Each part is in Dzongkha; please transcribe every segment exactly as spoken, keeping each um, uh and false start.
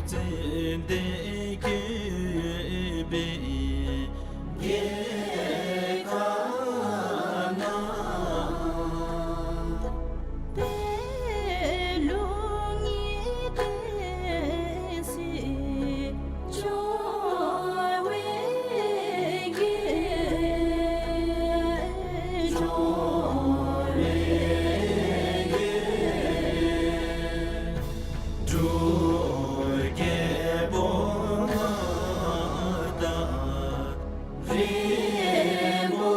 ཙན་དན་བཀོད་པའི་རྒྱལ་ཁབ་ན། པད་ལུང་གི་བསྟན་སྲིད་འབྱུང་བའི་རྒྱལ། འབྱུང་བའི་རྒྱལ། འབྲུག་རྒྱལ་པོ་མངའ་བདག་རིན་པོ་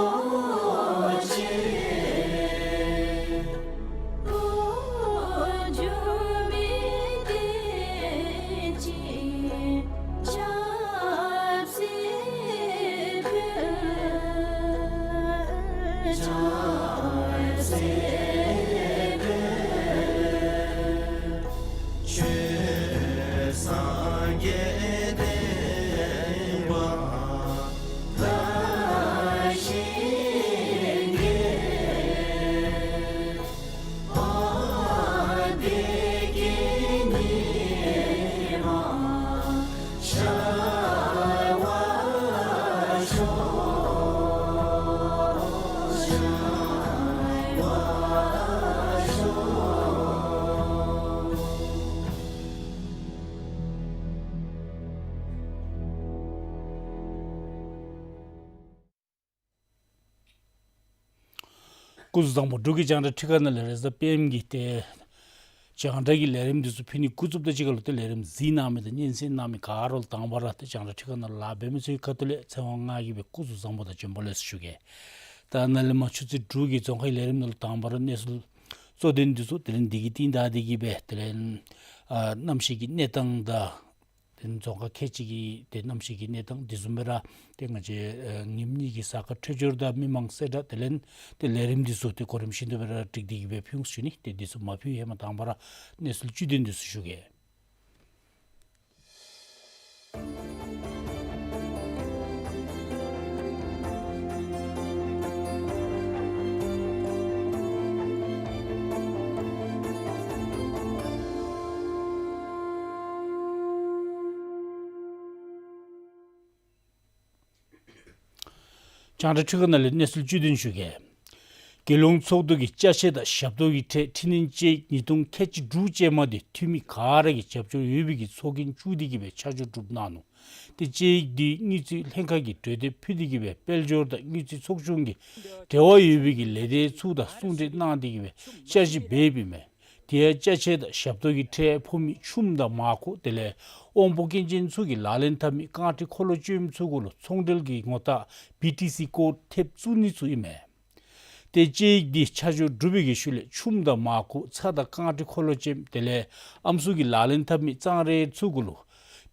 ཆེ། འགྱུར་མེད་བསྟན་ཅིང་ཆབ་སྲིད་འཕེལ། ཆབ་སྲིད་འཕེལ། ཆོས་སངས་རྒྱས་བསྟན་པ་དར་ཞིང་རྒྱས། དཔལ་བདེ་སྐྱིད་ཉི་མ་ཤར་བར་ཤོག། ཤར་བར་ཤོག། སྐུ་གཟུགས་བཟང་པོ། འབྲུག་གི་རྒྱང་བསྒྲགས་ཁྲི་ཁ་ནང་ལས་རེས་གཟའ་སྤེནམ་གྱི་ཏེ་རྒྱང་བསྒྲགས་ཀྱི་ལས་རིམ་འདི་ཚུ་ཕུལ་ནི་འགོ་བཙུགསཔ་དང་གཅིག་ཁར་ལུ་ཏེ་ལས་རིམ་གཟིགས་གནང་མི་དང་སྙན་གསན་གནང་མི་ག་ར་ལུ་དང་པ་ར་ཏེ་རྒྱང་བསྒྲགས་ཁྲི་ཁ་ནང་ལཱ་འབད་མི་ཚུ་གི་ཁ་ཐུག་ལས་ཚེ་དབང་ང་གིས་སྦེ་སྐུ་གཟུགས་བཟང་པོ་དང་བྱོན་པ་ལེགས་སོ་ཞུ་གེ། ད་ནཱ་ལས་མར་ཆུ་ཚོད་དྲུག་གི་རྫོང་ཁའི་ལས་རིམ་ནང་ལུ་དང་པ་ར་གནས་ཚུལ་གཙོ་དོན་འདི་ཚུ་དེ་ལས་འདི་གི་རྟིང་བདའ་སྟེ་གིས་སྦེ་དེ་ལས་ཨ་གནམ་གཤིས་ཀྱི་གནས་སྟངས་དང་དེ་ལས་རྫོང་ཁག་ཁལ་གཅིག་གི་ཏེ་གནམ་གཤིས་ཀྱི་གནས་སྟངས་དེ་བཟུམ་སྦེ་ར་ཏེ་ང་བཅས་ཨ་ཉིནམ་གཉིས་ཀྱི་གཟའ་སྐར་འཕྲོད་སྦྱོར་དང་མི་མང་གསལ་བསྒྲགས་དེ་ལས་ཏེ་ལས་རིམ་འདི་ཚུ་ཏེ་གོ་རིམ་བཞིན་དུ་སྦེ་ར་སྒྲིག་སྟེ་གིས་སྦེ་ཕུལ་འོང་ཞུ་ནི། ཏེ་འདི་ཚུ་མ་ཕུལ་ཧེ་མ་དང་པ་ར་གནས་ཚུལ་བཅུད་དོན་འདི་ཚུ་ཞུ་གེ། རྒྱང་བསྒྲགས་ཁྲི་ཁ་ནང་ལས་གནས་ཚུལ་བཅུད་དོན་ཞུ་གེ། རྒྱལ་ཡོངས་ཚོགས་འདུ་གི་ཅ་ཆས་དང་ཞབས་ཏོག་གི་ཁྲལ་འཕྲི་སྣོན་དཔྱད་ཡིག་ཉིས་སྟོང་ཁལ་གཅིག་དྲུག་ཅན་མ་འདི་འཐུས་མི་ག་ར་གིས་རྒྱབ་སྐྱོར་ཡོད་པའི་གི་ཚོགས་རྒྱན་བཙུགས་ཏེ་གིས་སྦེ་ཆ་འཇོག་གྲུབ་གནང་ནུག། ཏེ་དཔྱད་ཡིག་འདི་དངུལ་རྩིས་ལྷན་ཁག་གིས་གྲོས་འདེབས་ཕུལ་ཏེ་གིས་སྦེ་དཔལ་འབྱོར་དང་དངུལ་རྩིས་ཚོགས་ཆུང་གི་འབྲེལ་བ་ཡོད་པའི་གི་ལས་སྡེ་ཚུ་དང་གསུང་གྲོས་གནང་སྟེ་གིས་སྦེ་བསྐྱར་ཞིབ་འབད་ཡོདཔ་ཨིན་མས། དེ་ཡང་ཅ་ཆས་དང་ཞབས་ཏོག་གི་ཁྲལ་ཕོག་མི་ཆུམ་དང་མར་ཁུ་དེ་ལས་དབང་པོ་སྐྱོན་ཅན་ཚུ་གིས་ལག་ལེན་འཐབ་མི་རྐང་ཁྲི་འཁོར་ལོ་སྤྱོད་མི་ཚུ་གུ་ལུ་ཚོང་འབྲེལ་གྱི་ངོ་རྟགས་བི་ཊི་སི་ཀོཌ་ཐེབས་བཙུགས་ནི་ཚུ་ཨིན་མས། ཏེ་དཔྱད་ཡིག་འདི་ཆ་འཇོག་གྲུབ་པའི་གི་ཤུལ་ལས་ཆུམ་དང་མར་ཁུ་ཚྭ་དང་རྐང་ཁྲི་འཁོར་ལོ་ཅན་དེ་ལས་ཨམ་སྲུ་གིས་ལག་ལེན་འཐབ་མི་གཙང་རས་ཚུ་གུ་ལུ་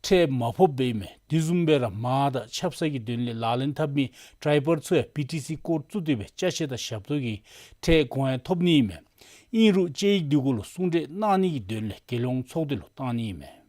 ཁྲལ་མ་ཕོགཔ་ཨིན་མས། དེ་བཟུམ་སྦེ་ར་མར་དང་ཆབ་གསང་གི་དོན་ལས་ལག་ལེན་འཐབ་མི་ཌའི་བར་ཚུ་ཡང་བི་ཊི་སི་ཀོཌ་བཙུགས་ཏེ་སྦེ་ཅ་ཆས་དང་ཞབས་ཏོག་གི་ཁྲལ་གོང་ཡང་ཐོབ་ནི་ཨིན་མས། ཨིན་རུང་དཔྱད་ཡིག་འདི་གུ་ལུ་གསུང་གྲོས་གནང་ནི་གི་དོན་ལས་རྒྱལ་ཡོངས་ཚོགས་སྡེ་ལུ་བཏང་ནི་ཨིན་མས།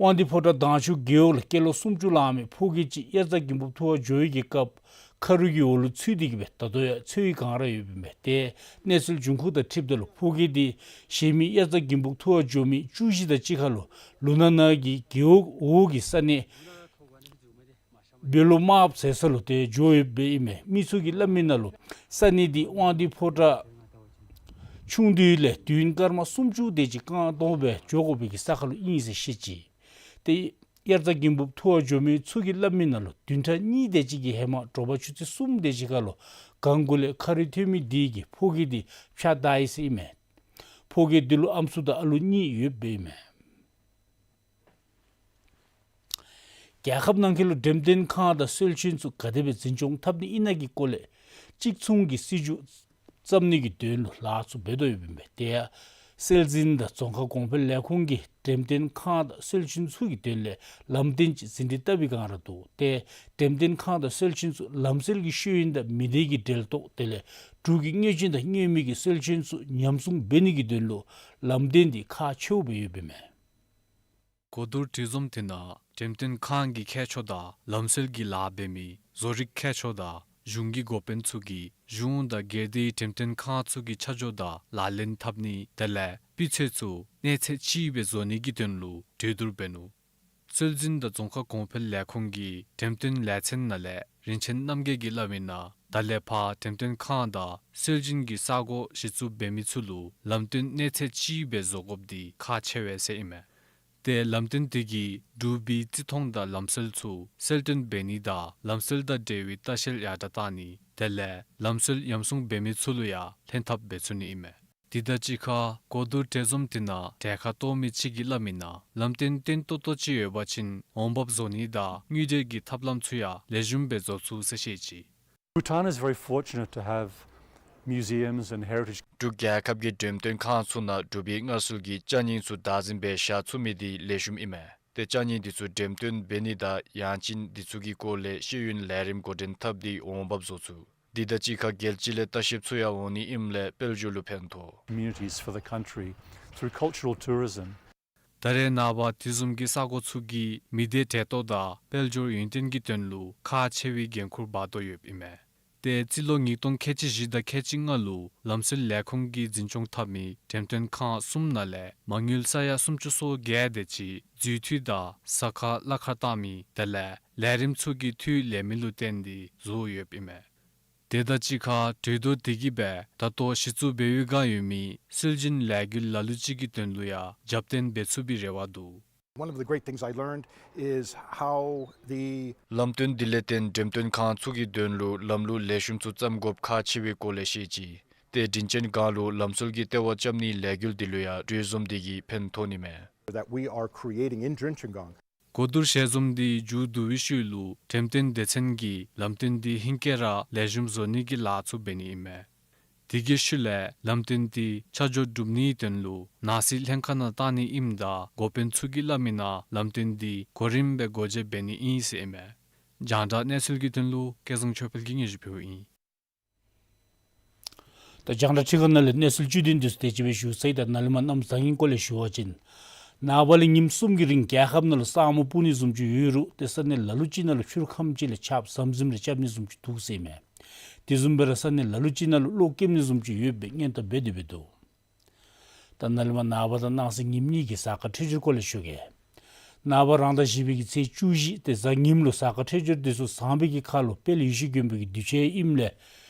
དབང་འདུས་ཕོ་བྲང་དྭངས་ཆུ་རྒེད་འོག་ལུ་སྐྱེས་ལོ་སུམ་ཅུ་ལང་མི་ཕོ་སྐྱེས་ཅིག་དབྱར་རྩྭ་དགུན་འབུབ་འཐུ་བར་འགྱོ་བའི་གི་སྐབས་ཁ་རུ་གི་འོག་ལུ་ཚུད་དེ་གིས་སྦེ་ད་ལྟོ་ཡང་འཚོ་བའི་སྒང་ར་ཡོདཔ་ཨིན་མས། ཏེ་གནས་ཚུལ་འབྱུང་ཁུངས་དང་འཁྲིལཝ་ད་ལུ་ཕོ་སྐྱེས་འདི་གཞན་མི་དབྱར་རྩྭ་དགུན་འབུབ་འཐུ་བར་འགྱོ་མི་བཅུ་བཞི་དང་གཅིག་ཁར་ལུ་ལུ་ན་ན་གི་རྒེད་འོག་འོག་གི་ས་གནས་བོད་ལུ་དམརཔོ་ཟེར་ས་ལུ་ཏེ་འགྱོ་ཡོདཔ་ཨིན་མས། མི་ཚུ་གིས་སླབ་མི་ནང་ལུ་ས་གནས་འདི་དབང་འདུས་ཕོ་བྲང་ཆུང་དུས་ལས་དུས་ཡུན་སྐར་མ་སུམ་ཅུ་དེ་ཅིག་རྐང་སྟོང་སྦེ་འགྱོ་དགོ་པའི་གི་ས་ཁར་ལུ་ཨིན་ཟེར་བཤད་ཅི། ཏེ་དབྱར་རྩྭ་དགུན་འབུབ་འཐུ་བར་འགྱོ་མི་ཚུ་གིས་སླབ་མི་ནང་ལུ་བདུན་ཕྲག་གཉིས་དེ་ཅིག་གི་ཧེ་མ་དྲོ་པ་ཆུ་ཚོད་གསུམ་དེ་ཅིག་ཁར་ལུ་གངས་གུ་ལས་ཁ་རུ་ཐོན་མི་དེ་གིས་ཕོ་སྐྱེས་དེ་ཕྱག་བདའ་ཡི་ཟེར་ཨིན་མས། ཕོ་སྐྱེས་དེ་ལུ་ཨམ་སྲུ་དང་ཨ་ལུ་གཉིས་ཡོདཔ་ཨིན་མས། རྒྱལ་ཁབ་ནང་འཁོད་ལུ་འགྲེམས་སྟོན་ཁང་དང་སྲོལ་རྒྱུན་ཚུ་ག་དེ་སྦེ་འཛིན་སྐྱོང་འཐབ་ནི་ཨིན་ན་གི་སྐོར་ལས་གཅིག་མཚུངས་ཀྱི་སྲིད་བྱུས་བརྩམ་ནི་གི་དོན་ལུ་ལཱ་ཚུ་འབད་དོ་ཡོདཔ་ཨིན་པས། དེ་ཡང་སྲོལ་འཛིན་དང་རྫོང་ཁ་གོང་འཕེལ་ལས་ཁུངས་ཀྱིས་འགྲེམས་སྟོན་ཁང་དང་སྲོལ་རྒྱུན་ཚུ་གི་དོན་ལས་ལམ་སྟོན་ཅིག་ཟིན་བྲིས་བཏབ་པའི་སྒང་ར་འདུག། ཏེ་འགྲེམས་སྟོན་ཁང་དང་སྲོལ་རྒྱུན་ཚུ་ལམ་སྲོལ་གྱི་ཤེས་ཡོན་དང་མི་སྡེ་གི་འབྲེལ་གཏོགས་དེ་ལས་འབྲུག་གི་དངོས་ཅན་དང་དངོས་མེད་ཀྱི་སྲོལ་རྒྱུན་ཚུ་ཉམས་སྲུང་འབད་ནི་གི་དོན་ལུ་ལམ་སྟོན་འདི་ཁག་ཆེཝ་སྦེ་ཡོདཔ་ཨིན་མས། གོ་བསྡུར་དྲི་འཛོམས་དེ་ནང་འགྲེམས་སྟོན་ཁང་གི་མཁས་མཆོག་དང་ལམ་སྲོལ་གྱི་ལཱ་འབད་མི་བཟོ་རིག་མཁས་མཆོག་དང་ གཞུང་གི་འགོ་དཔོན་ཚུ་གིས་གཞུང་དང་སྒེར་སྡེའི་འགྲེམས་སྟོན་ཁང་ཚུ་གི་ཆ་འཇོག་དང་ལག་ལེན་འཐབ་ནི་དེ་ལས་སྤུས་ཚད་ཚུ་གནས་ཚད་ཅིག་སྦེ་བཟོ་ནི་གི་དོན་ལུ་གྲོས་བསྡུར་འབད་ནུག། སྲོལ་འཛིན་དང་རྫོང་ཁ་གོང་འཕེལ་ལས་ཁུངས་ཀྱི་འགྲེམས་སྟོན་ལས་ཚན་ནང་ལས་རིན་ཆེན་རྣམ་རྒྱལ་གྱིས་སླབ་མི་ནང་ད་ལས་ཕར་འགྲེམས་སྟོན་ཁང་དང་སྲོལ་འཛིན་གྱི་ས་གོ་གཞི་བཙུགས་འབད་མི་ཚུ་ལུ་ལམ་སྟོན་གནས་ཚད་ཅིག་སྦེ་བཟོ་དགོཔ་འདི་ཁག་ཆེ་བས་ཟེར་ཨིན་མས། ཏེ་ལམ་སྟོན་དེ་གིས་འབྲུག་པའི་རྩིས་མཐོང་དང་ལམ་སྲོལ་ཚུ་གསལ་སྟོན་འབད་ནི་དང་ལམ་སྲོལ་དང་འབྲེལ་བའི་ལྟ་བཤལ་ཡར་དྲག་བཏང་ནི་དེ་ལས་ལམ་སྲོལ་ཉམས་སྲུང་འབད་མི་ཚུ་ལུ་ཡང་ལྷན་ཐབས་འབད་ཚུགས་ནི་ཨིན་མས། དེ་དང་གཅིག་ཁར་གོ་བསྡུར་གྲོས་འཛོམས་དེ་ནང་གྲལ་ཁར་གཏོགས་མི་ཅིག་གིས་སླབ་མི་ནང་ལམ་སྟོན་བརྟན་ཏོག་ཏོ་ཅིག་ཡོད་པ་ཅིན་འོང་འབབ་བཟོ་ནི་དང་དངུལ་འབྲེལ་གྱི་ཐབས་ལམ་ཚུ་ཡང་ལེགས་ཤོམ་སྦེ་བཟོ་ཚུགས་ཟེར་བཤད་ཅི། Bhutan is very fortunate to have museums and heritage. འབྲུག་རྒྱལ་ཁབ་ཀྱི་འགྲེམས་སྟོན་ཁང་ཚུ་ནང་འབྲུག་པའི་སྔར་སྲོལ་གྱི་ཅ་རྙིང་ཚུ་བདག་འཛིན་འབད་བཞག་ཚུགས་མི་འདི་ལེགས་ཤོམ་ཨིན་མས། ཏེ་ཅ་རྙིང་འདི་ཚུ་འགྲེམས་སྟོན་འབད་ནི་དང་ཡང་ཅིན་འདི་ཚུ་གི་སྐོར་ལས་ཤེས་ཡོན་ལས་རིམ་འགོ་འདྲེན་འཐབ་སྟེ་འོང་འབབ་བཟོ་ཚུགས། འདི་དང་གཅིག་ཁར་རྒྱལ་སྤྱི་ལས་ལྟ་བཤལཔ་ཚུ་ཡང་འོང་ནི་ཨིནམ་ལས་དཔལ་འབྱོར་ལུ་ཕན་ཐོགས། Communities for the country through cultural tourism. ད་རེས་ནངས་པ་དེ་བཟུམ་གྱི་ས་གོ་ཚུ་གིས་མི་སྡེ་གྲལ་གཏོགས་དང་དཔལ་འབྱོར་ཡུན་བརྟན་གྱི་དོན་ལུ་ཁག་ཆེ་བའི་འགན་ཁུར་འབག་དོ་ཡོདཔ་ཨིན་མས། ཏེ་རྩིས་ལོ་ཉིས་སྟོང་ཁལ་གཅིག་བཞི་དང་ཁལ་གཅིག་ལྔ་ལུ་ལམ་སྲོལ་ལས་ཁུངས་ཀྱིས་འཛིན་སྐྱོང་འཐབ་མི་འགྲེམས་སྟོན་ཁང་གསུམ་ནང་ལས་མ་དངུལ་ས་ཡ་སུམ་ཅུ་སོ་བརྒྱད་དེ་ཅིག་རྫུས་མཐུད་དང་ཟ་ཁང་གླ་ཁར་བཏང་མི་དེ་ལས་ལས་རིམ་ཚུ་གི་འཐུས་ལེགས་མི་ལུ་བརྟེན་ཏེ་བཟོ་ཡོདཔ་ཨིན་མས། དེ་དང་གཅིག་ཁར་གྲོས་བསྡུར་དེ་གིས་སྦེ་ད་ལྟོ་གཞི་བཙུགས་འབད་བའི་བསྒང་ཡོད་མི་སྲོལ་འཛིན་ལས་འགུལ་ལ་ལུ་ཅིག་གི་དོན་ལུ་ཡང་རྒྱབ་རྟེན་འབད་ཚུགས་པའི་རེ་བ་འདུག། One of the great things I learned is how the ལམ་སྟོན་འདི་ལས་བརྟེན་འགྲེམས་སྟོན་ཁང་ཚུ་གི་དོན་ལུ་ལམ་ལུགས་ལེགས་ཤོམ་ཚུ་བརྩམ་དགོཔ་ཁག་ཆེ་བའི་སྐོར་ལས་ཤེས་ཅི། ཏེ་དྲིན་ཅན་སྒང་ལུ་ལམ་སྲོལ་གྱི་ལྟེ་བ་རྐྱབ་ནིའི་ལས་འགུལ་འདི་ལུ་ཡང་གྲོས་འཛོམས་འདི་གིས་ཕན་ཐོགས་ནི་མས། That we are creating in Drenchengong གོ་བསྡུར་ཞལ་འཛོམས་འདི་མཇུག་བསྡུ་བའི་ཤུལ་ལུ་འགྲེམས་སྟོན་སྡེ་ཚན་གྱིས་ལམ་སྟོན་འདི་ཧིང་ཀེ་ར་ལེགས་ཤོམ་བཟོ་ནི་གི་ལཱ་ཚུ་འབད་ནི་ཨིན་མས། དེ་གི་ཤུལ་ལས་ལམ་སྟོན་འདི་ཆ་འཇོག་གྲུབ་ནིའི་དོན་ལུ་ནང་སྲིད་ལྷན་ཁག་ནང་བཏང་ནི་ཨིནམ་ད་འགོ་དཔོན་ཚུ་གིས་སླབ་མི་ནང་ལམ་སྟོན་འདི་གོ་རིམ་སྦེ་སྒོ་འབྱེད་འབད་ནི་ཨིན་ཟེར་ཨིན་མས། རྒྱང་བསྒྲགས་གནས་ཚུལ་གྱི་དོན་ལུ་སྐལ་བཟང་ཆོས་འཕེལ་གྱིས་སྙན་ཞུ་ཕུལཝ་ཨིན། ད་རྒྱང་བསྒྲགས་ཁྲི་ཁང་ནང་ལས་གནས་ཚུལ་བཅུད་དོན་འདི་ཚུ་དེ་ཅིག་སྦེ་ཞུ་ཚར་ཡི། ད་ནཱ་ལས་མར་གནམ་བཟང་ངན་སྐོར་ལས་ཞུ་བ་ཅིན་ནངས་པ་ལས་ཉིནམ་གསུམ་གྱི་རིང་རྒྱལ་ཁབ་ནང་ལུ་ས་སྨུག་སྤུབ་ནི་བཟུམ་ཅིག་ཡོད་རུང་ཏེ་ས་གནས་ལ་ལུ་ཅིག་ནང་ལུ་ཕྱི་རུ་ཁམས་ཅིག་ལས་ཆརཔ་ཟམ་ཟིམ་རེ་རྐྱབ་ནི་བཟུམ་ཅིག་འདུག་ཟེར་ཨིན་མས། དེ་བཟུམ་སྦེ་ར་ས་གནས་ལ་ལུ་ཅིག་ནང་ལུ་གློག་སྐྱེམ་ནི་བཟུམ་ཅིག་ཡོད་པའི་སྔོན་བརྡ་འབད་དེ་འབད་འདུག། ད་ནཱ་ལས་མར་ནངས་པ་དང་གནངས་ཚེ་ཉིནམ་གཉིས་ཀྱི་གཟའ་སྐར་འཕྲོད་སྦྱོར་སྐོར་ལས་ཞུ་གེ། ནངས་པ་རང་ཟླ་བཞི་པའི་གི་ཚེས་བཅུ་བཞི་ཏེ་གཟའ་ཉིམ་ལུ་གཟའ་སྐར་འཕྲོད་སྦྱོར་འདི་ཚུ་བཟང་པའི་གི་ཁར་ལུ་དཔལ་ཡེ་ཤེས་མགོན་པོ་གི་གདུལ་བྱའི་ཨིནམ་ལས་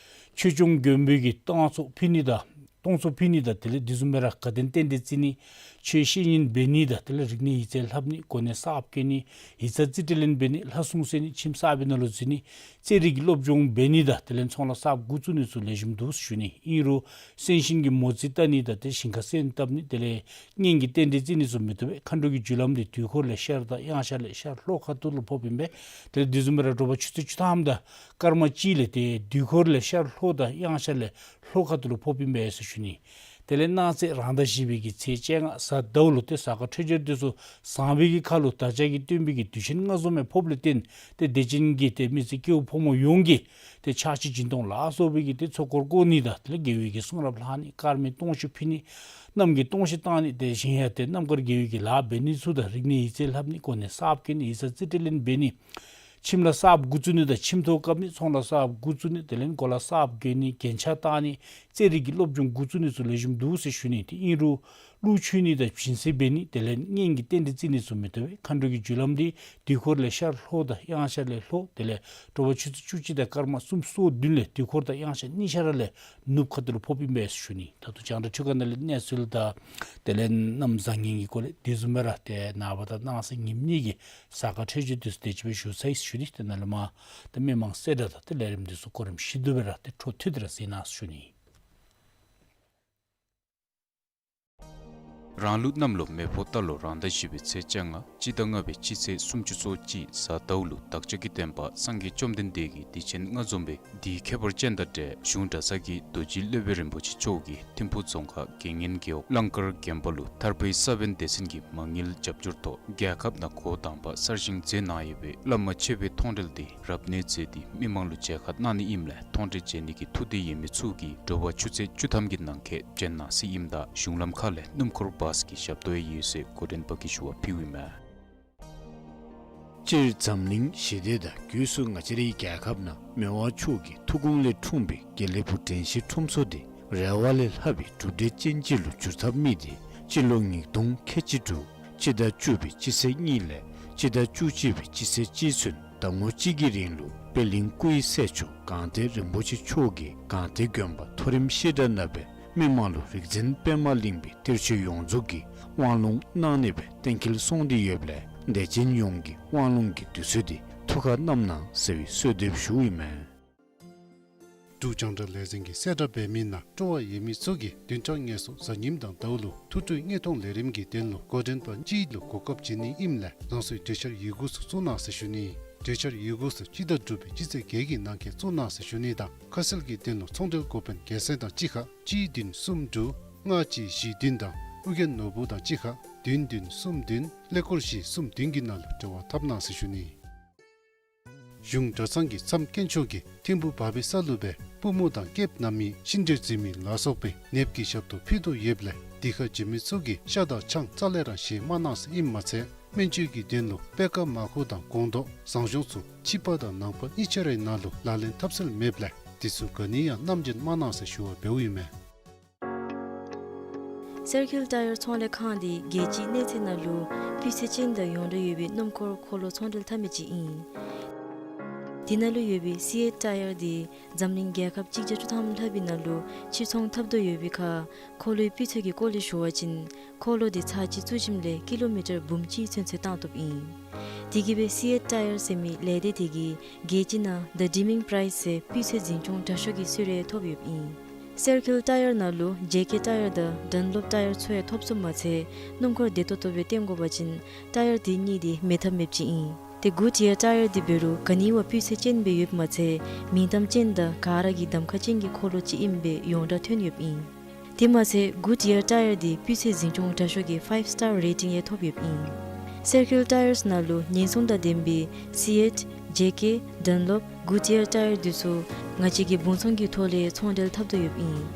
ཆོས་སྐྱོང་མགོན་པོ་གི་གཏོརམ་ཚུ་ཕུལ་ནི་དང་གཏོརམ་ཚུ་ཕུལ་ནི་དང་དེ་ལས་དེ་བཟུམ་སྦེ་ར་དགའ་སྟོན་རྟེན་འབྲེལ་བརྩི་ནི་ཆོས་བཤད་ཉན་འབད་ནི་དང་དེ་ལས་རིག་གནས་ཡིག་རྩིས་ལྷབ་ནི་གོ་གནས་གསརཔ་བསྐོ་ནི་ཡིག་ཚང་རྩིས་སྤྲོད་ལེན་འབད་ནི་ལྷ་སྲུང་གསོལ་ནི་ཁྱིམ་གསར་པའི་ནང་ལུ་འཛུལ་ནི་རྩེད་རིགས་ཀྱི་སློབ་སྦྱོང་འབད་ནི་དང་དེ་ལས་ཚོང་ལཱ་གསརཔ་འགོ་བཙུགས་ནི་ཚུ་ལེགས་ཤོམ་འདུག་ཟེར་ཞུ་ནི། ཨིན་རུང་སོན་ཤིང་གི་མོ་རྩིས་བལྟ་ནི་དང་དེ་ཞིང་ཁ་སོན་བཏབ་ནི་དེ་ལས་གཉེན་གྱི་རྟེན་འབྲེལ་བརྩི་ནི་ཚུ་མི་བཏུབ་པས། མཁའ་འགྲོ་གི་རྒྱུ་ལམ་འདི་དུས་འཁོར་ལས་ཤར་དང་གཡང་ཤར་ལས་ཤར་ལྷོ་ཁ་ཐུག་ལུ་ཕོགཔ་ཨིན་པས། དེ་ལས་དེ་བཟུམ་སྦེ་ར་དྲོ་པ་ཆུ་ཚོད་བཅུ་ཐམ་དང་སྐར་མ་གཅིག་ལས་ཏེ་དུས་འཁོར་ལས་ཤར་ལྷོ་དང་གཡང་ཤར་ལས་ལྷོ་ཁ་ཐུག་ལུ་ཕོགཔ་ཨིན་པས་ཟེར་ཞུ་ནི། དེ་ལས་གནངས་ཚེ་རང་ཟླ་བཞི་པའི་གི་ཚེས་བཅོ་ལྔ་གཟའ་ཟླཝ་ལུ་ཏེ་གཟའ་སྐར་འཕྲོད་སྦྱོར་འདི་ཚུ་བཟང་པའི་གི་ཁར་ལུ་བདག་ཅག་གི་སྟོན་པའི་གི་དུས་ཆེན་མངའ་གསོལ་མ་ཕོགཔ་ལས་བརྟེན་ཏེ་དད་ཅན་གྱི་ཏེ་མི་ཚེ་སྐྱེ་བོ་ཕོ་མོ་ཡོངས་ཀྱིས་ཏེ་ཕྱག་ཕྱི་སྦྱིན་གཏོང་ལ་སོགས་པའི་གི་ཏེ་ཚོགས་འཁོར་བསྐོར་ནི་དང་དེ་ལས་དགེ་བའི་གི་གསུང་རབ་ལྷག་ནི་དཀར་མེ་སྟོང་ཤུ་ཕུལ་ནི་གནམ་གྱི་སྟོང་ཤུ་བཏང་ནི་དེ་བཞིན་ཡང་ཏེ་རྣམ་དཀར་དགེ་བའི་གི་ལཱ་འབད་ནི་ཚུ་དང་རིག་གནས་ཡིག་རྩིས་ལྷབ་ནི་གོ་གནས་གསརཔ་བསྐོ་ནི་ཡིག་ཚང་རྩིས་སྤྲོད་ལེན་འབད་ནི་ཁྱིམ་ལཱ་གསརཔ་འགོ་བཙུགས་ནི་དང་ཁྱིམ་ཐོག་བཀབ་ནི་ཚོང་ལཱ་གསརཔ་འགོ་བཙུགས་ནི་དེ་ལས་གོ་ལ་གསརཔ་གྱོན་ནི་རྒྱན་ཆ་བཏགས་ནི་རྩེད་རིགས་ཀྱི་སློབ་སྦྱོང་འགོ་བཙུགས་ནི་ཚུ་ལེགས་ཤོམ་འདུག་ཟེར་ཞུ་ནི། དེ་ཨིན་རུང་གླུ་མཆོད་ནི་དང་སྦྱིན་སྲེག་འབད་ནི་དེ་ལས་གཉེན་གྱི་རྟེན་འབྲེལ་བརྩི་ནི་ཚུ་མི་བཏུབ་པས། མཁའ་འགྲོ་གི་རྒྱུ་ལམ་འདི་དུས་འཁོར་ལས་ཤར་ལྷོ་དང་གཡང་ཤར་ལས་ལྷོ་དེ་ལས་དྲོ་པ་ཆུ་ཚོད་བཅུ་གཅིག་དང་སྐར་མ་སུམ་ཅུ་སོ་བདུན་ལས་དུས་འཁོར་དང་གཡང་ཤར་གཉིས་ཆ་ར་ལས་ནུབ་ཁ་ཐུག་ལུ་ཕོགཔ་ཨིན་པས་ཟེར་ཞུ་ནི། ད་ལྟོ་རྒྱང་བསྒྲགས་ཁྲི་ཁང་ནང་ལས་གནས་ཚུལ་དང་དེ་ལས་གནམ་བཟང་ངན་གྱི་སྐོར་ལས་དེ་བཟུམ་སྦེ་ར་ཏེ་ནངས་པ་དང་གནངས་ཚེ་ཉིནམ་གཉིས་ཀྱི་གཟའ་སྐར་འཕྲོད་སྦྱོར་འདི་ཚུ་དེ་ཅིག་སྦེ་ཞུ་ཚར་ཡི་ཟེར་ཞུ་ནི། ཏེ་ནཱ་ལས་མར་ཏེ་མི་མང་གསལ་བསྒྲགས་དང་ཏེ་ལས་རིམ་འདི་ཚུ་གོ་རིམ་ཞིབ་ཏུ་སྦེ་ར་ཏེ་འཕྲོ་མཐུད་དེ་ར་གཟིགས་གནང་ཟེར་ཞུ་ནི། རང་ལུགས་གནམ་ལོ་མེ་ཕོ་རྟ་ལོ་རང་ཟླ་བཞི་པའི་ཚེས་བཅོ་ལྔ་སྤྱི་ཟླ་ལྔ་པའི་སྤྱི་ཚེས་སུམ་ཅུ་སོ་གཅིག་གཟའ་ཟླཝ་ལུ་བདག་ཅག་གི་བསྟན་པ་སངས་རྒྱས་བཅོམ་ལྡན་འདས་ཀྱི་དུས་ཆེན་མངའ་འཛོམས་པའི་དུས་ཁྱད་པར་ཅན་དང་འབྲེལ་གཞུང་གྲྭ་ཚང་གི་རྡོ་རྗེ་སློབ་དཔོན་རིན་པོ་ཆེ་མཆོག་གིས་ཐིམ་ཕུག་རྫོང་ཁག་དགེ་བསྙེན་རྒེད་འོག་གླང་དཀར་དགོན་པ་ལུ་ཐར་པའི་ས་བོན་སྡེ་ཚན་གྱི་མ་དངུལ་རྒྱབ་སྐྱོར་ཐོག་རྒྱལ་ཁབ་ནང་འགོ་དང་པ་གསར་བཞེངས་མཛད་གནང་ཡོད་པའི་བླ་མ་མཆོད་པའི་མཐོང་གྲོལ་འདི་རབ་གནས་མཛད་དེ་མི་མང་ལུ་མཇལ་ཁ་གནང་ནི་ཨིནམ་ལས་མཐོང་གྲོལ་མཇལ་ནི་གི་ཐུགས་འདོད་ཡོད་མི་ཚུ་གིས་དྲོ་པ་ཆུ་ཚོད་བཅུ་ཐམ་གྱི་ནང་འཁོད་བྱོན་གནང་ཟེར་ཨིནམ་ད་གཞུང་ལམ་ཁ་ལས་སྣུམ་འཁོར་བཱས་ཀྱི་ཞབས་ཏོག་ཡོད་ཟེར་འགོ་འདྲེན་པ་གིས་ཞུ་བ་ཕུལཝ་ཨིན་མས། སྤྱིར་འཛམ་གླིང་ཞི་བདེ་དང་སྒོས་སུ་ང་བཅས་རའི་རྒྱལ་ཁབ་ནང་མི་དབང་མཆོག་གི་ཐུགས་དགོངས་ལས་འཁྲུངས་པའི་དགེ་ལེགས་ཕུག་དྲན་ཤེས་ཁྲོམ་ཚོགས་འདི་རེ་བ་ལས་ལྷག་པའི་གྲུབ་འབྲས་ཅན་ཅིག་ལུ་འགྱུར་ཐབས་དམིགས་ཏེ་སྤྱི་ལོ་ཉིས་སྟོང་ཁལ་གཅིག་དྲུག་སྤྱི་ཟླ་བཅུ་པའི་སྤྱི་ཚེས་གཉིས་ལས་སྤྱི་ཟླ་བཅུ་གཅིག་པའི་སྤྱི་ཚེས་གཅིག་ཚུན་ཟླ་ངོ་གཅིག་གི་རིང་ལུ་པད་གླིང་སྐུ་ཡི་སྲས་མཆོག་སྒང་སྟེང་རིན་པོ་ཆེ་མཆོག་གིས་སྒང་སྟེང་དགོན་པ་མཐོ་རིམ་བཤད་གྲྭ་ནང་སྦེ་མི་མང་ལུ་རིག་འཛིན་པདྨ་གླིང་པའི་གཏེར་ཆོས་ཡོངས་རྫོགས་ཀྱི་དབང་ལུང་གནང་ནི་སྦེ་གཏན་འཁེལ་སོང་སྟེ་ཡོདཔ་ལས་དད་ཅན་ཡོངས་ཀྱིས་དབང་ལུང་གི་དུས་ཚོད་འདི་ཐུགས་ཁར་བསྣམ་གནང་ཟེར་བའི་གསོལ་འདེབས་ཞུཝ་ཨིན་མས། འབྲུག་རྒྱང་བསྒྲགས་ལས་འཛིན་གྱིས་གསལ་བསྒྲགས་འབད་མི་ནང་སྤྲོ་བ་ཡོད་མི་ཚུ་གིས་བདུན་ཕྲག་ངལ་གསོ་གཟའ་ཉིམ་དང་ཟླཝ་ལུ་ཐུགས་སྤྲོའི་དངོས་མཐོང་ལས་རིམ་གྱི་དོན་ལུ་འགོ་འདྲེན་པ་གཅིག་ལུ་གོ་སྐབས་བྱིན་ནི་ཨིནམ་ལས་རང་སོའི་གྲོས་འཆར་ཡི་གུ་ཚུ་བཙུགས་གནང་ཟེར་ཞུ་ནི། གྲོས་འཆར་ཡི་གུ་ཚུ་སྤྱི་ཟླ་དྲུག་པའི་སྤྱི་ཚེས་བརྒྱད་ཀྱི་ནང་འཁོད་བཙུགས་གནང་ཟེར་ཞུ་ནི་དང་ཁ་གསལ་གྱི་དོན་ལུ་ཚོང་འབྲེལ་འགོ་དཔོན་རྒྱལ་མཚན་དང་གཅིག་ཁར་གཅིག་བདུན་གསུམ་དྲུག་ལྔ་གཅིག་བཞི་བདུན་དང་ཨོ་རྒྱན་ནོར་བུ་དང་གཅིག་ཁར་བདུན་བདུན་གསུམ་བདུན་ཀླད་ཀོར་བཞི་གསུམ་བདུན་གྱི་ནང་ལུ་འབྲེལ་བ་འཐབ་གནང་ཟེར་ཞུ་ནི། གཞུང་གྲྭ་ཚང་གི་མཚམས་དཀོན་མཆོག་གིས་ཐིམ་ཕུ་བར་པའི་ས་ལུ་སྦེ་པུས་མོ་དང་སྐེདཔ་ན་མི་ཤིན་སྦྱོར་འཛིན་མི་ལ་སོགས་པའི་ནདཔ་གི་ཞབས་ཏོག་ཕུལ་དོ་ཡོདཔ་ལས་འདི་ཁར་འབྱོན་མི་ཚུ་གིས་ཤ་དང་ཆང་རྩ་ལས་ར་བཞེས་མ་གནང་ཟེར་ཨིནམ་མ་ཚད་སྨན་བཅོས་ཀྱི་དོན་ལུ་པད་དཀར་མར་ཁུ་དང་སྒོང་རྡོག་ཟངས་གཞོང་ཚུ་ཕྱི་པ་དང་ནང་པ་གཉིས་ཆ་རའི་ནང་ལུ་ལག་ལེན་འཐབ་སྲོལ་མེདཔ་ལས་འདི་ཚུ་ག་ནི་ཡང་བསྣམས་བྱོན་མ་གནང་ཟེར་ཞུ་བ་འབདཝ་ཨིན་མས། སེར་ཁིལ་ཊ་ཡར་ཚོང་ལས་ཁང་འདི་རྒྱལ་སྤྱིའི་གནས་ཚད་ནང་ལུ་སྤུས་ཚད་ཅན་དང་ཡོངས་གྲགས་ཡོད་པའི་སྣུམ་འཁོར་འཁོར་ལོ་ཚོང་འབྲེལ་འཐབ་མི་ཅིག་ཨིན། འདི་ནང་ལུ་ཡོད་པའི་སི་ཨེཊ་ཊ་ཡར་འདི་འཛམ་གླིང་རྒྱལ་ཁབ་གཅིག་བརྒྱ་བཅུ་ཐམ་ལྷག་པའི་ནང་ལུ་ཕྱིར་ཚོང་འཐབ་དོ་ཡོད་པའི་ཁར་འཁོར་ལོའི་སྤུས་ཚད་ཀྱི་སྐོར་ལས་ཞུ་བ་ཅིན་འཁོར་ལོ་འདི་ཚར་གཅིག་བཙུགས་ཞིནམ་ལས་ཀི་ལོ་མི་ཊར་འབུམ་གཅིག་ཚུན་ཚོད་བཏང་བཏུབ་ཨིན། དེ་གིས་སྦེ་སི་ཨེཊ་ཊ་ཡར་ཟེར་མི་ལས་སྡེ་དེ་གིས་རྒྱལ་སྤྱི་ནང་The Dreaming Price ཟེར་སྤུས་ཚད་འཛིན་སྐྱོང་དྲག་ཤོས་ཀྱི་སུ་རེ་ཐོབ་ཡོདཔ་ཨིན། སེར་ཁིལ་ཊ་ཡར་ནང་ལུ་ཇེ་ཀེ་ཊ་ཡར་དང་ཌན་ལོབ་ཊ་ཡར་ཚུ་ཡང་ཐོབ་ཚུགསཔ་མ་ཚད་སྣུམ་འཁོར་བདེ་ཏོག་ཏོ་སྦེ་བཏོན་དགོ་པ་ཅིན་ཊ་ཡར་དེ་གཉིས་འདི་མེད་ཐབས་མེདཔ་ཅིག་ཨིན། ཏེ་གུཌ་ཡར་ཊ་ཡར་འདི་འབད་རུང་ག་ནི་བ་སྤུས་ཚད་ཅན་སྦེ་ཡོདཔ་མ་ཚད་མིང་གཏམ་ཅན་དང་ག་ར་གིས་གདམ་ཁ་ཅན་གྱི་འཁོར་ལོ་ཅིག་ཨིནམ་སྦེ་ཡོངས་གྲགས་ཐོན་ཡོདཔ་ཨིན། དེ་མ་ཚད་གུཌ་ཡར་ཊ་ཡར་འདི་སྤུས་ཚད་འཛིན་སྐྱོང་དྲག་ཤོས་ཀྱི་ཕའིབ་སི་ཊར་རེ་ཊིང་ཡང་ཐོབ་ཡོདཔ་ཨིན། སེར་ཁིལ་ཊ་ཡར་ནང་ལུ་ཉེན་སྲུང་དང་ལྡན་པའི་སི་ཨེཊ་ཇེ་ཀེ་ཌན་ལོབ་གུཌ་ཡར་ཊ་ཡར་འདི་ཚུ་ང་བཅས་ཀྱིས་སྦོང་ཚོང་གི་ཐོག་ལས་ཚོང་འབྲེལ་འཐབ་དོ་ཡོདཔ་ཨིན།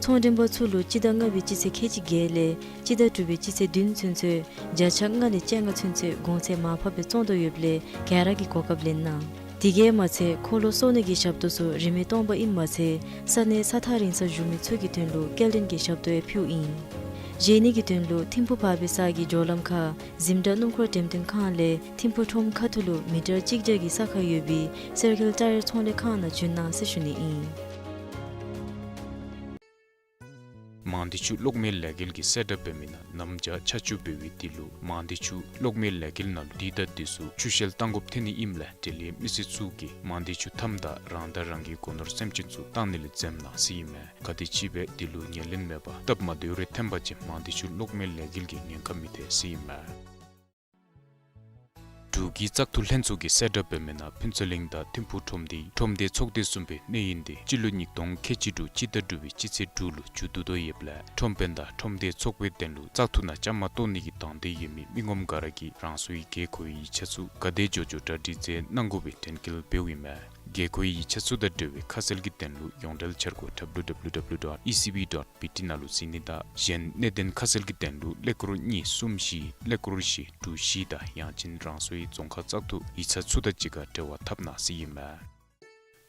ཚོང་འབྲེལ་པ་ཚུ་ལུ་སྤྱི་ཟླ་ལྔ་པའི་སྤྱི་ཚེས་ཁལ་གཅིག་བརྒྱད་ལས་སྤྱི་ཟླ་དྲུག་པའི་སྤྱི་ཚེས་བདུན་ཚུན་ཚོད་བརྒྱ་ཆ་ལྔ་ལས་བཅོ་ལྔ་ཚུན་ཚོད་གོང་ཚད་མར་ཕབ་སྦེ་བཙོང་དོ་ཡོདཔ་ལས་ག་ར་གིས་གོ་སྐབས་ལེན་གནང་། དེ་གིས་མ་ཚད་འཁོར་ལོ་གསོ་ནི་གི་ཞབས་ཏོག་ཚུ་རིན་མེད་སྟོང་པ་ཨིནམ་མ་ཚད་ས་གནས་ས་ཐག་རིང་སར་བཞུགས་མི་ཚུ་གི་དོན་ལུ་སྐྱེལ་འདྲེན་གྱི་ཞབས་ཏོག་ཡང་ཕུལཝ་ཨིན། བཞེས་ནི་གི་དོན་ལུ་ཐིམ་ཕུ་བར་པའི་ས་གི་འགྱོ་ལམ་ཁར་ཟིམ་དྲག་སྣུམ་འཁོར་འགྲེམས་སྟོན་ཁང་ལས་ཐིམ་ཕུ་ཁྲོམ་ཁ་ཐུག་ལུ་མི་ཊར་གཅིག་བརྒྱ་གི་ས་ཁར་ཡོད་པའི་སེར་ཁིལ་ཊ་ཡར་ཚོང་ལས་ཁང་ནང་བྱོན་གནང་ཟེར་ཞུ་ནི་ཨིན། མང་སྡེ་ཆུ་གློག་མེ་ལས་འགུལ་གྱིས་གསལ་བསྒྲགས་འབད་མི་ནང་གནམ་བྱཱར་ཆར་ཆུ་འབབ་པའི་དུས་ལུ་མང་སྡེ་ཆུ་གློག་མེ་ལས་འགུལ་ནང་ལུ་དུས་དང་དུས་སུ་ཆུ་ཤེལ་བཏང་དགོཔ་ཐོན་ནི་ཨིནམ་ལས་འབྲེལ་ཡོད་མི་སེར་ཚུ་གིས་མང་སྡེ་ཆུ་མཐའམ་དང་རང་དང་རང་གི་སྒོ་ནོར་སེམས་ཅན་ཚུ་བཏང་ནི་ལས་འཛེམ་གནང་ཟེར་ཨིན་མས། ག་དེམ་ཅིག་སྦེ་དུས་ལུ་ཉེར་ལེན་མེད་པར་སྟབས་མ་བདེཝ་རེ་ཐོན་པ་ཅིན་མང་སྡེ་ཆུ་གློག་མེ་ལས་འགུལ་གྱིས་ཉེན་ཁ་མི་ཐེག་ཟེར་ཨིན་མས། འབྲུག་གི་བཙག་འཐུ་ལྷན་ཚོགས་ཀྱིས་གསལ་བསྒྲགས་འབད་མི་ནང་ཕུན་ཚོགས་གླིང་དང་ཐིམ་ཕུག་ཁྲོམ་སྡེའི་ཁྲོམ་སྡེ་ཚོགས་སྡེ་གསུམ་པའི་གནས་ཡུན་འདི་སྤྱི་ལོ་ཉིས་སྟོང་ཁལ་གཅིག་དྲུག་སྤྱི་ཟླ་དྲུག་པའི་སྤྱི་ཚེས་དྲུག་ལུ་མཇུག་བསྡུ་དོ་ཡོདཔ་ལས་ཁྲོམ་དཔོན་དང་ཁྲོམ་སྡེ་ཚོགས་པའི་དོན་ལུ་བཙག་འཐུ་ནང་བཅའ་མར་གཏོགས་ནི་གི་དང་འདོད་ཡོད་མི་མི་ངོམ་ག་ར་གིས་རང་སོའི་དགོས་མཁོའི་ཡིག་ཆ་ཚུ་ག་དེ་མགྱོགས་མགྱོགས་གྲ་སྒྲིག་མཛད་གནང་དགོ་པའི་དྲན་སྐུལ་འབདཝ་ཨིན་མས། དགོས་མཁོའི་ཡིག་ཆ་ཚུ་དང་འབྲེལ་བའི་ཁ་གསལ་གྱི་དོན་ལུ་ཡོངས་འབྲེལ་འཆར་སྒོ་ཌབ་ལུ་ཌབ་ལུ་ཌབ་ལུ་ཌོཊ་ཨི་སི་བི་ཌོཊ་བི་ཊི་ནང་ལུ་གཟིགས་ནི་དང་གཞན་གནད་དོན་ཁ་གསལ་གྱི་དོན་ལུ་ཀླད་ཀོར་གཉིས་གསུམ་བཞི་ཀླད་ཀོར་བཞི་དྲུག་བཞི་དང་ཡང་ཅིན་རང་སོའི་རྫོང་ཁག་བཙག་འཐུ་ཡིག་ཚང་ཚུ་དང་གཅིག་ཁར་འབྲེལ་བ་འཐབ་གནང་ཟེར་ཨིན་མས།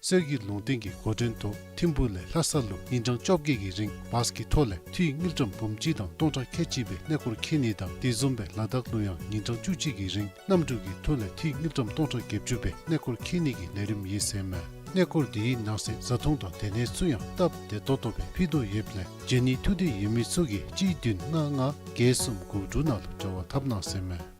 གསེར་གྱི་ལུང་བསྟན་གྱིས་འགོ་འདྲེན་ཐོག་ཐིམ་ཕུག་ལས་ལྷ་ས་ལུ་ཉིན་གྲངས་བཅོ་བརྒྱད་ཀྱི་རིང་བཱས་ཀྱི་ཐོག་ལས་འཐུས་དངུལ་ཀྲམ་འབུམ་གཅིག་དང་སྟོང་ཕྲག་ཁལ་གཅིག་སྦེ་གནས་སྐོར་འཁྱིད་ནི་དང་དེ་བཟུམ་སྦེ་ལ་དྭགས་ལུ་ཡང་ཉིན་གྲངས་བཅུ་གཅིག་གི་རིང་གནམ་གྲུ་གི་ཐོག་ལས་འཐུས་དངུལ་ཀྲམ་སྟོང་ཕྲག་བརྒྱད་ཅུ་སྦེ་གནས་སྐོར་འཁྱིད་ནི་གི་ལས་རིམ་ཡོད་ཟེར་མས། གནས་སྐོར་དེའི་ནང་གསེས་བཟའ་འཐུང་དང་སྡོད་གནས་ཚུ་ཡང་སྟབས་བདེ་ཏོག་ཏོ་སྦེ་ཕུལ་དོ་ཡོདཔ་ལས་འབྱོན་ནི་ཐུགས་འདོད་ཡོད་མི་ཚུ་གིས་གཅིག་བདུན་ལྔ་ལྔ་བརྒྱད་གསུམ་དགུ་དྲུག་ནང་ལུ་འབྲེལ་བ་འཐབ་གནང་ཟེར་མས།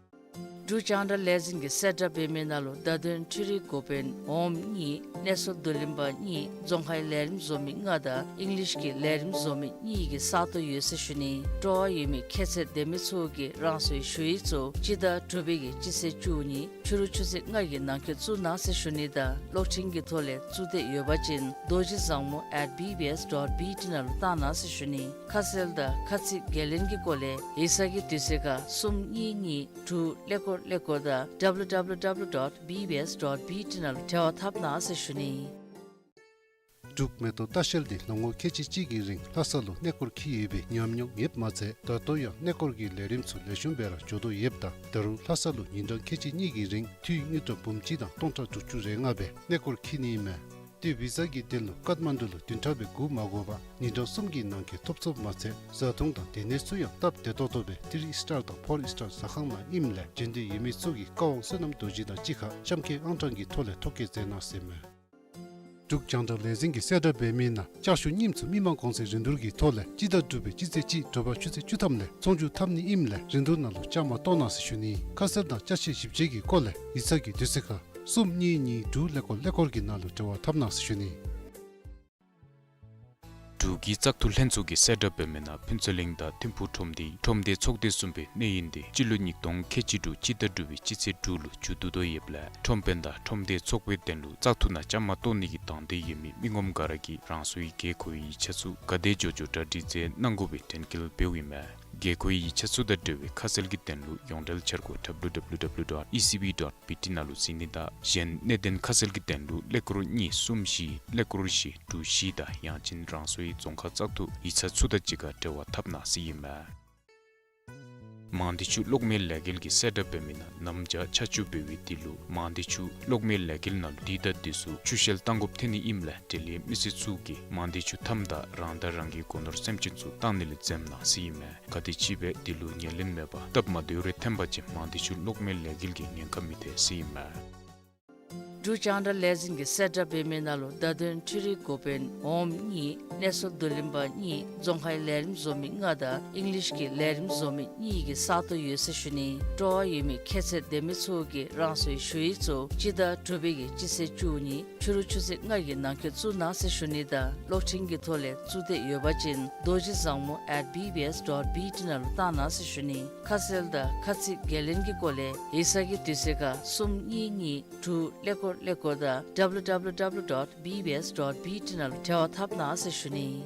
འབྲུག་རྒྱང་བསྒྲགས་ལས་འཛིན་གྱིས་གསལ་བསྒྲགས་འབད་མི་ནང་ལུ་བརྡ་དོན་འཕྲུལ་རིག་འགོ་དཔོན་འོགམ་གཉིས་གནས་ཚུལ་བསྡུ་ལེན་པ་གཉིས་རྫོང་ཁའི་ལས་རིམ་བཟོ་མི་ལྔ་དང་ཨིང་ལིཤ་གི་ལས་རིམ་བཟོ་མི་གཉིས་ཀྱི་ས་སྟོང་ཡོད་ཟེར་ཞུ་ནི། སྤྲོ་བ་ཡོད་མི་ཁྱད་ཚད་ལྡན་མི་ཚུ་གིས་རང་སོའི་ཞུ་ཡིག་ཚུ་སྤྱི་ཟླ་དྲུག་པའི་གི་སྤྱི་ཚེས་བཅུ་གཉིས་ཕྱི་རུ་ཆུ་ཚོད་ལྔ་གི་ནང་འཁོད་བཙུགས་གནང་ཟེར་ཞུ་ནི་དང་གློག་འཕྲིན་གྱི་ཐོག་ལས་བཙུགས་འདོད་ཡོད་པ་ཅིན་རྡོ་རྗེ་བཟང་མོ་at B B S dot B T ནང་ལུ་བཏང་གནང་ཟེར་ཞུ་ནི། ཁ་གསལ་དང་ཁ་ཚིག་འགན་ལེན་གྱི་སྐོར་ལས་ཡིག་ཚང་གི་དུས་ཚོད་ཁར་གསུམ་གཉིས་གཉིས་དྲུག་ཀླད་ཀོར་ཀླད་ཀོར་དང་W W W dot B B S dot B T ནང་ལུ་འབྲེལ་བ་འཐབ་གནང་ཟེར་ཞུ་ནི། འབྲུག་མེ་ཏོག་ལྟ་བཤལ་འདི་ལོ་ངོ་ཁལ་གཅིག་གཅིག་གི་རིང་ལྷ་ས་ལུ་གནས་སྐོར་འཁྱིད་ཡོད་པའི་ཉམས་མྱོང་ཡོདཔ་མ་ཚད་ད་ལྟོ་ཡང་གནས་སྐོར་གྱི་ལས་རིམ་ཚུ་ལེགས་ཤོམ་སྦེ་ར་འགྱོ་དོ་ཡོདཔ་ད་ད་རུང་ལྷ་ས་ལུ་ཉིན་གྲངས་ཁལ་གཅིག་གཉིས་ཀྱི་རིང་འཐུས་དངུལ་ཀྲམ་འབུམ་གཅིག་དང་སྟོང་ཕྲག་དྲུག་ཅུ་རེ་ལྔ་སྦེ་གནས་སྐོར་འཁྱིད་ནི་ཨིན་མས། ཏེ་བི་ས་གི་དོན་ལུ་ཀཏ་མན་ཌུ་ལུ་བདུན་ཕྲག་སྦེ་སྒུག་མ་དགོ་པར་ཉིན་གྲངས་གསུམ་གྱི་ནང་འཁོད་ཐོབ་ཚུགསཔ་མ་ཚད་བཟའ་འཐུང་དང་སྡོད་གནས་ཚུ་ཡང་སྟབས་བདེ་ཏོག་ཏོ་སྦེ་ཐི་རི་སི་ཊར་དང་ཕོར་སི་ཊར་ཟ་ཁང་ནང་ཨིནམ་ལས་བྱོན་འདོད་ཡོད་མི་ཚུ་གིས་བཀའ་དབང་བསོད་ནམས་རྡོ་རྗེ་དང་གཅིག་ཁར་གཤམ་འཁོད་ཨང་གྲངས་ཀྱི་ཐོག་ལས་ཐོ་བཀོད་མཛད་གནང་ཟེར་མས། འབྲུག་རྒྱང་བསྒྲགས་ལས་འཛིན་གྱིས་གསལ་བསྒྲགས་འབད་མི་ནང་ལྕགས་ཤོག་རྙིངམ་ཚུ་མི་མང་གོང་ཚད་རིན་བསྡུར་གྱི་ཐོག་ལས་སྤྱི་ཟླ་དྲུག་པའི་སྤྱི་ཚེས་གཅིག་དྲོ་པ་ཆུ་ཚོད་བཅུ་ཐམ་ལས་ཚོང་བསྒྱུར་འཐབ་ནི་ཨིནམ་ལས་རིན་བསྡུར་ནང་ལུ་བཅའ་མར་གཏོགས་གནང་ཟེར་ཞུ་ནི། ཁ་གསལ་དང་ཅ་ཆས་ཞིབ་དཔྱད་ཀྱི་སྐོར་ལས་ཡིག་ཚང་གི་དུས་ཚོད་ཁར་གསུམ་གཉིས་གཉིས་དྲུག་ཀླད་ཀོར་ཀླད་ཀོར་གྱི་ནང་ལུ་འབྲེལ་བ་འཐབ་གནང་ཟེར་ཞུ་ནི། འབྲུག་གི་བཙག་འཐུ་ལྷན་ཚོགས་ཀྱིས་གསལ་བསྒྲགས་འབད་མི་ནང་ཕུན་ཚོགས་གླིང་དང་ཐིམ་ཕུག་ཁྲོམ་སྡེ་ཁྲོམ་སྡེ་ཚོགས་སྡེ་གསུམ་པའི་གནས་ཡུན་འདི་སྤྱི་ལོ་ཉིས་སྟོང་ཁལ་གཅིག་དྲུག་སྤྱི་ཟླ་དྲུག་པའི་སྤྱི་ཚེས་དྲུག་ལུ་མཇུག་བསྡུ་དོ་ཡོདཔ་ལས་ཁྲོམ་དཔོན་དང་ཁྲོམ་སྡེ་ཚོགས་པའི་དོན་ལུ་བཙག་འཐུ་ནང་བཅའ་མར་གཏོགས་ནི་གི་དང་འདོད་ཡོད་མི་མི་ངོམ་ག་ར་གིས་རང་སོའི་དགོས་མཁོའི་ཡིག་ཆ་ཚུ་ག་དེ་མགྱོགས་མགྱོགས་གྲ་སྒྲིག་མཛད་གནང་དགོ་པའི་དྲན་སྐུལ་འབདཝ་ཨིན་མས། དགོས་མཁོའི་ཡིག་ཆ་ཚུ་དང་འབྲེལ་བའི་ཁ་གསལ་གྱི་དོན་ལུ་ཡོངས་འབྲེལ་འཆར་སྒོ་W W W dot E C B dot B T ནང་ལུ་གཟིགས་ནི་དང་གཞན་གནད་དོན་ཁ་གསལ་གྱི་དོན་ལུ་ཀླད་ཀོར་གཉིས་གསུམ་བཞི་ཀླད་ཀོར་བཞི་དྲུག་བཞི་དང་ཡང་ཅིན་རང་སོའི་རྫོང་ཁག་བཙག་འཐུ་ཡིག་ཚང་ཚུ་དང་གཅིག་ཁར་འབྲེལ་བ་འཐབ་གནང་ཟེར་ཨིན་མས། མང་སྡེ་ཆུ་གློག་མེ་ལས་འགུལ་གྱིས་གསལ་བསྒྲགས་འབད་མི་ནང་གནམ་བྱཱར་ཆར་ཆུ་འབབ་པའི་དུས་ལུ་མང་སྡེ་ཆུ་གློག་མེ་ལས་འགུལ་ནང་ལུ་དུས་དང་དུས་སུ་ཆུ་ཤེལ་བཏང་དགོཔ་ཐོན་ནི་ཨིནམ་ལས་འབྲེལ་ཡོད་མི་སེར་ཚུ་གིས་མང་སྡེ་ཆུ་མཐའམ་དང་རང་དང་རང་གི་སྒོ་ནོར་སེམས་ཅན་ཚུ་བཏང་ནི་ལས་འཛེམ་གནང་ཟེར་ཨིན་མས། ག་དེ་ཅིག་སྦེ་དེ་ལུ་ཉེར་ལེན་མེད་པར་སྟབས་མ་བདེཝ་རེ་ཐོན་པ་ཅིན་མང་སྡེ་ཆུ་གློག་མེ་ལས་འགུལ་གྱིས་ཉེན་ཁ་མི་ཐེག་ཟེར་ཨིན་མས། འབྲུག་རྒྱང་བསྒྲགས་ལས་འཛིན་གྱིས་གསལ་བསྒྲགས་འབད་མི་ནང་ལུ་བརྡ་དོན་འཕྲུལ་རིག་འགོ་དཔོན་འོགམ་གཉིས་གནས་ཚུལ་བསྡུ་ལེན་པ་གཉིས་རྫོང་ཁའི་ལས་རིམ་བཟོ་མི་ལྔ་དང་ཨིང་ལིཤ་གི་ལས་རིམ་བཟོ་མི་གཉིས་ཀྱི་ས་སྟོང་ཡོད་ཟེར་ཞུ་ནི། སྤྲོ་བ་ཡོད་མི་ཁྱད་ཚད་ལྡན་མི་ཚུ་གིས་རང་སོའི་ཞུ་ཡིག་ཚུ་སྤྱི་ཟླ་དྲུག་པའི་གི་སྤྱི་ཚེས་བཅུ་གཉིས་ཕྱི་རུ་ཆུ་ཚོད་ལྔ་གི་ནང་འཁོད་བཙུགས་གནང་ཟེར་ཞུ་ནི་དང་གློག་འཕྲིན་གྱི་ཐོག་ལས་བཙུགས་འདོད་ཡོད་པ་ཅིན་རྡོ་རྗེ་བཟང་མོ་at B B S dot B T ནང་ལུ་བཏང་གནང་ཟེར་ཞུ་ནི། ཁ་གསལ་དང་ཁ་ཚིག་འགན་ལེན་གྱི་སྐོར་ལས་ཡིག་ཚང་གི་དུས་ཚོད་ཁར་གསུམ་གཉིས་གཉིས་དྲུག་ཀླད་ཀོར་ཀླད་ཀོར་དང་W W W dot B B S dot B T ནང་ལུ་འབྲེལ་བ་འཐབ་གནང་ཟེར་ཞུ་ནི།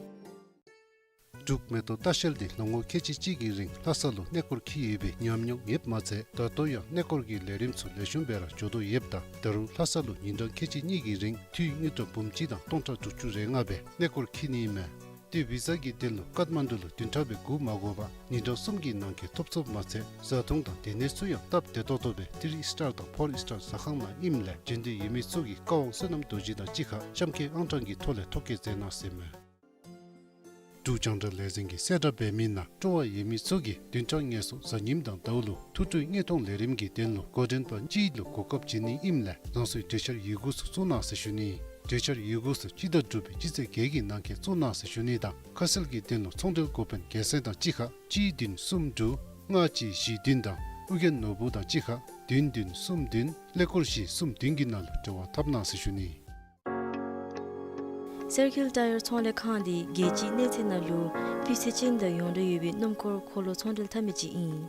འབྲུག་མེ་ཏོག་ལྟ་བཤལ་འདི་ལོ་ངོ་ཁལ་གཅིག་གཅིག་གི་རིང་ལྷ་ས་ལུ་གནས་སྐོར་འཁྱིད་ཡོད་པའི་ཉམས་མྱོང་ཡོདཔ་མ་ཚད་ད་ལྟོ་ཡང་གནས་སྐོར་གྱི་ལས་རིམ་ཚུ་ལེགས་ཤོམ་སྦེ་ར་འགྱོ་དོ་ཡོདཔ་ད་ད་རུང་ལྷ་ས་ལུ་ཉིན་གྲངས་ཁལ་གཅིག་གཉིས་ཀྱི་རིང་འཐུས་དངུལ་ཀྲམ་འབུམ་གཅིག་དང་སྟོང་ཕྲག་དྲུག་ཅུ་རེ་ལྔ་སྦེ་གནས་སྐོར་འཁྱིད་ནི་ཨིན་མས། ཏེ་བི་ས་གི་དོན་ལུ་ཀཏ་མན་ཌུ་ལུ་བདུན་ཕྲག་སྦེ་སྒུག་མ་དགོ་པར་ཉིན་གྲངས་གསུམ་གྱི་ནང་འཁོད་ཐོབ་ཚུགསཔ་མ་ཚད་བཟའ་འཐུང་དང་སྡོད་གནས་ཚུ་ཡང་སྟབས་བདེ་ཏོག་ཏོ་སྦེ་ཐི་རི་སི་ཊར་དང་ཕོར་སི་ཊར་ཟ་ཁང་ནང་ཨིནམ་ལས་བྱོན་འདོད་ཡོད་མི་ཚུ་གིས་བཀའ་དབང་བསོད་ནམས་རྡོ་རྗེ་དང་གཅིག་ཁར་གཤམ་འཁོད་ཨང་གྲངས་ཀྱི་ཐོག་ལས་ཐོ་བཀོད་མཛད་གནང་ཟེར་མས། འབྲུག་རྒྱང་བསྒྲགས་ལས་འཛིན་གྱིས་གསལ་བསྒྲགས་འབད་མི་ནང་སྤྲོ་བ་ཡོད་མི་ཚུ་གིས་བདུན་ཕྲག་ལྔ་སོ་གཟའ་ཉིམ་དང་ཟླཝ་ལུ་ཐུགས་སྤྲོའི་དངོས་མཐོང་ལས་རིམ་གྱི་དོན་ལུ་འགོ་འདྲེན་པ་གཅིག་ལུ་གོ་སྐབས་བྱིན་ནི་ཨིནམ་ལས་རང་སོའི་གྲོས་འཆར་ཡི་གུ་ཚུ་བཙུགས་གནང་ཟེར་ཞུ་ནི། གྲོས་འཆར་ཡི་གུ་ཚུ་སྤྱི་ཟླ་དྲུག་པའི་སྤྱི་ཚེས་བརྒྱད་ཀྱི་ནང་འཁོད་བཙུགས་གནང་ཟེར་ཞུ་ནི་དང་ཁ་གསལ་གྱི་དོན་ལུ་ཚོང་འབྲེལ་འགོ་དཔོན་རྒྱལ་མཚན་དང་གཅིག་ཁར་གཅིག་བདུན་གསུམ་དྲུག་ལྔ་གཅིག་བཞི་བདུན་དང་ཨོ་རྒྱན་ནོར་བུ་དང་གཅིག་ཁར་བདུན་བདུན་གསུམ་བདུན་ཀླད་ཀོར་བཞི་གསུམ་བདུན་གྱི་ནང་ལུ་འབྲེལ་བ་འཐབ་གནང་ཟེར་ཞུ་ནི། སེར་ཁིལ་ཊ་ཡར་ཚོང་ལས་ཁང་འདི་རྒྱལ་སྤྱིའི་གནས་ཚད་ནང་ལུ་སྤུས་ཚད་ཅན་དང་ཡོངས་གྲགས་ཡོད་པའི་སྣུམ་འཁོར་འཁོར་ལོ་ཚོང་འབྲེལ་འཐབ་མི་ཅིག་ཨིན།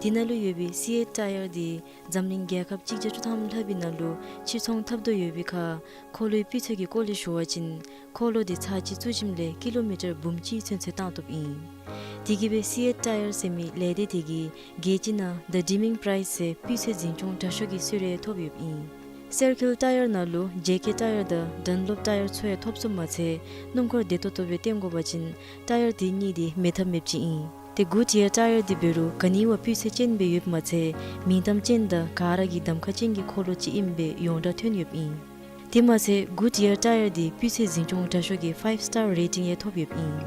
དེ་ནང་ལུ་ཡོད་པའི་སི་ཨེཊ་ཊ་ཡར་འདི་འཛམ་གླིང་རྒྱལ་ཁབ་གཅིག་བརྒྱ་བཅུ་ཐམ་ལྷག་པའི་ནང་ལུ་ཕྱིར་ཚོང་འཐབ་དོ་ཡོད་པའི་ཁར་འཁོར་ལོའི་སྤུས་ཚད་ཀྱི་སྐོར་ལས་ཞུ་བ་ཅིན་འཁོར་ལོ་འདི་ཚར་གཅིག་བཙུགས་ཞིནམ་ལས་ཀི་ལོ་མི་ཊར་འབུམ་གཅིག་ཚུན་ཚོད་བཏང་བཏུབ་ཨིན། དེ་གིས་སྦེ་སི་ཨེཊ་ཊ་ཡར་ཟེར་མི་ལས་སྡེ་དེ་གིས་རྒྱལ་སྤྱི་ནང་The Dreaming Prize ཟེར་སྤུས་ཚད་འཛིན་སྐྱོང་དྲག་ཤོས་ཀྱི་གསོལ་རས་ཐོབ་ཡོདཔ་ཨིན། སེར་ཁིལ་ཊ་ཡར་ནང་ལུ་ཇེ་ཀེ་ཊ་ཡར་དང་ཌན་ལོབ་ཊ་ཡར་ཚུ་ཡང་ཐོབ་ཚུགསཔ་མ་ཚད་སྣུམ་འཁོར་བདེ་ཏོག་ཏོ་སྦེ་བཏོན་དགོ་པ་ཅིན་ཊ་ཡར་དེ་གཉིས་འདི་མེད་ཐབས་མེདཔ་ཅིག་ཨིན། ཏེ་གུཌ་ཡར་ཊ་ཡར་འདི་འབད་རུང་ག་ནི་བ་སྤུས་ཚད་ཅན་སྦེ་ཡོདཔ་མ་ཚད་མིང་གཏམ་ཅན་དང་ག་ར་གིས་གདམ་ཁ་ཅན་གྱི་འཁོར་ལོ་ཅིག་ཨིནམ་སྦེ་ཡོངས་གྲགས་ཐོན་ཡོདཔ་ཨིན། དེ་མ་ཚད་གུཌ་ཡར་ཊ་ཡར་འདི་སྤུས་ཚད་འཛིན་སྐྱོང་དྲག་ཤོས་ཀྱི་ཕའིབ་སི་ཊར་རེ་ཊིང་ཡང་ཐོབ་ཡོདཔ་ཨིན།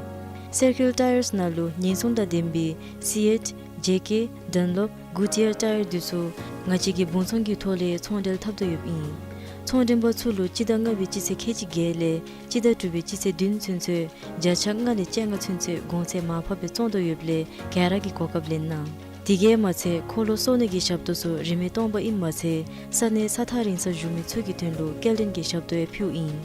སེར་ཁིལ་ཊ་ཡར་ནང་ལུ་ཉེན་སྲུང་དང་ལྡན་པའི་སི་ཨེཊ་ཇེ་ཀེ་ཌན་ལོབ་གུཌ་ཡར་ཊ་ཡར་འདི་ཚུ་ང་བཅས་ཀྱིས་སྦོང་ཚོང་གི་ཐོག་ལས་ཚོང་འབྲེལ་འཐབ་དོ་ཡོདཔ་ཨིན། ཚོང་འབྲེལ་པ་ཚུ་ལུ་སྤྱི་ཟླ་ལྔ་པའི་སྤྱི་ཚེས་ཁལ་གཅིག་བརྒྱད་ལས་སྤྱི་ཟླ་དྲུག་པའི་སྤྱི་ཚེས་བདུན་ཚུན་ཚོད་བརྒྱ་ཆ་ལྔ་ལས་བཅོ་ལྔ་ཚུན་ཚོད་གོང་ཚད་མར་ཕབ་སྦེ་བཙོང་དོ་ཡོདཔ་ལས་ག་ར་གིས་གོ་སྐབས་ལེན་གནང་། དེ་གིས་མ་ཚད་འཁོར་ལོ་གསོ་ནི་གི་ཞབས་ཏོག་ཚུ་རིན་མེད་སྟོང་པ་ཨིནམ་མ་ཚད་ས་གནས་ས་ཐག་རིང་སར་བཞུགས་མི་ཚུ་གི་དོན་ལུ་སྐྱེལ་འདྲེན་གྱི་ཞབས་ཏོག་ཡང་ཕུལཝ་ཨིན།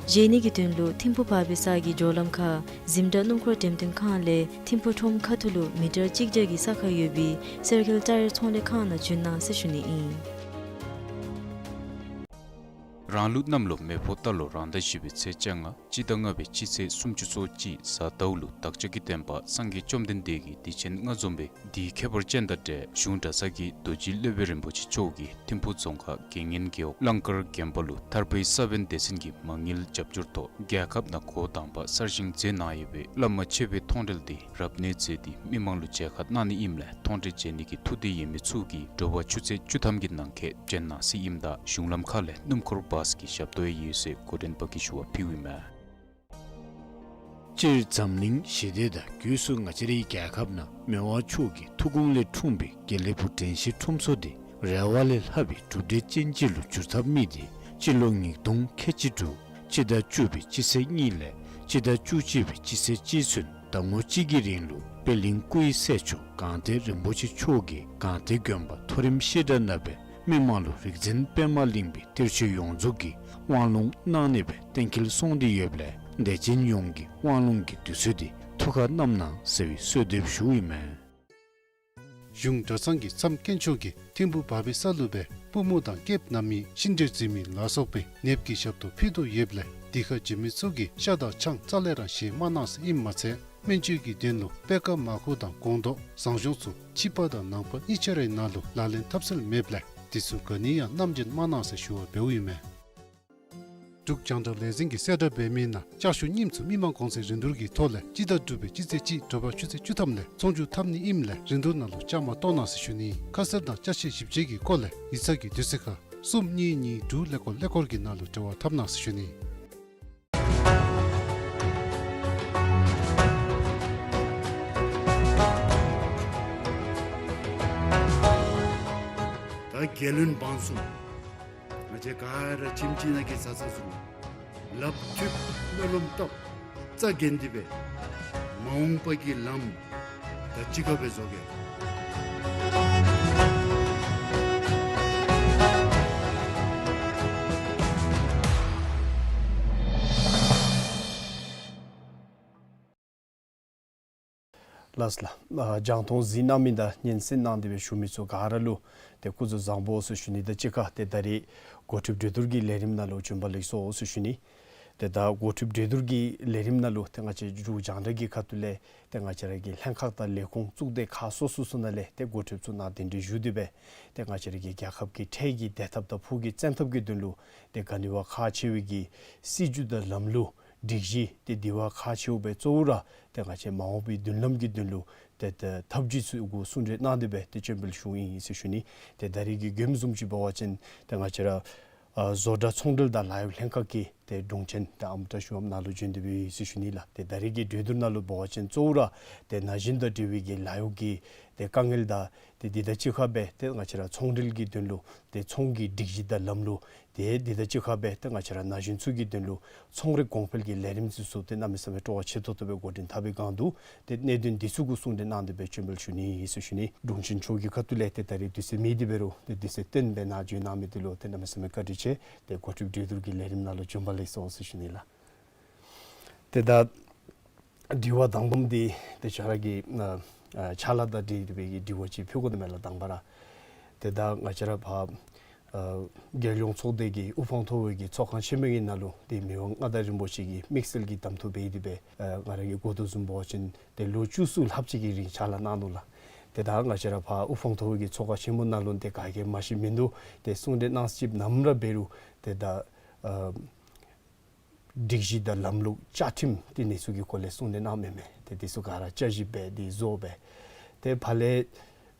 བཞེས་ནི་གི་དོན་ལུ་ཐིམ་ཕུ་བར་པའི་ས་གི་འགྱོ་ལམ་ཁར་ཟིམ་དྲག་སྣུམ་འཁོར་འགྲེམས་སྟོན་ཁང་ལས་ཐིམ་ཕུ་ཁྲོམ་ཁ་ཐུག་ལུ་མི་ཊར་གཅིག་བརྒྱ་གི་ས་ཁར་ཡོད་པའི་སེར་ཁིལ་ཊ་ཡར་ཚོང་ལས་ཁང་ནང་བྱོན་གནང་ཟེར་ཞུ་ནི་ཨིན། རང་ལུགས་གནམ་ལོ་མེ་ཕོ་རྟ་ལོ་རང་ཟླ་བཞི་པའི་ཚེས་བཅོ་ལྔ་སྤྱི་ཟླ་ལྔ་པའི་སྤྱི་ཚེས་སུམ་ཅུ་སོ་གཅིག་གཟའ་ཟླཝ་ལུ་བདག་ཅག་གི་བསྟན་པ་སངས་རྒྱས་བཅོམ་ལྡན་འདས་ཀྱི་གདུལ་ཞིང་ལྔ་འཛོམས་པའི་དེའི་ཁྱད་པར་ཅན་དང་འབྲེལ་གཞུང་གྲྭ་ཚང་གི་རྡོ་རྗེ་སློབ་དཔོན་རིན་པོ་ཆེ་མཆོག་གིས་ཐིམ་ཕུག་རྫོང་ཁག་དགེ་བསྙེན་རྒེད་འོག་གླང་དཀར་དགོན་པ་ལུ་ཐར་པའི་ས་བོན་སྡེ་ཚན་གྱི་མ་དངུལ་རྒྱབ་སྐྱོར་ཐོག་རྒྱལ་ཁབ་ནང་འགོ་དང་པ་གསར་བཞེངས་མཛད་གནང་ཡོད་པའི་བླ་མ་ཆེ་བའི་མཐོང་གྲོལ་དེ་རབ་གནས་མཛད་དེ་མི་མང་ལུ་མཇལ་ཁ་གནང་ནི་ཨིནམ་ལས་མཐོང་གྲོལ་མཇལ་ནི་གི་ཐུགས་འདོད་ཡོད་མི་ཚུ་གིས་དྲོ་པ་ཆུ་ཚོད་བཅུ་ཐམ་གྱི་ནང་འཁོད་བྱོན་གནང་ཟེར་ཨིནམ་ད་གཞུང་ལམ་ཁ་ལས་སྣུམ་འཁོར་བཱས་ཀྱི་ཞབས་ཏོག་ཡོད་ཟེར་འགོ་འདྲེན་པ་གིས་ཞུ་བ་ཕུལཝ་ཨིན་མས། སྤྱིར་འཛམ་གླིང་ཞི་བདེ་དང་སྒོས་སུ་ང་བཅས་རའི་རྒྱལ་ཁབ་ནང་མི་དབང་མཆོག་གི་ཐུགས་དགོངས་ལས་འཁྲུངས་པའི་དགེ་ལེགས་ཕུག་དྲན་ཤེས་ཁྲོམ་ཚོགས་དེ་རེ་བ་ལས་ལྷག་པའི་གྲུབ་འབྲས་ཅན་ཅིག་ལུ་འགྱུར་ཐབས་དམིགས་ཏེ་སྤྱི་ལོ་ཉིས་སྟོང་ཁལ་གཅིག་དྲུག་སྤྱི་ཟླ་བཅུ་པའི་སྤྱི་ཚེས་གཉིས་ལས་སྤྱི་ཟླ་བཅུ་གཅིག་པའི་སྤྱི་ཚེས་གཅིག་ཚུན་ཟླ་ངོ་གཅིག་གི་རིང་ལུ་པད་གླིང་སྐུ་ཡི་སྲས་མཆོག་གངས་ཏི་རིན་པོ་ཆེ་མཆོག་གིས་གངས་ཏི་དགོན་པ་མཐོ་རིམ་བཤད་གྲྭ་ནང་སྦེ་མི་མང་ལུ་རིག་འཛིན་པདྨ་གླིང་པའི་གཏེར་ཆོས་ཡོངས་རྫོགས་ཀྱི་དབང་ལུང་གནང་ནི་སྦེ་གཏན་འཁེལ་སོང་སྟེ་ཡོདཔ་ལས་དད་ཅན་ཡོངས་ཀྱིས་དབང་ལུང་གི་དུས་ཚོད་དེ་ཐུགས་ཁར་བསྣམ་གནང་ཟེར་བའི་གསོལ་འདེབས་ཞུཝ་ཨིན་མས། གཞུང་གྲྭ་ཚང་གི་མཚམས་དཀོན་མཆོག་གིས་ཐིམ་ཕུག་བར་པའི་ས་ལུ་སྦེ་པུས་མོ་དང་སྐེདཔ་བསྣམས་མི་ཤིང་འབྲས་འཛིན་མི་ལ་སོགས་པའི་ནདཔ་གི་ཞབས་ཏོག་ཕུལ་དོ་ཡོདཔ་ལས་དེ་ཁར་བྱོན་མི་ཚུ་གིས་ཤ་དང་ཆང་རྩ་ལས་ར་བཞེས་མ་གནང་ཟེར་ཨིནམ་མ་ཚད་སྨན་བཅོས་ཀྱི་དོན་ལུ་པད་དཀར་མར་ཁུ་དང་སྒོང་རྡོག་ཟངས་གཞོང་ཚུ་ཕྱི་པ་དང་ནང་པ་གཉིས་ཆ་རའི་ནང་ལུ་ལག་ལེན་འཐབ་སྲོལ་མེདཔ་ལས་དེ་ཚུ་ག་ནི་ཡང་བསྣམས་བྱོན་མ་གནང་ཟེར་ཞུ་བ་འབདཝ་ཨིན་མས། འབྲུག་རྒྱང་བསྒྲགས་ལས་འཛིན་གྱིས་གསལ་བསྒྲགས་འབད་མི་ནང་ལྕགས་ཞུ་རྙིངམ་ཚུ་མི་མང་གོང་ཚད་རིན་བསྡུར་གྱི་ཐོག་ལས་སྤྱི་ཟླ་དྲུག་པའི་སྤྱི་ཚེས་གཅིག་དྲོ་པ་ཆུ་ཚོད་བཅུ་ཐམ་ལས་ཚོང་བསྒྱུར་འཐབ་ནི་ཨིནམ་ལས་རིན་བསྡུར་ནང་ལུ་བཅའ་མར་གཏོགས་གནང་ཟེར་ཞུ་ནི། ཁ་གསལ་དང་ཅ་ཆས་ཞིབ་དཔྱད་ཀྱི་སྐོར་ལས་ཡིག་ཚང་གི་དུས་ཚོད་ཁར་གསུམ་གཉིས་གཉིས་དྲུག་ཀླད་ཀོར་ཀླད་ཀོར་གྱི་ནང་ལུ་འབྲེལ་བ་འཐབ་གནང་ཟེར་ཞུ་ནི། ད་རྒྱལ་བློན་འབངས་གསུམ། ང་བཅས་ག་ར་ཁྱིམ་གཅིག་ནང་གི་བཟའ་ཚང་བཟུམ་ལགཔ་མཐུད་སྨོན་ལམ་བཏབ་རྩ་འགེངས་ཏེ་སྦེ་མ་འོངས་པ་གི་ལམ་ད་གཅིག་ཁར་སྦེ་བཟོ་གེ། ལགས་ལགས། ཨ་རྒྱང་མཐོང་གཟིགས་གནང་མི་དང་སྙན་གསན་གནང་སྟེ་སྦེ་བཞུགས་མི་ཚུ་ག་ར་ལུ་ཏེ་སྐུ་གཟུགས་བཟང་པོ་ཟེར་ཞུ་ནི་དང་གཅིག་ཁར་ཏེ་ད་རེས་འགོ་ཁྲིདཔ་གྲོས་བསྡུར་གྱི་ལས་རིམ་ནང་ལུ་བྱོན་པ་ལེགས་སོ་ཟེར་ཞུ་ནི། ཏེ་ད་འགོ་ཁྲིདཔ་གྲོས་བསྡུར་གྱི་ལས་རིམ་ནང་ལུ་ཏེ་ང་བཅས་འབྲུག་རྒྱང་བསྒྲགས་ཀྱི་ཁ་ཐུག་ལས་ཏེ་ང་བཅས་ར་གི་ལྷན་ཁག་དང་ལས་ཁུངས་གཙུག་སྡེ་ཁག་སོ་སོ་ཚུ་ནང་ལས་ཏེ་འགོ་ཁྲིདཔ་ཚུ་ནང་གདན་འདྲེན་ཞུ་སྟེ་སྦེ་ཏེ་ང་བཅས་ར་གི་རྒྱལ་ཁབ་ཀྱི་འཕྲལ་གྱི་བདེ་ཐབས་དང་ཕུགས་ཀྱི་བཙན་ཐབས་ཀྱི་དོན་ལུ་ཏེ་ག་ནི་བ་ཁག་ཆེ་བའི་གི་སྲིད་བྱུས་དང་ལམ་ལུགས་སྒྲིག་གཞི་ཏེ་དེ་བ་ཁག་ཆེཝ་སྦེ་གཙོ་བོ་ར་ཏེ་ང་བཅས་མ་འོངས་པའི་མདུན་ལམ་གྱི་དོན་ལུ་ཏེ་ཏེ་ཐབས་ཇུས་ཚུ་གུ་གསུང་གྲོས་གནང་སྟེ་སྦེ་ཏེ་བྱོན་པ་ལེགས་ཤོམ་ཨིན་ཟེར་ཞུ་ནི། ཏེ་ད་རེས་ཀྱི་མགྱོནམ་བཟུམ་ཅིག་འབད་བ་ཅིན་ཏེ་ང་བཅས་ར་ཨ་བཟོ་གྲྭ་ཚོང་འབྲེལ་དང་ལཱ་གཡོག་ལྷན་ཁག་གི་ཏེ་དྲུང་ཆེན་ཏེ་ཨམ་བཀྲ་ཤིས་ནཱ་ལུ་བྱོན་ཏེ་སྦེ་ཡོད་ཟེར་ཞུ་ནི་ལགས། ཏེ་ད་རེས་ཀྱི་གྲོས་བསྡུར་ནང་ལུ་འབད་བ་ཅིན་གཙོ་བོ་ར་ཏེ་ན་གཞོན་དང་འབྲེལ་བའི་གི་ལཱ་གཡོག་གི་ཏེ་དཀའ་ངལ་དང་ཏེ་དེ་དང་གཅིག་ཁར་སྦེ་ཏེ་ང་བཅས་ར་ཚོང་འབྲེལ་གྱི་དོན་ལུ་ཏེ་ཚོང་གི་སྒྲིག་གཞི་དང་ལམ་ལུགས་ཏེ་དེ་དང་གཅིག་ཁར་སྦེ་ཏེ་ང་བཅས་ར་ན་གཞོན་ཚུ་གི་དོན་ལུ་ཚོང་རའི་གོང་འཕེལ་གྱི་ལས་རིམ་ཚུ་ཚུ་ཏེ་གནམ་མེད་ས་མེད་སྤྲོ་བ་ཆེ་ཏོག་ཏོ་སྦེ་འགོ་འདྲེན་འཐབ་པའི་སྒང་དུ་ཏེ་གནད་དོན་འདི་ཚུ་གུ་གསུང་གྲོས་གནང་སྟེ་སྦེ་བྱོན་པ་ལེགས་ཤོམ་ཨིན་ཟེར་ཞུ་ནི། དྲུང་ཆེན་མཆོག་གི་ཁ་ཐུག་ལས་ཏེ་ད་རེས་དུས་ཚོད་མེད་དེ་འབད་རུང་ཏེ་དུས་ཚོད་བཏོན་སྦེ་ནཱ་བྱོན་གནང་མི་འདི་ལུ་ཏེ་གནམ་མེད་ས་མེད་བཀའ་དྲིན་ཆེ། ཏེ་འགོ་ཁྲིདཔ་གྲོས་བསྡུར་གྱི་ལས་རིམ་ནང་ལུ་བྱོན་པ་ལེགས་སོ་ཟེར་ཞུ་ནི་ལགས། ཏེ་ད་དྲི་བ་དང་པམ་འདི་ཏེ་ཁྱོད་ར་གི་ཨ་ཨ་ཕྱག་ལཱ་དང་འབྲེལ་ཏེ་སྦེ་གི་དྲི་བ་ཅིག་ཕུལ་དགོ་ནི་མས་ལགས། དང་པ་ར་ཏེ་ད་ང་བཅས་ར་ཕར་ཨ་རྒྱལ་ཡོངས་ཚོགས་སྡེ་གི་དབུ་འཕང་མཐོ་བའི་གི་ཚོགས་ཁང་ཆེན་མོ་གི་ནང་ལུ་ཏེ་མི་དབང་མངའ་བདག་རིན་པོ་ཆེ་གིས་དམིགས་བསལ་གྱི་གདམ་འཐུ་འབད་དེ་སྦེ་ཨ་ང་ར་གིས་གོ་དོ་བཟུམ་འབད་བ་ཅིན་ཏེ་ལོ་བཅུ་གསུམ་ལྷགཔ་ཅིག་གི་རིང་ཕྱག་ལཱ་གནང་ནུག་ལགས། ཏེ་ད་ང་བཅས་ར་ཕར་དབུ་འཕང་མཐོ་བའི་གི་ཚོགས་ཁང་ཆེན་མོ་ནང་ལུ་ཏེ་ག་གིས་མ་ཤེས་མིན་འདུག། ཏེ་གསུང་གྲོས་གནང་ཅིག་ནམ་ར་འབད་རུང་ཏེ་ད་ཨ་སྒྲིག་གཞི་དང་ལམ་ལུགས་བཅའ་ཁྲིམས་དེ་ནི་ཚུ་གི་སྐོར་ལས་གསུང་གྲོས་གནངམ་མས། ཏེ་དེ་ཚུ་ག་ར་བསྐྱར་ཞིབ་འབད་དེ་བཟོ་སྦེ་ཏེ་ཕར་ལས་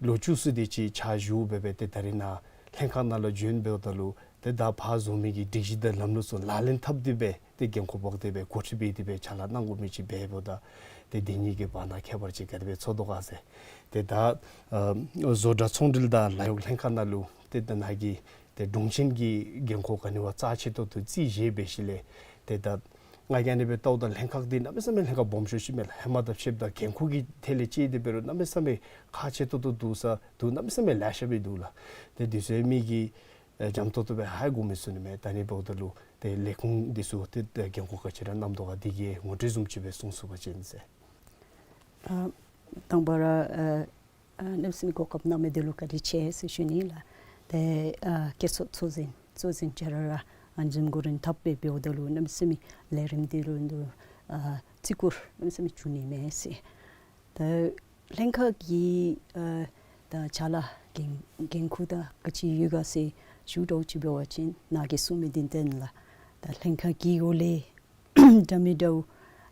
ལོ་བཅུ་གསུམ་དེ་ཅིག་ཕྱག་ཞུ་འབད་སྦེ་ཏེ་ད་རེས་ནཱ་ལྷན་ཁག་ནང་ལུ་བྱོན་འབདཝ་ད་ལུ་ཏེ་ད་ཕར་བཟོ་མི་གི་སྒྲིག་གཞི་དང་ལམ་ལུགས་ཚུ་ལག་ལེན་འཐབ་སྟེ་སྦེ་ཏེ་འགན་ཁུར་འབག་སྟེ་སྦེ་འགོ་ཁྲིདཔ་སྦེ་ཏེ་སྦེ་ཕྱག་ལཱ་གནང་དགོ་མི་ཅིག་འབད་འབདཝ་ད་ཏེ་དེ་གཉིས་ཀྱི་བར་ན་ཁྱད་པར་ཅིག་ག་དེ་སྦེ་ཚོར་དོ་ག་ཟེར། ཏེ་ད་ཨ་བཟོ་གྲྭ་ཚོང་འབྲེལ་དང་ལཱ་གཡོག་ལྷན་ཁག་ནང་ལུ་ཏེ་ད་ནཱ་གི་ཏེ་དྲུང་ཆེན་གྱི་འགན་ཁུར་ག་ནི་བ་རྩ་ཆེ་ཏོག་ཏོ་རྩིས་བཞེས་འབད་ཞིནམ་ལས་ཏེ་ད་ང་གིས་ཨ་ནི་སྦེ་བལྟཝ་ད་ལྷན་ཁག་འདི་གནམ་མེད་ས་མེད་ལྷན་ཁག་སྦོམ་ཤོས་ཅིག་མས་ལགས། ཧེ་མ་དང་ཕྱདཔ་ད་འགན་ཁུར་གྱི་ཐད་ལས་ཅིག་དེ་འབད་རུང་གནམ་མེད་ས་མེད་ཁག་ཆེ་ཏོག་ཏོ་འདུག་ས་འདུག། གནམ་མེད་ས་མེད་ལེ་ཤ་སྦེ་འདུག་ལགས། ཏེ་དེ་ཚུ་མི་གིས་ཨེ་འཇམ་ཏོང་ཏོ་སྦེ་ཧ་གོ་མི་ཚུགས་ནི་མས། ད་ཨ་ནི་འབདཝ་ད་ལུ་ཏེ་ལས་ཁུངས་འདི་ཚུ་ཏེ་ད་འགན་ཁུར་ག་ཅི་ར་གནང་དོ་ག་འདི་གི་ངོ་སྤྲོད་བཟུམ་ཅིག་སྦེ་གསུང་ཚུགས་པ་ཅིན་ཟེར། ཨ་དང་པ་ར་ཨ་ཨ་གནམ་མེད་ས་མེད་གོ་སྐབས་གནང་མི་འདི་ལུ་བཀའ་དྲིན་ཆེ་ཟེར་ཞུ་ནི་ལགས། ཏེ་ཨ་བཀྲ་ཤིས་ཚོགས་འཛིན་གཙོ་འཛིན་བཅས་ར་ར་ ཨ་ནི་བཟུམ་གུ་རིན་ཐབས་སྦེ་འབདཝ་ད་ལུ་གནམ་མེད་ས་མེད་ལས་རིམ་འདི་ལུ་འདུ་ཨ་བརྩི་བཀུར་གནམ་མེད་ས་མེད་བྱུང་ནི་མས་ཟེར། ད་ལྷན་ཁག་གི་ཨ་ད་ཅ་ལ་འགན་འགན་ཁུར་དང་ག་ཅི་ཡོད་ག་ཟེར་ཞུ་དོ་ཅིག་འབད་བ་ཅིན་ནཱ་གིས་གསུངས་མི་འདི་བདེན་ལགས། ད་ལྷན་ཁག་གི་འོག་ལས་འདྲ་མི་འདྲཝ་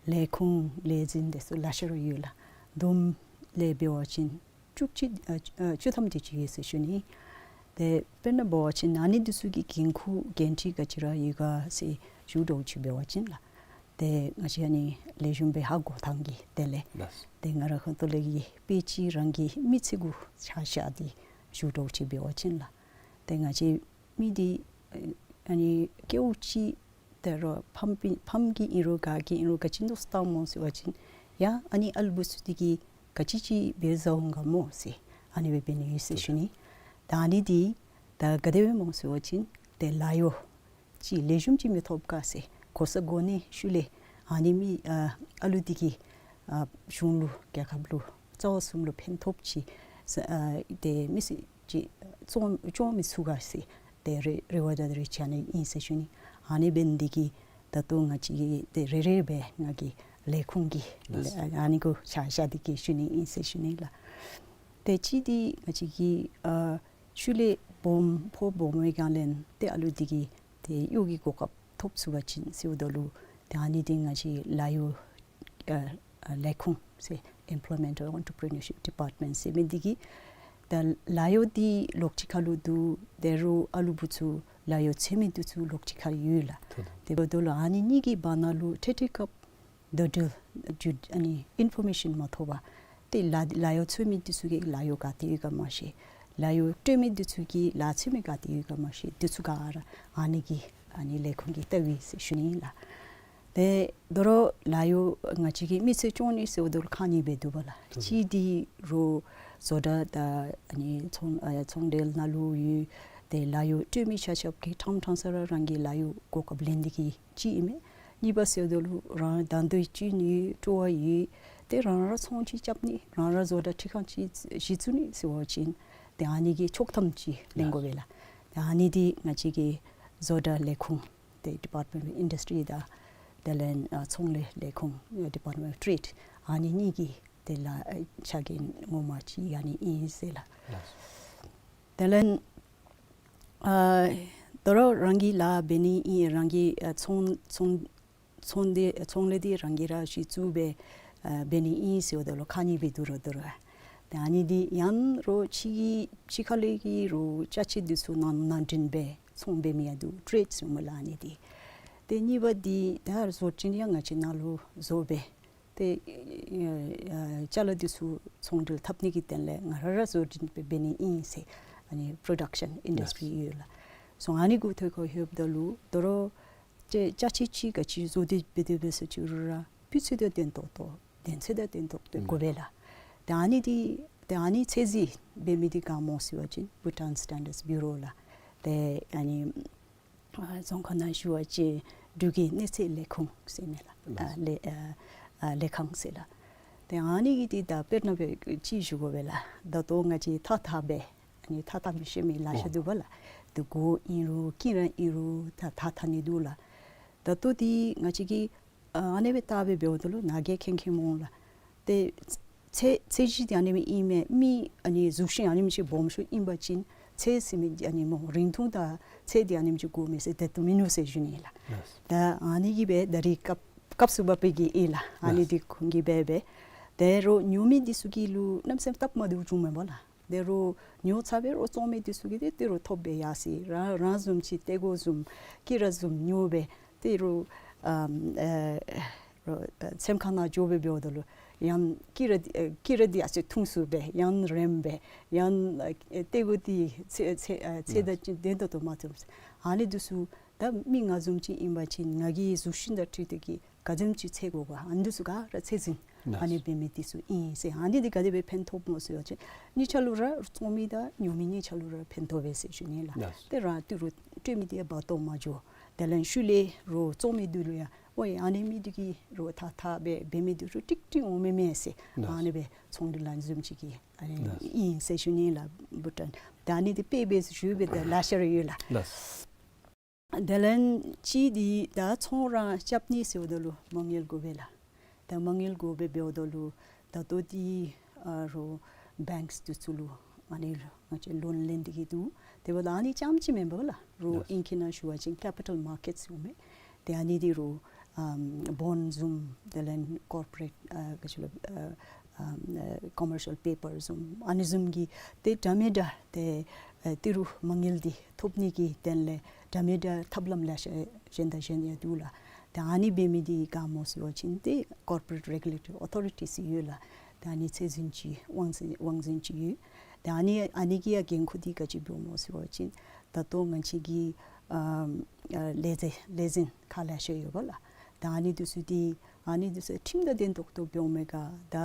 ལས་ཁུངས་ལས་འཛིན་དེ་ཚུ་ལེ་ཤ་ར་ཡོད་ལགས། བསྡོམས་ལས་འབད་བ་ཅིན་བཅུ་གཅིག་ཨ་ཨ་བཅུ་ཐམ་དེ་ཅིག་ཡོད་ཟེར་ཞུ་ནི། ཏེ་དཔེར་ན་འབད་བ་ཅིན་ཨ་ནི་འདི་ཚུ་གི་འགན་ཁུར་འགན་འཁྲི་ག་ཅི་ར་ཡོད་ག་ཟེར་ཞུ་དོ་ཅིག་འབད་བ་ཅིན་ལགས། ཏེ་ང་བཅས་ཨ་ནི་ལེགས་ཤོམ་སྦེ་ཧ་གོ་ཐངས་ཀྱི་དེ་ལས། ལགས། ཏེ་ང་ར་ཁོང་ཏོ་ལས་ཀྱི་དཔེ་ཅིག་རང་གི་མི་ཚེ་གུ་ཆ་བཞག་སྟེ་ཞུ་དོ་ཅིག་འབད་བ་ཅིན་ལགས། ཏེ་ང་བཅས་མི་འདི་ཨ་ནི་སྐྱེཝ་ཅིག་ད་རུང་ཕམ་སྤུན་ཕམ་གྱི་ཨིན་རུང་ག་གི་ཨིན་རུང་ག་ཅི་ནུག་ཟེར་བལྟཝ་སྨོ་ཟེར་བ་ཅིན་ཡ་ཨ་ནི་ཨ་ལུ་བུ་ཚུ་འདི་གིས་ག་ཅི་ཅིག་འབད་ཟཝ་འོང་ག་སྨོ་ཟེར་ཨ་ནི་སྦེ་འབད་ནི་ཡོད་ཟེར་ཞུ་ནི། ད་ཨ་ནི་འདི་ད་ག་དེ་སྦེ་སྨོ་ཟེར་བ་ཅིན་ཏེ་ལཱ་གཡོག་ཅིག་ལེགས་ཤོམ་ཅིག་མི་ཐོབ་ག་ཟེར་གོ་ས་གོ་གནས་ཤུལ་ལས་ཨ་ནི་མི་ཨ་ཨ་ལུ་འདི་གིས་ཨ་གཞུང་ལུ་རྒྱལ་ཁབ་ལུ་རྩ་བ་གསུམ་ལུ་ཕན་ཐོགས་ཅིག་ས་ཨ་ཏེ་མི་སེར་ཅིག་བཙོང་བཙོང་མི་ཚུགས་ག་ཟེར་ཏེ་རེ་རེ་བ་དང་རེ་ཆ་ནི་ཨིན་ཟེར་ཞུ་ནི། ཨ་ནི་འབད་ནི་འདི་གིས་ད་ལྟོ་ང་བཅས་ཀྱིས་ཏེ་རེ་རེ་སྦེ་ང་གིས་ལས་ཁུངས་ཀྱི་ལགས། ཨ་ནི་གུ་ཆ་བཞག་སྟེ་གིས་ཞུ་ནི་ཨིན་ཟེར་ཞུ་ནི་ལགས། ཏེ་གཅིག་འདི་ང་བཅས་ཀྱིས་ཨ་ཤུལ་ལས་སྦོམ་ཕོ་སྦོམ་མའི་སྒང་ལས་ཏེ་ཨ་ལུ་འདི་གིས་ཏེ་གཡོག་གི་གོ་སྐབས་ཐོབ་ཚུགས་པ་ཅིན་ཟེརཝ་ད་ལུ་ཏེ་ཨ་ནི་འདི་ང་བཅས་ལཱ་གཡོག་ཨ་ཨ་ལས་ཁུངས་ཟེར་Employment and Entrepreneurship Department ཟེར་མི་འདི་གིས་ད་ལཱ་གཡོག་འདི་ལོགས་ཅིག་ཁར་ལུ་འདུག། དེ་རུང་ཨ་ལུ་བུ་ཚུ་ལཱ་གཡོག་འཚོལ་མི་འདི་ཚུ་ལོགས་ཅིག་ཁར་ཡོད་ལགས། ཏེ་འབདཝ་ད་ལུ་ཨ་ནི་གཉིས་ཀྱི་བར་ན་ལུ་འཕྲལ་འཕྲལ་སྐབས་དོ་འགྲེལ་ཨ་ནི་ཨིན་ཕོར་མེ་ཤཱན་མ་ཐོབ་པར་ཏེ་ལཱ་ལཱ་གཡོག་འཚོལ་མི་འདི་ཚུ་གིས་ལཱ་གཡོག་ག་ཏེ་ཡོད་ག་མ་ཤེས། ལཱ་གཡོག་སྤྲོད་མི་འདི་ཚུ་གིས་ལཱ་འཚོལ་མི་ག་ཏེ་ཡོད་ག་མ་ཤེས། འདི་ཚུ་ག་ར་ཨ་ནི་གི་ཨ་ནི་ལས་ཁུངས་ཀྱིས་བལྟཝ་ཨིན་ཟེར་ཞུ་ནི་ཨིན་ལགས། ཏེ་དོ་རུང་ལཱ་གཡོག་ང་བཅས་ཀྱིས་མི་ཚེ་སྐྱོང་ནི་ཟེརཝ་ད་ལུ་ཁག་གཉིས་སྦེ་འདུག་པ་ལགས། གཅིག་འདི་རོགས་བཟོ་གྲྭ་དང་ཨ་ནི་ཚོང་ཨ་ཚོང་འབྲེལ་ནང་ལུ་ཡོད། ཏེ་ལཱ་གཡོག་སྤྲོད་མི་ཆ་ཁྱབ་ཀྱིས་ཕྲང་ཕྲང་ས་ར་རང་གི་ལཱ་གཡོག་གོ་སྐབས་ལེན་ནི་གི་ཅིག་ཨིན་མས། གཉིས་པ་ཟེརཝ་ད་ལུ་རང་དང་འདོད་ཅན་ཡོད་སྤྲོ་བ་ཡོད། ཏེ་རང་ར་ཚོང་ཅིག་རྐྱབ་ནི་རང་ར་བཟོ་གྲྭ་ཁྲི་ཁང་ཅིག་གཞི་བཙུགས་ནི་ཟེར་བ་ཅིན་ཏེ་ཨ་ནི་གི་ཆོག་ཐམ་ཅིག་ལེན་དགོ་པས་ལགས། ཏེ་ཨ་ནི་འདི་ང་བཅས་ཀྱི་བཟོ་གྲྭ་ལས་ཁུངས་ཏེ་Department of Industry དང་དེ་ལས་ཨ་ཚོང་ལས་ལས་ཁུངས་Department of Trade ཨ་ནི་གཉིས་ཀྱི་ཏེ་ལཱ་ཨ་ཆ་རྐྱེན་ངོ་མ་ཅིག་ཨ་ནི་ཨིན་ཟེར་ལགས། དེ་ལས་ཨ་དོ་རུང་རང་གི་ལཱ་འབད་ནི་ཨིན། རང་གི་ཨ་ཚོང་ཚོང་ཚོང་འདི་ཚོང་ལས་འདི་རང་གིས་ར་གཞི་བཙུགས་སྦེ་ཨ་འབད་ནི་ཨིན་ཟེརཝ་ད་ལུ་ཁག་གཉིས་སྦེ་འདུག་ར་འདུག་ར། ཏེ་ཨ་ནི་འདི་ཡང་རོགས་ཕྱི་གི་ཕྱི་ཁ་ལས་ཀྱི་རོགས་ཅ་ཆས་འདི་ཚུ་ནང་ནང་འདྲེན་སྦེ་ཚོང་འབད་མི་ཡང་འདུག། ཊེཌ་ཟེར་སྨོ་ལགས་ཨ་ནི་འདི། ཏེ་གཉིས་པ་འདི་ད་བཟོ་སྐྲུན་ཡང་ང་བཅས་ནང་ལུ་བཟོ་སྦེ་ཏེ་ཨ་ཅ་ལ་འདི་ཚུ་ཚོང་འབྲེལ་འཐབ་ནི་གི་དོན་ལས་ང་ར་ར་བཟོ་སྐྲུན་སྦེ་འབད་ནི་ཨིན་ཟེར་ཨ་ནི་པྲོ་ཌག་ཤཱན་ཨིན་ཌསི་ཊི་རི་ཡོད་ལགས། སོ་ཨ་ནི་གུ་ཐོག་ཁར་ལྷོདཔ་ད་ལུ་དོ་རུང་ཅ་ཅ་ཆས་ཅིག་ག་ཅི་བཟོ་སྟེ་འབད་དེ་འབད་ཟེར་ཅི་རུང་ར་སྤུས་ཚད་དང་ལྡན་ཏོག་ཏོ་ལྡན་ཚད་དང་ལྡན་ཏོག་ཏོ་དགོ་པས་ལགས། ཏེ་ཨ་ནི་འདི་ཏེ་ཨ་ནི་ཚད་འཛིན་འབད་མི་འདི་ག་སྨོ་ཟེར་བ་ཅིན་Bhutan Standards Bureau ལགས། ཏེ་ཨ་ནི་ཨ་རྫོང་ཁ་ནང་ཞུ་བ་ཅིན་འབྲུག་གི་གནས་ཚད་ལས་ཁུངས་ཟེར་མས་ལགས། ཨ་ལས་ཨ་ཨ་ལས་ཁང་ཟེར་ལགས། ཏེ་ཨ་ནི་གིས་འདི་ད་དཔེར་ན་སྦེ་ཅིག་ཞུ་དགོ་པས་ལགས། ད་ལྟོ་ང་བཅས་ཐགས་འཐག་སྦེ་ཨ་ནི་ཐགས་འཐག་མི་ཤེས་མི་ལེ་ཤ་འདུག་པ་ལགས། འདི་གོ་ཨིན་རུང་དཀྱི་ར་ཨིན་རུང་ད་ཐགས་འཐག་ནི་འདུག་ལགས། ད་ལྟོ་འདི་ང་བཅས་ཀྱིས་ཨ་ཨ་ནེ་སྦེ་བལྟ་སྦེ་འབདཝ་ད་ལུ་ནཱ་གིས་མཁྱེན་མཁྱེནམ་འོང་ལགས། ཏེ་ཚད་ཚད་གཞི་འདི་ཨ་ནེམ་ཨིན་མས། མི་ཨ་ནི་གཟུགས་ཅན་ཨ་ནེམ་ཅིག་སྦོམ་ཤོས་ཨིན་པ་ཅིན་ཚད་ཟེར་མི་འདི་ཨ་ནི་སྨོ་རིང་ཐུང་དང་ཚད་འདི་ཨ་ནེམ་ཅིག་དགོ་མས་ཟེར་དེ་ལྟོ་མིན་ནུག་ཟེར་ཞུ་ནི་ལགས། ལགས། ད་ཨ་ནི་གིས་སྦེ་ད་རིས་སྐབས་སྐབས་སུ་བབ་པའི་གི་ཨིན་ལགས། ཨ་ནི་ལགས། འདི་ཁོང་གིས་སྦེ་སྦེ་དེ་རུང་ཉོ་མི་འདི་ཚུ་གི་ལུ་གནམ་མེད་ས་མེད་སྟབས་མ་བདེཝ་བྱུངམ་མས་པ་ལགས། དེ་རུང་ཉོ་ཚར་སྦེ་རོགས་བཙོང་མི་འདི་ཚུ་གིས་ཏེ་དེ་རུང་ཐོབ་སྦེ་ཡར་སོ་ཡི། རང་རང་བཟུམ་ཅིག་ཏེ་གོ་བཟུམ་དཀྱི་ར་བཟུམ་ཉོ་སྦེ་དེ་རུང་ཨམ་ཨེ་རོགས་ཨེ་སེམས་ཁ་ནང་འགྱོ་སྦེ་འབདཝ་ད་ལུ་ཡང་དཀྱི་ར་འདི་ཨེ་དཀྱི་ར་འདི་ཡར་སོ་ཡི་ཐུང་སུ་སྦེ་ཡང་རེངམ་སྦེ་ཡང་ཨེ་ཏེ་གོ་འདི་ཚད་ཚད་ཨེ་ཚད་དང་ལྡན་ཏོག་ཏོ་མ་ཐོབ། ཨ་ནི་འདི་ཚུ་ད་མི་ང་བཟུམ་ཅིག་ཨིན་པ་ཅིན་ང་གི་གཟུགས་ཅན་དང་འཁྲིལ་ཏེ་གིས་ག་དེམ་ཅིག་ཚད་དགོ་ག་ཨ་ནི་འདི་ཚུ་ག་ར་ཚད་འཛིན་ཨ་ནི་འབད་མི་འདི་ཚུ་ཨིན་ཟེར། ཨ་ནི་འདི་ག་དེ་སྦེ་ཕན་ཐོགས་སྨོ་ཟེར་བ་ཅིན་གཉིས་ཆ་ལུ་ར་བཙོང་མི་དང་ཉོ་མི་གཉིས་ཆ་ལུ་ར་ཕན་ཐོགས་པས་ཟེར་ཞུ་ནི་ལགས། ལགས། ཏེ་རང་ཏི་རུ་སྤྲོད་མི་འདི་ཡང་བར་སྟོང་མ་འགྱོ། དེ་ལས་ཤུལ་ལས་རོགས་བཙོང་མི་འདི་ལུ་ཡང་ཨོ་ཡ་ཨ་ནི་མི་འདི་གིས་རོགས་ཐགས་འཐག་སྦེ་འབད་མི་འདི་ཚུ་ཀྲིག་ཀྲི་འོང་མས་མས་ཟེར། ལགས། ཨ་ནི་སྦེ་ཚོང་འབྲེལ་ལཱ་བཟུམ་ཅིག་གི་ཨ་ནི་ལགས། ཨིན་ཟེར་ཞུ་ནི་ལགས་བྷུ་ཊཱན། ད་ཨ་ནི་འདི་དཔེ་སྦེ་ཞུ་སྦེ་ད་ལེ་ཤ་ར་ཡོད་ལགས། ལགས། དེ་ལས་གཅིག་འདི་ད་ཚོང་ར་རྐྱབ་ནི་ཟེརཝ་ད་ལུ་མ་དངུལ་དགོ་པས་ལགས། ད་མ་དངུལ་དགོ་པས། འབདཝ་ད་ལུ་ད་ལྟོ་འདི་ཨ་རོགས་བེངཀསི་འདི་ཚུ་ལུ་ཨ་ནི་ང་བཅས་ལོན་ལེན་ཏེ་གི་འདུག། དེ་འབདཝ་ད་ཨ་ནི་རྐྱངམ་ཅིག་མེན་པར་ལགས། རོགས་ཨིང་སྐད་ནང་ཞུ་བ་ཅིན་ཀེ་པི་ཊལ་མར་ཀེཊ་ཟེར་མི་དེ་ཨ་ནི་འདི་རོགས་ཨམ་བོནཌ་བཟུམ་དེ་ལས་ཀོར་པོ་རེཊ་ཨ་ག་ཅི་ལོ་ཨ་ཨམ་ཨ་ཀོ་མར་ཤལ་པེ་པར་བཟུམ་ཨ་ནི་བཟུམ་གྱི་ཏེ་འདྲ་མི་འདྲ་ཏེ་ཨ་ཏི་རུ་མ་དངུལ་འདི་ཐོབ་ནི་གི་དོན་ལས་འདྲ་མི་འདྲ་ཐབས་ལམ་ལེ་ཤ་གཞན་དང་གཞན་ཡང་འདུག་ལགས། ཏེ་ཨ་ནི་འབད་མི་འདི་ག་སྨོ་ཟེར་བ་ཅིན་ཏེ་ཀོར་པོ་རེཊ་རེ་གུ་ལེ་ཊོ་རི་ཨོ་ཐོ་རི་ཊི་ཟེར་ཡོད་ལགས། ཏེ་ཨ་ནི་ཚད་འཛིན་ཅིག་དབང་འཛིན་དབང་འཛིན་ཅིག་ཡོད། ཏེ་ཨ་ནི་ཨ་ནི་གི་ཡང་འགན་ཁུར་འདི་ག་ཅི་འབདཝ་སྨོ་ཟེར་བ་ཅིན་ད་ལྟོ་ང་བཅས་ཀྱི་ཨམ་ཨ་ལས་འཛིན་ལས་འཛིན་ཁག་ལེ་ཤ་ཡོད་པ་ལགས། ཏེ་ཨ་ནི་འདི་ཚུ་འདི་ཨ་ནི་འདི་ཚུ་ཁྲིམས་དང་ལྡན་ཏོག་ཏོ་འབདཝ་མས་ག། ད་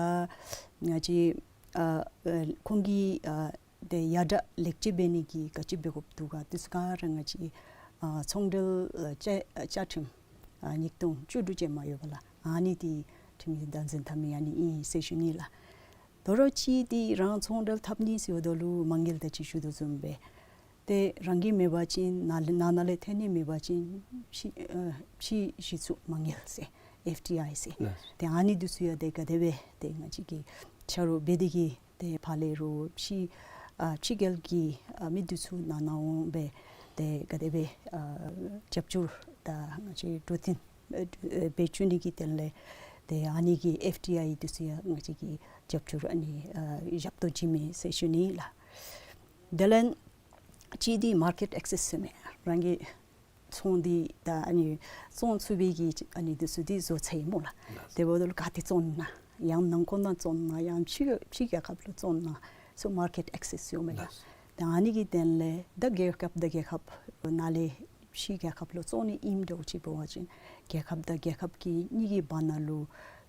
ང་བཅས་ཨ་ཨ་ཁོང་གི་ཨ་ཏེ་ཡར་དྲག་ལེགས་བཅོས་འབད་ནི་གི་ག་ཅི་འབད་དགོཔ་འདུག་ག། འདི་ཚུ་ག་ར་ང་བཅས་ཨ་ཚོང་འབྲེལ་ཨ་བཅའ་ཨ་བཅའ་ཁྲིམས་ཨ་ཉིས་སྟོང་བཅུ་དྲུག་ཅན་མ་ཡོད་པ་ལགས། ཨ་ནི་འདི་ཁྲིམས་ཀྱི་བདག་འཛིན་འཐབ་མི་ཨ་ནི་ཨིན་ཟེར་ཞུ་ནི་ལགས། དོ་རུང་གཅིག་འདི་རང་ཚོང་འབྲེལ་འཐབ་ནི་ཟེརཝ་ད་ལུ་མ་དངུལ་ད་ཅི་ཞུ་དོ་བཟུམ་སྦེ་ཏེ་རང་གི་མེད་པ་ཅིན་ནཱ་ལས་ནཱ་ནཱ་ལས་ཐོན་ནི་མེད་པ་ཅིན་ཕྱི་ཨ་ཕྱི་གཞི་བཙུགས་མ་དངུལ་ཟེར་ཨེཕ་ཌི་ཨའི་ཟེར། ལགས། ཏེ་ཨ་ནི་འདི་ཚུ་ཡང་ཏེ་ག་དེ་སྦེ་ཏེ་ང་བཅས་ཀྱིས་ཆ་རོགས་འབད་དེ་གི་ཏེ་ཕར་ལས་རོགས་ཕྱི་ཨ་ཕྱི་རྒྱལ་གྱི་ཨ་མི་འདི་ཚུ་ནང་ན་འོང་སྦེ་ཏེ་ག་དེ་སྦེ་ཨ་རྒྱབ་སྐྱོར་དང་ང་བཅས་འཕྲོ་མཐུད་ཨ་ཨ་འབད་བཅུག་ནི་གི་དོན་ལས་ཏེ་ཨ་ནི་གི་ཨེཕ་ཌི་ཨའི་འདི་ཚུ་ཡང་ང་བཅས་ཀྱིས་རྒྱབ་སྐྱོར་ཨ་ནི་ཨ་བཞག་དོ་བྱིན་མས་ཟེར་ཞུ་ནི་ལགས། དེ་ལས་གཅིག་འདི་མར་ཀེཊ་ཨེག་སེས་ཟེར་མི་རང་གི་ཚོང་འདི་ད་ཨ་ནི་བཙོང་ཚུགས་པའི་གི་ཨ་ནི་འདི་ཚུ་འདི་བཟོ་ཚར་ཡི་སྨོ་ལགས། ལགས། དེ་འབདཝ་ད་ལུ་ག་ཏེ་བཙོང་ན་ཡང་ནང་འཁོད་ནང་བཙོང་ན་ཡང་ཕྱི་ཕྱི་རྒྱལ་ཁབ་ལུ་བཙོང་ན་ཚུ་མར་ཀེཊ་ཨེག་སེས་ཡོད་མས་ལགས། ལགས། ད་ཨ་ནི་གི་དོན་ལས་ད་རྒྱལ་ཁབ་དང་རྒྱལ་ཁབ་ནང་ལས་ཕྱི་རྒྱལ་ཁབ་ལུ་བཙོང་ནི་ཨིནམ་འདྲཝ་ཅིག་འབད་བ་ཅིན་རྒྱལ་ཁབ་དང་རྒྱལ་ཁབ་ཀྱི་གཉིས་ཀྱི་བར་ན་ལུ་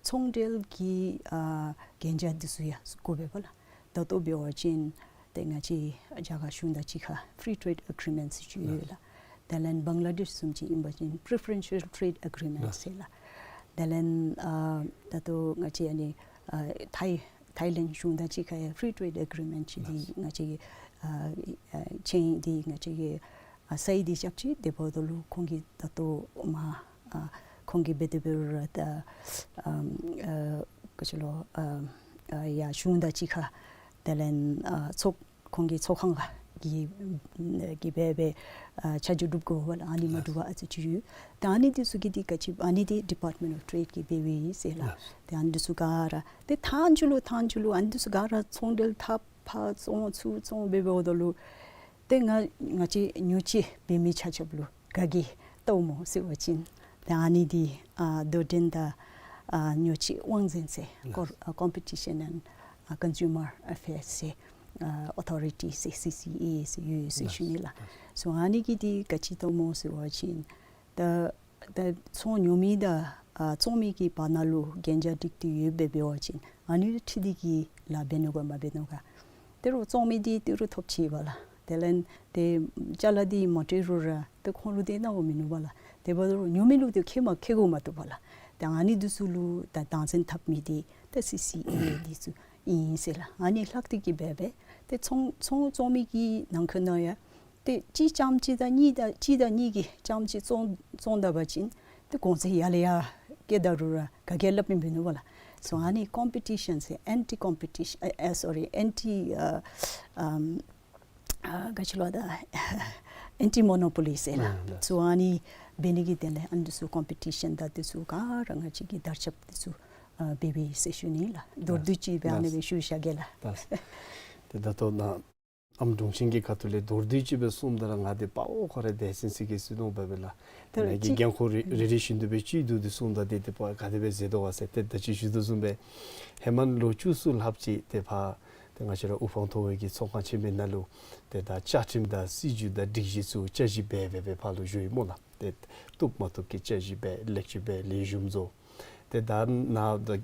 ཚོང་འབྲེལ་གྱི་ཨ་གན་རྒྱ་འདི་ཚུ་ཡང་དགོ་པས་པ་ལགས། ད་ལྟོ་འབད་བ་ཅིན་ཏེ་ང་བཅས་རྒྱ་གར་གཞུང་དང་གཅིག་ཁར་ཕི་རི་ཊེ་རེཌ་ཨེག་རི་མེནཊ་ཟེར་ཅིག་ཡོད་ལགས། དེ་ལས་བང་ལ་དེཤ་བཟུམ་ཅིག་ཨིན་པ་ཅིན་པི་རི་ཕེ་རེན་ཤལ་ཊེ་རེཌ་ཨེག་རི་མེནཊ་ཟེར་ལགས། དེ་ལས་ཨ་ད་ལྟོ་ང་བཅས་ཨ་ནི་ཨ་ཐའི་ཐའི་ལེནཌ་གཞུང་དང་གཅིག་ཁར་ཡང་ཕི་རི་ཊེ་རེཌ་ཨེག་རི་མེནཊ་ཅིག་འདི་ང་བཅས་ཀྱི་ཨ་ཨ་ཅིག་འདི་ང་བཅས་ཀྱི་ཨ་སའི་འདི་རྐྱབ་ཅི། དེ་འབདཝ་ད་ལུ་ཁོང་གིས་ད་ལྟོ་མ་ཨ་ཁོང་གིས་འབད་དེ་འབད་རུང་ར་ད་ཨམ་ཨ་ག་ཅི་ལོ་ཨ་ཨ་ཡར་གཞུང་དང་གཅིག་ཁར་དེ་ལས་ཨ་ཚོགས་ཁོང་གི་ཚོགས་ཁང་གི་གི་འབད་འབད་ཨ་ཆ་འཇོག་གྲུབ་དགོ་པས་ལགས། ཨ་ནི་མ་གྲུབ་པར་ཨ་ཙི་ཅིག་ཡོད། ད་ཨ་ནི་འདི་ཚུ་གི་འདི་ག་ཅི་ཨ་ནི་འདི་ཌི་པརཊ་མེནཊ་ཨོཕ་ཊེ་རེཌ་ཀྱིས་འབད་བའི་ཟེར་ལགས། ལགས། ཏེ་ཨ་ནི་འདི་ཚུ་ག་ར་ཏེ་མཐའ་མཇུག་ལུ་མཐའ་མཇུག་ལུ་ཨ་ནི་འདི་ཚུ་ག་ར་ཚོང་འབྲེལ་འཐབ་ཕར་བཙོང་ཚུར་བཙོང་འབད་འབདཝ་ད་ལུ་ཏེ་ང་ང་བཅས་ཉོ་སྤྱོད་འབད་མི་ཆ་ཁྱབ་ལུ་ག་གིས་བལྟཝ་སྨོ་ཟེར་བ་ཅིན་ཏེ་ཨ་ནི་འདི་ཨ་དོ་འགྲན་དང་ཨ་ཉོ་སྤྱོད་དབང་འཛིན་ཟེར། ལགས། ཀོར་ཨ་ཀོམ་པི་ཊི་ཤཱན་ཨེནཌ་ཨ་ཀོན་སུ་མར་ཨེ་ཕེརསི་ཟེར་ཨ་ཨོ་ཐོ་རི་ཊི་ཟེར་སི་སི་ཨེ་ཟེར་ཡོད་ཟེར་ཞུ་ནི་ལགས། ལགས། སོ་ཨ་ནི་གིས་འདི་ག་ཅི་བལྟཝ་སྨོ་ཟེར་བ་ཅིན་ད་ད་ཚོང་ཉོ་མི་དང་ཨ་བཙོང་མི་གི་བར་ན་ལུ་གན་རྒྱ་སྒྲིག་སྟེ་ཡོདཔ་འབད་བ་ཅིན་ཨ་ནི་ལུ་འཁྲིལ་ཏེ་གི་ལཱ་འབད་ནུག་ག་མ་འབད་ནུག་ག། ཏེ་རོགས་བཙོང་མི་འདི་ཏི་རུ་ཐོབ་ཅི་པ་ལགས། དེ་ལས་ཏེ་ཅ་ལ་འདི་མ་སྤྲོད་རུང་ར་ཏེ་ཁོང་ལུ་ཏེ་གནང་བ་མིན་ནུག་པ་ལགས། དེ་འབདཝ་ད་རོགས་ཉོ་མི་ལུ་ཏེ་ཁེ་མ་ཁེ་དགོ་མ་བཏུབ་པ་ལགས། ཏེ་ཨ་ནི་འདི་ཚུ་ལུ་ད་བདག་འཛིན་འཐབ་མི་འདི་ཏེ་སི་སི་ཨེ་འདི་ཚུ་ཨིན་ཟེར་ལགས། ཨ་ནི་ལྷག་སྟེ་གི་འབད་འབད་ཏེ་ཚོང་ཚོང་བཙོང་མི་གི་ནང་འཁོད་ནང་ཡང་ཏེ་གཅིག་རྐྱངམ་གཅིག་དང་གཉིས་དང་གཅིག་དང་གཉིས་ཀྱིས་རྐྱངམ་གཅིག་བཙོང་བཙོང་ད་པ་ཅིན་ཏེ་གོང་ཚད་ཡར་ལས་ཡར་བཀལ་ད་རུང་ར་ག་གིས་སླབ་མི་མིན་ནུག་པ་ལགས། སོ་ཨ་ནི་ཀོམ་པི་ཊི་ཤཱན་ཟེར་ཨེན་ཊི་ཀོམ་པི་ཊི་ཤཱན་ཨ་ཨ་སོ་རི་ཨེན་ཊི་ཨ་ཨམ་ཨ་ག་ཅི་ལོ་ད་ཨེན་ཊི་མོ་ནོ་པོ་ལི་ཟེར་ལགས། ཨ་ལགས། སོ་ཨ་ནི་འབད་ནི་གི་དོན་ལས་ཨ་ནི་འདི་ཚུ་ཀོམ་པི་ཊི་ཤཱན་དང་འདི་ཚུ་ག་ར་ང་བཅས་ཀྱིས་དར་ཁྱབ་འདི་ཚུ་ཨ་འབད་བའི་ཟེར་ཞུ་ནི་ལགས། མདོར་བསྡུས་ཅིག་སྦེ་ཨ་ནི་སྦེ་ཞུ་བཞག་གེ་ལགས། ལགས། ཏེ་ད་ལྟོ་ནཱ་ཨམ་དྲུང་ཆེན་གྱི་ཁ་ཐུག་ལས་མདོར་བསྡུས་ཅིག་སྦེ་གསུངམ་ད་ར་ང་འདི་དཔའ་བོ་ཁོ་ར་དེ་སེམས་སི་གི་སི་ནོ་འབད་བས་ལགས། ད་ནཱ་གི་ཅིག་འགན་ཁུར་རེ་རེ་རེ་བཞིན་དུ་སྦེ་ཅིག་བསྡུ་སྟེ་གསུངམ་ད་དེ་དེ་པ་ག་དེ་སྦེ་མཛད་དོ་ག་ཟེར་ཏེ་ད་ཅི་ཞུ་དོ་བཟུམ་སྦེ་ཧེ་མ་ལོ་བཅུ་གསུམ་ལྷགཔ་ཅིག་ཏེ་ཕར་ཏེ་ང་བཅས་ར་དབུ་འཕང་མཐོ་བའི་གི་ཚོགས་ཁང་ཆེན་མོའི་ནང་ལུ་ཏེ་ད་བཅའ་ཁྲིམས་དང་སྲིད་བྱུས་དང་སྒྲིག་གཞི་ཚུ་བསྐྱར་ཞིབ་འབད་འབད་འབད་ཕར་ལུ་བཞུགས་ཡི་སྨོ་ལགས། ཏེ་བཏུབ་མ་བཏུབ་ཀྱི་བསྐྱར་ཞིབ་འབད་ལེགས་བཅོས་འབད་ལེགས་ཤོམ་བཟོ། ཏེ་ད་ནཱ་ད་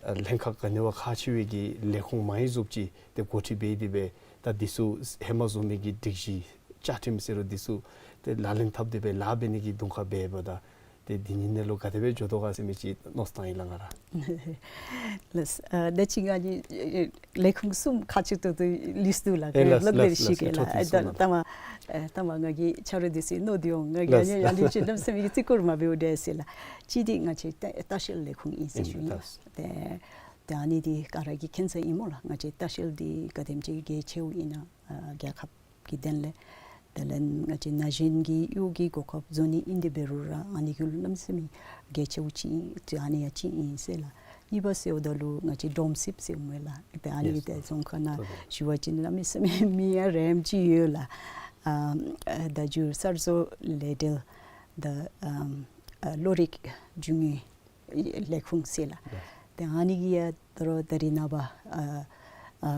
ལྷན་ཁག་ག་ནི་བ་ཁག་ཆེ་བའི་གི་ལས་ཁུངས་མང་རབས་ཅིག་ཏེ་འགོ་ཁྲིད་འབད་དེ་སྦེ་ད་འདི་ཚུ་ཧེ་མ་བཟོ་མི་གི་སྒྲིག་གཞི་བཅའ་ཁྲིམས་ཟེར་རུང་འདི་ཚུ་ཏེ་ལག་ལེན་འཐབ་སྟེ་སྦེ་ལཱ་འབད་ནི་གི་དུང་ཁ་འབད་འབདཝ་ད་ ཏེ་འདི་ཉིད་ནང་ལུ་ག་དེ་སྦེ་འགྱོ་དོ་ག་ཟེར་མི་ཅིག་མནོ་བསམ་བཏང་ཡི་ལགས་ང་ར། ལགས། ཨ་ད་ཅི་ང་གིས་ཨེ་ལས་ཁུངས་གསུམ་ཁག་ཆེ་ཏོག་ཏོ་ལིསཊ་འདུག་ལགས། ཨེ་ལགས་ལགས་ལགས། ཤེས་གེ་ལགས། ཨེ་ད་ལྟ་མ་ཨེ་ད་མ་ང་གིས་ཆ་རོགས་འདི་ཚུ་མནོ་སྟེ་འོང་། ང་གིས་ཨ་ནི་ཨ་ནི་ཅིག་གནམ་མེད་ས་མེད་ཀྱི་བརྩི་བཀུར་མ་འབདཝ་འདྲས་ཟེར་ལགས། གཅིག་འདི་ང་བཅས་ལྟ་ལྟ་བཤལ་ལས་ཁུངས་ཨིན་ཟེར་ཞུ་ཡི་ལགས། ཏེ་ཏེ་ཨ་ནི་འདི་ག་ར་གིས་མཁྱེན་ས་ཨིན་སྨོ་ལགས། ང་བཅས་ལྟ་བཤལ་འདི་ག་དེམ་ཅིག་གལ་ཆེཝ་ཨིན་ན་ཨ་རྒྱལ་ཁབ་ཀྱི་དོན་ལས། དེ་ལས་ང་བཅས་ན་གཞོན་གྱི་གཡོག་གི་གོ་སྐབས་བཟོ་ནི་ཨིན་ཏེ་འབད་རུང་ར་ཨ་ནི་གུ་ལུ་གནམ་མེད་ས་མེད་གལ་ཆེཝ་ཅིག་ཨིན། ཨ་ནི་ཡང་གཅིག་ཨིན་ཟེར་ལགས། གཉིས་པ་ཟེརཝ་ད་ལུ་ང་བཅས་སྒྲོམ་གསེབ་ཟེར་སྨོ་ལགས། ཏེ་ཨ་ནི་ཡེས་ཏེ་རྫོང་ཁ་ནང་ཞུ་བ་ཅིན་གནམ་མེད་ས་མེད་མིང་ཡང་རེམ་ཅིག་ཡོད་ལགས། ཨ་ཨ་བརྡ་བརྒྱུད་གསར་བཟོ་ལས་འབྲེལ་དང་ཨ་ཨ་བློ་རིག་རྒྱུ་དངོས་ལས་ཁུངས་ཟེར་ལགས། ཏེ་ཨ་ནི་གིས་ཡང་ད་རུང་ད་རེས་ནངས་པ་ཨ་ཨ་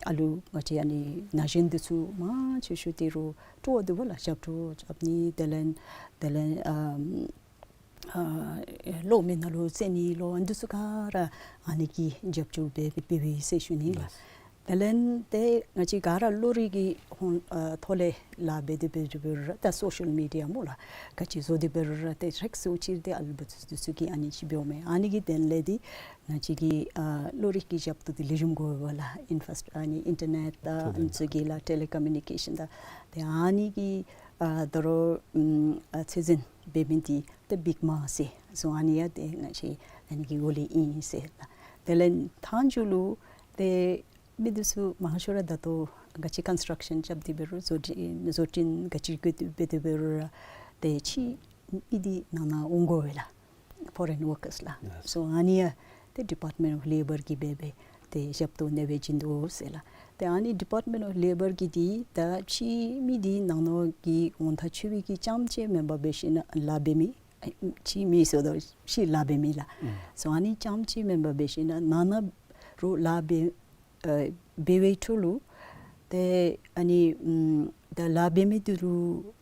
ཨ་ལུ་ང་བཅས་ཨ་ནི་ན་གཞོན་འདི་ཚུ་མང་ཆེ་ཤོས་ཏེ་རུང་སྤྲོ་བ་འདུག་པ་ལགས། ཞབས་བྲོ་རྐྱབ་ནི་དེ་ལས་དེ་ལས་ཨ་ཨ་གློག་མེ་ནང་ལུ་རྩེ་ནི་ལོ་ཨ་ནི་འདི་ཚུ་ག་ར་ཨ་ནི་གིས་རྒྱབ་སྐྱོར་འབད་འབད་འབདཝ་ཨིན་ཟེར་ཞུ་ནི་ལགས། དེ་ལས་ཏེ་ང་བཅས་ག་ར་བློ་རིག་གི་ཧོང་ཨ་ཐོག་ལས་ལཱ་འབད་དེ་འབད་དེ་འབད་རུང་ར་ད་སོ་ཤལ་མི་ཌི་ཡ་སྨོ་ལགས། ག་ཅི་བཟོ་སྟེ་འབད་རུང་ར་ཏེ་རེག་སུ་ཅིག་ཏེ་ཨ་ལུ་བུ་ཚུ་འདི་ཚུ་གིས་ཨ་ནི་ཅིག་འབདཝ་མས། ཨ་ནི་གི་དོན་ལས་འདི་ང་བཅས་ཀྱི་ཨ་བློ་རིག་གི་ཞབས་ཏོག་འདི་ལེགས་ཤོམ་དགོ་པས་ལགས། ཨིན་ཕྲ་སི་ཨ་ནི་ཨིན་ཊར་ནེཊ་དང་ཨ་ནི་ཚུ་གི་ལགས་ཊེ་ལི་ཀོ་མུ་ནི་ཀེ་ཤཱན་དང་ཏེ་ཨ་ནི་གི་ཨ་ད་རུང་ཨམ་ཨ་ཚད་འཛིན་འབད་མི་འདི་ཏེ་བིག་མ་ཟེར་སོང་། ཨ་ནི་ཡང་ཏེ་ང་བཅས་ཨ་ནི་གི་འོག་ལས་ཨིན་ཟེར་ལགས། དེ་ལས་མཐའ་མཇུག་ལུ་ཏེ་མི་འདི་ཚུ་མང་ཤོས་ར་ད་ལྟོ་ག་ཅི་ཀོན་སི་ཊྲག་ཤཱན་རྐྱབ་སྟེ་འབད་རུང་བཟོ་སྐྲུན་བཟོ་སྐྲུན་ག་ཅི་འགྱོ་སྟེ་འབད་དེ་འབད་རུང་ར་ཏེ་ཕྱི་མི་འདི་ནང་ན་འོང་དགོ་པས་ལགས། ཕོ་རེན་ཝར་ཀརསི་ལགས། སོ་ཨ་ནི་ཡང་ཏེ་ཌི་པཱརཊ་མེནཊ་ཨོཕ་ལེ་བར་གྱིས་འབད་འབད་ཏེ་ཞབས་ཏོག་གནང་སྦེ་བྱིན་དོ་ཟེར་ལགས། ཏེ་ཨ་ནི་ཌི་པཱརཊ་མེནཊ་ཨོཕ་ལེ་བར་གྱིས་འདི་ད་ཕྱི་མི་འདི་ནང་ན་གི་གོང་ཐང་ཆེ་བའི་གི་རྐྱངམ་ཅིག་མེན་པར་འབད་ཞིན་ན་ལཱ་འབད་མི་ཨེ་ཕྱི་མི་ཟེརཝ་ད་ཕྱི་ལཱ་འབད་མི་ལགས། སོ་ཨ་ནི་རྐྱངམ་ཅིག་མེན་པར་འབད་ཞིན་ན་ནང་ན་རུང་ལཱ་འབད་ཨ་འབད་བའི་འཕྲོ་ལུ་ཏེ་ཨ་ནི་ཨམ་ད་ལཱ་འབད་མི་འདི་ལུ་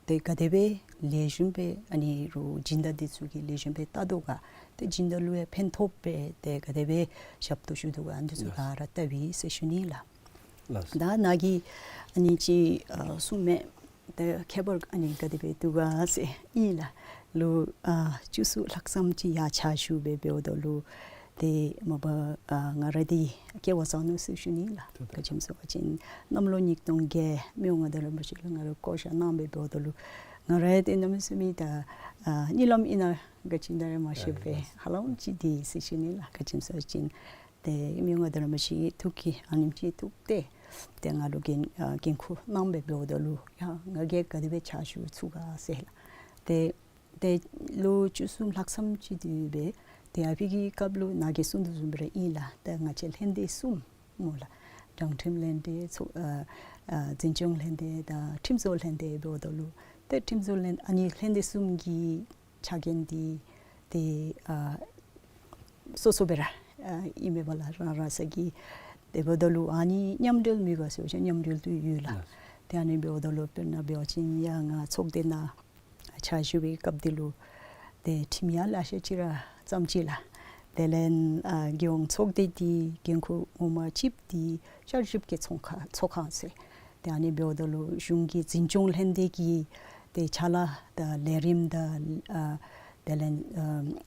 ཏེ་ག་དེ་སྦེ་ལེགས་ཤོམ་སྦེ་ཨ་ནི་རུང་སྦྱིན་བདག་འདི་ཚུ་གིས་ལེགས་ཤོམ་སྦེ་བལྟ་དོ་ག། ཏེ་སྦྱིན་བདག་ལུ་ཡང་ཕན་ཐོགས་སྦེ་ཏེ་ག་དེ་སྦེ་ཞབས་ཏོག་ཞུ་དོ་ག་ཨ་ནི་འདི་ཚུ་ག་ར་བལྟ་བའི་ཟེར་ཞུ་ནི་ལགས། ལགས། ད་ནཱ་གིས་ཨ་ནི་ཅིག་ཨ་གསུངམ་མས། ཏེ་ཁྱད་པར་ཨ་ནི་ག་དེ་སྦེ་འདུག་ག་ཟེར་ཨིན་ལགས། ལོ་ཨ་བཅུ་གསུམ་ལྷག་ཙམ་ཅིག་ཡར་ཕྱག་ཞུ་སྦེ་འབདཝ་ད་ལུ་ཏེ་མ་པ་ཨ་ང་ར་འདི་སྐལ་བ་བཟང་ནུག་ཟེར་ཞུ་ནི་ལགས། ག་ཅི་སྨོ་ཟེར་བ་ཅིན་གནམ་ལོ་ཉིས་སྟོང་བརྒྱད་མི་དབང་མངའ་བདག་རིན་པོ་ཆེ་ལུ་ང་ར་བསྐོ་བཞག་གནང་སྦེ་འབདཝ་ད་ལུ་ང་ར་ཏེ་གནམ་མེད་ས་མེད་ད་ཨ་གཉིད་ལམ་ཨིན་ན་ག་ཅི་ཨིན་ན་ར་མ་ཤེས་པར་ཧ་ལམ་ཅིག་འདི་ཟེར་ཞུ་ནི་ལགས། ག་ཅི་སྨོ་ཟེར་བ་ཅིན་ཏེ་མི་དབང་མངའ་བདག་རིན་པོ་ཆེ་གི་ཐུགས་ཀྱི་ཨ་ནེམ་ཅིག་ཐུགས་ཏེ་ཏེ་ང་ལུ་འགན་ཨ་འགན་ཁུར་གནང་སྦེ་འབདཝ་ད་ལུ་ཡ་ང་གིས་ག་དེ་སྦེ་ཕྱག་ཞུ་ཚུགས་ག་ཟེར་ལགས། ཏེ་ཏེ་ལོ་བཅུ་གསུམ་ལྷག་ཙམ་ཅིག་འདི་སྦེ་ཏེ་ཨ་ཕི་གི་སྐབས་ལུ་ནཱ་གིས་གསུངས་དོ་བཟུམ་སྦེ་ར་ཨིན་ལགས། ཏེ་ང་བཅས་ལྷན་སྡེ་གསུམ་སྨོ་ལགས། དྲང་ཁྲིམས་ལྷན་སྡེ་ཚོགས་ཨ་ཨ་འཛིན་སྐྱོང་ལྷན་སྡེ་དང་ཁྲིམས་བཟོ་ལྷན་སྡེ་འབདཝ་ད་ལུ་ཏེ་ཁྲིམས་བཟོ་ལྷན་ཨ་ནི་ལྷན་སྡེ་གསུམ་གྱི་ཕྱག་འགན་འདི་ཏེ་ཨ་སོ་སོ་སྦེ་ར་ཨ་ཨིན་མས་པ་ལགས། རང་རང་སོ་གི། དེ་འབདཝ་ད་ལུ་ཨ་ནི་མཉམ་འབྲེལ་མི་དགོ་ཟེར་བ་ཅིན་མཉམ་འབྲེལ་འདི་ཡོད་ལགས། ཏེ་ཨ་ནི་འབདཝ་ད་ལུ་དཔེར་ན་འབད་བ་ཅིན་ཡ་ང་ཚོགས་སྡེ་ནང་ཕྱག་ཞུ་བའི་སྐབས་འདི་ལུ་ཏེ་ཁྲིམས་ཡང་ལེ་ཤ་ཅིག་ར་བརྩམས་ཅི་ལགས། དེ་ལས་ཨ་རྒྱལ་ཡོངས་ཚོགས་སྡེ་འདི་འགན་ཁུར་ངོ་མ་གཅིག་འདི་བསྐྱར་ཞིབ་ཀྱི་ཚོགས་ཁང་ཚོགས་ཁང་ཟེར། ཏེ་ཨ་ནི་འབདཝ་ད་ལུ་གཞུང་གི་འཛིན་སྐྱོང་ལྷན་སྡེ་གི་ཏེ་ཕྱག་ལཱ་དང་ལས་རིམ་དང་ཨ་དེ་ལས་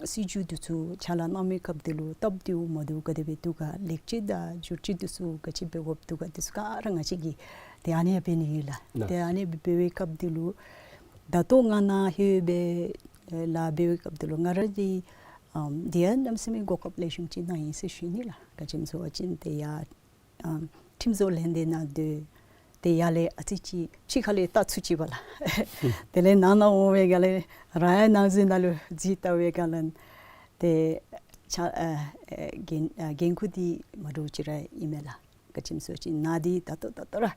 ཨ་སྲིད་བྱུས་འདི་ཚུ་ཕྱག་ལཱ་གནང་མི་སྐབས་འདི་ལུ་སྟབས་བདེཝ་མ་བདེཝ་ག་དེ་སྦེ་འདུག་ག། ལེགས་བཅོས་དང་བསྒྱུར་བཅོས་འདི་ཚུ་ག་ཅི་འབད་དགོཔ་འདུག་ག། འདི་ཚུ་ག་ར་ང་བཅས་ཀྱིས་ཏེ་ཨ་ནི་ཡང་འབད་ནི་ཨིན་ལགས། ཏེ་ཨ་ནི་འབད་བའི་སྐབས་འདི་ལུ་ད་ལྟོ་ང་ནཱ་ལྷོད་སྦེ་ལཱ་འབད་བའི་སྐབས་འདི་ལུ་ང་ར་འདི་ཨམ་འདི་ཡང་གནམ་མེད་ས་མེད་གོ་སྐབས་ལེགས་ཤོམ་ཅིག་གནང་ཡི་ཟེར་ཞུ་ནི་ལགས། ག་ཅི་སྨོ་ཟེར་བ་ཅིན་ཏེ་ཡ་ཨམ་ཁྲིམས་བཟོ་ལྷན་སྡེ་ནང་སྡོད། ཏེ་ཡར་ལས་ཨ་ཙི་ཅིག་ཕྱི་ཁ་ལས་བལྟ་ཚུགས་ཅི་པ་ལགས། དེ་ལས་ནང་ན་འོང་བའི་སྒང་ལས་རང་ཡང་ནང་འཛུལ་ནང་ལུ་འཛུལ་བལྟ་བའི་སྒང་ལས་ཏེ་ཕྱག་ཨ་ཨ་འགན་ཨ་འགན་ཁུར་འདི་མ་འདྲཝ་ཅིག་ར་ཨིན་མས་ལགས། ག་ཅི་སྨོ་ཟེར་བ་ཅིན་ནཱ་འདི་ད་ལྟོ་ད་ལྟོ་ར་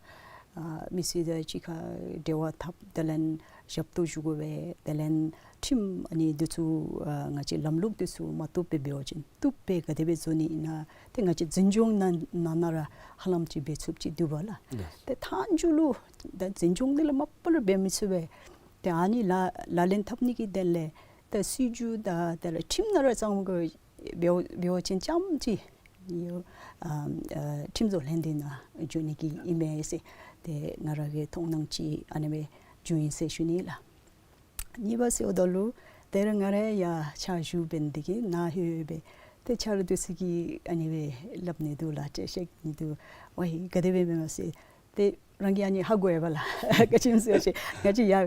ཨ་མི་སེར་དང་གཅིག་ཁར་འབྲེལ་བ་འཐབ། དེ་ལས་ཞབས་ཏོག་ཞུ་དགོ་པས། དེ་ལས་ཁྲིམས་ཨ་ནི་འདི་ཚུ་ཨ་ང་བཅས་ལམ་ལུགས་འདི་ཚུ་མ་བཏུབ་སྦེ་འབད་བ་ཅིན་བཏུབ་སྦེ་ག་དེ་སྦེ་བཟོ་ནི་ཨིན་ན། ཏེ་ང་བཅས་འཛིན་སྐྱོང་ནང་ནང་ན་ར་ཧ་ལམ་ཅིག་འབད་ཚུགསཔ་ཅིག་འདུག་པ་ལགས། ཏེ་མཐའ་མཇུག་ལུ་ད་འཛིན་སྐྱོང་འདི་ལས་མ་པ་ལུ་འབད་མི་ཚུགས་པས། ཏེ་ཨ་ནི་ལག་ལག་ལེན་འཐབ་ནི་གི་དོན་ལས་ཏེ་སྲིད་བྱུས་དང་དེ་ལས་ཁྲིམས་ནང་ར་ཙང་གི་འབད་འབད་བ་ཅིན་ཙམ་ཅིག་ཡོད་ཨ་ཨ་ཁྲིམས་བཟོ་ལྷན་སྡེ་ནང་འགྱོ་ནི་གི་ཨིན་མས་ཟེར། ཏེ་ང་ར་གི་མཐོང་སྣང་ཅིག་ཨ་ནི་སྦེ་བྱུང་ཡི་ཟེར་ཞུ་ནི་ལགས། གཉིས་པ་ཟེརཝ་ད་ལུ་ དེ་ར་ང་ར་ཡར་ཕྱག་ཞུ་འབད་ནི་དེ་གིས་ནཱ་ལྷོད་སྦེ་ཏེ་ཆ་རོགས་འདི་ཚུ་གིས་ཨ་ནི་སྦེ་སླབ་ནི་འདུག་ལགས། ཏེ་བཤད་ནི་འདུག། ཝའི་ག་དེ་སྦེ་འབད་མས་ཟེར། ཏེ་རང་གིས་ཨ་ནི་ཧ་གོ་ཡི་པ་ལགས། ག་ཅི་སྨོ་ཟེར་བ་ཅིན་ང་བཅས་ཡར་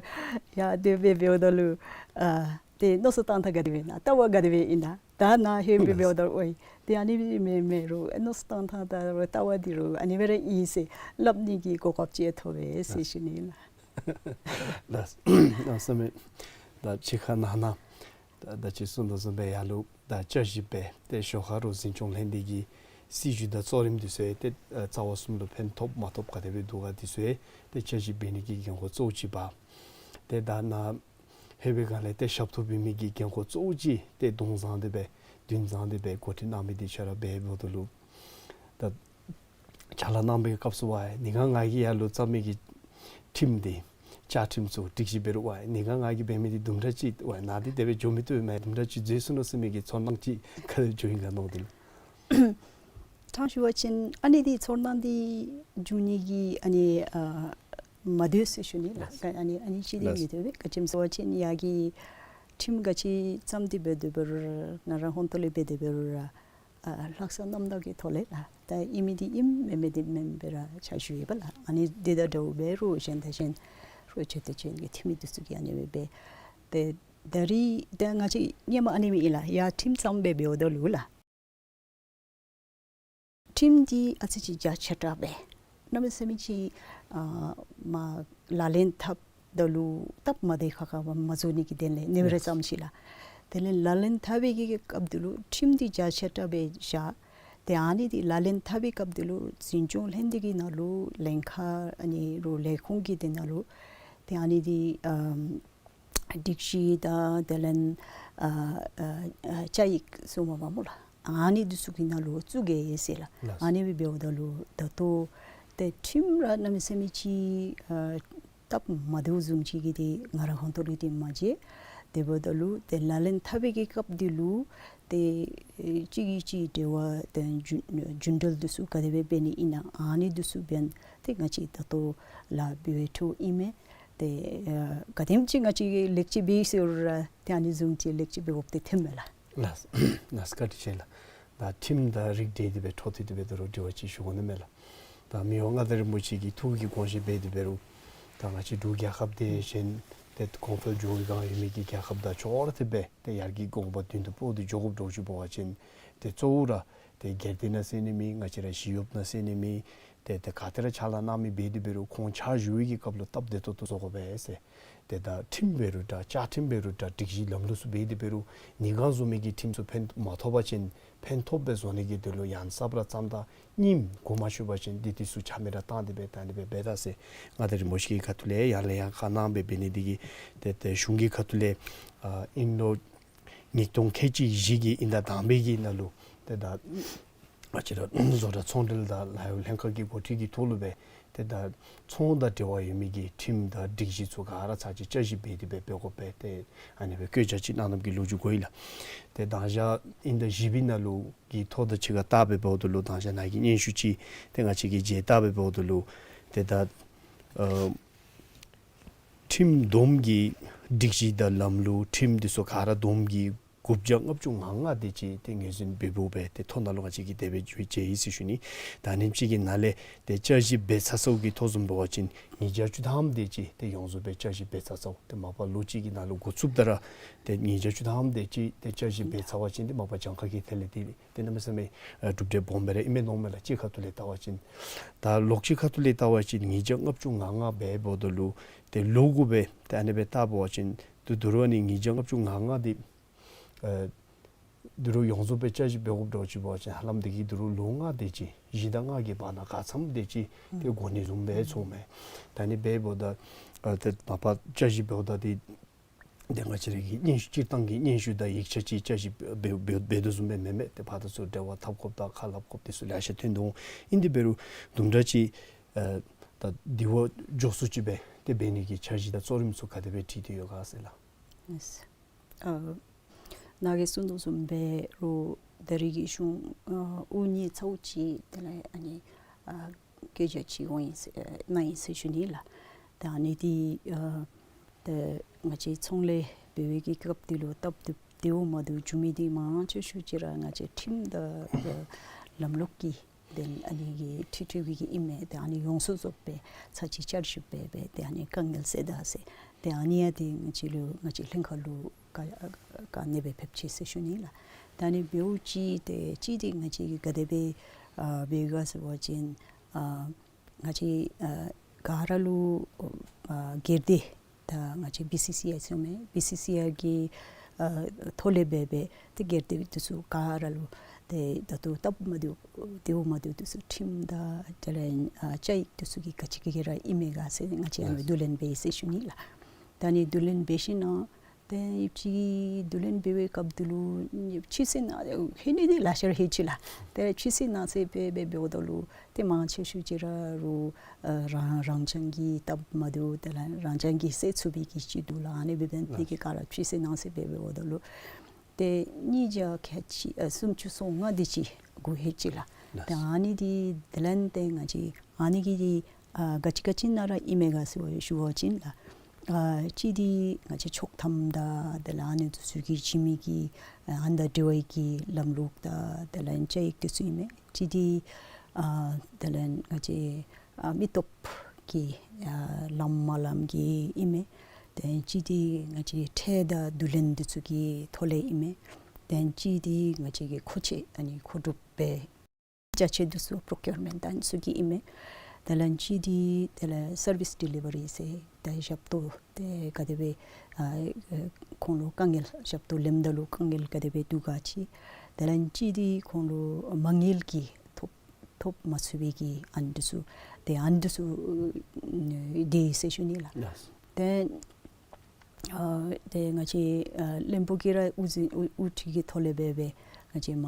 ཡར་དེ་སྦེ་འབདཝ་ད་ལུ་ཨ་ཏེ་མནོ་བསམ་བཏང་ཐངས་ག་དེ་སྦེ་ཨིན་ན་ལྟ་བ་ག་དེ་སྦེ་ཨིན་ན་ད་ནཱ་ལྷོད་སྦེ་འབདཝ་ད་ལུ་ཝའི་ཏེ་ཨ་ནི་སྦེ་མེན་མེན་རུང་མནོ་བསམ་བཏང་ཐངས་དང་རུང་ལྟ་བ་འདི་རུང་ཨ་ནི་སྦེ་ར་ཨིན་ཟེར་སླབ་ནི་གི་གོ་སྐབས་ཅིག་ཐོབ་པས་ཟེར་ཞུ་ནི་ལགས། ལགས། གནམ་མེད་ས་མེད་ད་ཕྱི་ཁ་ནང་ན་ད་ད་ཅི་གསུངས་དོ་བཟུམ་སྦེ་ཡར་ལུ་ད་བཅའ་གཞི་འབད་ཏེ་ཞོར་ཁར་ལུ་འཛིན་སྐྱོང་ལྷན་སྡེ་གི་སྲིད་བྱུས་དང་གཙོ་རིམ་འདི་ཚུ་ཡང་ཏེ་ཨ་རྩ་བ་གསུམ་ལུ་ཕན་ཐོགས་མ་ཐོགས་ག་དེ་སྦེ་འདུག་ག་འདི་ཚུ་ཡང་ཏེ་བཅའ་གཞི་འབད་ནི་གི་འགན་ཁུར་གཙོ་བོ་ཅིག་འབག། ཏེ་ད་ནཱ་ལྷོད་པའི་སྒང་ལས་ཏེ་ཞབས་ཏོག་འབད་མི་གི་འགན་ཁུར་གཙོ་བོ་ཅིག་ཏེ་གདོང་བཟང་སྟེ་སྦེ་མདུན་བཟང་སྟེ་སྦེ་འགོ་ཁྲིད་གནང་མི་འདི་ཁྱོད་ར་འབདཝ་ད་ལུ་ད་ཕྱག་ལཱ་གནང་བའི་སྐབས་སུ་ཝའི་ཉིན་གང་ང་གིས་ཡར་ལུ་བརྩམ་མི་གི་ཁྲིམས་འདི་བཅའ་ཁྲིམས་ཚུ་སྒྲིག་གཞི་འབད་རུང་ཝའི་ཉིན་གང་ང་གིས་འབད་མི་འདི་དུམ་གྲ་ཅིག་ཝའི་ནཱ་འདི་དེ་སྦེ་འགྱོ་མི་བཏུབ་མས། དུམ་གྲ་ཅིག་འཛོལ་སོ་ནུག་ཟེར་མི་གི་ཚོར་སྣང་ཅིག་ག་དེ་སྦེ་བྱུང་ཡི་ག་མནོ་སྟེ་ལགས། ཕྲང་ཞུ་བ་ཅིན་ཨ་ནི་འདི་ཚོར་སྣང་འདི་བྱུང་ནི་གི་ཨ་ནི་ཨ་མ་འདུག་ཟེར་ཞུ་ནི་ལགས། ལགས། ཨ་ནི་ཨ་ནི་ཅིག་འདི་ལགས། མི་འདུག་པས། ག་ཅི་སྨོ་ཟེར་བ་ཅིན་ཡར་གྱི་ཁྲིམས་ག་ཅི་བརྩམས་ཏེ་འབད་དེ་འབད་རུང་ར་ང་ར་ཧོན་ཏོ་ལས་འབད་དེ་འབད་རུང་ར་ཨ་ལྷག་བསམ་རྣམ་དག་གི་ཐོག་ལས་ལགས། ད་ཨིན་མི་འདི་ཨིནམ་མེན་མི་འདི་མེནམ་སྦེ་ར་ཕྱག་ཞུ་ཡི་པ་ལགས། ཨ་ནི་འདི་དང་འདྲཝ་འབད་རུང་གཞན་དང་གཞན་རོགས་ཆོས་དད་ཅན་གྱི་འཐུས་མི་འདི་ཚུ་གིས་ཨ་ནི་སྦེ་འབད། ཏེ་ད་རིས་ཏེ་ང་བཅས་སྔོན་མ་ཨ་ནི་མེན་ལགས། ཡར་ཁྲིམས་བརྩམས་སྦེ་འབདཝ་ད་ལུ་ལགས། ཁྲིམས་འདི་ཨ་ཙི་ཅིག་རྒྱ་ཆེ་དྲགས་སྦེ་གནམ་མེད་ས་མེད་ཅིག་ཨ་མ་ལག་ལེན་འཐབ་ད་ལུ་སྟབས་མ་བདེ་ཁག་ཁ་མ་བཟོ་ནི་གི་དོན་ལས་ཨ་ནི་སྦེ་ར་བརྩམས་ཅི་ལགས། དེ་ལས་ལག་ལེན་འཐབ་པའི་གི་སྐབས་འདི་ལུ་ཁྲིམས་འདི་རྒྱ་ཆེ་དྲགས་སྦེ་བཞག། ཏེ་ཨ་ནི་འདི་ལག་ལེན་འཐབ་པའི་སྐབས་འདི་ལུ་འཛིན་སྐྱོང་ལྷན་སྡེ་གི་ནང་ལུ་ལྷན་ཁག་ཨ་ནི་རུང་ལས་ཁུངས་ཀྱི་དེ་ནང་ལུ་ཏེ་ཨ་ནི་འདི་ཨམ་སྒྲིག་གཞི་དང་དེ་ལས་ཨ་ཨ་ཨ་བཅའ་ཡིག་ཟེར་མས་པ་སྨོ་ལགས། ཨ་ནི་འདི་ཚུ་གི་ནང་ལུ་བཙུགས་གེ་ཟེར་ལགས། ལགས། ཨ་ནི་སྦེ་འབདཝ་ད་ལུ་ད་ལྟོ་ཏེ་ཁྲིམས་ར་གནམ་མེད་ས་མེད་ཅིག་ཨ་སྟབས་མ་བདེཝ་བཟུམ་ཅིག་གི་འདི་ང་ར་ཧོན་ཏོ་ལས་འདི་མ་མཇལ། དེ་འབདཝ་ད་ལུ་ཏེ་ལག་ལེན་འཐབ་པའི་གི་སྐབས་འདི་ལུ་ཏེ་ཨེ་གཅིག་གིས་གཅིག་འབྲེལ་བ་དང་རྒྱུན་རྒྱུན་འབྲེལ་འདི་ཚུ་ག་དེ་སྦེ་འབད་ནི་ཨིན་ན་ཨ་ནི་འདི་ཚུ་འབད་ཏེ་ང་བཅས་ད་ལྟོ་ལཱ་འབད་བའི་འཕྲོ་ཨིན་མས། ཏེ་ཨ་ག་དེམ་ཅིག་ང་བཅས་ཀྱིས་ལེགས་ཅིག་འབད་ཡི་ཟེར་རུང་ར་ཏེ་ཨ་ནི་བཟུམ་ཅིག་ལེགས་ཅིག་འབད་དགོཔ་འདི་ཐོནམ་མས་ལགས། ལགས། ལགས་བཀའ་དྲིན་ཆེ་ལགས། ད་ཁྲིམས་དང་རིགས་འབྲེལ་ཏེ་སྦེ་འཕྲོ་མཐུད་དེ་སྦེ་ད་རུང་དྲི་བ་ཅིག་ཞུ་དགོ་ནི་མས་ལགས། ད་མི་དབང་མངའ་བདག་རིན་པོ་ཆེ་གི་ཐུགས་ཀྱི་དགོངས་བཞེད་འབད་དེ་འབད་རུང་ད་ང་བཅས་འབྲུག་རྒྱལ་ཁབ་འདི་གཞན་ཏེ་གོང་འཕེལ་འགྱོ་བའི་སྒང་ཡོད་མི་གི་རྒྱལ་ཁབ་དང་ཅོག་ར་འཐདཔ་སྦེ་ཏེ་ཡར་རྒྱས་གོང་འཕེལ་མདུན་དུ་སྤོ་སྟེ་འགྱོ་དགོཔ་འདྲཝ་ཅིག་འབད་བ་ཅིན་ཏེ་གཙོ་བོ་ར་ཏེ་སྒེར་སྡེ་ནང་ཟེར་ནི་མེད། ང་བཅས་ར་ཞི་གཡོགཔ་ནང་ཟེར་ནི་མེད། ཏེ་ཏེ་ག་ཏེ་ར་ཕྱག་ལཱ་གནང་མི་འབད་དེ་འབད་རུང་ཁོང་ཕྱག་ཞུ་བའི་གི་སྐབས་ལུ་སྟབས་བདེ་ཏོག་ཏོ་བཟོ་དགོ་པས་ཟེར། ཏེ་ད་ཁྲིམས་འབད་རུང་འདྲ་བཅའ་ཁྲིམས་འབད་རུང་འདྲ་སྒྲིག་གཞི་ལམ་ལུགས་ཚུ་འབད་དེ་འབད་རུང་ཉིན་གང་བཟོ་མི་གི་ཁྲིམས་ཚུ་ཕན་མ་ཐོགས་པ་ཅིན་ཕན་ཐོགས་པའི་བཟོ་ནི་གི་དོན་ལུ་ཡང་གསརཔ་ར་བརྩམ་ད་རྙིངམ་གོ་མ་ཆོད་པ་ཅིན་འདི་འདི་ཚུ་ཆ་མེད་ར་བཏང་སྟེ་སྦེ་ད་ཨ་ནི་སྦེ་འབད་ད་ཟེར་མངའ་བདག་རིན་པོ་ཆེ་གི་ཁ་ཐུག་ལས་ཡར་ལས་ཡར་བཀའ་གནང་སྦེ་འབད་ནི་འདི་གིས་ཏེ་ཏེ་གཞུང་གི་ཁ་ཐུག་ལས་ཨ་དབྱིན་ལོ་ཉིས་སྟོང་ཁལ་གཅིག་བཞི་གི་དབྱིན་ཟླ་དང་པའི་གི་ནང་ལུ་ཏེ་ད་ང་བཅས་ར་བཟོ་གྲྭ་ཚོང་འབྲེལ་དང་ལཱ་གཡོག་ལྷན་ཁག་གི་འགོ་ཁྲིད་ཀྱི་ཐོག་ལུ་སྦེ་ཏེ་ད་ཚོང་དང་འབྲེལ་བ་ཡོད་མི་གི་ཁྲིམས་དང་སྒྲིག་གཞི་ཚུ་ག་ར་ཚར་གཅིག་བསྐྱར་ཞིབ་འབད་དེ་སྦེ་འབད་དགོ་པས། ཏེ་ཨ་ནི་སྦེ་བཀོད་རྒྱ་ཅིག་གནང་གནངམ་གི་ལོ་རྒྱུས་གོ་ཡི་ལགས། ཏེ་མདང་ཞག་དབྱིན་ཟླ་བཞི་པའི་ནང་ལུ་གི་ཐོ་དང་གཅིག་ཁར་བལྟ་སྦེ་འབདཝ་ད་ལུ་མདང་ཞག་ནཱ་གི་སྙན་ཞུ་ཅིག་ཏེ་ང་བཅས་ཀྱིས་མཇལ་བལྟ་སྦེ་འབདཝ་ད་ལུ་ཏེ་ད་ཨ་ཁྲིམས་བསྡོམས་ཀྱི་སྒྲིག་གཞི་དང་ལམ་ལུགས་ཁྲིམས་འདི་ཚུ་ག་ར་བསྡོམས་ཀྱིས་དགུ་བརྒྱ་ལྔ་བཅུ་ང་ལྔ་དེ་ཅིག་ཏེ་ངོས་འཛིན་འབད་འབདཝ་སྦེ་ཏེ་ཐོ་ནང་ལུ་ང་བཅས་ཀྱིས་དེ་སྦེ་མཇལ་ཡི་ཟེར་ཞུ་ནི། ད་ཨ་ནེམ་ཅིག་གི་ནང་ལས་ཏེ་བསྐྱར་ཞིབ་འབད་ཚར་ཚརཝ་གི་ཐོ་བཟུམ་འབད་བ་ཅིན་ཉིས་བརྒྱ་བཅུ་ཐམ་དེ་ཅིག་ཏེ་ཡོངས་རྫོགས་སྦེ་བསྐྱར་ཞིབ་འབད་ཚར་ཚརཝ། ཏེ་མ་པ་ལོ་གཅིག་གི་ནང་ལུ་འགོ་བཙུགསཔ་ད་ར་ཏེ་ཉིས་བརྒྱ་བཅུ་ཐམ་དེ་ཅིག་ཏེ་བསྐྱར་ཞིབ་འབད་ཚར་བ་ཅིན་ཏེ་མ་པ་གྱངས་ཁ་གི་ཐད་ལས་ཏེ་ཏེ་གནམ་མེད་ས་མེད་ཨ་གྲུབ་འབྲས་སྦོམ་སྦེ་ར་ཨིན་མས་མནོཝ་མས་ལགས། སྤྱིའི་ཁ་ཐུག་ལས་བལྟ་བ་ཅིན། ད་ལོ་གཅིག་ཁ་ཐུག་ལས་བལྟ་བ་ཅིན་ཉིས་བརྒྱ་ལྔ་བཅུ་ང་ལྔ་འབད་འབདཝ་ད་ལུ་ཏེ་ལོ་དགུ་སྦེ་ཏེ་ཨ་ནི་སྦེ་བལྟ་འབད་བ་ཅིན་ཏེ་དོ་རུང་ཨ་ནི་ཉིས་བརྒྱ་ལྔ་བཅུ་ང་ལྔ་འདི་ཨ་དོ་རུང་ཡོངས་རྫོགས་སྦེ་བསྐྱར་ཞིབ་འབད་དགོཔ་འདྲཝ་ཅིག་འབད་བ་ཅིན་ཧ་ལམ་འདི་གིས་དོ་རུང་ལོ་ལྔ་དེ་ཅིག་བཞི་དང་ལྔ་གི་བར་ན་ག་ཚམ་དེ་ཅིག་ཏེ་འགོར་ནི་བཟུམ་སྦེ་ཚོརཝ་མས། ད་ཨ་ནི་འབདཝ་ད་ཨ་ཏེ་མ་པ་བསྐྱར་ཞིབ་འབདཝ་ད་འདི་ཏེ་ང་བཅས་ར་གི་སྙན་ཞུ་སྤྱིར་བཏང་གི་སྙན་ཞུ་དང་ཡིག་ཆ་ཅིག་བསྐྱར་ཞིབ་འབད་འབད་འབད་དོ་བཟུམ་སྦེ་མེན་མས། ཏེ་ཕར་དང་ཚུར་འབྲེལ་བ་འཐབ་དགོཔ་དང་ཁ་སླབ་དགོཔ་དེ་ཚུ་ལེ་ཤ་ཐོན་དོ། ཨིན་དེ་འབད་རུང་དུམ་གྲ་ཅིག་ཨ་ད་འདི་བ་མགྱོགས་སུ་ཅིག་སྦེ་ཏེ་འབད་ནི་གི་འཆར་གཞི་དང་གཙོ་རིམ་ཚུ་ག་དེ་སྦེ་བྲིས་ཏེ་ཡོད་ག་ཟེར་ལགས། ཨ་ནཱ་གིས་གསུངས་དོ་བཟུམ་འབད་རུང་ད་རེས་ཀྱི་གཞུང་ཨ་དབུ་བརྙེས་ཚརཝ་ཅིག་དེ་ལས་ཨ་ནི་ཨ་བཀོད་རྒྱ་ཅིག་འོང་ཡི་ཟེར་ཨ་གནང་ཡི་ཟེར་ཞུ་ནི་ལགས། ད་ཨ་ནི་འདི་ཨ་ད་ང་བཅས་ཚོང་ལས་ འབད་བའི་གི་སྐབས་དེ་ལུ་སྟབས་བདེ་བདེཝ་མ་བདེཝ་འགྱོ་མི་འདི་མང་ཆེ་ཤོས་ཅིག་ར་ང་བཅས་ཁྲིམས་དང་ལམ་ལུགས་ཀྱི་དེ་ཨ་ནི་གི་འཁྲིལ་འཁྲིལ་བའི་གི་ཨིན་མས། ཏེ་ཨ་ནི་ཡོངས་སུ་རྫོགས་པའི་ཚར་གཅིག་བསྐྱར་ཞིབ་འབད་སྦེ་ཏེ་ཨ་ནི་དཀའ་ངལ་སེལ་ད་ཟེར། ཏེ་ཨ་ནི་ཡང་ཏེ་ང་བཅས་ལུ་ང་བཅས་ལྷན་ཁག་ལུ་ག་ག་ནི་སྦེ་ཕེབས་ཅི་ཟེར་ཞུ་ནི་ལགས། ད་ཨ་ནི་འབདཝ་ཅིག་ཏེ་གཅིག་འདི་ང་བཅས་ཀྱིས་ག་དེ་སྦེ་ཨ་འབད་ག་ཟེར་བ་ཅིན་ཨ་ང་བཅས་ཨ་ག་ར་ལུ་ཨ་སྒེར་སྡེ་ད་ང་བཅས་བི་སི་སི་ཨའི་ཟེར་མི་བི་སི་སི་ཨའི་གི་ཨ་ཐོག་ལས་འབད་སྦེ་ཏེ་སྒེར་སྡེ་འདི་ཚུ་ག་ར་ལུ་ཏེ་ད་ལྟོ་སྟབས་མ་བདེཝ་བདེཝ་མ་བདེཝ་འདི་ཚུ་ཁྲིམས་དང་དེ་ལས་ཨ་བཅའ་ཡིག་འདི་ཚུ་གི་ག་ཅི་གི་ར་ཨིན་མས་ག་ཟེར་ང་བཅས་ཨ་ནི་བསྡུ་ལེན་འབད་ཡི་ཟེར་ཞུ་ནི་ལགས། ད་ཨ་ནི་བསྡུ་ལེན་འབད་ཞིན་ན་ཏེ་ཡུདཔ་ཅིག་བསྡུ་ལེན་འབད་བའི་སྐབས་དེ་ལུ་ཕྱི་སེལ་ནང་ཧེ་ནི་འདི་ལེ་ཤ་ར་ཧེ་ཅི་ལགས། ཏེ་ཕྱི་སེལ་ནང་སེལ་འབད་འབད་འབདཝ་ད་ལུ་ཏེ་མང་ཆེ་ཤོས་ཅིག་ར་རུང་ཨ་རང་རང་རྐྱང་གི་སྟབས་མ་བདེཝ་དེ་ལས་རང་རྐྱང་གིས་སེལ་ཚུགས་པའི་གི་ཅིག་འདུག་ལགས། ཨ་ནི་འབད་བ་ཅིན་དེ་གི་ག་ར་ཕྱི་སེལ་ནང་སེལ་འབད་འབདཝ་ད་ལུ་ཏེ་ཉིས་བརྒྱ་ཁལ་གཅིག་ཨ་སུམ་ཅུ་སོ་ལྔ་དེ་ཅིག་གུ་ཧེ་ཅི་ལགས། ཏེ་ཨ་ནི་འདི་དེ་ལས་ཏེ་ང་བཅས་ཨ་ནི་གི་འདི་ཨ་ག་ཅི་ག་ཅི་ནང་ར་ཨིན་མས་ག་ཟེར་བ་ཞུ་བ་ཅིན་ལགས། ཨ་གཅིག་འདི་ང་བཅས་ཆོག་ཐམ་དང་དེ་ལས་ཨ་ནི་འདི་ཚུ་གི་བྱིན་མི་གི་ཨ་ཨ་ནི་དང་འབྲེལ་བའི་གི་ལམ་ལུགས་དང་དེ་ལས་བཅའ་ཡིག་འདི་ཚུ་ཨིན་མས། གཅིག་འདི་ཨ་དེ་ལས་ང་བཅས་ཨ་མི་སྟོབས་ཀྱི་ཨ་ལམ་མ་ལམ་གྱི་ཨིན་མས། ཏེ་གཅིག་འདི་ང་བཅས་ཁྲལ་དང་བསྡུ་ལེན་འདི་ཚུ་གི་ཐོག་ལས་ཨིན་མས། ཏེ་གཅིག་འདི་ང་བཅས་ཀྱི་མཁོ་ཆས་ཨ་ནི་མཁོ་སྒྲུབ་པའི་ཅ་ཆས་འདི་ཚུ་པྲོ་ཀིའུར་མེནཊ་ཨ་ནི་ཚུ་གི་ཨིན་མས། དེ་ལས་གཅིག་འདི་དེ་ལས་སར་བིསི་ཌི་ལི་བ་རི་ཟེར་ཏེ་ཞབས་ཏོག་ཏེ་ག་དེ་སྦེ་ཨ་ཁོང་ལུ་དཀའ་ངལ་ཞབས་ཏོག་ལེནམ་ད་ལུ་དཀའ་ངལ་ག་དེ་སྦེ་འདུག་ག་ཅིག། དེ་ལས་གཅིག་འདི་ཁོང་ལུ་མ་དངུལ་གྱི་ཐོབ་ཐོབ་མ་ཚུགས་པའི་གི་ཨ་ནི་འདི་ཚུ་ཏེ་ཨ་ནི་འདི་ཚུ་ཨ་དེ་ཟེར་ཞུ་ནི་ལགས། ལགས། ཏེ་ཨ་ཏེ་ང་བཅས་ཨ་བློན་པོ་གིས་ར་དབུ་འཛིན་དབུ་དབུ་ཁྲིད་ཀྱི་ཐོག་ལས་འབད་སྦེ་ང་བཅས་མ་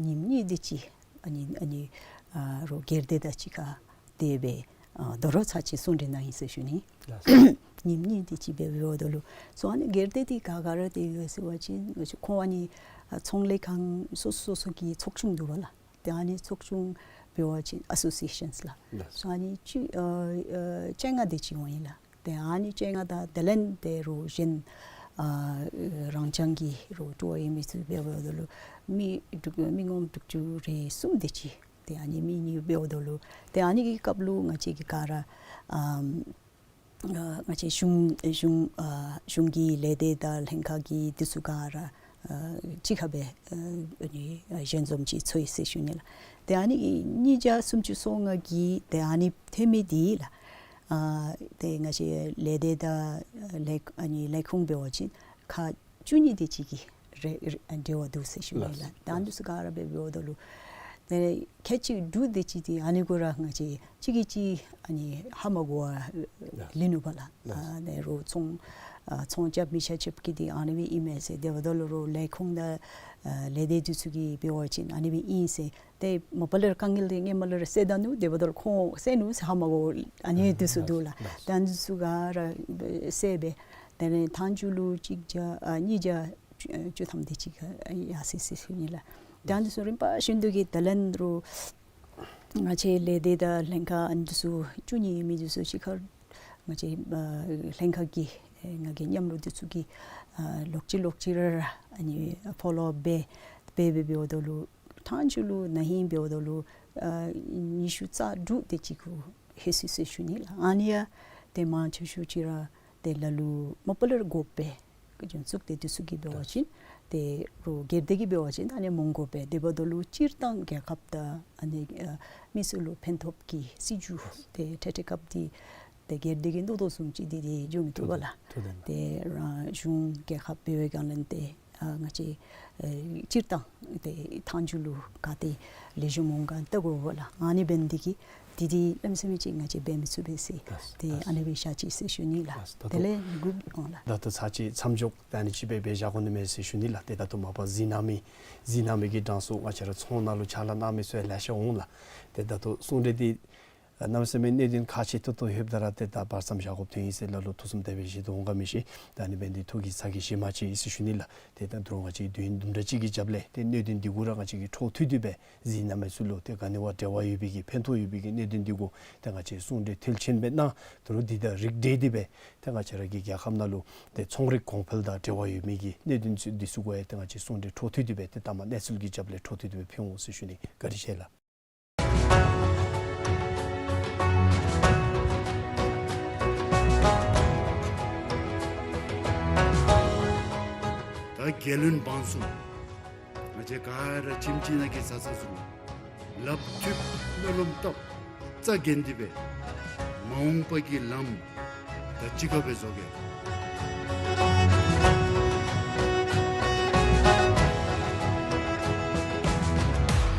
ཉིནམ་གཉིས་དེ་ཅིག་ཨ་ནི་ཨ་ནི་ཨ་རོགས་སྒེར་སྡེ་དང་གཅིག་ཁར་དེ་སྦེ་ཨ་དོ་རུང་ཚར་གཅིག་གསུང་གྲོས་གནང་ཡི་ཟེར་ཞུ་ནི། ལགས། ཉིནམ་གཉིས་དེ་ཅིག་འབད་འབདཝ་ད་ལུ་སོ་ཨ་ནི་སྒེར་སྡེ་འདི་ག་ག་ར་དེ་ཡོད་ཟེར་བ་ཅིན་ང་བཅས་ཁོང་ཨ་ནི་ཨ་ཚོང་ལས་ཁང་སོ་སོ་སོ་སོ་གི་ཚོགས་ཆུང་འདུག་པ་ལགས། ཏེ་ཨ་ནི་ཚོགས་ཆུང་འབད་བ་ཅིན་ཨ་སོ་སི་ཨེ་ཤཱནསི་ལགས། ལགས། སོ་ཨ་ནི་བཅུ་ཨ་ཨ་བཅོ་ལྔ་དེ་ཅིག་འོང་ཡི་ལགས། ཏེ་ཨ་ནི་བཅོ་ལྔ་དང་དེ་ལས་ཏེ་རོགས་གཞན་ཨ་རང་རྐྱང་གི་རོགས་སྤྲོ་བ་ཡོད་མི་ཚུ་འབདཝ་ད་ལུ་མི་དྲུག་མི་ངོམ་དྲུག་ཅུ་རེ་གསུམ་དེ་ཅིག། ཏེ་ཨ་ནི་མི་གཉིས་འབདཝ་ད་ལུ་ཏེ་ཨ་ནི་གི་སྐབས་ལུ་ང་བཅས་ཀྱིས་ག་ར་ཨམ་ཨ་ང་བཅས་གཞུང་གཞུང་ཨ་གཞུང་གི་ལས་སྡེ་དང་ལྷན་ཁག་གི་འདི་ཚུ་ག་ར་ཨ་གཅིག་ཁར་སྦེ་ཨ་ཨ་ནི་ཨ་ཞལ་འཛོམས་ཅིག་ཚོགས་ཡི་ཟེར་ཞུ་ནི་ལགས། ཏེ་ཨ་ནི་གི་ཉིས་བརྒྱ་སུམ་ཅུ་སོ་ལྔ་གི་ཏེ་ཨ་ནི་ཐོན་མི་འདི་ལགས། ཨ་ཏེ་ང་བཅས་ལས་སྡེ་དང་ལས་ཨ་ནི་ལས་ཁུངས་འབད་བ་ཅིན་ཁག་བཅུ་གཉིས་དེ་ཅིག་གི་རེ་རེ་འབྲེལ་བ་འདུག་ཟེར་ཞུ་ནི་ལགས། ལགས། ད་འདི་ཚུ་ག་ར་སྦེ་འབདཝ་ད་ལུ་ཏེ་ཁལ་གཅིག་དྲུག་དེ་ཅིག་འདི་ཨ་ནི་གུ་ར་ང་བཅས་གཅིག་གིས་གཅིག་ཨ་ནི་ཧ་མ་གོ་བར་ལགས། ལུས་ནུག་པ་ལགས། ལགས། ཨ་ནི་རོགས་ཚོང་ཨ་ཚོང་རྐྱབ་མི་ཆ་ཁྱབ་ཀྱིས་འདི་ཨ་ནི་སྦེ་ཨིན་མས་ཟེར་དེ་འབདཝ་ད་ལུ་རོགས་ལས་ཁུངས་དང་ཨ་ལས་སྡེ་འདི་ཚུ་གིས་འབད་བ་ཅིན་ཨ་ནི་སྦེ་ཨིན་ཟེར་ཏེ་མ་པ་ལས་ར་དཀའ་ངལ་འདི་སྔོན་མ་ལས་ར་སེལ་ད་ནུག། དེ་འབདཝ་ད་ལུ་ཁོང་སེལ་ནུག་ཟེར་ཧ་མ་གོ་ཨ་ནི་འདི་ཚུ་འདུག་ལགས། ལགས། ད་འདི་ཚུ་ག་ར་སེལ་སྦེ་དེ་ལས་མཐའ་མཇུག་ལུ་གཅིག་བརྒྱ་ཨ་ཉིས་བརྒྱ་བཅུ་ཨ་བཅུ་ཐམ་དེ་ཅིག་ཡར་སོ་ཡི་ཟེར་ཞུ་ནི་ལགས། ད་འདི་ཚུ་རིམ་པ་བཞིན་དུ་གི་དེ་ལས་རོགས་ང་བཅས་ལས་སྡེ་དང་ལྷན་ཁག་ཨ་ནི་འདི་ཚུ་བཅུ་གཉིས་ཡོད་མི་འདི་ཚུ་གཅིག་ཁར་ང་བཅས་ཨ་ལྷན་ཁག་གི་ཨེ་ང་གི་མཉམ་རོགས་འདི་ཚུ་གིས་ཨ་ལོག་ཅི་ལོག་ཅི་ར་ར་ཨ་ནི་ཕོ་ལོ་ཨཔ་འབད་འབད་འབད་འབདཝ་ད་ལུ་མཐའ་མཇུག་ལུ་ན་ཧིང་འབདཝ་ད་ལུ་ཨ་ཉི་ཤུ་རྩ་དྲུག་དེ་ཅིག་གུ་ལྷོད་སོ་ཡི་ཟེར་ཞུ་ནི་ལགས། ཨ་ནི་ཡང་ཏེ་མང་ཆེ་ཤོས་ཅིག་ར་ཏེ་ལ་ལུ་མ་པ་ལས་ར་དགོ་པའི་གི་འཛུགས་སྡེ་འདི་ཚུ་གིས་འབད་བ་ཅིན་ཏེ་རོགས་སྒེར་སྡེ་གིས་འབད་བ་ཅིན་ད་ཨ་ནི་མ་དགོ་པས། དེ་འབདཝ་ད་ལུ་སྤྱིར་བཏང་རྒྱལ་ཁབ་དང་ཨ་ནི་ཨ་མི་སེར་ལུ་ཕན་ཐོགས་ཀྱི་སྲིད་བྱུས་ཏེ་འཕྲལ་འཕྲལ་སྐབས་འདི་ཏེ་སྒེར་སྡེ་གིས་མནོ་དོ་བཟུམ་ཅིག་འདི་ཏེ་འགྱོ་མི་བཏུབ་པ་ལགས། ཏེ་རང་གཞུང་རྒྱལ་ཁབ་འབད་བའི་སྒང་ལས་ཏེ་ཨ་ང་བཅས་ཨེ་སྤྱིར་བཏང་ཏེ་མཐའ་མཇུག་ལུ་ག་ཏེ་ལེགས་ཤོམ་འོང་ག་བལྟ་དགོ་པ་ལགས། ཨ་ནི་འབད་ནི་འདི་གིས་འདི་འདི་གནམ་མེད་ས་མེད་ཅིག་ང་བཅས་འབད་མི་ཚུགས་པས་ཟེར། ལགས། ཏེ་ལགས། ཨ་ནི་སྦེ་བཞག་ཅི་ཟེར་ཞུ་ནི་ལགས། ལགས། ད་དེ་ལས་མགུ་འོང་ལགས། ད་ལྟོ་ཚར་གཅིག་མཚམས་འཇོག་ད་ཨ་ནི་ཅིག་སྦེ་འབད་བཞག་དགོ་ནི་མས་ཟེར་ཞུ་ནི་ལགས། ཏེ་ད་ལྟོ་མ་པ་གཟིགས་གནང་མི་གཟིགས་གནང་མི་གི་གྲངས་སུ་ང་བཅས་ར་ཚོང་ནང་ལུ་ཕྱག་ལཱ་གནང་མི་ཚུ་ཡང་ལེ་ཤ་འོང་ལགས། ཏེ་ད་ལྟོ་གསུང་གྲོས་འདི་ ད་གནམ་མེད་ས་མེད་གནད་དོན་ཁག་ཆེ་ཏོག་ཏོ་ཡོདཔ་ད་ར་ཏེ་ད་བར་མཚམས་བཞག་དགོཔ་ཐོན་ཡི་ཟེར་སླབ་ལུ་ཐུགས་བསམ་དེ་སྦེ་བཞེས་དོ་འོང་ག་མི་ཤེས། ད་ཨ་ནི་འབད་ནི་འདི་ཐུགས་ཀྱི་ཚ་གྱང་བཞེས་མ་ཅིག་ཟེར་ཞུ་ནི་ལགས། ཏེ་ད་ད་རུང་ང་བཅས་དུས་ཡུན་དུམ་གྲ་ཅིག་གི་རྒྱབ་ལས་ཏེ་གནད་དོན་འདི་གུ་ར་ང་བཅས་ཀྱིས་འཕྲོ་མཐུད་དེ་སྦེ་གཟིགས་གནང་མི་ཚུ་ལུ་ཏེ་ག་ནི་བ་འབྲེལ་བ་ཡོད་པའི་གི་ཕན་ཐོགས་ཡོད་པའི་གི་གནད་དོན་འདི་གུ་ཏེ་ང་བཅས་གསུང་གྲོས་མཐིལ་ཕྱིན་སྦེ་གནང་། ད་རུང་འདི་དང་རིགས་བསྒྲེས་ཏེ་སྦེ་ཏེ་ང་བཅས་ར་གི་རྒྱལ་ཁབ་ནང་ལུ་ཏེ་ཚོང་རིག་གོང་འཕེལ་དང་འབྲེལ་བ་ཡོད་མི་གི་གནད་དོན་ཚུ་འདི་ཚུ་གུ་ཡང་ཏེ་ང་བཅས་གསུང་གྲོས་འཕྲོ་མཐུད་དེ་སྦེ་ཏེ་ལྟ་མ་གནས་ཚུལ་གྱི་རྒྱབ་ལས་འཕྲོ་མཐུད་དེ་སྦེ་ཕུལ་འོང་ཟེར་ཞུ་ནི། བཀའ་དྲིན་ཆེ་ལགས། ད་རྒྱལ་བློན་འབངས་གསུམ། ང་བཅས་ག་ར་ཁྱིམ་གཅིག་ནང་གི་བཟའ་ཚང་ཚུ་ལགཔ་མཐུད་སྨོན་ལམ་བཏབ། རྩ་འགེངས་ཏེ་སྦེ་མ་འོངས་པ་གི་ལམ་ད་གཅིག་ཁར་སྦེ་བཟོ་གེ།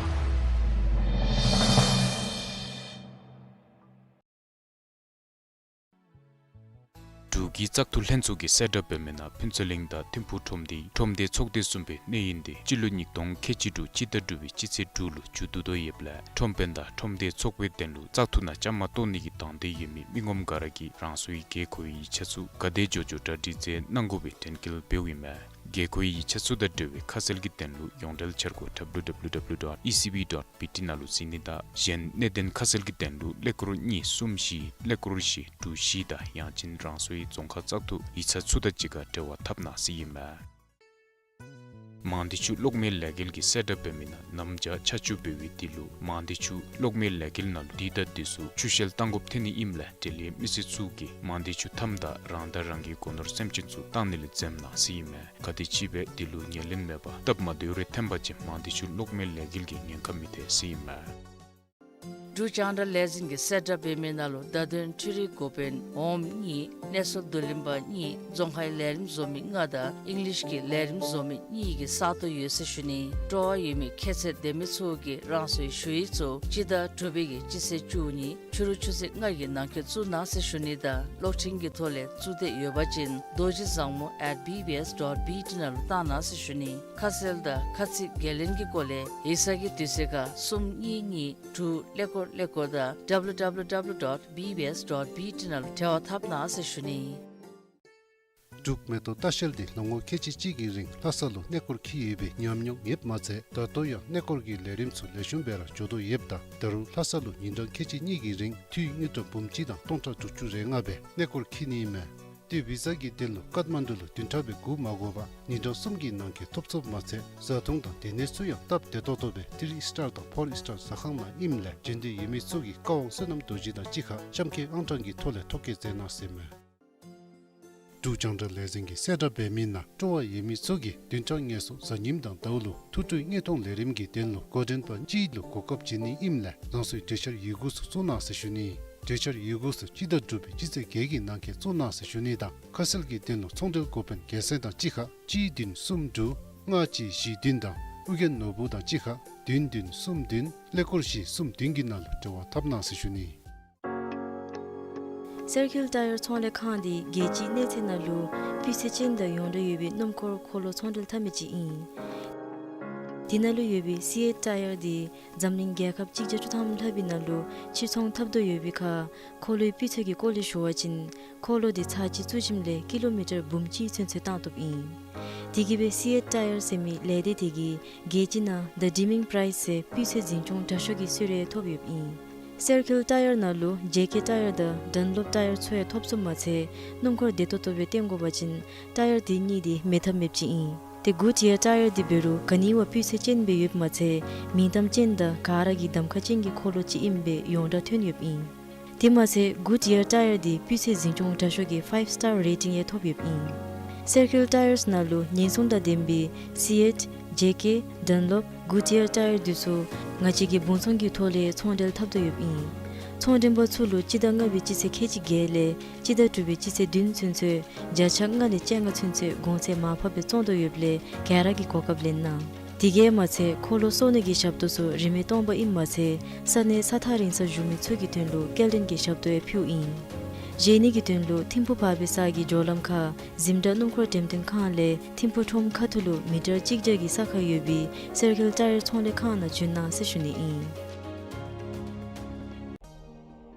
འབྲུག་གི་བཙག་འཐུ་ལྷན་ཚོགས་ཀྱིས་གསལ་བསྒྲགས་འབད་མི་ནང་ཕུན་ཚོགས་གླིང་དང་ཐིམ་ཕུག་ཁྲོམ་སྡེ་ཁྲོམ་སྡེ་ཚོགས་སྡེ་གསུམ་པའི་གནས་ཡུན་འདི་སྤྱི་ལོ་ཉིས་སྟོང་ཁལ་གཅིག་དྲུག་སྤྱི་ཟླ་དྲུག་པའི་སྤྱི་ཚེས་དྲུག་ལུ་མཇུག་བསྡུ་དོ་ཡོདཔ་ལས་ཁྲོམ་དཔོན་དང་ཁྲོམ་སྡེ་ཚོགས་པའི་དོན་ལུ་བཙག་འཐུ་ནང་བཅའ་མར་གཏོགས་ནི་གི་དང་འདོད་ཡོད་མི་མི་ངོམ་ག་ར་གིས་རང་སོའི་དགོས་མཁོའི་ཡིག་ཆ་ཚུ་ག་དེ་འགྱོ་འགྱོ་གྲ་སྒྲིག་མཛད་གནང་དགོ་པའི་དྲན་སྐུལ་འབདཝ་ཨིན་མས། དགོས་མཁོའི་ཡིག་ཆ་ཚུ་དང་འབྲེལ་བའི་ཁ་གསལ་གྱི་དོན་ལུ་ཡོངས་འབྲེལ་འཆར་སྒོ་W W W dot E C B dot B T ནང་ལུ་གཟིགས་ནི་དང་གཞན་གནད་དོན་ཁ་གསལ་གྱི་དོན་ལུ་ཀླད་ཀོར་གཉིས་གསུམ་བཞི་ཀླད་ཀོར་བཞི་དྲུག་བཞི་དང་ཡང་ཅིན་རང་སོའི་རྫོང་ཁག་བཙག་འཐུ་ཡིག་ཚང་ཚུ་དང་གཅིག་ཁར་འབྲེལ་བ་འཐབ་གནང་ཟེར་ཨིན་མས། མང་སྡེ་ཆུ་གློག་མེ་ལས་འགུལ་གྱིས་གསལ་བསྒྲགས་འབད་མི་ནང་གནམ་བྱཱར་ཆར་ཆུ་འབེལ་བའི་དུས་ལུ་མང་སྡེ་ཆུ་གློག་མེ་ལས་འགུལ་ནང་ལུ་དུས་དང་དུས་སུ་ཆུ་ཤེལ་བཏང་དགོཔ་ཐོན་ནི་ཨིནམ་ལས་འབྲེལ་ཡོད་མི་སེར་ཚུ་གིས་མང་སྡེ་ཆུ་མཐའམ་དང་རང་དང་རང་གི་སྒོ་ནོར་སེམས་ཅན་ཚུ་བཏང་ནི་ལས་འཛེམ་གནང་ཟེར་ཨིན་མས། ག་དེ་ཅིག་སྦེ་དེ་ལུ་ཉེར་ལེན་མེད་པར་སྟབས་མ་བདེཝ་རེ་ཐོན་པ་ཅིན་མང་སྡེ་ཆུ་གློག་མེ་ལས་འགུལ་གྱིས་ཉེན་ཁ་མི་ཐེག་ཟེར་ཨིན་མས། འབྲུག་རྒྱང་བསྒྲགས་ལས་འཛིན་གྱིས་གསལ་བསྒྲགས་འབད་མི་ནང་ལུ་བརྡ་དོན་འཕྲུལ་རིག་འགོ་དཔོན་འོགམ་གཉིས་གནས་ཚུལ་བསྡུ་ལེན་པ་གཉིས་རྫོང་ཁའི་ལས་རིམ་བཟོ་མི་ལྔ་དང་ཨིང་ལིཤ་གི་ལས་རིམ་བཟོ་མི་གཉིས་ཀྱི་ས་སྟོང་ཡོད་ཟེར་ཞུ་ནི། སྤྲོ་བ་ཡོད་མི་ཁྱད་ཚད་ལྡན་མི་ཚུ་གིས་རང་སོའི་ཞུ་ཡིག་ཚུ་སྤྱི་ཟླ་དྲུག་པའི་གི་སྤྱི་ཚེས་བཅུ་གཉིས་ཕྱི་རུ་ཆུ་ཚོད་ལྔ་གི་ནང་འཁོད་བཙུགས་གནང་ཟེར་ཞུ་ནི་དང་གློག་འཕྲིན་གྱི་ཐོག་ལས་བཙུགས་འདོད་ཡོད་པ་ཅིན་རྡོ་རྗེ་བཟང་མོ་at B B S dot B T ནང་ལུ་བཏང་གནང་ཟེར་ཞུ་ནི། ཁ་གསལ་དང་ཁ་ཚིག་འགན་ལེན་གྱི་སྐོར་ལས་ཡིག་ཚང་གི་དུས་ཚོད་ཁར་གསུམ་གཉིས་གཉིས་དྲུག་ཀླད་ཀོར་ཀླད་ཀོར་དང་W W W dot B B S dot B T ནང་ལུ་འབྲེལ་བ་འཐབ་གནང་ཟེར་ཞུ་ནི། འབྲུག་མེ་ཏོག་ལྟ་བཤལ་འདི་ལོ་ངོ་ཁལ་གཅིག་གཅིག་གི་རིང་ལྷ་ས་ལུ་གནས་སྐོར་འཁྱིད་ཡོད་པའི་ཉམས་མྱོང་ཡོདཔ་མ་ཚད་ད་ལྟོ་ཡང་གནས་སྐོར་གྱི་ལས་རིམ་ཚུ་ལེགས་ཤོམ་སྦེ་ར་འགྱོ་དོ་ཡོདཔ་ད་ད་རུང་ལྷ་ས་ལུ་ཉིན་གྲངས་ཁལ་གཅིག་གཉིས་ཀྱི་རིང་འཐུས་དངུལ་ཀྲམ་འབུམ་གཅིག་དང་སྟོང་ཕྲག་དྲུག་ཅུ་རེ་ལྔ་སྦེ་གནས་སྐོར་འཁྱིད་ནི་ཨིན་མས། ཏེ་བི་ཛ་གི་དོན་ལུ་ཀཏ་མན་ཌུ་ལུ་བདུན་ཕྲག་སྦེ་སྒུག་མ་དགོ་པར་ཉིན་གྲངས་གསུམ་གྱི་ནང་འཁོད་ཐོབ་ཚུགསཔ་མ་ཚད་བཟའ་འཐུང་དང་སྡོད་གནས་ཚུ་ཡང་སྟབས་བདེ་ཏོག་ཏོ་སྦེ་ཐི་རི་ཨིསི་ཊར་དང་ཕོར་ཨིསི་ཊར་ཟ་ཁང་ནང་ཨིནམ་ལས་འབྱོན་འདོད་ཡོད་མི་ཚུ་གིས་བཀའ་དབང་བསོད་ནམས་རྡོ་རྗེ་དང་གཅིག་ཁར་གཤམ་འཁོད་ཨང་གྲངས་ཀྱི་ཐོག་ལས་ཐོ་བཀོད་མཛད་གནང་ཟེར་མས། འབྲུག་རྒྱང་བསྒྲགས་ལས་འཛིན་གྱིས་གསལ་བསྒྲགས་འབད་མི་ནང་སྤྲོ་བ་ཡོད་མི་ཚུ་གིས་བདུན་ཕྲག་ལྔ་སོ་གཟའ་ཉིམ་དང་ཟླཝ་ལུ་ཐུགས་སྤྲོའི་དངོས་མཐོང་ལས་རིམ་གྱི་དོན་ལུ་འགོ་འདྲེན་པ་གཅིག་ལུ་གོ་སྐབས་བྱིན་ནི་ཨིནམ་ལས་རང་སོའི་གྲོས་འཆར་ཡི་གུ་ཚུ་བཙུགས་གནང་ཟེར་ཞུ་ནི། གྲོས་འཆར་ཡི་གུ་ཚུ་སྤྱི་ཟླ་དྲུག་པའི་སྤྱི་ཚེས་བརྒྱད་ཀྱི་ནང་འཁོད་བཙུགས་གནང་ཟེར་ཞུ་ནི་དང་ཁ་གསལ་གྱི་དོན་ལུ་ཚོང་འབྲེལ་འགོ་དཔོན་རྒྱལ་མཚན་དང་གཅིག་ཁར་གཅིག་བདུན་གསུམ་དྲུག་ལྔ་གཅིག་བཞི་བདུན་དང་ཨོ་རྒྱན་ནོར་བུ་དང་གཅིག་ཁར་བདུན་བདུན་གསུམ་བདུན་ཀླད་ཀོར་བཞི་གསུམ་བདུན་གྱི་ནང་ལུ་འབྲེལ་བ་འཐབ་གནང་ཟེར་ཞུ་ནི། སེར་ཁེལ་ཊ་ཡར་ཚོང་ལས་ཁང་འདི་རྒྱལ་སྤྱིའི་གནས་ཚད་ནང་ལུ་སྤུས་ཚད་ཅན་དང་ཡོངས་གྲགས་ཡོད་པའི་སྣུམ་འཁོར་འཁོར་ལོ་ཚོང་འབྲེལ་འཐབ་མི་ཅིག་ཨིན། དེ་ནང་ལུ་ཡོད་པའི་སི་ཨེཊ་ཊ་ཡར་འདི་འཛམ་གླིང་རྒྱལ་ཁབ་གཅིག་བརྒྱ་བཅུ་ཐམ་ལྷག་པའི་ནང་ལུ་ཕྱིར་ཚོང་འཐབ་དོ་ཡོད་པའི་ཁར་འཁོར་ལོའི་སྤུས་ཚད་ཀྱི་སྐོར་ལས་ཞུ་བ་ཅིན་འཁོར་ལོ་འདི་ཚར་གཅིག་བཙུགས་ཞིནམ་ལས་ཀི་ལོ་མི་ཊར་འབུམ་གཅིག་ཚུན་ཚོད་བཏང་བཏུབ་ཨིན། དེ་གིས་སྦེ་སི་ཨེཊ་ཊ་ཡར་ཟེར་མི་ལས་སྡེ་དེ་གིས་རྒྱལ་སྤྱི་ནང་The Deaming Prize ཟེར་སྤུས་ཚད་འཛིན་སྐྱོང་དྲག་ཤོས་ཀྱི་གསོལ་རས་ཐོབ་ཡོདཔ་ཨིན། སེར་ཁེལ་ཊ་ཡར་ནང་ལུ་ཇེ་ཀེ་ཊ་ཡར་དང་ཌན་ལོབ་ཊ་ཡར་ཚུ་ཡང་ཐོབ་ཚུགསཔ་མ་ཚད་སྣུམ་འཁོར་བདེ་ཏོག་ཏོ་སྦེ་བཏོན་དགོ་པ་ཅིན་ཊ་ཡར་དེ་གཉིས་འདི་མེད་ཐབས་མེདཔ་ཅིག་ཨིན། ཏེ་གུཌ་ཡར་ཊ་ཡར་འདི་འབད་རུང་ག་ནི་བ་སྤུས་ཚད་ཅན་སྦེ་ཡོདཔ་མ་ཚད་མིང་གཏམ་ཅན་དང་ག་ར་གི་གདམ་ཁ་ཅན་གྱི་འཁོར་ལོ་ཅིག་ཨིནམ་སྦེ་ཡོངས་གྲགས་ཐོན་ཡོདཔ་ཨིན། དེ་མ་ཚད་གུཌ་ཡར་ཊ་ཡར་འདི་སྤུས་ཚད་འཛིན་སྐྱོང་དྲག་ཤོས་ཀྱི་ཕའིབ་སི་ཊར་རེ་ཊིང་ཡང་ཐོབ་ཡོདཔ་ཨིན། སེར་ཁེལ་ཊ་ཡརས་ནང་ལུ་ཉེན་སྲུང་དང་ལྡན་པའི་སི་ཨེཊ་ཇེ་ཀེ་ཌན་ལོབ་གུཌ་ཡར་ཊ་ཡར་འདི་ཚུ་ང་བཅས་ཀྱིས་སྦོང་ཚོང་གི་ཐོག་ལས་ཚོང་འབྲེལ་འཐབ་དོ་ཡོདཔ་ཨིན། ཚོང་འདྲེན་པ་ཚུ་ལུ་སྤྱི་ཟླ་ལྔ་པའི་སྤྱི་ཚེས་ཁལ་གཅིག་བརྒྱད་ལས་སྤྱི་ཟླ་དྲུག་པའི་སྤྱི་ཚེས་བདུན་ཚུན་ཚོད་བརྒྱ་ཆ་ལྔ་ལས་བཅོ་ལྔ་ཚུན་ཚོད་གོང་ཚད་མར་ཕབ་སྦེ་བཙོང་དོ་ཡོདཔ་ལས་ག་ར་གིས་གོ་སྐབས་ལེན་གནང་། དེ་གིས་མ་ཚད་འཁོར་ལོ་གསོག་ནི་གི་ཞབས་ཏོག་ཚུ་རིན་མེད་སྟོང་པ་ཨིནམ་མ་ཚད་ས་གནས་ས་ཐག་རིང་སར་བཞུགས་མི་ཚུ་གི་དོན་ལུ་སྐྱེལ་འདྲེན་གྱི་ཞབས་ཏོག་ཡང་ཕུལཝ་ཨིན། བཞེས་ནི་གི་དོན་ལུ་ཐིམ་ཕུ་བར་པའི་ས་གི་སྦྱོར་ལམ་ཁར་གཟིམ་དྲག་སྣུམ་འཁོར་འགྲེམས་སྟོན་ཁང་ལས་ཐིམ་ཕུ་ཁྲོམ་ཁ་ཐུག་ལུ་མི་ཊར་གཅིག་བརྒྱ་གི་ས་ཁར་ཡོད་པའི་སེར་ཁེལ་ཊ་ཡར་ཚོང་ལས་ཁང་ནང་བྱོན་གནང་ཟེར་ཞུ་ནི་ཨིན།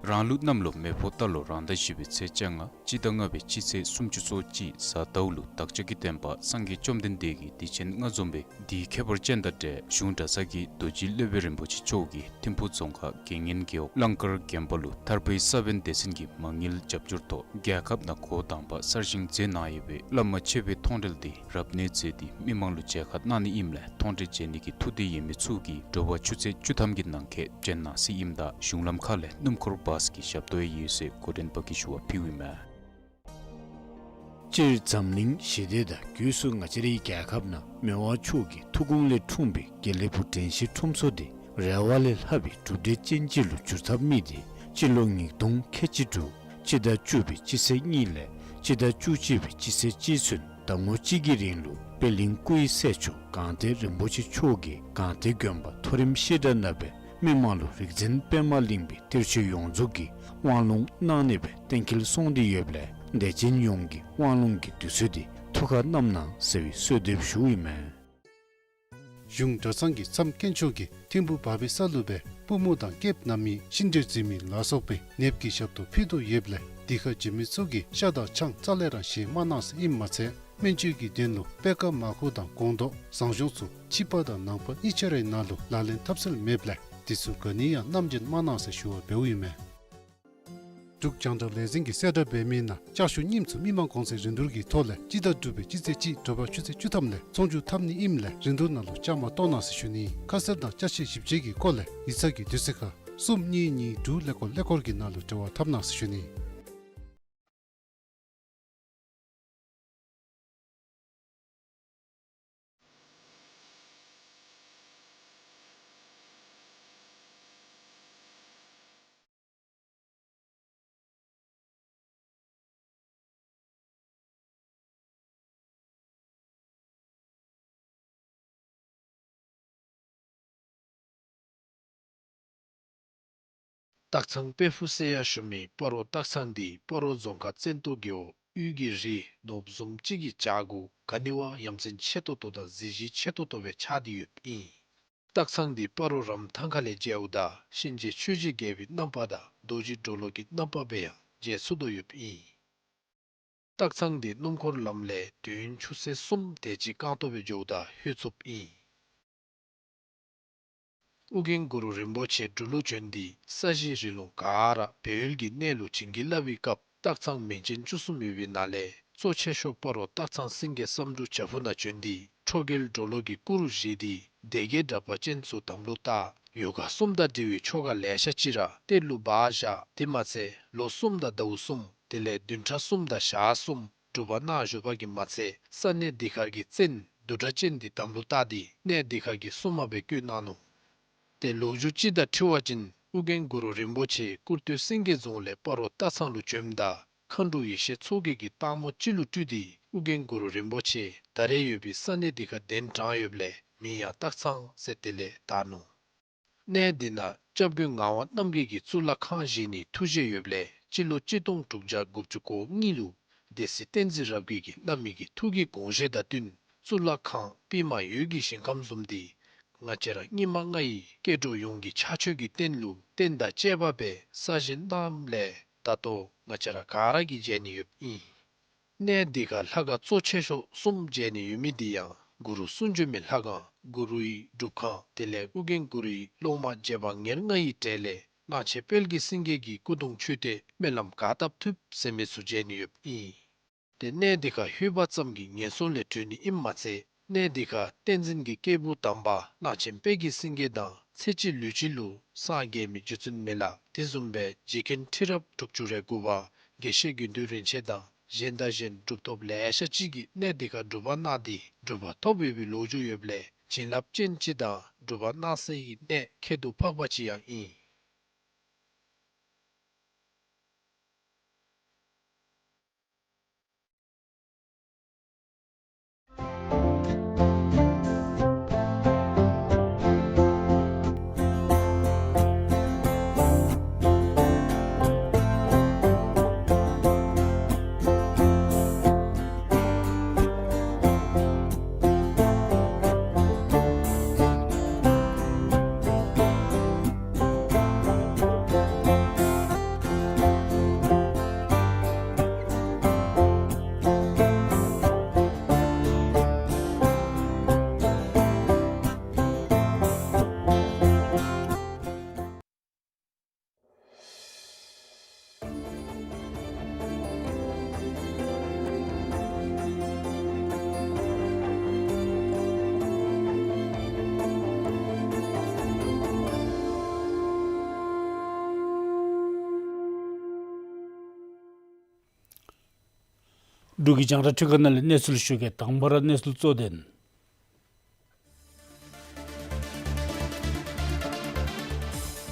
རང་ལུགས་གནམ་ལོ་མེ་ཕོ་རྟ་ལོ་རང་ཟླ་བཞི་པའི་ཚེས་བཅོ་ལྔ་སྤྱི་ཟླ་ལྔ་པའི་སྤྱི་ཚེས་སུམ་ཅུ་སོ་གཅིག་གཟའ་ཟླཝ་ལུ་བདག་ཅག་གི་བསྟན་པ་སངས་རྒྱས་བཅོམ་ལྡན་འདས་ཀྱི་དུས་ཆེན་ལྔ་འཛོམས་པའི་དེའི་ཁྱད་པར་ཅན་དང་འབྲེལ་གཞུང་གྲྭ་ཚང་གི་རྡོ་རྗེ་སློབ་དཔོན་རིན་པོ་ཆེ་མཆོག་གིས་ཐིམ་ཕུག་རྫོང་ཁག་དགེ་བསྙེན་རྒེད་འོག་གླང་དཀར་དགོན་པ་ལུ་ཐར་པའི་ས་བོན་སྡེ་ཚན་གྱི་མ་དངུལ་རྒྱབ་སྐྱོར་ཐོག་རྒྱལ་ཁབ་ནང་འགོ་དང་པ་གསར་བཞེངས་མཛད་གནང་ཡོད་པའི་བླ་མ་མཆོད་པའི་མཐོང་གྲོལ་དེ་རབ་གནས་མཛད་དེ་མི་མང་ལུ་མཇལ་ཁ་གནང་ནི་ཨིནམ་ལས་མཐོང་གྲོལ་མཇལ་ནི་གི་ཐུགས་འདོད་ཡོད་མི་ཚུ་གིས་དྲོ་པ་ཆུ་ཚོད་བཅུ་ཐམ་གྱི་ནང་འཁོད་བྱོན་གནང་ཟེར་ཨིནམ་ད་གཞུང་ལམ་ཁ་ལས་སྣུམ་འཁོར་བཱས་ཀྱི་ཞབས་ཏོག་ཡོད་ཟེར་འགོ་འདྲེན་པ་གིས་ཞུ་བ་ཕུལཝ་ཨིན་མས། སྤྱིར་འཛམ་གླིང་ཞི་བདེ་དང་སྒོས་སུ་ང་བཅས་རའི་རྒྱལ་ཁབ་ནང་མི་དབང་མཆོག་གི་ཐུགས་དགོངས་ལས་འཁྲུངས་པའི་དགེ་ལེགས་ཕུག་དྲན་ཤེས་ཁྲོམ་ཚོགས་དེ་རེ་བ་ལས་ལྷག་པའི་གྲུབ་འབྲས་ཅན་ཅིག་ལུ་འགྱུར་ཐབས་དམིགས་ཏེ་སྤྱི་ལོ་ཉིས་སྟོང་ཁལ་གཅིག་དྲུག་སྤྱི་ཟླ་བཅུ་པའི་སྤྱི་ཚེས་གཉིས་ལས་སྤྱི་ཟླ་བཅུ་གཅིག་པའི་སྤྱི་ཚེས་གཅིག་ཚུན་ཟླ་ངོ་གཅིག་གི་རིང་ལུ་པད་གླིང་སྐུ་ཡི་སྲས་མཆོག་སྒང་སྟེང་རིན་པོ་ཆེ་མཆོག་གིས་སྒང་སྟེང་དགོན་པ་མཐོ་རིམ་བཤད་གྲྭ་ནང་སྦེ་མི་མང་ལུ་རིག་འཛིན་པདྨ་གླིང་པའི་གཏེར་ཆོས་ཡོངས་རྫོགས་ཀྱི་དབང་ལུང་གནང་ནི་སྦེ་གཏན་འཁེལ་སོང་སྟེ་ཡོདཔ་ལས་དད་ཅན་ཡོངས་ཀྱིས་དབང་ལུང་གི་དུས་ཚོད་དེ་ཐུགས་ཁར་བསྣམ་གནང་ཟེར་བའི་གསོལ་འདེབས་ཞུཝ་ཨིན་མས། གཞུང་གྲྭ་ཚང་གི་མཚམས་དཀོན་མཆོག་གིས་ཐིམ་ཕུག་བ་བི་ས་ལུ་སྦེ་པུས་མོ་དང་སྐེདཔ་བསྣམས་མི་ཤིང་འབྲས་འཛིན་མི་ལ་སོགས་པའི་ནདཔ་གི་ཞབས་ཏོག་ཕུལ་དོ་ཡོདཔ་ལས་འདི་ཁར་བྱོན་མི་ཚུ་གིས་ཤ་དང་ཆང་རྩ་ལས་ར་བཞེས་མ་གནང་ཟེར་ཨིནམ་མ་ཚད་སྨན་བཅོས་ཀྱི་དོན་ལུ་པད་ཀ་མར་ཁུ་དང་སྒོང་རྡོག་ཟངས་གཞོང་ཚུ་ཕྱི་པ་དང་ནང་པ་གཉིས་ཆ་རའི་ནང་ལུ་ལག་ལེན་འཐབ་སྲོལ་མེདཔ་ལས་དེ་ཚུ་ག་ནི་ཡང་བསྣམས་བྱོན་མ་གནང་ཟེར་ཞུ་བ་འབདཝ་ཨིན་མས། འབྲུག་རྒྱང་བསྒྲགས་ལས་འཛིན་གྱིས་གསལ་བསྒྲགས་འབད་མི་ནང་ལྕགས་ཞུ་རྙིངམ་ཚུ་མི་མང་གོང་ཚད་རིན་བསྡུར་གྱི་ཐོག་ལས་སྤྱི་ཟླ་དྲུག་པའི་སྤྱི་ཚེས་གཅིག་དྲོ་པ་ཆུ་ཚོད་བཅུ་ཐམ་ལས་ཚོང་བསྒྱུར་འཐབ་ནི་ཨིནམ་ལས་རིན་བསྡུར་ནང་ལུ་བཅའ་མར་གཏོགས་གནང་ཟེར་ཞུ་ནི། ཁ་གསལ་དང་ཅ་ཆས་ཞིབ་དཔྱད་ཀྱི་སྐོར་ལས་ཡིག་ཚང་གི་དུས་ཚོད་ཁར་གསུམ་གཉིས་གཉིས་དྲུག་ཀླད་ཀོར་ཀླད་ཀོར་གྱི་ནང་ལུ་འབྲེལ་བ་འཐབ་གནང་ཟེར་ཞུ་ནི། སྟག་ཚང་དཔལ་ཕུག་ཟེར་ཡང་ཞུ་མི་སྤ་རོ་སྟག་ཚང་འདི་སྤ་རོ་རྫོང་ཁག་བཙན་ཏོ་རྒེད་འོག་དབུས་ཀྱི་རི་ནོར་བུ་བཟུམ་ཅིག་གི་བྱག་གུ་ག་ནི་བ་ཡ་མཚན་ཆེ་ཏོག་ཏོ་དང་གཟི་བརྗིད་ཆེ་ཏོག་ཏོ་སྦེ་ཆགས་ཏེ་ཡོདཔ་ཨིན། སྟག་ཚང་འདི་སྤ་རོ་རམ་ཐང་ཁ་ལས་མཇལཝ་ད་གཤིན་རྗེ་ཆོས་ཀྱི་རྒྱལ་པོའི་རྣམ་པ་དང་རྡོ་རྗེ་གྲོ་ལོད་ཀྱི་རྣམ་པ་སྦེ་ཡང་མཇལ་ཚུགས་དོ་ཡོདཔ་ཨིན། སྟག་ཚང་འདི་སྣུམ་འཁོར་ལམ་ལས་དུས་ཡུན་ཆུ་ཚོད་གསུམ་དེ་ཅིག་རྐང་སྟོང་སྦེ་འགྱོཝ་ད་ལྷོད་ཚུགསཔ་ཨིན། ཨོ་རྒྱན་གུ་རུ་རིན་པོ་ཆེ་འབྲུག་ལུ་བྱོན་ཏེ་ས་གཞི་རི་ལུང་ག་ར་སྦས་ཡུལ་གྱི་གནས་ལུ་བྱིན་གྱིས་བརླབས་པའི་སྐབས་སྟག་ཚང་མིང་ཅན་བཅུ་གསུམ་ཡོད་པའི་ནང་ལས་གཙོ་ཆེ་ཤོས་སྤ་རོ་སྟག་ཚང་སེང་གེ་བསམ་འགྲུབ་བྱག་ཕུག་ནང་བྱོན་ཏེ་ཁྲོ་རྒྱལ་གྲོ་ལོད་ཀྱི་སྐུ་རུ་བཞེངས་ཏེ་སྡེ་བརྒྱད་དྲེགས་པ་ཅན་ཚུ་དམ་ལུ་བཏགས། ཡོ་ག་གསུམ་དང་འབྲེལ་བའི་ཆོ་ག་ལེ་ཤ་ཅིག་ར་གཏེར་ལུ་སྦ་བཞག། དེ་མ་ཚད་ལོ་གསུམ་དང་ཟླཝ་གསུམ་དེ་ལས་བདུན་ཕྲག་གསུམ་དང་ཞག་གསུམ་སྒྲུབ་པ་གནང་བཞུགས་པ་གིས་མ་ཚད་ས་གནས་འདི་ཁར་གྱི་བཙན་བདུད་དྲེགས་ཅན་འདི་དམ་ལུ་བཏགས་ཏེ་གནས་འདི་ཁར་གྱི་སྲུང་མ་སྦེ་བསྐོས་གནང་ནུག། ཏེ་ལོ་རྒྱུས་ཅིག་དང་འཁྲིལ་བ་ཅིན་ཨོ་རྒྱན་གུ་རུ་རིན་པོ་ཆེ་ཀུར་སྟོད་སེང་གེ་རྫོང་ལས་སྤ་རོ་སྟག་ཚང་ལུ་བྱོནམ་ད་མཁའ་འགྲོ་ཡེ་ཤེས་མཚོ་རྒྱལ་གྱིས་སྟག་མོ་ཅིག་ལུ་སྤྲུལ་ཏེ་ཨོ་རྒྱན་གུ་རུ་རིན་པོ་ཆེ་ད་རེས་ཡོད་པའི་ས་གནས་འདི་ཁར་གདན་དྲངས་ཡོདཔ་ལས་མིང་ཡང་སྟག་ཚང་ཟེར་དེ་ལས་བཏགས་ནུག། གནས་འདི་ནང་སྐྱབས་མགོན་ངག་དབང་རྣམ་རྒྱལ་གྱིས་གཙུག་ལག་ཁང་བཞེངས་ནིའི་ཐུགས་བཞེད་ཡོདཔ་ལས་སྤྱི་ལོ་གཅིག་སྟོང་དྲུག་བརྒྱ་དགུ་བཅུ་གོ་གཉིས་ལུ་སྡེ་སྲིད་བསྟན་འཛིན་རབ་རྒྱས་ཀྱིས་གནང་མི་གི་ཐུགས་ཀྱི་དགོངས་བཞེད་དང་བསྟུན་གཙུག་ལག་ཁང་པདྨ་འོད་ཀྱི་ཞིང་ཁམས་བཟུམ་འདི་ང་བཅས་ར་སྙིགས་མ་ལྔ་ཡི་སྐྱེ་འགྲོ་ཡོངས་ཀྱི་ཕྱག་མཆོད་ཀྱི་རྟེན་ལུ་རྟེན་དང་བཅས་པ་སྦེ་གསར་བཞེངས་གནངམ་ལས་ད་ལྟོ་ང་བཅས་ར་ག་ར་གིས་མཇལ་ནི་ཡོདཔ་ཨིན། གནས་འདི་ཁར་ལྷ་ཁང་གཙོ་ཆེ་ཤོས་གསུམ་མཇལ་ནི་ཡོད་མི་འདི་ཡང་གུ་རུ་གསུང་བྱོན་མའི་ལྷ་ཁང་གུ་རུའི་སྒྲུབ་ཁང་དེ་ལས་ཨོ་རྒྱན་གུ་རུའི་སློབ་མ་རྗེ་འབངས་ཉེར་ལྔ་ཡི་གྲས་ལས་གླང་ཆེན་དཔལ་གྱི་སེང་གེ་གི་སྐུ་གདུང་མཆོད་རྟེན་སྨོན་ལམ་ག་བཏབ་ཐུབ་ཟེར་མི་ཚུ་མཇལ་ནི་ཡོདཔ་ཨིན། ཏེ་གནས་འདི་ཁར་ལྷོད་པ་ཙམ་གྱིས་ངན་སོང་ལས་གྲོལ་ནི་ཨིནམ་མ་ཚད་གནས་འདི་ཁར་བསྟན་འཛིན་གྱི་སྐྱེས་བུ་དམ་པ་གླང་ཆེན་དཔལ་གྱི་སེང་གེ་དང་ཚེ་གཅིག་ལུས་གཅིག་ལུ་སངས་རྒྱས་མི་རྗེ་བཙུན་མི་ལ་དེ་བཟུམ་སྦེ་རྗེ་མཁན་ཁྲི་རབས་དྲུག་ཅུ་རེ་དགུ་པ་དགེ་བཤེས་དགེ་འདུན་རིན་ཆེན་དང་གཞན་དང་གཞན་གྲུབ་ཐོབ་ལེ་ཤ་ཅིག་གིས་གནས་འདི་ཁར་སྒྲུབ་པ་གནང་སྟེ་གྲུབ་པ་ཐོབ་ཡོད་པའི་ལོ་རྒྱུས་ཡོདཔ་ལས་བྱིན་རླབས་ཅན་ཅིག་དང་སྒྲུབ་པ་གནང་སའི་གནས་ཁྱད་དུ་འཕགས་པ་ཅིག་ཡང་ཨིན། འབྲུག་གི་རྒྱང་བསྒྲགས་ཁྲི་ཁ་ནང་ལས་གནས་ཚུལ་ཞུ་གེ། དང་པ་ར་གནས་ཚུལ་གཙོ་དོན།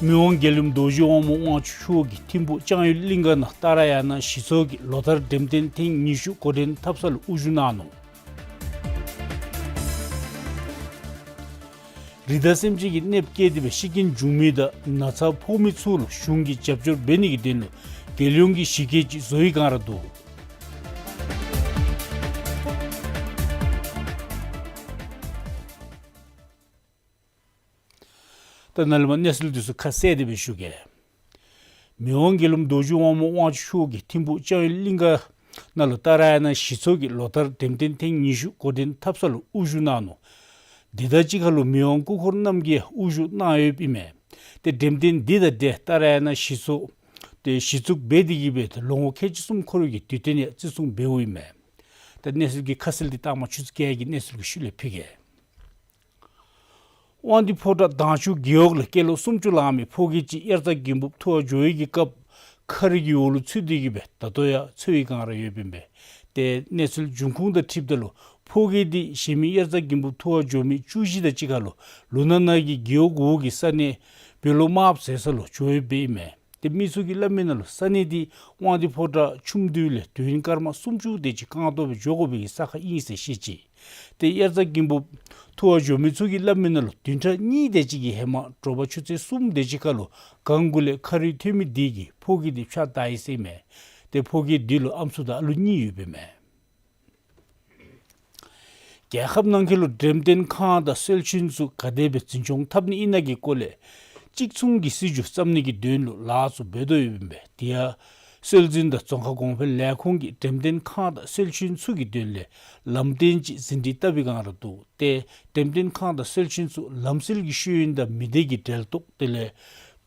མི་དབང་མགལ་ཡུམ་རྡོ་རྗེ་དབང་མོ་དབང་ཕྱུག་མཆོག་གིས་ཐིམ་ཕུག་ལྕང་ཡུལ་གླིང་ག་ནང་ཏཱ་ར་ཡ་ན་ཞི་ཚོགས་ཀྱི་ལོ་ལྟར་འགྲེམས་སྟོན་ཐེངས་ཉི་ཤུ་འགོ་འདྲེན་འཐབ་ས་ལུ་དབུ་བཞུགས་གནང་ནུག། རི་དྭགས་སེམས་ཅན་གྱི་གནོདཔ་བཀལ་ཏེ་སྦེ་ཤི་རྐྱེན་བྱུང་མི་དང་ན་ཚ་ཕོག་མི་ཚུ་ལུ་གཞུང་གིས་རྒྱབ་སྐྱོར་འབད་ནི་གི་དོན་ལུ་རྒྱལ་ཡོངས་ཀྱི་གཞི་བཀོད་ཅིག་བཟོ་ཡི་སྒང་ར་འདུག། ད་ནཱ་ལས་མར་གནས་ཚུལ་འདི་ཚུ་ཁ་གསལ་ཏེ་སྦེ་ཞུ་གེ། མི་དབང་མགལ་ཡུམ་རྡོ་རྗེ་དབང་མོ་དབང་ཕྱུག་མཆོག་གིས་ཐིམ་ཕུག་ལྕང་ཡུལ་གླིང་ག་ནང་ལུ་ཏཱ་ར་ཡ་ན་ཞི་ཚོགས་ཀྱི་ལོ་ལྟར་འགྲེམས་སྟོན་ཐེངས་ཉི་ཤུ་འགོ་འདྲེན་འཐབ་ས་ལུ་དབུ་བཞུགས་གནང་ནུག། འདི་དང་གཅིག་ཁར་ལུ་མི་དབང་སྐུ་འཁོར་རྣམ་རྒྱལ་དབུ་བཞུགས་གནང་ཡོདཔ་ཨིན་མས། ཏེ་འགྲེམས་སྟོན་འདི་དང་འབྲེལ་ཏཱ་ར་ཡ་ན་ཞི་ཚོགས་ཏེ་གཞི་བཙུགས་འབད་དེ་གི་སྦེ་ལོ་ངོ་ཁལ་གཅིག་གསུམ་འཁོར་བའི་གི་དུས་སྟོན་ཡང་བརྩི་སྲུང་འབདཝ་ཨིན་མས། ཏེ་གནས་ཚུལ་གྱི་ཁ་གསལ་འདི་ལྟག་མ་ཆུ་ཚོད་བརྒྱད་ཀྱི་གནས་ཚུལ་གྱི་ཤུལ་ལས་ཕུལ་གེ། དབང་འདུས་ཕོ་བྲང་དྭངས་ཆུ་རྒེད་འོག་ལས་སྐྱེས་ལོ་སུམ་ཅུ་ལང་མི་ཕོ་སྐྱེས་ཅིག་དབྱར་རྩྭ་དགུན་འབུབ་འཐུ་བར་འགྱོ་བའི་གི་སྐབས་ཁ་རི་གི་འོག་ལུ་ཚུད་དེ་གི་སྦེ་ད་ལྟོ་ཡང་འཚོ་བའི་སྒང་ར་ཡོདཔ་ཨིན་པས། ཏེ་གནས་ཚུལ་འབྱུང་ཁུངས་དང་འཁྲིལཝ་ད་ལུ་ཕོ་སྐྱེས་འདི་གཞན་མི་དབྱར་རྩྭ་དགུན་འབུབ་འཐུ་བར་འགྱོ་མི་བཅུ་བཞི་དང་གཅིག་ཁར་ལུ་ལུ་ནག་ན་གི་རྒེད་འོག་འོག་གི་ས་གནས་བོད་ལུ་དམརཔོ་ཟེར་ས་ལུ་འགྱོ་ཡོདཔ་ཨིན་མས། ཏེ་མི་ཚུ་གིས་སླབ་མི་ནང་ལུ་ས་གནས་འདི་དབང་འདུས་ཕོ་བྲང་ཆུམ་འདུས་ལས་དུས་ཡུན་སྐར་མ་སུམ་ཅུ་དེ་ཅིག་རྐང་སྟོང་སྦེ་འགྱོ་དགོ་པའི་གི་ས་ཁར་ཨིན་ཟེར་བཤད་ཅི། ཏེ་དབྱར་རྩྭ་དགུན་འབུབ་འཐུ་བར་འགྱོ་མི་ཚུ་གིས་སླབ་མི་ནང་ལུ་བདུན་ཕྲག་གཉིས་དེ་ཅིག་གི་ཧེ་མ་དྲོ་པ་ཆུ་ཚོད་གསུམ་དེ་ཅིག་ཁར་ལུ་གངས་དགུ་ལས་ཁ་རི་ཐོན་མི་འདི་གིས་ཕོ་སྐྱེས་འདི་ཕྱག་བཏབ་ཡི་ཟེར་ཨིན་མས། ཏེ་ཕོ་སྐྱེས་འདི་ལུ་ཨམ་སྲུ་དང་ཨ་ལུ་གཉིས་ཡོདཔ་ཨིན་མས། རྒྱལ་ཁབ་ནང་འཁོད་ལུ་འགྲེམས་སྟོན་ཁང་དང་སྲོལ་རྒྱུན་ཚུ་ག་དེ་སྦེ་འཛིན་སྐྱོང་འཐབ་ནི་ཨིན་ན་གི་སྐོར་ལས་གཅིག་མཚུངས་ཀྱི་སྲིད་བྱུས་བརྩམ་ནི་གི་དོན་ལུ་ལཱ་ཚུ་འབད་དོ་ཡོདཔ་ཨིན་པས། དེ་ཡང་སྲོལ་འཛིན་དང་རྫོང་ཁ་གོང་འཕེལ་ལས་ཁུངས་ཀྱིས་འགྲེམས་སྟོན་ཁང་དང་སྲོལ་རྒྱུན་ཚུ་གི་དོན་ལས་ལམ་སྟོན་ཅིག་ཟིན་བྲིས་བཏབ་པའི་སྒང་ར་འདུག། ཏེ་འགྲེམས་སྟོན་ཁང་དང་སྲོལ་རྒྱུན་ཚུ་ལམ་སྲོལ་གྱི་ཤེས་ཡོན་དང་མི་སྡེ་གི་འབྲེལ་གཏོགས་དེ་ལས་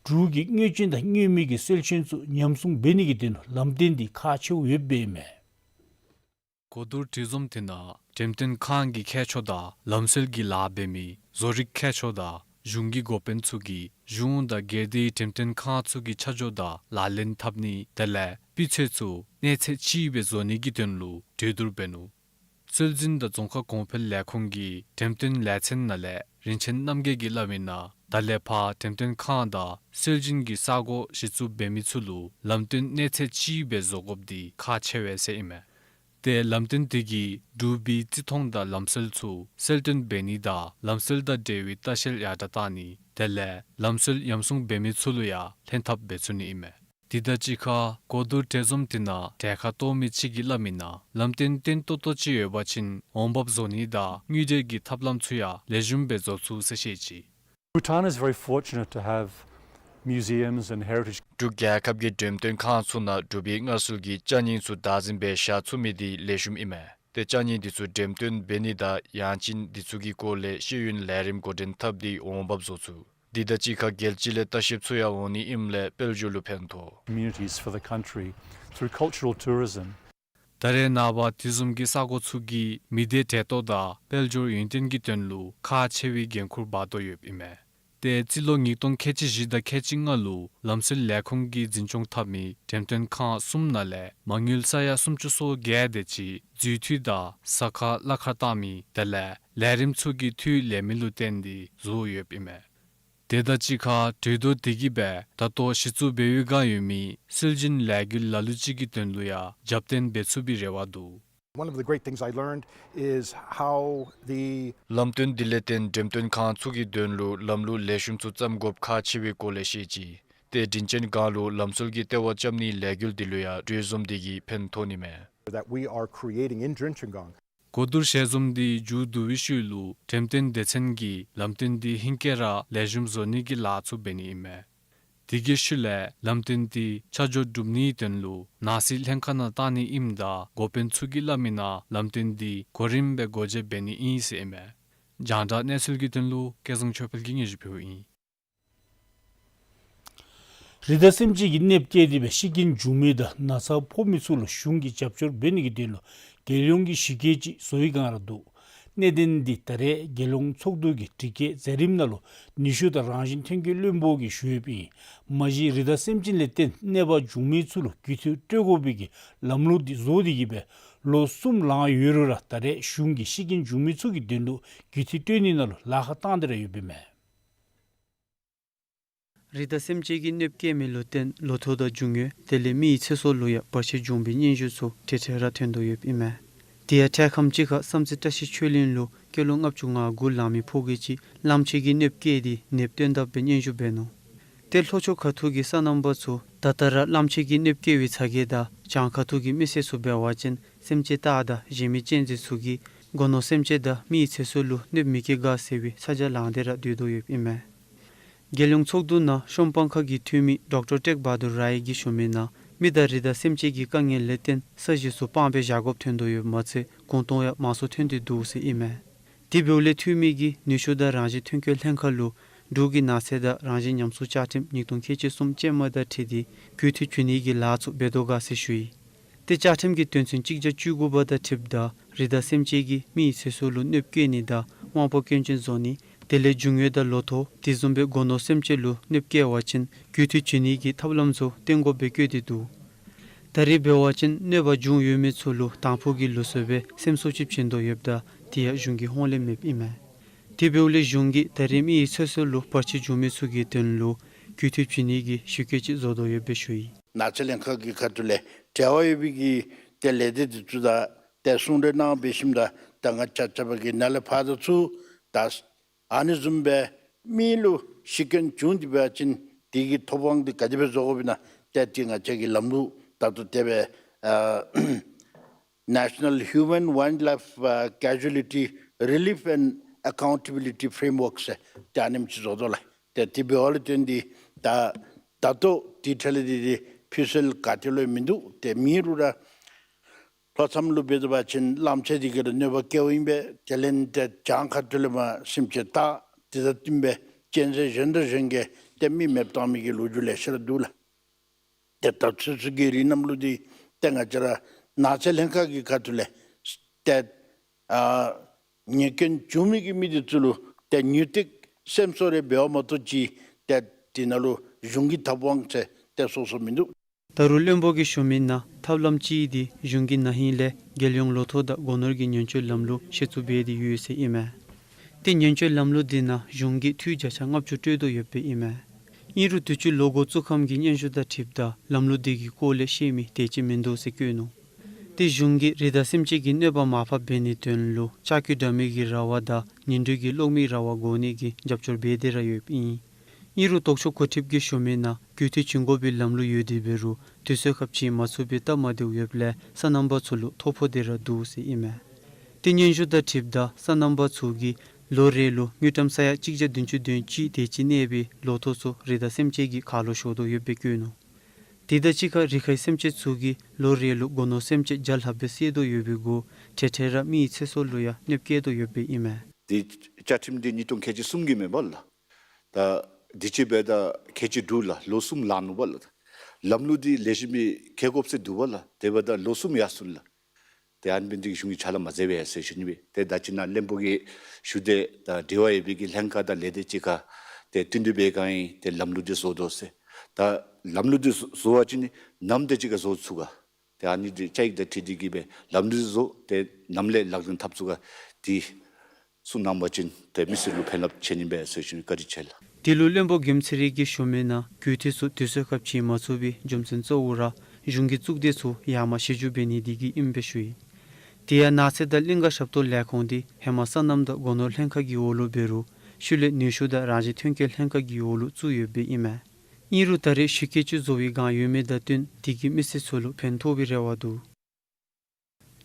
འབྲུག་གི་དངོས་ཅན་དང་དངོས་མེད་ཀྱི་སྲོལ་རྒྱུན་ཚུ་ཉམས་སྲུང་འབད་ནི་གི་དོན་ལུ་ལམ་སྟོན་འདི་ཁག་ཆེཝ་ཡོདཔ་ཨིན་མས། གོ་བསྡུར་གྲོས་འཛོམས་དེ་ནང་འགྲེམས་སྟོན་ཁང་གི་ཁྱད་ཆོས་དང་ལམ་སྲོལ་གྱི་ལཱ་འབད་མི་བཟོ་རིག་ཁྱད་ཆོས་དང་གཞུང་གི་འགོ་དཔོན་ཚུ་གིས་གཞུང་དང་སྒེར་སྡེའི་འགྲེམས་སྟོན་ཁང་ཚུ་གི་ཆ་འཇོག་དང་ལག་ལེན་འཐབ་ནི་དེ་ལས་སྤུས་ཚད་ཚུ་གནས་ཚད་ཅིག་སྦེ་བཟོ་ནི་གི་དོན་ལུ་གྲོས་བསྡུར་འབད་ནུག། སྲོལ་འཛིན་དང་རྫོང་ཁ་གོང་འཕེལ་ལས་ཁུངས་ཀྱི་འགྲེམས་སྟོན་ལས་ཚན་ནང་ལས་རིན་ཆེན་རྣམ་རྒྱལ་གྱིས་སླབ་མི་ནང་ད་ལས་ཕར་འགྲེམས་སྟོན་ཁང་དང་སྲོལ་འཛིན་གྱི་ས་གོ་གཞི་བཙུགས་འབད་མི་ཚུ་ལུ་ལམ་སྟོན་གནས་ཚད་ཅིག་སྦེ་བཟོ་དགོཔ་འདི་ཁག་ཆེ་བས་ཟེར་ཨིན་མས། ཏེ་ལམ་སྟོན་དེ་གིས་འབྲུག་པའི་བརྩི་མཐོང་དང་ལམ་སྲོལ་ཚུ་གསལ་སྟོན་འབད་ནི་དང་ལམ་སྲོལ་དང་འབྲེལ་བའི་ལྟ་བཤལ་ཡར་དྲག་བཏང་ནི་དེ་ལས་ལམ་སྲོལ་ཉམས་སྲུང་འབད་མི་ཚུ་ལུ་ཡང་ལྷན་ཐབས་འབད་ཚུགས་ནི་ཨིན་མས། དེ་དང་གཅིག་ཁར་གོ་བསྡུར་གྲོས་འཛོམས་དེ་ནང་གྲལ་ཁར་གཏོགས་མི་ཅིག་གིས་སླབ་མི་ནང་ལམ་སྟོན་བརྟན་ཏོག་ཏོ་ཅིག་ཡོད་པ་ཅིན་འོང་འབབ་བཟོ་ནི་དང་དངུལ་འབྲེལ་གྱི་ཐབས་ལམ་ཚུ་ཡང་ལེགས་ཤོམ་སྦེ་བཟོ་ཚུགས་ཟེར་བཤད་ཅི། Bhutan is very fortunate to have museums and heritage. འབྲུག་རྒྱལ་ཁབ་ཀྱི་འགྲེམས་སྟོན་ཁང་ཚུ་ནང་འབྲུག་པའི་སྔར་སྲོལ་གྱི་ཅ་རྙིང་ཚུ་བདག་འཛིན་འབད་བཞག་ཚུགས་མི་འདི་ལེགས་ཤོམ་ཨིན་མས། ཏེ་ཅ་རྙིང་འདི་ཚུ་འགྲེམས་སྟོན་འབད་ནི་དང་ཡང་ཅིན་འདི་ཚུ་གི་སྐོར་ལས་ཤེས་ཡོན་ལས་རིམ་འགོ་འདྲེན་འཐབ་སྟེ་འོང་འབབ་བཟོ་ཚུགས། འདི་དང་གཅིག་ཁར་རྒྱལ་སྤྱི་ལས་ལྟ་བཤལཔ་ཚུ་ཡང་འོང་ནི་ཨིནམ་ལས་དཔལ་འབྱོར་ལུ་ཕན་ཐོགས། Communities for the country through cultural tourism. ད་རེས་ནངས་པ་དེ་བཟུམ་གྱི་ས་གོ་ཚུ་གིས་མི་སྡེ་འབྲེལ་གཏོགས་དང་དཔལ་འབྱོར་ཡུན་བརྟན་གྱི་དོན་ལུ་ཁག་ཆེ་བའི་འགན་ཁུར་འབག་དོ་ཡོདཔ་ཨིན་མས། ཏེ་སྤྱི་ལོ་ཉིས་སྟོང་ཁལ་གཅིག་བཞི་དང་ཁལ་གཅིག་ལྔ་ལུ་ལམ་སྲོལ་ལས་ཁུངས་ཀྱིས་འཛིན་སྐྱོང་འཐབ་མི་འགྲེམས་སྟོན་ཁང་གསུམ་ནང་ལས་མ་དངུལ་ས་ཡ་སུམ་ཅུ་སོ་བརྒྱད་དེ་ཅིག་འཛུལ་འཐུས་དང་ཟ་ཁང་གླ་ཁར་བཏང་མི་དེ་ལས་ལས་རིམ་ཚུ་གི་འཐུས་ལེགས་མི་ལུ་བརྟེན་ཏེ་བཟོ་ཡོདཔ་ཨིན་མས། དེ་དང་གཅིག་ཁར་གྲོས་བསྡུར་དེ་གིས་སྦེ་ད་ལྟོ་གཞི་བཙུགས་འབད་བའི་སྒང་ཡོད་མི་སྲོལ་རྒྱུན་ལས་འགུལ་ལ་ལུ་ཅིག་གི་དོན་ལུ་ཡང་རྒྱབ་རྟེན་འབད་ཚུགས་པའི་རེ་བ་འདུག། One of the great things I learned is how the ལམ་སྟོན་འདི་ལས་བརྟེན་འགྲེམས་སྟོན་ཁང་ཚུ་གི་དོན་ལུ་ལམ་ལུགས་ལེགས་ཤོམ་ཚུ་བརྩམ་དགོཔ་ཁག་ཆེ་བའི་སྐོར་ལས་ཤེས་ཅི། ཏེ་དྲིན་ཅན་སྒང་ལུ་ལམ་སྲོལ་གྱི་ལྟེ་བ་རྐྱབ་ནིའི་ལས་འགུལ་འདི་ལུ་ཡང་གྲོས་འཛོམས་འདི་གིས་ཕན་ཐོགས་ནི་མས། That we are creating in Drenching Gang. གོ་བསྡུར་ཞལ་འཛོམས་འདི་མཇུག་བསྡུ་བའི་ཤུལ་ལུ་འགྲེམས་སྟོན་སྡེ་ཚན་གྱིས་ལམ་སྟོན་འདི་ཧིང་སྐལ་ར་ལེགས་ཤོམ་བཟོ་ནི་གི་ལཱ་ཚུ་འབད་ནི་ཨིན་མས། དེ་གི་ཤུལ་ལས་ལམ་སྟོན་འདི་ཆ་འཇོག་གྲུབ་ནིའི་དོན་ལུ་ནང་སྲིད་ལྷན་ཁག་ནང་བཏང་ནི་ཨིནམ་ད་འགོ་དཔོན་ཚུ་གིས་སླབ་མི་ནང་ལམ་སྟོན་འདི་གོ་རིམ་སྦེ་སྒོ་འབྱེད་འབད་ནི་ཨིན་ཟེར་ཨིན་མས། རྒྱང་བསྒྲགས་གནས་ཚུལ་གྱི་དོན་ལུ་སྐལ་བཟང་ཆོས་འཕེལ་གྱིས་སྙན་ཞུ་ཕུལཝ་ཨིན། རི་དྭགས་སེམས་ཅན་གྱི་གནོདཔ་བཀལ་ཏེ་སྦེ་ཤི་རྐྱེན་བྱུང་མི་དང་ན་ཚ་ཕོག་མི་ཚུ་ལུ་གཞུང་གིས་རྒྱབ་སྐྱོར་འབད་ནི་གི་དོན་ལུ་རྒྱལ་ཡོངས་ཀྱི་གཞི་བཀོད་ཅིག་བཟོ་བའི་སྒང་ར་འདུག། གནད་དོན་འདི་ད་རེས་རྒྱལ་ཡོངས་ཚོགས་འདུ་གི་དྲི་བཀོད་མཛད་རིམ་ནང་ལུ་ནུས་ཤུགས་དང་རང་བཞིན་ཐོན་སྐྱེད་བློན་པོ་གིས་ཞུ་ཡོདཔ་ཨིན། མ་གཞི་རི་དྭགས་སེམས་ཅན་ལས་བརྟེན་གནོད་པ་བྱུང་མི་ཚུ་ལུ་རྒུད་འཐུས་སྤྲོད་དགོ་པའི་གི་ལམ་ལུགས་འདི་བཟོ་སྟེ་གིས་སྦེ་ལོ་གསུམ་ལང་ཡོད་རུང་ར་ད་རེས་གཞུང་གིས་ཤི་རྐྱེན་བྱུང་མི་ཚུ་གི་དོན་ལུ་རྒུད་འཐུས་སྤྲོད་ནི་ནང་ལུ་ལཱ་ཁག་བཏང་སྟེ་ར་ཡོདཔ་ཨིན་མས། རི་དྭགས་སེམས་ཅན་གྱིས་གནོདཔ་བཀལ་མི་ལུ་བརྟེན་ལོ་ཐོག་དང་རྒྱུ་དངོས་དེ་ལས་མི་ཡི་ཚེ་སྲོག་ལུ་ཡང་བར་ཆད་བྱུང་བའི་སྙན་ཞུ་ཚུ་ཐེངས་ཐེངས་ར་ཐོན་དོ་ཡོདཔ་ཨིན་མས། དེ་ཡང་འཕྲལ་ཁམས་ཅིག་ཁར་བསམ་རྩེ་བཀྲ་ཤིས་ཆོས་གླིང་ལུ་སྐྱེས་ལོ་ལྔ་བཅུ་ང་དགུ་ལང་མི་ཕོ་སྐྱེས་ཅིག་གླངམོ་ཆེ་གིས་གནོདཔ་བཀལ་ཏེ་ནདཔ་བཏོན་དཔ་སྦེ་སྙན་ཞུ་འབད་ནུག། ཏེ་ལྷོ་ཕྱོགས་ཁ་ཐུག་གི་སོ་ནམ་པ་ཚུ་ད་ལྟོ་ར་གླངམོ་ཆེ་གིས་གནོདཔ་བཀལ་བའི་ཚ་གྱང་དང་བྱང་ཁ་ཐུག་གི་མི་སེར་ཚུ་འབད་བ་ཅིན་སེམས་ཅན་སྟག་དང་གཞན་མི་གཅན་གཟན་ཚུ་གིས་སྒོ་ནོར་སེམས་ཅན་དང་མི་ཡི་ཚེ་སྲོག་ལུ་གནོདཔ་མི་བཀལ་ག་ཟེར་བའི་ཚ་གྱང་ལང་སྟེ་ར་སྡོད་དོ་ཡོདཔ་ཨིན་མས། རྒྱལ་ཡོངས་ཚོགས་འདུ་ནང་གཤམ་སྤང་ཁ་གི་འཐུས་མི་ཌོག་ཊར་ཊེག་བྷ་དུར་རའི་གིས་ཞུ་མི་ནང་མི་དང་རི་དྭགས་སེམས་ཅན་གྱི་དཀའ་ངལ་ལས་བརྟེན་ས་གཞི་ཚུ་སྤང་སྦེ་བཞག་དགོཔ་ཐོན་དོ་ཡོདཔ་མ་ཚད་གུང་སྟོང་ཡང་མང་སུ་ཐོན་ཏེ་འདུག་ཟེར་ཨིན་མས། དེ་འབདཝ་ལས་འཐུས་མི་གིས་ནུས་ཤུགས་དང་རང་བཞིན་ཐོན་སྐྱེད་ལྷན་ཁག་ལུ་འབྲུག་གི་ནགས་ཚལ་དང་རང་བཞིན་ཉམས་གསོ་བཅའ་ཁྲིམས་ཉིས་སྟོང་ཁལ་གཅིག་གསུམ་ཅན་མ་དང་འཁྲིལ་ཏེ་རྒུད་འཐུས་བྱིན་ནི་གི་ལཱ་ཚུ་འབད་དོ་ག་ཟེར་ཞུ་ཡི། ཏེ་བཅའ་ཁྲིམས་ཀྱི་དོན་ཚན་གཅིག་བརྒྱ་བཅུ་དགུ་པ་དང་འཁྲིལཝ་ད་རི་དྭགས་སེམས་ཅན་གྱིས་མི་ཡི་ཚེ་སྲོག་ལུ་གནོདཔ་བཀལ་ནི་དང་དབང་པོ་སྐྱོན་ཅན་བཟོ་ནི་དེ་ལས་རྒྱུ་དངོས་དང་ལོ་ཐོག་དེ་བཟུམ་སྦེ་སྒོ་ནོར་སེམས་ཅན་ལུ་གནོདཔ་བཀལ་བ་ཅིན་རྒུད་འཐུས་བྱིན་ནི་གི་ཐབས་ལམ་ཚུ་བཏོན་དགོཔ་སྦེ་བཀོད་དེ་འདུག། ད་རེས་འབད་བ་ཅིན་གནོད་པ་བྱུང་ཡོད་མི་ཚུ་ལུ་དང་ཕུ་གི་ལུགས་སྲོལ་སྦེ་སེམས་གསོ་ཅིག་བྱིན་དོ་ཡོདཔ་ད་དེ་ཡང་གཞུང་གི་ཧོངས་ལས་མེདཔ་ཨིན་མས། དེ་འབདཝ་ལས་གཞུང་གིས་ད་རེས་མི་ཡི་ཚེ་སྲོག་ལུ་བར་ཆད་བྱུང་མི་ཚུ་གི་དོན་ལུ་རྒུད་འཐུས་བྱིན་ནི་གི་ཞིབ་བཀོད་ཅིག་བཟོ་དོ་ཡོདཔ་སྦེ་ཞུ་ཡི། ནགས་ཚལ་ལྷན་ཁག་གི་ཁ་ཐུག་ལས་འབྲེལ་བ་ཡོད་པའི་གི་ཏེ་ལས་སྡེ་འདི་ཚུ་དང་ཏེ་གསུང་གྲོས་གནང་འབད་ཞིནམ་ད་ད་ང་བཅས་བཅས་པ་གི་ནཱ་ལས་ཕར་དང་ཚུར་ད་ཨ་ནི་བཟུམ་སྦེ་མི་ལུ་ཤི་རྐྱེན་བྱུང་སྟེ་འབད་བ་ཅིན་དེ་གི་ཐོབ་དབང་འདི་ག་དེ་སྦེ་བཟོ་དགོཔ་ཨིན་ན་ཏེ་དེ་ང་བཅས་ཀྱིས་ལམ་ལུགས་ད་ལྟོ་དེ་སྦེ་ཨ་National Human Wildlife, uh, Casualty Relief and Accountability Framework ཟེར་ཏེ་ཨ་ནེམ་ཅིག་བཟོ་དོ་ལགས། ཏེ་དེ་འབདཝ་ལས་བརྟེན་ཏེ་ད་ད་ལྟོ་དེ་འཕྲལ་ལས་དེ་དེ་ཕུལ་སེལ་ག་ཏེ་ལུ་ཡང་མིན་འདུག། ཏེ་མེད་རུང་ར་ལྷོ་མཚམས་ལུ་འབད་དོ་བ་ཅིན་གླངམོ་ཆེ་འདི་གིས་ར་གནོད་པ་བཀལཝ་ཨིན་པས། དེ་ལས་ཏེ་བྱང་ཁ་ཐུག་ལས་མར་སེམས་ཅན་སྟག་དེ་དང་བསྟུན་སྦེ་གཅན་གཟན་གཞན་དང་གཞན་གྱིས་ཏེ་མི་མེདཔ་བཏང་མི་གི་ལོ་རྒྱུས་ལེ་ཤ་ར་འདུག་ལགས། ཏེ་ད་ཚུན་ཚོད་ཀྱི་རིང་ནམ་ལུ་འདི་ཏེ་ང་བཅས་ར་ནགས་ཚལ་ལྷན་ཁག་གི་ཁ་ཐུག་ལས་ཏེ་ཨ་ཉེས་སྐྱོན་བྱུང་མི་གི་མི་འདི་ཚུ་ལུ་ཏེ་མྱུར་ཏེ་སེམས་གསོ་རེ་འབད་བ་མ་གཏོགས་ཅིག་ཏེ་དེ་ནང་ལུ་གཞུང་གི་ཐབས་དབང་ཟེར་ཏེ་སོ་སོ་མིན་འདུག། ད་རུང་བློན་པོ་གིས་ཞུ་མི་ནང་ཐབས་ལམ་ཅིག་འདི་གཞུང་གིས་ན་ཧིང་ལས་རྒྱལ་ཡོངས་ལོ་ཐོག་དང་སྒོ་ནོར་གྱི་ཉེན་བཅོལ་ལམ་ལུགས་གཞི་བཙུགས་འབད་དེ་ཡོད་ཟེར་ཨིན་མས། ཏེ་ཉེན་བཅོལ་ལམ་ལུགས་འདི་ནང་གཞུང་གིས་འཐུས་བརྒྱ་ཆ་ལྔ་བཅུ་སྤྲོད་དོ་ཡོདཔ་སྦེ་ཨིན་མས། ཨིན་རུང་དུས་ཅི་ལོ་འགོ་བཙུགས་ཁམས་ཀྱི་སྙན་ཞུ་དང་འཁྲིལཝ་ད་ལམ་ལུགས་འདི་གི་སྐོར་ལས་ཤེས་མི་དེ་ཅིག་མིན་འདུག་ཟེར་བཀོད་ནུག། ཏེ་གཞུང་གིས་རི་དྭགས་སེམས་ཅན་གྱི་གནོད་པ་མར་ཕབ་འབད་ནིའི་དོན་ལུ་ལྕགས་ཀྱུ་འདྲ་མིན་གྱི་ར་བ་དང་ཉི་དྲོད་ཀྱི་གློག་མེའི་ར་བ་བསྒོར་ནི་གི་རྒྱབ་སྐྱོར་འབད་དེ་ར་ཡོདཔ་ཨིན། ཨིན་རུང་ལྡོག་ཕྱོགས་འགོ་ཁྲིདཔ་གིས་ཞུ་མི་ནང་རྒུད་འཐུས་བྱིན་དགོ་པའི་ལམ་ལུགས་ཡོད་དེ་འབད་རུང་དུས་ཚོད་ཁར་བྱིན་མ་ཚུགས་པའི་སྟབས་མ་བདེཝ་ཡོདཔ་ལས་སོ་ནམ་པ་ཚུ་ལུ་ཐོ་ཕོག་སྟེ་ར་འདུག་ཟེར་ཨིན་མས། ཏེ་སྙན་ཞུ་དང་འཁྲིལཝ་ད་སོ་ནམ་པ་ཚུ་གིས་ལོ་རེ་ལུ་དངུལ་ཀྲམ་ས་ཡ་གཅིག་བརྒྱ་བདུན་ཅུ་དོན་གཅིག་དེ་ཅིག་གནས་པའི་ལོ་ཐོག་ཚུ་རི་དྭགས་སེམས་ཅན་གྱི་ཁ་ལུ་ཤོར་དོ་ཡོདཔ་སྦེ་བཀོད་ནུག། དེ་དང་གཅིག་ཁར་རི་ཁའི་སེམས་ཅན་ཚུ་གིས་ལོ་རེ་ལུ་སྒོ་ནོར་སེམས་ཅན་བརྒྱ་ལྷགཔ་སྦེ་བསད་དོ་ཡོད་པའི་གུ་ཐེངས་ཐེངས་ར་མི་ཡི་ཚེ་སྲོག་ལུ་ཡང་གནོདཔ་བཀལ་དོ་ཡོདཔ་སྦེ་ཨིན་མས། དེ་བཅའ་ཁྲིམས་འདི་ཉིས་སྟོང་ཁལ་གཅིག་གསུམ་གྱི་མེན་པ་ལགས། ད་དུས་ཅི་འབདཝ་ད་ཁལ་གཅིག་དྲུག་ལགས། ལོ་གསུམ་ལང་ནུག་པ་ལགས། ལམ་ལུགས་འདི་ལེགས་ཤོམ་སྦེ་འཁྱིད་དགོཔ་ཟེར་འདུག་པ་ལགས། དེ་འབདཝ་ད་ལོ་གསུམ་ཡར་སོང་ལགས། ཏེ་ཨ་ནི་འབད་ནི་འདི་གིས་གཞུང་གིས་ཕྱག་ལཱ་མ་མཛད་པས་ཟེར་ཞུ་ནི་སྦེ། ཏེ་ད་ཅི་ནཱ་བློན་པོ་གིས་ཞུ་དེ་ད་འབྲེལ་བ་ཡོད་པའི་གི་ལྷན་ཁག་དང་ལས་སྡེ་ཅིག་ཁར་ཏེ་བསྟུན་གྲོས་འབད་ག་ཨིན། ཏེ་ལམ་ལུགས་འདི་བཟོ་དོ་ཟེར། ད་ལམ་ལུགས་འདི་བཟོ་བཟོ་བ་ཅིན་ནི་ནམ་དེ་ཅིག་ཁར་བཟོ་ཚུགས་ག། ཏེ་ཨ་ནི་འདི་བཅའ་ཡིག་དང་འཁྲིལ་ཏེ་གིས་སྦེ་ལམ་ལུགས་བཟོ་སྟེ་ནམ་ལས་ལག་ལེན་འཐབ་ཚུགས་ག་འདི་གསུང་གནང་བ་ཅིན་ཏེ་མི་སེར་ལུ་ཕན་རླབས་ཆེ་ནི་སྦེ་ཟེར་ཞུ་ནི། བཀའ་དྲིན་ཆེ་ལགས། དེ་ལུ་བློན་པོ་དགེ་ཚེ་རིང་གིས་ཞུ་མི་ནང་རྒུད་འཐུས་ཚུ་དུས་ཚོད་ཁར་བྱིན་མ་ཚུགས་པའི་རྒྱུ་མཚན་གཙོ་བོ་ར་གཞུང་གི་གཙུག་སྡེ་ཚུ་ཡར་མར་ཞིབ་འཇུག་འབད་ནི་འདི་གིས་ཨིནམ་སྦེ་ཞུ་ཡི། དེ་ཡང་ནགས་ཚལ་དང་གླིང་ཀ་ཞབས་ཏོག་ལས་ཁུངས་འདི་ཧེ་མ་སོ་ནམ་དང་སྒོ་ནོར་ལྷན་ཁག་གི་འོག་ལུ་འབད་རུང་ཤུལ་ལས་ནུས་ཤུགས་དང་རང་བཞིན་ཐོན་སྐྱེད་ལྷན་ཁག་གི་འོག་ལུ་བཙུགས་ཡོདཔ་སྦེ་ཨིན་མས། ཨིན་རུང་ད་རེས་ཞིབ་བཀོད་ཅིག་བཟོ་བའི་བསྒང་ཡོད་མི་དང་བསྟུན་དེ་གིས་མི་སེར་ཚུ་ལུ་ཕན་ཐོགས་པའི་རེ་བ་འདུག།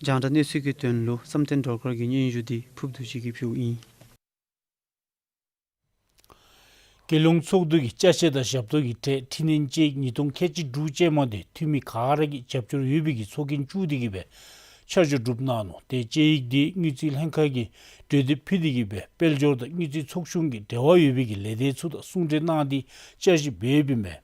རྒྱང་བསྒྲགས་གནས་ཚུལ་གྱི་དོན་ལུ་བསམ་གཏན་སྒྲོལ་དཀར་གྱི་སྙན་ཞུ་འདི་ཕུརབ་རྡོ་རྗེ་གིས་ཕུལཝ་ཨིན། རྒྱལ་ཡོངས་ཚོགས་འདུ་གི་ཅ་ཆས་དང་ཞབས་ཏོག་གི་ཁྲལ་འཕྲི་སྣོན་དཔྱད་ཡིག་ཉིས་སྟོང་ཁལ་གཅིག་དྲུག་ཅན་མ་འདི་འཐུས་མི་ག་ར་གིས་རྒྱབ་སྐྱོར་ཡོད་པའི་གི་ཚོགས་རྒྱན་བཙུགས་ཏེ་གིས་སྦེ་ཆ་འཇོག་གྲུབ་གནང་ནུག། ཏེ་དཔྱད་ཡིག་འདི་དངུལ་རྩིས་ལྷན་ཁག་གིས་གྲོས་འདེབས་ཕུལ་ཏེ་གིས་སྦེ་དཔལ་འབྱོར་དང་དངུལ་རྩིས་ཚོགས་ཆུང་གི་འབྲེལ་བ་ཡོད་པའི་གི་ལས་སྡེ་ཚུ་དང་གསུང་གྲོས་གནང་སྟེ་དཔྱད་ཞིབ་འབད་ཡོདཔ་ཨིན་མས།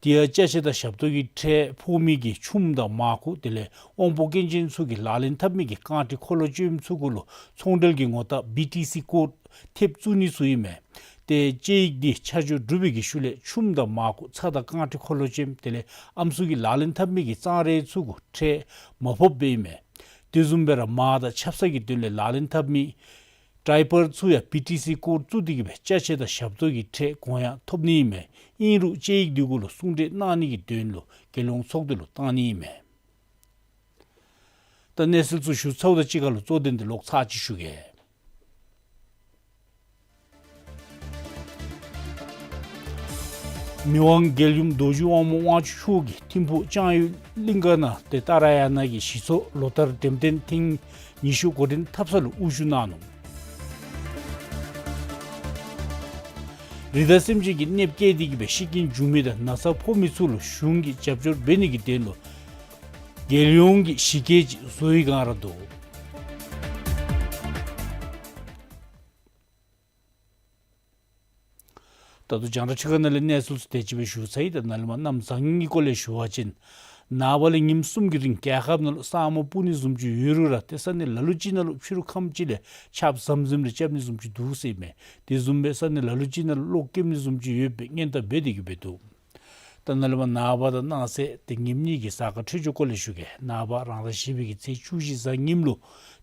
དེ་ཡང་ཅ་ཆས་དང་ཞབས་ཏོག་གི་ཁྲལ་ཕོག་མི་གི་ཆུམ་དང་མར་ཁུ་དེ་ལས་དབང་པོ་སྐྱོན་ཅན་ཚུ་གིས་ལག་ལེན་འཐབ་མི་གི་རྐང་ཁྲི་འཁོར་ལོ་ཅན་ཚུ་གུ་ལུ་ཚོང་འབྲེལ་གྱི་ངོ་རྟགས་བི་ཊི་སི་ཀོཌ་ཐེབས་བཙུགས་ནི་ཚུ་ཨིན་མས། ཏེ་དཔྱད་ཡིག་འདི་ཆ་འཇོག་གྲུབ་པའི་གི་ཤུལ་ལས་ཆུམ་དང་མར་ཁུ་ཚྭ་དང་རྐང་ཁྲི་འཁོར་ལོ་ཅན་དེ་ལས་ཨམ་སྲུ་གི་ལག་ལེན་འཐབ་མི་གི་གཙང་རས་ཚུ་གུ་ཁྲལ་མ་ཕོགཔ་སྦེ་ཨིན་མས། དེ་བཟུམ་སྦེ་ར་མར་དང་ཆབ་གསང་གི་དོན་ལས་ལག་ལེན་འཐབ་མི་ཌའི་པར་ཚུ་ཡང་བི་ཊི་སི་ཀོཌ་བཙུགས་ཏེ་གི་སྦེ་ཅ་ཆས་དང་ཞབས་ཏོག་གི་ཁྲལ་གོང་ཡང་ཐོབ་ནི་ཨིན་མས། ཨིན་རུང་དཔྱད་ཡིག་འདི་གུ་ལུ་གསུང་གྲོས་གནང་ནི་གི་དོན་ལུ་རྒྱལ་ཡོངས་ཚོགས་སྡེ་ལུ་བཏང་ནི་ཨིན་མས། ད་གནས་ཚུལ་ཚུ་ཞུ་ཚརཝ་དང་གཅིག་ཁར་ལུ་གཙོ་དོན་འདི་ལོག་ཚར་གཅིག་ཞུ་གེ། མི་དབང་རྒྱལ་ཡུམ་རྡོ་རྗེ་དབང་མོ་དབང་ཕྱུག་མཆོག་གིས་ཐིམ་ཕུག་ལྕང་ཡུལ་གླིང་ག་ན་ཏེ་ཏཱ་ར་ཡ་ན་གི་གཞི་ཚོགས་ལོ་བསྟར་འགྲེམས་སྟོན་ཐེངས་ཉི་ཤུ་འགོ་འདྲེན་འཐབ་ས་ལུ་དབུ་བཞུགས་གནང་ནུག། རི་དྭགས་སེམས་ཅན་གྱི་གནོདཔ་བཀལ་ཏེ་གི་སྦེ་ཤི་རྐྱེན་བྱུང་མི་དང་ན་ཚ་ཕོག་མི་ཚུ་ལུ་གཞུང་གིས་རྒྱབ་སྐྱོར་འབད་ནི་གི་དོན་ལུ་རྒྱལ་ཡོངས་ཀྱི་གཞི་བཀོད་ཅིག་བཟོ་ཡི་ག་ར་འདུག། ད་ལྟོ་རྒྱང་བསྒྲགས་འཕྲུལ་ཁང་ནང་ལས་གནས་ཚུལ་ཚུ་དེ་ཅིག་སྦེ་ཞུ་ཚར་ཡི། ད་ནཱ་ལས་མར་གནམ་བཟང་ངན་གྱི་སྐོར་ལས་ཞུ་བ་ཅིན་ནངས་པ་ལས་ཉིནམ་གསུམ་གྱི་རིང་རྒྱལ་ཁབ་ནང་ལུ་ས་སྨུག་སྤུབ་ནི་བཟུམ་ཅིག་ཡོད་རུང་ར་ཏེ་ས་གནས་ལ་ལུ་ཅིག་ནང་ལུ་ཕྱི་རུ་ཁམས་ཅིག་ལས་ཆརཔ་ཟམ་ཟིམ་རེ་རྐྱབ་ནི་བཟུམ་ཅིག་འདུག་ཟེར་ཨིན་མས། དེ་བཟུམ་སྦེ་ས་གནས་ལ་ལུ་ཅིག་ནང་ལུ་གློག་ཀེམ་ནི་བཟུམ་ཅིག་ཡོད་པའི་སྔོན་བརྡ་འབད་དེ་གི་སྦེ་འདུག། ད་ནཱ་ལས་མར་ནངས་པ་དང་གནངས་ཚེ་ཏེ་ཉིནམ་གཉིས་ཀྱི་གཟའ་སྐར་འཕྲོད་སྦྱོར་སྐོར་ལས་ཞུ་གེ། ནངས་པ་རང་ཟླ་བཞི་པའི་གི་ཚེས་བཅུ་བཞི་གཟའ་ཉིམ་ལུ་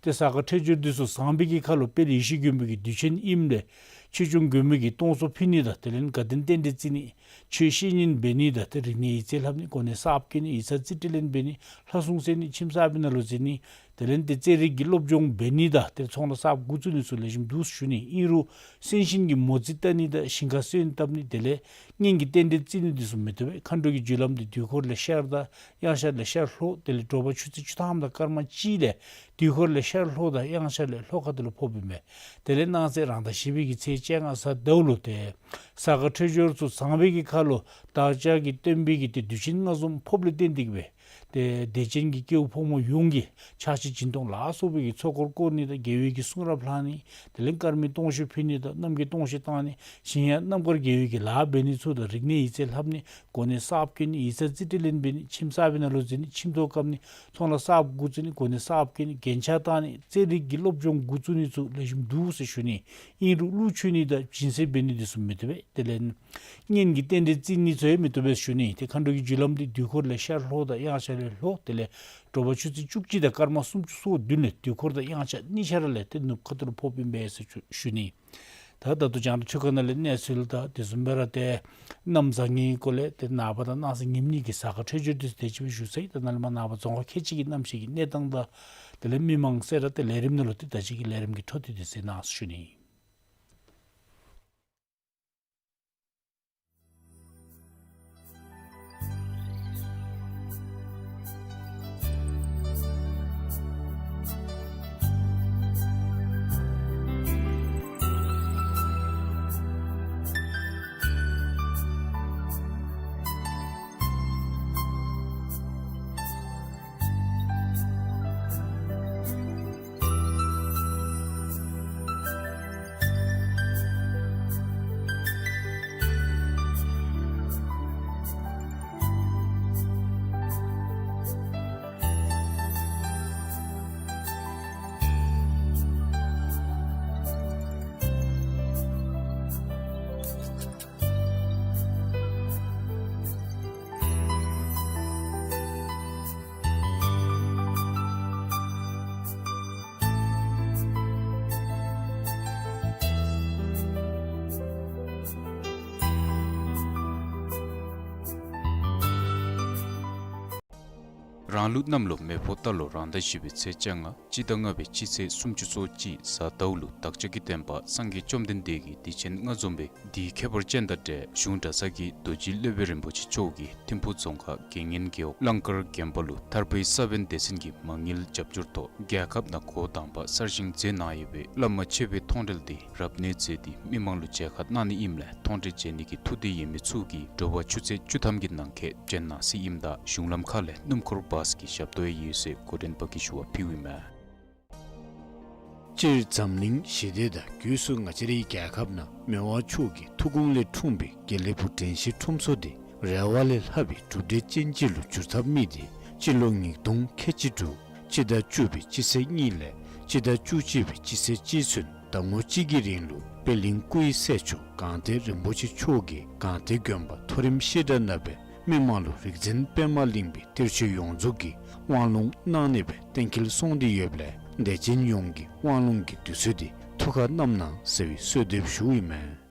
ཏེ་གཟའ་སྐར་འཕྲོད་སྦྱོར་འདི་ཚུ་བཟང་པའི་གི་ཁར་ལུ་དཔལ་ཡེ་ཤེས་མགོན་པོ་གི་དུས་ཆེན་ཨིནམ་ལས་ཆོས་སྐྱོང་མགོན་པོ་གི་སྟོང་གསོལ་ཕུལ་ནི་དང་དེ་ལས་དགའ་སྟོན་རྟེན་འབྲེལ་བརྩི་ནི། ཆོས་བཤད་ཉན་འབད་ནི་དང་ཏེ་རིག་གནས་ཡིག་རྩིས་ལྷབ་ནི། གོ་གནས་གསརཔ་བསྐོ་ནི། ཡིག་ཚང་རྩིས་སྤྲོད་ལེན་འབད་ནི། ལྷ་སྲུང་བསད་ནི། ཁྱིམ་གསར་པའི་ནང་ལུ་འཛུལ་ནི། དེ་ལས་ཏེ་རྩེད་རིགས་ཀྱི་སློབ་སྦྱོང་འབད་ནི་དང་ཏེ་ཚོང་ལཱ་གསརཔ་འགོ་བཙུགས་ནི་ཚུ་ལེགས་ཤོམ་འདུག་ཟེར་ཞུ་ནི། ཨིན་རུང་གསོན་གཤིན་གྱི་མོ་རྩིས་བལྟ་ནི་དང་ཞིང་ཁ་སོན་བཏབ་ནི་དེ་ལས་གཉེན་གྱི་རྟེན་འབྲེལ་བརྩི་ནི་འདི་ཚུ་མི་བཏུབ་པས། མཁའ་འགྲོ་གི་རྒྱུ་ལམ་འདི་དུས་འཁོར་ལས་ཤར་དང་གཡང་ཤར་ལས་ཤར་ལྷོ། དེ་ལས་དྲོ་པ་ཆུ་ཚོད་བཅུ་ཐམ་དང་སྐར་མ་གཅིག་ལས་དུས་འཁོར་ལས་ཤར་ལྷོ་དང་གཡང་ཤར་ལས་ལྷོ་ཁ་ཐུག་ལུ་ཕོགཔ་ཨིན་མས། དེ་ལས་གནངས་ཚེ་རང་ཟླ་བཞི་པའི་གི་ཚེས་བཅོ་ལྔ་གཟའ་ཟླཝ་ལུ་ཏེ་གཟའ་སྐར་འཕྲོད་སྦྱོར་ཚུ་བཟང་པའི་གི་ཁར་ལུ་བདག་ཅག་གི་སྟོན་པའི་གི་ཏེ་དུས་ཆེན་ལྔ་འཛོམས་ཕོགཔ་ལས་བརྟེན་ཏེ་གི་སྦེ་ཏེ་དད་ཅན་གྱི་སྐྱེ་བོ་ཕོ་མོ་ཡོངས་ཀྱིས་ཕྱག་ཕྱི་སྦྱིན་གཏོང་ལ་སོགས་པའི་གི་ཚོགས་འཁོར་བསྐོར་ནི་དང་རྒྱལ་བའི་གི་གསུང་རབ་ལྷག་ནི། དེ་ལས་དཀར་མེ་སྟོང་མཆོད་ཕུལ་ནི་དང་རྣམ་རྒྱལ་སྟོང་མཆོད་བཏང་ནི། གཞན་ཡང་རྣམ་དཀར་རྒྱལ་བའི་གི་ལཱ་འབད་ནི་ཚུ་དང་རིག་གནས་ཡིག་རྩིས་ལྷབ་ནི། གོ་གནས་གསརཔ་བསྐོ་ནི། ཡིག་ཚང་རྩིས་སྤྲོད་ལེན་འབད་ནི། ཁྱིམ་གསར་པའི་ནང་ལུ་འཛུལ་ནི། ཁྱིམ་ཐོག་བཀབ་ནི། ཚོང་ལཱ་གསརཔ་འགོ་བཙུགས་ནི། གོ་གནས་གསརཔ་བསྐོ་ནི། རྒྱན་ཆ་བཏགས་ནི། རྩེད་རིགས་ཀྱི་སློབ་སྦྱོང་འགོ་བཙུགས་ནི་ཚུ་ལེགས་ཤོམ་འདུག་ཟེར་ཞུ་ནི། ཨིན་རུང་ཀླུ་མཆོད་ནི་དང་སྦྱིན་སྲེག་འབད་ནི་འདི་ཚུ་མི་བཏུབ་པས། དེ་ལས་གཉེན་གྱི་རྟེན་འབྲེལ་བརྩི་ནི་ཚུ་ཡང་མི་བཏུབ་པས་ཞུ་ནི། ཏེ་མཁའ་འགྲོ་གི་རྒྱུ་ལམ་འདི་དུས་འཁོར་ལས་ཤར་ལྷོ་དང་གཡང་ཤར་ལས་ལྷོ། དེ་ལས་དྲོ་པ་ཆུ་ཚོད་བཅུ་གཅིག་དང་སྐར་མ་སུམ་ཅུ་སོ་བདུན་ལས་དུས་འཁོར་དང་གཡང་ཆ་གཉིས་ཆ་ར་ལས་ཏེ་ནུབ་ཁ་ཐུག་ལུ་ཕོགཔ་ཨིན་པས་ཟེར་ཞུ་ཞུ་ནི། ད་ད་ལྟོ་རྒྱང་བསྒྲགས་འཕྲུལ་ཁང་ནང་ལས་གནས་ཚུལ་དང་དེ་བཟུམ་སྦེ་ར་ཏེ་གནམ་བཟང་ངན་གྱི་སྐོར་ལས་ཏེ་ནངས་པ་དང་གནངས་ཚེ་ཉིནམ་གཉིས་ཀྱི་གཟའ་སྐར་འཕྲོད་སྦྱོར་འདི་ཚུ་དེ་ཅིག་སྦེ་ཞུ་ཚར་ཡི། ད་ནཱ་ལས་མར་ནངས་པ་རྫོང་ཁག་ཁལ་གཅིག་གི་གནམ་གཤིས་ཀྱི་གནས་སྟངས་དང་དེ་ལས་མི་མང་གསལ་བསྒྲགས་ཏེ་ལས་རིམ་ནང་ལུ་ཏེ་ད་ཅི་གི་ལས་རིམ་གྱི་འཕྲོ་མཐུད་དེ་གཟིགས་གནང་ཞུ་ནི། རང་ལུགས་གནམ་ལོ་མེ་ཕོ་རྟ་ལོ་རང་ཟླ་བཞི་པའི་ཚེས་བཅོ་ལྔ་སྤྱི་ཟླ་ལྔ་པའི་སྤྱི་ཚེས་སུམ་ཅུ་སོ་གཅིག་གཟའ་ཟླཝ་ལུ་བདག་ཅག་གི་སྟོན་པ་སངས་རྒྱས་བཅོམ་ལྡན་འདས་ཀྱི་དུས་ཆེན་ལྔ་འཛོམས་པའི་དེའི་ཁྱད་པར་ཅན་དང་འབྲེལ་གཞུང་གྲྭ་ཚང་གི་རྡོ་རྗེ་སློབ་དཔོན་རིན་པོ་ཆེ་མཆོག་གིས་ཐིམ་ཕུག་རྫོང་ཁག་དགེ་བསྙེན་རྒེད་འོག་གླང་དཀར་དགོན་པ་ལུ་ཐར་པའི་ས་བོན་སྡེ་ཚན་གྱི་མ་དངུལ་རྒྱབ་སྐྱོར་ཐོག་རྒྱལ་ཁབ་ནང་འགོ་དང་པ་གསར་བཞེངས་མཛད་གནང་ཡོད་པའི་བླ་མ་མཆོད་པའི་མཐོང་གྲོལ་འདི་རབ་གནས་མཛད་དེ་མི་མང་ལུ་མཇལ་ཁ་གནང་ནི་ཨིནམ་ལས་མཐོང་གྲོལ་མཇལ་ནི་གི་ཐུགས་འདོད་ཡོད་མི་ཚུ་གིས་དྲོ་པ་ཆུ་ཚོད་བཅུ་ཐམ་གྱི་ནང་འཁོད་བྱོན་གནང་ཟེར་ཨིནམ་ད་གཞུང་ལམ་ཁ་ལས་སྣུམ་འཁོར་བཱས་ཀྱི་ཞབས་ཏོག་ཡོད་ཟེར་འགོ་འདྲེན་པ་གིས་ཞུ་བ་ཕུལཝ་ཨིན་མས། སྤྱིར་འཛམ་གླིང་ཞི་བདེ་དང་སྒོས་སུ་ང་བཅས་རའི་རྒྱལ་ཁབ་ནང་མི་དབང་མཆོག་གི་ཐུགས་དགོངས་ལས་འཁྲུངས་པའི་དགེ་ལེགས་ཕུག་དྲན་ཤེས་ཁྲོམ་ཚོགས་འདི་ རེ་བ་ལས་ལྷག་པའི་གྲུབ་འབྲས་ཅན་ཅིག་ལུ་འགྱུར་ཐབས་མི་དེ་སྤྱི་ལོ་ཉིས་སྟོང་ཁལ་གཅིག་དྲུག་སྤྱི་ཟླ་བཅུ་པའི་སྤྱི་ཚེས་གཉིས་ལས་སྤྱི་ཟླ་བཅུ་གཅིག་པའི་སྤྱི་ཚེས་གཅིག་ཚུན་ཟླ་ངོ་གཅིག་གི་རིང་ལུ་པད་གླིང་སྐུ་ཡི་སྲས་མཆོག་སྒང་སྟེང་རིན་པོ་ཆེ་མཆོག་གིས་སྒང་སྟེང་དགོན་པ་མཐོ་རིམ་བཤད་གྲྭ་ནང་སྦེ་མི་མང་ལུ་རིག་འཛིན་པདྨ་གླིང་པའི་གཏེར་ཆོས་ཡོངས་རྫོགས་ཀྱི་དབང་ལུང་གནང་ནི་སྦེ་གཏན་འཁེལ་སོང་སྟེ་ཡོདཔ་ལས་དད་ཅན་ཡོངས་ཀྱིས་དབང་ལུང་གི་དུས་ཚོད་དེ་ཐུགས་ཁར་བསྣམ་གནང་ཟེར་བའི་གསོལ་འདེབས་ཞུཝ་ཨིན་མས།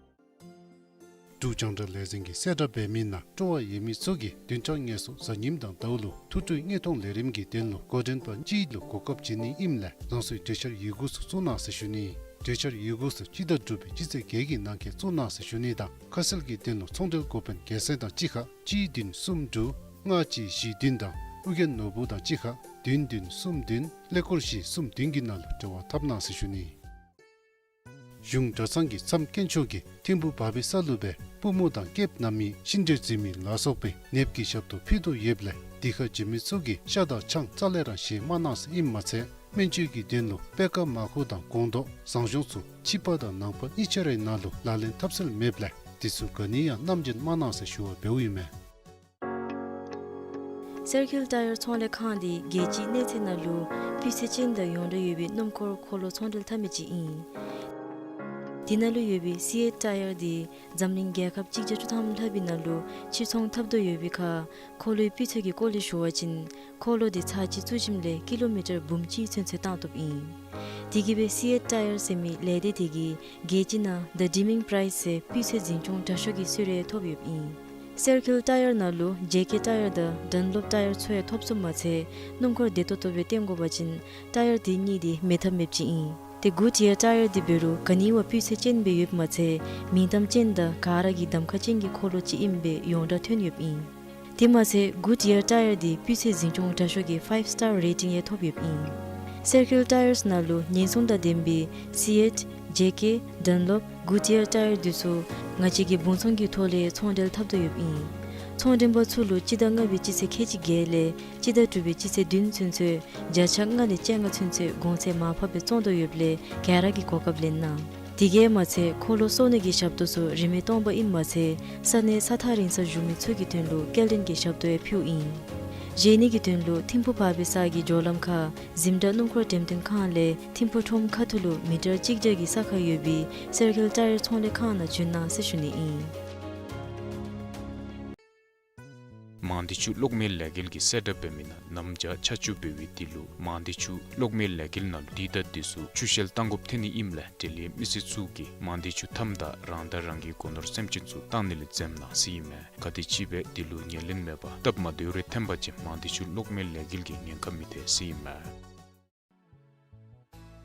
འབྲུག་རྒྱང་བསྒྲགས་ལས་འཛིན་གྱིས་གསལ་བསྒྲགས་འབད་མི་ནང་སྤྲོ་བ་ཡོད་མི་ཚུ་གིས་བདུན་ཕྲག་ལྔ་སོ་གཟའ་ཉིམ་དང་ཟླཝ་ལུ་ཐུགས་སྤྲོའི་དངོས་མཐོང་ལས་རིམ་གྱི་དོན་ལུ་འགོ་འདྲེན་པ་གཅིག་ལུ་གོ་སྐབས་བྱིན་ནི་ཨིནམ་ལས་རང་སོའི་གྲོས་འཆར་ཡི་གུ་ཚུ་བཙུགས་གནང་ཟེར་ཞུ་ནི། གྲོས་འཆར་ཡི་གུ་ཚུ་སྤྱི་ཟླ་དྲུག་པའི་སྤྱི་ཚེས་བརྒྱད་ཀྱི་ནང་འཁོད་བཙུགས་གནང་ཟེར་ཞུ་ནི་དང་ཁ་གསལ་གྱི་དོན་ལུ་ཚོང་འབྲེལ་འགོ་དཔོན་རྒྱལ་མཚན་དང་གཅིག་ཁར་གཅིག་བདུན་གསུམ་དྲུག་ལྔ་གཅིག་བཞི་བདུན་དང་ཨོ་རྒྱན་ནོར་བུ་དང་གཅིག་ཁར་བདུན་བདུན་གསུམ་བདུན་ཀླད་ཀོར་བཞི་གསུམ་བདུན་གྱི་ནང་ལུ་འབྲེལ་བ་འཐབ་གནང་ཟེར་ཞུ་ནི། གཞུང་གྲྭ་ཚང་གི་མཚམས་དཀོན་མཆོག་གིས་ཐིམ་ཕུ་བ་བི་ས་ལུ་སྦེ་པུས་མོ་དང་སྐེདཔ་བསྣམས་མི་ཤིང་འབྲས་བཙིར་མི་ལ་སོགས་པའི་ནདཔ་གི་ཞབས་ཏོག་ཕུལ་དོ་ཡོདཔ་ལས་དེ་ཁར་འབྱོན་མི་ཚུ་གིས་ཤ་དང་ཆང་རྩ་ལས་ར་བཞེས་མ་གནང་ཟེར་ཨིནམ་མ་ཚད་སྨན་བཅོས་ཀྱི་དོན་ལུ་པད་ཁ་མར་ཁུ་དང་སྒོང་རྡོག་ཟངས་གཞོང་ཚུ་ཕྱི་པ་དང་ནང་པ་གཉིས་ཆ་རའི་ནང་ལུ་ལག་ལེན་འཐབ་སྲོལ་མེདཔ་ལས་དེ་ཚུ་ག་ནི་ཡང་བསྣམས་བྱོན་མ་གནང་ཟེར་ཞུ་བ་འབདཝ་ཨིན་མས། སེར་ཁིལ་ཊ་ཡར་ཚོང་ལས་ཁང་འདི་རྒྱལ་སྤྱིའི་གནས་ཚད་ནང་ལུ་སྤུས་ཚད་ཅན་དང་ཡོངས་གྲགས་ཡོད་པའི་སྣུམ་འཁོར་འཁོར་ལོ་ཚོང་འབྲེལ་འཐབ་མི་ཅིག་ཨིན། དེ་ནང་ལུ་ཡོད་པའི་སི་ཨེཊ་ཊ་ཡར་འདི་འཛམ་གླིང་རྒྱལ་ཁབ་གཅིག་བརྒྱ་བཅུ་ཐམ་ལྷག་པའི་ནང་ལུ་ཕྱིར་ཚོང་འཐབ་དོ་ཡོད་པའི་ཁར་འཁོར་ལོའི་སྤུས་ཚད་ཀྱི་སྐོར་ལས་ཞུ་བ་ཅིན་འཁོར་ལོ་འདི་ཚར་གཅིག་བཙུགས་ཞིནམ་ལས་ཀི་ལོ་མི་ཊར་འབུམ་གཅིག་ཚུན་ཚོད་བཏང་བཏུབ་ཨིན། དེ་གིས་སྦེ་སི་ཨེཊ་ཊ་ཡར་ཟེར་མི་ལས་སྡེ་དེ་གིས་རྒྱལ་སྤྱི་ནང་The Deeming Prize ཟེར་སྤུས་ཚད་འཛིན་སྐྱོང་དྲག་ཤོས་ཀྱི་གསོལ་རས་ཐོབ་ཡོདཔ་ཨིན། སེར་ཁིལ་ཊ་ཡར་ནང་ལུ་ཇེ་ཀེ་ཊ་ཡར་དང་ཌན་ལོབ་ཊ་ཡར་ཚུ་ཡང་ཐོབ་ཚུགསཔ་མ་ཚད་སྣུམ་འཁོར་བདེ་ཏོག་ཏོ་སྦེ་བཏོན་དགོ་པ་ཅིན་ཊ་ཡར་དེ་གཉིས་དེ་མེད་ཐབས་མེདཔ་ཅིག་ཨིན། ཏེ་གུཌ་ཡར་ཊ་ཡར་དེ་འབད་རུང་ག་ནི་བ་སྤུས་ཚད་ཅན་སྦེ་ཡོདཔ་མ་ཚད་མིང་གཏམ་ཅན་དང་ག་ར་གིས་གདམ་ཁ་ཅན་གྱི་འཁོར་ལོ་ཅིག་ཨིནམ་སྦེ་ཡོངས་གྲགས་ཐོན་ཡོདཔ་ཨིན། དེ་མ་ཚད་གུཌ་ཡར་ཊ་ཡར་དེ་སྤུས་ཚད་འཛིན་སྐྱོང་དྲག་ཤོས་ཀྱི་ཕའིབ་སི་ཊར་རེ་ཊིང་ཡང་ཐོབ་ཡོདཔ་ཨིན། སེར་ཁིལ་ཊ་ཡར་ནང་ལུ་ཉེན་སྲུང་དང་ལྡན་པའི་སི་ཨེཊ་ཇེ་ཀེ་ཌན་ལོབ་གུཌ་ཡར་ཊ་ཡར་དེ་ཚུ་ང་བཅས་ཀྱིས་བུན་ཚོང་གི་ཐོག་ལས་ཚོང་འབྲེལ་འཐབ་དོ་ཡོདཔ་ཨིན། ཚོང་འདྲེན་པ་ཚུ་ལུ་སྤྱི་ཟླ་ལྔ་པའི་སྤྱི་ཚེས་ཁལ་གཅིག་བརྒྱད་ལས་སྤྱི་ཟླ་དྲུག་པའི་སྤྱི་ཚེས་བདུན་ཚུན་ཚོད་བརྒྱ་ཆ་ལྔ་ལས་བཅོ་ལྔ་ཚུན་ཚོད་གོང་ཚད་མར་ཕབ་སྦེ་བཙོང་དོ་ཡོདཔ་ལས་ག་ར་གིས་གོ་སྐབས་ལེན་གནང་། དེ་གིས་མ་ཚད་འཁོར་ལོ་གསོ་ནི་གི་ཞབས་ཏོག་ཚུ་རིན་མེད་སྟོང་པ་ཨིནམ་མ་ཚད་ས་གནས་ས་ཐག་རིང་སར་བཞུགས་མི་ཚུ་གི་དོན་ལུ་སྐྱེལ་འདྲེན་གྱི་ཞབས་ཏོག་ཡང་ཕུལཝ་ཨིན། བཞེས་ནི་གི་དོན་ལུ་ཐིམ་ཕུ་བར་བི་ས་གི་འགྱོ་ལམ་ཁར་གཟིམ་དྲག་སྣུམ་འཁོར་འགྲེམས་སྟོན་ཁང་ལས་ཐིམ་ཕུ་ཁྲོམ་ཁ་ཐུག་ལུ་མི་ཊར་གཅིག་བརྒྱ་གི་ས་ཁར་ཡོད་པའི་སེར་ཁིལ་ཊ་ཡར་ཚོང་ལས་ཁང་ནང་བྱོན་གནང་ཟེར་ཞུ་ནི་ཨིན། མང་སྡེ་ཆུ་གློག་མེ་ལས་འགུལ་གྱིས་གསལ་བསྒྲགས་འབད་མི་ནང་གནམ་བྱཱར་ཆར་ཆུ་འབེལ་བའི་དུས་ལུ་མང་སྡེ་ཆུ་གློག་མེ་ལས་འགུལ་ནང་ལུ་དུས་དང་དུས་སུ་ཆུ་ཤེལ་བཏང་དགོཔ་ཐོན་ནི་ཨིནམ་ལས་འབྲེལ་ཡོད་མི་སེར་ཚུ་གིས་མང་སྡེ་ཆུ་མཐའམ་དང་རང་དང་རང་གི་སྒོ་ནོར་སེམས་ཅན་ཚུ་བཏང་ནི་ལས་འཛེམ་གནང་ཟེར་ཨིན་མས། ག་དེམ་ཅིག་སྦེ་དེ་ལུ་ཉེར་ལེན་མེད་པར་སྟབས་མ་བདེཝ་རེ་ཐོན་པ་ཅིན་མང་སྡེ་ཆུ་གློག་མེ་ལས་འགུལ་གྱིས་ཉེན་ཁ་མི་ཐེག་ཟེར་ཨིན་མས།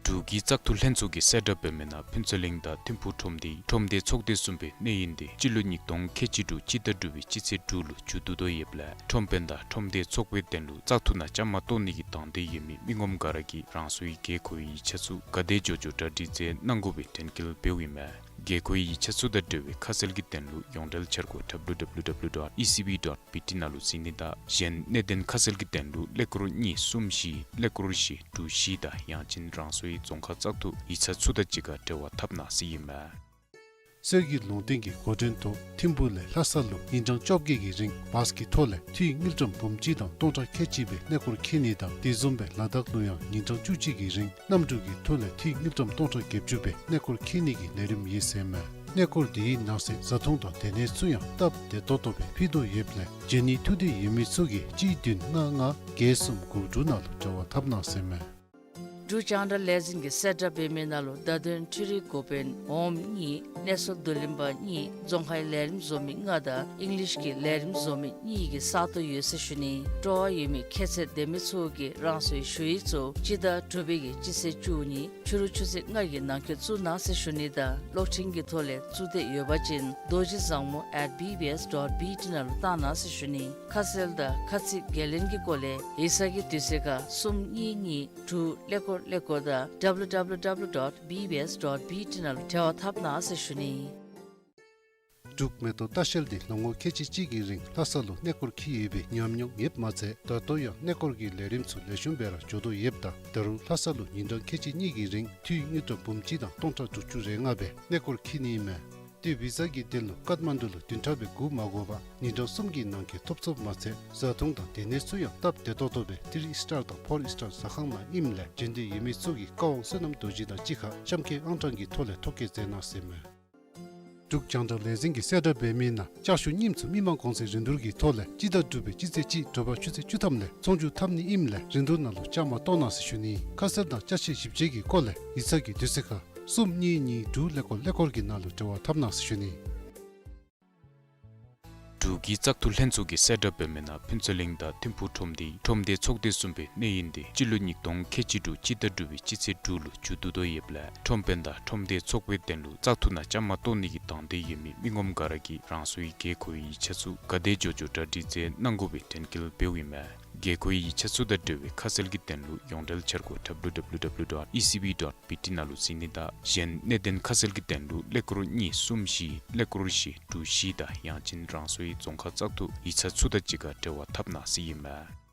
འབྲུག་གི་བཙག་འཐུ་ལྷན་ཚོགས་ཀྱིས་གསལ་བསྒྲགས་འབད་མི་ནང་ཕུན་ཚོགས་གླིང་དང་ཐིམ་ཕུ་ཁྲོམ་སྡེའི་ཁྲོམ་སྡེ་ཚོགས་སྡེ་གསུམ་པའི་གནས་ཡུན་དེ་སྤྱི་ལོ་ཉིས་སྟོང་ཁལ་གཅིག་དྲུག་སྤྱི་ཟླ་དྲུག་པའི་སྤྱི་ཚེས་དྲུག་ལུ་མཇུག་བསྡུ་དོ་ཡོདཔ་ལས་ཁྲོམ་དཔོན་དང་ཁྲོམ་སྡེ་ཚོགས་པའི་དོན་ལུ་བཙག་འཐུ་ནང་བཅའ་མར་གཏོགས་ནི་གི་དང་འདོད་ཡོད་མི་མི་ངོམ་ག་ར་གིས་རང་སོའི་དགོས་མཁོའི་ཡིག་ཆ་ཚུ་ག་དེ་མགྱོགས་མགྱོགས་གྲ་སྒྲིག་མཛད་གནང་དགོ་པའི་དྲན་སྐུལ་འབདཝ་ཨིན་མས། དགོས་མཁོའི་ཡིག་ཆ་ཚུ་དང་འབྲེལ་བའི་ཁ་གསལ་གྱི་དོན་ལུ་ཡོངས་འབྲེལ་འཆར་སྒོ་W W W dot E C B dot B T ནང་ལུ་གཟིགས་ནི་དང་གཞན་གནད་དོན་ཁ་གསལ་གྱི་དོན་ལུ་ཀླད་ཀོར་གཉིས་གསུམ་བཞི་ཀླད་ཀོར་བཞི་དྲུག་བཞི་དང་ཡང་ཅིན་རང་སོའི་རྫོང་ཁག་བཙག་འཐུ་ཡིག་ཚང་ཚུ་དང་གཅིག་ཁར་འབྲེལ་བ་འཐབ་གནང་ཟེར་ཨིན་མས། གསེར་གྱི་ལུང་བསྟན་གྱི་འགོ་འདྲེན་ཐོག་ཐིམ་ཕུ་ལས་ལྷ་ས་ལུ་ཉིན་གྲངས་བཅོ་བརྒྱད་ཀྱི་རིང་བཱས་ཀྱི་ཐོག་ལས་འཐུས་དངུལ་ཀྲམ་འབུམ་གཅིག་དང་སྟོང་ཕྲག་ཁལ་གཅིག་སྦེ་གནས་སྐོར་འཁྱིད་ནི་དང་དེ་བཟུམ་སྦེ་ལ་དྭགས་ལུ་ཡང་ཉིན་གྲངས་བཅུ་གཅིག་གི་རིང་གནམ་གྲུ་གི་ཐོག་ལས་འཐུས་དངུལ་ཀྲམ་སྟོང་ཕྲག་བརྒྱད་ཅུ་སྦེ་གནས་སྐོར་འཁྱིད་ནི་གི་ལས་རིམ་ཡོད་ཟེར་མས། གནས་སྐོར་དེའི་ནང་གསེས་བཟའ་འཐུང་དང་སྡོད་གནས་ཚུ་ཡང་སྟབས་བདེ་ཏོག་ཏོ་སྦེ་ཕུལ་དོ་ཡོདཔ་ལས་འབྱོན་ནི་ཐུགས་འདོད་ཡོད་མི་ཚུ་གིས་གཅིག་བདུན་ལྔ་ལྔ་བརྒྱད་གསུམ་དགུ་དྲུག་ནང་ལུ་འབྲེལ་བ་འཐབ་གནང་ཟེར་མས། འབྲུག་རྒྱང་བསྒྲགས་ལས་འཛིན་གྱིས་གསལ་བསྒྲགས་འབད་མི་ནང་ལུ་བརྡ་དོན་འཕྲུལ་རིག་འགོ་དཔོན་འོགམ་གཉིས་གནས་ཚུལ་བསྡུ་ལེན་པ་གཉིས་རྫོང་ཁའི་ལས་རིམ་བཟོ་མི་ལྔ་དང་ཨིང་ལིཤ་གི་ལས་རིམ་བཟོ་མི་གཉིས་ཀྱི་ས་སྟོང་ཡོད་ཟེར་ཞུ་ནི། སྤྲོ་བ་ཡོད་མི་ཁྱད་ཚད་ལྡན་མི་ཚུ་གིས་རང་སོའི་ཞུ་ཡིག་ཚུ་སྤྱི་ཟླ་དྲུག་པའི་གི་སྤྱི་ཚེས་བཅུ་གཉིས་ཕྱི་རུ་ཆུ་ཚོད་ལྔ་གི་ནང་འཁོད་བཙུགས་གནང་ཟེར་ཞུ་ནི་དང་གློག་འཕྲིན་གྱི་ཐོག་ལས་བཙུགས་འདོད་ཡོད་པ་ཅིན་རྡོ་རྗེ་བཟང་མོ་at B B S dot B T ནང་ལུ་བཏང་གནང་ཟེར་ཞུ་ནི། ཁ་གསལ་དང་ཁ་ཚིག་འགན་ལེན་གྱི་སྐོར་ལས་ཡིག་ཚང་གི་དུས་ཚོད་ཁར་གསུམ་གཉིས་གཉིས་དྲུག་ཀླད་ཀོར་ཀླད་ཀོར་དང་W W W dot B B S dot B T ནང་ལུ་འབྲེལ་བ་འཐབ་གནང་ཟེར་ཞུ་ནི། འབྲུག་མེ་ཏོག་ལྟ་བཤལ་འདི་ལོ་ངོ་ཁལ་གཅིག་གཅིག་གི་རིང་ལྷ་ས་ལུ་གནས་སྐོར་འཁྱིད་ཡོད་པའི་ཉམས་མྱོང་ཡོདཔ་མ་ཚད་ད་ལྟོ་ཡང་གནས་སྐོར་གྱི་ལས་རིམ་ཚུ་ལེགས་ཤོམ་སྦེ་ར་འགྱོ་དོ་ཡོདཔ་ད་ད་རུང་ལྷ་ས་ལུ་ཉིན་གྲངས་ཁལ་གཅིག་གཉིས་ཀྱི་རིང་འཐུས་དངུལ་ཀྲམ་འབུམ་གཅིག་དང་སྟོང་ཕྲག་དྲུག་ཅུ་རེ་ལྔ་སྦེ་གནས་སྐོར་འཁྱིད་ནི་ཨིན་མས། ཏེ་བི་ཟ་གི་དོན་ལུ་ཀཏ་མན་ཌུ་ལུ་བདུན་ཕྲག་སྦེ་སྒུག་མ་དགོ་པར་ཉིན་གྲངས་གསུམ་གྱི་ནང་འཁོད་ཐོབ་ཚུགསཔ་མ་ཚད་བཟའ་འཐུང་དང་སྡོད་གནས་ཚུ་ཡང་སྟབས་བདེ་ཏོག་ཏོ་སྦེ་ཐི་རི་ཨིས་ཊར་དང་ཕོར་ཨིས་ཊར་ཟ་ཁང་ནང་ཨིནམ་ལས་འབྱོན་འདོད་ཡོད་མི་ཚུ་གིས་བཀའ་དབང་བསོད་ནམས་རྡོ་རྗེ་དང་གཅིག་ཁར་གཤམ་འཁོད་ཨང་གྲངས་ཀྱི་ཐོག་ལས་ཐོ་བཀོད་མཛད་གནང་ཟེར་མས། འབྲུག་རྒྱང་བསྒྲགས་ལས་འཛིན་གྱིས་གསལ་བསྒྲགས་འབད་མི་ནང་ལྕགས་ཞུ་རྙིངམ་ཚུ་མི་མང་གོང་ཚད་རིན་བསྡུར་གྱི་ཐོག་ལས་སྤྱི་ཟླ་དྲུག་པའི་སྤྱི་ཚེས་གཅིག་དྲོ་པ་ཆུ་ཚོད་བཅུ་ཐམ་ལས་ཚོང་བསྒྱུར་འཐབ་ནི་ཨིནམ་ལས་རིན་བསྡུར་ནང་ལུ་བཅའ་མར་གཏོགས་གནང་ཟེར་ཞུ་ནི། ཁ་གསལ་དང་ཅ་ཆས་ཞིབ་དཔྱད་ཀྱི་སྐོར་ལས་ཡིག་ཚང་གི་དུས་ཚོད་ཁར་གསུམ་གཉིས་གཉིས་དྲུག་ཀླད་ཀོར་ཀླད་ཀོར་གྱི་ནང་ལུ་འབྲེལ་བ་འཐབ་གནང་ཟེར་ཞུ་ནི། འབྲུག་གི་བཙག་འཐུ་ལྷན་ཚོགས་ཀྱིས་གསལ་བསྒྲགས་འབད་མི་ནང་ཕུན་ཚོགས་གླིང་དང་ཐིམ་ཕུག་ཁྲོམ་སྡེའི་ཁྲོམ་སྡེ་ཚོགས་སྡེ་གསུམ་པའི་གནས་ཡུན་དེ་སྤྱི་ལོ་ཉིས་སྟོང་ཁལ་གཅིག་དྲུག་སྤྱི་ཟླ་དྲུག་པའི་སྤྱི་ཚེས་དྲུག་ལུ་མཇུག་བསྡུ་དོ་ཡོདཔ་ལས་ཁྲོམ་དཔོན་དང་ཁྲོམ་སྡེ་ཚོགས་པའི་དོན་ལུ་བཙག་འཐུ་ནང་བཅའ་མར་གཏོགས་ནི་གི་དང་འདོད་ཡོད་མི་མི་ངོམ་ག་ར་གིས་རང་སོའི་དགོས་མཁོའི་ཡིག་ཆ་ཚུ་ག་དེ་མགྱོགས་མགྱོགས་གྲ་སྒྲིག་མཛད་གནང་དགོ་པའི་དྲན་སྐུལ་འབདཝ་ཨིན་མས། དགོས་མཁོའི་ཡིག་ཆ་ཚུ་དང་འབྲེལ་བའི་ཁ་གསལ་གྱི་དོན་ལུ་ཡོངས་འབྲེལ་འཆར་སྒོ་W W W dot E C B dot B T ནང་ལུ་གཟིགས་ནི་དང་གཞན་གནད་དོན་ཁ་གསལ་གྱི་དོན་ལུ་ཀླད་ཀོར་གཉིས་གསུམ་བཞི་ཀླད་ཀོར་བཞི་དྲུག་བཞི་དང་ཡང་ཅིན་རང་སོའི་རྫོང་ཁག་བཙག་འཐུ་ཡིག་ཚང་ཚུ་དང་གཅིག་ཁར་འབྲེལ་བ་འཐབ་གནང་ཟེར་ཨིན་མས།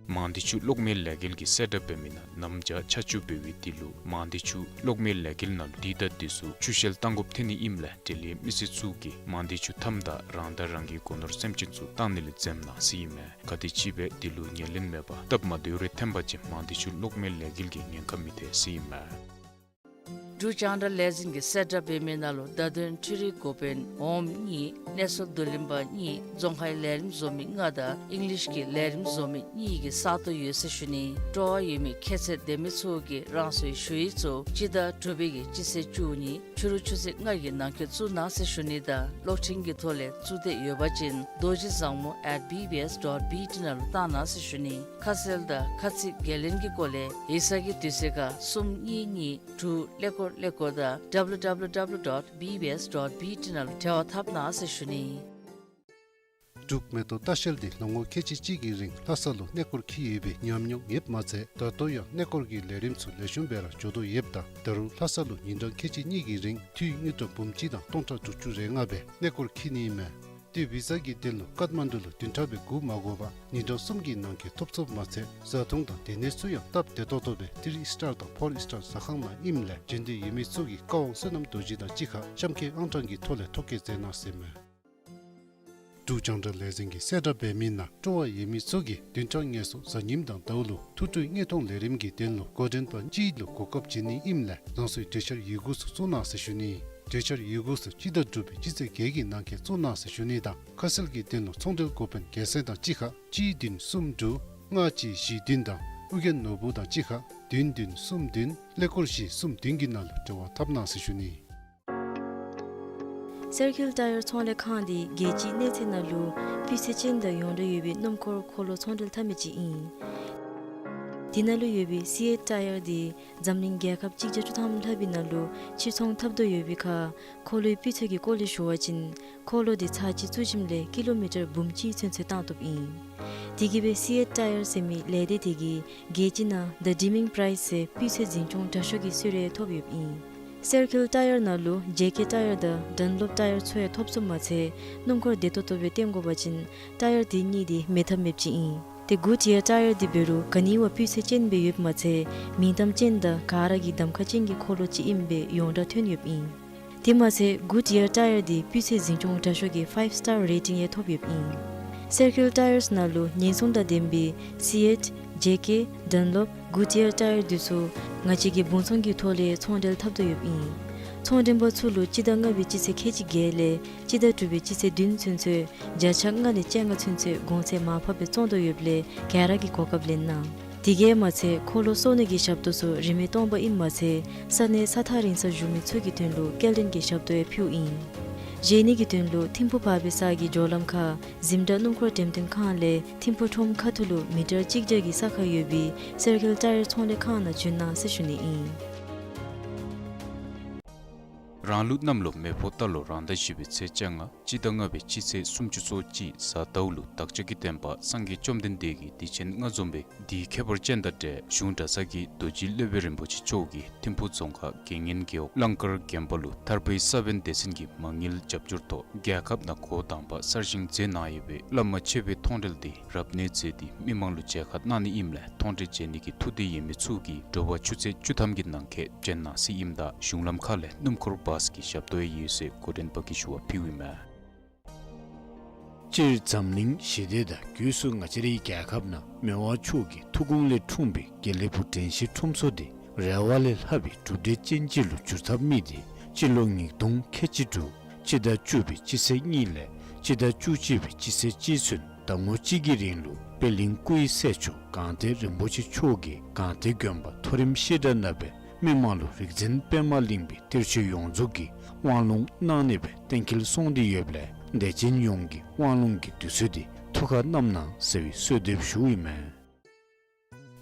མང་སྡེ་ཆུ་གློག་མེ་ལས་འགུལ་གྱིས་གསལ་བསྒྲགས་འབད་མི་ནང་གནམ་བྱཱར་ཆར་ཆུ་འབབ་པའི་དུས་ལུ་མང་སྡེ་ཆུ་གློག་མེ་ལས་འགུལ་ནང་ལུ་དུས་དང་དུས་སུ་ཆུ་ཤེལ་བཏང་དགོཔ་ཐོན་ནི་ཨིནམ་ལས་འབྲེལ་ཡོད་མི་སེར་ཚུ་གིས་མང་སྡེ་ཆུ་མཐའམ་དང་རང་དང་རང་གི་སྒོ་ནོར་སེམས་ཅན་ཚུ་བཏང་ནི་ལས་འཛེམ་གནང་ཟེར་ཨིན་མས། ག་དེ་ཅིག་སྦེ་དེ་ལུ་ཉེར་ལེན་མེད་པར་སྟབས་མ་བདེཝ་རེ་ཐོན་པ་ཅིན་མང་སྡེ་ཆུ་གློག་མེ་ལས་འགུལ་གྱིས་ཉེན་ཁ་མི་ཐེག་ཟེར་ཨིན་མས། འབྲུག་རྒྱང་བསྒྲགས་ལས་འཛིན་གྱིས་གསལ་བསྒྲགས་འབད་མི་ནང་ལུ་བརྡ་དོན་འཕྲུལ་རིག་འགོ་དཔོན་འོགམ་གཉིས་གནས་ཚུལ་བསྡུ་ལེན་པ་གཉིས་རྫོང་ཁའི་ལས་རིམ་བཟོ་མི་ལྔ་དང་ཨིང་ལིཤ་གི་ལས་རིམ་བཟོ་མི་གཉིས་ཀྱི་ས་སྟོང་ཡོད་ཟེར་ཞུ་ནི། སྤྲོ་བ་ཡོད་མི་ཁྱད་ཚད་ལྡན་མི་ཚུ་གིས་རང་སོའི་ཞུ་ཡིག་ཚུ་སྤྱི་ཟླ་དྲུག་པའི་གི་སྤྱི་ཚེས་བཅུ་གཉིས་ཕྱི་རུ་ཆུ་ཚོད་ལྔ་གི་ནང་འཁོད་བཙུགས་གནང་ཟེར་ཞུ་ནི་དང་གློག་འཕྲིན་གྱི་ཐོག་ལས་བཙུགས་འདོད་ཡོད་པ་ཅིན་རྡོ་རྗེ་བཟང་མོ་at B B S dot B T ནང་ལུ་བཏང་གནང་ཟེར་ཞུ་ནི། ཁ་གསལ་དང་ཁ་ཚིག་འགན་ལེན་གྱི་སྐོར་ལས་ཡིག་ཚང་གི་དུས་ཚོད་ཁར་གསུམ་གཉིས་གཉིས་དྲུག་ཀླད་ཀོར་ཀླད་ཀོར་དང་W W W dot B B S dot B T ནང་ལུ་འབྲེལ་བ་འཐབ་གནང་ཟེར་ཞུ་ནི། འབྲུག་མེ་ཏོག་ལྟ་བཤལ་འདི་ལོ་ངོ་ཁལ་གཅིག་གཅིག་གི་རིང་ལྷ་ས་ལུ་གནས་སྐོར་འཁྱིད་ཡོད་པའི་ཉམས་མྱོང་ཡོདཔ་མ་ཚད་ད་ལྟོ་ཡང་གནས་སྐོར་གྱི་ལས་རིམ་ཚུ་ལེགས་ཤོམ་སྦེ་ར་འགྱོ་དོ་ཡོདཔ་ད་ད་རུང་ལྷ་ས་ལུ་ཉིན་གྲངས་ཁལ་གཅིག་གཉིས་ཀྱི་རིང་འཐུས་དངུལ་ཀྲམ་འབུམ་གཅིག་དང་སྟོང་ཕྲག་དྲུག་ཅུ་རེ་ལྔ་སྦེ་གནས་སྐོར་འཁྱིད་ནི་ཨིན་མས། ཏེ་བི་ཟ་གི་དོན་ལུ་ཀཏ་མན་ཌུ་ལུ་བདུན་ཕྲག་སྦེ་སྒུག་མ་དགོ་པར་ཉིན་གྲངས་གསུམ་གྱི་ནང་འཁོད་ཐོབ་ཚུགསཔ་མ་ཚད་བཟའ་འཐུང་དང་སྡོད་གནས་ཚུ་ཡང་སྟབས་བདེ་ཏོག་ཏོ་སྦེ་ཐི་རི་ཨིས་ཊར་དང་ཕོར་ཨིས་ཊར་ཟ་ཁང་ནང་ཨིནམ་ལས་འབྱོན་འདོད་ཡོད་མི་ཚུ་གིས་བཀའ་དབང་བསོད་ནམས་རྡོ་རྗེ་དང་གཅིག་ཁར་གཤམ་འཁོད་ཨང་གྲངས་ཀྱི་ཐོག་ལས་ཐོ་བཀོད་མཛད་གནང་ཟེར་མས། འབྲུག་རྒྱང་བསྒྲགས་ལས་འཛིན་གྱིས་གསལ་བསྒྲགས་འབད་མི་ནང་སྤྲོ་བ་ཡོད་མི་ཚུ་གིས་བདུན་ཕྲག་ངལ་གསོ་གཟའ་ཉིམ་དང་ཟླཝ་ལུ་ཐུགས་སྤྲོའི་དངོས་མཐོང་ལས་རིམ་གྱི་དོན་ལུ་འགོ་འདྲེན་པ་གཅིག་ལུ་གོ་སྐབས་བྱིན་ནི་ཨིནམ་ལས་རང་སོའི་གྲོས་འཆར་ཡི་གུ་ཚུ་བཙུགས་གནང་ཟེར་ཞུ་ནི། གྲོས་འཆར་ཡི་གུ་ཚུ་སྤྱི་ཟླ་དྲུག་པའི་སྤྱི་ཚེས་བརྒྱད་ཀྱི་ནང་འཁོད་བཙུགས་གནང་ཟེར་ཞུ་ནི་དང་ཁ་གསལ་གྱི་དོན་ལུ་ཚོང་འབྲེལ་འགོ་དཔོན་རྒྱལ་མཚན་དང་གཅིག་ཁར་གཅིག་བདུན་གསུམ་དྲུག་ལྔ་གཅིག་བཞི་བདུན་དང་ཨོ་རྒྱན་ནོར་བུ་དང་གཅིག་ཁར་བདུན་བདུན་གསུམ་བདུན་ཀླད་ཀོར་བཞི་གསུམ་བདུན་གྱི་ནང་ལུ་འབྲེལ་བ་འཐབ་གནང་ཟེར་ཞུ་ནི། སེར་ཁིལ་ཊ་ཡར་ཚོང་ལས་ཁང་འདི་རྒྱལ་སྤྱིའི་གནས་ཚད་ནང་ལུ་སྤུས་ཚད་ཅན་དང་ཡོངས་གྲགས་ཡོད་པའི་སྣུམ་འཁོར་འཁོར་ལོ་ཚོང་འབྲེལ་འཐབ་མི་ཅིག་ཨིན། དེ་ནང་ལུ་ཡོད་པའི་སི་ཨེཊ་ཊ་ཡར་འདི་འཛམ་གླིང་རྒྱལ་ཁབ་གཅིག་བརྒྱ་བཅུ་ཐམ་ལྷག་པའི་ནང་ལུ་ཕྱིར་ཚོང་འཐབ་དོ་ཡོད་པའི་ཁར་འཁོར་ལོའི་སྤུས་ཚད་ཀྱི་སྐོར་ལས་ཞུ་བ་ཅིན་འཁོར་ལོ་འདི་ཚར་གཅིག་བཙུགས་ཞིནམ་ལས་ཀི་ལོ་མི་ཊར་འབུམ་གཅིག་ཚུན་ཚོད་བཏང་བཏུབ་ཨིན། དེ་གིས་སྦེ་སི་ཨེཊ་ཊ་ཡར་ཟེར་མི་ལས་སྡེ་དེ་གིས་རྒྱལ་སྤྱི་ནང་The Deaming Prize ཟེར་སྤུས་ཚད་འཛིན་སྐྱོང་དྲག་ཤོས་ཀྱི་གསོལ་རས་ཐོབ་ཡོདཔ་ཨིན། སེར་ཁིལ་ཊ་ཡར་ནང་ལུ་ཇེ་ཀེ་ཊ་ཡར་དང་ཌན་ལོབ་ཊ་ཡར་ཚུ་ཡང་ཐོབ་ཚུགསཔ་མ་ཚད་སྣུམ་འཁོར་བདེ་ཏོག་ཏོ་སྦེ་བཏོན་དགོ་པ་ཅིན་ཊ་ཡར་དེ་གཉིས་འདི་མེད་ཐབས་མེདཔ་ཅིག་ཨིན། ཏེ་གུཌ་ཡར་ཊ་ཡར་འདི་འབད་རུང་ག་ནི་བ་སྤུས་ཚད་ཅན་སྦེ་ཡོདཔ་མ་ཚད་མིང་གཏམ་ཅན་དང་ག་ར་གིས་གདམ་ཁ་ཅན་གྱི་འཁོར་ལོ་ཅིག་ཨིནམ་སྦེ་ཡོངས་གྲགས་ཐོན་ཡོདཔ་ཨིན། དེ་མ་ཚད་གུཌ་ཡར་ཊ་ཡར་འདི་སྤུས་ཚད་འཛིན་སྐྱོང་དྲག་ཤོས་ཀྱི་ཕའིབ་སི་ཊར་རེ་ཊིང་ཡང་ཐོབ་ཡོདཔ་ཨིན། སེར་ཁིལ་ཊ་ཡར་ནང་ལུ་ཉེན་སྲུང་དང་ལྡན་པའི་སི་ཨེཊ་ཇེ་ཀེ་ཌན་ལོབ་གུཌ་ཡར་ཊ་ཡར་འདི་ཚུ་ང་བཅས་ཀྱི་སྦོང་ཚོང་གི་ཐོག་ལས་ཚོང་འབྲེལ་འཐབ་དོ་ཡོདཔ་ཨིན། ཚོང་འབྲེལ་པ་ཚུ་ལུ་སྤྱི་ཟླ་ལྔ་པའི་སྤྱི་ཚེས་ཁལ་གཅིག་བརྒྱད་ལས་སྤྱི་ཟླ་དྲུག་པའི་སྤྱི་ཚེས་བདུན་ཚུན་ཚོད་བརྒྱ་ཆ་ལྔ་ལས་བཅོ་ལྔ་ཚུན་ཚོད་གོང་ཚད་མར་ཕབ་སྦེ་བཙོང་དོ་ཡོདཔ་ལས་ག་ར་གིས་གོ་སྐབས་ལེན་གནང་། དེ་གིས་མ་ཚད་འཁོར་ལོ་གསོ་ནི་གི་ཞབས་ཏོག་ཚུ་རིན་མེད་སྟོང་པ་ཨིནམ་མ་ཚད་ས་གནས་ས་ཐག་རིང་སར་བཞུགས་མི་ཚུ་གི་དོན་ལུ་སྐྱེལ་འདྲེན་གྱི་ཞབས་ཏོག་ཡང་ཕུལཝ་ཨིན། བཞེས་ནི་གི་དོན་ལུ་ཐིམ་ཕུག་བར་པའི་ས་གི་འགྱོ་ལམ་ཁར་གཟིམ་དྲག་སྣུམ་འཁོར་འགྲེམས་སྟོན་ཁང་ལས་ཐིམ་ཕུག་ཁྲོམ་ཁ་ཐུག་ལུ་མི་ཊར་གཅིག་བརྒྱ་གི་ས་ཁར་ཡོད་པའི་སེར་ཁིལ་ཊ་ཡར་ཚོང་ལས་ཁང་ནང་བྱོན་གནང་ཟེར་ཞུ་ནི་ཨིན། རང་ལུགས་གནམ་ལོ་མེ་ཕོ་རྟ་ལོ་རང་ཟླ་བཞི་པའི་ཚེས་བཅོ་ལྔ་སྤྱི་ཟླ་ལྔ་པའི་སྤྱི་ཚེས་སུམ་ཅུ་སོ་གཅིག་གཟའ་ཟླཝ་ལུ་བདག་ཅག་གི་བསྟན་པ་སངས་རྒྱས་བཅོམ་ལྡན་འདས་ཀྱི་དུས་ཆེན་ལྔ་འཛོམས་པའི་དེའི་ཁྱད་པར་ཅན་དང་འབྲེལ་གཞུང་གྲྭ་ཚང་གི་རྡོ་རྗེ་སློབ་དཔོན་རིན་པོ་ཆེ་མཆོག་གིས་ཐིམ་ཕུག་རྫོང་ཁག་དགེ་བསྙེན་རྒེད་འོག་གླང་དཀར་དགོན་པ་ལུ་ཐར་པའི་ས་བོན་སྡེ་ཚན་གྱི་མ་དངུལ་རྒྱབ་སྐྱོར་ཐོག་རྒྱལ་ཁབ་ནང་འགོ་དང་པ་གསར་བཞེངས་མཛད་གནང་ཡོད་པའི་བླ་མ་མཆོད་པའི་མཐོང་གྲོལ་དེ་རབ་གནས་མཛད་དེ་མི་མང་ལུ་མཇལ་ཁ་གནང་ནི་ཨིནམ་ལས་མཐོང་གྲོལ་མཇལ་ནི་གི་ཐུགས་འདོད་ཡོད་མི་ཚུ་གིས་དྲོ་པ་ཆུ་ཚོད་བཅུ་ཐམ་གྱི་ནང་འཁོད་བྱོན་གནང་ཟེར་ཨིནམ་ད་གཞུང་ལམ་ཁ་ལས་སྣུམ་འཁོར་བ་ ཨ་ཙི་གི་ཞབས་ཏོག་ཡོད་ཟེར་འགོ་འདྲེན་པ་གིས་ཞུ་བ་ཕུལཝ་ཨིན་མས། སྤྱིར་འཛམ་གླིང་ཞི་བདེ་དང་སྒོས་སུ་ང་བཅས་རའི་རྒྱལ་ཁབ་ནང་མི་དབང་མཆོག་གི་ཐུགས་དགོངས་ལས་འཁྲུངས་པའི་དགེ་ལེགས་ཕུག་དྲན་ཤེས་ཁྲོམ་ཚོགས་འདི་རེ་བ་ལས་ལྷག་པའི་གྲུབ་འབྲས་ཅན་ཅིག་ལུ་འགྱུར་ཐབས་དམིགས་ཏེ་སྤྱི་ལོ་ཉིས་སྟོང་ཁལ་གཅིག་དྲུག་སྤྱི་ཟླ་བཅུ་པའི་སྤྱི་ཚེས་གཉིས་ལས་སྤྱི་ཟླ་བཅུ་གཅིག་པའི་སྤྱི་ཚེས་གཅིག་ཚུན་ཟླ་ངོ་གཅིག་གི་རིང་ལུ་པད་གླིང་སྐུ་ཡི་སྲས་མཆོག་གངས་ལྡན་རིན་པོ་ཆེ་མཆོག་གིས་གངས་ལྡན་དགོན་པ་མཐོ་རིམ་བཤད་གྲྭ་ནང་སྦེ་མི་མང་ལུ་རིག་འཛིན་པདྨ་གླིང་པའི་གཏེར་ཆོས་ཡོངས་རྫོགས་ཀྱི་དབང་ལུང་གནང་ནི་སྦེ་གཏན་འཁེལ་སོང་སྟེ་ཡོདཔ་ལས་དད་ཅན་ཡོངས་ཀྱིས་དབང་ལུང་གི་དུས་ཚོད་འདི་ཐུགས་ཁར་བསྣམ་གནང་ཟེར་བའི་གསོལ་འདེབས་ཞུཝ་ཨིན་མས།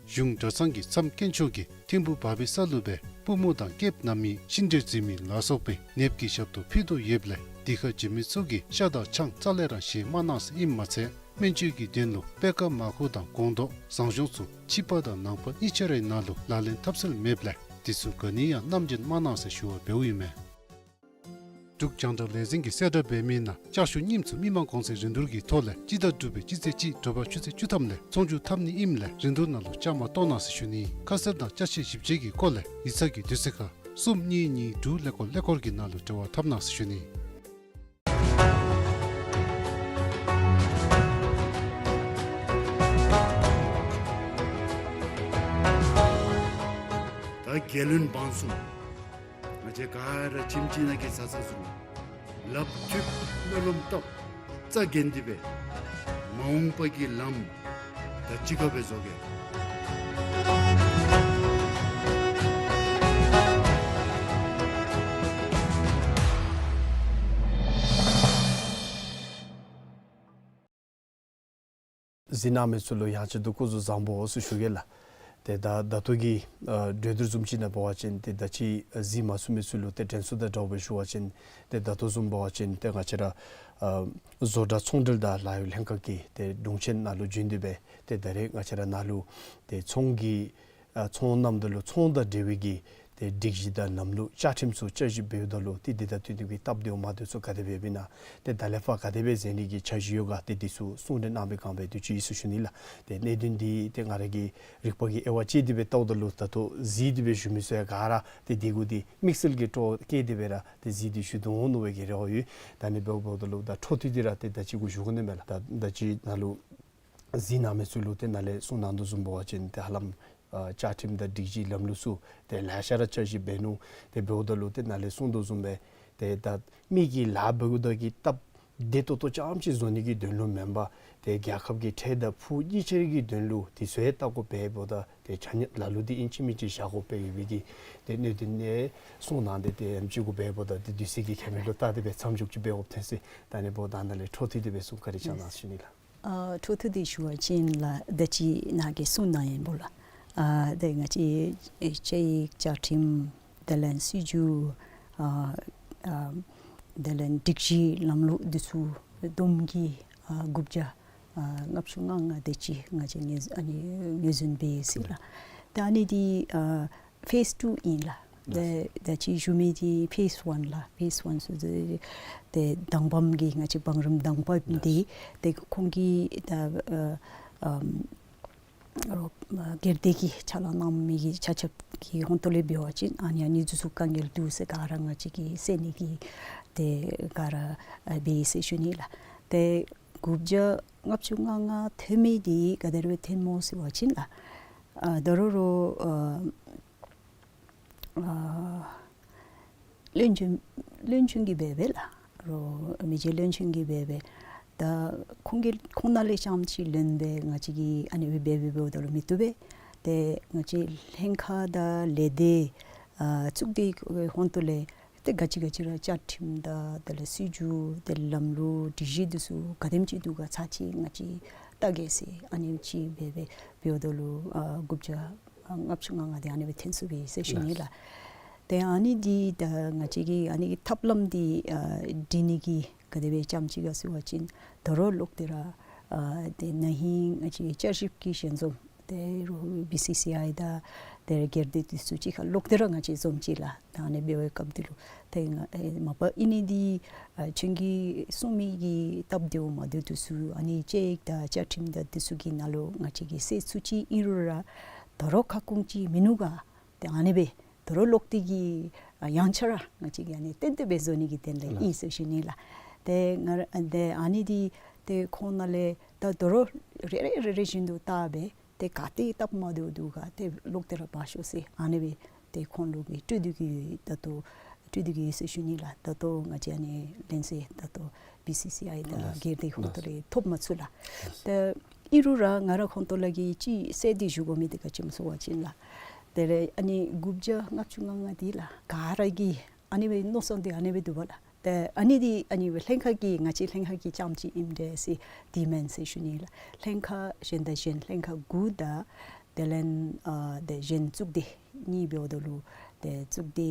གཞུང་གྲྭ་ཚང་གི་མཚམས་དཀོན་མཆོག་གིས་ཐིམ་ཕུག་བར་པའི་ས་ལུ་སྦེ་པུས་མོ་དང་སྐེདཔ་བསྣམ་མི་ཤིང་འབྲས་འཛིན་མི་ལ་སོགས་པའི་ནདཔ་གི་ཞབས་ཏོག་ཕུལ་དོ་ཡོདཔ་ལས་འདི་ཁར་བྱོན་མི་ཚུ་གིས་ཤ་དང་ཆང་རྩ་ལས་ར་བཞེས་མ་གནང་ཟེར་ཨིནམ་མ་ཚད་སྨན་བཅོས་ཀྱི་དོན་ལུ་པད་ཁ་མར་ཁུ་དང་སྒོང་རྡོག་ཟངས་གཞོང་ཚུ་ཕྱི་པ་དང་ནང་པ་གཉིས་ཆ་རའི་ནང་ལུ་ལག་ལེན་འཐབ་སྲོལ་མེདཔ་ལས་འདི་ཚུ་ག་ནི་ཡང་བསྣམས་བྱོན་མ་གནང་ཟེར་ཞུ་བ་འབདཝ་ཨིན་མས། འབྲུག་རྒྱང་བསྒྲགས་ལས་འཛིན་གྱིས་གསལ་བསྒྲགས་འབད་མི་ནང་ལྕགས་ཞུ་རྙིངམ་ཚུ་མི་མང་གོང་ཚད་རིན་བསྡུར་གྱི་ཐོག་ལས་སྤྱི་ཟླ་དྲུག་པའི་སྤྱི་ཚེས་གཅིག་དྲོ་པ་ཆུ་ཚོད་བཅུ་ཐམ་ལས་ཚོང་བསྒྱུར་འཐབ་ནི་ཨིནམ་ལས་རིན་བསྡུར་ནང་ལུ་བཅའ་མར་གཏོགས་གནང་ཟེར་ཞུ་ནི། ཁ་གསལ་དང་ཅ་ཆས་ཞིབ་དཔྱད་ཀྱི་སྐོར་ལས་ཡིག་ཚང་གི་དུས་ཚོད་ཁར་གསུམ་གཉིས་གཉིས་དྲུག་ཀླད་ཀོར་ཀླད་ཀོར་གྱི་ནང་ལུ་འབྲེལ་བ་འཐབ་གནང་ཟེར་ཞུ་ནི། ད་རྒྱལ་བློན་འབངས་གསུམ་ང་བཅས་ག་ར་ཁྱིམ་གཅིག་ནང་གི་བཟའ་ཚང་བཟུམ་ལགཔ་མཐུད་སྨོན་ལམ་བཏབ་རྩ་འགེངས་ཏེ་སྦེ་མ་འོངས་པ་གི་ལམ་ད་གཅིག་ཁར་སྦེ་བཟོ་གེ། གཟིགས་གནང་མི་ཚུ་ལུ་ཡང་ཅིན་དུ་སྐུ་གཟུགས་བཟང་པོ་ཟེར་ཞུ་གེ་ལགས། ཏེ་ད་ད་ལྟོ་གི་ཨ་གྲོས་བསྡུར་བཟུམ་ཅིག་ནང་འབད་བ་ཅིན་ཏེ་ད་ཅི་གཟིགས་མ་ཚུགས་མི་ཚུ་ལུ་ཏེ་དྲན་གསོ་དང་འདྲཝ་སྦེ་ཞུ་བ་ཅིན་ཏེ་ད་ལྟོ་བཟུམ་འབད་བ་ཅིན་ཏེ་ང་བཅས་ར་ཨ་བཟོ་གྲྭ་ཚོང་འབྲེལ་དང་ལཱ་གཡོག་ལྷན་ཁག་གིས་ཏེ་དྲུང་ཆེན་ནཱ་ལུ་བྱོན་ཏེ་སྦེ་ཏེ་ད་རེས་ང་བཅས་ར་ནཱ་ལུ་ཏེ་ཚོང་གི་ཨ་ཚོང་གནངམ་ད་ལུ་ཚོང་དང་འབྲེལ་བའི་གི་ཏེ་སྒྲིག་གཞི་དང་ལམ་ལུགས་བཅའ་ཁྲིམས་ཚུ་བསྐྱར་ཞིབ་འབདཝ་ད་ལུ་ཏེ་འདི་དང་བསྟུན་ཏེ་གི་སྟབས་བདེཝ་མ་བདེཝ་ཚུ་ག་དེ་སྦེ་ཨིན་ན་ཏེ་ད་ལས་ཕར་ག་དེ་སྦེ་མཛད་ནི་གི་འཆར་གཞི་ཡོད་ག་ཏེ་འདི་ཚུ་གསུང་གྲོས་གནང་བའི་སྒང་སྦེ་དུས་ཅི་ཨིན་ཟེར་ཞུ་ནི་ལགས། ཏེ་གནད་དོན་འདི་ཏེ་ང་ར་གིས་རིག་པ་གི་དབྱེ་བ་དཔྱད་དེ་སྦེ་བལྟཝ་ད་ལུ་ད་ལྟོ་གཟིགས་ཏེ་སྦེ་བཞུགས་མི་ཚུ་ཡང་ག་ར་ཏེ་འདི་གུ་ཏེ་དམིགས་བསལ་གྱི་སྤྲོ་བསྐྱེད་དེ་སྦེ་ར་ཏེ་གཟིགས་ཏེ་བཞུགས་དོ་འོང་མནོ་བའི་གི་རེ་བ་ཡོད། ད་ཨ་ནི་འབདཝ་ད་ལུ་ད་འཕྲོ་མཐུད་དེ་ར་ཏེ་ད་ཅི་གུ་ཞུ་དགོ་ནི་མས་ལགས། ད་ད་ཅི་ནཱ་ལུ་གཟིགས་གནང་མི་ཚུ་ལུ་ཏེ་ནཱ་ལས་གསུང་གནང་དོ་བཟུམ་འབད་བ་ཅིན་ཏེ་ཧ་ལམ་ཨ་བཅའ་ཁྲིམས་དང་སྒྲིག་གཞི་ལམ་ལུགས་ཚུ་ཏེ་ལེ་ཤ་ར་བསྐྱར་ཞིབ་འབད་ནུག། ཏེ་འབདཝ་ད་ལུ་ཏེ་ནཱ་ལས་གསུང་དོ་བཟུམ་སྦེ་ཏེ་ད་མི་གིས་ལཱ་འབདཝ་ད་གི་སྟབས་བདེ་ཏོག་ཏོ་རྐྱངམ་ཅིག་བཟོ་ནི་གི་དོན་ལུ་མེན་པར་ཏེ་རྒྱལ་ཁབ་ཀྱི་འཕྲལ་དང་ཕུགས་གཉིས་ཆ་ར་གི་དོན་ལུ་དེ་ཚུ་ཡང་བལྟ་དགོཔ་འབདཝ་ད་ཏེ་ཆ་མཉམ་ལ་ལུ་འདི་ཨིན་ཅི་མིན་ཅི་བཞག་དགོཔ་ཡོད་པའི་གི་ཏེ་གནད་དོན་ནི་གསུང་གནང་སྟེ་ཏེ་ཨ་ནེམ་ཅིག་གུ་འབདཝ་ད་ཏེ་དུས་ཚོད་ཀྱི་ཁྱད་པར་ལུ་བལྟ་སྟེ་སྦེ་མཚམས་འཇོག་ཅིག་འབད་དགོཔ་ཐོན་ཅི། ད་ཨ་ནི་འབདཝ་ད་ནཱ་ལས་འཕྲོ་མཐུད་དེ་སྦེ་གསུང་བཀའ་དྲིན་བསྐྱང་གནང་ཞུ་ནི་ལགས། ཨ་འཕྲོ་མཐུད་དེ་ཞུ་བ་ཅིན་ལགས་ད་ཅི་ནཱ་གིས་གསུང་གནང་ཡོདཔ་ལས་ཨ་ཏེ་ང་བཅས་ཨེ་བཅའ་ཡིག་བཅའ་ཁྲིམས་དེ་ལས་སྲིད་བྱུས་ཨ་ཨ་དེ་ལས་སྒྲིག་གཞི་ལམ་ལུགས་འདི་ཚུ་བསྡོམས་ཀྱིས་ཨ་དགུ་བརྒྱ་ཨ་ལྔ་བཅུ་ང་ལྔ་དེ་ཅིག་ང་བཅས་ངོས་ཨ་ནི་ངོས་འཛིན་འབད་ཡི་ཟེར་ལགས། ད་ཨ་ནི་འདི་ཨ་ཕེསི་ཊུ་ཨིན་ལགས། ད་ད་ཅི་ཞུ་མི་འདི་ཕེསི་ཝན་ལགས། ཕེསི་ཝན་ཟེར་ཏེ་དང་པམ་གི་ང་བཅས་བང་རིམ་དང་པ་འདི་ཏེ་ཁོང་གིས་ད་ཨ་ཨམ་རོགས་སྒེར་སྡེ་གིས་ཕྱག་ལཱ་གནང་མི་གི་ཆ་ཁྱབ་ཀྱི་ཧོང་ཏོ་ལས་འབད་བ་ཅིན་ཨ་ནི་ཨ་ནི་འདི་ཚུ་དཀའ་ངལ་འདུག་ཟེར་ག་ར་ང་བཅས་ཀྱིས་སེལ་ནི་གི་ཏེ་ག་ར་ཨ་འབད་ཡི་ཟེར་ཞུ་ནི་ལགས། ཏེ་དགུ་བརྒྱ་ལྔ་བཅུ་ང་ལྔ་ཐོན་མི་འདི་ག་དེ་སྦེ་ཐོནམ་སྨོ་ཟེར་བ་ཅིན་ལགས། ཨ་ད་རུང་རོགས་ཨ་ཨ་བློན་ཆེན་བློན་ཆེན་གྱིས་འབད་འབདཝ་ལགས། རོགས་མི་རྗེ་བློན་ཆེན་གྱིས་འབད་འབདཝ། ད་ཁོང་གི་ཁོང་ནང་ལས་རྐྱངམ་ཅིག་ལེན་སྦེ་ང་བཅས་ཀྱིས་ཨ་ནི་སྦེ་འབད་འབདཝ་ད་ལུ་མི་བཏུབ་པས། ཏེ་ང་བཅས་ལྷན་ཁག་དང་ལས་སྡེ་ཨ་བཙུགས་ཏེ་ཧོང་ཏོ་ལས་ཏེ་ག་ཅི་ག་ཅི་ར་བཅའ་ཁྲིམས་དང་དེ་ལས་སྲིད་བྱུས་དེ་ལམ་ལུགས་སྒྲིག་གཞི་འདི་ཚུ་ག་དེམ་ཅིག་འདུག་ག་ཚར་གཅིག་ང་བཅས་བལྟ་གེ་ཟེར་ཨ་ནེམ་ཅིག་འབད་འབདཝ་ད་ལུ་ཨ་དགུ་བརྒྱ་ལྔ་བཅུ་ང་ལྔ་འདི་ཨ་ནི་སྦེ་ཐོན་སོ་ཡི་ཟེར་ཞུ་ནི་ལགས། ཏེ་ཨ་ནི་འདི་ད་ང་བཅས་ཀྱིས་ཨ་ནི་གི་ཐབས་ལམ་འདི་ཨ་སྒྲིག་ནི་གི་ག་དེ་སྦེ་རྐྱངམ་ཅིག་ག་ཟེར་བ་ཅིན་ད་རུང་ལོག་སྟེ་ར་ཨ་ཏེ་ན་ཧིང་ང་བཅས་བསྐྱར་ཞིབ་ཀྱི་ཞལ་འཛོམས་ཏེ་རོགས་བི་སི་སི་ཨའི་དང་ཏེ་སྒེར་སྡེ་འདི་ཚུ་གཅིག་ཁར་ལོག་སྟེ་ར་ང་བཅས་འཛོམས་ཅི་ལགས། ད་ཨ་ནི་འབད་བའི་སྐབས་འདི་ལུ་ཏེ་ང་ཨེ་མ་པ་ཨིན་ནི་འདི་ཨ་ཁྱོད་ཀྱིས་གསུང་མི་གི་སྟབས་བདེཝ་མ་བདེཝ་འདི་ཚུ་ཨ་ནི་བཅའ་ཡིག་དང་བཅའ་ཁྲིམས་དང་འདི་ཚུ་གི་ནང་ལུ་ང་བཅས་ཀྱིས་སེལ་ཚུགས་ཅི། ཨིན་རུང་ར་ད་རུང་ཁ་སྐོང་ཅིག་མིན་ནུག་ག། ཏེ་ཨ་ནི་སྦེ་ད་རུང་ལོག་སྟེ་གི་ ཨ་ཡང་ཆ་ར་ང་བཅས་ཀྱིས་ཨ་ནི་ཏན་ཏན་སྦེ་བཟོ་ནི་གི་དོན་ལས་ཨིན་ཟེར་ཞུ་ནི་ལགས། ཏེ་ང་ར་ཏེ་ཨ་ནི་འདི་ཏེ་ཁོང་ནང་ལས་ད་དོ་རུང་རེ་རེ་རེ་རེ་བཞིན་དུ་བལྟ་སྦེ་ཏེ་ག་ཏེ་སྟབས་མ་བདེཝ་འདུག་ག་ཏེ་ལོག་སྟེ་ར་འབག་ཤོག་ཟེར་ཨ་ནི་སྦེ་ཏེ་ཁོང་ལུ་གི་སྤྲོད་དེ་གི་ད་ལྟོ་སྤྲོད་དེ་གི་ཡོད་ཟེར་ཞུ་ནི་ལགས། ད་ལྟོ་ང་བཅས་ཨ་ནི་ལེན་ས་ད་ལྟོ་བི་སི་སི་ཨའི་དང་ལགས། སྒེར་སྡེ་ཧོང་ཏོ་ལས་ཐོབ་མ་ཚུགས་ལགས། ལགས། ཏེ་ཨིན་རུང་ར་ང་ར་ཧོང་ཏོ་ལས་ཀྱི་ཅིག་གསལ་ཏེ་ཞུ་དགོ་མི་འདི་ག་ཅི་སྨོ་ཟེར་བ་ཅིན་ལགས། དེ་ལས་ཨ་ནི་དགུ་བརྒྱ་ལྔ་བཅུ་ང་ལྔ་འདི་ལགས་ག་ར་གི་ཨ་ནི་སྦེ་མནོ་བསམ་འདི་ཨ་ནི་སྦེ་འདུག་པ་ལགས། ཏེ་ཨ་ནི་འདི་ཨ་ནི་སྦེ་ལྷན་ཁག་གི་ང་བཅས་ལྷན་ཁག་གི་རྐྱངམ་ཅིག་ཨིནམ་འདྲས་ཟེར་འདི་མེན་ཟེར་ཞུ་ནི་ལགས། ལྷན་ཁག་གཞན་དང་གཞན་ལྷན་ཁག་དགུ་དང་དེ་ལས་ཨ་ཏེ་གཞན་གཙུག་སྡེ་གཉིས་འབདཝ་ད་ལུ་ཏེ་གཙུག་སྡེ་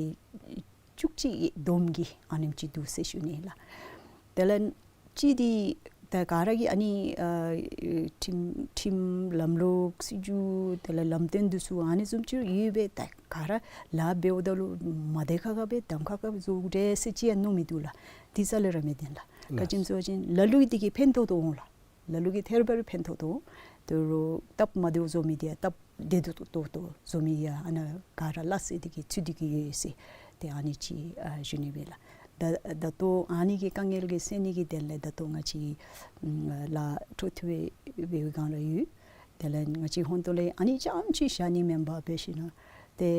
བཅུ་གཅིག་བསྡོམས་ཀྱི་ཨ་ནེམ་ཅིག་འདུག་ཟེར་ཞུ་ནི་ལགས། དེ་ལས་ཅིག་འདི་ད་ག་ར་གི་ཨ་ནི་ཨ་ཁྲིམས་ཁྲིམས་ལམ་ལུགས་སྲིད་བྱུས་དེ་ལས་ལམ་སྟོན་འདི་ཚུ་ཨ་ནི་བཟུམ་ཅིག་ཡོད་པས། ད་ག་ར་ལཱ་འབདཝ་ད་ལུ་མ་བདེ་ཁག་ཁ་སྦེ་གདམ་ཁ་ཁ་སྦེ་བཟོཝ་འདྲས་ཟེར་ཅིག་ཡང་མནོ་མི་འདུག་ལགས། དེ་རྩ་ལས་ར་མི་བདེན་ལགས། ག་ཅི་སྨོ་ཟེར་བ་ཅིན་ལ་ལུ་གིས་དེ་གིས་ཕན་ཐོགས་ཐོགས་འོང་ལགས། ལ་ལུ་གིས་ཐེར་འབའ་ར་ཕན་ཐོགས་ཐོགས། དོ་རུང་སྟབས་མ་བདེཝ་བཟོ་མི་འདི་ཡང་སྟབས་བདེ་ཏོག་ཏོ་བཟོ་མི་ཡང་ཨ་ནཱ་ག་ར་ལ་སེ་འདི་གིས་ཚུད་དེ་གི་ཡོད་ཟེར་ཏེ་ཨ་ནི་ཅིག་ཨ་ཞུ་ནི་སྦེ་ལགས། ད་ད་ལྟོ་ཨ་ནི་གི་དཀའ་ངལ་གྱི་སེལ་ནི་གི་དོན་ལས་ད་ལྟོ་ང་བཅས་ལཱ་འཕྲོ་མཐུད་སྦེ་འབད་བའི་སྒང་ར་ཡོད། དེ་ལས་ང་བཅས་ཧོང་ཏོ་ལས་ཨ་ནི་རྐྱངམ་ཅིག་བཞག་ནི་མེན་པར་འབད་ཞིན་ན་ཏེ་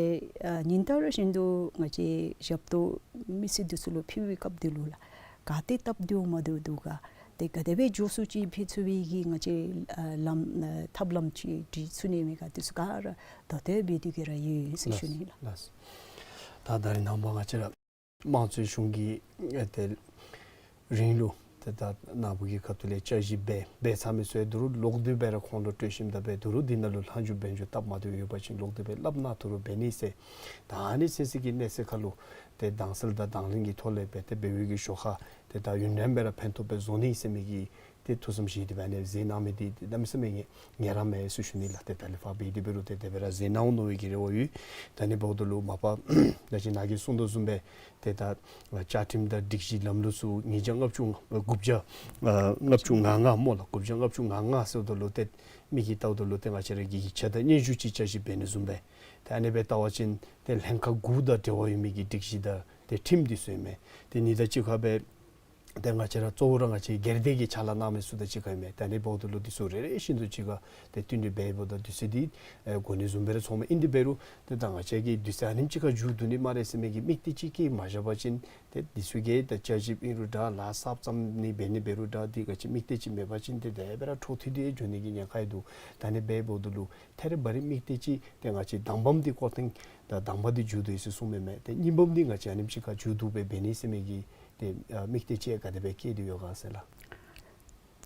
ཨ་ཉིན་ལྟར་བཞིན་དུ་ང་བཅས་ཞབས་ཏོག་མི་སེར་འདི་ཚུ་ལུ་ཕུལ་བའི་སྐབས་འདི་ལུ་ལགས་ག་ཏེ་སྟབས་བདེཝ་མ་བདེཝ་འདུག་ག་ཏེ་ག་དེ་སྦེ་མགྱོགས་སུ་ཅིག་ཕུལ་ཚུགས་པའི་གི་ང་བཅས་ཨ་ལམ་ཨ་ཐབས་ལམ་ཅིག་སྒྲིག་ཚུགས་ནི་མེད་ག་འདི་ཚུ་ག་ར་ད་ལྟོ་འབད་དེ་གི་ར་ཡོད་ཟེར་ཞུ་ནི་ལགས། ལགས། ད་ད་རིས་ནངས་པ་ང་བཅས་ར་དམངས་གཙོའི་གཞུང་གི་ཨ་ཏེ་རིང་ལུགས་ཏེ་ད་ནཱ་བུ་གི་ཁ་ཐུག་ལས་བསྐྱར་ཞིབ་འབད་འབད་ཚར་མི་ཚུ་ཡང་དོ་རུང་ལོག་སྟེ་སྦེ་ར་ཁོང་ལུ་གྲོས་ཞིབ་ད་འབད་དོ་རུང་འདི་ནང་ལུ་ལྷག་འཇུག་འབད་འཇུག་སྟབས་མ་བདེཝ་ཡོད་པ་ཅིན་ལོག་སྟེ་སྦེ་སླབ་གནང་དོ་རུང་འབད་ནི་ཟེར། ད་ཨ་ནི་ཚེ་ཚད་ཀྱི་གནས་ཚད་ཁར་ལུ་ཏེ་དྭངས་གསལ་དང་དྭངས་ལེན་གྱི་ཐོག་ལས་འབད་དེ་འབད་བའི་གི་ཞོར་ཁར་ཏེ་ད་ཡུན་རིངམོ་སྦེ་ར་ཕན་ཐོགས་སྦེ་བཟོ་ནི་ཟེར་མི་གི་ཏེ་ཐུགས་བསམ་བཞེས་ཏེ་སྦེ་ཨ་ནི་མཛད་གནང་མི་འདི་ཏེ་གནམ་མེད་ས་མེད་ངལ་རངས་མས་ཟེར་ཞུ་ནི་ལགས། ཏེ་ད་ལས་ཕར་འབད་དེ་འབད་རུང་ཏེ་དེ་སྦེ་ར་མཛད་གནང་འོང་མནོ་བའི་གི་རེ་བ་ཡོད། ད་ཨ་ནི་འབདཝ་ད་ལུ་མ་པ་ད་ཅི་ནཱ་གིས་གསུངས་དོ་བཟུམ་སྦེ་ཏེ་ད་བཅའ་ཁྲིམས་དང་སྒྲིག་གཞི་ལམ་ལུགས་ཚུ་ཉིས་བརྒྱ་ལྔ་བཅུ་དགུ་བརྒྱ་ཨ་ལྔ་བཅུ་ང་ལྔ་སྨོ་ལགས། དགུ་བརྒྱ་ལྔ་བཅུ་ང་ལྔ་ཟེརཝ་ད་ལུ་ཏེ་མི་གིས་བལྟཝ་ད་ལུ་ཏེ་ང་བཅས་ར་གིས་ཡིག་ཆ་དང་སྙན་ཞུ་ཅིག་བསྐྱར་ཞིབ་འབད་ནི་བཟུམ་སྦེ། ཏེ་ཨ་ནི་སྦེ་བལྟ་བ་ཅིན་ཏེ་ལྷན་ཁག་དགུ་དང་འབྲེལ་བ་ཡོད་མི་གི་སྒྲིག་གཞི་དང་ཏེ་ཁྲིམས་འདི་ཚུ་ཨིན་མས། ཏེ་ཨ་ནི་དང་གཅིག་ཁར་སྦེ་ཏེ་ང་བཅས་ར་གཙོ་བོ་ར་ང་བཅས་སྒེར་སྡེ་གི་ཕྱག་ལཱ་གནང་མི་ཚུ་དང་གཅིག་ཁར་ཨིན་མས། ཏེ་ཨ་ནི་འབདཝ་ད་ལུ་འདི་ཚུ་རེ་རེ་བཞིན་དུ་གཅིག་ཁར་ཏེ་བསྟུན་ཏེ་འབད་འབདཝ་ད་དུས་ཚོད་འདི་ཨེ་འགོར་ནི་བཟུམ་སྦེ་ར་ཚོརཝ་མས། ཨིན་དེ་འབད་རུང་ཏེ་ད་ང་བཅས་ཀྱིས་དུས་ཚོད་ཨ་ནེམ་ཅིག་ཁར་མཇུག་བསྡུ་ནི་སྨ་རེ་ཟེར་མི་གི་དམིགས་གཏད་ཅིག་བསྐྱེད་མ་བཞག་པ་ཅིན་ཏེ་འདི་ཚུ་གིས་ད་བསྐྱར་ཞིབ་ཨིན་རུང་འདྲ་ལཱ་གསརཔ་བརྩམ་ནི་འབད་ནི་འབད་རུང་འདྲ་འདི་ག་ཅི་དམིགས་གཏད་ཅིག་མེད་པ་ཅིན་ཏེ་དེ་སྦེ་ར་འཕྲོ་མཐུད་དེ་འགྱོ་ནི་གི་ཉེན་ཁ་ཡང་འདུག། ད་ཨ་ནི་སྦེ་འབདཝ་ད་ལུ་ཐད་རི་བ་རི་དམིགས་གཏད་ཅིག་ཏེ་ང་བཅས་དང་པམ་འདི་སྐོར་ཐེངས་ད་དང་པ་འདི་མཇུག་བསྡུ་ཡི་ཟེར་གསུངམ་མས། ཏེ་གཉིས་པམ་འདི་ང་བཅས་ཨ་ནེམ་ཅིག་ཁར་མཇུག་བསྡུ་སྦེ་འབད་ནི་ཟེར་མི་གི་ཏེ་ཨ་དམིགས་གཏད་ཅིག་ག་དེ་སྦེ་བསྐྱེད་དེ་ཡོད་ག་ཟེར་ལགས།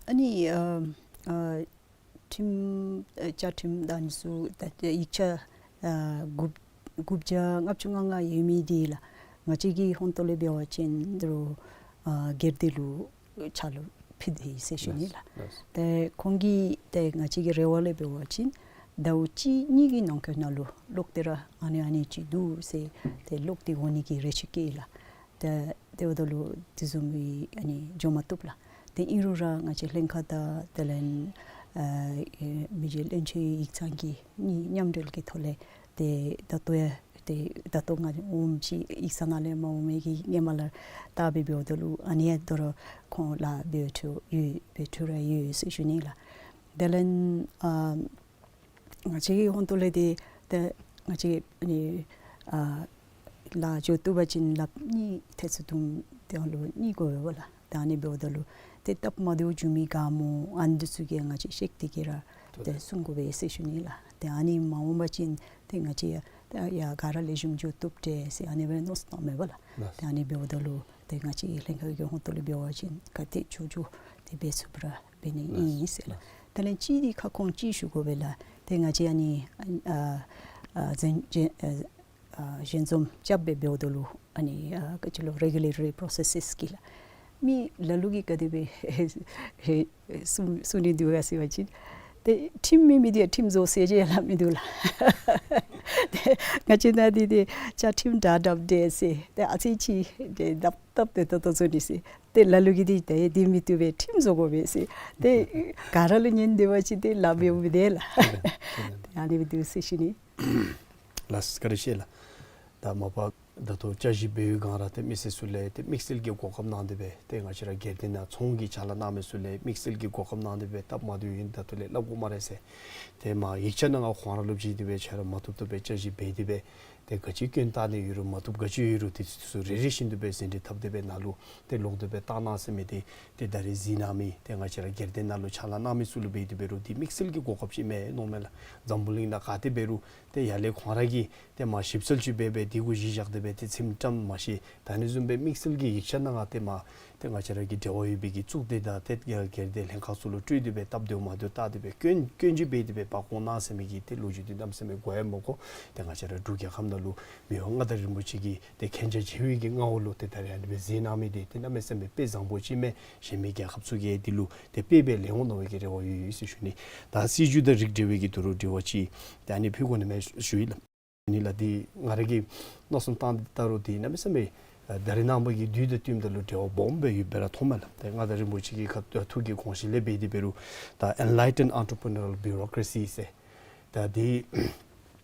ཨ་ནི་ཨ་ཨ་ཁྲིམས་ཨ་བཅའ་ཁྲིམས་དང་ཚུ་ད་ཡིག་ཆ་ཨ་དགུ་དགུ་བརྒྱ་ལྔ་བཅུ་ང་ལྔ་ཡོད་མི་འདི་ལགས་ང་བཅས་ཀྱི་ཧོང་ཏོ་ལས་འབད་བ་ཅིན་དོ་རུང་ཨ་སྒེར་སྡེ་ལུ་ཕྱག་ལུ་ཕུལ་ཏེ་ཡོད་ཟེར་ཞུ་ནི་ལགས། ལགས། ཏེ་ཁོང་གིས་ཏེ་ང་བཅས་ཀྱི་རེ་བ་ལས་འབད་བ་ཅིན་ཟླཝ་གཅིག་གཉིས་ཀྱི་ནང་འཁོད་ནང་ལུ་ལོག་སྟེ་ར་ཨ་ནི་ཨ་ནི་ཅིག་འདུག་ཟེར་ཏེ་ལོག་སྟེ་འོང་ནི་གི་རེ་ཆེ་བསྐྱེད་ལགས། ཏེ་དེ་འབདཝ་ད་ལུ་དེ་བཟུམ་སྦེ་ཨ་ནི་འགྱོ་མ་བཏུབ་ལགས། ཏེ་ཨིན་རུང་ར་ང་བཅས་ལྷན་ཁག་དང་དེ་ལས་ཨ་མི་རྗེ་བློན་ཆེན་ཡིག་ཚང་གི་གཉིས་མཉམ་འབྲེལ་གྱི་ཐོག་ལས་ཏེ་ད་ལྟོ་ཡང་ཏེ་ད་ལྟོ་ང་འོངམ་ཅིག་ཡིག་ཚང་ནང་ལས་མ་འོང་མི་གི་སྔོན་མ་ལས་བལྟ་སྦེ་འབདཝ་ད་ལུ་ཨ་ནི་ཡང་དོ་རུང་ཁོང་ལཱ་འབད་འཕྲོ་ཡོད་འབད་འཕྲོ་ར་ཡོད་ཟེར་ཞུ་ནི་ལགས། དེ་ལས་ཨ་ང་བཅས་ཀྱི་ཧོང་ཏོ་ལས་ཏེ་ཏེ་ང་བཅས་ཨ་ནི་ཨ་ལཱ་འགྱོ་བཏུབ་པ་ཅིན་ལགཔ་གཉིས་ཐེར་ཚུ་བརྡུང་སྟེ་ལུ་གཉིས་དགོ་པས་ལགས། ད་ཨ་ནི་འབདཝ་ད་ལུ་ཏེ་སྟབས་མ་བདེཝ་འགྱོ་མི་ག་སྨོ་ཨ་ནི་འདི་ཚུ་གི་ང་བཅས་ཤེས་ཏེ་གི་ར་ཏེ་གསུང་དགོ་པས་ཟེར་ཞུ་ནི་ལགས། ཏེ་ཨ་ནི་མ་འོང་པ་ཅིན་ཏེ་ང་བཅས་ཡ་ད་ཡ་ག་ར་ལེགས་ཤོམ་འགྱོ་བཏུབ་འདྲས་ཟེར་ཨ་ནི་སྦེ་མནོ་བསམ་བཏངམ་མས་པ་ལགས། ལགས། ཏེ་ཨ་ནི་འབདཝ་ད་ལུ་ཏེ་ང་བཅས་ལྷན་ཁག་གི་ཧོང་ཏོ་ལས་འབད་བ་ཅིན་ག་ཏེ་མགྱོགས་མགྱོགས་ཏེ་འབད་ཚུགསཔ་ར་འབད་ནི་ཨིན་ཟེར་ལགས། དེ་ལས་གཅིག་འདི་ཁ་སྐོང་ཅིག་ཞུ་དགོ་པས་ལགས། ཏེ་ང་བཅས་ཨ་ནི་ཨ་ཨ་ཞལ་ཞལ་ཨ་ཨ་ཞལ་འཛོམས་རྐྱབ་སྦེ་འབདཝ་ད་ལུ་ཨ་ནི་ཨ་ག་ཅི་ལོ་རེ་གུ་ལེ་ཊོ་རི་པོརོ་སེསེས་ཀྱི་ལགས། མི་ལ་ལུ་གིས་ག་དེ་སྦེ་ཧེ་ཧེ་གསུང་གསུང་ནི་འདུག་ག་ཟེར་བ་ཅིན་ཏེ་ཁྲིམས་མེད་མི་འདི་ཡང་ཁྲིམས་བཟོ་ཟེར་ཅིག་ཡང་སླབ་ནི་འདུག་ལགས། ཏེ་ང་བཅས་ནང་འདི་ཏེ་བཅའ་ཁྲིམས་དྲག་དྲགཔ་འདྲས་ཟེར་ཏེ་ཨ་ཙི་ཅིག་ཏེ་དྲག་དྲགཔ་ཏེ་ཏོག་ཏོ་བཟོ་ནི་ཟེར། ཏེ་ལ་ལུ་གིས་འདི་ཏེ་འདི་མི་བཏུབ་པས་ཁྲིམས་བཟོ་དགོ་པས་ཟེར། ཏེ་ག་ར་ལུ་ཉན་སྡོད་པ་ཅིན་ཏེ་ལཱ་འབདཝ་མི་བདེ་ལགས། ཏེ་ཨ་ནི་སྦེ་འདུག་ཟེར་ཞུ་ནི། ལགས་བཀའ་དྲིན་ཆེ་ལགས། ད་མ་པ་ ད་ལྟོ་བཅའ་གཞི་འབད་བའི་སྒང་ར་ཏེ་མི་སེར་ཚུ་ལས་ཏེ་དམིགས་བསལ་གྱི་གོ་སྐབས་གནང་སྟེ་སྦེ་ཏེ་ང་བཅས་ར་སྒེར་སྡེ་ནང་ཚོང་གི་ཕྱག་ལཱ་གནང་མི་ཚུ་ལས་དམིགས་བསལ་གྱི་གོ་སྐབས་གནང་སྟེ་སྦེ་སྟབས་མ་བདེཝ་ཨིན་ད་ལྟོ་ལས་སླབ་དགོ་སྨ་རེ་ཟེར། ཏེ་མར་ཡིག་ཆ་ནང་ང་ཁོང་ར་ལུ་བཞེས་ཏེ་སྦེ་ཆ་ར་མ་བཏུབ་བཏུབ་སྦེ་བཅའ་གཞི་འབད་དེ་སྦེ་ཏེ་ག་ཅི་སྐྱོན་བཏགས་ནི་ཡོད་རུང་མ་བཏུབ་ག་ཅི་ཡོད་རུང་ཏེ་ཚུ་རེ་རེ་བཞིན་དུ་སྦེ་ཟིན་བྲིས་བཏབ་སྟེ་སྦེ་ནཱ་ལུ་ཏེ་ལོག་སྟེ་སྦེ་བཏང་གནང་ཟེར་མི་འདི་ཏེ་ད་རེས་གཟིགས་གནང་མི་ཏེ་ང་བཅས་ར་སྒེར་སྡེ་ནང་ལུ་ཕྱག་ལཱ་གནང་མི་ཚུ་ལུ་འབད་དེ་འབད་རུང་འདི་དམིགས་བསལ་གྱི་གོ་སྐབས་ཅིག་མས་མནོཝ་མས་ལགས། འཛམ་བུ་གླིང་ནང་ག་ཏེ་འབད་རུང་ཏེ་ཡར་ལས་ཁོང་ར་གིས་ཏེ་མར་ཞིབ་འཚོལ་ཅིག་འབད་སྦེ་འདི་གུ་གཞི་བཞག་སྟེ་སྦེ་ཏེ་ཚིགམ་བཀྲམ་མ་ཤེས། ད་ཨ་ནི་བཟུམ་སྦེ་དམིགས་བསལ་གྱི་ཡིག་ཆ་ནང་ང་ཏེ་མར་ཏེ་ང་བཅས་ར་གི་འབྲེལ་བ་ཡོད་པའི་གི་གཙུག་སྡེ་དང་ཏེ་སྒེར་སྡེ་ལྷན་ཁག་ཚུ་ལུ་སྤྲོད་དེ་སྦེ་སྟབས་བདེཝ་མ་བདེཝ་བལྟ་སྟེ་སྦེ་སྐྱོན་སྐྱོན་ཅིག་འབད་དེ་སྦེ་ཕར་བཀོ་གནང་ཟེར་མི་གི་ཏེ་ལོ་རྒྱུས་འདི་གནམ་མེད་ས་མེད་གོ་ཡང་མ་གོ། ཏེ་ང་བཅས་ར་འབྲུག་རྒྱལ་ཁབ་ནང་ལུ་མི་དབང་མངའ་བདག་རིན་པོ་ཆེ་གིས་ཏེ་མཁྱེན་རྒྱ་ཆེ་བའི་གི་མངའ་འོག་ལུ་ཏེ་ད་རེས་ཨ་ནི་སྦེ་གཟིགས་གནང་མི་འདི་ཏེ་གནམ་མེད་ས་མེད་དཔེ་བཟང་པོ་ཅིག་མས། གཞན་མི་རྒྱལ་ཁབ་ཚུ་གིས་འདི་ལུ་ཏེ་དཔེ་སྦེ་ལེན་འོང་མནོ་བའི་གི་རེ་བ་ཡོད་ཡོད་ཟེར་ཞུ་ནི། ད་སྲིད་བྱུས་དང་རིགས་འབྲེལ་བའི་གི་དོན་ལུ་དྲི་བ་ཅིག་ཏེ་ཨ་ནི་ཕུལ་དགོ་ནི་མས་ཞུ་ཡི་ལགས། ཨ་ནི་ལགས་འདི་ང་ར་གིས་མནོ་བསམ་བཏང་སྟེ་བལྟ་རུང་འདི་གནམ་མེད་ས་མེད་ཨ་ད་རེས་ནངས་པ་གི་དུས་དང་བསྟུནམ་ད་ལུ་འབྲེལ་བ་སྦོམ་སྦེ་ཡོདཔ་སྦེ་ར་མཐོངམ་མས་ལགས། ཏེ་མངའ་བདག་རིན་པོ་ཆེ་གི་ཁ་ཐུག་གི་དགོངས་གཞི་ལས་འབད་དེ་འབད་རུང་ད་Enlightened Entrepreneurial Bureaucracy ཟེར། ད་འདི་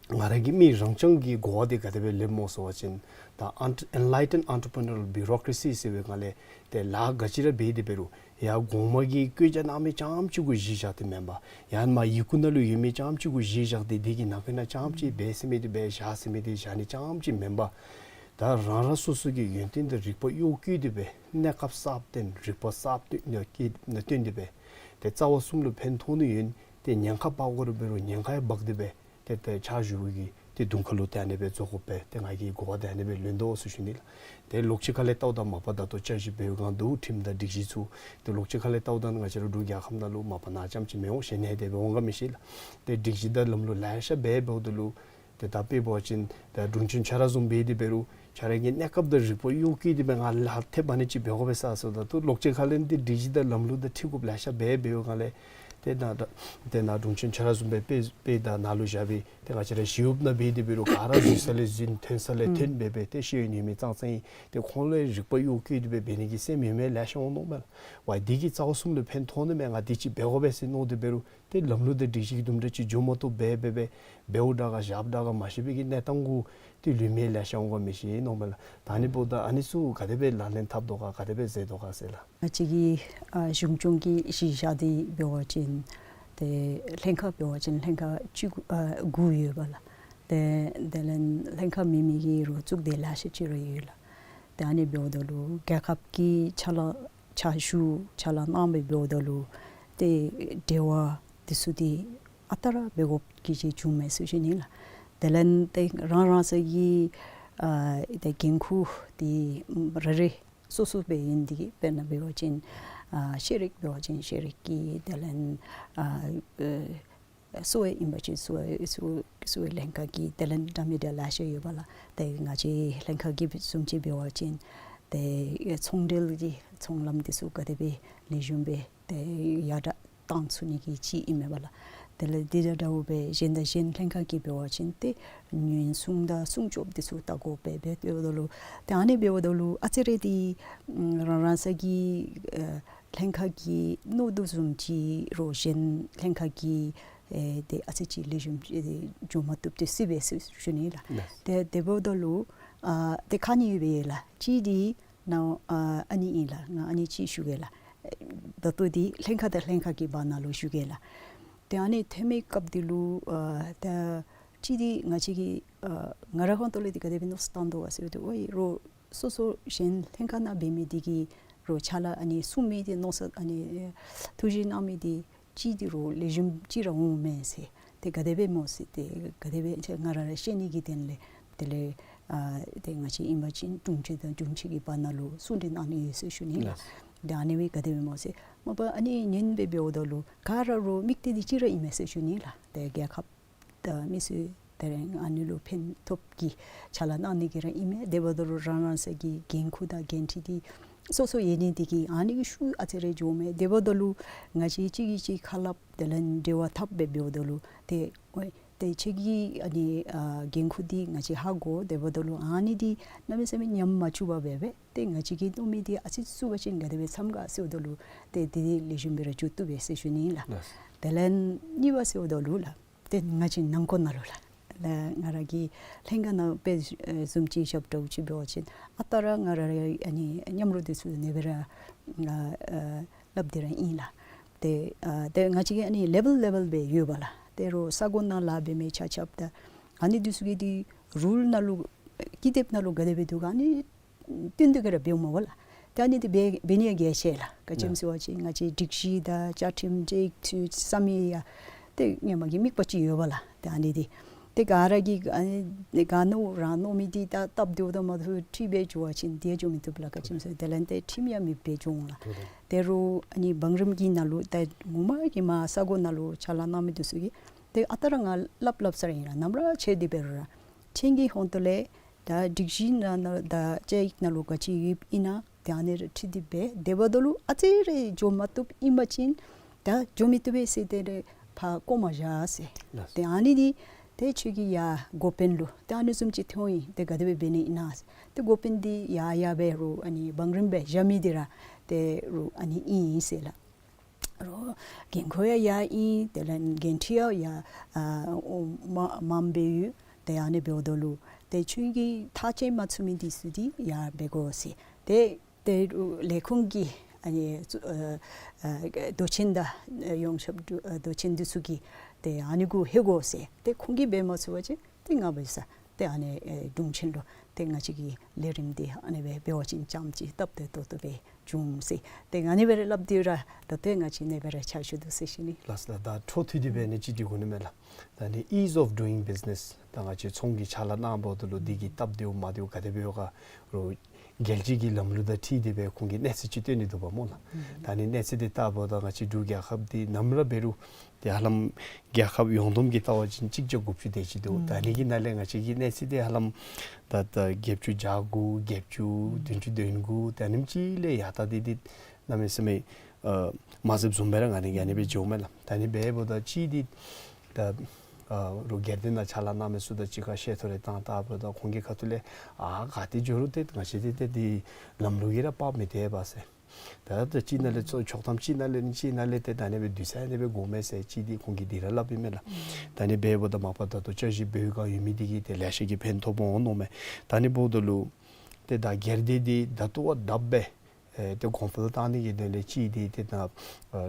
ང་ར་གིས་མི་རང་རྐྱང་གི་གོ་བ་འདི་ག་དེ་སྦེ་ལེནམ་སྨོ་ཟེར་བ་ཅིན་ད་ཨན་Enlightened Entrepreneurial Bureaucracy ཟེར་བའི་སྒང་ལས་ཏེ་ལཱ་ག་ཅི་ར་འབད་དེ་འབད་རུང་ཡར་གོང་མ་གིས་བཀོད་རྒྱ་གནང་མི་རྐྱངམ་ཅིག་གུ་གཞི་བཞག་སྟེ་མེན་པར་ཡང་ན་མར་ཡི་གུ་ནང་ལུ་ཡོད་མི་རྐྱངམ་ཅིག་གུ་གཞི་བཞག་སྟེ་འདི་གི་ནང་འཁོད་ནང་རྐྱངམ་ཅིག་འབད་ཟེར་མི་འདི་འབད་བཞག་ཟེར་མི་འདི་བཞག་ནི་རྐྱངམ་ཅིག་མེན་པར་ད་རང་རང་སོ་སོ་གི་ཡོན་ཏན་དང་རིག་པ་གཡོག་བཀོལ་ཏེ་སྦེ་གནས་སྐབས་གསརཔ་བཏོན་རིག་པ་གསརཔ་བཏོན་ནི་བསྟུན་ཏེ་སྦེ་ཏེ་རྩ་བ་གསུམ་ལུ་ཕན་ཐོགས་ནི་ཡོད། ཏེ་ཉེན་ཁ་འབག་དགོ་རུང་འབད་རུང་ཉེན་ཁ་ཡང་འབག་སྟེ་སྦེ་ཏེ་ཏེ་ཕྱག་ཞུ་བའི་གི་ཏེ་དུང་ཁ་ལུ་ཏེ་ཨ་ནི་སྦེ་བཟོ་དགོ་པས། ཏེ་ང་གི་གོ་བ་འདི་ཨ་ནི་སྦེ་ལོན་དོ་ཟེར་ཞུ་ནི་ལགས། ཏེ་ལོགས་གཅིག་ཁ་ལས་བལྟཝ་ད་མ་པ་ད་ལྟོ་བཅའ་གཞི་འབད་བའི་སྒང་འདུག་ཁྲིམས་དང་སྒྲིག་གཞི་ཚུ། ཏེ་ལོགས་གཅིག་ཁ་ལས་བལྟཝ་ད་ང་བཅས་ར་འབྲུག་རྒྱལ་ཁབ་ནང་ལུ་མ་པ་ནཱ་རྐྱངམ་ཅིག་མི་འོང་། གཞན་ནང་དེ་སྦེ་འོང་ག་མི་ཤེས་ལགས། ཏེ་སྒྲིག་གཞི་དང་ལམ་ལུགས་ལེ་ཤ་འབད་འབདཝ་ད་ལུ་ཏེ་ད་དཔེ་འབད་བ་ཅིན་ད་དྲུང་ཆེན་ཁྱོད་ར་བཟུམ་འབད་དེ་འབད་རུང་ཁྱོད་ར་གི་གནས་སྐབས་དང་རིག་པ་གཡོག་བཀོལ་ཏེ་སྦེ་ང་ལཱ་ཐེབས་ཨ་ནི་ཅིག་འབད་དགོ་པས་ཟེར་ཟེརཝ་ད་ལྟོ་ལོགས་གཅིག་ཁ་ལས་ཏེ་སྒྲིག་གཞི་དང་ལམ་ལུགས་དང་འཁྲིལ་དགོཔ་ལེ་ཤ་འབད་འབདཝ་སྒང་ལས་ཏེ་ད་ད་ཏེ་ནཱ་དྲུང་ཆེན་ཁྱོད་ར་བཟུམ་སྦེ་དཔེ་དཔེ་ད་ནཱ་ལུ་བཞག་པའི་ཏེ་ང་བཅས་ར་ཞི་གཡོགཔ་ནང་འབད་དེ་འབད་རུང་ག་ར་འཛུལ་ས་ལས་འཛུལ་ཐོན་ས་ལས་ཐོན་འབད་སྦེ་ཏེ་ཤེས་ཡོན་ཡོད་མི་ཙང་ཙང་ཨིན། ཏེ་ཁོང་ལུ་རིག་པ་གཡོག་བཀོལ་ཏེ་སྦེ་འབད་ནི་གི་སེམས་ཡོད་མི་ལེ་ཤ་འོང་མནོཝ་མས་ལགས། ཝའི་འདི་གིས་རྩ་བ་གསུམ་ལུ་ཕན་ཐོགས་ནི་མས། ང་འདི་ཅིག་འབད་དགོ་པས་ཟེར་མནོ་སྟེ་འབད་རུང་ཏེ་ལམ་ལུགས་དང་སྒྲིག་གཞི་གི་དུམ་གྲ་ཅིག་འགྱོ་མ་བཏུབ་སྦེ་འབད་སྦེ་འབདཝ་དྲག་ག་བཞགཔ་དྲག་ག་མ་ཤེས་པའི་གི་གནས་སྟངས་གུ་ཏེ་ལུས་མི་ལེ་ཤ་འོང་ག་མི་ཤེས་མནོཝ་མས་ལགས། ད་ཨ་ནི་འབདཝ་ད་ཨ་ནི་ཚུ་ག་དེ་སྦེ་ལག་ལེན་འཐབ་དོ་ག་ག་དེ་སྦེ་མཛད་དོ་ག་ཟེར་ལགས། ང་བཅས་ཀྱི་ཨ་གཞུང་སྐྱོང་གི་གཞི་བཞག་སྟེ་འབད་བ་ཅིན་ཏེ་ལྷན་ཁག་འབད་བ་ཅིན་ལྷན་ཁག་བཅུ་དགུ་ཨ་དགུ་ཡོད་པས་ལགས། ཏེ་དེ་ལས་ལྷན་ཁག་མེན་མི་གི་རུང་གཙུག་སྡེ་ལེ་ཤ་ཅིག་ར་ཡོད་ལགས། ཏེ་ཨ་ནི་འབདཝ་ད་ལུ་རྒྱལ་ཁབ་ཀྱི་ཕྱག་ལཱ་ཕྱག་ཞུ་ཕྱག་ལཱ་གནང་སྦེ་འབདཝ་ད་ལུ་ཏེ་འབྲེལ་བ་འདི་ཚུ་འདི་ཨ་རྟག་ར་འབད་དགོཔ་གི་ཅིག་བྱུངམ་མས་ཟེར་ཞུ་ནི་ལགས། དེ་ལས་ཏེ་རང་རང་སོ་གི་ཨ་ཏེ་འགན་ཁུར་འདི་རེ་རེ་སོ་སོ་སྦེ་ཨིན། འདི་གིས་དཔེར་ན་འབད་བ་ཅིན་ཨ་ཤེས་རིག་འབད་བ་ཅིན་ཤེས་རིག་གི་དེ་ལས་ཨ་ཨེ་གསོ་བ་ཨིན་པ་ཅིན་གསོ་བ་གསོ་བའི་ལྷན་ཁག་གི་དེ་ལས་འདྲ་མི་འདྲ་ལེ་ཤ་ཡོད་པས་ལགས། ཏེ་ང་བཅས་ལྷན་ཁག་གི་བཟུམ་ཅིག་འབད་བ་ཅིན་ཏེ་ཚོང་འབྲེལ་གྱི་ཚོང་ལམ་འདི་ཚུ་ག་དེ་སྦེ་ལེགས་ཤོམ་སྦེ་ཏེ་ཡར་དྲག་བཏང་ཚུགས་ནི་གི་ཅིག་ཨིན་མས་པ་ལགས། དེ་ལས་འདི་དང་འདྲཝ་སྦེ་གཞན་དང་གཞན་ལྷན་ཁག་གིས་འབད་བ་ཅིན་ཏེ་ཉེན་སྲུང་དང་སྲུང་སྐྱོབ་འདི་ཚུ་བལྟ་དགོ་པས། འབདཝ་ད་ལུ་ཏེ་ཨ་ནི་འབདཝ་ད་ལུ་ཨ་ཙི་རེ་འདི་རང་རང་སོ་གི་ཨེ་ལྷན་ཁག་གིས་མནོ་དོ་བཟུམ་ཅིག་རུང་གཞན་ལྷན་ཁག་གིས་ཨེ་ཏེ་ཨ་ཙི་ཅིག་ལེགས་ཤོམ་ཅིག་འགྱོ་མ་བཏུབ་ཏེ་སྲིད་པས་ཟེར་ཞུ་ནི་ལགས། ལགས། ཏེ་དེ་འབདཝ་ད་ལུ་ཨ་ཏེ་ཁག་གཉིས་ཡོད་པས་ལགས། གཅིག་འདི་ནཱ་ཨ་ཨ་ནི་ཨིན་ལགས། ང་ཨ་ནི་ཅིག་ཞུ་གེ་ལགས། ད་ལྟོ་འདི་ལྷན་ཁག་དང་ལྷན་ཁག་གི་བར་ན་ལུ་ཞུ་གེ་ལགས། ཏེ་ཨ་ནི་ཐོན་མི་སྐབས་འདི་ལུ་ཨ་ད་གཅིག་འདི་ང་བཅས་ཀྱིས་ཨ་ང་རའི་ཁ་ཐུག་ལས་འདི་ག་དེ་སྦེ་མནོ་བསམ་བཏང་དོ་ག་ཟེར་བ་ཅིན་ཨོ་ཡ་རོགས་སོ་སོ་གཞན་ལྷན་ཁག་ནང་འབད་མི་འདི་གིས་རོགས་ཕྱག་ལཱ་ཨ་ནི་གསུང་མི་འདི་མནོ་བསམ་ཨ་ནི་ཐུགས་བཞེད་གནང་མི་འདི་གཅིག་འདི་རོགས་ལེགས་ཤོམ་ཅིག་ར་འོང་མས་ཟེར། ཏེ་ག་དེ་སྦེ་སྨོ་ཟེར། ཏེ་ག་དེ་སྦེ་ང་ར་ར་ཤེས་ནི་གི་དོན་ལས་དེ་ལས་ཨ་ཏེ་ང་བཅས་ཨིན་པ་ཅིན་དྲུང་ཆེན་དང་དྲུང་ཆེན་གྱི་བར་ན་ལུ་གསུང་གྲོས་གནང་ནི་ཡོད་ཟེར་ཞུ་ནི་ལགས། ལགས། ཏེ་ཨ་ནི་སྦེ་ག་དེ་སྦེ་སྨོ་ཟེར། མ་པ་ཨ་ནི་ཉན་སྦེ་འབདཝ་ད་ལུ་ག་ར་རོགས་དམིགས་གཏད་འདི་གཅིག་ར་ཨིན་མས་ཟེར་ཞུ་ནི་ལགས། ཏེ་རྒྱལ་ཁབ་དང་མི་སེར་དེ་རིང་ཨ་ནི་ལུ་ཕན་ཐོགས་ཀྱི་ཕྱག་ལཱ་གནང་ནི་གི་ར་ཨིན་མས། དེ་འབདཝ་ད་ལུ་རང་རང་སོ་གི་འགན་ཁུར་དང་འགན་འཁྲི་འདི་སོ་སོ་ཡོད་ནི་འདི་གིས་ཨ་ནི་གི་ཤུགས་ཨ་ཙི་རེ་འགྱོཝ་མས། དེ་འབདཝ་ད་ལུ་ང་བཅས་གཅིག་གིས་གཅིག་ཁ་སླབ་དེ་ལས་འབྲེལ་བ་འཐབ་སྦེ་འབདཝ་ད་ལུ་ཏེ་ཨོ་ཏེ་ཁྱོད་ཀྱི་ཨ་ནི་ཨ་འགན་ཁུར་འདི་ང་བཅས་ཧ་གོ། དེ་འབདཝ་ད་ལུ་ཨ་ནི་འདི་གནམ་མེད་ས་མེད་ཉམས་མ་བཅུག་པར་སྦེ་སྦེ་ཏེ་ང་བཅས་ཀྱིས་མནོ་མི་འདི་ཨ་ཙི་བཙུགས་པ་ཅིན་ག་དེ་སྦེ་འཚམས་ག་ཟེརཝ་ད་ལུ་ཏེ་འདི་ལེགས་ཤོམ་སྦེ་ར་འགྱོ་བཏུབ་པས་ཟེར་ཞུ་ནི་ལགས། ལགས། དེ་ལས་གཉིས་པ་ཟེརཝ་ད་ལུ་ལགས། ཏེ་ང་བཅས་ནང་འཁོད་ནང་ལུ་ལགས། ལགས། ང་ར་གི་ལྷན་ཁག་ནང་དཔེ་བཟུམ་ཅིག་ཞབས་ཏོག་ཅིག་འབད་བ་ཅིན་ཨ་རྟག་ར་ང་ར་ཨ་ནི་མཉམ་རོགས་འདི་ཚུ་ཨ་ནི་སྦེ་ར་ཨ་སླབ་སྟེ་ར་ཨིན་ལགས། ཏེ་ཨ་ཏེ་ང་བཅས་ཀྱི་ཨ་ནི་ལེ་བཱལ་ལེ་བཱལ་སྦེ་ཡོད་པ་ལགས། ཏེ་རོགས་ས་གོ་ནང་ལཱ་འབད་མི་ཆ་ཁྱབ་དང་ཨ་ནི་འདི་ཚུ་གི་འདི་རུལ་ནང་ལུ་ཀི་དེབ་ནང་ལུ་ག་དེ་སྦེ་འདུག་ག་ཨ་ནི་བསྟུན་ཏེ་གི་ར་འབདཝ་མས་པ་ལགས། ཏེ་ཨ་ནི་འདི་འབད་འབད་ནི་ཡང་གལ་ཆེ་ལགས། ག་ཅི་སྨོ་ཟེར་བ་ཅིན་ང་བཅས་སྒྲིག་གཞི་དང་བཅའ་ཁྲིམས་ཅིག་ཚུ་བསམ་མི་ཡང་ཏེ་སྔོན་མ་གི་དམིགས་པ་ཅིག་ཡོད་པ་ལགས། ཏེ་ཨ་ནི་འདི་ཏེ་ག་ར་གིས་ཨ་ནི་ག་མནོ་རང་མནོ་མི་འདི་ད་སྟབས་བདེཝ་དང་མ་བདེཝ་འཁྲིལ་སྦེ་འགྱོ་བ་ཅིན་དེ་འགྱོ་མི་བཏུབ་ལགས། ག་ཅི་སྨོ་ཟེར་དེ་ལས་ཏེ་ཁྲིམས་ཡང་མེདཔ་སྦེ་འགྱོ་འོང་ལགས། ཏེ་རོགས་ཨ་ནི་བང་རིམ་གྱི་ནང་ལུ་ད་ངོ་མ་གི་མར་ས་གོ་ནང་ལུ་ཕྱག་ལཱ་གནང་མི་འདི་ཚུ་གིས་ཏེ་ཨ་རྟག་ར་ང་སླབ་སླབ་ས་ར་ཨིན་ལགས། ནམ་ར་ཆེ་འདི་འབད་རུང་ར་ཁྱེད་ཀྱི་ཧོང་ཏོ་ལས་ད་སྒྲིག་གཞི་ནང་ན་ད་བཅའ་ཡིག་ནང་ལུ་ག་ཅི་ཡོདཔ་ཨིན་ན་ཏེ་ཨ་ནི་ར་འཁྲིལ་ཏེ་འབད། དེ་འབདཝ་ད་ལུ་ཨ་ཙི་རེ་འགྱོ་མ་བཏུབ་ཨིན་པ་ཅིན་ད་འགྱོ་མི་བཏུབ་པས་ཟེར་ཏེ་ར་ཕར་བཀོ་མ་བཞག་ཟེར། ལགས། ཏེ་ཨ་ནི་འདི་ཏེ་ཁྱོད་ཀྱི་ཡར་འགོ་དཔོན་ལུ་ཏེ་ཨ་ནི་བཟུམ་ཅིག་ཐོན་ཡི། ཏེ་ག་དེ་སྦེ་འབད་ནི་ཨིན་ན་ཟེར། ཏེ་འགོ་དཔོན་འདི་ཡར་ཡར་འབད་རུང་ཨ་ནི་བང་རིམ་སྦེ་བཞག་མི་འདི་ར་ཏེ་རོགས་ཨ་ནི་ཨིན་ཟེར་ལགས། རོགས་འགན་ཁུར་ཡང་ཡར་ཨིན། དེ་ལས་འགན་འཁྲི་ཡང་ཡར་ཨ་འོ་མ་མངམ་སྦེ་ཡོད། ཏེ་ཨ་ནི་འབདཝ་ད་ལུ་ཏེ་ཁྱོད་ཀྱིས་ཐག་བཅད་མ་ཚུགས་མི་འདི་ཚུ་འདི་ཡར་འབད་དགོ་ཟེར། ཏེ་ཏེ་ལས་ཁུངས་ཀྱི་ཨ་ནི་ཨ་ཨ་མདོ་ཆེན་དང་ཡོངས་ཁྱབ་མདོ་ཨ་མདོ་ཆེན་འདི་ཚུ་གིས་ཏེ་ཨ་ནི་གུ་ལྷོད་དགོ་ཟེར། ཏེ་ཁོང་གིས་འབད་མ་ཚུགས་པ་ཅིན་ཏེ་ང་འབད་ས་ཏེ་ཨ་ནི་ཨེ་དྲུང་ཆེན་ལུ་ཏེ་ང་བཅས་ཀྱི་ལས་རིམ་འདི་ཨ་ནི་སྦེ་འབད་བ་ཅིན་ཙམ་ཅིག་སྟབས་བདེ་ཏོག་ཏོ་སྦེ་འབྱུང་ཟེར། ཏེ་ཨ་ནི་སྦེ་ར་སླབ་སྟེ་ར་ད་ལྟོ་ང་བཅས་ཨ་ནི་སྦེ་ར་ཕྱག་ཞུ་དོ་ཟེར་ཞུ་ནི། ལགས་ལགས། ད་འཕྲོ་མཐུད་དེ་སྦེ་ཨ་ནི་ཅིག་འདི་གོ་ནི་མས་ལགས། ད་ཨ་ནི་ease of doing business ད་ང་བཅས་ཚོང་གི་ཕྱག་ལཱ་གནང་འབདཝ་ད་ལུ་འདི་གི་སྟབས་བདེཝ་མ་བདེཝ་ག་དེ་སྦེ་ཡོད་ག་རོགས་རྒྱལ་སྤྱི་གི་ལམ་ལུགས་དང་འཁྲིལ་ཏེ་སྦེ་ཁོང་གིས་གནས་ཚད་ཅིག་སྟོན་ནི་འདུག་པ་སྨོ་ལགས། ཨུམ། ད་ཨ་ནི་གནས་ཚད་འདི་བལྟཝ་ད་ང་བཅས་འབྲུག་རྒྱལ་ཁབ་འདི་ནམ་ར་འབད་རུང་ཏེ་ཧ་ལམ་རྒྱལ་ཁབ་ཡོངས་བསྡོམས་ཀྱིས་བལྟ་བ་ཅིན་གཅིག་བརྒྱ་དགུ་བཅུ་དེ་ཅིག་འདུག། ཨུམ། ད་ཨ་ནི་གི་ནང་ལས་ང་བཅས་ཀྱི་གནས་ཚད་འདི་ཧ་ལམ་ད་ད་བརྒྱད་ཅུ་གྱ་དགུ་བརྒྱད་ཅུ་ཨུམ་བདུན་ཅུ་དོན་དགུ་ད་ཨ་ནེམ་ཅིག་ལས་ཡར་ད་འདི་འདི་གནམ་མེད་ས་མེད་ཨ་མ་ཟབ་བཟུམ་སྦེ་ར་ང་ནི་ཨ་ནི་སྦེ་འགྱོཝ་མས་ལགས། ད་ཨ་ནི་འབདཝ་ད་ཅིག་འདི་ད་ཨ་རོགས་སྒེར་སྡེ་ནང་ཕྱག་ལཱ་གནང་མི་ཚུ་དང་གཅིག་ཁར་བཤད་ཐོ་རེ་བཏང་བལྟཝ་ད་ཁོང་གི་ཁ་ཐུག་ལས་ཨ་ག་ཏེ་འགྱོ་རུང་ཏེ་ང་བཅས་འདི་ཏེ་འདི་ལམ་ལུགས་ཀྱིས་ར་དཔག་མི་སྟེར་བས་ཟེར། ད་ད་ཅིག་ནང་ལས་ཚོགས་ཆོག་ཐམ་ཅིག་ནང་ལས་ནི་ཅིག་ནང་ལས་ཏེ་ད་ཨ་ནི་སྦེ་བསྡུ་ས་ཨ་ནི་སྦེ་དགོ་མས་ཟེར་ཅིག་འདི་ཁོང་གིས་འདི་ར་སླབ་ཨིན་མས་ལགས། ཨུམ། ད་ཨ་ནི་འབདཝ་ད་མ་པ་ད་ལྟོ་བསྐྱར་ཞིབ་འབད་བའི་སྒང་ཡོད་མི་འདི་གིས་ཏེ་ལེ་ཤ་གིས་ཕན་ཐོགས་འོང་མནོཝ་མས། ད་ཨ་ནི་འབདཝ་ད་ལུ་ཏེ་ད་སྒེར་སྡེ་འདི་ད་ལྟོ་བ་དྲགཔ་སྦེ་ཨེ་ཏེ་གོང་འཕེལ་བཏང་ནི་གི་དོན་ལས་ཅིག་འདི་ཏེ་ད་ཨ་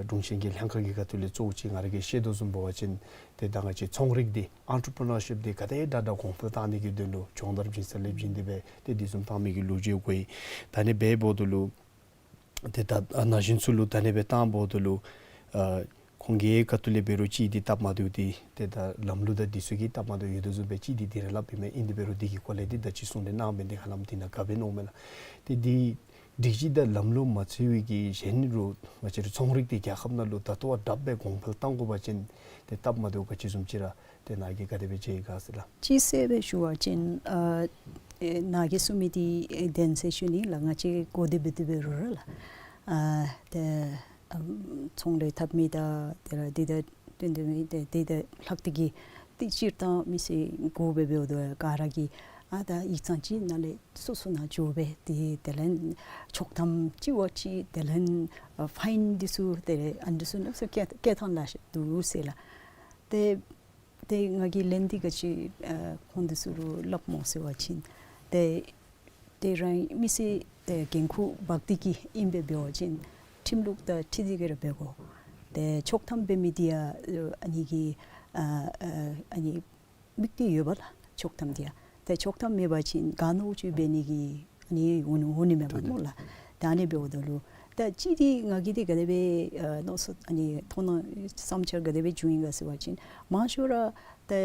དྲུང་ཆེན་གྱི་ལྷན་ཁག་གི་ཁ་ཐུག་ལས་གཙོ་བོ་ཅིག་ང་ར་གིས་ཤེས་དོ་བཟུམ་འབད་བ་ཅིན་ཏེ་ད་ང་བཅས་ཚོང་རིག་འདི་ཨེན་ཊར་པི་རི་ནར་ཤིཔ་འདི་ག་དེ་དྲག་དྲག་གོང་འཕེལ་བཏང་ནི་གི་དོན་ལུ་སྦྱོང་བརྡར་བྱིན་ས་ལེབ་བྱིན་ཏེ་སྦེ་ཏེ་འདི་བཟུམ་བཏང་མི་གི་ལོ་རྒྱུས་གོ་ཡི། ད་ཨ་ནི་འབདཝ་ད་ལུ་ཏེ་ད་ཨ་ན་གཞོན་ཚུ་ལུ་ད་ཨ་ནི་སྦེ་བཏངམ་ད་ལུ་ཨ་ཁོང་གི་ཁ་ཐུག་ལས་འབད་རུང་ཅིག་འདི་སྟབས་མ་བདེཝ་འདི་ཏེ་ད་ལམ་ལུགས་དང་འདི་ཚུ་གི་སྟབས་མ་བདེཝ་ཡོད་དོ་བཟུམ་སྦེ་ཅིག་འདི་འདི་ར་སླབ་ཨིན་མས། ཨིན་དེ་འབད་རུང་འདི་གི་སྐོར་ལས་འདི་ད་ཅི་གསུང་ནི་གནང་མི་འདི་ཧ་ལམ་འདི་ནང་ག་འབད་ནི་འོང་མས་ལགས། ཏེ་འདི་སྒྲིག་གཞི་དང་ལམ་ལུགས་མ་ཚུད་པའི་གི་གཞན་རོགས་ང་བཅས་རའི་ཚོང་རིག་འདི་རྒྱལ་ཁབ་ནང་ལུ་ད་ལྟོ་བ་དྲགཔ་སྦེ་གོང་འཕེལ་བཏང་དགོ་པ་ཅིན་ཏེ་སྟབས་མ་བདེཝ་ག་ཅི་བཟུམ་ཅིག་ར་ཏེ་ནཱ་གིས་ག་དེ་སྦེ་མཇལ་ཡི་ག་ཟེར་ལགས། ཅིག་ཟེར་སྦེ་ཞུ་བ་ཅིན་ཨ་ཨེ་ནཱ་གིས་གསུངས་མི་འདི་ཨེ་བདེན་ཟེར་ཞུ་ནི་ལགས། ང་བཅས་གོ་བདེ་སྦེ་དེ་སྦེ་རུང་ར་ལགས། ཨ་ཏེ་ཨམ་ཚོང་ལས་འཐབ་མི་དང་དེ་ར་འདི་དང་དེ་འདི་མི་དེ་དེ་དང་ལྷག་སྟེ་གིས་ཏེ་སྤྱིར་བཏང་མི་སེར་གོ་སྦེ་འབདཝ་ད་ག་ར་གིས་ཨ་ད་ཡིག་ཚང་ཅིག་ནང་ལས་སོ་སོ་ནང་འགྱོ་སྦེ་ཏེ་དེ་ལས་ཆོག་ཐམ་ཅིག་བ་ཅིག་དེ་ལས་ཨ་ཕའིན་འདི་ཚུ་དེ་ལས་ཨ་འདི་ཚུ་ནང་སུ་བཀལ་བཀལ་ཐངས་ལ་འདུག་ཟེར་ལགས། ཏེ་ཏེ་ང་གིས་ལན་འདི་ག་ཅི་ཨ་ཁོང་འདི་ཚུ་ལུ་སླབ་སྨོ་ཟེར་བ་ཅིན་ཏེ་ཏེ་རང་མི་སེར་ཏེ་འགན་ཁུར་འབག་སྟེ་གིས་ཨིན་པས་འབད་བ་ཅིན་ཁྲིམས་ལུགས་དང་འཁྲིལ་ཏེ་གིས་ར་འབད་དགོ། ཏེ་ཆོག་ཐམ་འབད་མི་འདི་ཡང་ཨ་ནི་གི་ཨ་ཨ་ཨ་ནི་དམིགས་གཏད་ཡོད་པ་ལགས། ཆོག་ཐམ་འདི་ཡང་ཏེ་ཆོག་ཐམ་མེད་པ་ཅིན་ག་མནོ་ཅིག་འབད་ནི་གི་ཨ་ནི་འོང་འོང་ནི་མས་པ་སྨོ་ལགས། ཏེ་ཨ་ནི་འབདཝ་ད་ལུ་ད་ཅིག་འདི་ང་གིས་འདི་ག་དེ་སྦེ་ཨ་མནོ་བསམ་ཨ་ནི་མཐོང་སྣང་བསམ་འཆར་ག་དེ་སྦེ་བྱུང་ཡི་ག་ཟེར་བ་ཅིན་མང་ཤོས་ར་ཏེ་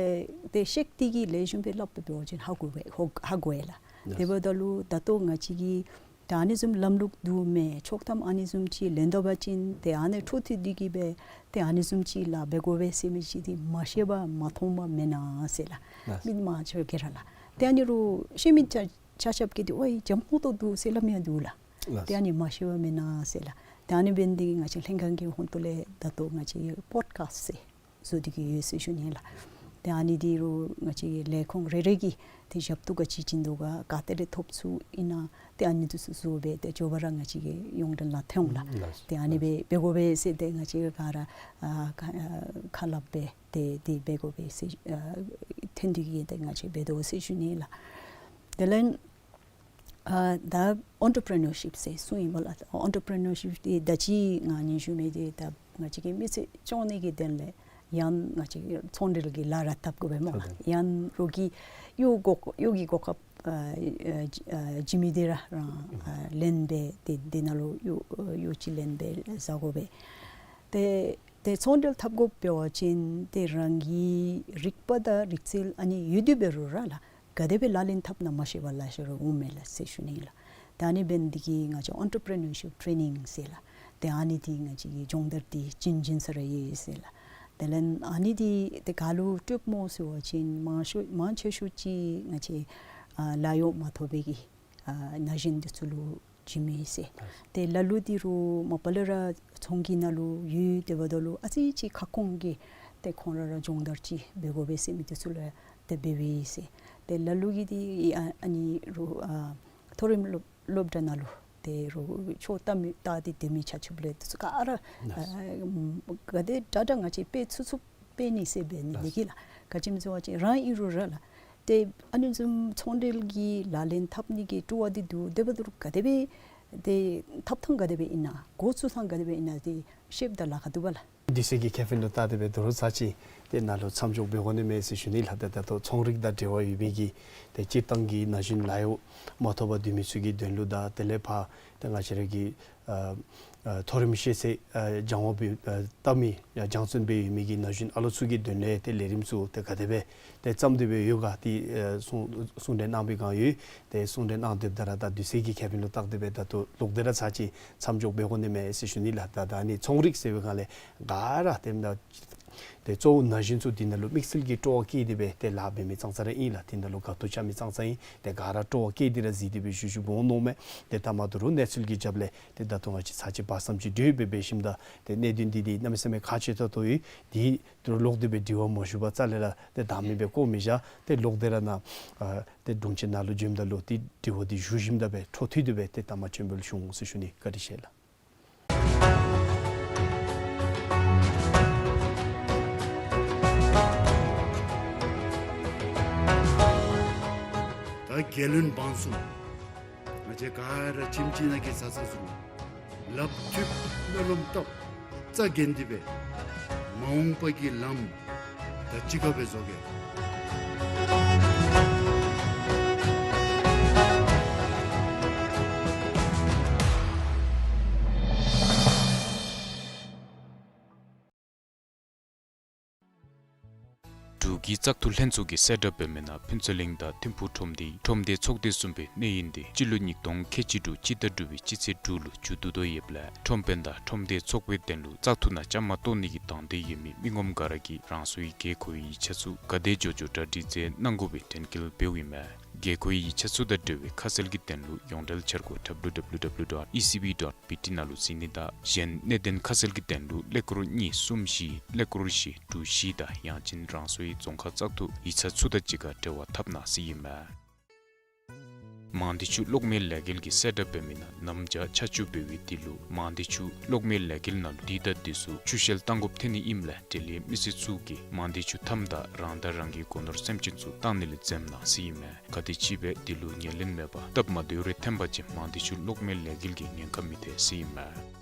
ཏེ་ཤེས་ཏེ་གིས་ལེགས་ཤོམ་སྦེ་སླབ་སྦེ་འབད་བ་ཅིན་ཧ་གོ་བས་ཧ་གོ་ཧ་གོ་ཡི་ལགས། དེ་འབདཝ་ད་ལུ་ད་ལྟོ་ང་བཅས་ཀྱིས་ད་ཨ་ནི་བཟུམ་ལམ་ལུགས་འདུག་མས། ཆོག་ཐམ་ཨ་ནི་བཟུམ་ཅིག་ལེན་ད་པ་ཅིན་ཏེ་ཨ་ནི་འཕྲོ་མཐུད་དེ་གིས་སྦེ་ཏེ་ཨ་ནི་བཟུམ་ཅིག་ལཱ་འབད་དགོ་པས་ཟེར་མི་ཅིག་འདི་མ་ཤེས་པ་མ་མཐོང་པ་མེན་ན་ཟེར་ལགས། ལགས། མི་མང་ཆེ་བ་གིས་ར་ལགས། ཏེ་ཨ་ནི་རུང་ཤེས་མི་ཆ་ཆ་ཁྱབ་ཀྱིས་འདི་ཝའི་འཇམ་ཏོང་ཏོ་འདུག་ཟེར་སླབ་མི་ཡང་འདུག་ལགས། ལགས། ཏེ་ཨ་ནི་མ་ཤེས་པ་མེན་ན་ཟེར་ལགས། ཏེ་ཨ་ནི་འབད་ནི་འདི་ང་བཅས་ལྷན་ཁག་གི་ཧོང་ཏོ་ལས་ད་ལྟོ་ང་བཅས་པོཌ་ཀཱསཊ་ཟེར་བཟོ་སྟེ་གིས་ཡོད་ཟེར་ཞུ་ནི་ལགས། ཏེ་ཨ་ནི་འདི་རུང་ང་བཅས་ལས་ཁུངས་རེ་རེ་གིས་ཏེ་ཞབས་ཏོག་ག་ཅི་བྱིན་དོ་ག་ག་ཏེ་ར་ཐོབ་ཚུགས་ཨིན་ན་ཏེ་ཨ་ནི་འདི་ཚུ་བཟོ་སྦེ་ཏེ་མགྱོགས་པ་ར་ང་བཅས་ཀྱི་ཡོངས་འབྲེལ་ནང་ཐོན་འོང་ལགས། ལགས། ཏེ་ཨ་ནི་སྦེ་འབད་དགོ་པས་ཟེར་ཏེ་ང་བཅས་ག་ར་ཨ་ཁ་ཨ་ཁ་སླབ་སྦེ་ཏེ་དེ་འབད་དགོ་པས་ཟེར་ཨ་ ཐོན་ཏེ་གི་ཏེ་ང་བཅས་འབད་དོ་ཟེར་ཞུ་ནི་ལགས། དེ་ལས་ཨ་ད་ཨོན་ཊར་པི་རི་ནར་ཤིབ་ཟེར་གསུངས་ཡི་སྨོ་ལགས། ཨོན་ཊར་པི་རི་ནར་ཤིབ་འདི་ད་ཅི་ང་ཉན་ཞུ་མི་འདི་ད་ང་བཅས་ཀྱི་མི་ཚེ་སྐྱོང་ནི་གི་དོན་ལས་ཡང་ང་བཅས་ཀྱིས་ཚོང་འབྲེལ་གྱི་ལཱ་ར་འཐབ་དགོ་པས་སྨོ་ལགས། ཡང་རོགས་ཀྱི་གཡོག་གོ་གཡོག་གི་གོ་སྐབས་ཨ་ཨ་བྱིན་མི་འདི་ར་རང་ཨ་ལེན་སྦེ་ཏེ་འདི་ནང་ལུ་གཡོག་གཡོག་ཅིག་ལེན་སྦེ་བཟའ་དགོ་པས། ཏེ་ཏེ་ཚོང་འབྲེལ་འཐབ་དགོཔ་འབད་བ་ཅིན་ཏེ་རང་གི་རིག་པ་དང་རིག་རྩལ་ཨ་ནི་ཡོད་དེ་འབད་རུང་ར་ལགས། ག་དེ་སྦེ་ལག་ལེན་འཐབ་ན་མ་ཤེས་པར་ལེ་ཤ་ར་འོང་མས་ལགས་ཟེར་ཞུ་ནི་ལགས། ཏེ་ཨ་ནི་འབད་ནི་འདི་གིས་ང་བཅས་ཨོན་ཊར་པི་རི་ནར་ཤིབ་ཊེ་ནིང་ཟེར་ལགས། ཏེ་ཨ་ནི་འདི་ང་བཅས་ཀྱིས་སྦྱོང་བརྡར་འདི་བྱིན་བྱིན་ས་ར་ཡོད་ཟེར་ལགས། དེ་ལས་ཨ་ནི་འདི་ཏེ་ག་ལུ་སྤྲོདཔ་སྨོ་ཟེར་བ་ཅིན་མང་ཤོས་མང་ཆེ་ཤོས་ཅིག་ང་བཅས་ཨ་ལཱ་གཡོག་མ་ཐོབ་པའི་གི་ཨ་ན་གཞོན་འདི་ཚུ་ལུ་བྱིན་མི་ཟེར། ཏེ་ལ་ལུ་འདི་རུང་མ་པ་ལས་ར་ཚོང་གི་ནང་ལུ་ཡོད། དེ་འབདཝ་ད་ལུ་ཨ་ཙི་ཅིག་ཁ་སྐོང་གིས་ཏེ་ཁོང་ར་ར་སྦྱོང་བརྡར་ཅིག་འབད་དགོ་པས་ཟེར་མི་འདི་ཚུ་ལུ་ཏེ་འབད་བའི་ཟེར། ཏེ་ལ་ལུ་གིས་འདི་ཨ་ཨ་ནི་རུང་ཨ་མཐོ་རིམ་སློབ་སློབ་གྲྭ་ནང་ལུ་ཏེ་རུང་ཆོས་ལྟ་མི་ལྟ་སྟེ་སྡོད་མི་ཆ་ཁྱབ་ལས་འདི་ཚུ་ག་ར་ཨ་ག་དེ་དྲག་དྲག་ང་བཅས་སྤེལ་ཚུགས་ཚུགས་སྤེལ་ནི་ཟེར་འབད་ནི་འདི་གིས་ལགས། ག་ཅི་སྨོ་ཟེར་བ་ཅིན་རང་ཨིན་རུང་ར་ལགས། ཏེ་ཨ་ནི་བཟུམ་ཚོང་འབྲེལ་གྱི་ལག་ལེན་འཐབ་ནི་གི་སྤྲོ་བ་འདི་འདུག། དེ་འབདཝ་ད་ལུ་ག་དེ་སྦེ་ཏེ་འཐབ་ཐངས་ག་དེ་སྦེ་ཨིན་ན་འགོ་བཙུགས་ཐངས་ག་དེ་སྦེ་ཨིན་ན་འདི་ཤེསཔ་ད་ལཱ་ཁག་འདུག་པ་ལགས། དུས་ཚོད་ཀྱི་ཁེ་ཕན་ལུ་བལྟ་སྟེ་སྦེ་དོ་རུང་ཚར་ཅིག་ཏེ་ནཱ་ལུ་མཚམས་འཇོག་འབད་དགོ་ནི་མས་ཟེར་ཞུ་ནི་ལགས། ཏེ་ད་ལྟོ་ཚོང་རིག་དང་འབྲེལ་བ་ཡོད་མི་གི་ཏེ་སྤྱིར་བཏང་གི་ན་གཞོན་ལཱ་གཡོག་མ་ཐོབ་པར་སྡོད་མི་ཚུ་གི་དོན་ལུ་དང་དེ་ལས་ཕར་ཏེ་ང་བཅས་ར་གི་ཨ་ཨ་མཐོ་རིམ་ཤེས་ཚད་ཨ་སྦྱང་བ་འབད་ཨ་ལྟ་མི་ཡང་སྦྱང་བརྩོན་འབད་ཡོད་མི་གི་ན་གཞོན་ཨ་ལོ་ཚུ་གི་དོན་ལས་ཏེ་ལས་རིམ་ཚུ་ཏེ་ག་དེ་སྦེ་ཏེ་བརྩམས་ཏེ་སྦེ་ཡོད་ག་ཏེ་ཨ་གསུང་གསུང་གྲོས་གནང་བའི་བསྒང་ཡོད། ཏེ་གསུང་གྲོས་གནང་སྡོདཔ་ད་ར་ད་དུས་ཚོད་ཀྱི་ཁེ་ཕན་ལུ་བལྟ་སྟེ་སྦེ་ད་ལྟོ་ལོག་སྟེ་ར་ཚར་ཅིག་མཚམས་འཇོག་འབད་དགོ་ནི་མས་ཟེར་ཞུ་ནི་ལགས། ད་ད་ཨ་ནི་ཚོང་རིག་ཟེར་བའི་སྒང་ལས་ག་ར་ཏེ་ད་ཏེ་གཙོ་བོ་ན་གཞོན་ཚུ་འདི་ནང་ལུ་དམིགས་བསལ་གྱི་སྤྲོ་བ་བསྐྱེད་དེ་སྦེ་ཏེ་ལཱ་འབད་མི་ཙང་ཙ་ར་ཨིན་ལགས། འདི་ནང་ལུ་དགའ་སྤྲོ་རྐྱབ་མི་ཙང་ཙ་ཨིན། ཏེ་ག་ར་སྤྲོ་བ་བསྐྱེད་དེ་ར་གཟིགས་ཏེ་སྦེ་བཞུགས་བཞུགསཔ་འོང་མནོཝ་མས། ཏེ་ད་མ་དོ་རུང་གནས་ཚུལ་གྱི་རྒྱབ་ལས་ཏེ་ད་ལྟོ་ང་བཅས་ཚར་ཅིག་བར་མཚམས་ཅིག་སྡོད་སྦེ་འབད་ཞིནམ་ད་ཏེ་གནད་དོན་འདི་འདི་གནམ་མེད་ས་མེད་ཁག་ཆེ་ཏོག་ཏོ་ཨིན། འདི་ད་རུང་ལོག་སྟེ་སྦེ་དྲི་བ་མ་ཞུ་བར་རྩ་ལས་ར་ཏེ་བདག་མེད་སྦེ་བཀོ་མི་བཞག། ཏེ་ལོག་སྟེ་ར་ནཱ་ཨ་ཏེ་དྲུང་ཆེན་ནཱ་ལུ་བྱོནམ་ད་ལུ་ཏེ་དྲི་བ་འདི་ཞུ་ཞིནམ་ད་སྦེ་འཕྲོ་མཐུད་དེ་སྦེ་ཏེ་ད་མ་བྱོན་པར་ལུ་ཞུ་འོང་ཟེར་ཞུ་ནི། བཀའ་དྲིན་ཆེ་ལགས། ད་རྒྱལ་བློན་འབངས་གསུམ་ང་བཅས་ག་ར་ཁྱིམ་གཅིག་ནང་གི་བཟའ་ཚང་ཚུ་ལགཔ་མཐུད་སྨོན་ལམ་བཏབ། རྩ་འགེངས་ཏེ་སྦེ་མ་འོངས་པ་གི་ལམ་ད་གཅིག་ཁར་སྦེ་བཟོ་གེ། འབྲུག་གི་བཙག་འཐུ་ལྷན་ཚོགས་ཀྱིས་གསལ་བསྒྲགས་འབད་མི་ནང་ཕུན་ཚོགས་གླིང་དང་ཐིམ་ཕུག་ཁྲོམ་སྡེའི་ཁྲོམ་སྡེ་ཚོགས་སྡེ་གསུམ་པའི་གནས་ཡུན་འདི་སྤྱི་ལོ་ཉིས་སྟོང་ཁལ་གཅིག་དྲུག་སྤྱི་ཟླ་དྲུག་པའི་སྤྱི་ཚེས་དྲུག་ལུ་མཇུག་བསྡུ་དོ་ཡོདཔ་ལས་ཁྲོམ་དཔོན་དང་ཁྲོམ་སྡེ་ཚོགས་པའི་དོན་ལུ་བཙག་འཐུ་ནང་བཅའ་མར་གཏོགས་ནི་གི་དང་འདོད་ཡོད་མི་མི་ངོམ་ག་ར་གིས་རང་སོའི་དགོས་མཁོའི་ཡིག་ཆ་ཚུ་ག་དེ་མགྱོགས་མགྱོགས་གྲ་སྒྲིག་མཛད་གནང་དགོ་པའི་དྲན་སྐུལ་འབདཝ་ཨིན་མས། དགོས་མཁོའི་ཡིག་ཆ་ཚུ་དང་འབྲེལ་བའི་ཁ་གསལ་གྱི་དོན་ལུ་ཡོངས་འབྲེལ་འཆར་སྒོ་W W W dot E C B dot B T ནང་ལུ་གཟིགས་ནི་དང་གཞན་གནད་དོན་ཁ་གསལ་གྱི་དོན་ལུ་ཀླད་ཀོར་གཉིས་གསུམ་བཞི་ཀླད་ཀོར་བཞི་དྲུག་བཞི་དང་ཡང་ཅིན་རང་སོའི་རྫོང་ཁག་བཙག་འཐུ་ཡིག་ཚང་ཚུ་དང་གཅིག་ཁར་འབྲེལ་བ་འཐབ་གནང་ཟེར་ཨིན་མས། མང་སྡེ་ཆུ་གློག་མེ་ལས་འགུལ་གྱིས་གསལ་བསྒྲགས་འབད་མི་ནང་གནམ་བྱཱར་ཆར་ཆུ་འབབ་པའི་དུས་ལུ་མང་སྡེ་ཆུ་གློག་མེ་ལས་འགུལ་ནང་ལུ་དུས་དང་དུས་སུ་ཆུ་ཤེལ་བཏང་དགོཔ་ཐོན་ནི་ཨིནམ་ལས་འབྲེལ་ཡོད་མི་སེར་ཚུ་གིས་མང་སྡེ་ཆུ་མཐའམ་དང་རང་དང་རང་གི་སྒོ་ནོར་སེམས་ཅན་ཚུ་བཏང་ནི་ལས་འཛེམ་གནང་ཟེར་ཨིན་མས། ག་དེ་ཅིག་སྦེ་དུས་ལུ་ཉེར་ལེན་མེད་པར་སྟབས་མ་བདེཝ་རེ་ཐོན་པ་ཅིན་མང་སྡེ་ཆུ་གློག་མེ་ལས་འགུལ་གྱིས་ཉེན་ཁ་མི་ཐེག་ཟེར་ཨིན་མས།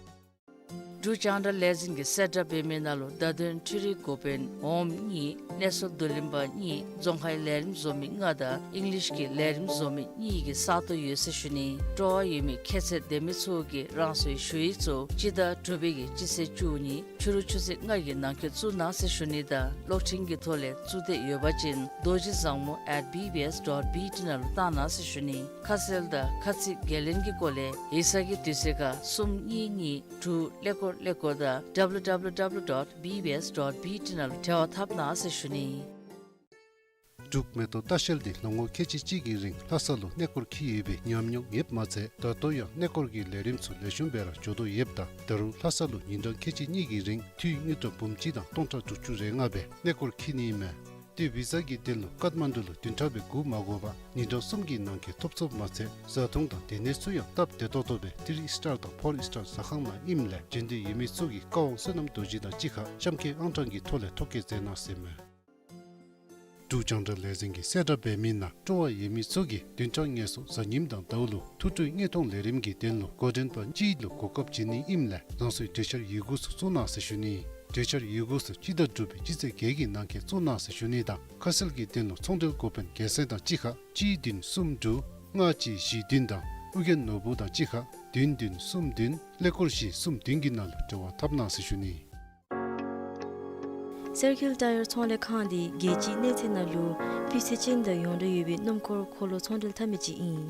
འབྲུག་རྒྱང་བསྒྲགས་ལས་འཛིན་གྱིས་གསལ་བསྒྲགས་འབད་མི་ནང་ལུ་བརྡ་དོན་འཕྲུལ་རིག་འགོ་དཔོན་འོགམ་གཉིས་གནས་ཚུལ་བསྡུ་ལེན་པ་གཉིས་རྫོང་ཁའི་ལས་རིམ་བཟོ་མི་ལྔ་དང་ཨིང་ལིཤ་གི་ལས་རིམ་བཟོ་མི་གཉིས་ཀྱི་ས་སྟོང་ཡོད་ཟེར་ཞུ་ནི། སྤྲོ་བ་ཡོད་མི་ཁྱད་ཚད་ལྡན་མི་ཚུ་གིས་རང་སོའི་ཞུ་ཡིག་ཚུ་སྤྱི་ཟླ་དྲུག་པའི་གི་སྤྱི་ཚེས་བཅུ་གཉིས་ཕྱི་རུ་ཆུ་ཚོད་ལྔ་གི་ནང་འཁོད་བཙུགས་གནང་ཟེར་ཞུ་ནི་དང་གློག་འཕྲིན་གྱི་ཐོག་ལས་བཙུགས་འདོད་ཡོད་པ་ཅིན་རྡོ་རྗེ་བཟང་མོ་at B B S dot B T ནང་ལུ་བཏང་གནང་ཟེར་ཞུ་ནི། ཁ་གསལ་དང་ཁ་ཚིག་འགན་ལེན་གྱི་སྐོར་ལས་ཡིག་ཚང་གི་དུས་ཚོད་ཁར་གསུམ་གཉིས་གཉིས་དྲུག་ཀླད་ཀོར་ཀླད་ཀོར་དང་W W W dot B B S dot B T ནང་ལུ་འབྲེལ་བ་འཐབ་གནང་ཟེར་ཞུ་ནི། འབྲུག་མེ་ཏོག་ལྟ་བཤལ་འདི་ལོ་ངོ་ཁལ་གཅིག་གཅིག་གི་རིང་ལྷ་ས་ལུ་གནས་སྐོར་འཁྱིད་ཡོད་པའི་ཉམས་མྱོང་ཡོདཔ་མ་ཚད་ད་ལྟོ་ཡང་གནས་སྐོར་གྱི་ལས་རིམ་ཚུ་ལེགས་ཤོམ་སྦེ་ར་འགྱོ་དོ་ཡོདཔ་ད་ད་རུང་ལྷ་ས་ལུ་ཉིན་གྲངས་ཁལ་གཅིག་གཉིས་ཀྱི་རིང་འཐུས་དངུལ་ཀྲམ་འབུམ་གཅིག་དང་སྟོང་ཕྲག་དྲུག་ཅུ་རེ་ལྔ་སྦེ་གནས་སྐོར་འཁྱིད་ནི་ཨིན་མས། ཏེ་བི་ཟ་གི་དོན་ལུ་ཀཏ་མན་ཌུ་ལུ་བདུན་ཕྲག་སྦེ་སྒུག་མ་དགོ་པར་ཉིན་གྲངས་གསུམ་གྱི་ནང་འཁོད་ཐོབ་ཚུགསཔ་མ་ཚད་བཟའ་འཐུང་དང་སྡོད་གནས་ཚུ་ཡང་སྟབས་བདེ་ཏོག་ཏོ་སྦེ་ཐི་རི་སི་ཊར་དང་ཕོར་སི་ཊར་ཟ་ཁང་ནང་ཨིནམ་ལས་བྱོན་འདོད་ཡོད་མི་ཚུ་གིས་བཀའ་དབང་བསོད་ནམས་རྡོ་རྗེ་དང་གཅིག་ཁར་གཤམ་འཁོད་ཨང་གྲངས་ཀྱི་ཐོག་ལས་ཐོ་བཀོད་མཛད་གནང་ཟེར་མས། འབྲུག་རྒྱང་བསྒྲགས་ལས་འཛིན་གྱིས་གསལ་བསྒྲགས་འབད་མི་ནང་སྤྲོ་བ་ཡོད་མི་ཚུ་གིས་བདུན་ཕྲག་ལྔ་སོང་གཟའ་ཉིམ་དང་ཟླཝ་ལུ་ཐུགས་སྤྲོའི་དངོས་མཐོང་ལས་རིམ་གྱི་དོན་ལུ་འགོ་འདྲེན་པ་གཅིག་ལུ་གོ་སྐབས་བྱིན་ནི་ཨིནམ་ལས་རང་སོའི་གྲོས་འཆར་ཡི་གུ་ཚུ་བཙུགས་གནང་ཟེར་ཞུ་ནི། གྲོས་འཆར་ཡི་གུ་ཚུ་སྤྱི་ཟླ་དྲུག་པའི་སྤྱི་ཚེས་བརྒྱད་ཀྱི་ནང་འཁོད་བཙུགས་གནང་ཟེར་ཞུ་ནི་དང་ཁ་གསལ་གྱི་དོན་ལུ་ཚོང་འབྲེལ་འགོ་དཔོན་རྒྱལ་མཚན་དང་གཅིག་ཁར་གཅིག་བདུན་གསུམ་དྲུག་ལྔ་གཅིག་བཞི་བདུན་དང་ཨོ་རྒྱན་ནོར་བུ་དང་གཅིག་ཁར་བདུན་བདུན་གསུམ་བདུན་ཀླད་ཀོར་བཞི་གསུམ་བདུན་གྱི་ནང་ལུ་འབྲེལ་བ་འཐབ་གནང་ཟེར་ཞུ་ནི། སེར་ཁིལ་ཊ་ཡར་ཚོང་ལས་ཁང་འདི་རྒྱལ་སྤྱིའི་གནས་ཚད་ནང་ལུ་སྤུས་ཚད་ཅན་དང་ཡོངས་གྲགས་ཡོད་པའི་སྣུམ་འཁོར་འཁོར་ལོ་ཚོང་འབྲེལ་འཐབ་མི་ཅིག་ཨིན།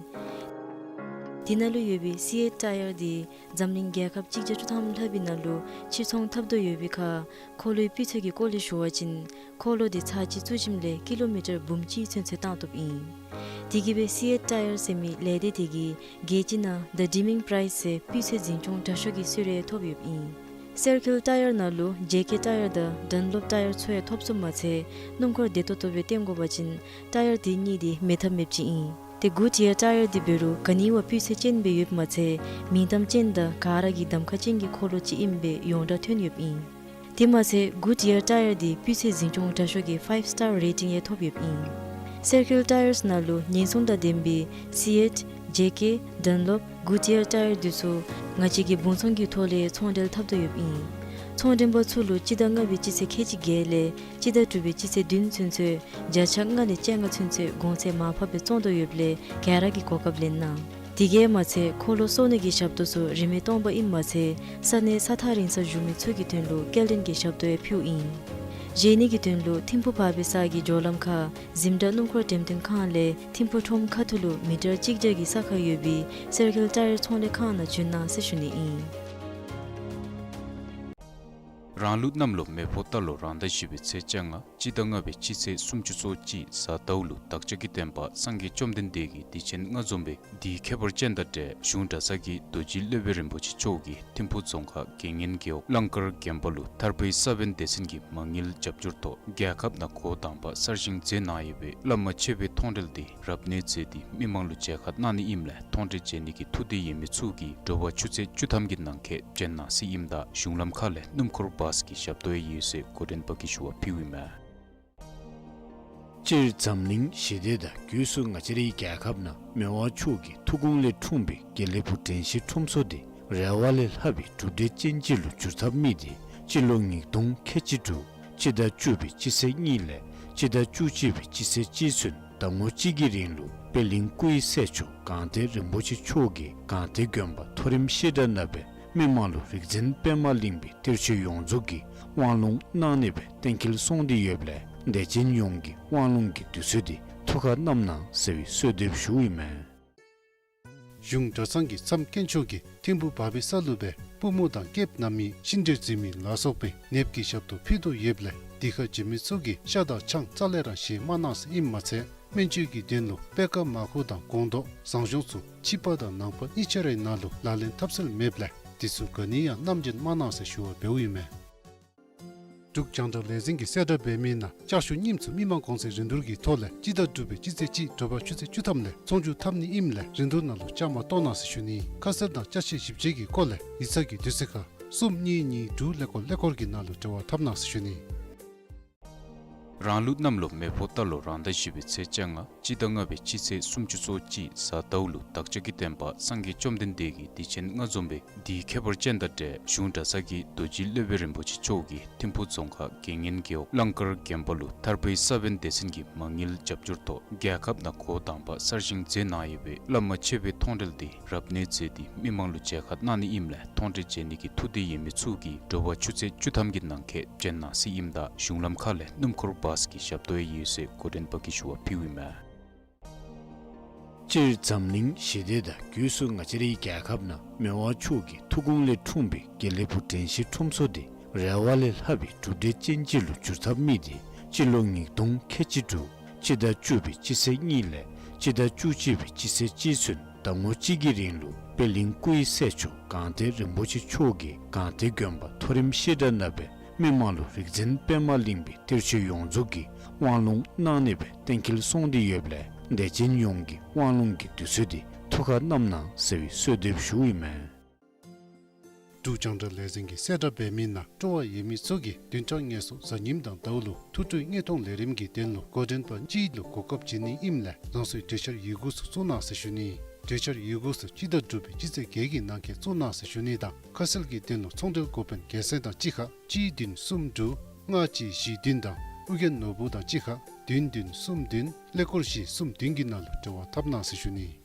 དེ་ནང་ལུ་ཡོད་པའི་སི་ཨེཊ་ཊ་ཡར་འདི་འཛམ་གླིང་རྒྱལ་ཁབ་གཅིག་བརྒྱ་བཅུ་ཐམ་ལྷག་པའི་ནང་ལུ་ཕྱིར་ཚོང་འཐབ་དོ་ཡོད་པའི་ཁར་འཁོར་ལོའི་སྤུས་ཚད་ཀྱི་སྐོར་ལས་ཞུ་བ་ཅིན་འཁོར་ལོ་འདི་ཚར་གཅིག་བཙུགས་ཞིནམ་ལས་ཀི་ལོ་མི་ཊར་འབུམ་གཅིག་ཚུན་ཚོད་བཏང་བཏུབ་ཨིན། དེ་གིས་སྦེ་སི་ཨེཊ་ཊ་ཡར་ཟེར་མི་ལས་སྡེ་དེ་གིས་རྒྱལ་སྤྱི་ནང་The Deming Price ཟེར་སྤུས་ཚད་འཛིན་སྐྱོང་དྲག་ཤོས་ཀྱི་གསོལ་རས་ཐོབ་ཡོདཔ་ཨིན། སེར་ཁིལ་ཊ་ཡར་ནང་ལུ་ཇེ་ཀེ་ཊ་ཡར་དང་ཌན་ལོབ་ཊ་ཡར་ཚུ་ཡང་ཐོབ་ཚུགསཔ་མ་ཚད་སྣུམ་འཁོར་བདེ་ཏོག་ཏོ་སྦེ་བཏོན་དགོ་པ་ཅིན་ཊ་ཡར་དེ་གཉིས་འདི་མེད་ཐབས་མེདཔ་ཅིག་ཨིན། ཏེ་གུཌ་ཡར་ཊ་ཡར་འདི་འབད་རུང་ག་ནི་བ་སྤུས་ཚད་ཅན་སྦེ་ཡོདཔ་མ་ཚད་མིང་གཏམ་ཅན་དང་ག་ར་གིས་གདམ་ཁ་ཅན་གྱི་འཁོར་ལོ་ཅིག་ཨིནམ་སྦེ་ཡོངས་གྲགས་ཐོན་ཡོདཔ་ཨིན། དེ་མ་ཚད་གུཌ་ཡར་ཊ་ཡར་འདི་སྤུས་ཚད་འཛིན་སྐྱོང་དྲག་ཤོས་ཀྱི་ཕའིབ་སི་ཊར་རེ་ཊིང་ཡང་ཐོབ་ཡོདཔ་ཨིན། སེར་ཁིལ་ཊ་ཡར་ནང་ལུ་ཉེན་སྲུང་དང་ལྡན་པའི་སི་ཨེཊ་ཇེ་ཀེ་ཌན་ལོབ་གུཌ་ཡར་ཊ་ཡར་འདི་ཚུ་ང་བཅས་ཀྱིས་སྦོང་ཚོང་གི་ཐོག་ལས་ཚོང་འབྲེལ་འཐབ་དོ་ཡོདཔ་ཨིན། ཚོང་འདྲེན་པ་ཚུ་ལུ་སྤྱི་ཟླ་ལྔ་པའི་སྤྱི་ཚེས་ཁལ་གཅིག་བརྒྱད་ལས་སྤྱི་ཟླ་དྲུག་པའི་སྤྱི་ཚེས་བདུན་ཚུན་ཚོད་བརྒྱ་ཆ་ལྔ་ལས་བཅོ་ལྔ་ཚུན་ཚོད་གོང་ཚད་མར་ཕབ་སྦེ་བཙོང་དོ་ཡོདཔ་ལས་ག་ར་གིས་གོ་སྐབས་ལེན་གནང་། དེ་གིས་མ་ཚད་འཁོར་ལོ་གསོ་ནི་གི་ཞབས་ཏོག་ཚུ་རིན་མེད་སྟོང་པ་ཨིནམ་མ་ཚད་ས་གནས་ས་ཐག་རིང་སར་བཞུགས་མི་ཚུ་གི་དོན་ལུ་སྐྱེལ་འདྲེན་གྱི་ཞབས་ཏོག་ཡང་ཕུལཝ་ཨིན། བཞེས་ནི་གི་དོན་ལུ་ཐིམ་ཕུ་བར་པའི་ས་གི་སྦྱོར་ལམ་ཁར་འཛིན་གྲྭ་སྣུམ་འཁོར་འགྲེམས་སྟོན་ཁང་ལས་ཐིམ་ཕུ་ཁྲོམ་ཁ་ཐུག་ལུ་མི་ཊར་གཅིག་བརྒྱ་གི་ས་ཁར་ཡོད་པའི་སེར་ཁིལ་ཊ་ཡར་ཚོང་ལས་ཁང་ནང་བྱོན་གནང་ཟེར་ཞུ་ནི་ཨིན། རང་ལུགས་གནམ་ལོ་མེ་ཕོ་རྟ་ལོ་རང་ཟླ་བཞི་པའི་ཚེས་བཅོ་ལྔ་སྤྱི་ཟླ་ལྔ་པའི་སྤྱི་ཚེས་སུམ་ཅུ་སོ་གཅིག་གཟའ་ཟླཝ་ལུ་བདག་ཅག་གི་བསྟན་པ་སངས་རྒྱས་བཅོམ་ལྡན་འདས་ཀྱི་གདུལ་ཞིང་ལྔ་འཛོམས་པའི་དེའི་ཁྱད་པར་ཅན་དང་འབྲེལ་གཞུང་གྲྭ་ཚང་གི་རྡོ་རྗེ་སློབ་དཔོན་རིན་པོ་ཆེ་མཆོག་གིས་ཐིམ་ཕུ་རྫོང་ཁག་དགེ་བསྙེན་རྒེད་འོག་གླང་དཀར་དགོན་པ་ལུ་ཐར་པའི་ས་བོན་སྡེ་ཚན་གྱི་མ་དངུལ་རྒྱབ་སྐྱོར་ཐོག་རྒྱལ་ཁབ་ནང་འགོ་དང་པ་གསར་བཞེངས་མཛད་གནང་ཡོད་པའི་བླ་མ་མཆོད་པའི་མཐོང་གྲོལ་འདི་རབ་གནས་མཛད་དེ་མི་མང་ལུ་མཇལ་ཁ་གནང་ནི་ཨིནམ་ལས་མཐོང་གྲོལ་མཇལ་ནི་གི་ཐུགས་འདོད་ཡོད་མི་ཚུ་གིས་དྲོ་པ་ཆུ་ཚོད་བཅུ་ཐམ་གྱི་ནང་འཁོད་བྱོན་གནང་ཟེར་ཨིནམ་ད་གཞུང་ལམ་ཁ་ལས་སྣུམ་འཁོར་བཱས་ཀྱི་ཞབས་ཏོག་ཡང་ཡོད་ཟེར་འགོ་འདྲེན་པ་གིས་ཞུ་བ་ཕུལཝ་ཨིན་མས། སྤྱིར་འཛམ་གླིང་ཞི་བདེ་དང་སྒོས་སུ་ང་བཅས་རའི་རྒྱལ་ཁབ་ནང་མི་དབང་མཆོག་གི་ཐུགས་དགོངས་ལས་འཁྲུངས་པའི་དགེ་ལེགས་ཕུག་དྲན་ཤེས་ཁྲོམ་ཚོགས་འདི་རེ་བ་ལས་ལྷག་པའི་གྲུབ་འབྲས་ཅན་ཅིག་ལུ་འགྱུར་ཚར་མི་འདི་སྤྱི་ལོ་ཉིས་སྟོང་ཁལ་གཅིག་དྲུག་སྤྱི་ཟླ་བཅུ་པའི་སྤྱི་ཚེས་གཉིས་ལས་སྤྱི་ཟླ་བཅུ་གཅིག་པའི་སྤྱི་ཚེས་གཅིག་ཚུན་ཟླ་ངོ་གཅིག་གི་རིང་ལུ་པད་གླིང་སྐུ་ཡི་སྲས་མཆོག་སྒང་སྟེང་རིན་པོ་ཆེ་མཆོག་གིས་སྒང་སྟེང་དགོན་པ་མཐོ་རིམ་བཤད་གྲྭ་ནང་སྦེ་མི་མང་ལུ་རིག་འཛིན་པདྨ་གླིང་པའི་གཏེར་ཆོས་ཡོངས་རྫོགས་ཀྱི་དབང་ལུང་གནང་ནི་སྦེ་གཏན་འཁེལ་སོང་སྟེ་ཡོདཔ་ལས་དད་ཅན་ཡོངས་ཀྱིས་དབང་ལུང་གི་དུས་ཚོད་འདི་ཐུགས་ཁར་བསྣམ་གནང་ཟེར་བའི་གསོལ་འདེབས་ཞུཝ་ཨིན་མས། གཞུང་གྲྭ་ཚང་གི་མཚམས་དཀོན་མཆོག་གིས་ཐིམ་ཕུ་བར་པའི་ས་ལུ་སྦེ་པུས་མོ་དང་སྐེདཔ་བསྣམས་མི་ཤིང་འབྲས་འཛིན་མི་ལ་སོགས་པའི་ནདཔ་གི་ཞབས་ཏོག་ཕུལ་དོ་ཡོདཔ་ལས་དེ་ཁར་བྱོན་མི་ཚུ་གིས་ཤ་དང་ཆང་རྩ་ལས་ར་བཞེས་མ་གནང་ཟེར་ཨིནམ་མ་ཚད་སྨན་བཅོས་ཀྱི་དོན་ལུ་པད་དཀར་མར་ཁུ་དང་སྒོང་རྡོག་ཟངས་གཞོང་ཚུ་ཕྱི་པ་དང་ནང་པ་གཉིས་ཆ་རའི་ནང་ལུ་ལག་ལེན་འཐབ་སྲོལ་མེདཔ་ལས་དེ་ཚུ་ག་ནི་ཡང་བསྣམས་བྱོན་མ་གནང་ཟེར་ཞུ་བ་འབདཝ་ཨིན་མས། འབྲུག་རྒྱང་བསྒྲགས་ལས་འཛིན་གྱིས་གསལ་བསྒྲགས་འབད་མི་ནང་ལྕགས་ཞུ་རྙིངམ་ཚུ་མི་མང་གོང་ཚད་རིན་བསྡུར་གྱི་ཐོག་ལས་སྤྱི་ཟླ་དྲུག་པའི་སྤྱི་ཚེས་གཅིག་དྲོ་པ་ཆུ་ཚོད་བཅུ་ཐམ་ལས་ཚོང་བསྒྱུར་འཐབ་ནི་ཨིནམ་ལས་རིན་བསྡུར་ནང་ལུ་བཅའ་མར་གཏོགས་གནང་ཟེར་ཞུ་ནི། ཁ་གསལ་དང་ཅ་ཆས་ཞིབ་དཔྱད་ཀྱི་སྐོར་ལས་ཡིག་ཚང་གི་དུས་ཚོད་ཁར་གསུམ་གཉིས་གཉིས་དྲུག་ཀླད་ཀོར་གྱི་ནང་ལུ་འབྲེལ་བ་འཐབ་གནང་ཟེར་ཞུ་ནི། རང་ལུགས་གནམ་ལོ་མེ་ཕོ་རྟ་ལོ་རང་ཟླ་བཞི་པའི་ཚེས་བཅོ་ལྔ་སྤྱི་ཟླ་ལྔ་པའི་སྤྱི་ཚེས་སུམ་ཅུ་སོ་གཅིག་གཟའ་ཟླཝ་ལུ་བདག་ཅག་གི་བསྟན་པ་སངས་རྒྱས་བཅོམ་ལྡན་འདས་ཀྱི་གདུལ་ཞིང་ལྔ་འཛོམས་པའི་དེའི་ཁྱད་པར་ཅན་དང་འབྲེལ་གཞུང་གྲྭ་ཚང་གི་རྡོ་རྗེ་སློབ་དཔོན་རིན་པོ་ཆེ་མཆོག་གིས་ཐིམ་ཕུ་རྫོང་ཁག་དགེ་བསྙེན་རྒེད་འོག་གླང་དཀར་དགོན་པ་ལུ་ཐར་པའི་ས་བོན་སྡེ་ཚན་གྱི་མ་དངུལ་རྒྱབ་སྐྱོར་ཐོག་རྒྱལ་ཁབ་ནང་འགོ་དང་པ་གསར་བཞེངས་མཛད་གནང་ཡོད་པའི་བླ་མ་མཆོད་པའི་མཐོང་གྲོལ་འདི་རབ་གནས་མཛད་དེ་མི་མང་ལུ་མཇལ་ཁ་གནང་ནི་ཨིནམ་ལས་མཐོང་གྲོལ་མཇལ་ནི་གི་ཐུགས་འདོད་ཡོད་མི་ཚུ་གིས་དྲོ་པ་ཆུ་ཚོད་བཅུ་ཐམ་གྱི་ནང་འཁོད་བྱོན་གནང་ཟེར་ཨིནམ་ད་གཞུང་ལམ་ཁ་ལས་སྣུམ་འཁོར་བཱས་ཀྱི་ཞབས་ཏོག་ཡང་ཡོད་ཟེར་འགོ་འདྲེན་པ་གིས་ཞུ་བ་ཕུལཝ་ཨིན་མས། སྤྱིར་འཛམ་གླིང་ཞི་བདེ་དང་སྒོས་སུ་ང་བཅས་རའི་རྒྱལ་ཁབ་ནང་མི་དབང་མཆོག་གི་ཐུགས་དགོངས་ལས་འཁྲུངས་པའི་དགེ་ལེགས་ཕུག་དྲན་ཤེས་ཁྲོམ་ཚོགས་འདི་རེ་བ་ལས་ལྷག་པའི་གྲུབ་འབྲས་ཅན་ཅིག་ལུ་འགྱུར་ཚར་མི་འདི་སྤྱི་ལོ་ཉིས་སྟོང་ཁལ་གཅིག་དྲུག་སྤྱི་ཟླ་བཅུ་པའི་སྤྱི་ཚེས་གཉིས་ལས་སྤྱི་ཟླ་བཅུ་གཅིག་པའི་སྤྱི་ཚེས་གཅིག་ཚུན་ཟླ་ངོ་གཅིག་གི་རིང་ལུ་པད་གླིང་སྐུ་ཡི་སྲས་མཆོག་སྒང་སྟེང་རིན་པོ་ཆེ་མཆོག་གིས་སྒང་སྟེང་དགོན་པ་མཐོ་རིམ་བཤད་གྲྭ་ནང་སྦེ་མི་མང་ལུ་རིག་འཛིན་པདྨ་གླིང་པའི་གཏེར་ཆོས་ཡོངས་རྫོགས་ཀྱི་དབང་ལུང་གནང་ནི་སྦེ་གཏན་འཁེལ་སོང་སྟེ་ཡོདཔ་ལས་དད་ཅན་ཡོངས་ཀྱིས་དབང་ལུང་གི་དུས་ཚོད་འདི་ཐུགས་ཁར་བསྣམ་གནང་ཟེར་བའི་གསོལ་འདེབས་ཞུཝ་ཨིན་མས། འབྲུག་རྒྱང་བསྒྲགས་ལས་འཛིན་གྱིས་གསལ་བསྒྲགས་འབད་མི་ནང་སྤྲོ་བ་ཡོད་མི་ཚུ་གིས་བདུན་ཕྲག་ལྔ་སོ་གཟའ་ཉིམ་དང་ཟླཝ་ལུ་ཐུགས་སྤྲོའི་དངོས་མཐོང་ལས་རིམ་གྱི་དོན་ལུ་འགོ་འདྲེན་པ་གཅིག་ལུ་གོ་སྐབས་བྱིན་ནི་ཨིནམ་ལས་རང་སོའི་གྲོས་འཆར་ཡི་གུ་ཚུ་བཙུགས་གནང་ཟེར་ཞུ་ནི། གྲོས་འཆར་ཡི་གུ་ཚུ་སྤྱི་ཟླ་དྲུག་པའི་སྤྱི་ཚེས་བརྒྱད་ཀྱི་ནང་འཁོད་བཙུགས་གནང་ཟེར་ཞུ་ནི་དང་ཁ་གསལ་གྱི་དོན་ལུ་ཚོང་འབྲེལ་འགོ་དཔོན་རྒྱལ་མཚན་དང་གཅིག་ཁར་གཅིག་བདུན་གསུམ་དྲུག་ལྔ་གཅིག་བཞི་བདུན་དང་ཨོ་རྒྱན་ནོར་བུ་དང་གཅིག་ཁར་བདུན་བདུན་གསུམ་བདུན་ཀླད་ཀོར་བཞི་གསུམ་བདུན་གྱི་ནང་ལུ་འབྲེལ་བ་འཐབ་གནང་ཟེར་ཞུ་ནི།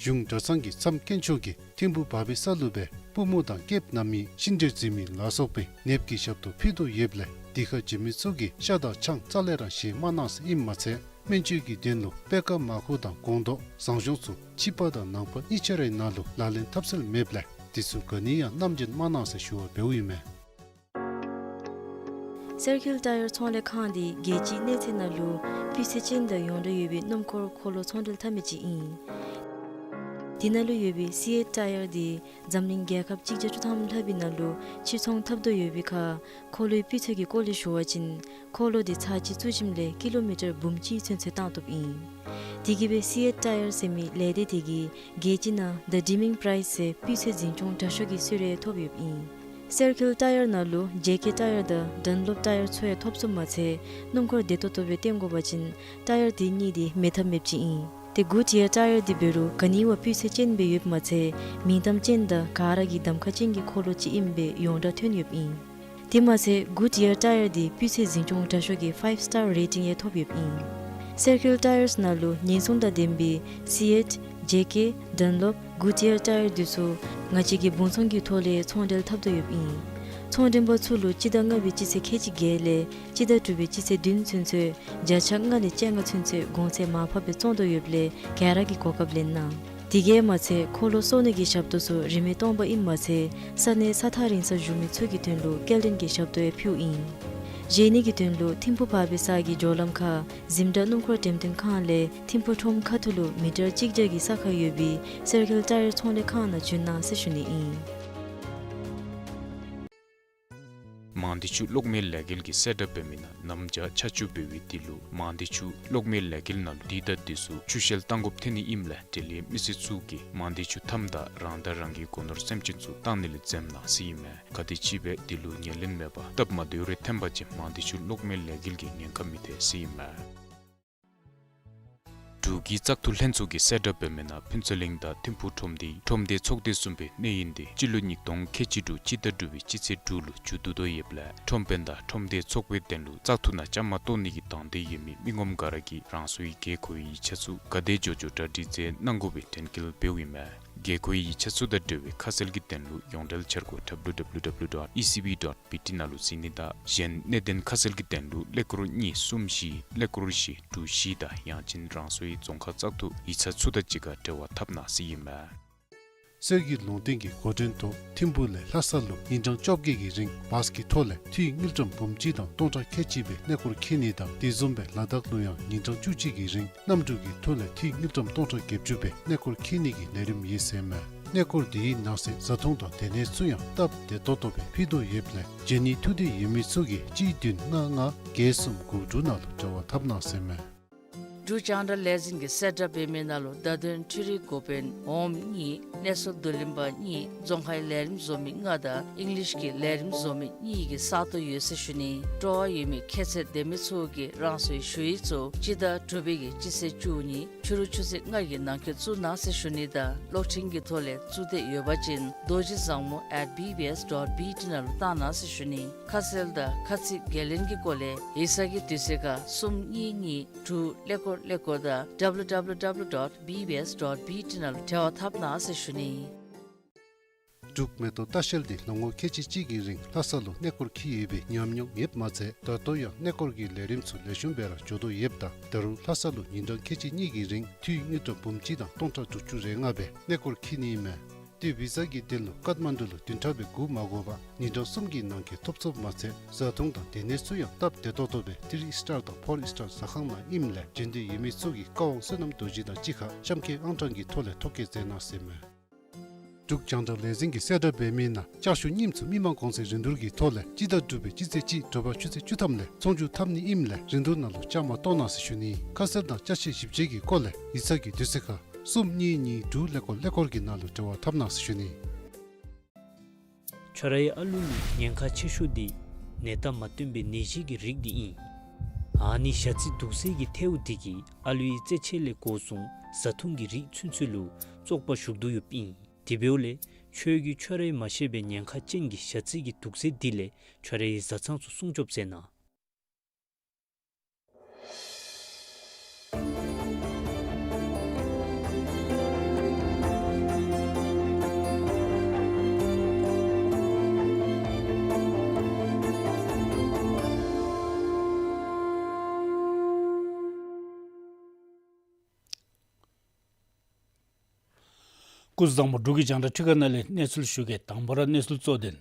གཞུང་གྲྭ་ཚང་གི་མཚམས་དཀོན་མཆོག་གི་ཐིམ་ཕུ་བ་བི་ས་ལུ་སྦེ་པུས་མོ་དང་སྐེདཔ་ན་མི་ཤིང་འབྲས་འཛིན་མི་ལ་སོགས་པའི་ནདཔ་གི་ཞབས་ཏོག་ཕུལ་དོ་ཡོདཔ་ལས་དེ་ཁར་འབྱོན་མི་ཚུ་གིས་ཤ་དང་ཆང་རྩ་ལས་ར་བཞེས་མ་གནང་ཟེར་ཨིནམ་མ་ཚད་སྨན་བཅོས་ཀྱི་དོན་ལུ་པད་དཀར་མར་ཁུ་དང་སྒོང་རྡོག་ཟངས་གཞོང་ཚུ་ཕྱི་པ་དང་ནང་པ་གཉིས་ཆ་རའི་ནང་ལུ་ལག་ལེན་འཐབ་སྲོལ་མེདཔ་ལས་དེ་ཚུ་ག་ནི་ཡང་བསྣམས་འབྱོན་མ་གནང་ཟེར་ཞུ་བ་འབདཝ་ཨིན་མས། སེར་ཁིལ་ཊ་ཡར་ཚོང་ལས་ཁང་འདི་རྒྱལ་སྤྱིའི་གནས་ཚད་ནང་ལུ་སྤུས་ཚད་ཅན་དང་ཡོངས་གྲགས་ཡོད་པའི་སྣུམ་འཁོར་འཁོར་ལོ་ཚོང་འབྲེལ་འཐབ་མི་ཅིག་ཨིན། དེ་ནང་ལུ་ཡོད་པའི་སི་ཨེཊ་ཊ་ཡར་འདི་འཛམ་གླིང་རྒྱལ་ཁབ་གཅིག་བརྒྱ་བཅུ་ཐམ་ལྷག་པའི་ནང་ལུ་ཕྱིར་ཚོང་འཐབ་དོ་ཡོད་པའི་ཁར་འཁོར་ལོའི་སྤུས་ཚད་ཀྱི་སྐོར་ལས་ཞུ་བ་ཅིན་འཁོར་ལོ་འདི་ཚར་གཅིག་བཙུགས་ཞིནམ་ལས་ཀི་ལོ་མི་ཊར་འབུམ་གཅིག་ཚུན་ཚོད་བཏང་བཏུབ་ཨིན། དེ་གིས་སྦེ་སི་ཨེཊ་ཊ་ཡར་ཟེར་མི་ལས་སྡེ་དེ་གིས་རྒྱལ་སྤྱི་ནང་The Deaming Prize ཟེར་སྤུས་ཚད་འཛིན་སྐྱོང་དྲག་ཤོས་ཀྱི་གསོལ་རས་ཐོབ་ཡོདཔ་ཨིན། སེར་ཁིལ་ཊ་ཡར་ནང་ལུ་ཇེ་ཀེ་ཊ་ཡར་དང་ཌན་ལོབ་ཊ་ཡར་ཚུ་ཡང་ཐོབ་ཚུགསཔ་མ་ཚད་སྣུམ་འཁོར་བདེ་ཏོག་ཏོ་སྦེ་བཏོན་དགོ་པ་ཅིན་ཊ་ཡར་དེ་གཉིས་འདི་མེད་ཐབས་མེདཔ་ཅིག་ཨིན། ཏེ་གུཌ་ཡར་ཊ་ཡར་འདི་འབད་རུང་ག་ནི་བ་སྤུས་ཚད་ཅན་སྦེ་ཡོདཔ་མ་ཚད་མིང་གཏམ་ཅན་དང་ག་ར་གིས་གདམ་ཁ་ཅན་གྱི་འཁོར་ལོ་ཅིག་ཨིནམ་སྦེ་ཡོངས་གྲགས་ཐོན་ཡོདཔ་ཨིན། དེ་མ་ཚད་གུཌ་ཡར་ཊ་ཡར་འདི་སྤུས་ཚད་འཛིན་སྐྱོང་དྲག་ཤོས་ཀྱི་ཕའིབ་སི་ཊར་རེ་ཊིང་ཡང་ཐོབ་ཡོདཔ་ཨིན། སེར་ཁིལ་ཊ་ཡར་ནང་ལུ་ཉེན་སྲུང་དང་ལྡན་པའི་སི་ཨེཊ་ཇེ་ཀེ་ཌན་ལོབ་གུཌ་ཡར་ཊ་ཡར་འདི་ཚུ་ང་བཅས་ཀྱིས་སྦོང་ཚོང་གི་ཐོག་ལས་ཚོང་འབྲེལ་འཐབ་དོ་ཡོདཔ་ཨིན། ཚོང་འབྲེལ་པ་ཚུ་ལུ་སྤྱི་ཟླ་ལྔ་པའི་སྤྱི་ཚེས་ཁལ་གཅིག་བརྒྱད་ལས་སྤྱི་ཟླ་དྲུག་པའི་སྤྱི་ཚེས་བདུན་ཚུན་ཚོད་བརྒྱ་ཆ་ལྔ་ལས་བཅོ་ལྔ་ཚུན་ཚོད་གོང་ཚད་མར་ཕབ་སྦེ་བཙོང་དོ་ཡོདཔ་ལས་ག་ར་གིས་གོ་སྐབས་ལེན་གནང་། དེ་གིས་མ་ཚད་འཁོར་ལོ་གསོ་ནི་གི་ཞབས་ཏོག་ཚུ་རིན་མེད་སྟོང་པ་ཨིནམ་མ་ཚད་ས་གནས་ས་ཐག་རིང་སར་བཞུགས་མི་ཚུ་གི་དོན་ལུ་སྐྱེལ་འདྲེན་གྱི་ཞབས་ཏོག་ཡང་ཕུལཝ་ཨིན། བཞེས་ནི་གི་དོན་ལུ་ཐིམ་ཕུ་བ་བི་ས་གི་མགྱོགས་ལམ་ཁར་འཛིན་གྲྭ་སྣུམ་འཁོར་འགྲེམས་སྟོན་ཁང་ལས་ཐིམ་ཕུ་ཁྲོམ་ཁ་ཐུག་ལུ་མི་ཊར་གཅིག་བརྒྱ་གི་ས་ཁར་ཡོད་པའི་སེར་ཁིལ་ཊ་ཡར་ཚོང་ལས་ཁང་ནང་བྱོན་གནང་ཟེར་ཞུ་ནི་ཨིན། མང་སྡེ་ཆུ་གློག་མེ་ལས་འགུལ་གྱིས་གསལ་བསྒྲགས་འབད་མི་ནང་གནམ་བྱཱར་ཆར་ཆུ་འབབ་པའི་དུས་ལུ་མང་སྡེ་ཆུ་གློག་མེ་ལས་འགུལ་ནང་ལུ་དུས་དང་དུས་སུ་ཆུ་ཤེལ་བཏང་དགོཔ་ཐོན་ནི་ཨིནམ་ལས་འབྲེལ་ཡོད་མི་སེར་ཚུ་གིས་མང་སྡེ་ཆུ་མཐའམ་དང་རང་དང་རང་གི་སྒོ་ནོར་སེམས་ཅན་ཚུ་བཏང་ནི་ལས་འཛེམ་གནང་ཟེར་ཨིན་མས། ག་དེམ་ཅིག་སྦེ་དེ་ལུ་ཉེར་ལེན་མེད་པར་སྟབས་མ་བདེཝ་རེ་ཐོན་པ་ཅིན་མང་སྡེ་ཆུ་གློག་མེ་ལས་འགུལ་གྱིས་ཉེན་ཁ་མི་ཐེག་ཟེར་ཨིན་མས། འབྲུག་གི་བཙག་འཐུ་ལྷན་ཚོགས་ཀྱིས་གསལ་བསྒྲགས་འབད་མི་ནང་ཕུན་ཚོགས་གླིང་དང་ཐིམ་ཕུག་ཁྲོམ་སྡེའི་ཁྲོམ་སྡེ་ཚོགས་སྡེ་གསུམ་པའི་གནས་ཡུན་འདི་སྤྱི་ལོ་ཉིས་སྟོང་ཁལ་གཅིག་དྲུག་སྤྱི་ཟླ་དྲུག་པའི་སྤྱི་ཚེས་དྲུག་ལུ་མཇུག་བསྡུ་དོ་ཡོདཔ་ལས་ཁྲོམ་དཔོན་དང་ཁྲོམ་སྡེ་ཚོགས་པའི་དོན་ལུ་བཙག་འཐུ་ནང་བཅའ་མར་གཏོགས་ནི་གི་དང་འདོད་ཡོད་མི་མི་ངོམ་ག་ར་གིས་རང་སོའི་དགོས་མཁོའི་ཡིག་ཆ་ཚུ་ག་དེ་མགྱོགས་མགྱོགས་གྲ་སྒྲིག་མཛད་གནང་དགོ་པའི་དྲན་སྐུལ་འབདཝ་ཨིན་མས། དགོས་མཁོའི་ཡིག་ཆ་ཚུ་དང་འབྲེལ་བའི་ཁ་གསལ་གྱི་དོན་ལུ་ཡོངས་འབྲེལ་འཆར་སྒོ་W W W dot E C B dot B T ནང་ལུ་གཟིགས་ནི་དང་གཞན་གནད་དོན་ཁ་གསལ་གྱི་དོན་ལུ་ཀླད་ཀོར་གཉིས་གསུམ་བཞི་ཀླད་ཀོར་བཞི་དྲུག་བཞི་དང་ཡང་ཅིན་རང་སོའི་རྫོང་ཁག་བཙག་འཐུ་ཡིག་ཆ་ཚུ་དང་གཅིག་ཁར་འབྲེལ་བ་འཐབ་གནང་ཟེར་ཨིན་མས། གསེར་གྱི་ལུང་བསྟན་གྱི་འགོ་འདྲེན་ཐོག་ཐིམ་ཕུག་ལས་ལྷ་ས་ལུ་ཉིན་གྲངས་བཅོ་བརྒྱད་ཀྱི་རིང་བཱས་ཀྱི་ཐོག་ལས་འཐུས་དངུལ་ཀྲམ་འབུམ་གཅིག་དང་སྟོང་ཕྲག་ཁལ་གཅིག་སྦེ་གནས་སྐོར་འཁྱིད་ནི་དང་དེ་བཟུམ་སྦེ་ལ་དྭགས་ལུ་ཡང་ཉིན་གྲངས་བཅུ་གཅིག་གི་རིང་གནམ་གྲུ་གི་ཐོག་ལས་འཐུས་དངུལ་ཀྲམ་སྟོང་ཕྲག་བརྒྱད་ཅུ་སྦེ་གནས་སྐོར་འཁྱིད་ནི་གི་ལས་རིམ་ཡོད་ཟེར་མས། གནས་སྐོར་དེའི་ནང་གསེས་བཟའ་འཐུང་དང་སྡོད་གནས་ཚུ་ཡང་སྟབས་བདེ་ཏོག་ཏོ་སྦེ་ཕུལ་དོ་ཡོདཔ་ལས་འབྱོན་ནི་ཐུགས་འདོད་ཡོད་མི་ཚུ་གིས་གཅིག་བདུན་ལྔ་ལྔ་བརྒྱད་གསུམ་དགུ་དྲུག་ནང་ལུ་འབྲེལ་བ་འཐབ་གནང་ཟེར་མས། འབྲུག་རྒྱང་བསྒྲགས་ལས་འཛིན་གྱིས་གསལ་བསྒྲགས་འབད་མི་ནང་ལུ་བརྡ་དོན་འཕྲུལ་རིག་འགོ་དཔོན་འོགམ་གཉིས་གནས་ཚུལ་བསྡུ་ལེན་པ་གཉིས་རྫོང་ཁའི་ལས་རིམ་བཟོ་མི་ལྔ་དང་ཨིང་ལིཤ་གི་ལས་རིམ་བཟོ་མི་གཉིས་ཀྱི་ས་སྟོང་ཡོད་ཟེར་ཞུ་ནི། སྤྲོ་བ་ཡོད་མི་ཁྱད་ཚད་ལྡན་མི་ཚུ་གིས་རང་སོའི་ཞུ་ཡིག་ཚུ་སྤྱི་ཟླ་དྲུག་པའི་གི་སྤྱི་ཚེས་བཅུ་གཉིས་ཕྱི་རུ་ཆུ་ཚོད་ལྔ་གི་ནང་འཁོད་བཙུགས་གནང་ཟེར་ཞུ་ནི་དང་གློག་འཕྲིན་གྱི་ཐོག་ལས་བཙུགས་འདོད་ཡོད་པ་ཅིན་རྡོ་རྗེ་བཟང་མོ་at B B S dot B T ནང་ལུ་བཏང་གནང་ཟེར་ཞུ་ནི། ཁ་གསལ་དང་ཁ་ཚིག་འགན་ལེན་གྱི་སྐོར་ལས་ཡིག་ཚང་གི་དུས་ཚོད་ཁར་གསུམ་གཉིས་གཉིས་དྲུག་ཀླད་ཀོར་ཀླད་ཀོར་དང་W W W dot B B S dot B T ནང་ལུ་འབྲེལ་བ་འཐབ་གནང་ཟེར་ཞུ་ནི། འབྲུག་མེ་ཏོག་ལྟ་བཤལ་འདི་ལོ་ངོ་ཁལ་གཅིག་གཅིག་གི་རིང་ལྷ་ས་ལུ་གནས་སྐོར་འཁྱིད་ཡོད་པའི་ཉམས་མྱོང་ཡོདཔ་མ་ཚད་ད་ལྟོ་ཡང་གནས་སྐོར་གྱི་ལས་རིམ་ཚུ་ལེགས་ཤོམ་སྦེ་ར་འགྱོ་དོ་ཡོདཔ་ད་ད་རུང་ལྷ་ས་ལུ་ཉིན་གྲངས་ཁལ་གཅིག་གཉིས་ཀྱི་རིང་འཐུས་དངུལ་ཀྲམ་འབུམ་གཅིག་དང་སྟོང་ཕྲག་དྲུག་ཅུ་རེ་ལྔ་སྦེ་གནས་སྐོར་འཁྱིད་ནི་ཨིན་མས། ཏེ་བི་ཟ་གི་དོན་ལུ་ཀཏ་མན་ཌུ་ལུ་བདུན་ཕྲག་སྦེ་སྒུག་མ་དགོ་པར་ཉིན་གྲངས་གསུམ་གྱི་ནང་འཁོད་ཐོབ་ཚུགསཔ་མ་ཚད་བཟའ་འཐུང་དང་སྡོད་གནས་ཚུ་ཡང་སྟབས་བདེ་ཏོག་ཏོ་སྦེ་ཐི་རི་སི་ཊར་དང་ཕོར་སི་ཊར་ཟ་ཁང་ནང་ཨིནམ་ལས་འབྱོན་འདོད་ཡོད་མི་ཚུ་གིས་བཀའ་དབང་བསོད་ནམས་རྡོ་རྗེ་དང་གཅིག་ཁར་གཤམ་འཁོད་ཨང་གྲངས་ཀྱི་ཐོག་ལས་ཐོ་བཀོད་མཛད་གནང་ཟེར་མས། འབྲུག་རྒྱང་བསྒྲགས་ལས་འཛིན་གྱིས་གསལ་བསྒྲགས་འབད་མི་ནང་ལྕགས་ཞུ་རྙིངམ་ཚུ་མི་མང་གོང་ཚད་རིན་བསྡུར་གྱི་ཐོག་ལས་སྤྱི་ཟླ་དྲུག་པའི་སྤྱི་ཚེས་གཅིག་དྲོ་པ་ཆུ་ཚོད་བཅུ་ཐམ་ལས་ཚོང་བསྒྱུར་འཐབ་ནི་ཨིནམ་ལས་རིན་བསྡུར་ནང་ལུ་བཅའ་མར་གཏོགས་གནང་ཟེར་ཞུ་ནི། ཁ་གསལ་དང་ཅ་ཆས་ཞིབ་དཔྱད་ཀྱི་སྐོར་ལས་ཡིག་ཚང་གི་དུས་ཚོད་ཁར་གསུམ་གཉིས་གཉིས་དྲུག་ཀླད་ཀོར་ཀླད་ཀོར་གྱི་ནང་ལུ་འབྲེལ་བ་འཐབ་གནང་ཟེར་ཞུ་ནི། ཁྱོད་རའི་ཨ་ལུ་ལུ་ཉེན་ཁ་ཆེ་ཤོས་འདི་ནད་རྟགས་མ་སྟོན་པའི་ནད་གཞི་གི་རིགས་འདི་ཨིན། ཨ་ནི་ཞ་རྩི་དུག་སེལ་གྱི་ཐལཝ་འདི་གིས་ཨ་ལུའི་རྩེད་ཆས་ལས་འགོ་བཟུང་བཟའ་འཐུང་གི་རིགས་ཚུན་ཚོད་ལུ་བཙོག་པ་ཞུགས་དོ་ཡོདཔ་ཨིན། དེ་འབདཝ་ལས་ཁྱོད་ཀྱིས་ཁྱོད་རའི་མ་ཤེས་པའི་ཉེན་ཁ་ཅན་གྱི་ཞ་རྩི་གི་དུག་སེལ་འདི་ལས་ཁྱོད་རའི་བཟའ་ཚང་ཚུ་སྲུང་སྐྱོབ་མཛད་གནང་། སྐུ་གཟུགས་བཟང་པོ། འབྲུག་གི་རྒྱང་བསྒྲགས་ཁྲི་ཀ་ནང་ལས་གནས་ཚུལ་ཞུ་གེ། དང་པ་ར་གནས་ཚུལ་གཙོ་དོན།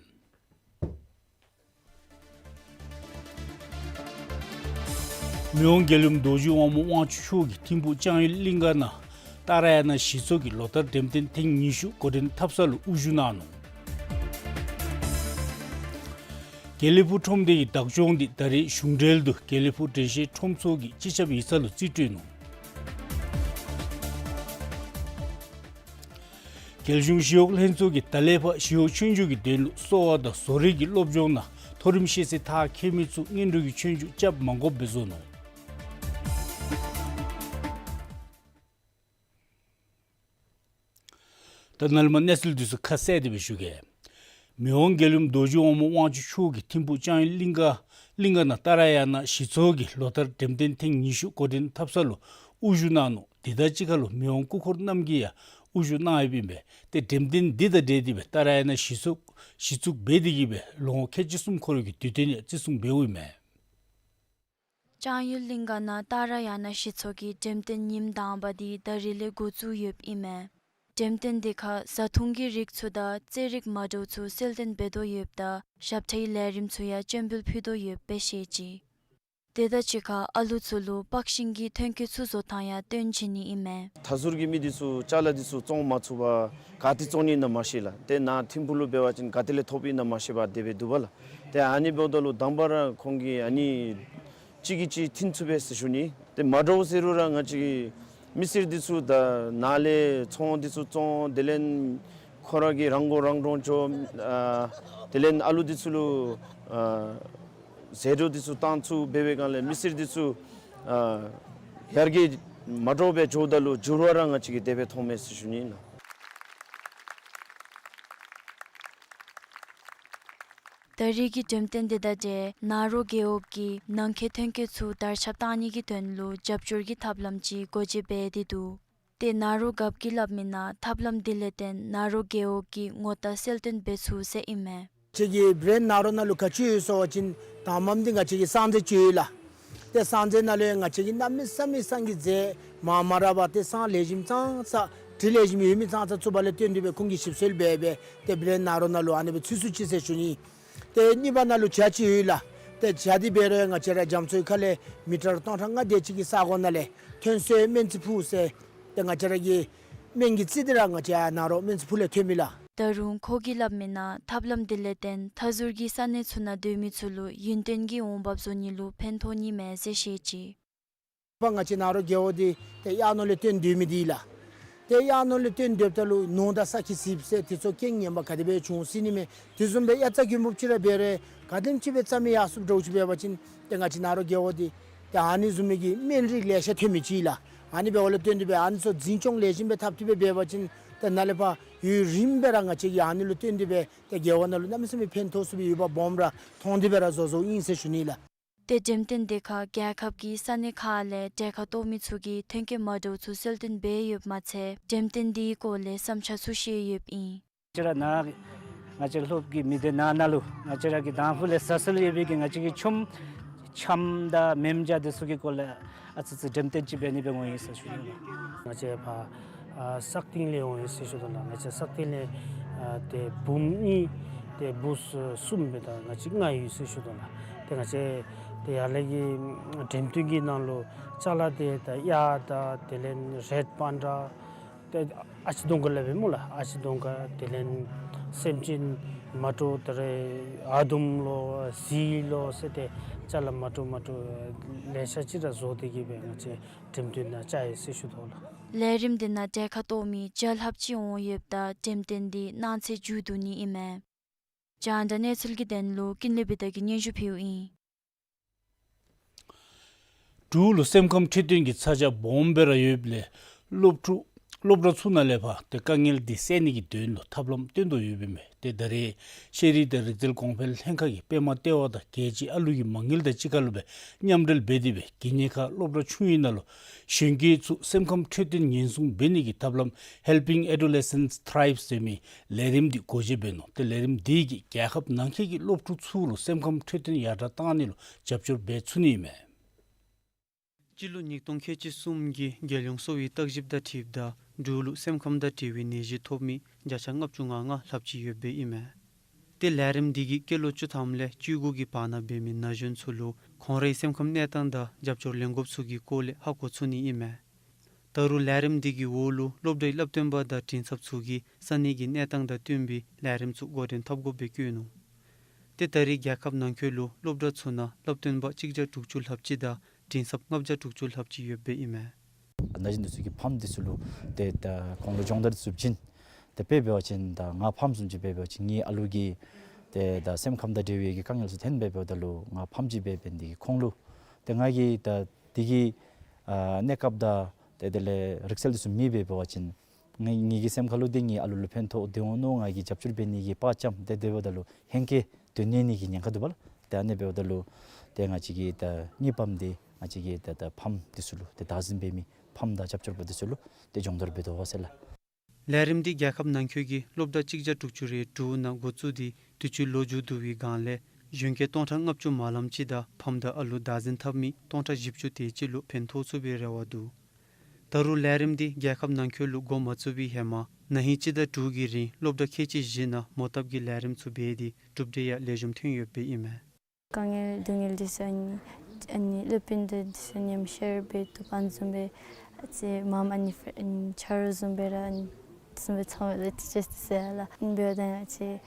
མི་དབང་མགལ་ཡུམ་རྡོ་རྗེ་དབང་མོ་དབང་ཕྱུག་མཆོག་གིས་ཐིམ་ཕུག་ལྕང་ཡུལ་གླིང་ག་ནང་ཏཱ་ར་ཡ་ན་གཞི་ཚོགས་ཀྱི་ལོ་ལྟར་འགྲེམས་སྟོན་ཐེངས་ཉི་ཤུ་འགོ་འདྲེན་འཐབ་ས་ལུ་དབུ་བཞུགས་གནང་ནུག། དགེ་ལེགས་ཕུག་ཁྲོམ་སྡེ་གི་བདག་སྐྱོང་འདི་ད་རེས་གཞུང་འབྲེལ་དུ་དགེ་ལེགས་ཕུག་འགྲེལ་བཤད་ཁྲོམ་ཚོགས་ཀྱི་སྤྱི་ཁྱབ་ཡིག་ཚང་ལུ་རྩིས་སྤྲོད་ནུག། རྒྱལ་གཞུང་ཞི་གཡོག་ལྷན་ཚོགས་ཀྱིས་ད་ལས་ཕར་ཞི་གཡོག་ཆོས་རྒྱུགས་ཀྱི་དོན་ལུ་གསོ་བ་དང་བཟོ་རིག་གི་སློབ་སྦྱོང་ནང་མཐོ་རིམ་ཤེས་ཚད་མཐར་འཁྱོལ་མི་ཚུ་སྔོན་འགྲོ་གི་ཆོས་རྒྱུགས་རྐྱབ་མ་དགོཔ་སྦེ་བཟོ་ནུག། ད་ནཱ་ལས་མར་གནས་ཚུལ་འདི་ཚུ་ཁ་གསལ་ཏེ་སྦེ་ཞུ་གེ། མི་དབང་མགལ་ཡུམ་རྡོ་རྗེ་དབང་མོ་དབང་ཕྱུག་མཆོག་གིས་ཐིམ་ཕུག་ལྕང་ཡུལ་གླིང་ག་གླིང་ག་ནང་ཏཱ་ར་ཡ་ན་གཞི་ཚོགས་ཀྱི་ལོ་ལྟར་འགྲེམས་སྟོན་ཐེངས་ཉི་ཤུ་འགོ་འདྲེན་འཐབ་ས་ལུ་དབུ་བཞུགས་གནང་ནུག། དེ་དང་གཅིག་ཁར་ལུ་མི་དབང་སྐུ་འཁོར་རྣམ་རྒྱལ་ཡང་དབུ་བཞུགས་གནང་ཡོདཔ་ཨིན་པས། ཏེ་འགྲེམས་སྟོན་འདི་དང་འབྲེལ་ཏེ་སྦེ་ཏཱ་ར་ཡ་ན་གཞི་ཚོགས་གཞི་བཙུགས་འབད་དེ་གིས་སྦེ་ལོ་ངོ་ཁལ་གཅིག་གསུམ་འཁོར་བའི་གི་དུས་སྟོན་ཡང་བརྩི་སྲུང་འབདཝ་ཨིན་མས། ལྕང་ཡུལ་གླིང་ག་ནང་ཏཱ་ར་ཡ་ན་གཞི་ཚོགས་ཀྱི་འགྲེམས་སྟོན་ཉིནམ་དང་པ་འདི་ད་རིས་ལས་འགོ་བཙུགས་ཡོདཔ་ཨིན་མས། འགྲེམས་སྟོན་འདི་ཁར་བཟའ་འཐུང་གི་རིགས་ཚུ་དང་རྩེད་རིགས་མ་འདྲཝ་ཚུ་གསལ་སྟོན་འབད་དོ་ཡོདཔ་ད་ཞབས་ཁྲའི་ལས་རིམ་ཚུ་ཡང་སྤྱན་འབུལ་ཕུལ་དོ་ཡོདཔ་སྦེ་བཤད་ཅི། དེ་དང་གཅིག་ཁར་ཨ་ལུ་ཚུ་ལུ་པག་ཤིང་གི་ཐོན་སྐྱེད་ཚུ་བཟོ་ཐངས་ཡང་སྟོན་བྱིན་ནི་ཨིན་མས། མཐའ་ཟུར་གྱི་མི་འདི་ཚུ་ཅ་ལ་འདི་ཚུ་བཙོང་མ་ཚུགས་པར་ག་ཏེ་བཙོང་ནི་ཨིན་ན་མ་ཤེས་ལགས། ཏེ་ནཱ་ཐིམ་ཕུག་ལུ་འབད་བ་ཅིན་ག་ཏེ་ལས་ཐོབ་ཨིན་ན་མ་ཤེས་པར་དེ་སྦེ་འདུག་པ་ལགས། ཏེ་ཨ་ནི་འབདཝ་ད་ལུ་དང་པ་ར་ཁོང་གིས་ཨ་ནི་གཅིག་གིས་གཅིག་མཐུན་ཚུགས་པས་ཟེར་ཞུ་ནི། ཏེ་མ་འདྲཝ་ཟེར་རུང་ར་ང་བཅས་ཀྱི་མི་སེར་འདི་ཚུ་ད་ནཱ་ལས་ཚོང་འདི་ཚུ་བཙོང་དེ་ལས་ཁོ་ར་གིས་རང་མགོ་རང་འདྲོངས་འགྱོ། ཨ་དེ་ལས་ཨ་ལུ་འདི་ཚུ་ལུ་ཨ་ཟད་འགྲོ་འདི་ཚུ་བཏང་ཚུགས་འབད་བའི་སྒང་ལས་མི་སེར་འདི་ཚུ་ཨ་ཡར་རྒྱས་མ་འདྲཝ་སྦེ་འགྱོཝ་ད་ལུ་འགྱུར་བ་ར་ང་བཅས་ཀྱིས་དེ་སྦེ་མཐོངམ་མས་ཟེར་ཞུ་ནི་ལགས། ད་རིས་ཀྱི་འགྲེམས་སྟོན་འདི་དང་འབྲེལ་ནཱ་རོ་རྒེད་འོག་གིས་ནང་འཁོད་ཐོན་སྐྱེད་ཚུ་དར་ཁྱབ་བཏང་ནི་གི་དོན་ལུ་རྒྱབ་སྐྱོར་གྱི་ཐབས་ལམ་ཅིག་སྒོ་འབྱེད་འབད་དེ་འདུག། ཏེ་ནཱ་རོ་རྒཔོ་གིས་སླབ་མི་ནང་ཐབས་ལམ་འདི་ལས་བརྟེན་ནཱ་རོ་རྒེད་འོག་གི་ངོ་རྟགས་གསལ་སྟོན་འབད་ཚུགས་ཟེར་ཨིན་མས། ང་བཅས་ཀྱི་བྷི་རེནཌ་ནཱ་རོ་ནང་ལུ་ག་ཅི་ཡོད་ཟེར་བ་ཅིན་དང་པམ་འདི་ང་བཅས་ཀྱི་བསང་རྫས་ཅིག་ཡོད་ལགས། ཏེ་བསང་རྫས་ནང་ལུ་ཡང་ང་བཅས་ཀྱི་གནམ་མེད་ས་མེད་བསང་གི་རྫས་མང་མ་ར་བ་ཏེ་བསང་ལེགས་ཤོམ་ཙང་ཙ་དྲི་ལེགས་ཤོམ་ཡོད་མི་ཙང་ཙ་བཙུགས་པ་ལས་བརྟེན་ཏེ་སྦེ་ཁོང་གིས་ཞིབ་འཚོལ་འབད་སྦེ་ཏེ་བྷི་རེནཌ་ནཱ་རོ་ནང་ལུ་ཨ་ནི་སྦེ་ཚུད་ཚུད་ཅི་ཟེར་ཞུ་ནི། ཏེ་གཉིས་པ་ནང་ལུ་ཇ་ཅིག་ཡོད་ལགས། ཏེ་ཇ་འདི་འབད་རུང་ཡང་ང་བཅས་ར་རྒྱ་མཚོའི་ཁ་ལས་མི་ཊར་སྟོང་ཕྲག་ལྔ་དེ་ཅིག་གི་ས་གོ་ནང་ལས་ཐོན་སའི་སྨན་རྩིས་ཕུག་ཟེར་ཏེ་ང་བཅས་ར་གི་སྨན་གྱི་རྩིས་འདི་ར་ང་བཅས་ནཱ་རོ་སྨན་རྩིས་ཕུག་ལས་ཐོན་མི་ལགས། ད་རུང་ཁོ་གིས་སླབ་མི་ནང་ཐབས་ལམ་འདི་ལས་བརྟེན་མཐའ་ཟུར་གྱི་ས་གནས་ཚུ་ནང་སྡོད་མི་ཚུ་ལུ་ཡུན་བརྟན་གྱི་འོང་འབབ་བཟོ་ནི་ལུ་ཕན་ཐོགས་ནི་མས་ཟེར་བཤད་ཅི། པ་ང་བཅས་ནཱ་རོ་རྒེད་འོག་འདི་ཏེ་གཡག་ནོར་ལས་བཏོན་སྡོད་མི་འདི་ལགས། ཏེ་གཡག་ནོར་ལས་བཏོན་སྡོདཔ་ད་ལུ་ནོར་དང་ས་ཁྱི་ཟིགཔ་ཟེར་དེ་ཚུ་རྐྱེན་ངན་པ་ག་དེ་སྦེ་བྱུང་སྲིད་ནི་མས། དེ་བཟུམ་སྦེ་དབྱར་རྩྭ་དགུན་འབུབ་ཅིག་ར་འབད་རུང་ག་དེམ་ཅིག་སྦེ་རྩྭ་མེད་ཡར་སོངམ་འདྲཝ་ཅིག་འབད་བ་ཅིན་ཏེ་ང་བཅས་ནཱ་རོ་རྒེད་འོག་འདི་ཏེ་ཨ་ནི་བཟུམ་མའི་གི་སྨན་རིགས་ལེ་ཤ་ཐོན་མི་ཅིག་ལགས། ཨ་ནི་འབདཝ་ལས་བརྟེན་ཏེ་སྦེ་ཨ་ནི་ཚུ་འཛིན་སྐྱོང་ལེགས་ཤོམ་སྦེ་འཐབ་སྟེ་སྦེ་འབད་བ་ཅིན་ཏེ་ནཱ་ལས་ཕར་ཡུན་རིངམོ་སྦེ་ར་ང་བཅས་ཀྱིས་ཨ་ནི་ལུ་བརྟེན་ཏེ་སྦེ་ཏེ་རྒེད་འོག་ནང་ལུ་གནམ་མེད་ས་མེད་ཕན་ཐོགས་ཚུགས་པའི་ཡོདཔ་སྦོམ་ར་མཐོང་སྟེ་སྦེ་ར་བཟོ་བཟོཝ་ཨིན་ཟེར་ཞུ་ནི་ལགས། ཏེ་འགྲེམས་སྟོན་འདི་ཁར་རྒྱལ་ཁབ་ཀྱི་ས་གནས་ཁག་ལས་གྲལ་ཁར་གཏོགས་མི་ཚུ་གིས་ཐོན་སྐྱེད་མ་འདྲཝ་ཚུ་གསལ་སྟོན་འབད་ཡོདཔ་མ་ཚད་འགྲེམས་སྟོན་འདིའི་སྐོར་ལས་བསམ་འཆར་ཚུ་བཤད་ཡོདཔ་ཨིན། ང་བཅས་ར་ནཱ་ང་བཅས་སློབ་ཀྱི་མི་སྡེ་ནང་ན་ལུ་ང་བཅས་ར་གི་དང་ཕུ་ལས་ས་སལ་ཡོད་པའི་གི་ང་བཅས་ཀྱི་ཆོམ་ཆམ་དང་མེམ་བྱ་དེ་ཚུ་གི་སྐོར་ལས་ཨ་ཙི་ཙི་འགྲེམས་སྟོན་ཅིག་འབད་ནི་སྦེ་འོང་ཡི་ཟེར་ཞུ་ནི་ལགས། ང་བཅས་ཕར་ཨ་སག་སྟེང་ལས་འོང་ཡི་ཟེར་ཞུ་དོ་ལགས། ང་བཅས་སག་སྟེང་ལས་ཨ་ཏེ་འབུམ་གཉིས་ཏེ་བུ་གསུམ་སྦེ་ད་ང་བཅས་ལྔ་ཡོད་ཟེར་ཞུ་དོ་ལགས། ཏེ་ང་བཅས་ཏེ་ཡར་ལས་ཀྱི་འགྲེམས་སྟོན་གྱི་ནང་ལུ་ཅ་ལ་དེ་དང་གཡག་དང་དེ་ལས་རེཌ་པཱན་ཌ་ཏེ་ཨ་ཅི་དུང་དཀར་ལས་འབད་སྨོ་ལགས། ཨ་ཅི་དུང་དཀར་དེ་ལས་སེམས་ཅན་མ་འདྲཝ་ད་རེས་ཨ་དུམ་ལོ་ཟི་ལོ་ཟེར་ཏེ་ཅ་ལ་མ་འདྲཝ་མ་འདྲཝ་ལེ་ཤ་ཅིག་ར་བཟོ་སྟེ་གིས་སྦེ་ང་བཅས་འགྲེམས་སྟོན་ནང་བཅར་ཡི་ཟེར་ཞུ་དོ་ལགས། ལས་རིམ་འདི་ནང་གྲལ་ཁར་གཏོགས་མི་བརྒྱ་ལྷགཔ་ཅིག་འོང་ཡོདཔ་ད་འགྲེམས་སྟོན་འདི་གནངས་ཚེ་མཇུག་བསྡུ་ནི་ཨིན་མས། རྒྱང་བསྒྲགས་གནས་ཚུལ་གྱི་དོན་ལུ་ཀུན་ལེགས་བི་དྷ་གིས་སྙན་ཞུ་ཕུལཝ་ཨིན། འབྲུག་ལུ་སེམས་ཁམས་འཕྲོད་བསྟེན་གྱི་ཚ་གྱང་སྦོམ་སྦེ་ར་ཡོདཔ་ལས་སློབ་ཕྲུག་སློབ་གྲྭ་ཚུ་ནང་ལས་ཕར་ཏེ་དཀའ་ངལ་འདི་སེལ་ནི་གི་དོན་ལུ་ཐབས་ལམ་སྟོན་དོ་ཡོདཔ་ཨིན་མས། ཏེ་ད་རེས་ཤེས་རིག་དང་རིག་རྩལ་གོང་འཕེལ་ལྷན་ཁག་གིས་པདྨ་ལྟེ་བ་དང་རྒྱལ་སྤྱིའི་ཨ་ལུ་གི་མ་དངུལ་དང་གཅིག་ཁར་ལུ་སྦེ་མཉམ་འབྲེལ་འབད་དེ་སྦེ་དགེ་བསྙེན་ཁ་སློབ་གྲྭ་ཆུང་ངུའི་ནང་ལུ་གཞོན་སྐྱེས་ཚུ་སེམས་ཁམས་འཕྲོད་བསྟེན་ཉེན་སྲུང་འབད་ནི་གི་ཐབས་ལམ་Helping Adolescents Thrive ཟེར་མི་ལས་རིམ་འདི་སྒོ་འབྱེད་འབད་ནུག། ཏེ་ལས་རིམ་འདི་གིས་རྒྱལ་ཁབ་ནང་འཁོད་ཀྱི་སློབ་ཕྲུག་ཚུ་ལུ་སེམས་ཁམས་འཕྲོད་བསྟེན་ཡར་དྲག་གཏང་ནི་ལུ་རྒྱབ་སྐྱོར་འབད་ཚུགས་ནི་ཨིན་མས། སྤྱི་ལོ་ཉིས་སྟོང་ཁལ་གཅིག་གསུམ་གྱི་རྒྱལ་ཡོངས་གསོ་བའི་བརྟག་ཞིབ་དང་འཁྲིལཝ་ད་འབྲུག་ལུ་སེམས་ཁམས་དང་འབྲེལ་བའི་ནད་གཞི་ཐོབ་མི་བརྒྱ་ཆ་ལྔ་བཅུ་ང་ལྔ་ལྷགཔ་ཅིག་ཡོདཔ་ཨིན་མས། ཏེ་ལས་རིམ་འདི་གིས་སྐྱེས་ལོ་བཅུ་ཐམ་ལས་བཅུ་དགུ་གི་བར་ན་འབད་མི་ན་གཞོན་ཚུ་ལུ་ཁོང་རའི་སེམས་ཁམས་གནས་སྟངས་དང་རྒྱབ་སྐྱོར་ལེན་དགོཔ་ཚུ་གི་སྐོར་ལས་ཧ་གོ་ཚུགས་ནི་ཨིན་མས། ད་རུང་ལས་རིམ་འདི་གི་འོག་ལུ་སློབ་གྲྭའི་བསླབ་སྟོན་པ་དང་མགྲིན་ཚབ་ཚུ་གིས་ས་གནས་ཀྱི་གནས་སྟངས་དང་བསྟུན་པའི་ལས་རིམ་ཚུ་འགོ་འདྲེན་འཐབ་དགོཔ་སྦེ་བཀོད་ནུག། ཏེ་ད་རེས་རྒྱལ་ཁབ་ནང་འཁོད་ལུ་སློབ་གྲྭ་ཚུ་ནང་བསླབ་སྟོན་པ་གཅིག་བརྒྱ་དྲུག་ཅུ་ལྷགཔ་ཅིག་དང་མགྲིན་ཚབ་ལྔ་བརྒྱ་དྲུག་ཅུ་ལྷགཔ་ཅིག་ཡོདཔ་ཨིན་མས། ན་གཞོན་འདི་ཚུ་གི་ཕམ་འདི་ཚུ་ལུ་ཏེ་ད་ཁོང་ལུ་སྦྱོང་བརྡར་ཚུ་བྱིན། ཏེ་དཔེ་འབད་བ་ཅིན་ད་ང་ཕམ་བཟུམ་ཅིག་སྦེ་འབད་བ་ཅིན་ངེའི་ཨ་ལུ་གིས་ཏེ་ད་སེམས་ཁམས་དང་འབྲེལ་བའི་གི་དཀའ་ངལ་ཚུ་ཐོན་སྦེ་འབདཝ་ད་ལུ་ང་ཕམ་ཅིག་སྦེ་འབད་ནི་དེ་གིས་ཁོང་ལུ་ཏེ་ང་གིས་ད་འདི་གི་ཨ་གནས་སྐབས་དང་ཏེ་དེ་ལས་རིག་རྩལ་འདི་ཚུ་མེད་པར་འབད་བ་ཅིན་ངེ་ངེ་གི་སེམས་ཁ་ལུ་ཏེ་ངེའི་ཨ་ལུ་ལུ་ཕན་ཐོགས་འདི་འོང་མནོ་ང་གིས་རྒྱབ་སྐྱོར་འབད་ནི་གི་དཔའ་བཅམ། ཏེ་དེ་འབདཝ་ད་ལུ་ཧེང་སྐལ་དོན་གཉེར་ནི་གི་ཉེན་ཁ་འདུག་པ་ལགས། ཏེ་ཨ་ནི་འབདཝ་ད་ལུ་ཏེ་ང་བཅས་ཀྱི་ད་གཉིས་ཕམ་འདི་ང་བཅས་ཀྱི་ད་ད་ཕམ་འདི་ཚུ་ལུ་ཏེ་བདག་འཛིན་འབད་མི་ཕམ་དང་རྒྱབ་སྐྱོར་པ་འདི་ཚུ་ལུ་ཏེ་སྦྱོང་བརྡར་འབད་དོ་ཟེར་ལགས། ལས་རིམ་འདི་རྒྱལ་ཁབ་ནང་འཁོད་ཀྱི་སློབ་གྲྭ་གཅིག་བརྒྱ་དྲུག་ཅུ་རེ་དྲུག་ནང་འགོ་བཙུགས་ཏེ་དུས་ཅི་ལོ་མཇུག་བསྡུ་བའི་སྒང་ལས་གཞོན་སྐྱེས་སྟོང་ཕྲག་ལྔ་བཅུ་མ་ལངམ་ཅིག་དང་ཕམ་དང་ཨ་ལུ་བདག་འཛིན་འཐབ་མི་སྟོང་ཕྲག་བཞི་བཅུ་དེ་ཅིག་ལུ་ཕན་ཐོགས་ཚུགས་པའི་རེ་བ་འདུག། ད་རུང་ལས་རིམ་འདི་རྒྱལ་ཁབ་ནང་འཁོད་ལུ་འགོ་མ་བཙུགས་པའི་ཧེ་མ་ན་ཧིང་སྤྱི་ཟླ་དྲུག་གི་རིང་སློབ་གྲྭ་ཁལ་གཅིག་བཞི་ནང་མོ་བཏབ་ཀྱི་ལས་རིམ་ཚུ་འབད་དེ་གྲུབ་འབྲས་ཡང་ལེགས་ཤོམ་ཐོན་ཡོདཔ་ཨིན་མས། དཀའ་ངལ་སྡུག་བསྔལ་འདི་ཚུ་ཨ་ནི་ཨ་ནི་སློབ་དཔོན་དང་འདི་ཚུ་མཉམ་ཤེར་འབད་བཏུབ་པ་བཟུམ་སྦེ་ཨ་ཙི་མམ་ཨ་ནི་ཕར་ཨ་ནི་ཆ་རོགས་བཟུམ་སྦེ་ར་ཨ་ནི་བཟུམ་སྦེ་ཚང་བའི་ལས་ཏེ་ཅེས་ཏེ་ཟེར་ལགས། ཨ་ནི་འབདཝ་ད་ང་བཅས་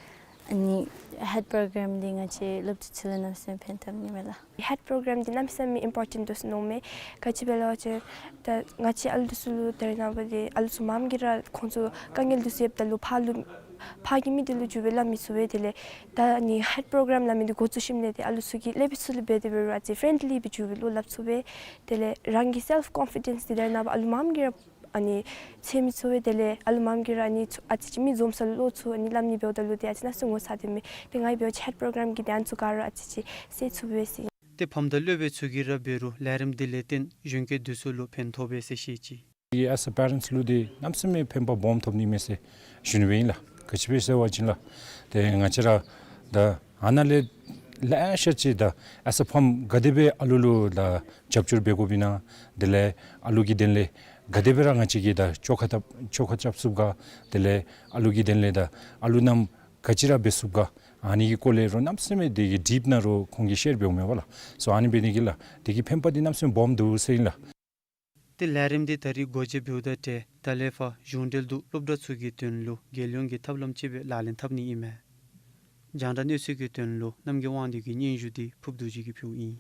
ཨ་ནི་ཧེཌ་པྲོ་གརམ་འདི་ང་བཅས་སློབ་ཕྲུག་ཚུ་ལུ་གནམ་མེད་ས་མེད་ཕན་ཐོགས་ནི་མས་ལགས། ཧེཌ་པྲོ་གརམ་འདི་གནམ་མེད་ས་མེད་ཨིམ་པོར་ཊེནཊ་འདུག་ཟེར་མནོཝ་མས། ག་ཅི་སྦེ་ལགས་ཟེར་བ་ཅིན་ད་ང་བཅས་ཨ་ལུ་འདི་ཚུ་ལུ་ད་རེས་ནངས་པ་འདི་ཨ་ལུ་ཚུ་མངམ་གིས་ར་ཁོང་ཚུ་དཀའ་ངལ་འདི་ཚུ་ཡོདཔ་ད་ལུ་ཕར་ལུ་ཕར་གྱི་མི་འདི་ལུ་འགྱོ་སྦེ་སླབ་མི་ཚུགས་པས། དེ་ལས་ད་ཨ་ནི་ཧེཌ་པྲོ་གརམ་སླབ་མི་འདི་འགོ་བཙུགས་ཞིནམ་ལས་ཏེ་ཨ་ལུ་ཚུ་གིས་སློབ་དཔོན་ཚུ་ལུ་འབད་དེ་འབད་རུང་ཨ་ཙི་ཕྲེནཌ་ལི་སྦེ་འགྱོ་སྦེ་བློ་སླབ་ཚུགས་པས། དེ་ལས་རང་གི་སེལཕ་ཀོན་ཕི་ཌེནསི་འདི་ད་རེས་ནངས་པ་ཨ་ལུ་མངམ་གིས་ར་ཨ་ནི་ཚོར་མི་ཚུགས་པས། དེ་ལས་ཨ་ལུ་མངམ་གིས་ར་ཨ་ནི་ཚུ་ཨ་ཙི་ཅིག་མི་འཛོམས་ས་ལུ་བློ་ཚུགས་ཨ་ནི་སླབ་ནི་འབདཝ་ད་ལུ་ཏེ་ཨ་ཙི་གནམ་མེད་ས་མེད་ངོ་ཚ་སྟེ་མས། ཏེ་ང་གིས་འབད་བ་ཅིན་ཧེཌ་པྲོ་གརམ་གྱིས་ཏེ་ཨ་ནི་ཚུ་ག་ར་ཨ་ཙི་ཅིག་སེལ་ཚུགས་པས་ཟེར། ཏེ་ཕམ་དང་སློབ་དཔོན་ཚུ་གིས་ར་འབད་རུང་ལས་རིམ་འདི་ལས་བརྟེན་གཞོན་སྐྱེས་འདི་ཚུ་ལུ་ཕན་ཐོགས་པས་ཟེར་བཤད་ཅི། ཨེས་ཨ་པེ་རེནཊསི་ལུ་འདི་གནམ་མེད་ས་མེད་ཕན་པ་སྦོམ་ཐོབ་ནི་མས་ཟེར་ཞུ་ནི་སྦེ་ཨིན་ལགས། ག་ཅི་སྦེ་ཟེར་བ་ཅིན་ལགས། ཏེ་ང་བཅས་ར་ད་ཨ་ནཱ་ལས་ལེ་ཤ་ཅིག་ད་ཨེས་ཨ་ཕམ་ག་དེ་སྦེ་ཨ་ལུ་ལུ་ད་རྒྱབ་སྐྱོར་འབད་དགོཔ་ཨིན་ན། དེ་ལས་ཨ་ལུ་གི་དོན་ལས་ག་དེ་སྦེ་ར་ང་བཅས་ཀྱིས་ད་བཅོ་ཁ་ད་བཅོ་ཁ་རྐྱབ་ཚུགསཔ་ག། དེ་ལས་ཨ་ལུ་གི་དོན་ལས་ད་ཨ་ལུ་རྣམས་ག་ཅི་ར་འབད་ཚུགསཔ་ག། ཨ་ནི་གི་སྐོར་ལས་རོགས་གནམ་མེད་ས་མེད་དེ་གི་ཌིཔ་ནང་རོགས་ཁོང་གིས་ཤེར་འབདཝ་མས་པ་ལགས། སོ་ཨ་ནི་འབད་ནི་གིས་ལགས་དེ་གི་ཕན་པ་འདི་གནམ་མེད་ས་མེད་སྦོམ་འདུག་ཟེར་ཨིན་ལགས། ཏེ་ལས་རིམ་འདི་ད་རིས་སྒོ་འབྱེད་འབདཝ་ད་ཏེ་ད་ལས་ཕར་གཞུང་འབྲེལ་དུ་སློབ་གྲྭ་ཚུ་གི་དོན་ལུ་རྒྱལ་ཡོངས་ཀྱི་ཐབས་ལམ་ཅིག་སྦེ་ལག་ལེན་འཐབ་ནི་ཨིན་མས། རྒྱང་བསྒྲགས་གནས་ཚུལ་གྱི་དོན་ལུ་རྣམ་རྒྱལ་དབང་འདུས་ཀྱི་སྙན་ཞུ་འདི་ཕུརཔ་རྡོ་རྗེ་གིས་ཕུལཝ་ཨིན།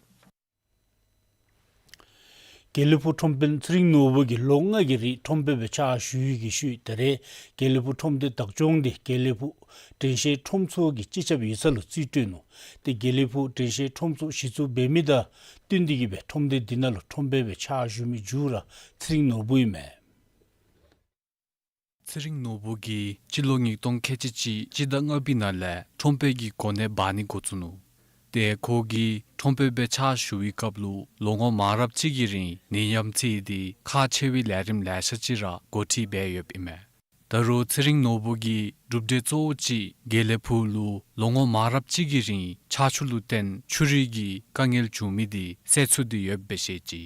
དགེ་ལེགས་ཕུག་ཁྲོམ་དཔོན་ཚེ་རིང་ནོར་བུ་གིས་ལོ་ལྔ་གི་རིང་ཁྲོམ་དཔོན་སྦེ་ཕྱག་ཞུ་ཡི་གི་ཤུལ་ད་རེས་དགེ་ལེགས་ཕུག་ཁྲོམ་སྡེ་བདག་སྐྱོང་འདི་དགེ་ལེགས་ཕུག་དྲན་ཤེས་ཁྲོམ་ཚོགས་ཀྱི་སྤྱི་ཁྱབ་ཡིག་ཚང་ལུ་རྩིས་སྤྲོད་ནུག། ཏེ་དགེ་ལེགས་ཕུག་དྲན་ཤེས་ཁྲོམ་ཚོགས་གཞི་བཙུགས་འབད་མི་དང་བསྟུན་ཏེ་གིས་སྦེ་ཁྲོམ་སྡེ་འདི་ནང་ལུ་ཁྲོམ་དཔོན་སྦེ་ཕྱག་ཞུ་མི་མཇུག་ར་ཚེ་རིང་ནོར་བུ་ཨིན་མས། ཚེ་རིང་ནོར་བུ་གིས་སྤྱི་ལོ་ཉིས་སྟོང་ཁལ་གཅིག་གཅིག་སྤྱི་ཟླ་ལྔ་པའི་ནང་ལས་ཁྲོམ་དཔོན་གྱི་གོ་གནས་འབག་ནི་འགོ་བཙུགས་ནུག། ཏེ་ཁོ་གིས་ཁྲོམ་དཔོན་སྦེ་ཕྱག་ཞུ་བའི་སྐབས་ལུ་ལོ་ངོ་མང་རབས་ཅིག་གི་རིང་ནད་ཡམས་ཐེབས་ཏེ་ཁག་ཆེ་བའི་ལས་རིམ་ལེ་ཤ་ཅིག་ར་འགོ་ཁྲིད་འབད་ཡོདཔ་ཨིན་མས། ད་རུང་ཚེ་རིང་ནོར་བུ་གི་གྲུབ་འབྲས་གཙོ་བོ་ཅིག་དགེ་ལེགས་ཕུག་ལུ་ལོ་ངོ་མང་རབས་ཅིག་གི་རིང་ཆར་ཆུ་ལུ་བརྟེན་ཆུ་རུད་ཀྱི་དཀའ་ངལ་བྱུང་མི་འདི་སེལ་ཚུགས་ཏེ་ཡོདཔ་སྦེ་བཤད་ཅི།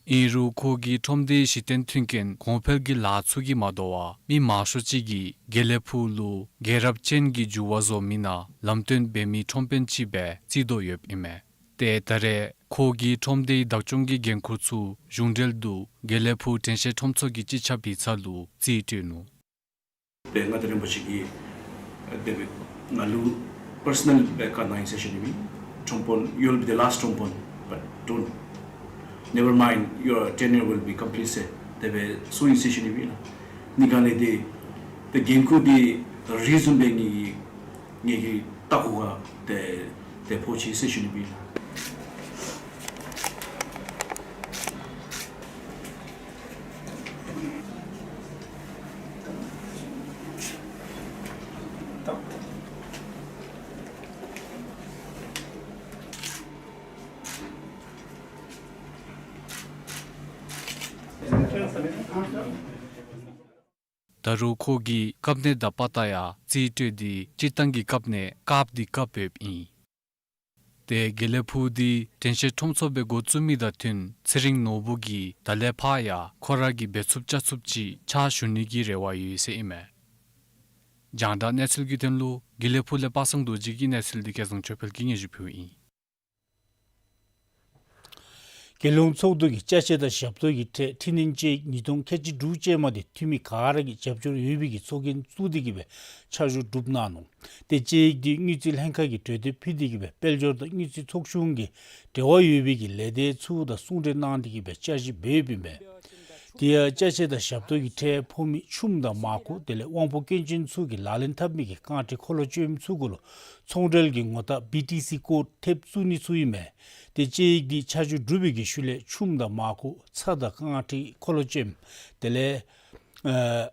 ཨིན་རུང་ཁོ་གིས་ཁྲོམ་སྡེའི་གཞི་རྟེན་མཐུན་རྐྱེན་གོང་འཕེལ་གྱི་ལཱ་ཚུ་གིས་མ་དོ་བར་མི་མང་ཤོས་ཅིག་གིས་དགེ་ལེགས་ཕུག་ལུ་རྒྱལ་རབས་ཅན་གྱི་འགྱུར་བ་བཟོ་མི་ནང་ལམ་སྟོན་འབད་མི་ཁྲོམ་དཔོན་ཅིག་སྦེ་བརྩི་དོ་ཡོདཔ་ཨིན་མས། ཏེ་ད་རེས་ཁོ་གིས་ཁྲོམ་སྡེའི་བདག་སྐྱོང་གི་འགན་ཁུར་ཚུ་གཞུང་འབྲེལ་དུ་དགེ་ལེགས་ཕུག་དྲན་ཤེས་ཁྲོམ་ཚོགས་ཀྱི་སྤྱི་ཁྱབ་ཡིག་ཚང་ལུ་རྩིས་སྤྲོད་ནུག། དེ་མངའ་བདག་རིན་པོ་ཆེ་གིས་དེ་སྦེ་ང་ལུ་པར་སོ་ནཱལ་སྦེ་བཀའ་གནང་ཡི་ཟེར་ཞུ་ནི་ཨིན། ཁྲོམ་དཔོན། You will be the last ཁྲོམ་དཔོན, but don't, never mind, your tenure will be complete ཟེར་དེ་སྦེ་གསུངས་ཡི་ཟེར་ཞུ་ནི་ཨིན་ལགས། ཨ་ནི་ག་ལས་ཏེ་ཏེ་འགན་ཁུར་འདི་རི་བཟུམ་སྦེ་ངེ་གི་ངེ་གི་ ལྟ་ཁུ་ག་ཏེ་ཏེ་ཕོག་ཅི་ཟེར་ཞུ་ནི་ཨིན་ལགས། ད་རུང་ཁོ་གིས་བཀབ་གནས་དང་པ་ཏ་ཡང་རྩིས་སྤྲོད་དེ་སྤྱིར་བཏང་གི་བཀབ་གནས་དཀརཔོ་དེ་བཀབ་ཡོདཔ་ཨིན། ཏེ་དགེ་ལེགས་ཕུག་དེ་དྲན་ཤེས་ཁྲོམ་ཚོགས་པའི་འགོ་བཙུགས་མི་དང་བསྟུན་ཚེ་རིང་ནོར་བུ་གིས་ད་ལས་ཕར་ཡང་ཁོ་ར་གིས་འབད་ཚུགསཔ་བྱ་ཚུགསཔ་ཅིག་ཕྱག་ཞུ་ནི་གི་རེ་བ་ཡོད་ཟེར་ཨིན་མས། རྒྱང་བསྒྲགས་གནས་ཚུལ་གྱི་དོན་ལུ་དགེ་ལེགས་ཕུག་ལས་པ་སངས་རྡོ་རྗེ་གི་གནས་ཚུལ་འདི་སྐལ་བཟང་ཆོས་འཕེལ་གྱིས་སྙན་ཞུ་ཕུལཝ་ཨིན། རྒྱལ་ཡོངས་ཚོགས་འདུ་གི་ཅ་ཆས་དང་ཞབས་ཏོག་གི་ཁྲལ་འཕྲི་སྣོན་དཔྱད་ཡིག་ཉིས་སྟོང་ཁལ་གཅིག་དྲུག་ཅན་མ་འདི་འཐུས་མི་ག་ར་གིས་རྒྱབ་སྐྱོར་ཡོད་པའི་གི་ཚོགས་རྒྱན་བཙུགས་ཏེ་གི་སྦེ་ཆ་འཇོག་གྲུབ་གནང་ནུག། ཏེ་དཔྱད་ཡིག་འདི་དངུལ་རྩིས་ལྷན་ཁག་གིས་གྲོས་འདེབས་ཕུལ་ཏེ་གི་སྦེ་དཔལ་འབྱོར་དང་དངུལ་རྩིས་ཚོགས་ཆུང་གི་འབྲེལ་བ་ཡོད་པའི་གི་ལས་སྡེ་ཚུ་དང་ཟུང་འབྲེལ་གནང་སྟེ་གི་སྦེ་བསྐྱར་ཞིབ་འབད་ཡོདཔ་ཨིན་མས། དེ་ཡང་ཅ་ཆས་དང་ཞབས་ཏོག་གི་ཁྲལ་ཕོག་མི་ཆུམ་དང་མར་ཁུ་དེ་ལས་དབང་པོ་སྐྱོན་ཅན་ཚུ་གིས་ལག་ལེན་འཐབ་མི་གི་རྐང་ཁྲི་འཁོར་ལོ་ཅན་ཚུ་གུ་ལུ་ཚོང་འབྲེལ་གྱི་ངོ་རྟགས་བི་ཊི་སི་ཀོཌ་ཐེབས་བཙུགས་ནི་ཚུ་ཨིན་མས། ཏེ་དཔྱད་ཡིག་འདི་ཆ་འཇོག་གྲུབ་པའི་གི་ཤུལ་ལས་ཆུམ་དང་མར་ཁུ་ཚྭ་དང་རྐང་ཁྲི་འཁོར་ལོ་ཅན་དེ་ལས་ཨ་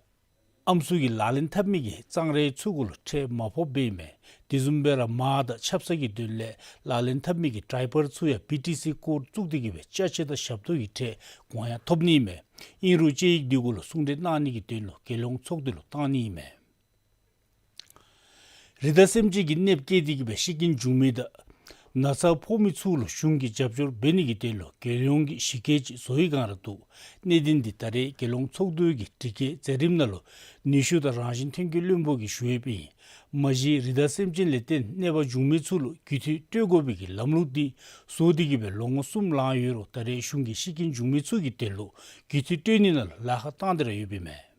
ཨམ་སྲུ་གི་ལག་ལེན་འཐབ་མི་གི་གཙང་རས་ཚུ་གུ་ལུ་ཁྲལ་མ་ཕོགཔ་སྦེ་ཨིན་མས། དེ་བཟུམ་སྦེ་ར་མར་དང་ཆབ་གསང་གི་དོན་ལས་ལག་ལེན་འཐབ་མི་གི་ཌའི་པར་ཚུ་ཡང་བི་ཊི་སི་ཀོཌ་བཙུགས་ཏེ་གི་སྦེ་ཅ་ཆས་དང་ཞབས་ཏོག་གི་ཁྲལ་གོང་ཡང་ཐོབ་ནི་ཨིན་མས། ཨིན་རུང་དཔྱད་ཡིག་འདི་གུ་ལུ་ཟུང་འབྲེལ་གནང་ནི་གི་དོན་ལུ་རྒྱལ་ཡོངས་ཚོགས་འདུ་ལུ་བཏང་ནི་ཨིན་མས། རི་དྭགས་སེམས་ཅན་གྱིས་གནོདཔ་བཀལ་ཏེ་གི་སྦེ་ཤི་རྐྱེན་བྱུང་མི་དང་ན་ཚ་ཕོག་མི་ཚུ་ལུ་གཞུང་གིས་རྒྱབ་སྐྱོར་འབད་ནི་གི་དོན་ལུ་རྒྱལ་ཡོངས་ཀྱིས་གཞི་བཀོད་ཅིག་བཟོ་བའི་སྒང་ར་འདུག། གནད་དོན་འདི་ད་རེས་རྒྱལ་ཡོངས་ཚོགས་འདུ་གི་དྲི་བཀོད་མཛད་རིམ་ནང་ལུ་ནུས་ཤུགས་དང་རང་བཞིན་ཐོན་སྐྱེད་བློན་པོ་གིས་ཞུ་ཡོདཔ་ཨིན། མ་གཞི་རི་དྭགས་སེམས་ཅན་ལས་བརྟེན་གནོད་པ་བྱུང་མི་ཚུ་ལུ་རྒུད་འཐུས་སྤྲོད་དགོ་པའི་གི་ལམ་ལུགས་འདི་བཟོ་སྟེ་གི་སྦེ་ལོ་ངོ་གསུམ་ལང་ཡོད་རུང་ད་རེས་གཞུང་གིས་ཤི་རྐྱེན་བྱུང་མི་ཚུ་གི་དོན་ལུ་རྒུད་འཐུས་སྤྲོད་ནི་ནང་ལུ་ལཱ་ཁག་བཏང་སྟེ་ར་ཡོདཔ་ཨིན་མས།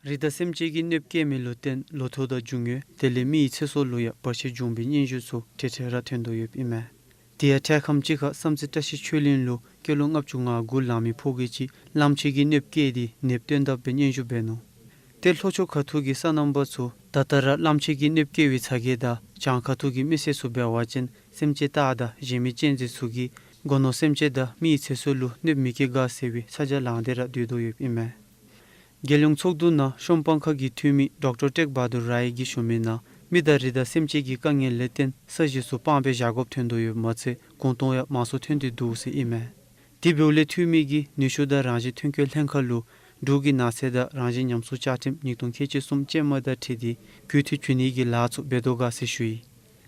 རི་དྭགས་སེམས་ཅན་གྱིས་གནོདཔ་བཀལ་མི་ལུ་བརྟེན་ལོ་ཐོག་དང་རྒྱུ་དངོས་དེ་ལས་མི་ཡི་ཚེ་སྲོག་ལུ་ཡང་བར་ཆད་བྱུང་བའི་སྙན་ཞུ་ཚུ་ཁྲལ་ཁྲལ་ར་ཐོན་དོ་ཡོདཔ་ཨིན་མས། དེ་ཡང་འཕྲལ་ཁམས་ཅིག་ཁར་བསམ་རྩེ་བཀྲ་ཤིས་ཆོས་གླིང་ལུ་སྐྱེས་ལོ་ལྔ་བཅུ་ང་དགུ་ལང་མི་ཕོ་རྒས་ཅིག་གླངམོ་ཆེ་གིས་གནོདཔ་བཀལ་ཏེ་ནདཔ་བཏོན་དཔ་སྦེ་སྙན་ཞུ་འབད་ནུག། ཏེ་ལྷོ་ཕྱོགས་ཁ་ཐུག་གི་སོ་ནམ་པ་ཚུ་ད་ལྟོ་ར་གླངམོ་ཆེ་གིས་གནོདཔ་བཀལ་བའི་ཚ་གྱང་དང་བྱང་ཁ་ཐུག་གི་མི་སེར་ཚུ་འབད་བ་ཅིན་སེམས་ཅན་སྟག་དང་གཞན་མི་གཅན་གཟན་ཚུ་གིས་སྒོ་ནོར་སེམས་ཅན་དང་མི་ཡི་ཚེ་སྲོག་ལུ་གནོདཔ་མི་བཀལ་ག་ཟེར་བའི་ཚ་གྱང་ལང་སྟེ་ར་སྡོད་དོ་ཡོདཔ་ཨིན་མས། རྒྱལ་ཡོངས་ཚོགས་འདུ་ནང་གཤོམ་སྤང་ཁ་གི་འཐུས་མི་ཌོག་ཊར་ཊེག་བྷ་དུར་རའི་གིས་ཞུ་མི་ནང་མི་དང་རི་དྭགས་སེམས་ཅན་གྱི་དཀའ་ངལ་ལས་བརྟེན་ས་གཞི་ཚུ་སྤང་སྦེ་བཞག་དགོཔ་ཐོན་དོ་ཡོདཔ་མ་ཚད་གུང་སྟོང་ཡང་མང་སུ་ཐོན་ཏེ་འདུག་ཟེར་ཨིན་མས། དེ་འབདཝ་ལས་འཐུས་མི་གིས་ནུས་ཤུགས་དང་རང་བཞིན་ཐོན་སྐྱེད་ལྷན་ཁག་ལུ་འབྲུག་གི་ནགས་ཚལ་དང་རང་བཞིན་ཉམས་གསོ་བཅའ་ཁྲིམས་ཉིས་སྟོང་ཁལ་གཅིག་གསུམ་ཅན་མ་དང་འཁྲིལ་ཏེ་རྒུད་འཐུས་བྱིན་ནི་གི་ལཱ་ཚུ་འབད་དོ་ག་ཟེར་ཞུ་ཡི།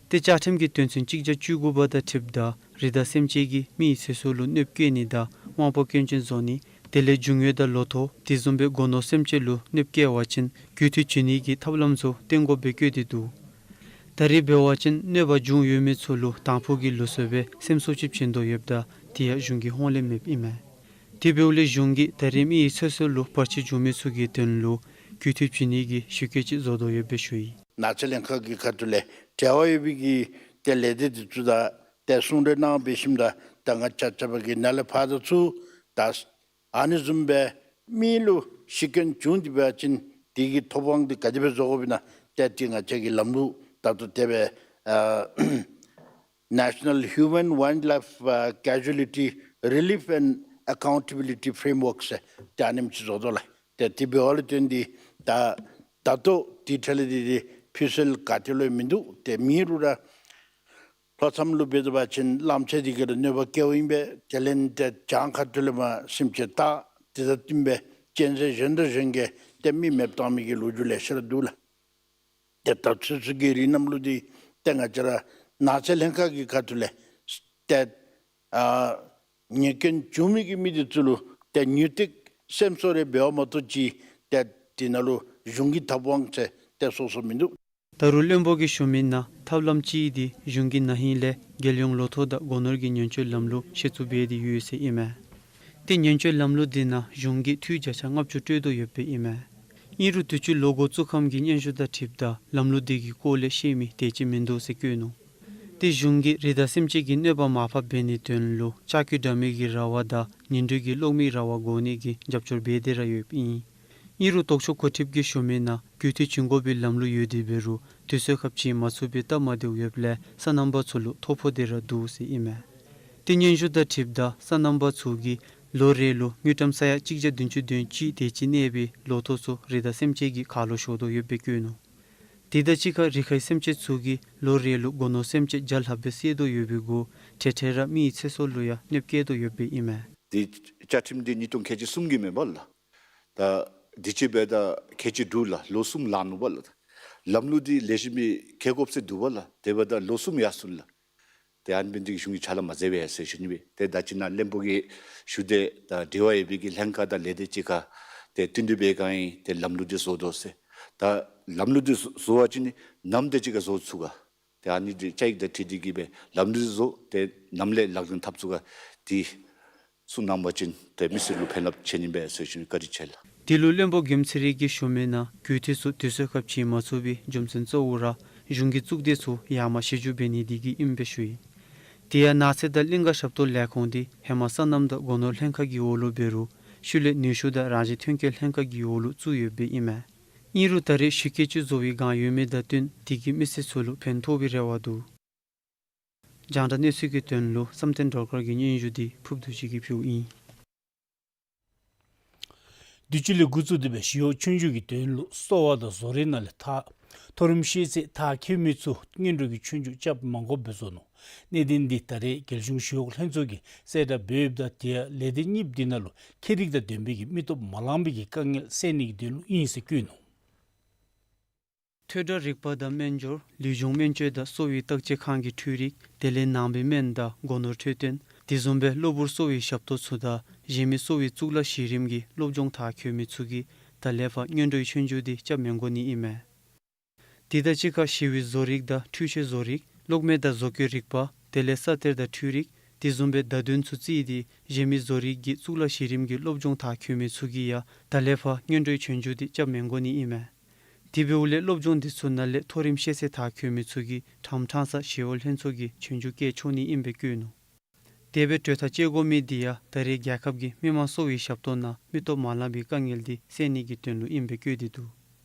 ཏེ་བཅའ་ཁྲིམས་ཀྱི་དོན་ཚན་གཅིག་བརྒྱ་བཅུ་དགུ་པ་དང་འཁྲིལཝ་ད་རི་དྭགས་སེམས་ཅན་གྱིས་མི་ཡི་ཚེ་སྲོག་ལུ་གནོདཔ་བཀལ་ནི་དང་དབང་པོ་སྐྱོན་ཅན་བཟོ་ནི་དེ་ལས་རྒྱུ་དངོས་དང་ལོ་ཐོག་དེ་བཟུམ་སྦེ་སྒོ་ནོར་སེམས་ཅན་ལུ་གནོདཔ་བཀལ་བ་ཅིན་རྒུད་འཐུས་བྱིན་ནི་གི་ཐབས་ལམ་ཚུ་བཏོན་དགོཔ་སྦེ་བཀོད་དེ་འདུག། ད་རེས་འབད་བ་ཅིན་གནོད་པ་བྱུང་ཡོད་མི་ཚུ་ལུ་དང་ཕུ་གི་ལུགས་སྲོལ་སྦེ་སེམས་གསོ་ཅིག་བྱིན་དོ་ཡོདཔ་ད་དེ་ཡང་གཞུང་གི་ཧོངས་ལས་མེདཔ་ཨིན་མས། དེ་འབདཝ་ལས་གཞུང་གིས་ད་རེས་མི་ཡི་ཚེ་སྲོག་ལུ་བར་ཆད་བྱུང་མི་ཚུ་གི་དོན་ལུ་རྒུད་འཐུས་བྱིན་ནི་གི་གཞི་བཀོད་ཅིག་བཟོ་དོ་ཡོདཔ་སྦེ་ཞུ་ཡི། ནགས་ཚལ་ལྷན་ཁག་གི་ཁ་ཐུག་ལས་འབྲེལ་བ་ཡོད་པའི་གི་ཏེ་ལས་སྡེ་འདི་ཚུ་དང་ཏེ་ཟུང་འབྲེལ་གནང་འབད་ཞིནམ་ད་ད་ང་བཅས་ཆ་ཁྱབ་ཀྱིས་ནཱ་ལས་ཕར་དང་ཚུར་ད་ཨ་ནི་བཟུམ་སྦེ་མི་ལུ་ཤི་རྐྱེན་བྱུང་སྟེ་འབད་བ་ཅིན་དེ་གི་ཐོབ་དབང་འདི་ག་དེ་སྦེ་བཟོ་དགོཔ་ཨིན་ན་ཏེ་དེ་ང་བཅས་ཀྱི་ལམ་ལུགས་ད་ལྟོ་དེ་སྦེ་ཨ་National Human Wildlife ཨ་Casualty Relief and Accountability Framework ཟེར་ཏེ་ཨ་ནེམ་ཅིག་བཟོ་དོ་ལགས། ཏེ་དེ་འབདཝ་ལས་བརྟེན་ཏེ་ད་ད་ལྟོ་དེ་འཕྲལ་ལས་དེ་དེ་ཕུལ་སྲོལ་ག་ཏེ་ལུ་ཡང་མིན་འདུག། ཏེ་མེད་རུང་ར་ལྷོ་མཚམས་ལུ་འབད་དོ་བ་ཅིན་གླངམོ་ཆེ་འདི་གིས་ར་གནོད་པ་བཀལཝ་ཨིན་པས། དེ་ལས་ཏེ་བྱང་ཁ་ཐུག་ལས་མར་སེམས་ཅན་སྟག་དེ་དང་བསྟུན་སྦེ་གཅན་གཟན་གཞན་དང་གཞན་གྱིས་ཏེ་མི་མེདཔ་བཏང་མི་གི་ལོ་རྒྱུས་ལེ་ཤ་ར་འདུག་ལགས། ཏེ་ད་ཚུན་ཚོད་ཀྱི་རིང་ནམ་ལུ་འདི་ཏེ་ང་བཅས་ར་ནགས་ཚལ་ལྷན་ཁག་གི་ཁ་ཐུག་ལས་ཏེ་ཨ་ཉེས་སྐྱོན་བྱུང་མི་གི་མི་འདི་ཚུ་ལུ་ཏེ་ཉུང་མཐའི་སེམས་གསོ་རེ་འབདཝ་མ་གཏོགས་ཅིག་ཏེ་དེ་ནང་ལུ་གཞུང་གི་ཐབས་དབང་ཟེར་ཏེ་སོ་སོ་མིན་འདུག། ད་རུང་བློན་པོ་གིས་ཞུ་མི་ནང་ཐབས་ལམ་ཅིག་འདི་གཞུང་གིས་ན་ཧིང་ལས་རྒྱལ་ཡོངས་ལོ་ཐོག་དང་སྒོ་ནོར་གྱི་ཉེན་བཅོལ་ལམ་ལུགས་གཞི་བཙུགས་འབད་དེ་ཡོད་ཟེར་ཨིན་མས། ཏེ་ཉེན་བཅོལ་ལམ་ལུགས་འདི་ནང་གཞུང་གིས་འཐུས་བརྒྱ་ཆ་ལྔ་བཅུ་སྤྲོད་དོ་ཡོདཔ་ཨིན་མས། ཨིན་རུང་དུས་ཅི་ལོ་འགོ་བཙུགས་ཁམས་ཀྱི་སྙན་ཞུ་དང་འཁྲིལཝ་ད་ལམ་ལུགས་འདི་གི་སྐོར་ལས་ཤེས་མི་དེ་ཅིག་མིན་འདུག་ཟེར་བཀོད་ནུག། ཏེ་གཞུང་གིས་རི་དྭགས་སེམས་ཅན་གྱི་གནོད་པ་མར་ཕབ་འབད་ནིའི་དོན་ལུ་ལྕགས་ཀྱུ་དྲ་མིག་གི་ར་བ་དང་ཉི་གྲིབ་ཀྱི་གློག་མེའི་ར་བ་བསྒོར་ནི་གི་རྒྱབ་སྐྱོར་འབད་དེ་ར་ཡོདཔ་ཨིན། ཨིན་རུང་ལྡོག་ཕྱོགས་འགོ་ཁྲིདཔ་གིས་ཞུ་མི་ནང་གུས་འདུད་བྱིན་དགོ་པའི་ལམ་ལུགས་ཡོད་དེ་འབད་རུང་དུས་ཚོད་ཁར་བྱིན་མ་ཚུགས་པའི་སྟབས་མ་བདེཝ་ཡོདཔ་ལས་སོ་ནམ་པ་ཚུ་ལུ་ཐོ་ཕོག་སྟེ་ར་འདུག་ཟེར་ཨིན་མས། ཏེ་སྙན་ཞུ་དང་འཁྲིལཝ་ད་སོ་ནམ་པ་ཚུ་གིས་ལོ་རེ་ལུ་དངུལ་ཀྲམ་ས་ཡ་གཅིག་བརྒྱ་བདུན་ཅུ་དོན་གཅིག་དེ་ཅིག་གནས་པའི་ལོ་ཐོག་ཚུ་རི་དྭགས་སེམས་ཅན་གྱི་ཁ་ལུ་ཤོར་དོ་ཡོདཔ་སྦེ་བཀོད་ནུག། དེ་དང་གཅིག་ཁར་རི་ཁའི་སེམས་ཅན་ཚུ་གིས་ལོ་རེ་ལུ་སྒོ་ནོར་སེམས་ཅན་བརྒྱ་ལྷགཔ་སྦེ་བསད་དོ་ཡོད་པའི་གུ་འཕྲལ་འཕྲལ་ར་མི་ཡི་ཚེ་སྲོག་ལུ་ཡང་གནོདཔ་བཀལ་དོ་ཡོདཔ་སྦེ་ཨིན་མས། དེ་བཅའ་ཁྲིམས་འདི་ཉིས་སྟོང་ཁལ་གཅིག་གསུམ་གྱི་མེན་པ་ལགས། ད་དུས་ཅི་འབདཝ་ད་ཁལ་གཅིག་དྲུག་ལགས། ལོ་གསུམ་ལང་ནུག་པ་ལགས། ལམ་ལུགས་འདི་ལེགས་ཤོམ་སྦེ་འཁྱིད་དགོཔ་ཟེར་འདུག་པ་ལགས། དེ་འབདཝ་ད་ལོ་གསུམ་ཡར་སོང་ལགས། ཏེ་ཨ་ནི་འབད་ནི་འདི་གིས་གཞུང་གིས་ཕྱག་ལཱ་མ་མཛད་པས་ཟེར་ཞུ་ནི་སྦེ། ཏེ་ད་ཅི་ནཱ་བློན་པོ་གིས་ཞུ་དེ་ད་འབྲེལ་བ་ཡོད་པའི་གི་ལྷན་ཁག་དང་ལས་སྡེ་ཅིག་ཁར་ཏེ་བསྟུན་གྲོས་འབད་བའི་སྒང་ཨིན། ཏེ་ལམ་ལུགས་འདི་བཟོ་དོ་ཟེར། ད་ལམ་ལུགས་འདི་བཟོ་བ་ཅིན་ནི་ནམ་དེ་ཅིག་ཁར་བཟོ་ཚུགས་ག། ཏེ་ཨ་ནི་འདི་བཅའ་ཡིག་དང་འཁྲིལ་ཏེ་གིས་སྦེ་ལམ་ལུགས་བཟོ་སྟེ་ནམ་ལས་ལག་ལེན་འཐབ་ཚུགས་ག་འདི་གསུང་གནང་བ་ཅིན་ཏེ་མི་སེར་ལུ་ཕན་རླབས་ཆེ་ནི་མས་ཟེར་ཞུ་ནི། བཀའ་དྲིན་ཆེ་ལགས། དེ་ལུ་བློན་པོ་དགེམ་ཚེ་རིང་གིས་ཞུ་མི་ནང་གུས་འདུད་ཚུ་དུས་ཚོད་ཁར་བྱིན་མ་ཚུགས་པའི་རྒྱུ་མཚན་གཙོ་བོ་ར་གཞུང་གི་གཙུག་སྡེ་ཚུ་ཡར་མར་ཞི་འཇུག་འབད་ནི་འདི་གིས་ཨིནམ་སྦེ་ཞུ་ཡི། དེ་ཡང་ནགས་ཚལ་དང་གླིང་ཀ་ཞབས་ཏོག་ལས་ཁུངས་འདི་ཧེ་མ་སོ་ནམ་དང་སྒོ་ནོར་ལྷན་ཁག་གི་འོག་ལུ་འབད་རུང་ཤུལ་ལས་ནུས་ཤུགས་དང་རང་བཞིན་ཐོན་སྐྱེད་ལྷན་ཁག་གི་འོག་ལུ་བཙུགས་ཡོདཔ་སྦེ་ཨིན་མས། ཨིན་རུང་ད་རེས་ཞི་རྒོལ་ཅིག་བཟོ་བའི་སྒང་ཡོད་མི་དང་བསྟུན་དེ་གིས་མི་སེར་ཚུ་ལུ་ཕན་ཐོགས་པའི་རེ་བ་འདུག། རྒྱང་བསྒྲགས་གནས་ཚུལ་གྱི་དོན་ལུ་བསམ་གཏན་སྒྲོལ་དཀར་གྱི་སྙན་ཞུ་འདི་ཕུརབ་རྡོ་རྗེ་གིས་ཕུལཝ་ཨིན། དུས་ཅི་ལས་འགོ་བཙུགས་ཏེ་སྦེ་ཞི་གཡོག་ཆོས་རྒྱུགས་ཀྱི་དོན་ལུ་གསོ་བ་དང་བཟོ་རིག་ནང་ལས་མཐར་མཐོ་རིམ་ཤེས་ཚད་མཐར་འཁྱོལ་མི་ཚུ་སྔོན་འགྲོའི་གི་ཆོས་རྒྱུགས་རྐྱབ་མ་དགོཔ་སྦེ་བཟོ་ནུག། གནད་དོན་འདི་ད་རེས་རྒྱལ་གཞུང་ཞི་གཡོག་ལྷན་ཚོགས་ཀྱིས་གསལ་བསྒྲགས་འབད་ཡོདཔ་ད་དེ་ཡང་ལས་སྡེ་གཉིས་པོ་འདི་ནང་ལུ་ཁྱད་རིག་དང་ལྡན་པའི་གི་མི་སྟོབས་མ་ལང་པའི་གི་དཀའ་ངལ་སེལ་ནི་གི་དོན་ལུ་ཨིན་ཟེར་བཀོད་ནུག། ཐོས་གྲོལ་རིག་པ་དང་སྨན་སྦྱོར། ལུས་སྦྱོང་སྨན་བཅོས་དང་གསོ་བའི་བརྟག་དཔྱད་ཁང་གི་འཕྲུལ་རིག། དེ་ལས་ནང་པའི་སྨན་དང་སྒོ་ནོར་འཕྲོད་བསྟེན། དེ་བཟུམ་སྦེ་གློ་བུར་གསོ་བའི་ཞབས་ཏོག་ཚུ་དང་གཞན་མི་གསོ་བའི་གཙུག་ལག་གཞི་རིམ་གྱི་སློབ་སྦྱོང་མཐར་འཁྱོལ་མི་ཚུ་གིས་ད་ལས་ཕར་སྔོན་འགྲོའི་ཆོས་རྒྱུགས་འདི་རྐྱབ་མི་དགོ་ནི་ཨིན་མས། དེ་དང་གཅིག་ཁར་ཞི་བའི་བཟོ་རིག་དང་འཕྲུལ་ཆས་བཟོ་རིག། གློག་མེ་དང་བཟོ་བཀོད་རིག་པ། དེ་ལས་ས་གཏེར་དང་འཕྲུལ་རིག། དེ་བཟུམ་སྦེ་བརྡ་དོན་ཚུ་བརྩིས་ཏེ་གཞན་མི་བཟོ་རིག་གི་གཙུག་ལག་གཞི་རིམ་གྱི་སློབ་སྦྱོང་མཐར་འཁྱོལ་མི་ཚུ་གིས་ཡང་ད་ལས་ཕར་སྔོན་འགྲོའི་ཆོས་རྒྱུགས་འདི་རྐྱབ་མི་དགོ་ནི་ཨིན་མས། དེ་འབདཝ་ལས་སློབ་སྦྱོང་འདི་ཚུ་ནང་ལས་མཐོ་རིམ་ཤེས་ཚད་མཐར་འཁྱོལ་མི་ཚུ་གིས་ཕྲང་ཕྲང་སྦེ་ཞི་གཡོག་ལྷན་ཚོགས་ཀྱི་ཆོས་རྒྱུགས་བཀལ་ཆོག་ནི་ཨིནམ་སྦེ་བཀོད་ནུག། དེ་སྦེ་གྲོས་ཐག་བཅད་དགོ་མི་འདི་ཡང་ད་རེས་རྒྱལ་ཁབ་ཀྱི་མི་མང་གསོ་བའི་ཞབས་ཏོག་ནང་མི་སྟོབས་མ་ལང་པའི་དཀའ་ངལ་འདི་སེལ་ནི་གི་དོན་ལུ་ཨིནམ་སྦེ་བཀོད་དེ་འདུག།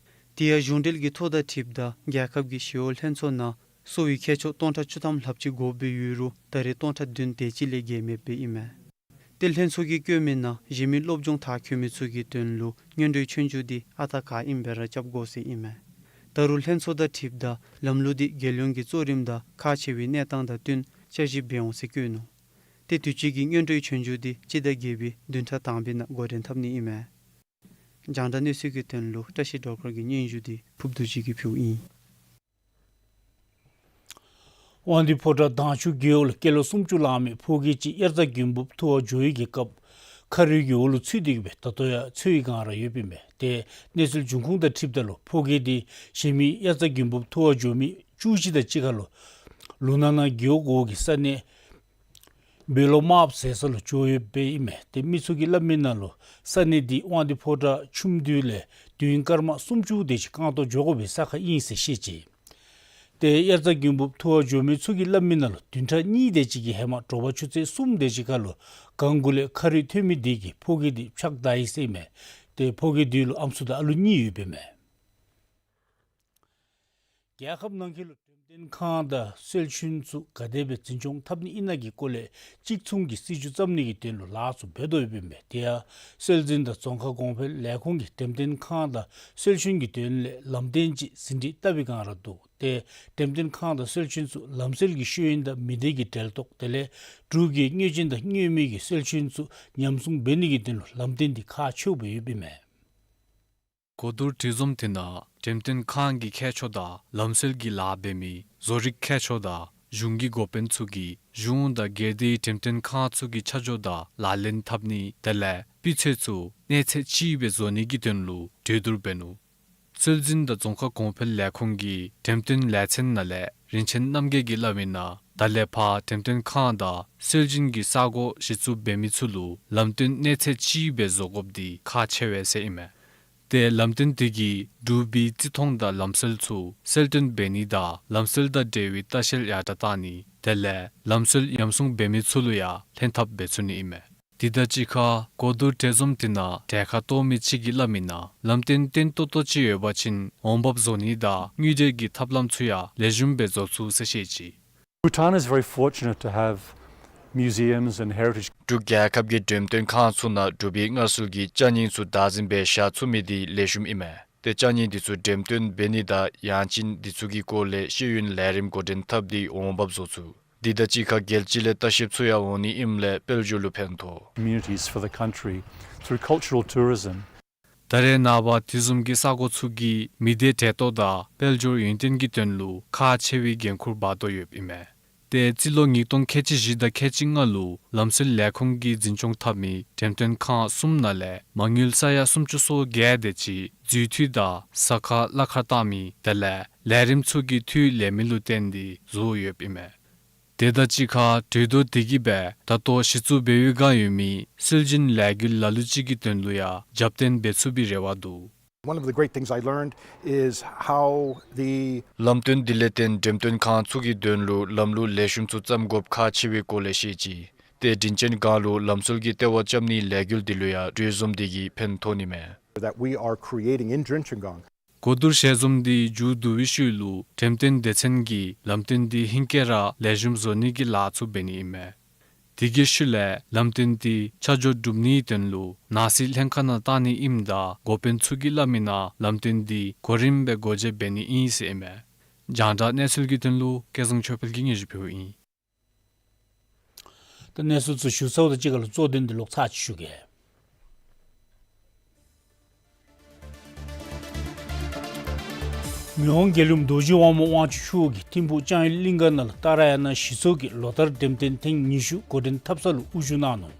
དེ་ཡང་གཞུང་འབྲེལ་གྱི་ཐོ་དང་འཁྲིལཝ་ད་རྒྱལ་ཁབ་ཀྱི་ཞི་གཡོག་ལྷན་ཚོགས་ནང་གསོ་བའི་མཁས་མཆོག་སྟོང་ཕྲག་བཅུ་ཐམ་ལྷགཔ་ཅིག་དགོཔ་སྦེ་ཡོད་རུང་ད་རེས་སྟོང་ཕྲག་བདུན་དེ་ཅིག་ལས་བརྒལ་མེདཔ་སྦེ་ཨིན་མས། ཏེ་ལྷན་ཚོགས་ཀྱིས་བཀོད་མི་ནང་གཞན་མི་སློབ་སྦྱོང་མཐར་འཁྱོལ་མི་ཚུ་གི་དོན་ལུ་སྔོན་འགྲོའི་ཆོས་རྒྱུགས་འདི་ཨ་རྟག་ག་ཨིནམ་སྦེ་ར་རྐྱབ་དགོ་ཟེར་ཨིན་མས། ད་རུང་ལྷན་ཚོགས་དང་འཁྲིལཝ་ད་ལམ་ལུགས་འདི་རྒྱལ་ཡོངས་ཀྱི་གཙོ་རིམ་དང་ཁག་ཆེ་བའི་གནས་སྟངས་དང་བསྟུན་དཔྱད་ཞིབ་འབད་འོང་ཟེར་བཀོད་ནུག། ཏེ་དུས་ཅི་གི་སྔོན་འགྲོའི་ཆོས་རྒྱུགས་འདི་སྤྱི་ཟླ་བརྒྱད་པའི་བདུན་ཕྲག་དང་པའི་ནང་འགོ་འདྲེན་འཐབ་ནི་ཨིན་མས། རྒྱང་བསྒྲགས་གནས་ཚུལ་གྱི་དོན་ལུ་བཀྲ་ཤིས་སྒྲོལ་དཀར་གྱི་སྙན་ཞུ་འདི་ཕུརབ་རྡོ་རྗེ་གིས་ཕུལཝ་ཨིན། དབང་འདུས་ཕོ་བྲང་མདང་ཕྱི་རྒེད་འོག་ལུ་སྐྱེས་ལོ་སུམ་ཅུ་ལང་མི་ཕོ་སྐྱེས་ཅིག་དབྱར་རྩྭ་དགུན་འབུབ་འཐུ་བར་འགྱོ་བའི་གི་སྐབས་ཁ་རུས་ཀྱི་འོག་ལུ་ཚུད་དེ་གིས་སྦེ་ད་ལྟོ་ཡང་འཚོ་བའི་སྒང་ར་ཡོདཔ་ཨིན་མས། ཏེ་གནས་ཚུལ་འབྱུང་ཁུངས་དང་འཁྲིལཝ་ད་ལུ་ཕོ་སྐྱེས་འདི་གཞན་མི་དབྱར་རྩྭ་དགུན་འབུབ་འཐུ་བར་འགྱོ་མི་བཅུ་བཞི་དང་གཅིག་ཁར་ལུ་ལུང་ནག་ན་རྒེད་འོག་གི་ས་གནས་བོད་ལུང་དམརཔོ་ཟེར་ས་ལུ་འགྱོ་ཡོདཔ་ཨིན་མས། ཏེ་མི་ཚུ་གིས་སླབ་མི་ནང་ལུ་ས་གནས་འདི་དབང་འདུས་ཕོ་བྲང་ཆུམ་འདུས་ལས་མདུན་སྐར་མ་སུམ་ཅུ་དེ་ཅིག་རྐང་ཐོག་འགྱོ་དགོ་པའི་ས་ཁར་ཨིན་ཟེར་བཤད་ཅི། ཏེ་དབྱར་རྩྭ་དགུན་འབུབ་འཐུ་བར་འགྱོ་མི་ཚུ་གིས་སླབ་མི་ནང་ལུ་བདུན་ཕྲག་གཉིས་དེ་ཅིག་གི་ཧེ་མ་དྲོ་པ་ཆུ་ཚོད་གསུམ་དེ་ཅིག་ཁར་ལུ་གངས་གུ་ལས་ཁ་རུས་ཐོན་མི་དེ་གིས་ཕོ་སྐྱེས་དེ་ཕྱག་བདའ་ཡི་ཟེར་ཨིན་མས། ཏེ་ཕོ་སྐྱེས་དེ་ལུ་ཨམ་སྲུ་དང་ཨ་ལུ་གཉིས་ཡོདཔ་ཨིན་མས། རྒྱལ་ཁབ་ནང་འཁོད་ལུ་འགྲེམས་སྟོན་ཁང་དང་སྲོལ་རྒྱུན་ཚུ་ག་དེ་སྦེ་འཛིན་སྐྱོང་འཐབ་ནི་ཨིན་ན་གི་སྐོར་ལས་གཅིག་མཚུངས་ཀྱི་སྲིད་བྱུས་བརྩམ་ནི་གི་དོན་ལུ་ལཱ་ཚུ་འབད་དོ་ཡོདཔ་ཨིན་མས། དེ་ཡང་སྲོལ་འཛིན་དང་རྫོང་ཁ་གོང་འཕེལ་ལས་ཁུངས་ཀྱིས་འགྲེམས་སྟོན་ཁང་དང་སྲོལ་རྒྱུན་གྱི་དོན་ལས་ལམ་སྟོན་ཅིག་ཟིན་བྲིས་བཏབ་པའི་སྒང་ར་འདུག། ཏེ་འགྲེམས་སྟོན་ཁང་དང་སྲོལ་རྒྱུན་ཚུ་ལམ་སྲོལ་གྱི་ཤེས་ཡོན་དང་མི་སྡེ་གི་འབྲེལ་གཏོགས་དེ་ལས་འབྲུག་གི་དངོས་ཅན་དང་དངོས་མེད་ཀྱི་སྲོལ་རྒྱུན་ཚུ་ཉམས་སྲུང་འབད་ནི་གི་དོན་ལུ་ལམ་སྟོན་འདི་ཁག་ཆེཝ་སྦེ་ཡོདཔ་ཨིན་མས། གོ་བསྡུར་དྲི་བཟོམ་དེ་ནང་འགྲེམས་སྟོན་ཁང་གི་ཁྱད་ཆོས་དང་ལམ་སྲོལ་གྱི་ལཱ་འབད་མིའི་བཟོ་རིག་ཁྱད་ཆོས་དང་གཞུང་གི་འགོ་དཔོན་ཚུ་གིས་གཞུང་དང་སྒེར་སྡེའི་འགྲེམས་སྟོན་ཁང་ཚུ་གི་ཆ་འཇོག་དང་ལག་ལེན་འཐབ་ནི་དེ་ལས་སྤུས་ཚད་ཚུ་གནས་ཚད་ཅིག་སྦེ་བཟོ་ནི་གི་དོན་ལུ་གྲོས་བསྡུར་འབད་ནུག། སྲོལ་འཛིན་དང་རྫོང་ཁ་གོང་འཕེལ་ལས་ཁུངས་ཀྱི་འགྲེམས་སྟོན་ལས་ཚན་ནང་ལས་རིན་ཆེན་རྣམ་རྒྱལ་གྱིས་སླབ་མི་ནང་ད་ལས་ཕར་འགྲེམས་སྟོན་ཁང་དང་སྲོལ་འཛིན་གྱི་ས་གོ་གཞི་བཙུགས་འབད་མི་ཚུ་ལུ་ལམ་སྟོན་གནས་ཚད་ཅིག་སྦེ་བཟོ་དགོཔ་འདི་ཁག་ཆེ་བས་ཟེར་ཨིན་མས། ཏེ་ལམ་སྟོན་དེ་གིས་འབྲུག་པའི་བརྩི་མཐོང་དང་ལམ་སྲོལ་ཚུ་གསལ་སྟོན་འབད་ནི་དང་ལམ་སྲོལ་དང་འབྲེལ་བའི་ལྟ་བཤལ་ཡར་དྲག་བཏང་ནི་དེ་ལས་ལམ་སྲོལ་ཉམས་སྲུང་འབད་མི་ཚུ་ལུ་ཡང་ལྷན་ཐབས་འབད་ཚུགས་ནི་ཨིན་མས། དེ་དང་གཅིག་ཁར་གོ་བསྡུར་གྲལ་འཛོམས་དེ་ནང་གྲལ་ཁར་གཏོགས་མི་ཅིག་གིས་སླབ་མི་ནང་ལམ་སྟོན་བརྟན་ཏོག་ཏོ་ཅིག་ཡོད་པ་ཅིན་འོང་འབབ་བཟོ་ནི་དང་དངུལ་འབྲེལ་གྱི་ཐབས་ལམ་ཚུ་ཡང་ལེགས་ཤོམ་སྦེ་བཟོ་ཚུགས་ཟེར་བཤད་ཅི། Bhutan is very fortunate to have museums and heritage འབྲུག་རྒྱལ་ཁབ་ཀྱི་འགྲེམས་སྟོན་ཁང་ཚུ་ནང་འབྲུག་པའི་སྔར་སྲོལ་གྱི་ཅ་རྙིང་ཚུ་བདག་འཛིན་འབད་བཞག་ཚུགས་མི་དེ་ལེགས་ཤོམ་ཨིན་མས། ཏེ་ཅ་རྙིང་དེ་ཚུ་འགྲེམས་སྟོན་འབད་ནི་དང་ཡང་ཅིན་དེ་ཚུ་གི་སྐོར་ལས་ཤེས་ཡོན་ལས་རིམ་འགོ་འདྲེན་འཐབ་སྟེ་འོང་འབབ་བཟོ་ཚུགས། དེ་དང་གཅིག་ཁར་རྒྱལ་སྤྱི་ལས་ལྟ་བཤལཔ་ཚུ་ཡང་འོང་ནི་ཨིནམ་ལས་དཔལ་འབྱོར་ལུ་ཕན་ཐོགས། Communities for the country through cultural tourism. ད་རེས་ནངས་པ་དེ་བཟུམ་གྱི་ས་གོ་ཚུ་གིས་མི་སྡེ་འབྲེལ་གཏོགས་དང་དཔལ་འབྱོར་ཡུན་བརྟན་གྱི་དོན་ལུ་ཁག་ཆེ་བའི་འགན་ཁུར་འབག་དོ་ཡོདཔ་ཨིན་མས། ཏེ་རྩིས་ལོ་ཉིས་སྟོང་ཁལ་གཅིག་བཞི་དང་ཁལ་གཅིག་ལྔ་ལུ་ལམ་སྲོལ་ལས་ཁུངས་ཀྱིས་འཛིན་སྐྱོང་འཐབ་མི་འགྲེམས་སྟོན་ཁང་གསུམ་ནང་ལས་མ་དངུལ་ས་ཡ་སུམ་ཅུ་སོ་བརྒྱད་དེ་ཅིག་འཛུལ་འཐུས་དང་ཟ་ཁང་གླ་ཁར་བཏང་མི་དེ་ལས་ལས་རིམ་ཚུ་གི་འཐུས་ལེགས་མིན་ལུ་བརྟེན་ཏེ་བཟོ་ཡོདཔ་ཨིན་མས། དེ་དང་གཅིག་ཁར་གྲོས་བསྡུར་དེ་གིས་སྦེ་ད་ལྟོ་གཞི་བཙུགས་འབད་བའི་བསྒང་ཡོད་མི་སྲོལ་རྒྱུན་ལས་འགུལ་ལ་ལུ་ཅིག་གི་དོན་ལུ་ཡང་རྒྱབ་རྟེན་འབད་ཚུགས་པའི་རེ་བ་འདུག། One of the great things I learned is how the ལམ་སྟོན་དེ་ལས་བརྟེན་འགྲེམས་སྟོན་ཁང་ཚུ་གི་དོན་ལུ་ལམ་ལུགས་ལེགས་ཤོམ་ཚུ་བརྩམ་དགོཔ་ཁག་ཆེ་བའི་སྐོར་ལས་བཤད་ཅི། ཏེ་དྲིན་ཅན་སྒང་ལུ་ལམ་སྲོལ་གྱི་ལྟེ་བ་རྐྱབ་ནིའི་ལས་འགུལ་དེ་ལུ་ཡང་གྲོས་འཛོམས་དེ་གིས་ཕན་ཐོགས་ནི་མས། That we are creating in Drenchenggang. གོ་བསྡུར་ཞལ་འཛོམས་དེ་མཇུག་བསྡུ་བའི་ཤུལ་ལུ་འགྲེམས་སྟོན་སྡེ་ཚན་གྱིས་ལམ་སྟོན་དེ་ཧིང་སྐལ་ར་ལེགས་ཤོམ་བཟོ་ནི་གི་ལཱ་ཚུ་འབད་ནི་ཨིན་མས། དེ་གི་ཤུལ་ལས་ལམ་སྟོན་དེ་ཆ་འཇོག་གྲུབ་ནིའི་དོན་ལུ་ནང་སྲིད་ལྷན་ཁག་ནང་བཏང་ནི་ཨིནམ་ད་འགོ་དཔོན་ཚུ་གིས་སླབ་མི་ནང་ལམ་སྟོན་དེ་གོ་རིམ་སྦེ་སྒོ་འབྱེད་འབད་ནི་ཨིན་ཟེར་ཨིན་མས། རྒྱང་བསྒྲགས་གནས་ཚུལ་གྱི་དོན་ལུ་སྐལ་བཟང་ཆོས་འཕེལ་གྱིས་སྙན་ཞུ་ཕུལཝ་ཨིན། ད་གནས་ཚུལ་ཚུ་ཞུ་ཚརཝ་དང་གཅིག་ཁར་ལུ་གཙོ་དོན་དེ་ལོག་ཚར་ཅིག་ཞུ་གེ། མི་དབང་མགར་གྱི་རྒྱལ་ཡུམ་རྡོ་རྗེ་དབང་མོ་དབང་ཕྱུག་མཆོག་གིས་ཐིམ་ཕུག་ལྕང་ཡུལ་གླིང་ག་ནང་ལུ་ཏཱ་ར་ཡ་ན་གཞི་ཚོགས་ཀྱི་ལོ་ལྟར་འགྲེམས་སྟོན་ཐེངས་ཉི་ཤུ་འགོ་འདྲེན་འཐབ་ས་ལུ་དབུ་བཞུགས་གནང་ནུག།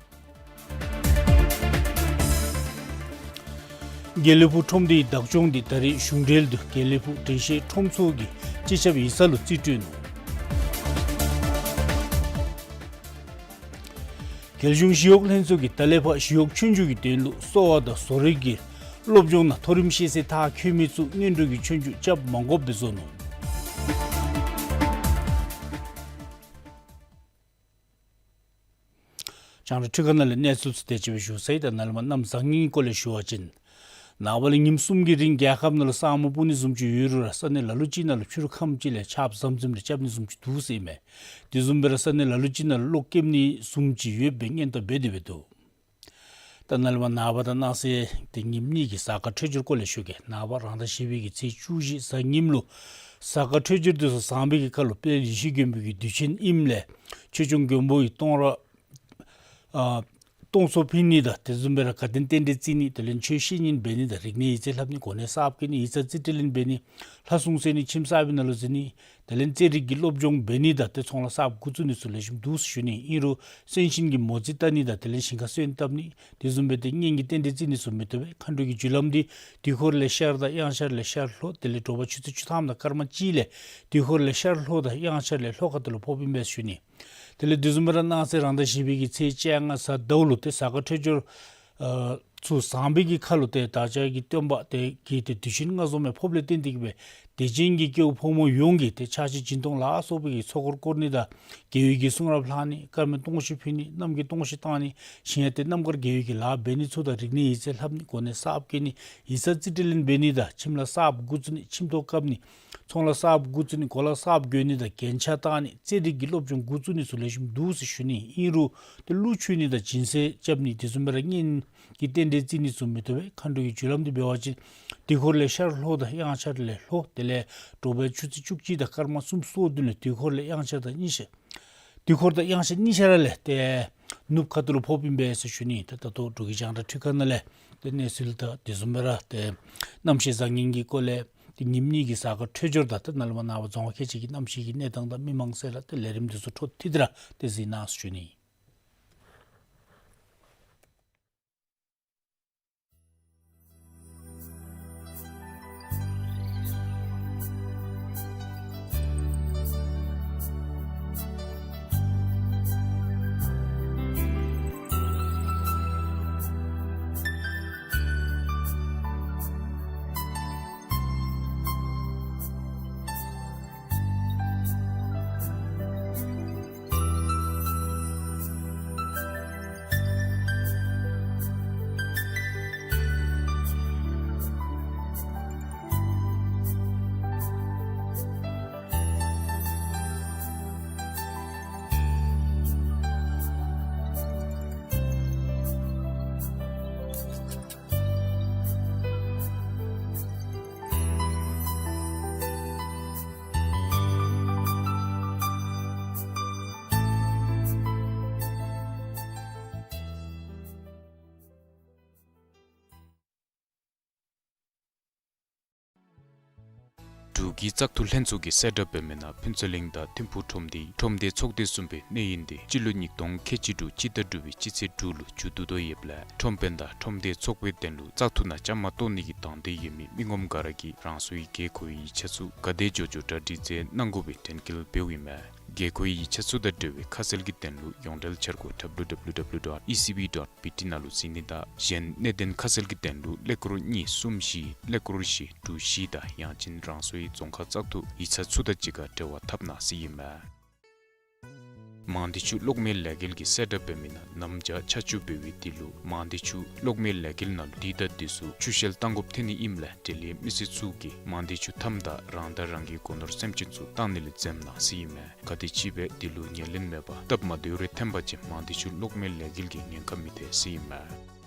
དགེ་ལེགས་ཕུག་ཁྲོམ་སྡེའི་བདག་སྐྱོང་འདི་ད་རེས་གཞུང་འབྲེལ་དུ་དགེ་ལེགས་ཕུག་དྲན་ཤེས་ཁྲོམ་ཚོགས་ཀྱི་སྤྱི་ཁྱབ་ཡིག་ཚང་ལུ་རྩིས་སྤྲོད་ནུག། རྒྱལ་གཞུང་ཞི་གཡོག་ལྷན་ཚོགས་ཀྱིས་ད་ལས་ཕར་ཞི་གཡོག་ཆོས་རྒྱུགས་ཀྱི་དོན་ལུ་གསོ་བ་དང་བཟོ་རིག་གི་སློབ་སྦྱོང་ནང་མཐོ་རིམ་ཤེས་ཚད་མཐར་འཁྱོལ་མི་ཚུ་སྔོན་འགྲོ་གི་ཆོས་རྒྱུགས་རྐྱབ་མ་དགོཔ་སྦེ་བཟོ་ནུག། རྒྱང་བསྒྲགས་འཕྲུལ་ཁང་ནང་ལས་གནས་ཚུལ་ཚུ་དེ་ཅིག་སྦེ་ཞུ་ཚར་ཡི། ད་ནཱ་ལས་མར་གནམ་བཟང་ངན་གྱི་སྐོར་ལས་ཞུ་བ་ཅིན་ནངས་པ་ལས་ཉིནམ་གསུམ་གྱི་རིང་རྒྱལ་ཁབ་ནང་ལུ་ས་སྨུག་སྤུབ་ནི་བཟུམ་ཅིག་ཡོད་རུང་ར་ས་གནས་ལ་ལུ་ཅིག་ནང་ལུ་ཕྱི་རུ་ཁམས་ཅིག་ལས་ཆརཔ་ཟམ་ཟིམ་རེ་རྐྱབ་ནི་བཟུམ་ཅིག་འདུག་ཟེར་ཨིན་མས། དེ་བཟུམ་སྦེ་ར་ས་གནས་ལ་ལུ་ཅིག་ནང་ལུ་གློག་ཀེམ་ནི་བཟུམ་ཅིག་ཡོདཔ་སྦེ་སྔོན་བརྡ་འབད་དེ་སྦེ་འདུག། ད་ནཱ་ལས་མར་ནངས་པ་དང་གནངས་ཚེ་ཏེ་ཉིནམ་གཉིས་ཀྱི་གཟའ་སྐར་འཕྲོད་སྦྱོར་སྐོར་ལས་ཞུ་གེ། ནངས་པ་རང་ཟླ་བཞི་པའི་གི་ཚེས་བཅུ་བཞི་གཟའ་ཉིམ་ལུ་གཟའ་སྐར་འཕྲོད་སྦྱོར་དེ་ཚུ་བཟང་པའི་གི་ཁར་ལུ་དཔལ་ཡེ་ཤེས་མགོན་པོ་གི་དུས་ཆེན་ཨིནམ་ལས་ཆོས་སྐྱོང་མགོན་པོ་གི་གཏོང་ར་ཨ་གཏོང་ཚོགས་ཕུལ་ནི་དང་དེ་བཟུམ་སྦེ་ར་དགའ་སྟོན་རྟེན་འབྲེལ་བརྩི་ནི་དེ་ལས་ཆོས་བཤད་ཉན་འབད་ནི་དང་རིག་གནས་ཡིག་རྩིས་ལྷབ་ནི་གོ་གནས་གསརཔ་བསྐོ་ནི་ཡིག་ཚང་རྩིས་སྤྲོད་ལེན་འབད་ནི་ལྷ་སྲུང་གསོལ་ནི་ཁྱིམ་གསར་པའི་ནང་ལུ་འཛུལ་ནི་དེ་ལས་རྩེད་རིགས་ཀྱི་སློབ་སྦྱོང་འབད་ནི་དང་ཏེ་ཚོང་ལཱ་གསརཔ་འགོ་བཙུགས་ནི་ཚུ་ལེགས་ཤོམ་འདུག་ཟེར་ཞུ་ནི། ཨིན་རུང་གསོན་གཤིན་གྱི་མོ་རྩིས་བལྟ་ནི་དང་དེ་ལས་ཞིང་ཁ་སོན་བཏབ་ནི་དེ་བཟུམ་སྦེ་ཏེ་གཉེན་གྱི་རྟེན་འབྲེལ་བརྩི་ནི་ཚུ་མི་བཏུབ་པས། མཁའ་འགྲོ་གི་རྒྱུ་ལམ་འདི་དུས་འཁོར་ལས་ཤར་དང་དབྱངས་འཆར་ལས་ཤར་ལྷོ་དེ་ལས་དྲོ་པ་ཆུ་ཚོད་བཅུ་ཐམ་དང་སྐར་མ་གཅིག་ལས་དུས་འཁོར་ལས་ཤར་ལྷོ་དང་དབྱངས་འཆར་ལས་ལྷོ་ཁ་ཐུག་ལུ་ཕོགཔ་ཨིན་པས་ཞུ་ནི། དེ་ལས་དེ་བཟུམ་སྦེ་ར་གནངས་ཚེ་རང་ཟླ་བཞི་པའི་གི་ཚེས་བཅོ་ལྔ་གཟའ་ཟླཝ་ལུ་ཏེ་གཟའ་སྐར་འཕྲོད་སྦྱོར་ཨ་ཚུ་བཟང་པའི་གི་ཁར་ལུ་ཏེ་བདག་ཅག་གི་སྟོན་པ་དེ་གིས་ཏེ་དུས་ཆེན་མངའ་གསོལ་མ་ཕོགཔ་ལས་བརྟེན་ཏེ་གིས་སྦེ་དད་ཅན་གྱི་སྐྱེ་བོ་ཕོ་མོ་ཡོངས་ཀྱིས་ཏེ་ཕྱག་ཕྱི་སྦྱིན་གཏོང་ལ་སོགས་པའི་གི་ཚོགས་འཁོར་བསྐོར་ནི་དང་དགེ་བའི་གི་གསུང་རབ་ལྷག་ནི་དཀར་མེ་སྟོང་བཞི་ཕུལ་ནི་གནམ་གྱི་སྟོང་བཞི་བཏང་ནི་ཞིང་ཡང་ཏེ་རྣམ་དཀར་དགེ་བའི་གི་ལཱ་འབད་ནི་ཚུ་དང་རིག་གནས་ཡིག་རྩིས་ལྷབ་ནི་གོ་གནས་གསརཔ་བསྐོ་ནི་ཡིག་ཚང་རྩིས་སྤྲོད་ལེན་འབད་ནི་དང་ཁྱིམ་ལཱ་གསརཔ་འགོ་བཙུགས་ནི་ཁྱིམ་ཐོག་བཀབ་ནི་ཚོང་ལཱ་གསརཔ་འགོ་བཙུགས་ནི་གོ་ལ་གསརཔ་གྱོན་ནི་དང་རྒྱན་ཆ་བཏགས་ནི་རྩེད་རིགས་ཀྱི་སློབ་སྦྱོང་འགོ་བཙུགས་ནི་ཚུ་ལེགས་ཤོམ་འདུག་ཟེར་ཞུ་ནི། ཨིན་རུང་ཏེ་གླུ་མཆོད་ནི་དང་སྦྱིན་སྲེག་རྐྱབ་ནི་དེ་བཟུམ་སྦེ་ར་གཉེན་གྱི་རྟེན་འབྲེལ་བརྩི་ནི་ཚུ་མི་བཏུབ་པས། མཁའ་འགྲོ་གི་རྒྱུ་ལམ་འདི་འབད་བ་ཅིན་དུས་འཁོར་ལས་ཤར་ལྷོ་དང་དབྱངས་འཆར་ལས་ལྷོ་དེ་ལས་དྲོ་པའི་ཆུ་ཚོད་བཅུ་གཅིག་དང་སྐར་མ་སུམ་ཅུ་སོ་བདུན་ལས་དུས་འཁོར་ལས་དབྱངས་འཆར་དང་གཉིས་ཆ་དུས་འཁོར་དང་དབྱངས་འཆར་གཉིས་ཆ་ར་ལས་ཏེ་ནུབ་ཁ་ཐུག་ལུ་ཕོགཔ་ཨིན་པས་ཟེར་ཞུ་ནི། ད་ད་ལྟོ་འབྲུག་གི་རྒྱང་བསྒྲགས་འཕྲུལ་ཁང་ནང་ལས་ཏེ་གནས་ཚུལ་དང་དེ་བཟུམ་སྦེ་ར་ཏེ་གནམ་གཤིས་བཟང་ངན་གྱི་སྐོར་ལས་ཏེ་ཉིནམ་གཉིས་ཀྱི་གཟའ་སྐར་འཕྲོད་སྦྱོར་དང་ཏེ་ནཱ་ལས་མར་ནངས་པ་རྫོང་ཁག་ཁལ་གཅིག་གི་གནམ་གཤིས་ཀྱི་གནས་སྟངས་དང་མི་མང་སེར་ལ་ཏེ་ལས་རིམ་འདི་ཚུ་འཕྲོ་མཐུད་དེ་ར་ཏེ་གཟིགས་གནང་ཟེར་ཞུ་ནི། འབྲུག་གི་བཙག་འཐུ་ལྷན་ཚོགས་ཀྱིས་གསལ་བསྒྲགས་འབད་མི་ནང་ཕུན་ཚོགས་གླིང་དང་ཐིམ་ཕུག་ཁྲོམ་སྡེའི་ཁྲོམ་སྡེ་ཚོགས་སྡེ་གསུམ་པའི་གནས་ཡུན་དེ་སྤྱི་ལོ་ཉིས་སྟོང་ཁལ་གཅིག་དྲུག་སྤྱི་ཟླ་དྲུག་པའི་སྤྱི་ཚེས་དྲུག་ལུ་མཇུག་བསྡུ་དོ་ཡོདཔ་ལས་ཁྲོམ་དཔོན་དང་ཁྲོམ་སྡེ་ཚོགས་པའི་དོན་ལུ་བཙག་འཐུ་ནང་བཅའ་མར་གཏོགས་ནི་གི་དང་འདོད་ཡོད་མི་མི་ངོམ་ག་ར་གིས་རང་སོའི་དགོས་མཁོའི་ཡིག་ཆ་ཚུ་ག་དེ་མགྱོགས་མགྱོགས་གྲ་སྒྲིག་མཛད་གནང་དགོ་པའི་དྲན་སྐུལ་འབདཝ་ཨིན་མས། དགོས་མཁོའི་ཡིག་ཆ་ཚུ་དང་འབྲེལ་བའི་ཁ་གསལ་གྱི་དོན་ལུ་ཡོངས་འབྲེལ་འཆར་སྒོ་W W W dot E C B dot B T ནང་ལུ་གཟིགས་ནི་དང་གཞན་གནད་དོན་ཁ་གསལ་གྱི་དོན་ལུ་ཀླད་ཀོར་གཉིས་གསུམ་བཞི་ཀླད་ཀོར་བཞི་དྲུག་བཞི་དང་ཡང་ཅིན་རང་སོའི་རྫོང་ཁག་བཙག་འཐུ་ཡིག་ཚང་ཚུ་དང་གཅིག་ཁར་འབྲེལ་བ་འཐབ་གནང་ཟེར་ཨིན་མས། མང་སྡེ་ཆུ་གློག་མེ་ལས་འགུལ་གྱིས་གསལ་བསྒྲགས་འབད་མི་ནང་གནམ་བྱཱར་ཆར་ཆུ་འབབ་པའི་དུས་ལུ་མང་སྡེ་ཆུ་གློག་མེ་ལས་འགུལ་ནང་ལུ་དུས་དང་དུས་སུ་ཆུ་ཤེལ་བཏང་དགོཔ་ཐོན་ནི་ཨིནམ་ལས་འབྲེལ་ཡོད་མི་སེར་ཚུ་གིས་མང་སྡེ་ཆུ་མཐའམ་དང་རང་དང་རང་གི་སྒོ་ནོར་སེམས་ཅན་ཚུ་བཏང་ནི་ལས་འཛེམ་གནང་ཟེར་ཨིན་མས། ག་དེ་ཅིག་སྦེ་དེ་ལུ་ཉེར་ལེན་མེད་པར་སྟབས་མ་བདེཝ་རེ་ཐོན་པ་ཅིན་མང་སྡེ་ཆུ་གློག་མེ་ལས་འགུལ་གྱིས་ཉེན་ཁ་མི་ཐེག་ཟེར་ཨིན་མས།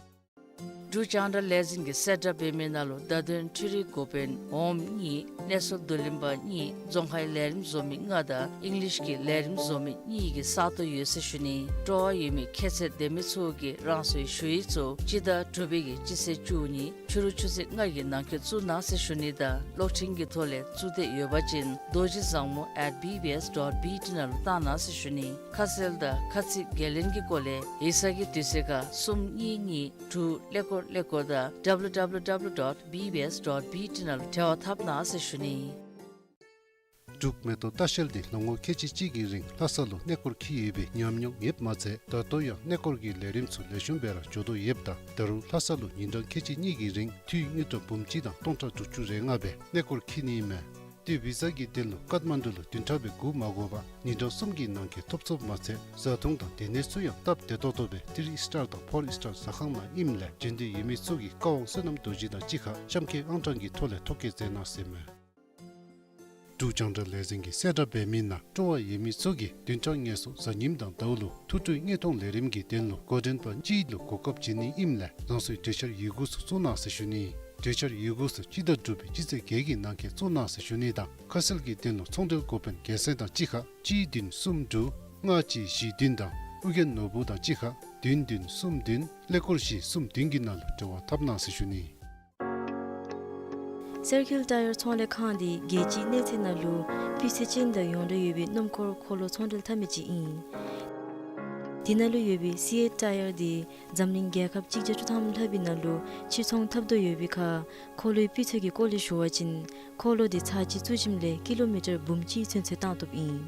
འབྲུག་རྒྱང་བསྒྲགས་ལས་འཛིན་གྱིས་གསལ་བསྒྲགས་འབད་མི་ནང་ལུ་བརྡ་དོན་འཕྲུལ་རིག་འགོ་དཔོན་འོགམ་གཉིས་གནས་ཚུལ་བསྡུ་ལེན་པ་གཉིས་རྫོང་ཁའི་ལས་རིམ་བཟོ་མི་ལྔ་དང་ཨིང་ལིཤ་གི་ལས་རིམ་བཟོ་མི་གཉིས་ཀྱི་ས་སྟོང་ཡོད་ཟེར་ཞུ་ནི། སྤྲོ་བ་ཡོད་མི་ཁྱད་ཚད་ལྡན་མི་ཚུ་གིས་རང་སོའི་ཞུ་ཡིག་ཚུ་སྤྱི་ཟླ་དྲུག་པའི་གི་སྤྱི་ཚེས་བཅུ་གཉིས་ཕྱི་རུ་ཆུ་ཚོད་ལྔ་གི་ནང་འཁོད་བཙུགས་གནང་ཟེར་ཞུ་ནི་དང་གློག་འཕྲིན་གྱི་ཐོག་ལས་བཙུགས་འདོད་ཡོད་པ་ཅིན་རྡོ་རྗེ་བཟང་མོ་at B B S dot B T ནང་ལུ་བཏང་གནང་ཟེར་ཞུ་ནི། ཁ་གསལ་དང་ཁ་ཚིག་འགན་ལེན་གྱི་སྐོར་ལས་ཡིག་ཚང་གི་དུས་ཚོད་ཁར་གསུམ་གཉིས་གཉིས་དྲུག་ཀླད་ཀོར་ཀླད་ཀོར་དང་W W W dot B B S dot B T ནང་ལུ་འབྲེལ་བ་འཐབ་གནང་ཟེར་ཞུ་ནི། འབྲུག་མེ་ཏོག་ལྟ་བཤལ་འདི་ལོ་ངོ་ཁལ་གཅིག་གཅིག་གི་རིང་ལྷ་ས་ལུ་གནས་སྐོར་འཁྱིད་ཡོད་པའི་ཉམས་མྱོང་ཡོདཔ་མ་ཚད་ད་ལྟོ་ཡང་གནས་སྐོར་གྱི་ལས་རིམ་ཚུ་ལེགས་ཤོམ་སྦེ་ར་འགྱོ་དོ་ཡོདཔ་ད་ད་རུང་ལྷ་ས་ལུ་ཉིན་གྲངས་ཁལ་གཅིག་གཉིས་ཀྱི་རིང་འཐུས་དངུལ་ཀྲམ་འབུམ་གཅིག་དང་སྟོང་ཕྲག་དྲུག་ཅུ་རེ་ལྔ་སྦེ་གནས་སྐོར་འཁྱིད་ནི་ཨིན་མས། ཏེ་བི་ཟ་གི་དོན་ལུ་ཀཏ་མན་ཌུ་ལུ་བདུན་ཕྲག་སྦེ་སྒུག་མ་དགོ་པར་ཉིན་གྲངས་གསུམ་གྱི་ནང་འཁོད་ཐོབ་ཚུགསཔ་མ་ཚད་བཟའ་འཐུང་དང་སྡོད་གནས་ཚུ་ཡང་སྟབས་བདེ་ཏོག་ཏོ་སྦེ་ཐི་རི་སི་ཊར་དང་ཕོར་སི་ཊར་ཟ་ཁང་ནང་ཨིནམ་ལས་འབྱོན་འདོད་ཡོད་མི་ཚུ་གིས་བཀའ་དབང་བསོད་ནམས་རྡོ་རྗེ་དང་གཅིག་ཁར་གཤམ་འཁོད་ཨང་གྲངས་ཀྱི་ཐོག་ལས་ཐོ་བཀོད་མཛད་གནང་ཟེར་མས། འབྲུག་རྒྱང་བསྒྲགས་ལས་འཛིན་གྱིས་གསལ་བསྒྲགས་འབད་མི་ནང་སྤྲོ་བ་ཡོད་མི་ཚུ་གིས་བདུན་ཕྲག་ངལ་གསོ་གཟའ་ཉིམ་དང་ཟླཝ་ལུ་ཐུགས་སྤྲོའི་དངོས་མཐོང་ལས་རིམ་གྱི་དོན་ལུ་འགོ་འདྲེན་པ་གཅིག་ལུ་གོ་སྐབས་བྱིན་ནི་ཨིནམ་ལས་རང་སོའི་གྲོས་འཆར་ཡི་གུ་ཚུ་བཙུགས་གནང་ཟེར་ཞུ་ནི། གྲོས་འཆར་ཡི་གུ་ཚུ་སྤྱི་ཟླ་དྲུག་པའི་སྤྱི་ཚེས་བརྒྱད་ཀྱི་ནང་འཁོད་བཙུགས་གནང་ཟེར་ཞུ་ནི་དང་ཁ་གསལ་གྱི་དོན་ལུ་ཚོང་འབྲེལ་འགོ་དཔོན་རྒྱལ་མཚན་དང་གཅིག་ཁར་གཅིག་བདུན་གསུམ་དྲུག་ལྔ་གཅིག་བཞི་བདུན་དང་ཨོ་རྒྱན་ནོར་བུ་དང་གཅིག་ཁར་བདུན་བདུན་གསུམ་བདུན་ཀླད་ཀོར་བཞི་གསུམ་བདུན་གྱི་ནང་ལུ་འབྲེལ་བ་འཐབ་གནང་ཟེར་ཞུ་ནི། སེར་ཁིལ་ཊ་ཡར་ཚོང་ལས་ཁང་འདི་རྒྱལ་སྤྱིའི་གནས་ཚད་ནང་ལུ་སྤུས་ཚད་ཅན་དང་ཡོངས་གྲགས་ཡོད་པའི་སྣུམ་འཁོར་འཁོར་ལོ་ཚོང་འབྲེལ་འཐབ་མི་ཅིག་ཨིན། དེ་ནང་ལུ་ཡོད་པའི་སི་ཨེཊ་ཊ་ཡར་འདི་འཛམ་གླིང་རྒྱལ་ཁབ་གཅིག་བརྒྱ་བཅུ་ཐམ་ལྷག་པའི་ནང་ལུ་ཕྱིར་ཚོང་འཐབ་དོ་ཡོད་པའི་ཁར་འཁོར་ལོའི་སྤུས་ཚད་ཀྱི་སྐོར་ལས་ཞུ་བ་ཅིན་འཁོར་ལོ་འདི་ཚར་གཅིག་བཙུགས་ཞིནམ་ལས་ཀི་ལོ་མི་ཊར་འབུམ་གཅིག་ཚུན་ཚོད་བཏང་བཏུབ་ཨིན།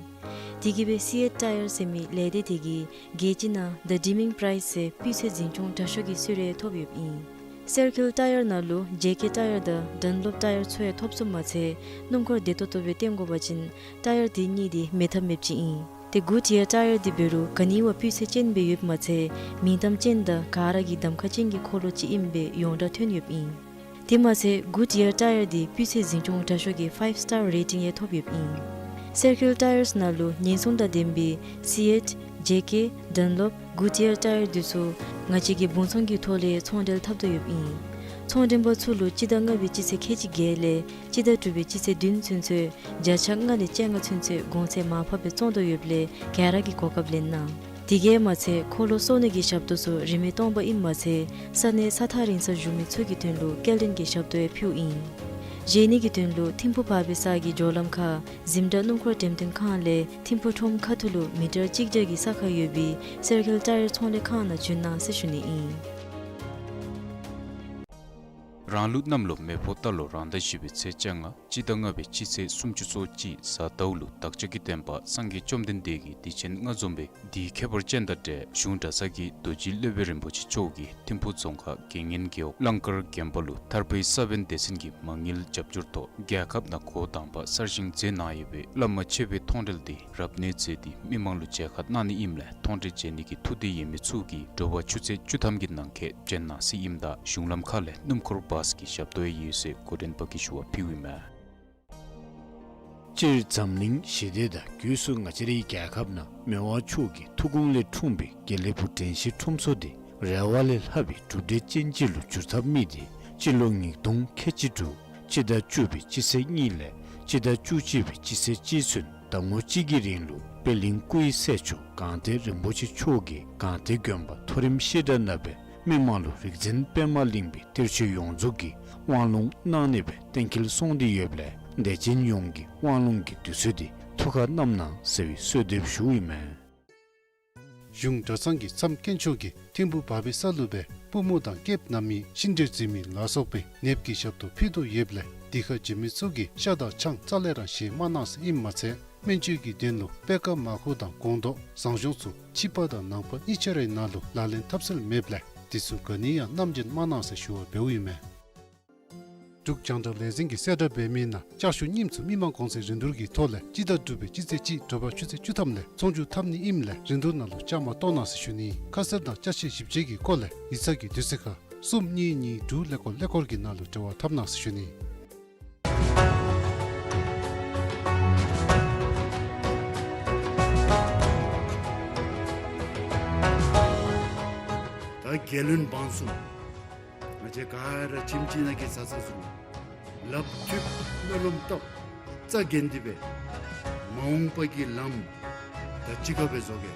དེ་གིས་སྦེ་སི་ཨེཊ་ཊ་ཡར་ཟེར་མི་ལས་སྡེ་དེ་གིས་རྒྱལ་སྤྱི་ནང་The Deeming Prize ཟེར་སྤུས་ཚད་འཛིན་སྐྱོང་དྲག་ཤོས་ཀྱི་གསོལ་རས་ཐོབ་ཡོདཔ་ཨིན། སེར་ཁིལ་ཊ་ཡར་ནང་ལུ་ཇེ་ཀེ་ཊ་ཡར་དང་ཌན་ལོབ་ཊ་ཡར་ཚུ་ཡང་ཐོབ་ཚུགསཔ་མ་ཚད་སྣུམ་འཁོར་བདེ་ཏོག་ཏོ་སྦེ་བཏོན་དགོ་པ་ཅིན་ཊ་ཡར་དེ་གཉིས་འདི་མེད་ཐབས་མེདཔ་ཅིག་ཨིན། ཏེ་གུཌ་ཡར་ཊ་ཡར་འདི་འབད་རུང་ག་ནི་བ་སྤུས་ཚད་ཅན་སྦེ་ཡོདཔ་མ་ཚད་མིང་གཏམ་ཅན་དང་ག་ར་གིས་གདམ་ཁ་ཅན་གྱི་འཁོར་ལོ་ཅིག་ཨིནམ་སྦེ་ཡོངས་གྲགས་ཐོན་ཡོདཔ་ཨིན། དེ་མ་ཚད་གུཌ་ཡར་ཊ་ཡར་འདི་སྤུས་ཚད་འཛིན་སྐྱོང་དྲག་ཤོས་ཀྱི་ཕའིབ་སི་ཊར་རེ་ཊིང་ཡང་ཐོབ་ཡོདཔ་ཨིན། སེར་ཁིལ་ཊ་ཡར་ནང་ལུ་ཉེན་སྲུང་དང་ལྡན་པའི་སི་ཨེཊ་ཇེ་ཀེ་ཌན་ལོབ་གུཌ་ཡར་ཊ་ཡར་འདི་ཚུ་ང་བཅས་ཀྱིས་སྦོང་ཚོང་གི་ཐོག་ལས་ཚོང་འབྲེལ་འཐབ་དོ་ཡོདཔ་ཨིན། ཚོང་འབྲེལ་པ་ཚུ་ལུ་སྤྱི་ཟླ་ལྔ་པའི་སྤྱི་ཚེས་ཁལ་གཅིག་བརྒྱད་ལས་སྤྱི་ཟླ་དྲུག་པའི་སྤྱི་ཚེས་བདུན་ཚུན་ཚོད་བརྒྱ་ཆ་ལྔ་ལས་བཅོ་ལྔ་ཚུན་ཚོད་གོང་ཚད་མར་ཕབ་སྦེ་བཙོང་དོ་ཡོདཔ་ལས་ག་ར་གིས་གོ་སྐབས་ལེན་གནང་། དེ་གིས་མ་ཚད་འཁོར་ལོ་གསོ་ནི་གི་ཞབས་ཏོག་ཚུ་རིན་མེད་སྟོང་པ་ཨིནམ་མ་ཚད་ས་གནས་ས་ཐག་རིང་སར་བཞུགས་མི་ཚུ་གི་དོན་ལུ་སྐྱེལ་འདྲེན་གྱི་ཞབས་ཏོག་ཡང་ཕུལཝ་ཨིན། བཞེས་ནི་གི་དོན་ལུ་ཐིམ་ཕུ་བར་པའི་ས་གི་འགྱོ་ལམ་ཁར་འཛིན་གྲྭ་སྣུམ་འཁོར་འགྲེམས་སྟོན་ཁང་ལས་ཐིམ་ཕུ་ཁྲོམ་ཁ་ཐུག་ལུ་མི་ཊར་གཅིག་བརྒྱ་གི་ས་ཁར་ཡོད་པའི་སེར་ཁིལ་ཊ་ཡར་ཚོང་ལས་ཁང་ནང་བྱོན་གནང་ཟེར་ཞུ་ནི་ཨིན། རང་ལུགས་གནམ་ལོ་མེ་ཕོ་རྟ་ལོ་རང་ཟླ་བཞི་པའི་ཚེས་བཅོ་ལྔ་སྤྱི་ཟླ་ལྔ་པའི་སྤྱི་ཚེས་སུམ་ཅུ་སོ་གཅིག་གཟའ་ཟླཝ་ལུ་བདག་ཅག་གི་སྟོན་པ་སངས་རྒྱས་བཅོམ་ལྡན་འདས་ཀྱི་གདུལ་ཆེན་ལྔ་འཛོམས་པའི་དེའི་ཁྱད་པར་ཅན་དང་འབྲེལ་གཞུང་གྲྭ་ཚང་གི་རྡོ་རྗེ་སློབ་དཔོན་རིན་པོ་ཆེ་མཆོག་གིས་ཐིམ་ཕུ་རྫོང་ཁག་དགེ་བསྙེན་རྒེད་འོག་གླང་དཀར་དགོན་པ་ལུ་ཐར་པའི་ས་བོན་སྡེ་ཚན་གྱི་མ་དངུལ་རྒྱབ་སྐྱོར་ཐོག་རྒྱལ་ཁབ་ནང་འགོ་དང་པ་གསར་བཞེངས་མཛད་གནང་ཡོད་པའི་བླ་མ་མཆོད་པའི་མཐོང་གྲོལ་དེ་རབ་གནས་མཛད་དེ་མི་མང་ལུ་མཇལ་ཁ་གནང་ནི་ཨིནམ་ལས་མཐོང་གྲོལ་མཇལ་ནི་གི་ཐུགས་འདོད་ཡོད་མི་ཚུ་གིས་དྲོ་པ་ཆུ་ཚོད་བཅུ་ཐམ་གྱི་ནང་འཁོད་བྱོན་གནང་ཟེར་ཨིནམ་ད་གཞུང་ལམ་ཁ་ལས་སྣུམ་འཁོར་བཱས་ཀྱི་ཞབས་ཏོག་ཡང་ཡོད་ཟེར་འགོ་འདྲེན་པ་གིས་ཞུ་བ་ཕུལཝ་ཨིན་མས། སྤྱིར་འཛམ་གླིང་ཞི་བདེ་དང་སྒོས་སུ་ང་བཅས་རའི་རྒྱལ་ཁབ་ནང་མི་དབང་མཆོག་གི་ཐུགས་དགོངས་ལས་འཁྲུངས་པའི་དགེ་ལེགས་ཕུག་དྲན་ཤེས་ཁྲོམ་ཚོགས་འདི་རེ་བ་ལས་ལྷག་པའི་གྲུབ་འབྲས་ཅན་ཅིག་ལུ་འགྱུར་ཐབས་དམིགས་ཏེ་སྤྱི་ལོ་ཉིས་སྟོང་ཁལ་གཅིག་དྲུག་སྤྱི་ཟླ་བཅུ་པའི་སྤྱི་ཚེས་གཉིས་ལས་སྤྱི་ཟླ་བཅུ་གཅིག་པའི་སྤྱི་ཚེས་གཅིག་ཚུན་ཟླ་ངོ་གཅིག་གི་རིང་ལུ་པད་གླིང་སྐུ་ཡི་སྲས་མཆོག་སྒང་སྟེང་རིན་པོ་ཆེ་མཆོག་གིས་སྒང་སྟེང་དགོན་པ་མཐོ་རིམ་བཤད་གྲྭ་ནང་སྦེ་མི་མང་ལུ་རིག་འཛིན་པདྨ་གླིང་པའི་གཏེར་ཆོས་ཡོངས་རྫོགས་ཀྱི་དབང་ལུང་གནང་ནི་སྦེ་གཏན་འཁེལ་སོང་སྟེ་ཡོདཔ་ལས་ དད་ཅན་ཡོངས་ཀྱི་དབང་ལུང་གི་དུས་ཚོད་འདི་ཐུགས་ཁར་བསྣམས་གནང་ཟེར་བའི་གསོལ་འདེབས་ཞུཝ་ཨིན་མས། གཞུང་གྲྭ་ཚང་གི་མཚམས་དཀོན་མཆོག་གི་ཐིམ་ཕུ་བར་པའི་ས་ལུ་སྦེ་པུས་མོ་དང་སྐེདཔ་ན་མི་ཤིང་འབྲས་འཛིན་མི་ལ་སོགས་པའི་ནདཔ་གི་ཞབས་ཏོག་ཕུལ་དོ་ཡོདཔ་ལས་འདི་ཁར་བྱོན་མི་ཚུ་གིས་ཤ་དང་ཆང་རྩ་ལས་ར་བཞེས་མ་གནང་ཟེར་ཨིནམ་མ་ཚད་སྨན་བཅོས་ཀྱི་དོན་ལུ་པད་དཀར་མར་ཁུ་དང་སྒོང་རྡོག་ཟངས་གཞོང་ཚུ་ཕྱི་པ་དང་ནང་པ་གཉིས་ཆ་རའི་ནང་ལུ་ལག་ལེན་འཐབ་སྲོལ་མེདཔ་ལས་འདི་ཚུ་ག་ནི་ཡང་བསྣམས་བྱོན་མ་གནང་ཟེར་ཞུ་བ་འབདཝ་ཨིན་མས། འབྲུག་རྒྱང་བསྒྲགས་ལས་འཛིན་གྱིས་གསལ་བསྒྲགས་འབད་མི་ནང་ལྕགས་ཞུ་རྙིངམ་ཚུ་མི་མང་གོང་ཚད་རིན་བསྡུར་གྱི་ཐོག་ལས་སྤྱི་ཟླ་དྲུག་པའི་སྤྱི་ཚེས་གཅིག་དྲོ་པ་ཆུ་ཚོད་བཅུ་ཐམ་ལས་ཚོང་བསྒྱུར་འཐབ་ནི་ཨིནམ་ལས་རིན་བསྡུར་ནང་ལུ་བཅའ་མར་གཏོགས་གནང་ཟེར་ཞུ་ནི། ཁ་གསབ་དང་ཅ་ཆས་ཞིབ་དཔྱད་ཀྱི་སྐོར་ལས་ཡིག་ཚང་གི་དུས་ཚོད་ཁར་གསུམ་གཉིས་གཉིས་དྲུག་ཀླད་ཀོར་ཀླད་ཀོར་གྱི་ནང་ལུ་འབྲེལ་བ་འཐབ་གནང་ཟེར་ཞུ་ནི། ད་རྒྱལ་བློན་འབངས་གསུམ་ང་བཅས་ག་ར་ཁྱིམ་གཅིག་ནང་གི་བཟའ་ཚང་བཟུམ་ལགཔ་མཐུད་སྨོན་ལམ་བཏབ་རྩ་འགེངས་ཏེ་སྦེ་མ་འོངས་པ་གི་ལམ་ད་གཅིག་ཁར་སྦེ་བཟོ་གེ།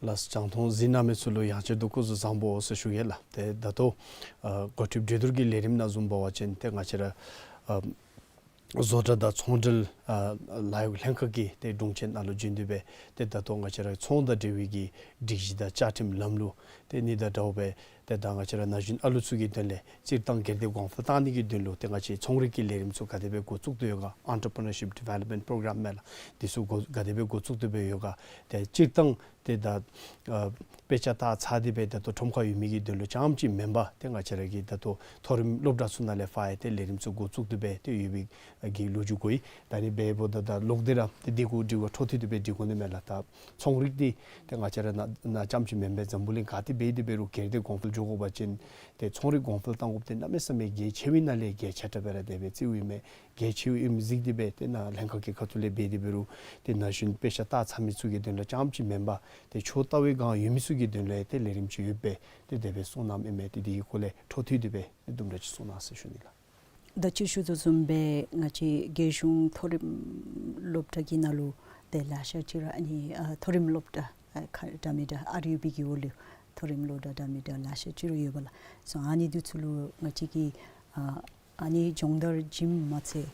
ལགས་སོ། རྒྱང་མཐོང་གཟིགས་གནང་མི་ཚུ་ལུ་ཡང་བསྐྱར་དུ་སྐུ་གཟུགས་བཟང་པོ་ཟེར་ཞུ་གེ་ལགས། ཏེ་ད་ལྟོ་ཨ་འགོ་ཁྲིདཔ་གྲོས་བསྡུར་གྱི་ལས་རིམ་ནང་བཟུམ་འབད་བ་ཅིན་ཏེ་ང་བཅས་ར་ཨ་བཟོ་གྲྭ་དང་ཚོང་འབྲེལ་ཨ་ལཱ་གཡོག་ལྷན་ཁག་གིས་ཏེ་དྲུང་ཆེན་ནཱ་ལུ་བྱོན་ཏེ་སྦེ་ཏེ་ད་ལྟོ་ང་བཅས་ར་ཚོང་དང་འབྲེལ་བའི་གི་སྒྲིག་གཞི་དང་བཅའ་ཁྲིམས་ལམ་ལུགས་ཏེ་ཨ་ནི་དང་འདྲཝ་སྦེ་ཏེ་ད་ང་བཅས་ར་ན་གཞོན་ཨ་ལུ་ཚུ་གི་དོན་ལས་སྤྱིར་བཏང་སྒེར་སྡེ་གོང་འཕེལ་བཏང་ནི་གི་དོན་ལུ་ཏེ་ང་བཅས་ཚོང་རིག་གི་ལས་རིམ་ཚུ་ག་དེ་སྦེ་འགོ་བཙུགས་ཏེ་ཡོད་ག། Entrepreneurship Development Program མེན་ན་ལགས། འདི་ཚུ་འགོ་ག་དེ་སྦེ་འགོ་བཙུགས་ཏེ་སྦེ་ཡོད་ག། ཏེ་སྤྱིར་བཏང་ཏེ་ད་ཨ་དཔེ་ཆ་བལྟ་ཚར་ཏེ་སྦེ་ད་ལྟོ་ཁྲོམ་ཁར་ཡོད་མི་གི་དོན་ལུ་རྐྱངམ་ཅིག་མེན་པར་ཏེ་ང་བཅས་ར་གི་ད་ལྟོ་མཐོ་རིམ་སློབ་གྲྭ་ཚུ་ནང་ལས་ཕར་ཡང་ཏེ་ལས་རིམ་ཚུ་འགོ་བཙུགས་ཏེ་སྦེ་ཏེ་ཡོད་པའི་གི་ལོ་རྒྱུས་གོ་ཡི། ད་ཨ་ནི་འབདཝ་ད་ད་ལོག་སྟེ་ར་ཏེ་འདི་གུ་དྲི་བ་འཕྲོ་མཐུད་དེ་སྦེ་འདྲི་དགོ་ནི་མས་ལགས། ད་ཚོང་རིག་འདི་ཏེ་ང་བཅས་ར་ནཱ་ནཱ་རྐྱངམ་ཅིག་མེན་པར་འཛམ་བུ་གླིང་ག་ཏེ་འབད་དེ་འབད་རུང་སྒེར་སྡེ་གོང་འཕེལ་འགྱོ་དགོ་པ་ཅིན་ཏེ་ཚོང་རིག་གོང་འཕེལ་གཏང་དགོཔ་འདི་གནམ་མེད་ས་མེད་གལ་ཆེ་བའི་ནང་ལས་གལ་ཆེ་དྲགས་སྦེ་ར་དེ་སྦེ་བརྩིཝ་ཨིན་མས། གལ་ཆེ་བའི་ཨིནམ་གཟིགས་ཏེ་སྦེ་ཏེ་ནཱ་ལྷན་ཁག་གི་ཁ་ཐུག་ལས་འབད་དེ་འབད་རུང་ཏེ་ན་གཞོན་དཔེ་ཆ་བལྟ་ཚར་མི་ཚུ་གི་དོན་ལུ་རྐྱངམ་ཅིག་མེན་པར་ཏེ་ཕྱོགས་ལྟ་བའི་སྒང་ཡོད་མི་ཚུ་གི་དོན་ལུ་ཡང་ཏེ་ལས་རིམ་ཅིག་ཡོདཔ་སྦེ་ཏེ་དེ་སྦེ་གསུངས་གནངམ་ཨིན་མས། ཏེ་འདི་གི་སྐོར་ལས་འཕྲོ་མཐུད་དེ་སྦེ་ཏེ་དུམ་གྲ་ཅིག་གསུང་གནང་ཟེར་ཞུ་ནི་ལགས། ད་ཅི་ཞུ་དོ་བཟུམ་སྦེ་ང་བཅས་རྒྱལ་གཞུང་མཐོ་རིམ་སློབ་གྲྭ་གི་ནང་ལུ་ཏེ་ལེ་ཤ་ཅིག་ར་ཨ་ནི་ཨ་མཐོ་རིམ་སློབ་གྲྭ་ཨ་ཁག་འདྲ་མི་འདྲ་ཨར་ཡུ་བི་གི་འོག་ལུ་མཐོ་རིམ་སློབ་གྲྭ་འདྲ་མི་འདྲ་ལེ་ཤ་ཅིག་ར་ཡོད་པ་ལགས། སོ་ཨ་ནི་འདི་ཚུ་ལུ་ང་བཅས་ཀྱིས་ཨ་ཨ་ནི་སྦྱོང་བརྡར་བྱིནམ་མ་ཚད་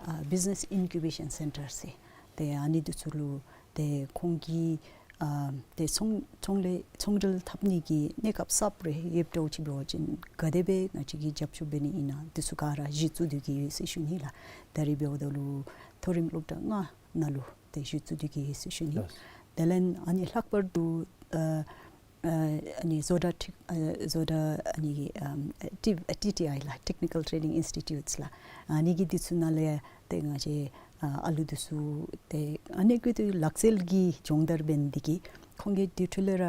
ཨ་Business Incubation Center ཟེར་ཏེ་ཨ་ནི་འདི་ཚུ་ལུ་ཏེ་ཁོང་གིས་ཨ་ཏེ་ཚོང་ཚོང་ལས་ཚོང་འབྲེལ་འཐབ་ནི་གི་གནས་སྐབས་གསརཔ་རེ་ཡོདཔ་འདྲཝ་ཅིག་འབད་བ་ཅིན་ག་དེ་སྦེ་ང་བཅས་ཀྱིས་རྒྱབ་སྐྱོར་འབད་ནི་ཨིན་ན་འདི་ཚུ་ག་ར་གཞི་བཙུགས་སྡོད་ཀྱི་ཡོད་ཟེར་ཞུ་ནི་ལགས། ད་རིས་འབདཝ་ད་ལུ་མཐོ་རིམ་སློབ་གྲྭ་ལྔ་ནང་ལུ་ཏེ་གཞི་བཙུགས་སྡོད་ཀྱི་ཡོད་ཟེར་ཞུ་ནི། ལགས། དེ་ལས་ཨ་ནི་ལྷག་པར་དུ་ཨ་ཨ་ཨ་ནི་བཟོ་གྲྭ་ཊིག་ཨ་བཟོ་གྲྭ་ཨ་ནི་ཨམ་ཊི་ཨ་ཊི་ཊི་ཨའི་ལགས། Technical Training Institutes ལགས། ཨ་ནི་གི་འདི་ཚུ་ནང་ལས་ཏེ་ང་བཅས་ཨ་ཨ་ལུ་འདི་ཚུ་ཏེ་ཨ་ནི་གི་ཏེ་ལག་རྩལ་གྱི་སྦྱོང་བརྡར་འབད་ནི་འདི་གིས་ཁོང་གི་འདི་འཕྲོ་ལས་ར་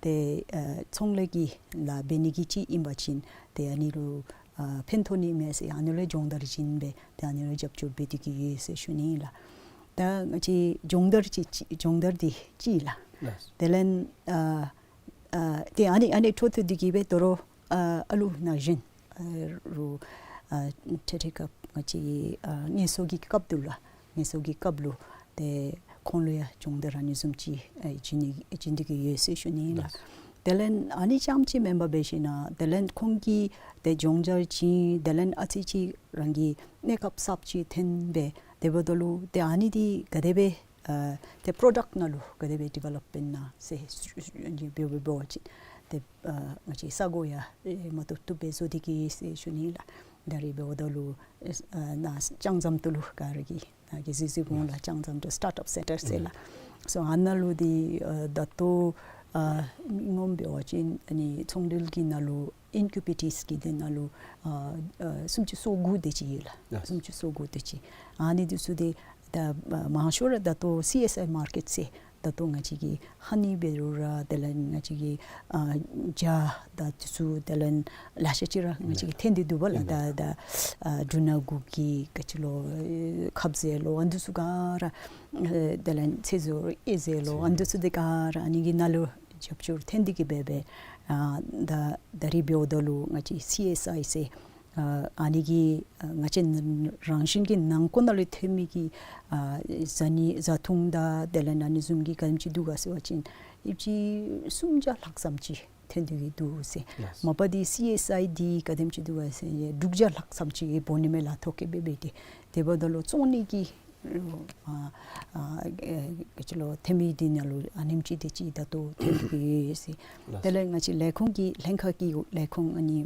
ཏེ་ཨ་ཚོང་ལས་ཀྱི་ལཱ་འབད་ནི་གི་ཅིག་ཨིན་པ་ཅིན་ཏེ་ཨ་ནི་ལུ་ཨ་ཕན་ཐོགས་ནི་མས་ཟེར་ཨ་ནི་ལུ་སྦྱོང་བརྡར་བྱིན་སྦེ་ཏེ་ཨ་ནི་ལུ་རྒྱབ་སྐྱོར་འབད་དེ་གི་ཡོད་ཟེར་ཞུ་ནི་ལགས། ད་ང་བཅས་སྦྱོང་བརྡར་ཅིག་ཅིག་སྦྱོང་བརྡར་འདི་ཅིག་ལགས། ལགས། དེ་ལས་ཨ་ཨ་ཏེ་ཨ་ནི་ཨ་ནི་འཕྲོ་མཐུད་དེ་གི་སྦེ་དོ་རུང་ཨ་ཨ་ལུ་ན་གཞོན་ཨ་རུ་ཨ་འཕྲལ་འཕྲལ་སྐབས་ང་བཅས་ཨ་ངལ་གསོ་གི་སྐབས་འདི་ལུ་ལགས། ངལ་གསོ་གི་སྐབས་ལུ་ཏེ་ཁོང་ལུ་ཡང་སྦྱོང་བརྡར་ཨ་ནི་བཟུམ་ཅིག་ཨ་བྱིན་ནི་བྱིན་དེ་གི་ཡོད་ཟེར་ཞུ་ནི་ལགས། ལགས། དེ་ལས་ཨ་ནི་རྐྱངམ་ཅིག་མེན་པར་འབད་ཞིན་ན་དེ་ལས་ཁོང་གིས་ཏེ་སྦྱོང་བརྡར་བྱིན་དེ་ལས་ཨ་ཙི་ཅིག་རང་གི་གནས་སྐབས་གསརཔ་ཅིག་ཐོན་སྦེ་དེ་འབདཝ་ད་ལུ་ཏེ་ཨ་ནི་འདི་ག་དེ་སྦེ་ཨ་ཏེ་པྲོ་ཌཀཊ་ནང་ལུ་ག་དེ་སྦེ་ཌི་ཝེ་ལོབ་འབད་ན་ཟེར་འབད་འབད་བ་ཅིན་ཏེ་ཨ་ང་བཅས་ས་གོ་ཡང་ཨེ་མ་བཏུབ་བཏུབ་སྦེ་བཟོ་སྟེ་གི་ཟེར་ཞུ་ནི་ལགས། ད་རིས་འབདཝ་ད་ལུ་ཨ་ནཱ་ལྕང་ཟམ་ཏོག་ལུ་ག་ར་གིས་ནཱ་གིས་གཟིགས་གཟིགསཔ་འོང་ལགས། ལྕང་ཟམ་ཏོག་སི་ཊཱརཊ་ཨཔ་སེན་ཊར་ཟེར་ལགས། སོ་ཨ་ནཱ་ལུ་འདི་ཨ་ད་ལྟོ་ཨ་མི་ངོམ་འབད་བ་ཅིན་ཨ་ནི་ཚོང་འབྲེལ་གྱི་ནང་ལུ་ཨིན་ཀུ་བེ་ཊརསི་གི་འདི་ནང་ལུ་ཨ་ཨ་སུམ་ཅུ་སོ་དགུ་དེ་ཅིག་ཡོད་ལགས། ཡེས། སུམ་ཅུ་སོ་དགུ་དེ་ཅིག། ཨ་ནི་འདི་ཚུ་འདི་ད་ཨ་མང་ཤོས་ར་ད་ལྟོ་སི་ཨེསི་ཨའི་མར་ཀེཊ་ཟེར་ད་ལྟོ་ང་བཅས་ཀྱི་ཧ་ནི་འབད་རུང་ར་དེ་ལས་ང་བཅས་ཀྱི་ཨ་ཇ་དང་འདི་ཚུ་དེ་ལས་ལེ་ཤ་ཅིག་ར་ང་བཅས་ཀྱི་ཐོན་ཏེ་འདུག་པ་ལགས། ཨིན་པས། ད་ད་ཨ་འབྲུ་སྣ་དགུ་གི་ག་ཅི་ལོ་ཨེ་ཁབ་ཟེར་ལོ་ཨ་འདི་ཚུ་ག་ར་ཨེ་དེ་ལས་ཚལ་བཟོ་ཨེ་ཟེར་ལོ་ཨ་འདི་ཚུ་འདི་ག་ར་ཨ་ནི་གི་ནང་ལུ་རྒྱབ་སྐྱོར་ཐོན་ཏེ་གི་འབད་སྦེ་ཨ་ད་ད་རིས་འབདཝ་ད་ལུ་ང་བཅས་སི་ཨེསི་ཨའི་ཟེར་ ཨ་ཨ་ནི་གི་ཨ་ང་བཅས་རང་བཞིན་གྱི་ནང་ཁོག་ནང་ལུ་ཐོན་མི་གི་ཨ་བཟའ་ནི་བཟའ་འཐུང་དང་དེ་ལས་ཨ་ནི་བཟུམ་གྱི་ག་དེམ་ཅིག་འདུག་ག་ཟེར་བ་ཅིན་ཨིན་ཅི་སུམ་བརྒྱ་ལྷག་ཙམ་ཅིག་ཐོན་ཏེ་གི་འདུག་ཟེར། ལགས། མ་པ་འདི་སི་ཨེསི་ཨའི་འདི་ག་དེམ་ཅིག་འདུག་ག་ཟེར་དྲུག་བརྒྱ་ལྷག་ཙམ་ཅིག་འབོ་ནི་མས་ལགས། ཐོ་བཀོད་འབད་འབད་དེ་དེ་འབདཝ་ད་ལུ་བཙོང་ནི་གི་ཨ་ཨ་ཨེ་ག་ཅི་ལོ་ཐོན་མི་འདི་ནང་ལུ་ཨ་ནེམ་ཅིག་དེ་ཅིག་ད་ལྟོ་ཐོན་ཏེ་གི་ཡོད་ཟེར། ལགས། དེ་ལས་ང་བཅས་ལས་ཁུངས་ཀྱི་ལྷན་ཁག་གི་ལས་ཁུངས་ཨ་ནི་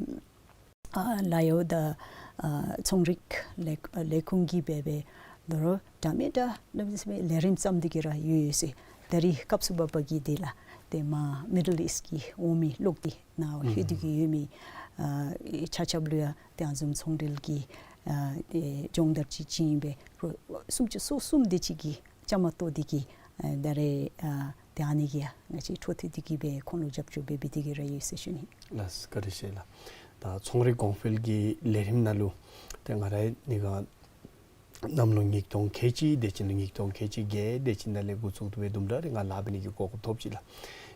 ཨ་ལཱ་གཡོག་དང་ཨ་ཚོང་རིག་ལས་ལས་ཁུངས་ཀྱིས་འབད་འབད་དོ་རུང་འདྲ་མི་འདྲ་གནམ་མེད་ས་མེད་ལས་རིམ་བརྩམས་ཏེ་གི་ར་ཡོད་ཡོད་ཟེར། ད་རིས་སྐབས་སུ་བབ་པ་གི་དེ་ལགས་ཏེ་མར་མི་ཌལ་ཨིསཊ་ཀྱི་འོག་མའི་གློག་འདི་ནཱ་ལྷོད་དེ་གི་ཡོད་མི་ཨ་ཆ་ཁྱབ་ལུ་ཡང་ཏེ་ཨ་ནི་བཟུམ་ཚོང་འབྲེལ་གྱི་ཨ་ཏེ་སྦྱོང་བརྡར་ཅིག་བྱིན་སྦེ་རོགས་སུམ་ཅུ་སོ་གསུམ་དེ་ཅིག་གིས་བཅའ་མར་གཏོགས་ཏེ་གི་ཨ་ད་རེས་ཨ་ཏེ་ཨ་ནི་གི་ཡང་ང་བཅས་འཕྲོ་མཐུད་དེ་གི་སྦེ་ཁོང་ལུ་རྒྱབ་སྐྱོར་འབད་འབད་དེ་གི་ར་ཡོད་ཟེར་ཞུ་ནི། ལགས་བཀའ་དྲིན་ཆེ་ལགས། ད་ཚོང་རིག་གོང་འཕེལ་གྱི་ལས་རིམ་ནང་ལུ་ཏེ་ང་ར་ནི་ག་གནམ་ལོ་ཉིས་སྟོང་ཁལ་གཅིག་དེ་ཅིག་ནང་ཉིས་སྟོང་ཁལ་གཅིག་བརྒྱད་དེ་ཅིག་ནང་ལས་འགོ་བཙུགས་ཏེ་སྦེ་དུམ་གྲ་རེ་ང་ལཱ་འབད་ནི་གི་གོ་སྐབས་ཐོབ་ཅི་ལགས།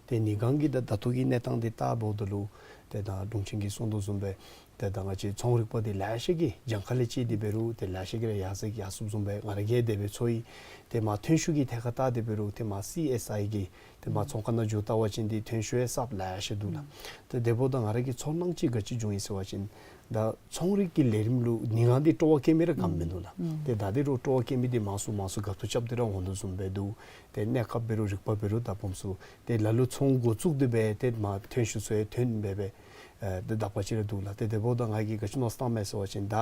ཏེ་ནི་ག་གི་ད་ད་ལྟོ་གི་གནས་སྟངས་འདི་ལྟ་འབདཝ་ད་ལུ་ཏེ་ད་དྲུང་ཆེན་གྱིས་གསུངས་དོ་བཟུམ་སྦེ་ཏེ་ད་ང་བཅས་ཚོང་རིག་པ་འདི་ལེ་ཤ་གིས་གྱངས་ཁ་ལས་བཅད་དེ་འབད་རུང་ཏེ་ལེ་ཤ་གིས་ར་ཡར་སོང་ཡར་སོངམ་བཟུམ་སྦེ་ང་ར་གིས་དེ་སྦེ་ཚོར་ཡི། ཏེ་མར་ཐོན་ཤུགས་ཀྱི་ཐད་ཁར་བལྟ་སྟེ་འབད་རུང་ཏེ་མར་སི་ཨེསི་ཨའི་གི་ཏེ་མར་ཚོང་ཁང་ནང་འགྱོ་བལྟ་བ་ཅིན་ཏེ་ཐོན་ཤུགས་ཡང་གསརཔ་ལེ་ཤ་འདུག་ལགས། ཏེ་དེ་འབདཝ་ད་ང་ར་གི་ཚོར་སྣང་ཅིག་ག་ཅི་བྱུང་ཡི་ཟེར་བ་ཅིན་ད་ཚོང་རིག་གི་ལས་རིམ་ལུ་ནི་ག་འདི་སྤྲོ་བ་བསྐྱེད་མི་ར་ག་མིན་འདུག་ལགས། ཏེ་ད་འདི་རུང་སྤྲོ་བ་བསྐྱེད་མི་འདི་མང་སུ་མང་སུ་ག་ཏེ་རྐྱབ་སྟེ་ར་འོང་དོ་བཟུམ་སྦེ་འདུག། ཏེ་གནས་སྐབས་འབད་རུང་རིག་པ་འབད་རུང་ད་སྦོམ་སུ་ཏེ་ལ་ལུ་ཚོང་འགོ་བཙུགས་ཏེ་སྦེ་ཏེ་མར་ཐོན་ཤུགས་ཚུ་ཡང་ཐོན་སྦེ་སྦེ་ཨེ་ཏེ་དག་པ་ཅིག་ར་འདུག་ལགས། ཏེ་དེ་འབདཝ་ད་ང་གིས་ག་ཅི་མནོ་བསམ་བཏངམ་མས་ཟེར་བ་ཅིན་ད་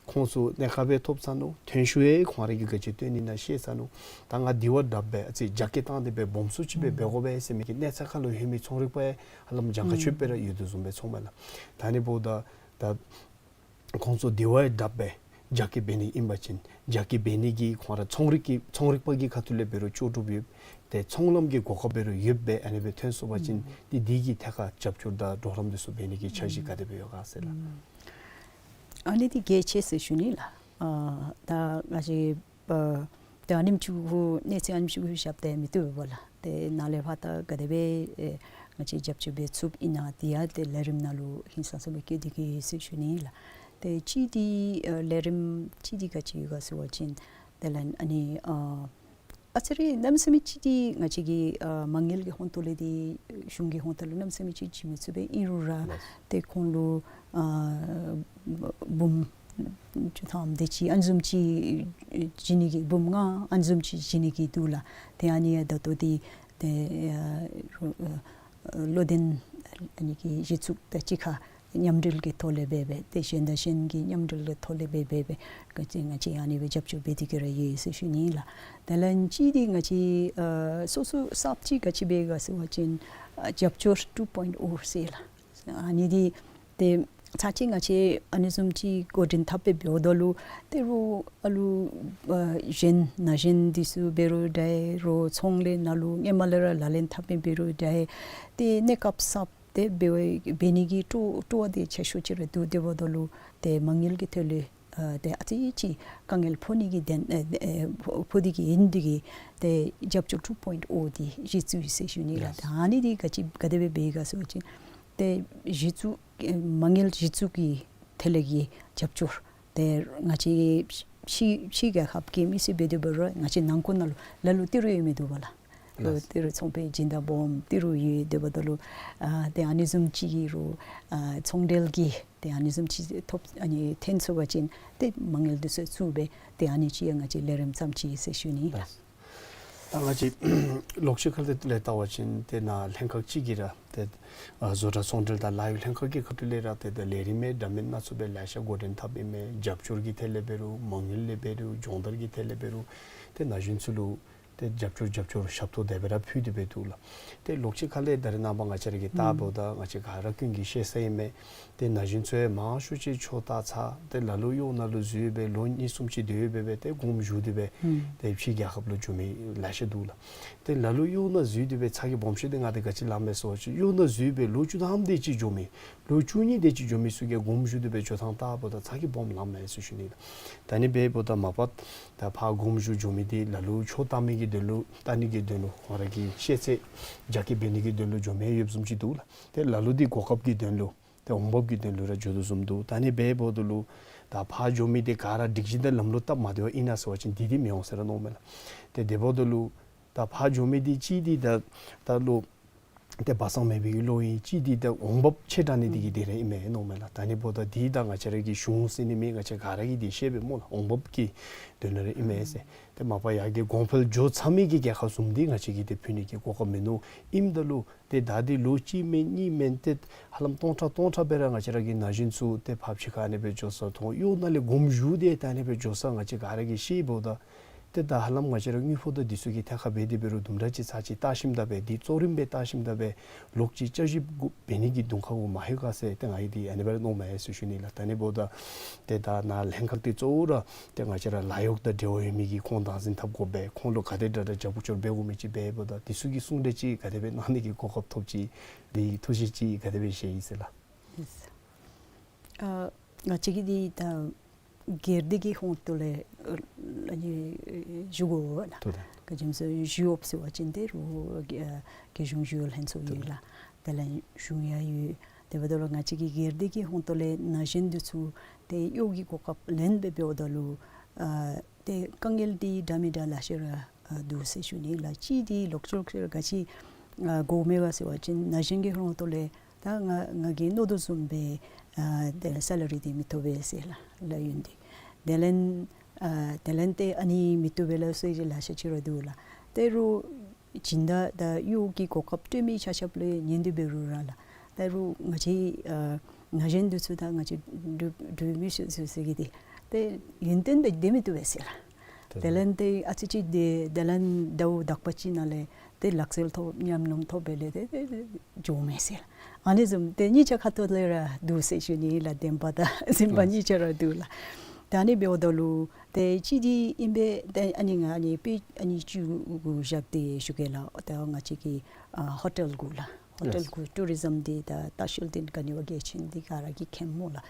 ཁོང་ཚུ་གནས་སྐབས་ཡང་ཐོབ་ཚར་ནུག། ཐོན་ཤུགས་ཡང་ཁོང་ར་གིས་ག་ཅི་སྟོན་ནི་ཨིན་ན་ཤེས་ཚར་ནུག། ད་ང་འདི་བ་དྲགཔ་སྦེ་ཨ་ཙི་རྒྱ་སྐྱེད་བཏང་སྟེ་སྦེ་སྦོམ་སུ་ཅིག་སྦེ་འབད་དགོ་པས་ཟེར་མི་གི་གནས་ཚད་ཁར་ལུ་ལྷོད་མི་ཚོང་རིག་པ་ཡང་ཧ་ལམ་གྱངས་ཁ་ཆོདཔ་སྦེ་ར་ཡོད་དོ་བཟུམ་སྦེ་ཚོརཝ་མས་ལགས། ད་ནི་འབདཝ་ད་ད་ཁོང་ཚུ་འདི་བ་ཡང་དྲགཔ་སྦེ་རྒྱ་སྐྱེད་འབད་ནི་ཨིན་པ་ཅིན་རྒྱ་སྐྱེད་འབད་ནི་གི་ཁོང་ར་ཚོང་རིག་གི་ཚོང་རིག་པ་གི་ཁ་ཐུག་ལས་འབད་རུང་ལྕོགས་གྲུབ་ཡོད། ཏེ་ཚོང་ལམ་གྱི་གོ་སྐབས་འབད་རུང་ཡོདཔ་སྦེ་ཨ་ནི་སྦེ་ཐོན་སོང་པ་ཅིན་ཏེ་འདི་གི་ཐད་ཁར་རྒྱབ་སྐྱོར་དང་གྲོགས་རམ་འདི་ཚུ་འབད་ནི་གི་འཆར་གཞི་ག་དེ་སྦེ་ཡོད་ག་ཟེར་ལགས། ཨ་ནི་འདི་གལ་ཆེ་ཟེར་ཞུ་ནི་ལགས། ཨ་ད་ང་བཅས་ཨ་ཏེ་ཨ་ནེམ་ཅིག་གུ་གནས་ཚད་ཨ་ནེམ་ཅིག་གུ་བཞག་སྟེ་མི་བཏུབ་པས་ལགས། ཏེ་ནཱ་ལས་ཕར་ད་ག་དེ་སྦེ་ཨེ་ང་བཅས་རྒྱབ་སྐྱོར་འབད་ཚུགསཔ་ཨིན་ན་འདི་ཡང་ཏེ་ལས་རིམ་ནང་ལུ་ཧིང་སངས་ས་སྦེ་བཀོད་དེ་གི་ཟེར་ཞུ་ནི་ལགས། ཏེ་གཅིག་འདི་ཨ་ལས་རིམ་གཅིག་འདི་ག་ཅི་ཡོད་ག་ཟེར་བ་ཅིན་དེ་ལས་ཨ་ནི་ཨ་ཨ་ཙི་རེ་གནམ་མེད་ས་མེད་ཅིག་འདི་ང་བཅས་ཀྱི་ཨ་མ་དངུལ་གྱི་ཧོང་ཏོ་ལས་འདི་གཞུང་གི་ཧོང་ཏོ་ལུ་གནམ་མེད་ས་མེད་ཅིག་བྱིན་མི་ཚུགས་པས། ཨིན་རུང་ར་ལགས། ཏེ་ཁོང་ལུ་ཨ་འབུམ་བཅུ་ཐམ་དེ་ཅིག་ཨ་ནི་བཟུམ་ཅིག་བྱིན་ནི་གི་འབུམ་ལྔ་ཨ་ནི་བཟུམ་ཅིག་བྱིན་ནི་གི་འདུག་ལགས། ཏེ་ཨ་ནི་ཡང་ད་ལྟོ་འདི་ཏེ་ཨ་བློ་ལྡན་ཨ་ནི་གི་གཞི་བཙུགས་དང་གཅིག་ཁར་མཉམ་འབྲེལ་གྱི་ཐོག་ལས་འབད་འབད་ཏེ་གཞན་དང་གཞན་གྱི་མཉམ་འབྲེལ་གྱི་ཐོག་ལས་འབད་འབད་འབད་ག་ཅི་ང་བཅས་ཨ་ནི་སྦེ་རྒྱབ་སྐྱོར་འབད་དེ་གི་ར་ཡོད་ཟེར་ཞུ་ནི་ལགས། དེ་ལས་གཅིག་འདི་ང་བཅས་ཨ་སོ་སོ་གསརཔ་ཅིག་ག་ཅི་འབད་ག་ཟེར་བ་ཅིན་ཨ་རྒྱབ་སྐྱོར་ཊུ་པོའིནཊ་ཨོ་ཟེར་ལགས། ཨ་ནི་འདི་ཏེ་ཚར་གཅིག་ང་བཅས་ཨ་ནི་བཟུམ་ཅིག་འགོ་འདྲེན་འཐབ་སྦེ་འབདཝ་ད་ལུ་ཏེ་རོགས་ཨ་ལུ་ཨ་གཞན་ན་གཞོན་འདི་ཚུ་འབད་རུང་འདྲ་རོགས་ཚོང་ལས་ནང་ལུ་སྔོན་མ་ལས་ར་ལག་ལེན་འཐབ་སྦེ་འབད་རུང་འདྲ་ཏེ་གནས་སྐབས་གསརཔ་ཏེ་འབད་འབད་ནི་གི་སྤྲོ་སྤྲོ་བ་འདི་ཆེ་ཤོས་ཅིག་ར་འདུག། དེ་འབདཝ་ད་ལུ་ཏེ་མ་དངུལ་གྱི་ཐད་ལུ་ཨ་ཏེ་ཨ་ཙི་ཅིག་དཀའ་ངལ་ཕོག་ནི་གི་དོན་ཨ་ཨ་ཕོག་ཕོག་སྟེ་གི་ཨིན་དེ་གིས་ཏེ་རྒྱབ་སྐྱོར་ཊུ་པོའིནཊ་ཨོ་འདི་གཞི་བཙུགས་ཡི་ཟེར་ཞུ་ནི་ལགས། ཡེས། ད་ཨ་ནི་འདི་ག་ཅི་ག་དེ་སྦེ་འབད་ག་ཟེར་བ་ཅིན་ཏེ་གཞི་བཙུགས་ཨེ་མ་དངུལ་གཞི་བཙུགས་ཀྱི་ཐད་ལས་ཀྱི་རྒྱབ་སྐྱོར་ཏེ་ང་བཅས་ཕྱི་ཕྱི་རྒྱལ་ཁབ་ཀྱི་མི་སེར་འབད་དེ་འབད་རུང་ང་བཅས་ནང་འཁོད་ནང་ལུ་ལ་ལུ་ཏི་རུ་ཡོད་མི་འདུག་པ་ལགས། ལོ་ལགས། ཏི་རུ་ཚོང་པའི་སྦྱིན་བདག་སྦོམ་ཏི་རུ་ཡོད། དེ་འབདཝ་ད་ལུ་ཨ་ཏེ་ཨ་ནི་བཟུམ་ཅིག་གི་རུང་ཨ་ཚོང་འབྲེལ་གྱི་ཏེ་ཨ་ནི་བཟུམ་ཅིག་ཐོབ་ཨ་ནི་ཐོན་ཚུགས་པ་ཅིན་ཏེ་མ་དངུལ་འདི་ཚུ་བཙུགས་སྦེ་ཏེ་ཨ་ནི་ཅིག་ཡང་ང་བཅས་ལས་རིམ་བརྩམས་ཅི་ཟེར་ཞུ་ནི་ལགས། ད་ང་བཅས་ལོགས་ཤིག་ཁ་ལས་ལས་བལྟ་བ་ཅིན་ཏེ་ནཱ་ལྷན་ཁག་ཅིག་གིས་ར་ཏེ་ཨ་བཟོ་གྲྭ་ཚོང་འབྲེལ་དང་ལཱ་གཡོག་ལྷན་ཁག་གི་ཁ་ཐུག་ལས་ར་ཏེ་ཏེ་ལས་རིམ་མེད་འདྲ་མིན་སྣ་ཚོགས་སྦེ་ལེ་ཤ་འགོ་འདྲེན་འཐབ་ཨིན་མས། རྒྱབ་སྐྱོར་གྱི་ཐད་ལས་འབད་རུང་མ་དངུལ་ལས་འབད་རུང་སྦྱོང་བརྡར་གྱི་ཐད་ལས་འབད་རུང་ཏེ་ན་གཞོན་ཚུ་ལུ་ཏེ་རྒྱབ་སྐྱོར་རྒྱབ་སྐྱོར་ཞབས་ཏོག་དེ་སྦེ་ར་ཕུལ་ཏེ་འབད་འདུག་ལགས། ཏེ་ལོགས་ཤིག་ཁ་ལས་ད་རེས་ནངས་པ་ང་བཅས་ར་གིས་བལྟ་ཨུམ་བལྟཝ་ད་ང་བཅས་ག་ར་ཀུན་གྱིས་ཤེས་ས་ཨིན་མས། ཏེ་ན་གཞོན་ཚུ་ཡང་མང་ཤོས་ཅིག་ཆོས་བལྟ་ཚར་ཏེ་ལ་ལུ་གཡོག་ནང་ལུ་འཛུལ་སྦེ་ལོ་གཉིས་གསུམ་ཅིག་སྡོད་སྦེ་སྦེ་ཏེ་དགོངསམ་ཞུ་སྟེ་སྦེ་ཨུམ་ཏེ་ཕྱི་རྒྱལ་ཁབ་ལུ་འགྱོ་མི་ལེ་ཤ་འདུག་ལགས། ཏེ་ལ་ལུ་གཡོག་ནང་འཛུལ་ཏེ་སྦེ་ཚ་གྱང་སྦོམ་ཤོས་འདི་ང་དེ་ག་ཅི་ལངམ་མས་ཟེར་བ་ཅིན་གཡོག་ནང་འཛུལ་སྦེ་ལོ་བཅུ་ཐམ་དེ་ཅིག་འགྱོ་མི་ལོ་བཅུ་གཉིས་དེ་ཅིག་འགྱོ་མི་ཚུ་གིས་དགོངསམ་ཞུ་སྟེ་སྦེ་འགྱོ་ཐངས་བལྟཝ་ད་ཚ་གྱང་སྦོམ་ལངམ་མས་ཟེར་ཞུ་ནི་ལགས། ད་ནི་འབདཝ་ད་མ་པ་ད་ཕར་དགོངསམ་ཞུ་འགྱོ་མི་འདི་ལ་ལུ་ཆོས་བལྟ་མི་གི་དོན་ལུ་བལྟ་ནི་གི་དོན་ལུ་ཁོང་ར་གི་ཤེས་ཚད་རྒྱ་སྐྱེད་འབད་ནི་གི་དོན་ལུ་འགྱོ་མི་ཡོདཔ་བཟུམ་ཅིག་འདུག་ལགས། ཏེ་ལ་ལུ་འདི་གོ་སྐབས་ཀྱི་དོན་ལུ་ ཏེ་འོང་འབབ་ཀྱི་དོན་ལུ་ར་འགྱོ་དོ་བཟུམ་འདུག། ད་ཨ་ནི་འབདཝ་ད་ལུ་ད་ཕར་འགྱོ་མི་འདི་ག་ར་སྒྲིག་གཞི་དང་ལམ་ལུགས་སྟབས་མ་བདེཝ་ཨིན་ན་ཟེར་བ་ཅིན་འདི་འདི་མི་འོང་ཟེར་ར་མནོཝ་མས་ལགས། ཏེ་དེ་འབདཝ་ད་ལུ་ད་ཕར་འགྱོ་མི་འདི་གཅིག་འདི་ད་ད་ལུ་ཏེ་སྦ་གསང་མེད་པའི་གི་བློ་ཨིན། གཅིག་འདི་ད་འོང་འབབ་ཆེ་དྲགས་ནི་འདི་གིས་ཨུམ་འདི་ར་ཨིན་མས་མནོཝ་མས་ལགས། ད་ཨ་ནི་འབདཝ་ད་འདི་ད་ང་བཅས་ར་གི་གཞུང་ཟེར་ནི་མེད། ང་བཅས་ག་ར་གིས་འདི་ཤེས་པས་སྨོ་ལགས། འོང་འབབ་ཀྱི་དོན་ལུ་ར་ཨིན་མས་ཟེར། ཏེ་མ་པ་ཡར་གྱི་གོང་འཕེལ་འགྱོ་ཚར་མི་གི་རྒྱལ་ཁབ་བཟུམ་འདི་ང་བཅས་ཀྱིས་ཏེ་ཕུལ་ནི་གི་གོ་སྐབས་མིན་ནུག། ཨིནམ་ད་ལུ་ཏེ་ད་འདི་ལོ་གཅིག་མེན་གཉིས་མེན་ཏེ་ཧ་ལམ་སྟོང་ཕྲག་སྟོང་ཕྲག་སྦེ་ར་ང་བཅས་ར་གི་ན་གཞོན་ཚུ་ཏེ་ཕར་ཕྱི་ཁར་ཨ་ནི་སྦེ་འགྱོ་ས་མཐོང་། གཡོག་ནང་ལས་དགོངསམ་ཞུ་སྟེ་ད་ཨ་ནི་སྦེ་འགྱོ་ས་ང་བཅས་ག་ར་གིས་ཤེསཔ་ད། ཏེ་ད་ཧ་ལམ་ང་བཅས་ར་དངུལ་ཕོགས་དང་འདི་ཚུ་གི་ཐད་ཁར་འབད་དེ་འབད་རུང་དུམ་གྲ་ཅིག་ཚར་ཅིག་བལྟ་ཞིནམ་ད་སྦེ་འདི་གཙོ་རིམ་སྦེ་བལྟ་ཞིནམ་ད་སྦེ་ལོག་ཅིག་བསྐྱར་ཞིབ་འབད་ནི་གི་དོན་ཁར་གུ་མ་ལྷོད་ག་ཟེར་ཏེ་ང་གིས་འདི་ཨ་ནི་སྦེ་ར་མནོཝ་མས་ཟེར་ཞུ་ནི་ལགས། ད་ཨ་ནི་འབདཝ་ད་ཏེ་ད་ནཱ་ལྷན་ཁག་འདི་གཙོ་བོ་ར་ཏེ་ང་བཅས་ར་ལཱ་གཡོག་དང་འབྲེལ་བ་ཡོད་མི་གིས་ཁོང་བདག་འཛིན་འཐབ་དགོ་པས། ཁོང་ལུ་ག་དེ་དྲག་དྲག་རྒྱབ་སྐྱོར་འབད་དགོ་མི་ཅིག་འབདཝ་ད་འདི་ཚུ་གི་གསུང་གྲོས་ཅིག་ག་དེ་སྦེ་གནང་ནི་གི་གོ་སྐབས་ཐོབ་ཅི། འདི་ཐུགས་བཞེད་ཅིག་ག་དེ་སྦེ་བཞེས་ཡི་ཟེར་ལགས། ཨ་ང་བཅས་ཀྱིས་འདི་ད་སྒེར་སྡེ་གི་ཧོངས་ཏོ་ལས་ཨ་ནི་ཞུ་དགོ་ལགས། ཏོ་ད་ག་ཅི་སྨོ་ཟེར་ཞུ་འོང་ཟེར་བ་ཅིན་ཏེ་རུང་རྒྱལ་གཞུང་ཞི་གཡོག་ལྷན་ཚོགས་ཡོད་ལགས། དེ་ལས་གཞུང་ཡང་ཡོད། དེ་འབདཝ་ད་ལུ་ང་བཅས་ཀྱི་སྒེར་སྡེ་གི་ཧོངས་ཏོ་ལས་ན་གཞོན་འདི་ཚུ་ཏེ་གཡོག་གི་གོ་སྐབས་ལེན་སྦེ་འབདཝ་ད་ལུ་ཨ་ཏེ་དཀའ་ངལ་འདི་འདྲ་མི་འདྲ་ལེ་ཤ་ར་ཨ་འདུག་ཟེར་ཞུ་ནི་ལགས། གཅིག་འདི་ལོག་ཅི་ལོག་ཅི་ར་ག་ཅི་ཨ་དགོཔ་མས་ག་ཟེར་བ་ཅིན་ན་གཞོན་གྱི་ཧོངས་ཏོ་ལས་ད་ང་ང་གིས་མནོ་དོ་བཟུམ་སྦེ་ཨ་ཏེ་སེ་ལ་རི་འདི་མི་ཐོབ་པས་ཟེར་ལགས་ལཱ་ཡོན་འདི། དེ་ལས་ཨ་དེ་ལས་ཏེ་ཨ་ནི་མི་བཏུབ་པས་ལགས་ཟེར་ཅིག་ལེ་ཤ་ཅིག་ར་འདུག་ལགས། ཏེ་རུང་སྦྱིན་བདག་དང་གཡོག་གི་གོ་སྐབས་སྤྲོད་མི་ཆ་ཁྱབ་ལུ་ཉན་ཏེ་འབད་རུང་ར་ལགས། ད་རུང་ང་བཅས་ཨ་ན་གཞོན་འདི་ཚུ་ད་ང་བཅས་འབྲུག་འབྲུག་མི་ཚུ་ཟེར་ཟེར་གི་འདི་ཏེ་ཡོན་ཏན་སྦེ་སྡོད་མི་བཏུབ་པས་ཟེར་ལགས། དེ་ལས་ཏེ་ཨ་ཙི་ཅིག་སྡོད་དེ་ལས་ཟླཝ་དག་པ་ཅིག་ནང་ལས་ཏེ་ལག་རྩལ་ཐོབ་ཉམས་མྱོང་ཐོབ་སྦེ་ལས་ཏེ་ཏེ་ཏེ་འགྱོཝ་མས་ཟེར་ལགས། ཨ་ནི་བཟུམ་ཏེ་གཉིས་ཆ་ཁ་ཐུག་ལས་ར་འདུག་ཟེར་ཞུ་ནི་ལགས། བདེན་པ་དང་སེམས་པ་གཉིས་ཆ་ར་འདུག་ལགས། ད་ཨ་ནི་འབདཝ་ད་ལུ་ཏེ་གཅིག་འདི་ཨིན་པས། ཏེ་ཨ་ནི་ང་ཨ་ནི་དཔེ་ཨ་ནི་བཅུ་གུ་བཞག་སྟེ་ཞུ་གེ་ལགས། ད་ང་བཅས་ཀྱི་ཨ་ཧོ་ཊེལ་གུ་ལགས། ཧོ་ཊེལ་གུ་ཊུ་རི་ཛམ་འདི་ད་ལྟ་བཤལ་འདི་ག་ནི་བ་གལ་ཆེན་འདི་ག་ར་གིས་མཁྱེན་སྨོ་ལགས།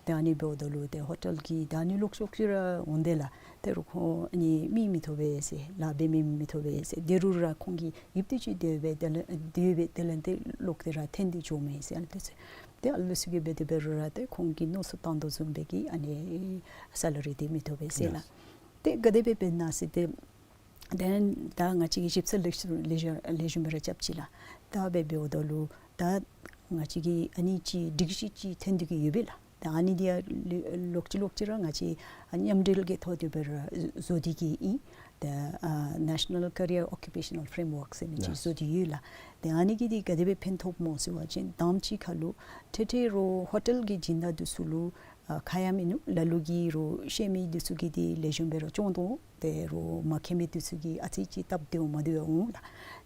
ཏེ་ཨ་ནི་འབདཝ་ད་ལུ་ཏེ་ཧོ་ཊེལ་གྱི་ད་ཨ་ནི་ལོག་ཅི་ལོག་ཅི་ར་འོང་དེས་ལགས། ཏེ་རུང་ཁོང་ཨ་ནི་མི་མི་ཐོབ་པས་ཟེར་ལཱ་འབད་མི་མི་ཐོབ་པས་ཟེར། དེ་རུང་ར་ཁོང་གིས་ཡུདཔ་ཐེངས་ཅིག་སྡོད་སྦེ་དེ་ལས་སྡོད་སྦེ་དེ་ལས་ཏེ་ལོག་སྟེ་ར་འཐོན་ཏེ་འགྱོཝ་མས་ཟེར་ཨ་ནི་ཏེ་ཟེར། ཏེ་ཨ་ལུ་ཚུ་གིས་འབད་དེ་འབད་རུང་ར་ཏེ་ཁོང་གིས་མནོ་བསམ་བཏང་དོ་བཟུམ་སྦེ་གི་ཨ་ནི་སེ་ལ་རི་འདི་མི་ཐོབ་པས་ཟེར་ལགས། ཏེ་ག་དེ་སྦེ་འབད་ན་ཟེར་ཏེ་དེ་ལས་ད་ང་བཅས་ཀྱིས་ཞིབ་འཚོལ་ལེགས་ཤོམ་ལེགས་ཤོམ་ལེགས་ཤོམ་སྦེ་ར་རྐྱབ་ཅི་ལགས། ད་འབད་འབདཝ་ད་ལུ་ད་ང་བཅས་ཀྱིས་ཨ་ནི་ཅིག་སྒྲིག་གཞི་ཅིག་འཐོན་ཏེ་གི་ཡོད་པས་ལགས། ད་ཨ་ནི་འདི་ཡང་ལོག་ཅི་ལོག་ཅི་ར་ང་བཅས་ཨ་མཉམ་འབྲེལ་གྱི་ཐོག་ཏུ་སྦེ་ར་བཟོ་སྟེ་གི་ཨིན། ད་ཨ་National Career Occupational Framework ཟེར་མི་ཅིག་བཟོ་སྟེ་ཡོད་ལགས། ད་ཨ་ནི་གིས་འདི་ག་དེ་སྦེ་ཕན་ཐོགས་སྨོ་ཟེར་བ་ཅིན་དང་པ་ཅིག་ཁར་ལུ་ཏེ་ཏེ་རུང་ཧོ་ཊེལ་གྱི་སྦྱིན་བདག་འདི་ཚུ་ལུ་ཨ་ཁ་ཡ་མིན་ནུག། ལ་ལུ་གིས་རུང་ཤེས་མི་འདི་ཚུ་གིས་འདི་ལེགས་ཤོམ་སྦེ་ར་སྐྱོང་དོ། ཏེ་རུང་མ་མཁྱེན་མི་འདི་ཚུ་གིས་ཨ་ཙི་ཅིག་སྟབས་བདེཝ་མ་བདེཝ་འོང་ལགས།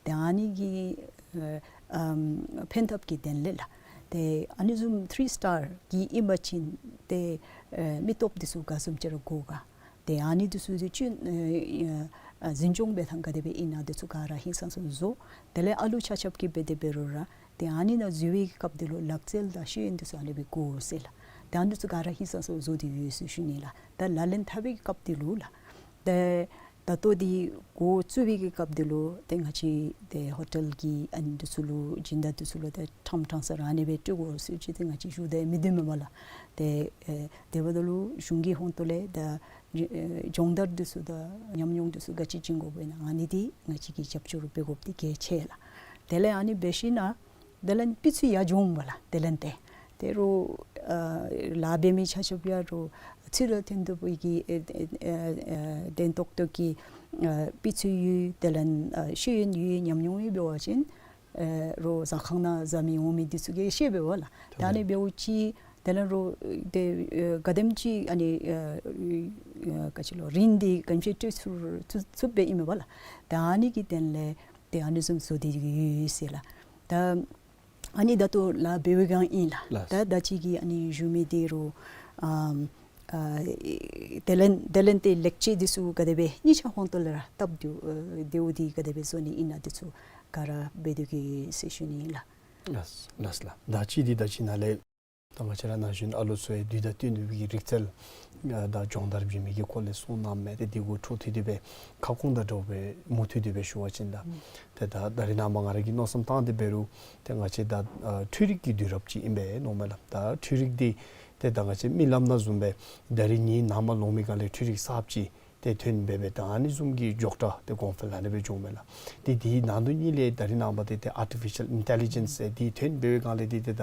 ཏེ་ཨ་ནི་གི་ཨ་ཨམ་ཕན་ཐབས་ཀྱི་དོན་ལས་ལགས། ཏེ་ཨ་ནི་བཟུམ་ཐི་རི་སི་ཊར་གྱི་ཨིན་པ་ཅིན་ཏེ་ཨ་མི་སྟོབས་འདི་ཚུ་ག་བཟུམ་ཅིག་ར་དགོ་ག། ཏེ་ཨ་ནི་འདི་ཚུ་འདི་ཅིག་ཨ་ཨ་འཛིན་སྐྱོང་འབད་ཐངས་ག་དེ་སྦེ་ཨིན་ན་འདི་ཚུ་ག་ར་ཧིང་སངས་ས་བཟོ། དེ་ལས་ཨ་ལུ་ཆ་ཁྱབ་ཀྱིས་འབད་དེ་འབད་རུང་ར་ཏེ་ཨ་ནི་ནང་འཛུལ་བའི་གི་སྐབས་འདི་ལུ་ལག་རྩལ་དང་ཤེས་ཡོན་འདི་ཚུ་ཨ་ནི་སྦེ་དགོ་ཟེར་ལགས། ཏེ་ཨ་ནི་ཚུ་ག་ར་ཧིང་སངས་ས་བཟོ་སྟེ་ཡོད་ཟེར་ཞུ་ནི་ལགས། ད་ལག་ལེན་འཐབ་པའི་གི་སྐབས་འདི་ལུ་ལགས། ཏེ་ད་ལྟོ་འདི་འགོ་བཙུགས་པའི་གི་སྐབས་འདི་ལུ་ཏེ་ང་བཅས་ཏེ་ཧོ་ཊེལ་གྱི་ཨ་ནི་འདི་ཚུ་ལུ་སྦྱིན་བདག་འདི་ཚུ་ལུ་ཏེ་ཕྲང་ཕྲང་ས་ར་ཨ་ནི་སྦེ་སྤྲོད་དགོ་ཟེར་ཅིག་ཏེ་ང་བཅས་ཞུ་སྟེ་མི་སྡོད་མས་པ་ལགས། ཏེ་ཨེ་དེ་འབདཝ་ད་ལུ་གཞུང་གི་ཧོངས་ཏོ་ལས་ད་ཨེ་སྦྱོང་བརྡར་འདི་ཚུ་དང་ཉམས་མྱོང་འདི་ཚུ་ག་ཅི་བྱིན་དགོཔ་ཨིན་ན་ཨ་ནི་འདི་ང་བཅས་ཀྱིས་རྒྱབ་སྐྱོར་འབད་དགོཔ་འདི་གལ་ཆེ་ལགས། དེ་ལས་ཨ་ནི་འབད་ཞིན་ན་དེ་ལས་སྤུས་ཚད་ཡར་འགྱོཝ་མས་པ་ལགས། དེ་ལས་ཏེ་ཏེ་རུང་ཨ་ལཱ་འབད་མི་ཆ་ཁྱབ་ཡང་རུང་ཚུ་ལུ་ཐོན་ཏེ་འབད་གི་ཨེ་ཨེ་ཨེ་ཨེ་དོན་ཏོག་ཏོ་གི་ཨ་སྤུས་ཚད་ཡོད། དེ་ལས་ཨ་ཤེས་ཡོན་ཡོད་ཉམས་མྱོང་ཡོད་འབད་བ་ཅིན་ཨེ་རུང་ཟ་ཁང་ནང་ཟ་མི་འོང་མི་འདི་ཚུ་གིས་ཤེས་པས་པ་ལགས། ད་ཨ་ནི་འབདཝ་ཅིག་དེ་ལས་རུང་ཏེ་ཨེ་ག་དེམ་ཅིག་ཨ་ནི་ཨེ་ཨེ་ག་ཅི་ལོ་རིན་འདི་ག་དེམ་ཅིག་སྤྲོད་ཚུགས་ཚུགས་ཚུགསཔ་སྦེ་ཨིན་མས་པ་ལགས། ད་ཨ་ནི་གི་དོན་ལས་ཏེ་ཨ་ནི་བཟུམ་བཟོ་སྟེ་ཡོད་ཟེར་ལགས། ད་ཨ་ནི་ད་ལྟོ་ལཱ་འབད་བའི་སྒང་ཨིན་ལགས། ལགས། ད་ད་ཅི་གི་ཨ་ནི་ཞུ་མི་འདི་རུང་ཨམ་ཨ་དེ་ལས་དེ་ལས་ཏེ་ལེགས་ཆ་འདི་ཚུ་ག་དེ་སྦེ་གཉིས་ཆ་ཧོངས་ཏོ་ལས་ར་སྟབས་བདེཝ་ཨེ་བདེཝ་འདི་ག་དེ་སྦེ་བཟོ་ནི་ཨིན་ན་འདི་ཚུ་ག་ར་འབད་དེ་གི་ཟེར་ཞུ་ནི་ཨིན་ལགས། ལགས་ལགས་ལགས། ད་ཅི་འདི་ད་ཅི་ནཱ་ལས་ ད་ང་བཅས་ར་ན་གཞོན་ཨ་ལོ་ཚུ་ཡང་དུས་དང་བསྟུན་ཏེ་གི་རིག་རྩལ་ཨ་དང་སྦྱོང་བརྡར་བྱིན་མི་གི་སྐོར་ལས་གསུངས་གནངམ་མས། ཏེ་དེ་གུ་འཕྲོ་མཐུད་དེ་སྦེ་ཁ་སྐོང་དང་འདྲཝ་སྦེ་མུ་མཐུད་དེ་སྦེ་ཞུ་བ་ཅིན་ད་ཏེ་ད་ད་རེས་ནངས་པ་ང་ར་གིས་མནོ་བསམ་བཏང་སྟེ་འབད་རུང་ཏེ་ང་བཅས་ད་ཨ་འཕྲུལ་རིག་གི་དུས་རབས་ཅིག་ཨིན་པས་མནོཝ་མས་ལགས། ད་འཕྲུལ་རིག་འདི་ཏེ་ད་ང་བཅས་རྨི་ལམ་ནང་བཟུམ་སྦེ་ད་རིས་ངེའི་ནངས་པ་ལོང་མི་སྒང་ལས་འཕྲུལ་རིག་གསརཔ་ཅིག་ཏེ་ཐོན་འབད་འབད་ད་ཨ་ནི་བཟུམ་གྱི་འགྱོ་ཁྲ་ཏེ་གོང་འཕེལ་ཨ་ནི་སྦེ་འགྱོཝ་མས་ལགས། ཏེ་དེའི་ནང་དོན་གཉིས་ལས་ད་རིས་ནངས་པ་ཏེ་ཏེ་ཨར་ཊི་ཕི་ཤཱལ་ཨིན་ཊེ་ལི་ཇེནསི་ཟེར་འདི་ཐོན་འབད་བའི་སྒང་ལས་ཏེ་ཏེ་ད་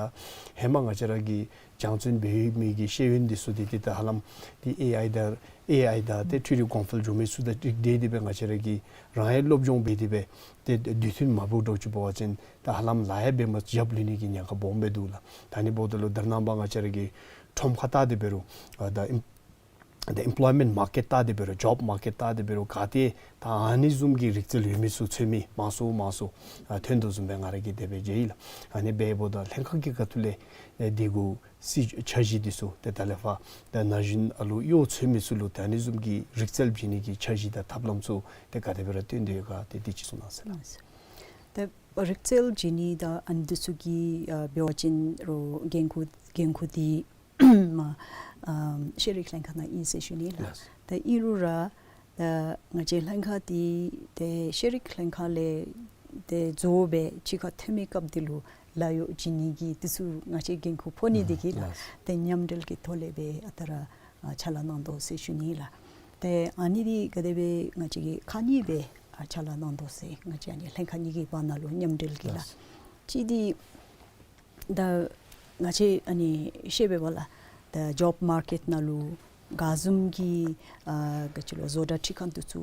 ཧེ་མ་ང་བཅས་ར་གིས་སྦྱང་བརྩོན་འབད་མི་གི་ཤེས་ཡོན་འདི་ཚུ་ཏེ་ཏེ་ད་ཧ་ལམ་ཏེ་ཨེ་ཨའི་དང་ཨེ་ཨའི་དང་ཏེ་འཕྲུལ་རིག་གོང་འཕེལ་འགྱོ་མི་ཚུ་དང་འགྲིག་སྟེ་དེ་སྦེ་ང་བཅས་ར་གིས་རང་ཡང་སློབ་སྦྱོང་འབད་དེ་སྦེ་ཏེ་དུས་མཐུན་མ་འབད་འགྱོ་ཅི་འབད་བ་ཅིན་ད་ཧ་ལམ་ལཱ་ཡང་འབད་མ་རྐྱབ་ལུས་ནི་གི་ཉེན་ཁ་སྦོམ་སྦེ་འདུག་ལགས། ད་ཨ་ནི་འབདཝ་ད་ལུ་ད་རེས་ནངས་པ་ང་བཅས་ར་གི་ཁྲོམ་ཁ་བལྟ་སྟེ་འབད་རུང་ཨ་ད་ཨིམ་ད་ཨེམ་པོལོའི་མེནཊ་མར་ཀེཊ་བལྟ་སྟེ་འབད་རུང་ཇོབ་མར་ཀེཊ་བལྟ་སྟེ་འབད་རུང་ག་ཏེ་ད་ཨ་ནི་བཟུམ་གྱི་རིག་རྩལ་ཡོད་མི་ཚུ་འཚོལ་མི་མང་སུ་མང་སུ་ཨ་ཐོན་དོ་བཟུམ་སྦེ་ང་ར་གིས་དེ་སྦེ་མཇལ་ཡི་ལགས། ཨ་ནི་འབདཝ་ད་ལྷན་ཁག་གི་ཁ་ཐུག་ལས་ཨེ་འདི་གུ་སྲིད་འཆར་གཞི་འདི་ཚུ་ཏེ་ད་ལས་ཕར་ད་ན་གཞོན་ཨ་ལུ་གཡོག་འཚོལ་མི་ཚུ་ལུ་ད་ཨ་ནི་བཟུམ་གྱི་རིག་རྩལ་བྱིན་ནི་གི་འཆར་གཞི་དང་ཐབས་ལམ་ཚུ་ཏེ་ག་དེ་སྦེ་ར་བཏོན་ཏེ་ཡོད་ག་ཏེ་འདི་ཅིག་གསུང་གནང་ཟེར་ལགས། ཏེ་རིག་རྩལ་བྱིན་ནི་དང་ཨ་ནི་འདི་ཚུ་གི་ཨ་འབད་བ་ཅིན་རོགས་འགན་ཁུར་འགན་ཁུར་འདི་མ་ཨ་ཤེས་རིག་ལྷན་ཁག་ནང་ཨིན་ཟེར་ཞུ་ནི་ལགས། ལགས། ད་ཨིན་རུང་ར་ད་ང་བཅས་ལྷན་ཁག་འདི་ཏེ་ཤེས་རིག་ལྷན་ཁག་ལས་ཏེ་རྫོགས་སྦེ་ཕྱི་ཁར་ཐོན་མི་སྐབས་འདི་ལུ་ལཱ་གཡོག་བྱིན་ནི་གི་འདི་ཚུ་ང་བཅས་འགན་ཁུར་ཕོག་ནི་འདི་གིས་ལགས། ལགས། ཏེ་མཉམ་འབྲེལ་གྱི་ཐོག་ལས་སྦེ་ཨ་རྟག་ར་ཨ་ཕྱག་ལཱ་གནང་དོ་ཟེར་ཞུ་ནི་ལགས། ཏེ་ཨ་ནི་འདི་ག་དེ་སྦེ་ང་བཅས་ཀྱིས་ཁག་གཉིས་སྦེ་ཨ་ཕྱག་ལཱ་གནང་དོ་ཟེར་ང་བཅས་ཨ་ནི་ལྷན་ཁག་གཉིས་ཀྱི་བར་ན་ལུ་མཉམ་འབྲེལ་གྱི་ལགས། ལགས། གཅིག་འདི་ད་ང་བཅས་ཨ་ནི་ཤེས་པས་པ་ལགས། ད་ཇོབ་མར་ཀེཊ་ནང་ལུ་ག་བཟུམ་གྱི་ཨ་ག་ཅི་ལོ་བཟོ་གྲྭ་ཁྲིད་ཁང་འདི་ཚུ་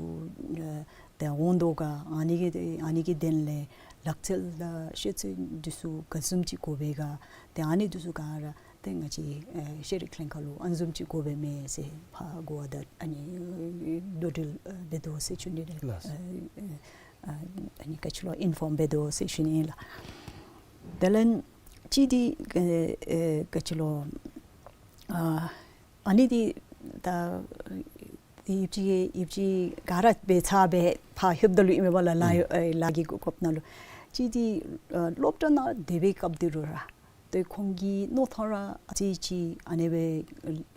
ཨ་ཏེ་འོང་དོ་ག། ཨ་ནི་གི་ཨ་ནི་གི་དོན་ལས་ལག་རྩལ་དང་ཤེས་ཚད་འདི་ཚུ་ག་བཟུམ་ཅིག་དགོ་པས་ག། ཏེ་ཨ་ནི་འདི་ཚུ་ག་ར་ཏེ་ང་བཅས་ཨེ་ཤེས་རིག་ལྷན་ཁག་ལུ་ཨ་ནི་བཟུམ་ཅིག་དགོ་པས་མས་ཟེར་ཕར་གོ་བ་དང་ཨ་ནི་ཨེ་གྲོས་འདྲིས་ཨེ་འབད་དོ་ཟེར་ཞུ་ནི་ལགས། ལགས། ཨེ་ཨེ་ཨ་ཨ་ནི་ག་ཅི་ལོ་ཨིན་ཕོམ་འབད་དོ་ཟེར་ཞུ་ནི་ལགས། དེ་ལས་གཅིག་འདི་ཨེ་ཨེ་ག་ཅི་ལོ་ཨ་ཨ་ནི་འདི་ད་ཡིབ་ཅི་ཡིབ་ཅི་ག་ར་འབད་ཚར་སྦེ་ཕར་ལྷོདཔ་ད་ལུ་ཨིན་མས་པ་ལགས། ལཱ་ཨེ་ལཱ་གི་གོ་སྐབས་ནང་ལུ་གཅིག་འདི་ཨ་སློབ་གྲྭ་ནང་སྡོད་པའི་སྐབས་འདི་ལུ་ར་ཏེ་ཁོང་གི་མནོ་ཐངས་ར་ཨ་ཙི་ཅིག་ཨ་ནི་སྦེ་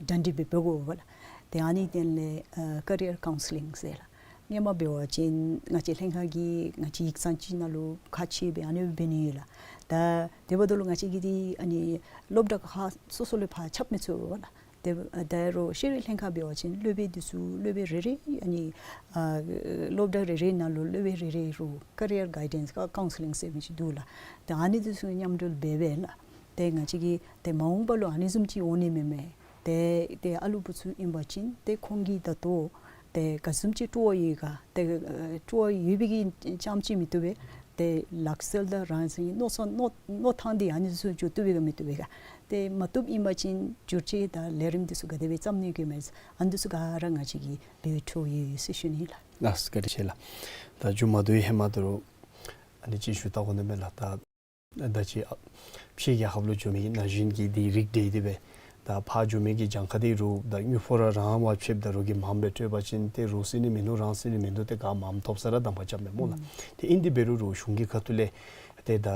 གྲ་སྒྲིག་སྦེ་འབད་དགོ་པས་ལགས། ཏེ་ཨ་ནི་དོན་ལས་ཨ་ཀེ་རི་ཡར་ཀའུན་སི་ལིང་ཟེར་ལགས། སྔོན་མ་འབད་བ་ཅིན་ང་བཅས་ལྷན་ཁག་གི་ང་བཅས་ཡིག་ཚང་ཅིག་ནང་ལུ་ཁག་ཆེ་སྦེ་ཨ་ནི་སྦེ་འབད་ནི་ཡོད་ལགས། ད་དེ་འབདཝ་ད་ལུ་ང་བཅས་ཀྱི་འདི་ཨ་ནི་སློབ་གྲྭ་ཁག་སོ་སོ་ལས་ཕར་ཁྱབ་མི་ཚུགས་པས་ལགས། ཏེ་ད་རུང་ཤེས་རིག་ལྷན་ཁག་འབད་བ་ཅིན་སློབ་དཔོན་འདི་ཚུ་སློབ་དཔོན་རེ་རེ་ཨ་ནི་ཨ་སློབ་གྲྭ་རེ་རེ་ནང་ལུ་སློབ་དཔོན་རེ་རེ་རུ་ཀེ་རི་ཡར་གའི་ཌེནསི་ཀའུན་སི་ལིང་ཟེར་མི་ཅིག་འདུག་ལགས། ཏེ་ཨ་ནི་འདི་ཚུ་མཉམ་འབྲེལ་འབད་འབད་ལགས། ཏེ་ང་བཅས་ཀྱིས་ཏེ་མ་འོངས་པ་ལུ་ཨ་ནི་བཟུམ་ཅིག་འོང་ནི་མེན་མས། ཏེ་ཏེ་ཨ་ལུ་བུ་ཚུ་ཨིན་པ་ཅིན་ཏེ་ཁོང་གིས་ད་ལྟོ་ཏེ་ག་བཟུམ་ཅིག་སྤྲོ་བ་ཡོད་ག། ཏེ་ཨ་སྤྲོ་བ་ཡོད་པའི་གི་རྐྱངམ་ཅིག་མི་བཏུབ་པས། ཏེ་ལག་རྩལ་དང་རང་བཞིན་གྱི་མནོ་བསམ་མནོ་མནོ་ཐངས་འདི་ཨ་ནི་ཚུ་འགྱུར་བཏུབ་པས་ག་མི་བཏུབ་པས་ག། ཏེ་མ་བཏུབ་ཨིན་པ་ཅིན་བསྒྱུར་བཅོས་དང་ལས་རིམ་འདི་ཚུ་ག་དེ་སྦེ་བརྩམ་ནི་གི་མས། ཨ་ནི་འདི་ཚུ་ག་ར་ང་བཅས་ཀྱིས་འབད་ཆོག་ཡོད་ཟེར་ཞུ་ནི་ལགས། ལགས་སོ། བཀའ་དྲིན་ཆེ་ལགས། ད་མཇུག་མ་བསྡུ་བའི་ཧེ་མ་ད་རུང་ཨ་ནི་ཅིག་ཞུ་བལྟ་དགོ་ནི་མས་ལགས། ད་ད་ཅི་ཨ་ཕྱི་རྒྱལ་ཁབ་ལུ་འགྱོ་མི་གི་ན་གཞོན་གྱིས་འདི་རིག་སྟེ་དེ་སྦེ་ད་ཕར་འགྱོ་མི་གི་གྱངས་ཁ་འདི་རུང་ད་དངུལ་ཕོགས་ར་རང་དབང་ཕྱདཔ་ད་རུང་གི་མངམ་སྦེ་སྤྲོད་པ་ཅིན་ཏེ་རོགས་ཟེར་ནི་མིན་འདུག། རང་ཟེར་ནི་མིན་འདུག། ཏེ་ག་མངམ་ཐོབ་ས་ར་དམ་པ་རྐྱབ་མས་སྨོ་ལགས། ཨུམ། ཏེ་ཨིན་དེ་འབད་རུང་རོགས་གཞུང་གི་ཁ་ཐུག་ལས་ཏེ་ད་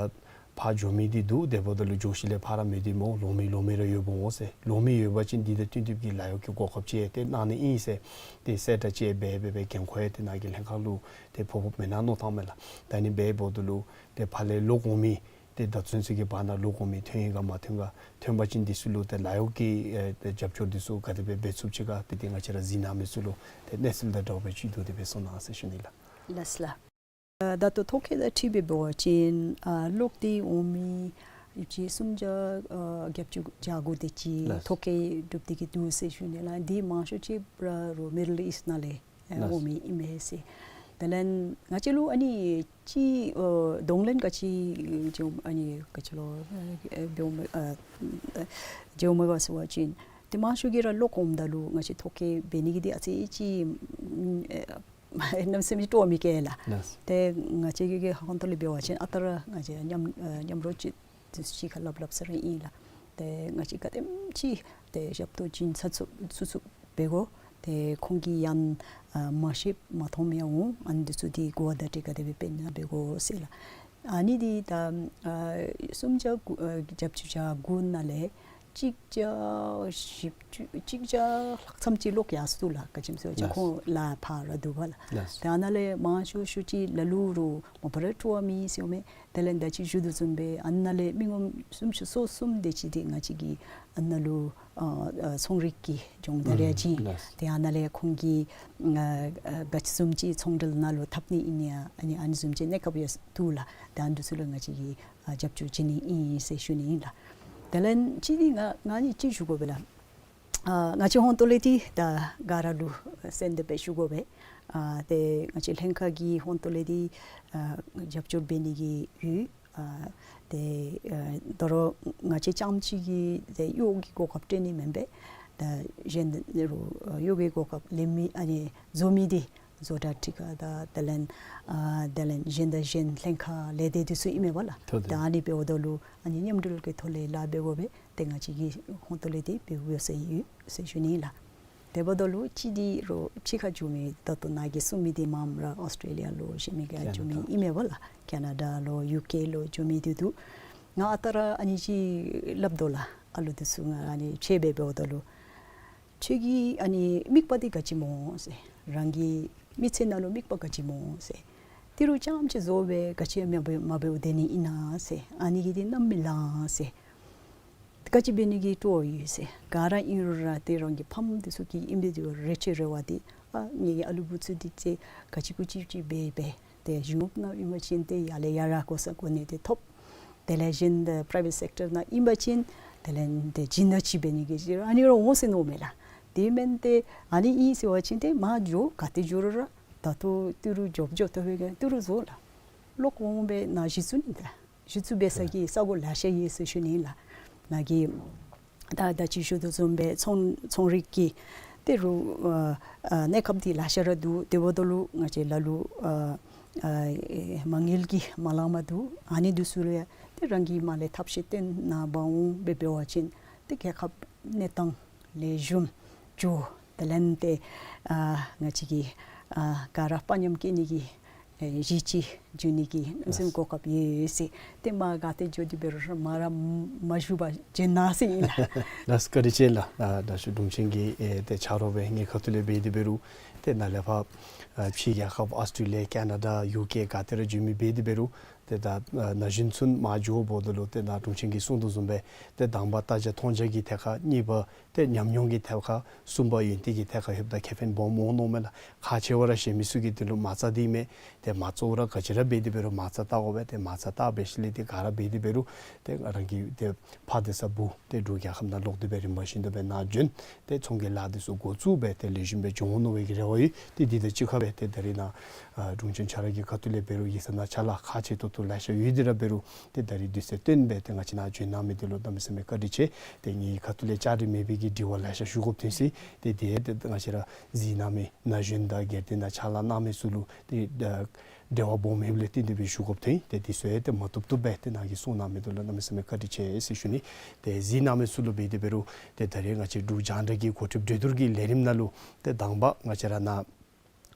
ཕར་འགྱོ་མི་འདི་འདུག། དེ་འབདཝ་ད་ལུ་འགྱོ་ཞིནམ་ལས་ཕར་ར་མེད་དེ་སྨོ། ལོང་མི་ལོང་མི་ར་ཡོདཔ་འོང་ཟེར། ལོང་མི་ཡོད་པ་ཅིན་འདི་དང་བསྟུན་ཏེ་གི་ལཱ་གཡོག་གི་གོ་སྐབས་ཅིག་ཏེ་གནང་ནི་ཨིན་ཟེར། ཏེ་གསལ་བསྒྲགས་ཅིག་འབད་འབད་འབད་འགན་ཁུར་ཡང་ཏེ་ནཱ་གི་ལྷན་ཁག་ལུ་ཏེ་ཕོག་ཕོགཔ་མེན་ན་མནོ་ཐངས་མས་ལགས། ད་ཨ་ནི་འབདཝ་ད་ལུ་ཏེ་ཕར་ལས་ལོག་འོང་མི་ཏེ་ད་ཚུན་ཚོད་ཀྱི་བར་ན་ལོག་འོང་མི་ཐོན་ཡི་ག་མ་ཐོན་ག། ཐོན་པ་ཅིན་འདི་ཚུ་ལུ་ཏེ་ལཱ་གཡོག་གི་ཨེ་ཏེ་རྒྱབ་སྐྱོར་འདི་ཚུ་ག་དེ་སྦེ་འབད་ཚུགསཔ་ཅིག་ག། ཏེ་འདི་ང་བཅས་ར་གཟིགས་གནང་མི་ཚུ་ལུ་ཏེ་གནས་ཚུལ་དང་འདྲཝ་སྦེ་ཅིག་བསྡུ་སྟེ་སྦེ་གསུང་གནང་ཟེར་ཞུ་ནི་ལགས། ལགས་ལགས། ད་ལྟོ་ཐོ་བཀོད་དང་འཁྲིལ་སྦེ་འབད་བ་ཅིན་ཨ་ལོག་སྟེ་འོང་མི་ཡིབ་ཅི་སུམ་བརྒྱ་ཨ་བརྒྱད་ཅུ་གྱ་དགུ་དེ་ཅིག་ལགས། ཐོ་བཀོད་གྲུབ་སྟེ་གི་འདུག་ཟེར་ཞུ་ནི་ལགས། འདི་མང་ཤོས་ཅིག་ར་རོགས་མིཌལ་ཨིསཊ་ནང་ལས་ཨ་ལགས། འོང་མི་ཨིན་མས་ཟེར། དེ་ལས་ང་བཅས་ལུ་ཨ་ནི་ཅིག་ཨ་གདོང་ལེན་ག་ཅི་ཅིག་ཨ་ནི་ག་ཅི་ལོ་ཨ་འབདཝ་མས་ཨ་འབདཝ་མས་ག་ཟེར་བ་ཅིན་ཏེ་མང་ཤོས་ཀྱིས་ར་ལོག་འོངམ་ད་ལུ་ང་བཅས་ཐོ་བཀོད་འབད་ནི་གི་འདི་ཨ་ཙི་ཅིག་ཨ་གནམ་མེད་ས་མེད་སྤྲོ་མི་བསྐྱེད་ལགས། ལགས། ཏེ་ང་བཅས་ཀྱི་གི་ཧོངས་ཐོག་ལས་འབད་བ་ཅིན་ཨ་རྟག་ར་ང་བཅས་མཉམ་ཨ་མཉམ་རོགས་ཅིག་ཏེ་གཅིག་ཁར་སླབ་སླབ་ས་ར་ཨིན་ལགས། ཏེ་ང་བཅས་ག་དེམ་ཅིག་ཏེ་ཞབས་ཏོག་བྱིན་ཚུགས་ཚུགས་ཚུགས་ཚུགས་འབད་དགོ། ཏེ་ཁོང་གིས་ཡང་ཨ་མ་ཤེསཔ་མ་མཐོངམ་ཡང་འོང་། ཨ་ནི་འདི་ཚུ་འདི་གོ་བ་བརྡ་སྤྲོད་ག་དེ་སྦེ་འབད་ན་འབད་དགོ་ཟེར་ལགས། ཨ་ནི་འདི་ད་ཨ་སུམ་བརྒྱ་དགུ་ཨ་བརྒྱད་ཅུ་གྱ་དགུ་ནང་ལས་ གཅིག་བརྒྱ་བཞི་བཅུ་གཅིག་བརྒྱ་ལྷག་ཙམ་ཅིག་ལོག་ཡར་སོང་ལགས། ག་ཅི་སྨོ་ཟེར་བ་ཅིན་ལགས། ཁོང་ལཱ་ཕར་ར་འདུག་པ་ལགས། ལགས། ཏེ་ཨ་ནཱ་ལས་མང་ཤོས་ཤོས་ཅིག་ལ་ལུ་རུང་མ་པ་ར་སྤྲོ་བ་མེད་ཟེར་མས། དེ་ལས་ད་ཅི་ཞུ་དོ་བཟུམ་སྦེ་ཨ་ནཱ་ལས་མི་ངོམ་སུམ་ཅུ་སོ་གསུམ་དེ་ཅིག་འདི་ང་བཅས་ཀྱི་ཨ་ནཱ་ལུ་ཨ་ཨ་ཚོང་རིག་གི་སྦྱོང་བརྡར་ཡང་ཨུམ་བྱིན། ལགས། ཏེ་ཨ་ནཱ་ལས་ཁོང་གིས་ཨ་ཨ་ག་ཅི་བཟུམ་ཅིག་ཚོང་འབྲེལ་ནང་ལུ་འཐབ་ནི་ཨིན་ན་ཨ་ནི་ཨ་ནི་བཟུམ་ཅིག་གནས་སྐབས་ཡང་འདུག་ལགས། ཏེ་ཨ་ནི་ཚུ་ལུ་ང་བཅས་ཀྱིས་ཨ་རྒྱབ་སྐྱོར་བྱིན་ནི་ཨིན་ཟེར་ཞུ་ནི་ཨིན་ལགས། དེ་ལས་ཅིག་འདི་ང་ང་ནི་ཅིག་ཞུ་དགོ་པས་ལགས། ཨ་ང་བཅས་ཧོང་ཏོ་ལེ་འདི་ད་ག་ར་ལུ་གསན་ཏེ་སྦེ་ཞུ་དགོ་པས། ཨ་ཏེ་ང་བཅས་ལྷན་ཁག་གིས་ཧོང་ཏོ་ལེ་འདི་ཨ་རྒྱབ་སྐྱོར་འབད་ནི་གི་ཡོད། ཨ་ཏེ་ཨ་དོ་རུང་ང་བཅས་རྐྱངམ་ཅིག་གིས་ཏེ་གཡོག་གི་གོ་སྐབས་སྤྲོད་ནི་མེན་པས། ད་གཞན་རུང་གཡོག་གི་གོ་སྐབས་ལེན་མི་ཨ་ནི་བཟོ་མི་འདི་བཟོ་གྲྭ་ཁྲི་ཁ་དང་དེ་ལས་ཨ་དེ་ལས་གཞན་དང་གཞན་ལྷན་ཁག་ལས་སྡེ་འདི་ཚུ་ཨིན་མས་པ་ལགས། ཐོ་ཐོ། ད་ཨ་ནི་འབདཝ་ད་ལུ་ཨ་ནི་མཉམ་འབྲེལ་གྱི་ཐོག་ལས་ལཱ་འབད་དགོ་པས། ཏེ་ང་བཅས་ཀྱིས་ཧོང་ཏོ་ལེ་འདི་འབད་འབདཝ་ཟེར་ཡོད་ཟེར་ཞུ་ནི་ལགས། དེ་འབདཝ་ད་ལུ་ཅིག་འདི་རུང་ཕྱི་ཁར་འགྱོ་མི་ད་ལྟོ་ནཱ་གིས་གསུངས་མི་འདི་མངམ་ར་ཨོསི་ཊེ་ལི་ཡ་ལུ་གཞན་མི་ག་ཁེ་ན་ཌ། འགྱོ་མི་ཨིན་མས་པ་ལགས། ཁེ་ན་ཌ་ལུ་ཡུ་ཀེ་ལུ་འགྱོ་མི་འདི་འདུག། ང་ཨ་རྟག་ར་ཨ་ནི་ཅིག་སླབ་དོ་ལགས། ཨ་ལུ་འདི་ཚུ་ང་ཨ་ནི་ཕྱད་སྦེ་འབདཝ་ད་ལུ་ཁྱོད་ཀྱི་ཨ་ནི་དམིགས་པ་འདི་ག་ཅི་སྨོ་ཟེར། རང་གི་མི་ཚེ་ནང་ལུ་དམིགས་པ་ག་ཅི་སྨོ་ཟེར། ཏི་རུ་རྐྱངམ་ཅིག་བཟོ་སྦེ་ག་ཅི་ཡང་མ་འབད་མ་འབདཝ་སྡོད་ནི་ཨིན་ན་ཟེར། ཨ་ནི་གིས་འདི་གནམ་མེད་ལང་ཟེར། ག་ཅི་འབད་ནི་གི་སྤྲོ་བ་ཡོད་ཟེར། ག་ར་ཨིན་རུང་ར་ཏེ་རང་གི་ཕམ་འདི་ཚུ་གི་ཨིན་པའི་འདི་རེ་ཆེ་རེ་བ་འདི་ཨ་ངེའི་ཨ་ལུ་བུ་ཚུ་འདི་ཚེ་ག་ཅི་གུ་ཅི་ཅིག་འབད་འབད་ཏེ་གཞུང་གཡོགཔ་ནང་ཨིན་པ་ཅིན་ཏེ་ཡར་ལས་ཡར་ར་གོ་ས་གོ་གནས་འདི་ཐོབ། དེ་ལས་གཞན་འདི་པ་རའི་ཝེཊ་སེཀ་ཊར་ནང་ཨིན་པ་ཅིན་དེ་ལས་འདི་སྦྱིན་བདག་ཅིག་འབད་ནི་གི་ཅིག་ཨ་ནི་ར་འོང་ཟེར་མནོཝ་མས་ལགས། དེ་མེན་ཏེ་ཨ་ནི་ཨིན་ཟེར་བ་ཅིན་ཏེ་མར་འགྱོ་ག་ཏེ་འགྱོ་རུང་ར་ད་ལྟོ་ཏི་རུ་འགྱོ་འགྱོ་ད་འབད་ག་ཏི་རུ་བཟོ་ལགས། ལོག་འོང་སྦེ་ནཱ་གཞི་བཙུགས་ནི་ད། གཞི་བཙུགས་འབད་ས་གི་ས་གོ་ལེ་ཤ་ཡོད་ཟེར་ཞུ་ནི་ལགས། ནཱ་གི་ད་ད་ཅི་ཞུ་དོ་བཟུམ་སྦེ་ཚོང་ཚོང་རིག་གི་ཏི་རུ་ཨ་ཨ་གནས་སྐབས་འདི་ལེ་ཤ་ར་འདུག། དེ་འབདཝ་ད་ལུ་ང་བཅས་ལ་ལུ་ཨ་ཨ་མ་དངུལ་གྱིས་མ་ལང་མ་འདུག། ཨ་ནི་འདི་ཚུ་ལུ་ཡང་ཏེ་རང་གིས་མར་ལས་ཐབས་ཤེས་བཏོན་ནཱ་འབག་འོང་སྦེ་འབད་བ་ཅིན་ཏེ་རྒྱལ་ཁབ་གནས་སྟངས་ལེགས་ཤོམ་འགྱོ། དེ་ལས་ཏེ་ཨ་ང་བཅས་ཀྱི་ཨ་ག་ར་དཔའ་ཉམས་བསྐྱེད་ནི་གི་ཨེ་གཞི་ཅིག་འགྱོ་ནི་གི་གནམ་མེད་ས་མེད་གོ་སྐབས་ཡོད་ཟེར། ཏེ་མར་ག་ཏེ་འགྱོ་དེ་འབད་རུང་མར་ར་མ་བཞུགས་པར་བྱོན་གནང་ཟེར་ཨིན་ལགས། ལགས་བཀའ་དྲིན་ཆེ་ལགས། ཨ་དྲག་ཤོས་དྲུང་ཆེན་གྱིས་ཨེ་ཏེ་ཆ་རོགས་སྦེ་ངེའི་ཁ་ཐུག་ལས་འབད་དེ་འབད་རུང་ཏེ་ནཱ་ལས་ཕར་ཨ་ཕྱི་རྒྱལ་ཁབ་ཨོསི་ཊེ་ལི་ཡ་ཁེ་ན་ཌ་ཡུ་ཀེ་ག་ཏེ་ར་འགྱོ་མི་འབད་དེ་འབད་རུང་ཏེ་ད་ཨ་ན་གཞོན་ཚུ་མར་འགྱོཝ་ད་ལུ་ཏེ་ནཱ་དྲུང་ཆེན་གྱིས་གསུངས་དོ་བཟུམ་སྦེ་ཏེ་དང་པ་ལྟ་རྒྱ་མཐོང་རྒྱ་གི་ཐད་ཁར་གཉིས་པ་ཏེ་ཉམས་མྱོང་གི་ཐད་ཁར་གསུམ་པ་ཡོན་ཏན་གྱི་ཐད་ཁར་ལྷོདཔ་ད་ཁེ་ཕན་སྦོམ་འོང་མནོཝ་མས་ལགས། ཁག་ཆེ་བ་ར་གཞན་མི་ཚུ་གི་དོན་ལུ་མ་རྩ་འདི་མས། ཏེ་མ་རྩ་ར་ག་ཅི་ར་འབད་དེ་འབད་རུང་མ་རྩ་བལྟ་དགོ་པས། ཏེ་མ་རྩ་བལྟ་འབད་ཞིནམ་ལས་ཏེ་ག་ར་འབད་དེ་འབད་རུང་ཏེ་རང་གི་ཏེ་ཕར་སྡོད་ས་བུ་ཏེ་འབྲུག་རྒྱལ་ཁབ་ནང་ལོག་སྟེ་སྦེ་རིམ་པ་བཞིན་དུ་སྦེ་ནཱ་བྱོན། ཏེ་ཚོང་གི་ལཱ་འདི་ཚུ་འགོ་བཙུགས་སྦེ་ཏེ་ལེགས་ཤོམ་སྦེ་འགྱོ་འོང་མནོ་བའི་གི་རེ་བ་ཡོད། ཏེ་འདི་དང་གཅིག་ཁར་སྦེ་ཏེ་ད་རིས་ནཱ་ཨ་དྲུང་ཆེན་ཁྱོད་ར་གི་ཁ་ཐུག་ལས་འབད་རུང་ཡིག་ཚང་ནང་ཕྱག་ལཱ་ཁག་ཆེ་ཏོག་ཏོ་ལེ་ཤ་ཡོད་དེ་ར་འབད་རུང་ཏེ་ད་རིས་དུས་ཚོད་བཏོན་སྦེ་ཏེ་ང་བཅས་ནཱ་བྱོན་གནང་མི་འདི་ལུ་གནམ་མེད་ས་མེད་བཀའ་དྲིན་ཆེ། ཏེ་ངེའི་ཁ་ཐུག་ལས་བཅར་ཏེ་མེད་པའི་གི་དྲི་བ་ལེ་ཤ་ཞུ་དགོཔ་ཐོན་ཅི། ཏེ་དེ་ཏེ་ང་བཅས་ར་གཟིགས་གནང་མི་ན་གཞོན་དང་སྒེར་སྡེ་ནང་ཕྱག་ལཱ་གནང་མི་ཚུ་ལུ་ཏེ་ཨ་འབྲེལ་བ་སྦོམ་ཡོདཔ་ལས་བརྟེན་ཏེ་སྦེ་ཞུ་དགོཔ་ཐོན། ཏེ་དུས་ཚོད་ཡང་ཏེ་མ་བཏུབ་བཏུབ་སྦེ་ཏེ་ནཱ་གིས་གསུང་གནང་མི་འདི་ལུ་གནམ་མེད་ས་མེད་བཀའ་དྲིན་ཆེ་ཟེར་ཞུ་ནི། ཏེ་གཟིགས་གནང་མི་ཚུ་ལུ་འབད་དེ་འབད་རུང་ཏེ་ད་རིས་ང་བཅས་འབྲུག་རྒྱང་བསྒྲགས་ཀྱི་འགོ་ཁྲིདཔ་གྲོས་བསྡུར་གྱི་ལས་རིམ་ནང་ལུ་ཏེ་དང་པ་ང་བཅས་ར་ནཱ་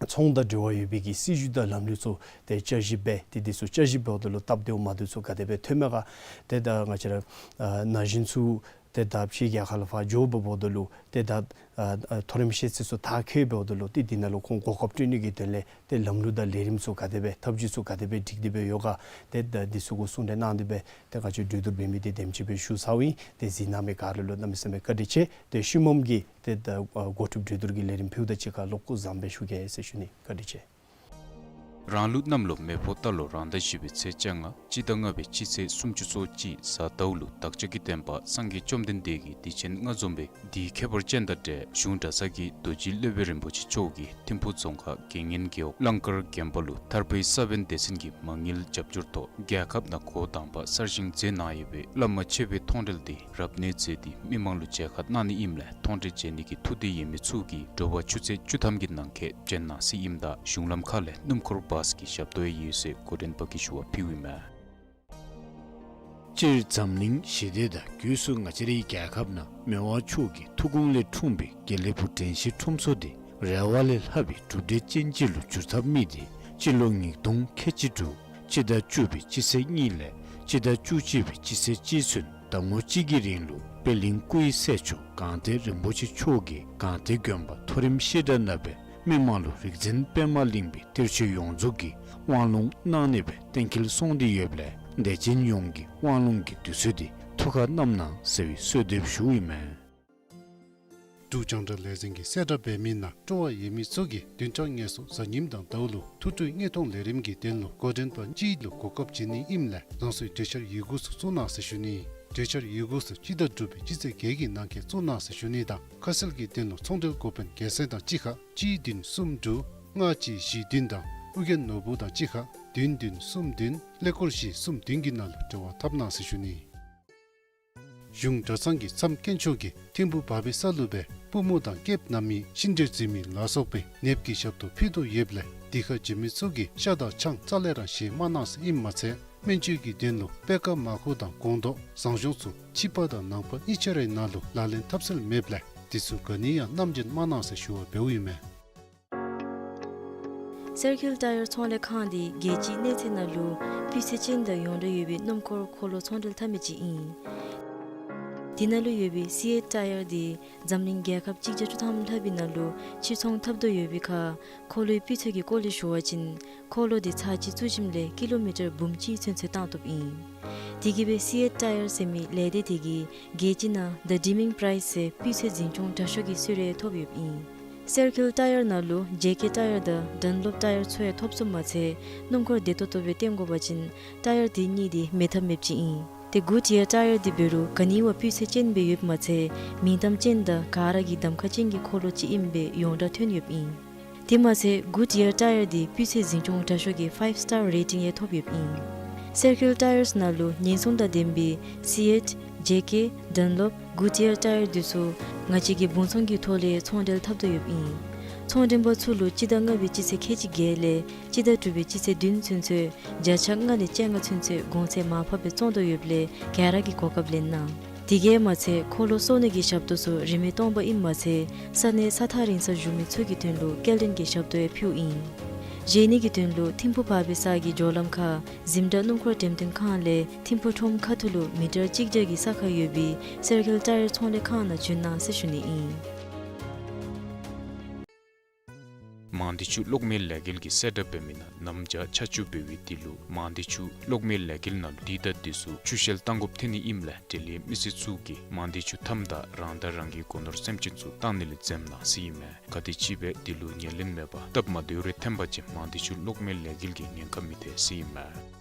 ཚོང་དང་འབྲེལ་བ་ཡོད་པའི་གི་སྲིད་བྱུས་དང་ལམ་ལུགས་ཚུ་ཏེ་བསྐྱར་ཞིབ་འབད། ཏེ་འདི་ཚུ་བསྐྱར་ཞིབ་འབདཝ་ད་ལུ་སྟབས་བདེཝ་མ་བདེཝ་ཚུ་ག་དེ་སྦེ་ཐོནམ་མས་ག། ཏེ་ད་ང་བཅས་ར་ཨ་ན་གཞོན་ཚུ་ཏེ་ད་ཕྱི་རྒྱལ་ཁབ་ལུ་ཕར་འགྱོ་འབདཝ་ད་ལུ་ཏེ་ད་ཨ་ཨ་མཐོ་རིམ་ཤེས་ཚད་ཚུ་མཐར་འཁྱོལ་འབདཝ་ད་ལུ་ཏེ་འདི་ནང་ལུ་ཁོང་གོ་སྐབས་སྤྲོད་ནི་གི་དོན་ལས་ཏེ་ལམ་ལུགས་དང་ལས་རིམ་ཚུ་ག་དེ་སྦེ་ཐབས་བྱུས་ཚུ་ག་དེ་སྦེ་སྒྲིག་སྟེ་སྦེ་ཡོད་ག། ཏེ་ད་འདི་ཚུ་གུ་གསུང་གྲོས་གནང་སྟེ་སྦེ་ཏེ་ང་བཅས་གྲོས་བསྡུར་འབད་མི་འདི་དེམ་ཅིག་སྦེ་ཞུ་ཚརཝ་ཨིན། ཏེ་གཟིགས་གནང་མི་ག་ར་ལུ་གནམ་མེད་ས་མེད་བཀའ་དྲིན་ཆེ། ཏེ་ཤུལ་མམ་གི་ཏེ་ད་ཨ་འགོ་ཁྲིདཔ་གྲོས་བསྡུར་གྱི་ལས་རིམ་ཕུལཝ་ད་གཅིག་ཁར་ལོག་སྐུ་གཟུགས་བཟང་པོ་སྦེ་བཞུགས་གེ་ཟེར་ཞུ་ནི། བཀའ་དྲིན་ཆེ། རང་ལུགས་གནམ་ལོ་མེ་ཕོ་རྟ་ལོ་རང་ཟླ་བཞི་པའི་ཚེས་བཅོ་ལྔ། སྤྱི་ཟླ་ལྔ་པའི་སྤྱི་ཚེས་སུམ་ཅུ་སོ་གཅིག་གཟའ་ཟླཝ་ལུ་བདག་ཅག་གི་བསྟན་པ་སངས་རྒྱས་བཅོམ་ལྡན་འདས་ཀྱི་གདུལ་ཞིང་ལྔ་འཛོམས་པའི་དེའི་ཁྱད་པར་ཅན་དང་འབྲེལ་གཞུང་གྲྭ་ཚང་གི་རྡོ་རྗེ་སློབ་དཔོན་རིན་པོ་ཆེ་མཆོག་གིས་ཐིམ་ཕུག་རྫོང་ཁག་དགེ་བསྙེན་རྒེད་འོག་གླང་དཀར་དགོན་པ་ལུ་ཐར་པའི་ས་བོན་སྡེ་ཚན་གྱི་མ་དངུལ་རྒྱབ་སྐྱོར་ཐོག་རྒྱལ་ཁབ་ནང་འགོ་དང་པ་གསར་བཞེངས་མཛད་གནང་ཡོད་པའི་བླ་མ་ཆོས་པའི་མཐོང་གྲོལ་འདི་རབ་གནས་མཛད་དེ་མི་མང་ལུ་མཇལ་ཁ་གནང་ནི་ཨིནམ་ལས་མཐོང་གྲོལ་མཇལ་ནི་གི་ཐུགས་འདོད་ཡོད་མི་ཚུ་གིས་དྲོ་པ་ཆུ་ཚོད་བཅུ་ཐམ་གྱི་ནང་འཁོད་བྱོན་གནང་ཟེར་ཨིནམ་ད་གཞུང་ལམ་ཁ་ལས་སྣུམ་འཁོར་བཱས་ཀྱི་ཞབས་ཏོག་ཡོད་ཟེར་འགོ་འདྲེན་པ་གིས་ཞུ་བ་ཕུལཝ་ཨིན་མས། སྤྱིར་འཛམ་གླིང་ཞི་བདེ་དང་སྒོས་སུ་ང་བཅས་རའི་རྒྱལ་ཁབ་ནང་མི་དབང་མཆོག་གི་ཐུགས་དགོངས་ལས་འཁྲུངས་པའི་དགེ་ལེགས་ཕུག་དྲན་ཤེས་ཁྲོམ་ཚོགས་འདི་རེ་བ་ལས་ལྷག་པའི་གྲུབ་འབྲས་ཅན་ཅིག་ལུ་འགྱུར་ཐབས་དམིགས་ཏེ་སྤྱི་ལོ་ཉིས་སྟོང་ཁལ་གཅིག་དྲུག་སྤྱི་ཟླ་བཅུ་པའི་སྤྱི་ཚེས་གཉིས་ལས་སྤྱི་ཟླ་བཅུ་གཅིག་པའི་སྤྱི་ཚེས་གཅིག་ཚུན་ཟླ་ངོ་གཅིག་གི་རིང་ལུ་ པད་གླིང་སྐུའི་སྲས་མཆོག་སྒང་སྟེང་རིན་པོ་ཆེ་མཆོག་གིས་སྒང་སྟེང་དགོན་པ་མཐོ་རིམ་བཤད་གྲྭ་ནང་སྦེ་མི་མང་ལུ་རིག་འཛིན་པདྨ་གླིང་པའི་གཏེར་ཆོས་ཡོངས་རྫོགས་ཀྱི་དབང་ལུང་གནང་ནི་སྦེ་གཏན་འཁེལ་སོང་སྟེ་ཡོདཔ་ལས་དད་ཅན་ཡོངས་ཀྱིས་དབང་ལུང་གི་དུས་ཚོད་འདི་ཐུགས་ཁར་བསྣམ་གནང་ཟེར་བའི་གསོལ་འདེབས་ཞུཝ་ཨིན་མས། འབྲུག་རྒྱང་བསྒྲགས་ལས་འཛིན་གྱིས་གསལ་བསྒྲགས་འབད་མི་ནང་སྤྲོ་བ་ཡོད་མི་ཚུ་གིས་བདུན་ཕྲག་ལྔ་སོ་གཟའ་ཉིམ་དང་ཟླཝ་ལུ་ཐུགས་སྤྲོའི་དངོས་མཐོང་ལས་རིམ་གྱི་དོན་ལུ་འགོ་འདྲེན་པ་གཅིག་ལུ་གོ་སྐབས་བྱིན་ནི་ཨིནམ་ལས་རང་སོའི་གྲོས་འཆར་ཡི་གུ་ཚུ་བཙུགས་གནང་ཟེར་ཞུ་ནི། གྲོས་འཆར་ཡི་གུ་ཚུ་སྤྱི་ཟླ་དྲུག་པའི་སྤྱི་ཚེས་བརྒྱད་ཀྱི་ནང་འཁོད་བཙུགས་གནང་ཟེར་ཞུ་ནི་དང་ཁ་གསལ་གྱི་དོན་ལུ་ཚོང་འབྲེལ་འགོ་དཔོན་རྒྱལ་མཚན་དང་གཅིག་ཁར་གཅིག་བདུན་གསུམ་དྲུག་ལྔ་གཅིག་བཞི་བདུན་དང་ཨོ་རྒྱན་ནོར་བུ་དང་གཅིག་ཁར་བདུན་བདུན་གསུམ་བདུན་ཀླད་ཀོར་བཞི་གསུམ་བདུན་གྱི་ནང་ལུ་འབྲེལ་བ་འཐབ་གནང་ཟེར་ཞུ་ནི། གཞུང་གྲྭ་ཚང་གི་མཚམས་དཀོན་མཆོག་གིས་ཐིམ་ཕུ་བར་པའི་ས་ལུ་སྦེ་པུས་མོ་དང་སྐེདཔ་བསྣམས་མི་ཤིང་འབྲས་འཛིན་མི་ལ་སོགས་པའི་ནདཔ་གི་ཞབས་ཏོག་ཕུལ་དོ་ཡོདཔ་ལས་དེ་ཁར་འབྱོན་མི་ཚུ་གིས་ཤ་དང་ཆང་རྩ་ལས་ར་བཞེས་མ་གནང་ཟེར་ཨིནམ་མ་ཚད་སྨན་བཅོས་ཀྱི་དོན་ལུ་པད་དཀར་མར་ཁུ་དང་སྒོང་རྡོག་ཟངས་གཞོང་ཚུ་ཕྱི་པ་དང་ནང་པ་གཉིས་ཆ་རའི་ནང་ལུ་ལག་ལེན་འཐབ་སྲོལ་མེདཔ་ལས་དེ་ཚུ་ག་ནི་ཡང་བསྣམས་བྱོན་མ་གནང་ཟེར་ཞུ་བ་འབདཝ་ཨིན་མས། སེར་ཁིལ་ཊ་ཡར་ཚོང་ལས་ཁང་འདི་རྒྱལ་སྤྱིའི་གནས་ཚད་ནང་ལུ་སྤུས་ཚད་ཅན་དང་ཡོངས་གྲགས་ཡོད་པའི་སྣུམ་འཁོར་འཁོར་ལོ་ཚོང་འབྲེལ་འཐབ་མི་ཅིག་ཨིན། དེ་ནང་ལུ་ཡོད་པའི་སི་ཨེཊ་ཊ་ཡར་འདི་འཛམ་གླིང་རྒྱལ་ཁབ་གཅིག་བརྒྱ་བཅུ་ཐམ་ལྷག་པའི་ནང་ལུ་ཕྱིར་ཚོང་འཐབ་དོ་ཡོད་པའི་ཁར་འཁོར་ལོའི་སྤུས་ཚད་ཀྱི་སྐོར་ལས་ཞུ་བ་ཅིན་འཁོར་ལོ་འདི་ཚར་གཅིག་བཙུགས་ཞིནམ་ལས་ཀི་ལོ་མི་ཊར་འབུམ་གཅིག་ཚུན་ཚོད་བཏང་བཏུབ་ཨིན། དེ་གིས་སྦེ་སི་ཨེཊ་ཊ་ཡར་ཟེར་མི་ལས་སྡེ་དེ་གིས་རྒྱལ་སྤྱི་ནང་The Deming Price ཟེར་སྤུས་ཚད་འཛིན་སྐྱོང་དྲག་ཤོས་ཀྱི་གསོལ་རས་ཐོབ་ཡོདཔ་ཨིན། སེར་ཁིལ་ཊ་ཡར་ནང་ལུ་ཇེ་ཀེ་ཊ་ཡར་དང་ཌན་ལོབ་ཊ་ཡར་ཚུ་ཡང་ཐོབ་ཚུགསཔ་མ་ཚད་སྣུམ་འཁོར་བདེ་ཏོག་ཏོ་སྦེ་བཏོན་དགོ་པ་ཅིན་ཊ་ཡར་དེ་གཉིས་འདི་མེད་ཐབས་མེདཔ་ཅིག་ཨིན། ཏེ་གུཌ་ཡར་ཊ་ཡར་འདི་འབད་རུང་ག་ནི་བ་སྤུས་ཚད་ཅན་སྦེ་ཡོདཔ་མ་ཚད་མིང་གཏམ་ཅན་དང་ག་ར་གིས་གདམ་ཁ་ཅན་གྱི་འཁོར་ལོ་ཅིག་ཨིནམ་སྦེ་ཡོངས་གྲགས་ཐོན་ཡོདཔ་ཨིན། དེ་མ་ཚད་གུཌ་ཡར་ཊ་ཡར་འདི་སྤུས་ཚད་འཛིན་སྐྱོང་དྲག་ཤོས་ཀྱི་ཕའིབ་སི་ཊར་རེ་ཊིང་ཡང་ཐོབ་ཡོདཔ་ཨིན། སེར་ཁིལ་ཊ་ཡརས་ནང་ལུ་ཉེན་སྲུང་དང་ལྡན་པའི་སི་ཨེཊ་ཇེ་ཀེ་ཌན་ལོབ་གུཌ་ཡར་ཊ་ཡར་འདི་ཚུ་ང་བཅས་ཀྱིས་སྦོང་ཚོང་གི་ཐོག་ལས་ཚོང་འབྲེལ་འཐབ་དོ་ཡོདཔ་ཨིན། ཚོང་འབྲེལ་པ་ཚུ་ལུ་སྤྱི་ཟླ་ལྔ་པའི་སྤྱི་ཚེས་ཁལ་གཅིག་བརྒྱད་ལས་སྤྱི་ཟླ་དྲུག་པའི་སྤྱི་ཚེས་བདུན་ཚུན་ཚོད་བརྒྱ་ཆ་ལྔ་ལས་བཅོ་ལྔ་ཚུན་ཚོད་གོང་ཚད་མར་ཕབ་སྦེ་བཙོང་དོ་ཡོདཔ་ལས་ག་ར་གིས་གོ་སྐབས་ལེན་གནང་། དེ་གིས་མ་ཚད་འཁོར་ལོ་གསོ་ནི་གི་ཞབས་ཏོག་ཚུ་རིན་མེད་སྟོང་པ་ཨིནམ་མ་ཚད་ས་གནས་ས་ཐག་རིང་སར་བཞུགས་མི་ཚུ་གི་དོན་ལུ་སྐྱེལ་འདྲེན་གྱི་ཞབས་ཏོག་ཡང་ཕུལཝ་ཨིན། བཞེས་ནི་གི་དོན་ལུ་ཐིམ་ཕུ་བར་པའི་ས་གི་སྦྱོར་ལམ་ཁར་གཟིམ་དྲག་སྣུམ་འཁོར་འགྲེམས་སྟོན་ཁང་ལས་ཐིམ་ཕུ་ཁྲོམ་ཁ་ཐུག་ལུ་མི་ཊར་གཅིག་བརྒྱ་གི་ས་ཁར་ཡོད་པའི་སེར་ཁིལ་ཊ་ཡར་ཚོང་ལས་ཁང་ནང་བྱོན་གནང་ཟེར་ཞུ་ནི་ཨིན། མང་སྡེ་ཆུ་གློག་མེ་ལས་འགུལ་གྱིས་གསལ་བསྒྲགས་འབད་མི་ནང་གནམ་བྱཱར་ཆར་ཆུ་འབབ་པའི་དུས་ལུ་མང་སྡེ་ཆུ་གློག་མེ་ལས་འགུལ་ནང་ལུ་དུས་དང་དུས་སུ་ཆུ་ཤེལ་བཏང་དགོཔ་ཐོན་ནི་ཨིནམ་ལས་འབྲེལ་ཡོད་མི་སེར་ཚུ་གིས་མང་སྡེ་ཆུ་མཐའམ་དང་རང་དང་རང་གི་སྒོ་ནོར་སེམས་ཅན་ཚུ་བཏང་ནི་ལས་འཛེམ་གནང་ཟེར་ཨིན་མས། ག་དེམ་ཅིག་སྦེ་དུས་ལུ་ཉན་ལེན་མེད་པར་སྟབས་མ་བདེཝ་རེ་ཐོན་པ་ཅིན་མང་སྡེ་ཆུ་གློག་མེ་ལས་འགུལ་གྱིས་ཉེན་ཁ་མི་ཐེག་ཟེར་ཨིན་མས།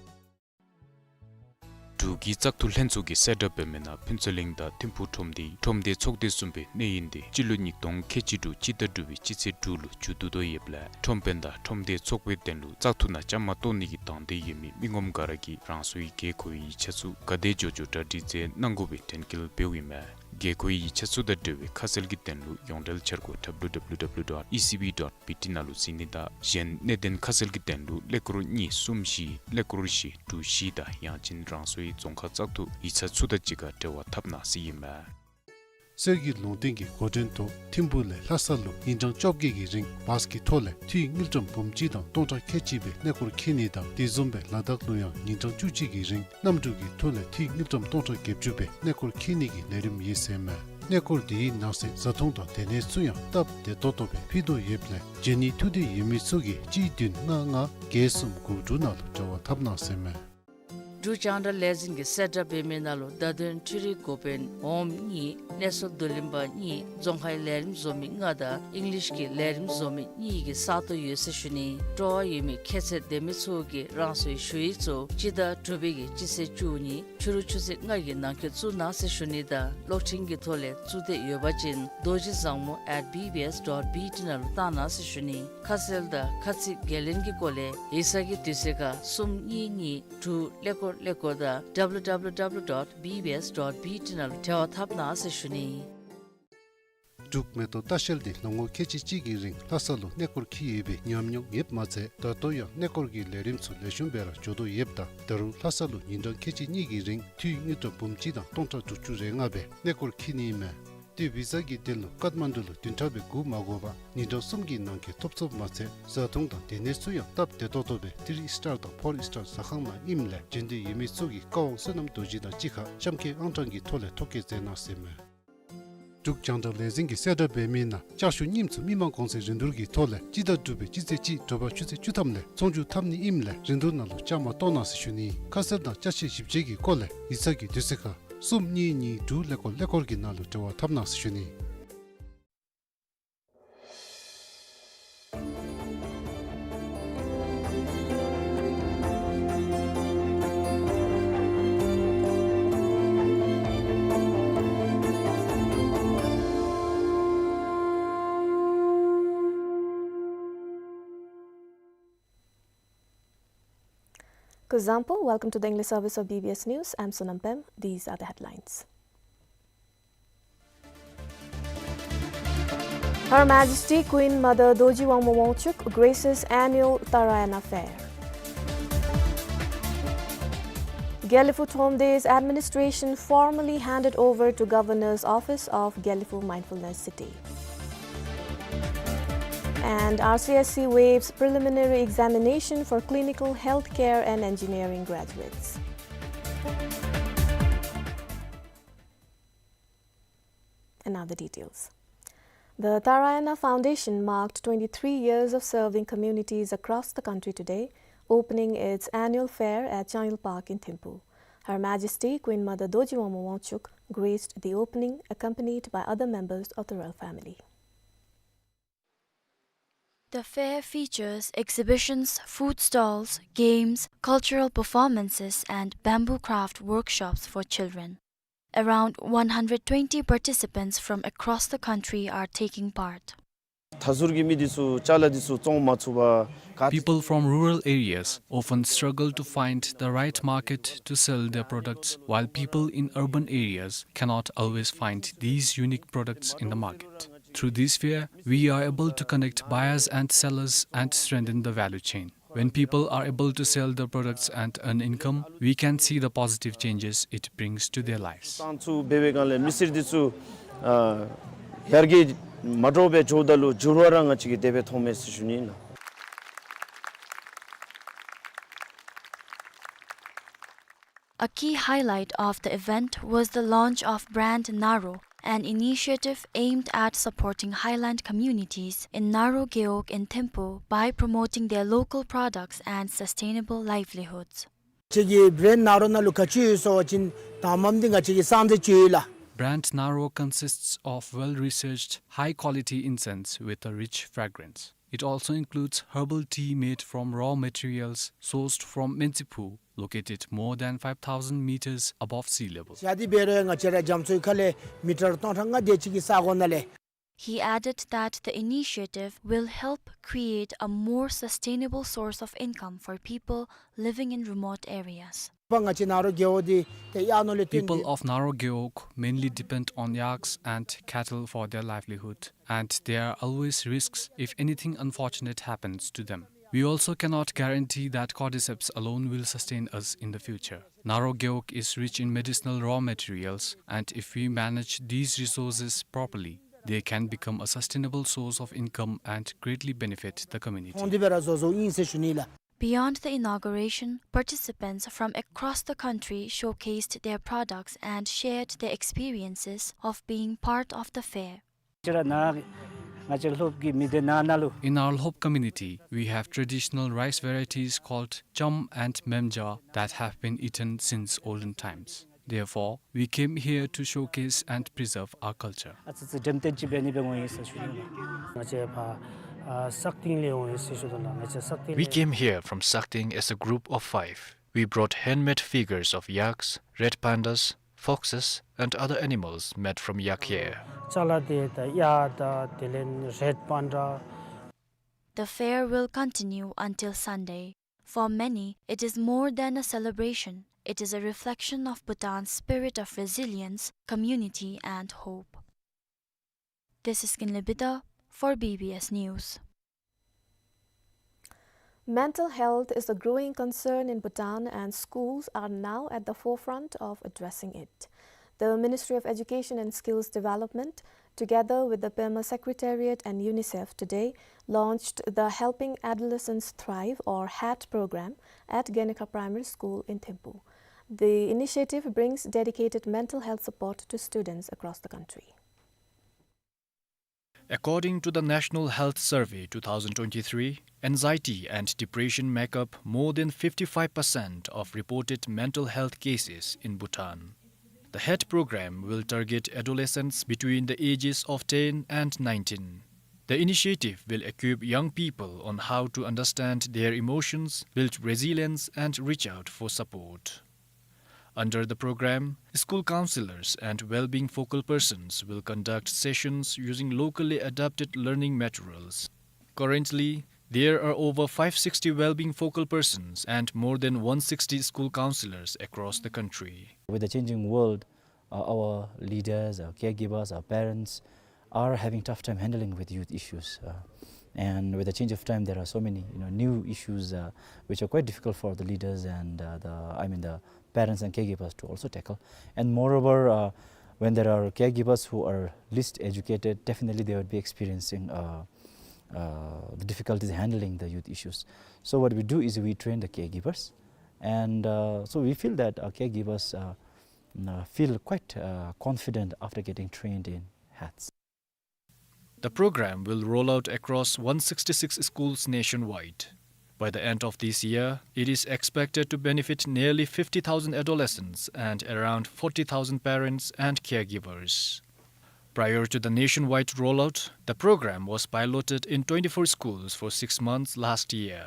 འབྲུག་གི་བཙག་འཐུ་ལྷན་ཚོགས་ཀྱིས་གསལ་བསྒྲགས་འབད་མི་ནང་ཕུན་ཚོགས་གླིང་དང་ཐིམ་ཕུ་ཁྲོམ་སྡེའི་ཁྲོམ་སྡེ་ཚོགས་སྡེ་གསུམ་པའི་གནས་ཡུན་འདི་སྤྱི་ལོ་ཉིས་སྟོང་ཁལ་གཅིག་དྲུག་སྤྱི་ཟླ་དྲུག་པའི་སྤྱི་ཚེས་དྲུག་ལུ་མཇུག་བསྡུ་དོ་ཡོདཔ་ལས་ཁྲོམ་དཔོན་དང་ཁྲོམ་སྡེ་ཚོགས་པའི་དོན་ལུ་བཙག་འཐུ་ནང་བཅའ་མར་གཏོགས་ནི་གི་དང་འདོད་ཡོད་མི་མི་ངོམ་ག་ར་གིས་རང་སོའི་དགོས་མཁོའི་ཡིག་ཆ་ཚུ་ག་དེ་མགྱོགས་མགྱོགས་གྲ་སྒྲིག་མཛད་གནང་དགོ་པའི་དྲན་སྐུལ་འབདཝ་ཨིན་མས། དགོས་མཁོའི་ཡིག་ཆ་ཚུ་དང་འབྲེལ་བའི་ཁ་གསལ་གྱི་དོན་ལུ་ཡོངས་འབྲེལ་འཆར་སྒོ་W W W dot E C B dot B T ནང་ལུ་གཟིགས་ནི་དང་གཞན་གནད་དོན་ཁ་གསལ་གྱི་དོན་ལུ་ཀླད་ཀོར་གཉིས་གསུམ་བཞི་ཀླད་ཀོར་བཞི་དྲུག་བཞི་དང་ཡང་ཅིན་རང་སོའི་རྫོང་ཁག་བཙག་འཐུ་ཡིག་ཚང་ཚུ་དང་གཅིག་ཁར་འབྲེལ་བ་འཐབ་གནང་ཟེར་ཨིན་མས། གསེར་གྱི་ལུང་བསྟན་གྱི་འགོ་འདྲེན་ཐོག་ཐིམ་ཕུ་ལས་ལྷ་ས་ལུ་ཉིན་གྲངས་བཅོ་བརྒྱད་ཀྱི་རིང་བཱས་ཀྱི་ཐོག་ལས་འཐུས་དངུལ་ཀྲམ་འབུམ་གཅིག་དང་སྟོང་ཕྲག་ཁལ་གཅིག་སྦེ་གནས་སྐོར་འཁྱིད་ནི་དང་དེ་བཟུམ་སྦེ་ལ་དྭགས་ལུ་ཡང་ཉིན་གྲངས་བཅུ་གཅིག་གི་རིང་གནམ་གྲུ་གི་ཐོག་ལས་འཐུས་དངུལ་ཀྲམ་སྟོང་ཕྲག་བརྒྱད་ཅུ་སྦེ་གནས་སྐོར་འཁྱིད་ནི་གི་ལས་རིམ་ཡོད་ཟེར་མས། གནས་སྐོར་དེའི་ནང་གསེས་བཟའ་འཐུང་དང་སྡོད་གནས་ཚུ་ཡང་སྟབས་བདེ་ཏོག་ཏོ་སྦེ་ཕུལ་དོ་ཡོདཔ་ལས་འབྱོན་ནི་ཐུགས་འདོད་ཡོད་མི་ཚུ་གིས་གཅིག་བདུན་ལྔ་ལྔ་བརྒྱད་གསུམ་དགུ་དྲུག་ནང་ལུ་འབྲེལ་བ་འཐབ་གནང་ཟེར་མས། འབྲུག་རྒྱང་བསྒྲགས་ལས་འཛིན་གྱིས་གསལ་བསྒྲགས་འབད་མི་ནང་ལུ་བརྡ་དོན་འཕྲུལ་རིག་འགོ་དཔོན་འོགམ་གཉིས་གནས་ཚུལ་བསྡུ་ལེན་པ་གཉིས་རྫོང་ཁའི་ལས་རིམ་བཟོ་མི་ལྔ་དང་ཨིང་ལིཤ་གི་ལས་རིམ་བཟོ་མི་གཉིས་ཀྱི་ས་སྟོང་ཡོད་ཟེར་ཞུ་ནི། སྤྲོ་བ་ཡོད་མི་ཁྱད་ཚད་ལྡན་མི་ཚུ་གིས་རང་སོའི་ཞུ་ཡིག་ཚུ་སྤྱི་ཟླ་དྲུག་པའི་གི་སྤྱི་ཚེས་བཅུ་གཉིས་ཕྱི་རུ་ཆུ་ཚོད་ལྔ་གི་ནང་འཁོད་བཙུགས་གནང་ཟེར་ཞུ་ནི་དང་གློག་འཕྲིན་གྱི་ཐོག་ལས་བཙུགས་འདོད་ཡོད་པ་ཅིན་རྡོ་རྗེ་བཟང་མོ་at B B S dot B T ནང་ལུ་བཏང་གནང་ཟེར་ཞུ་ནི། ཁ་གསལ་དང་ཁ་ཚིག་འགན་ལེན་གྱི་སྐོར་ལས་ཡིག་ཚང་གི་དུས་ཚོད་ཁར་གསུམ་གཉིས་གཉིས་དྲུག་ཀླད་ཀོར་ཀླད་ཀོར་དང་W W W dot B B S dot B T ནང་ལུ་འབྲེལ་བ་འཐབ་གནང་ཟེར་ཞུ་ནི། འབྲུག་མེ་ཏོག་ལྟ་བཤལ་འདི་ལོ་ངོ་ཁལ་གཅིག་གཅིག་གི་རིང་ལྷ་ས་ལུ་གནས་སྐོར་འཁྱིད་ཡོད་པའི་ཉམས་མྱོང་ཡོདཔ་མ་ཚད་ད་ལྟོ་ཡང་གནས་སྐོར་གྱི་ལས་རིམ་ཚུ་ལེགས་ཤོམ་སྦེ་ར་འགྱོ་དོ་ཡོདཔ་ད་ད་རུང་ལྷ་ས་ལུ་ཉིན་གྲངས་ཁལ་གཅིག་གཉིས་ཀྱི་རིང་འཐུས་དངུལ་ཀྲམ་འབུམ་གཅིག་དང་སྟོང་ཕྲག་དྲུག་ཅུ་རེ་ལྔ་སྦེ་གནས་སྐོར་འཁྱིད་ནི་ཨིན་མས། ཏེ་བི་ཟ་གི་དོན་ལུ་ཀཏ་མན་ཌུ་ལུ་བདུན་ཕྲག་སྦེ་སྒུག་མ་དགོ་པར་ཉིན་གྲངས་གསུམ་གྱི་ནང་འཁོད་ཐོབ་ཚུགསཔ་མ་ཚད་བཟའ་འཐུང་དང་སྡོད་གནས་ཚུ་ཡང་སྟབས་བདེ་ཏོག་ཏོ་སྦེ་ཐི་རི་ཨིསི་ཊར་དང་ཕོར་ཨིསི་ཊར་ཟ་ཁང་ནང་ཨིནམ་ལས་འབྱོན་འདོད་ཡོད་མི་ཚུ་གིས་བཀའ་དབང་བསོད་ནམས་རྡོ་རྗེ་དང་གཅིག་ཁར་གཤམ་འཁོད་ཨང་གྲངས་ཀྱི་ཐོག་ལས་ཐོ་བཀོད་མཛད་གནང་ཟེར་མས། འབྲུག་རྒྱང་བསྒྲགས་ལས་འཛིན་གྱིས་གསལ་བསྒྲགས་འབད་མི་ནང་ལྕགས་ཞུ་རྙིངམ་ཚུ་མི་མང་གོང་ཚད་རིན་བསྡུར་གྱི་ཐོག་ལས་སྤྱི་ཟླ་དྲུག་པའི་སྤྱི་ཚེས་གཅིག་དྲོ་པ་ཆུ་ཚོད་བཅུ་ཐམ་ལས་ཚོང་བསྒྱུར་འཐབ་ནི་ཨིནམ་ལས་རིན་བསྡུར་ནང་ལུ་བཅའ་མར་གཏོགས་གནང་ཟེར་ཞུ་ནི། ཁ་གསལ་དང་ཅ་ཆས་ཞིབ་དཔྱད་ཀྱི་སྐོར་ལས་ཡིག་ཚང་གི་དུས་ཚོད་ཁར་གསུམ་གཉིས་གཉིས་དྲུག་ཀླད་ཀོར་ཀླད་ཀོར་གྱི་ནང་ལུ་འབྲེལ་བ་འཐབ་གནང་ཟེར་ཞུ་ནི། Kuzuzangpo, welcome to the English service of B B S News. I'm Sonam Pem. These are the headlines. Her Majesty Queen Mother Dorji Wangma Wangchuck graces annual Tarayana Fair. Gelephu Thromde's administration formally handed over to Governor's Office of Gelephu Mindfulness City. And R C S C waives preliminary examination for clinical healthcare and engineering graduates. And now the details. The Tarayana Foundation marked twenty-three years of serving communities across the country today, opening its annual fair at Changyul Park in Thimphu. Her Majesty Queen Mother Dorji Wangma Wangchuck graced the opening, accompanied by other members of the royal family. The fair features exhibitions, food stalls, games, cultural performances, and bamboo craft workshops for children. Around one hundred twenty participants from across the country are taking part. མཐའ་ཟུར་གྱི་མི་འདི་ཚུ་ཅ་ལ་འདི་ཚུ་བཙོང་མ་ཚུགས་པར་ག- People from rural areas often struggle to find the right market to sell their products, while people in urban areas cannot always find these unique products in the market. Through this fair, we are able to connect buyers and sellers and strengthen the value chain. When people are able to sell their products and earn income, we can see the positive changes it brings to their lives. ཏང་ཚུ་འབད་བའི་སྒང་ལས་མི་སེར་འདི་ཚུ་ཨ་ཡར་རྒྱས་མ་འདྲཝ་སྦེ་འགྱོཝ་ད་ལུ་འགྱུར་བ་ར་ང་བཅས་ཀྱིས་དེ་སྦེ་མཐོང་མས་ཟེར་ཞུ་ནི་ཨིན་ལགས། A key highlight of the event was the launch of Brand Naro, an initiative aimed at supporting highland communities in Naro Gewog in Thimphu by promoting their local products and sustainable livelihoods. ང་བཅས་ཀྱི་བྲེནཌ་ནཱ་རོ་ནང་ལུ་ག་ཅི་ཡོད་ཟེར་བ་ཅིན་དང་པམ་འདི་ང་བཅས་ཀྱི་སྲང་རྩི་བཅུ་ཡོད་ལགས། Brand Naro consists of well-researched, high-quality incense with a rich fragrance. It also includes herbal tea made from raw materials sourced from Mentsiphu, located more than five thousand meters above sea level. ཞག་འདི་འབད་རུང་ང་བཅས་ར་རྒྱ་མཚོའི་ཁ་ལས་མི་ཊར་སྟོང་ཕྲག་ལྔ་དེ་ཅིག་གི་ས་གོ་ནང་ལས། He added that the initiative will help create a more sustainable source of income for people living in remote areas. པ་ང་བཅས་ནཱ་རོ་རྒེད་འོག་འདི་ཏེ་གཡག་ནང་ལས་བརྟེན་ཏེ། People of Naro Gewog mainly depend on yaks and cattle for their livelihood, and there are always risks if anything unfortunate happens to them. We also cannot guarantee that cordyceps alone will sustain us in the future. Naro Gewog is rich in medicinal raw materials, and if we manage these resources properly, they can become a sustainable source of income and greatly benefit the community. མཐོང་སྟེ་སྦེ་ར་བཟོ་བཟོཝ་ཨིན་ཟེར་ཞུ་ནི་ལགས། Beyond the inauguration, participants from across the country showcased their products and shared their experiences of being part of the fair. ང་བཅས་ར་ནཱ་ང་བཅས་ལྷོབ་ཀྱི་མི་སྡེ་ནང་ན་ལུ། In our Lhob community, we have traditional rice varieties called cham and memja that have been eaten since olden times. Therefore, we came here to showcase and preserve our culture. ཨ་ཙི་ཙི་འགྲེམས་སྟོན་ཅིག་འབད་ནི་སྦེ་འོང་ཡི་ཟེར་ཞུ་ནི་ལགས། ང་བཅས་ཕར་ཨ་སག་སྟེང་ལས་འོང་ཡི་ཟེར་ཞུ་དོ་ལགས། ང་བཅས་སག་སྟེང་ལས། We came here from Sakting as a group of five. We brought handmade figures of yaks, red pandas, foxes, and other animals made from yak hair. ཅ་ལ་དེ་དང་གཡག་དང་དེ་ལས་རེཌ་པཱན་ཌ། The fair will continue until Sunday. For many, it is more than a celebration. It is a reflection of Bhutan's spirit of resilience, community, and hope. This is Kinley Bida for B B S News. Mental health is a growing concern in Bhutan, and schools are now at the forefront of addressing it. The Ministry of Education and Skills Development, together with the Burma Secretariat and UNICEF, today launched the Helping Adolescents Thrive, or HAT program, at Genikha Primary School in Thimphu. The initiative brings dedicated mental health support to students across the country. According to the National Health Survey two thousand twenty-three, anxiety and depression make up more than fifty-five percent of reported mental health cases in Bhutan. The HAT program will target adolescents between the ages of ten and nineteen. The initiative will equip young people on how to understand their emotions, build resilience, and reach out for support. Under the program, school counselors and well-being focal persons will conduct sessions using locally adapted learning materials. Currently, there are over five sixty well-being focal persons and more than one sixty school counselors across the country. With the changing world, uh, our leaders, our caregivers, our parents are having tough time handling with youth issues. Uh, and with the change of time, there are so many, you know, new issues, uh, which are quite difficult for the leaders and, uh, the, I mean, the parents and caregivers to also tackle. And moreover, uh, when there are caregivers who are least educated, definitely they would be experiencing, uh, uh, the difficulties handling the youth issues. So what we do is we train the caregivers, and, uh, so we feel that our caregivers, uh, uh, feel quite, uh, confident after getting trained in HATs. The program will roll out across one sixty-six schools nationwide. By the end of this year, it is expected to benefit nearly fifty thousand adolescents and around forty thousand parents and caregivers. Prior to the nationwide rollout, the program was piloted in twenty-four schools for six months last year.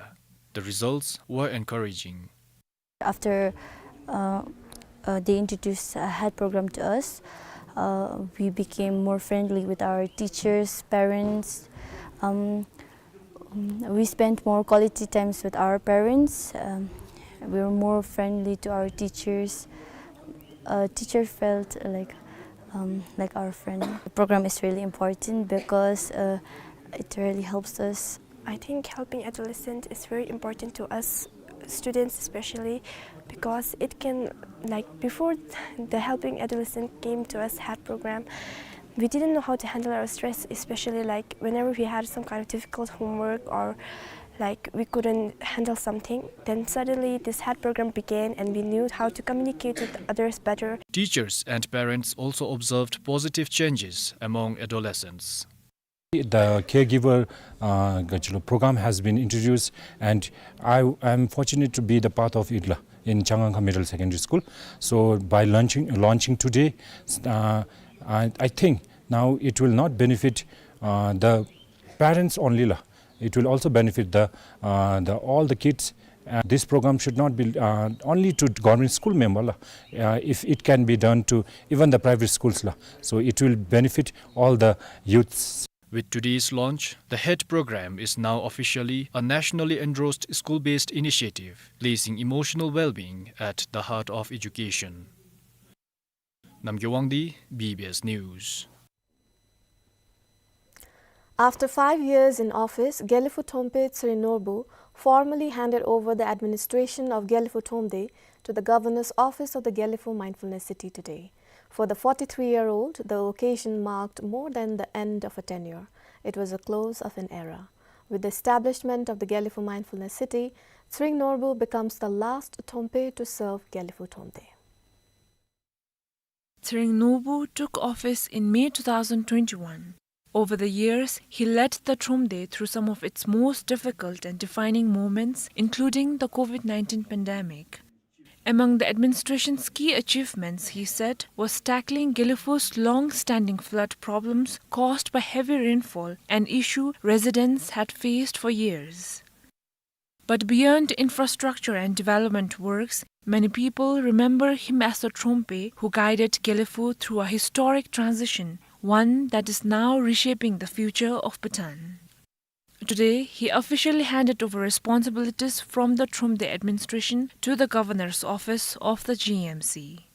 The results were encouraging. After, uh, uh, they introduced a HAT program to us, uh, we became more friendly with our teachers, parents. Um, um, we spent more quality times with our parents. Um, we were more friendly to our teachers. Uh, teacher felt like, um, like our friend. The program is really important because, uh, it really helps us. I think helping adolescent is very important to us students especially, because it can, like, before the helping adolescent came to us HAT program, we didn't know how to handle our stress, especially, like, whenever we had some kind of difficult homework or, like, we couldn't handle something, then suddenly this HAT program began and we knew how to communicate with others better. Teachers and parents also observed positive changes among adolescents. The caregiver, uh, gachilo program has been introduced, and I am fortunate to be the part of it la in Changangkha Middle Secondary School. So by launching, launching today, uh, I, I think now it will not benefit, uh, the parents only la. It will also benefit the, uh, the, all the kids. Uh, this program should not be, uh, only to government school member la. Uh, if it can be done to even the private schools la, so it will benefit all the youths. With today's launch, the HAT program is now officially a nationally endorsed school-based initiative, placing emotional well-being at the heart of education. Namgay Wangdi, B B S News. After five years in office, Gelephu Thrompe Tshering Norbu formally handed over the administration of Gelephu Thromde to the Governor's Office of the Gelephu Mindfulness City today. For the forty-three-year-old, the occasion marked more than the end of a tenure. It was a close of an era. With the establishment of the Gelephu Mindfulness City, Tshering Norbu becomes the last Thrompe to serve Gelephu Thromde. Tshering Norbu took office in May two thousand twenty-one. Over the years, he led the Thromde through some of its most difficult and defining moments, including the COVID nineteen pandemic. Among the administration's key achievements, he said, was tackling Gelephu's long-standing flood problems caused by heavy rainfall, an issue residents had faced for years. But beyond infrastructure and development works, many people remember him as a Thrompe who guided Gelephu through a historic transition, one that is now reshaping the future of Bhutan. Today, he officially handed over responsibilities from the Thromde administration to the Governor's Office of the G M C.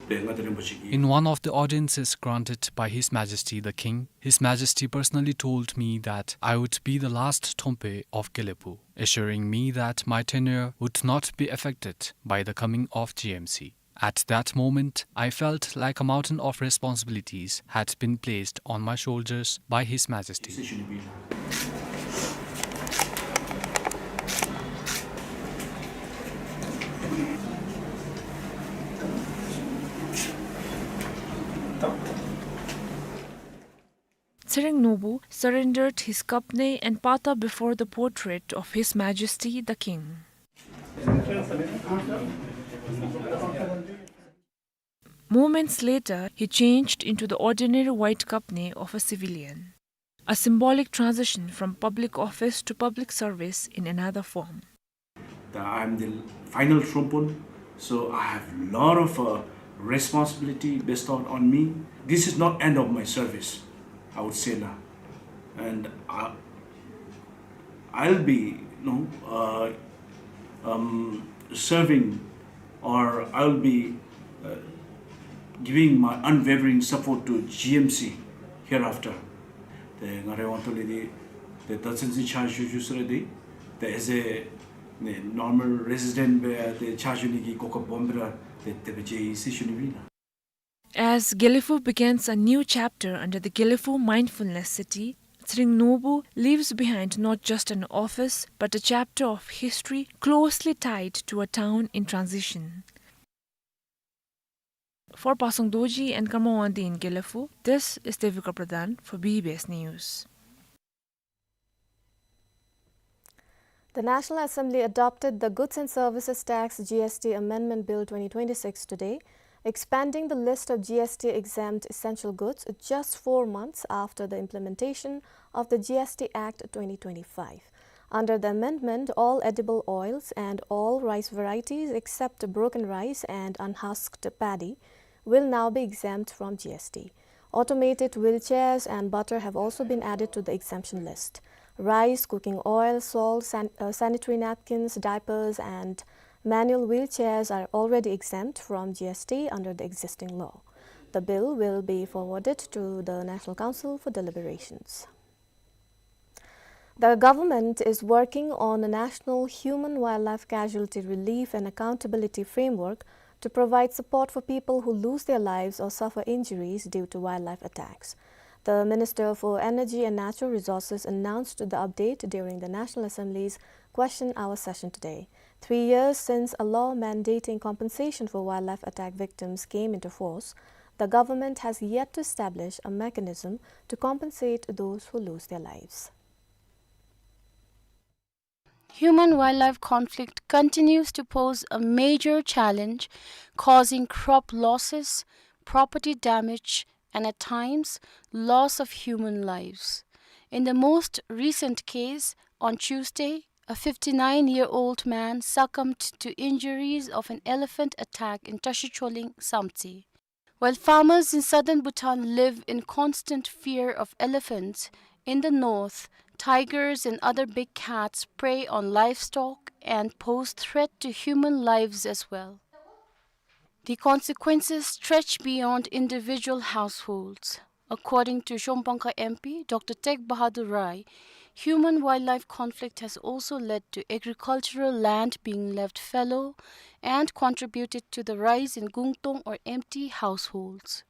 In one of the audiences granted by His Majesty the King, His Majesty personally told me that I would be the last Thrompe of Gelephu, assuring me that my tenure would not be affected by the coming of G M C. At that moment, I felt like a mountain of responsibilities had been placed on my shoulders by His Majesty. Tshering Norbu surrendered his kapne and pata before the portrait of His Majesty the King. Moments later, he changed into the ordinary white kapne of a civilian, a symbolic transition from public office to public service in another form. The, I'm the final Shonpon, so I have lot of, uh, responsibility bestowed on me. This is not end of my service, I would say now. And I, I'll be, you know, uh, um, serving, or I'll be, uh, giving my unwavering support to G M C hereafter. ཏེ་ང་རའི་དབང་ཐོག་ལས་འདི་ཏེ་ད་ཚུན་ཚོད་ཕྱག་ཞུ་ཞུ་ས་ར་འདི་ཏེ་as a, ནི་normal resident སྦེ་ཏེ་ཕྱག་ཞུ་ནི་གི་གོ་སྐབས་སྦོམ་སྦེ་ར་ཏེ་དེ་སྦེ་མཇལ་ཡི་ཟེར་ཞུ་ནི་ཨིན་ལགས། As Gelephu begins a new chapter under the Gelephu Mindfulness City, Tshering Norbu leaves behind not just an office, but a chapter of history closely tied to a town in transition. For Pasang Dorji and Karma Wangdi in Gelephu, this is Devika Pradhan for B B S News. The National Assembly adopted the Goods and Services Tax, G S T, Amendment Bill twenty twenty-six today, expanding the list of G S T exempt essential goods just four months after the implementation of the G S T Act twenty twenty-five. Under the amendment, all edible oils and all rice varieties except broken rice and unhusked paddy will now be exempt from G S T. Automated wheelchairs and butter have also been added to the exemption list. Rice, cooking oil, salt, san-, uh, sanitary napkins, diapers, and manual wheelchairs are already exempt from G S T under the existing law. The bill will be forwarded to the National Council for deliberations. The government is working on a national human-wildlife casualty relief and accountability framework to provide support for people who lose their lives or suffer injuries due to wildlife attacks. The Minister for Energy and Natural Resources announced the update during the National Assembly's Question Hour session today. Three years since a law mandating compensation for wildlife attack victims came into force, the government has yet to establish a mechanism to compensate those who lose their lives. Human-wildlife conflict continues to pose a major challenge, causing crop losses, property damage, and at times, loss of human lives. In the most recent case, on Tuesday, a fifty-nine-year-old man succumbed to injuries of an elephant attack in Tashicholing, Samtse. While farmers in southern Bhutan live in constant fear of elephants, in the north, tigers and other big cats prey on livestock and pose threat to human lives as well. The consequences stretch beyond individual households. According to Shongpangkha M P, Doctor Tek Bahadur Rai, human-wildlife conflict has also led to agricultural land being left fallow and contributed to the rise in gungtong or empty households.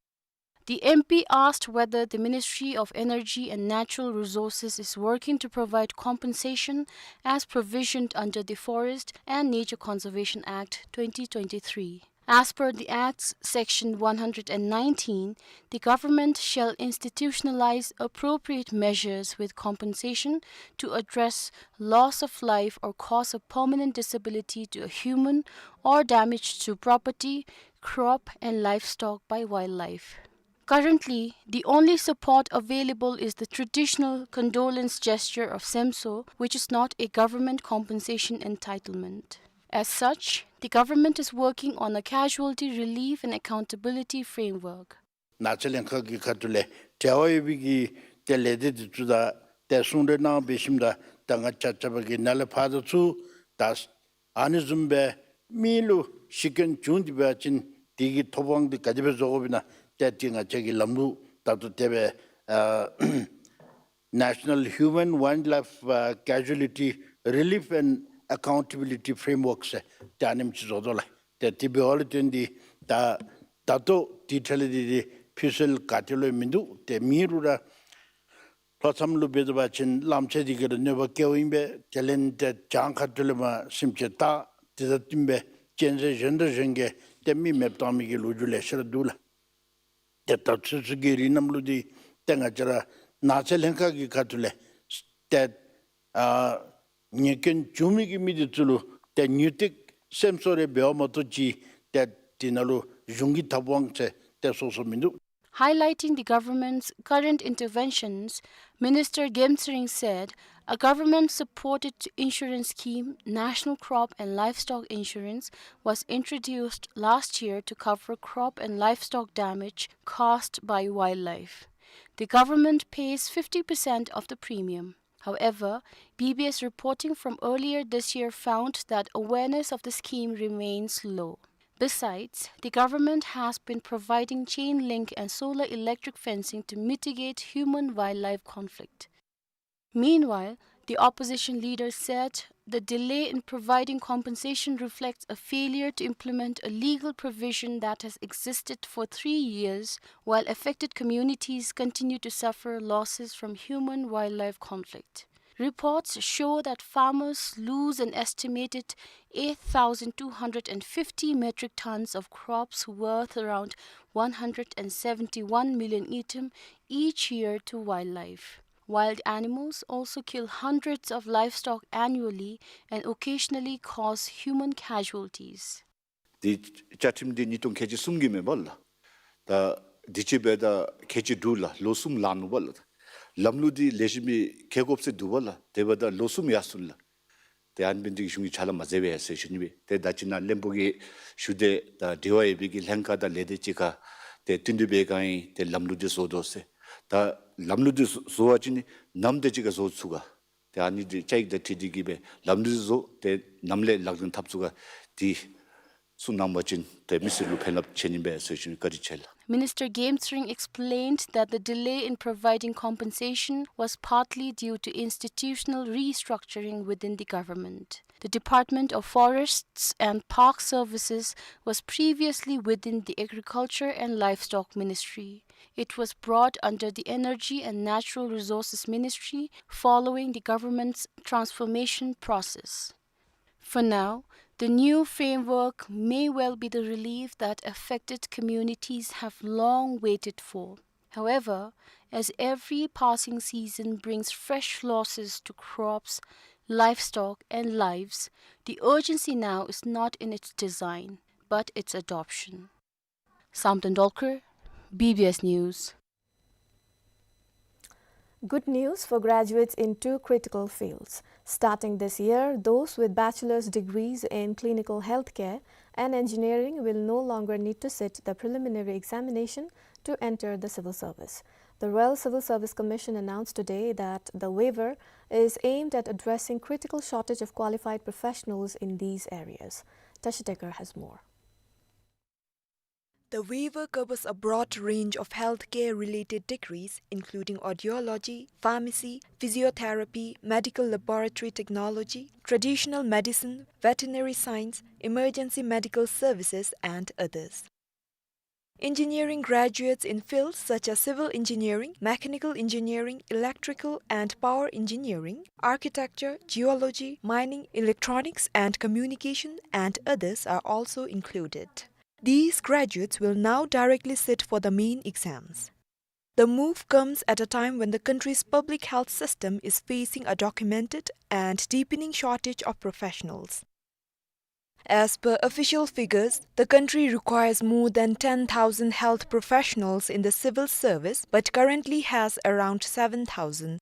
The M P asked whether the Ministry of Energy and Natural Resources is working to provide compensation as provisioned under the Forest and Nature Conservation Act twenty twenty-three. As per the Act's Section one hundred and nineteen, the government shall institutionalize appropriate measures with compensation to address loss of life or cause of permanent disability to a human or damage to property, crop and livestock by wildlife. Currently, the only support available is the traditional condolence gesture of semso, which is not a government compensation entitlement. As such, the government is working on a casualty relief and accountability framework. ནགས་ཚལ་ལེན་ཁག་གི་ཁ་ཐུག་ལས་འབྲེལ་བ་ཡོད་པའི་གི་ཏེ་ལས་སྡེ་འདི་ཚུ་དང་ཏེ་གསུང་གྲོས་གནང་འབད་ཞིནམ་ད་ད་ང་བཅས་བཅས་པ་གི་ནཱ་ལས་ཕར་དང་ཚུར་ད་ཨ་ནི་བཟུམ་སྦེ་མི་ལུ་ཤི་རྐྱེན་བྱུང་སྟེ་འབད་བ་ཅིན་དེ་གི་ཐོབ་དབང་འདི་ག་དེ་སྦེ་བཟོ་དགོཔ་ཨིན་ན་ཏེ་དེ་ང་བཅས་ཀྱི་ལམ་ལུགས་ད་ལྟོ་དེ་སྦེ་ཨ་National Human Wildlife, uh, Casualty Relief and Accountability Framework ཟེར་ཏེ་ཨ་ནེམ་ཅིག་བཟོ་དོ་ལགས། ཏེ་དེ་འབདཝ་ལས་བརྟེན་ཏེ་ ད་ད་ལྟོ་དེ་འཕྲལ་ལས་འདི་འདི་ཕུལ་སྲོལ་ག་ཏེ་ལུ་མིན་འདུག། ཏེ་མེད་རུང་ར་ལྷོ་མཚམས་ལུ་འབད་དོ་བ་ཅིན་གླངམོ་ཆེ་འདི་གིས་ར་གནོད་པ་བཀལཝ་ཨིན་པས། དེ་ལས་ཏེ་བྱང་ཁ་ཐུག་ལས་མར་སེམས་ཅན་བཏགས། དེ་དང་བསྟུན་པའི་གཅན་གཟན་གཞན་དང་གཞན་གྱིས་ཏེ་མི་མེདཔ་བཏང་མི་གི་ལོ་རྒྱུས་ལེ་ཤ་ར་འདུག་ལགས། ཏེ་ད་ཚུན་ཚོད་ཀྱི་རིང་གནམ་ལོ་འདི་ཏེ་ང་བཅས་ར་ནགས་ཚལ་ལྷན་ཁག་གི་ཁ་ཐུག་ལས་ཏེ་ཨ་ཉེན་སྐྱོན་བྱུང་མི་གི་མི་འདི་ཚུ་ལུ་ཏེ་ཉུང་མཐའི་སེམས་གསོ་རེ་འབདཝ་མ་གཏོགས་ཅིག་ཏེ་དེ་ནང་ལུ་གཞུང་གི་ཐབས་དབང་ཟེར་ཏེ་སོ་སོ་མིན་འདུག། Highlighting the government's current interventions, Minister Gem Tsering said a government-supported insurance scheme, National Crop and Livestock Insurance, was introduced last year to cover crop and livestock damage caused by wildlife. The government pays fifty percent of the premium. However, B B S reporting from earlier this year found that awareness of the scheme remains low. Besides, the government has been providing chain link and solar electric fencing to mitigate human-wildlife conflict. Meanwhile, the opposition leader said the delay in providing compensation reflects a failure to implement a legal provision that has existed for three years, while affected communities continue to suffer losses from human-wildlife conflict. Reports show that farmers lose an estimated eight thousand two hundred and fifty metric tons of crops worth around one hundred and seventy-one million ngultrum each year to wildlife. Wild animals also kill hundreds of livestock annually and occasionally cause human casualties. འདི་བཅའ་ཁྲིམས་འདི་ཉིས་སྟོང་ཁལ་གཅིག་གསུམ་གྱི་མེན་པ་ལགས། ད་དུས་ཅི་འབདཝ་ད་ཁལ་གཅིག་དྲུག་ལགས། ལོ་གསུམ་ལང་ནུག་པ་ལགས། ལམ་ལུགས་འདི་ལེགས་ཤོམ་སྦེ་འཁྱིད་དགོཔ་ཟེར་འདུག་པ་ལགས། དེ་འབདཝ་ད་ལོ་གསུམ་ཡར་སོང་ལགས། ཏེ་ཨ་ནི་འབད་ནི་འདི་གིས་གཞུང་གིས་ཕྱག་ལཱ་མ་མཛད་པས་ཟེར་ཞུ་ནི་སྦེ། ཏེ་ད་ཅི་ནཱ་བློན་པོ་གིས་ཞུ་དེ་ད་འབྲེལ་བ་ཡོད་པའི་གི་ལྷན་ཁག་དང་ལས་སྡེ་གཅིག་ཁར་ཏེ་བསྟུན་གྲོས་འབད་ག་ཨིན། ཏེ་ལམ་ལུགས་འདི་བཟོ་དོ་ཟེར། ད་ལམ་ལུགས་འདི་བཟོ་བ་ཅིན་ནི་ནམ་དེ་ཅིག་ཁར་བཟོ་ཚུགས་ག། ཏེ་ཨ་ནི་འདི་བཅའ་ཡིག་དང་འཁྲིལ་ཏེ་གིས་སྦེ་ལམ་ལུགས་བཟོ་སྟེ་ནམ་ལས་ལག་ལེན་འཐབ་ཚུགས་ག་འདི་གསུང་གནང་བ་ཅིན་ཏེ་མི་སེར་ལུ་ཕན་རླབས་ཆེ་ནི་སྦེ་ཟེར་ཞུ་ནི། བཀའ་དྲིན་ཆེ་ལགས། Minister Gem Tsering explained that the delay in providing compensation was partly due to institutional restructuring within the government. The Department of Forests and Park Services was previously within the Agriculture and Livestock Ministry. It was brought under the Energy and Natural Resources Ministry following the government's transformation process. For now, the new framework may well be the relief that affected communities have long waited for. However, as every passing season brings fresh losses to crops, livestock, and lives, the urgency now is not in its design, but its adoption. Samten Dolkar, B B S News. Good news for graduates in two critical fields. Starting this year, those with bachelor's degrees in clinical healthcare and engineering will no longer need to sit the preliminary examination to enter the civil service. The Royal Civil Service Commission announced today that the waiver is aimed at addressing critical shortage of qualified professionals in these areas. Tashi Tekar has more. The waiver covers a broad range of healthcare-related degrees, including audiology, pharmacy, physiotherapy, medical laboratory technology, traditional medicine, veterinary science, emergency medical services, and others. Engineering graduates in fields such as civil engineering, mechanical engineering, electrical and power engineering, architecture, geology, mining, electronics and communication, and others are also included. These graduates will now directly sit for the main exams. The move comes at a time when the country's public health system is facing a documented and deepening shortage of professionals. As per official figures, the country requires more than ten thousand health professionals in the civil service, but currently has around seven thousand.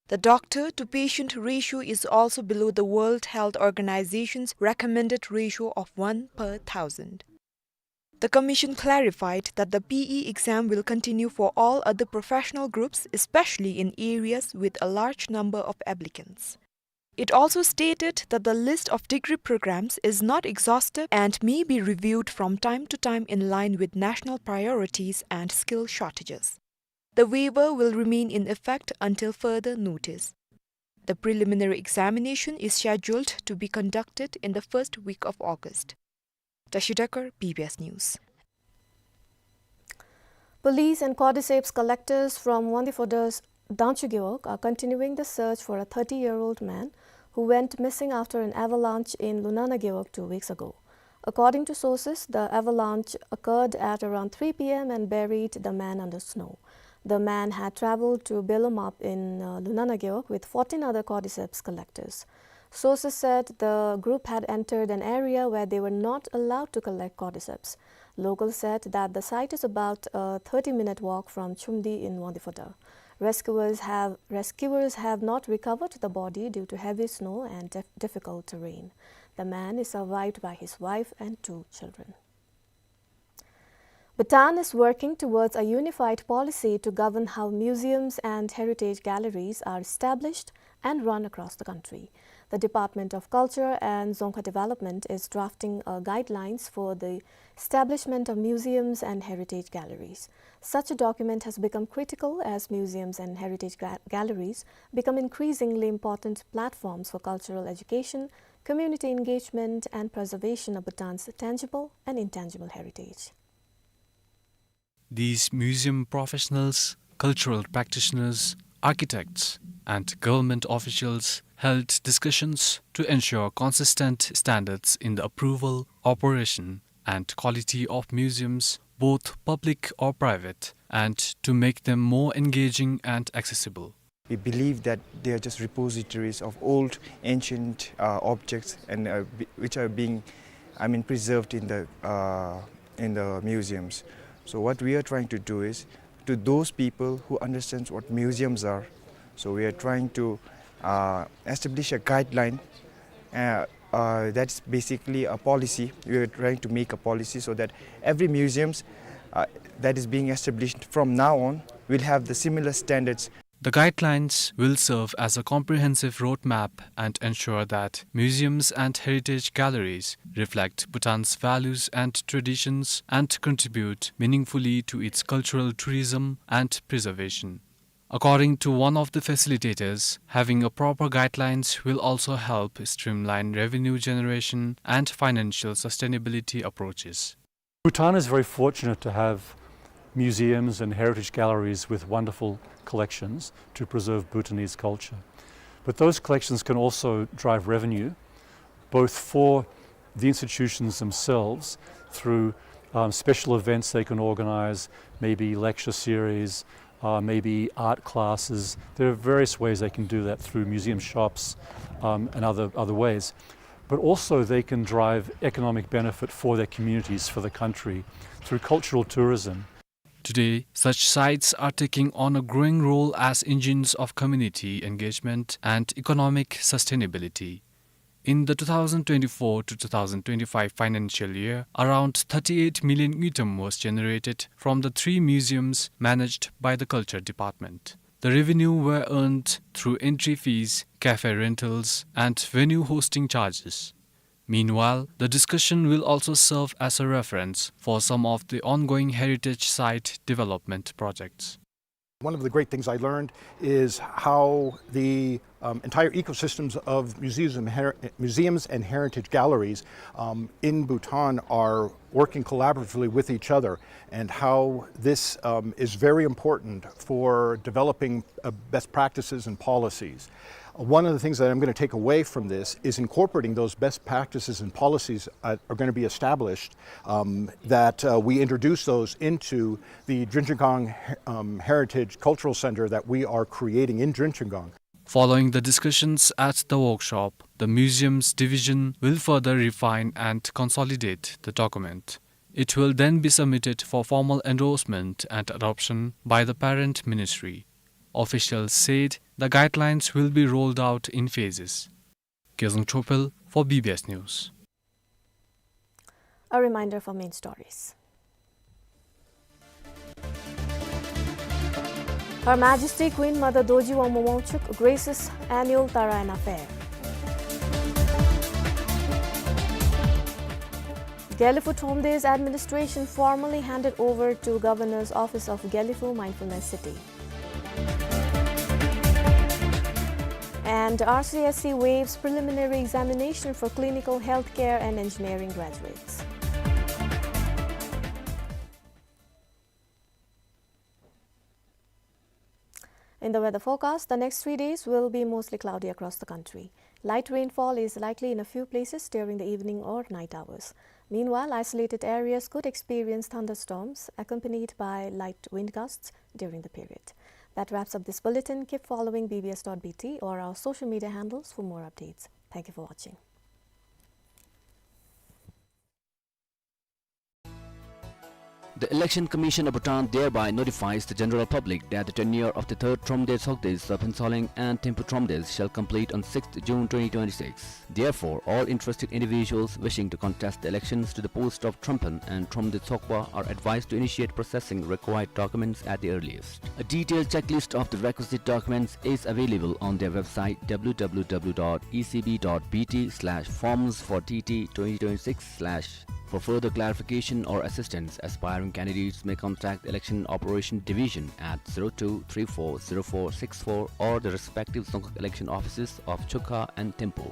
The doctor-to-patient ratio is also below the World Health Organization's recommended ratio of one per thousand. The commission clarified that the P E exam will continue for all other professional groups, especially in areas with a large number of applicants. It also stated that the list of degree programs is not exhaustive and may be reviewed from time to time in line with national priorities and skill shortages. The waiver will remain in effect until further notice. The preliminary examination is scheduled to be conducted in the first week of August. Tashi Dekar, B B S News. Police and cordyceps collectors from Wangdue Phodra's Dangchu Gewog are continuing the search for a thirty-year-old man who went missing after an avalanche in Lunana Gewog two weeks ago. According to sources, the avalanche occurred at around three P M and buried the man under snow. The man had traveled to Belomap in, uh, Lunana Gewog with fourteen other cordyceps collectors. Sources said the group had entered an area where they were not allowed to collect cordyceps. Locals said that the site is about a thirty-minute walk from Chumdi in Wangdue Phodra. Rescuers have, rescuers have not recovered the body due to heavy snow and dif-, difficult terrain. The man is survived by his wife and two children. Bhutan is working towards a unified policy to govern how museums and heritage galleries are established and run across the country. The Department of Culture and Dzongkha Development is drafting, uh, guidelines for the establishment of museums and heritage galleries. Such a document has become critical as museums and heritage ga-, galleries become increasingly important platforms for cultural education, community engagement, and preservation of Bhutan's tangible and intangible heritage. These museum professionals, cultural practitioners, architects, and government officials held discussions to ensure consistent standards in the approval, operation, and quality of museums, both public or private, and to make them more engaging and accessible. We believe that they are just repositories of old, ancient, uh, objects and, uh, b-, which are being, I mean, preserved in the, uh, in the museums. So what we are trying to do is, to those people who understands what museums are, so we are trying to, uh, establish a guideline, uh, uh, that's basically a policy. We are trying to make a policy so that every museums, uh, that is being established from now on will have the similar standards. The guidelines will serve as a comprehensive roadmap and ensure that museums and heritage galleries reflect Bhutan's values and traditions and contribute meaningfully to its cultural tourism and preservation. According to one of the facilitators, having a proper guidelines will also help streamline revenue generation and financial sustainability approaches. Bhutan is very fortunate to have museums and heritage galleries with wonderful collections to preserve Bhutanese culture. But those collections can also drive revenue, both for the institutions themselves through, um, special events they can organize, maybe lecture series, uh, maybe art classes. There are various ways they can do that through museum shops, um, and other, other ways. But also they can drive economic benefit for their communities, for the country, through cultural tourism. Today, such sites are taking on a growing role as engines of community engagement and economic sustainability. In the two thousand twenty-four to two thousand twenty-five financial year, around thirty-eight million ngultrum was generated from the three museums managed by the Culture Department. The revenue were earned through entry fees, cafe rentals, and venue hosting charges. Meanwhile, the discussion will also serve as a reference for some of the ongoing heritage site development projects. One of the great things I learned is how the, um, entire ecosystems of museums and her-, museums and heritage galleries, um, in Bhutan are working collaboratively with each other, and how this, um, is very important for developing, uh, best practices and policies. One of the things that I'm gonna take away from this is incorporating those best practices and policies, uh, are gonna be established, um, that, uh, we introduce those into the Drenchungang, um, Heritage Cultural Center that we are creating in Drenchungang. Following the discussions at the workshop, the Museums Division will further refine and consolidate the document. It will then be submitted for formal endorsement and adoption by the parent ministry. Officials said the guidelines will be rolled out in phases. Gezang Chopel for B B S News. A reminder for main stories. Her Majesty Queen Mother Dorji Wangmo Wangchuck graces annual Tarayanag Fair. Gelephu Thromde's administration formally handed over to Governor's Office of Gelephu Mindfulness City. And R C S C waives preliminary examination for clinical healthcare and engineering graduates. In the weather forecast, the next three days will be mostly cloudy across the country. Light rainfall is likely in a few places during the evening or night hours. Meanwhile, isolated areas could experience thunderstorms accompanied by light wind gusts during the period. That wraps up this bulletin. Keep following B B S dot B T or our social media handles for more updates. Thank you for watching. The Election Commission of Bhutan thereby notifies the general public that the tenure of the third Thromde Tshogdes of Phuentsholing and Thimphu Thromdes shall complete on sixth June twenty twenty-six. Therefore, all interested individuals wishing to contest the elections to the post of Thromphon and Thromde Tshogpa are advised to initiate processing required documents at the earliest. A detailed checklist of the requisite documents is available on their website, W W W dot E C B dot B T slash forms for T T twenty twenty-six slash. For further clarification or assistance, aspiring candidates may contact Election Operation Division at zero two three four zero four six four or the respective Dzongkhag election offices of Chukha and Thimphu.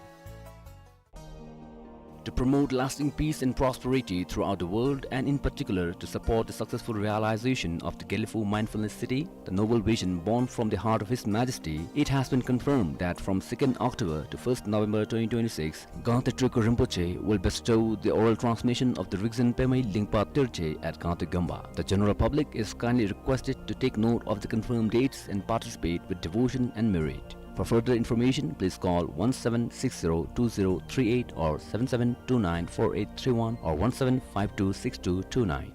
To promote lasting peace and prosperity throughout the world, and in particular to support the successful realization of the Gelephu Mindfulness City, the noble vision born from the heart of His Majesty, it has been confirmed that from second October to first November twenty twenty-six, Gangte Drukgyal Rinpoche will bestow the oral transmission of the Rigzin Pemei Lingpa Terje at Gangte Gyomba. The general public is kindly requested to take note of the confirmed dates and participate with devotion and merit. For further information, please call one seven six zero two zero three eight or seven seven two nine four eight three one or one seven five two six two two nine.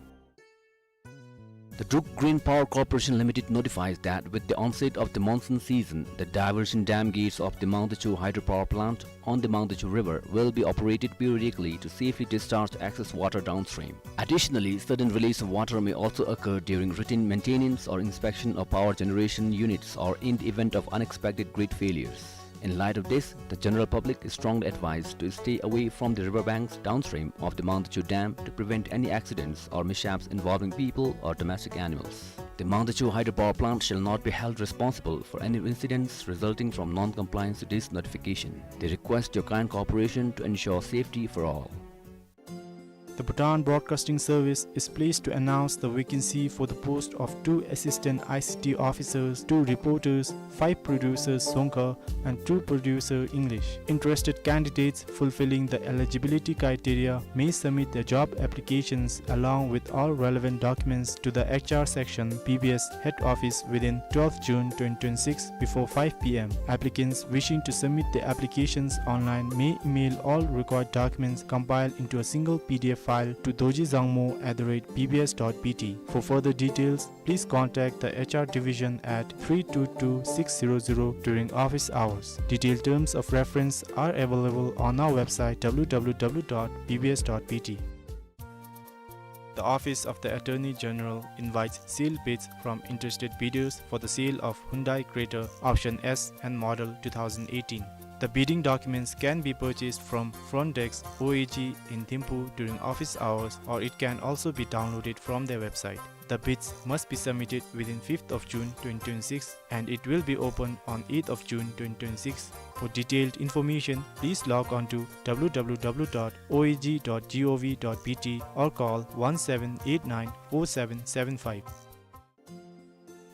The Druk Green Power Corporation Limited notifies that with the onset of the monsoon season, the diversion dam gates of the Mangdechu hydropower plant on the Mangdechu River will be operated periodically to safely discharge excess water downstream. Additionally, sudden release of water may also occur during routine maintenance or inspection of power generation units or in the event of unexpected grid failures. In light of this, the general public is strongly advised to stay away from the river banks downstream of the Mangdechu Dam to prevent any accidents or mishaps involving people or domestic animals. The Mangdechu hydropower plant shall not be held responsible for any incidents resulting from non-compliance to this notification. They request your kind cooperation to ensure safety for all. The Bhutan Broadcasting Service is pleased to announce the vacancy for the post of two assistant I C T officers, two reporters, five producers Dzongkha, and two producer English. Interested candidates fulfilling the eligibility criteria may submit their job applications along with all relevant documents to the H R section, B B S head office within twelfth June twenty twenty-six before five P M. Applicants wishing to submit their applications online may email all required documents compiled into a single P D F file to dorji zangmo at the rate B B S dot B T. For further details, please contact the H R division at three two two six zero zero during office hours. Detailed terms of reference are available on our website, W W W dot B B S dot B T. The Office of the Attorney General invites sealed bids from interested bidders for the sale of Hyundai Creta Option S and Model two thousand eighteen. The bidding documents can be purchased from front desk O A G in Thimphu during office hours, or it can also be downloaded from their website. The bids must be submitted within fifth of June twenty twenty-six, and it will be opened on eighth of June twenty twenty-six. For detailed information, please log on to W W W dot O A G dot G O V dot B T or call one seven eight nine four seven seven five.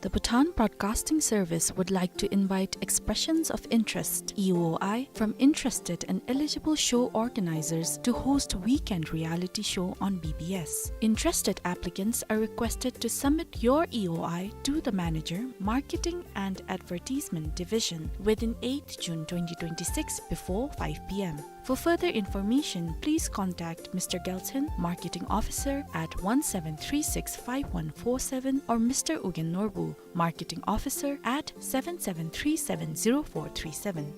The Bhutan Broadcasting Service would like to invite expressions of interest, E O I, from interested and eligible show organizers to host weekend reality show on B B S. Interested applicants are requested to submit your E O I to the manager, marketing and advertisement division, within eighth June twenty twenty-six before five P M. For further information, please contact Mister Gelson, Marketing Officer, at one seven three six five one four seven or Mister Ugyen Norbu, Marketing Officer, at seven seven three seven zero four three seven.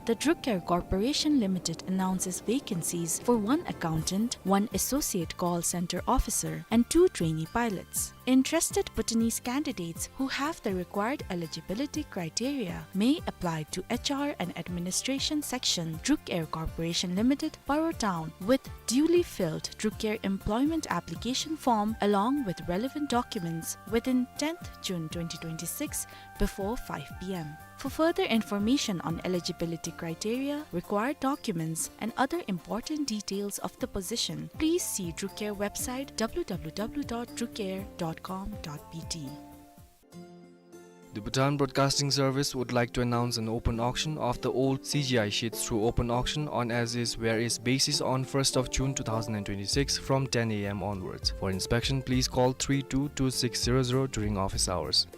The Druk Air Corporation Limited announces vacancies for one accountant, one associate call center officer, and two trainee pilots. Interested Bhutanese candidates who have the required eligibility criteria may apply to H R and Administration Section, Druk Air Corporation Limited, Paro Town, with duly filled Druk Air employment application form along with relevant documents within tenth June twenty twenty-six before five P M. For further information on eligibility criteria, required documents, and other important details of the position, please see Druk Air website, W W W dot druk air dot com dot B T. The Bhutan Broadcasting Service would like to announce an open auction of the old C G I sheets through open auction on as is where is basis on first of June two thousand and twenty-six from ten A M onwards. For inspection, please call three two two six zero zero during office hours.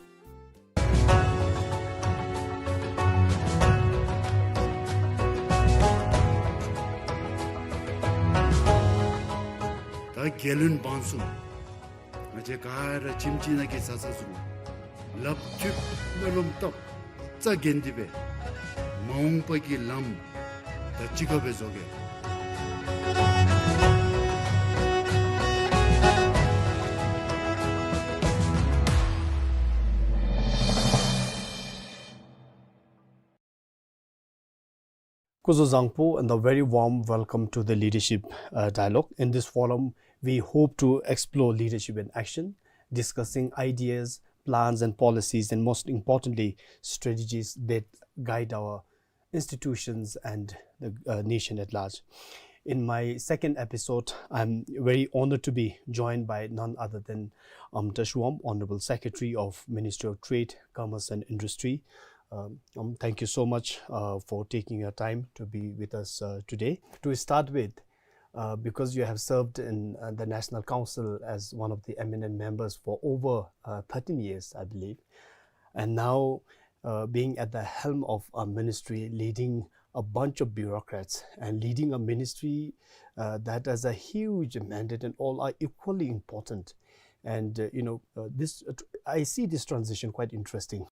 ད་རྒྱལ་བློན་འབངས་གསུམ། ང་བཅས་ག་ར་ཁྱིམ་གཅིག་ནང་གི་བཟའ་ཚང་ཚུ་ལགཔ་མཐུད་སྨོན་ལམ་བཏབ་རྩ་འགེངས་ཏེ་སྦེ་མ་འོངས་པ་གི་ལམ་ད་གཅིག་ཁར་སྦེ་བཟོ་གེ། སྐུ་གཟུགས་བཟང་པོ and a very warm welcome to the Leadership, uh, Dialogue. In this forum, we hope to explore leadership in action, discussing ideas, plans and policies, and most importantly, strategies that guide our institutions and the, uh, nation at large. In my second episode, I'm very honored to be joined by none other than Amta Shuam, Honorable Secretary of Ministry of Trade, Commerce and Industry. Um, um, thank you so much, uh, for taking your time to be with us, uh, today. To start with, uh, because you have served in, uh, the National Council as one of the eminent members for over, uh, thirteen years, I believe, and now, uh, being at the helm of a ministry, leading a bunch of bureaucrats and leading a ministry, uh, that has a huge mandate and all are equally important. And, uh, you know, uh, this, uh, tr-, I see this transition quite interesting.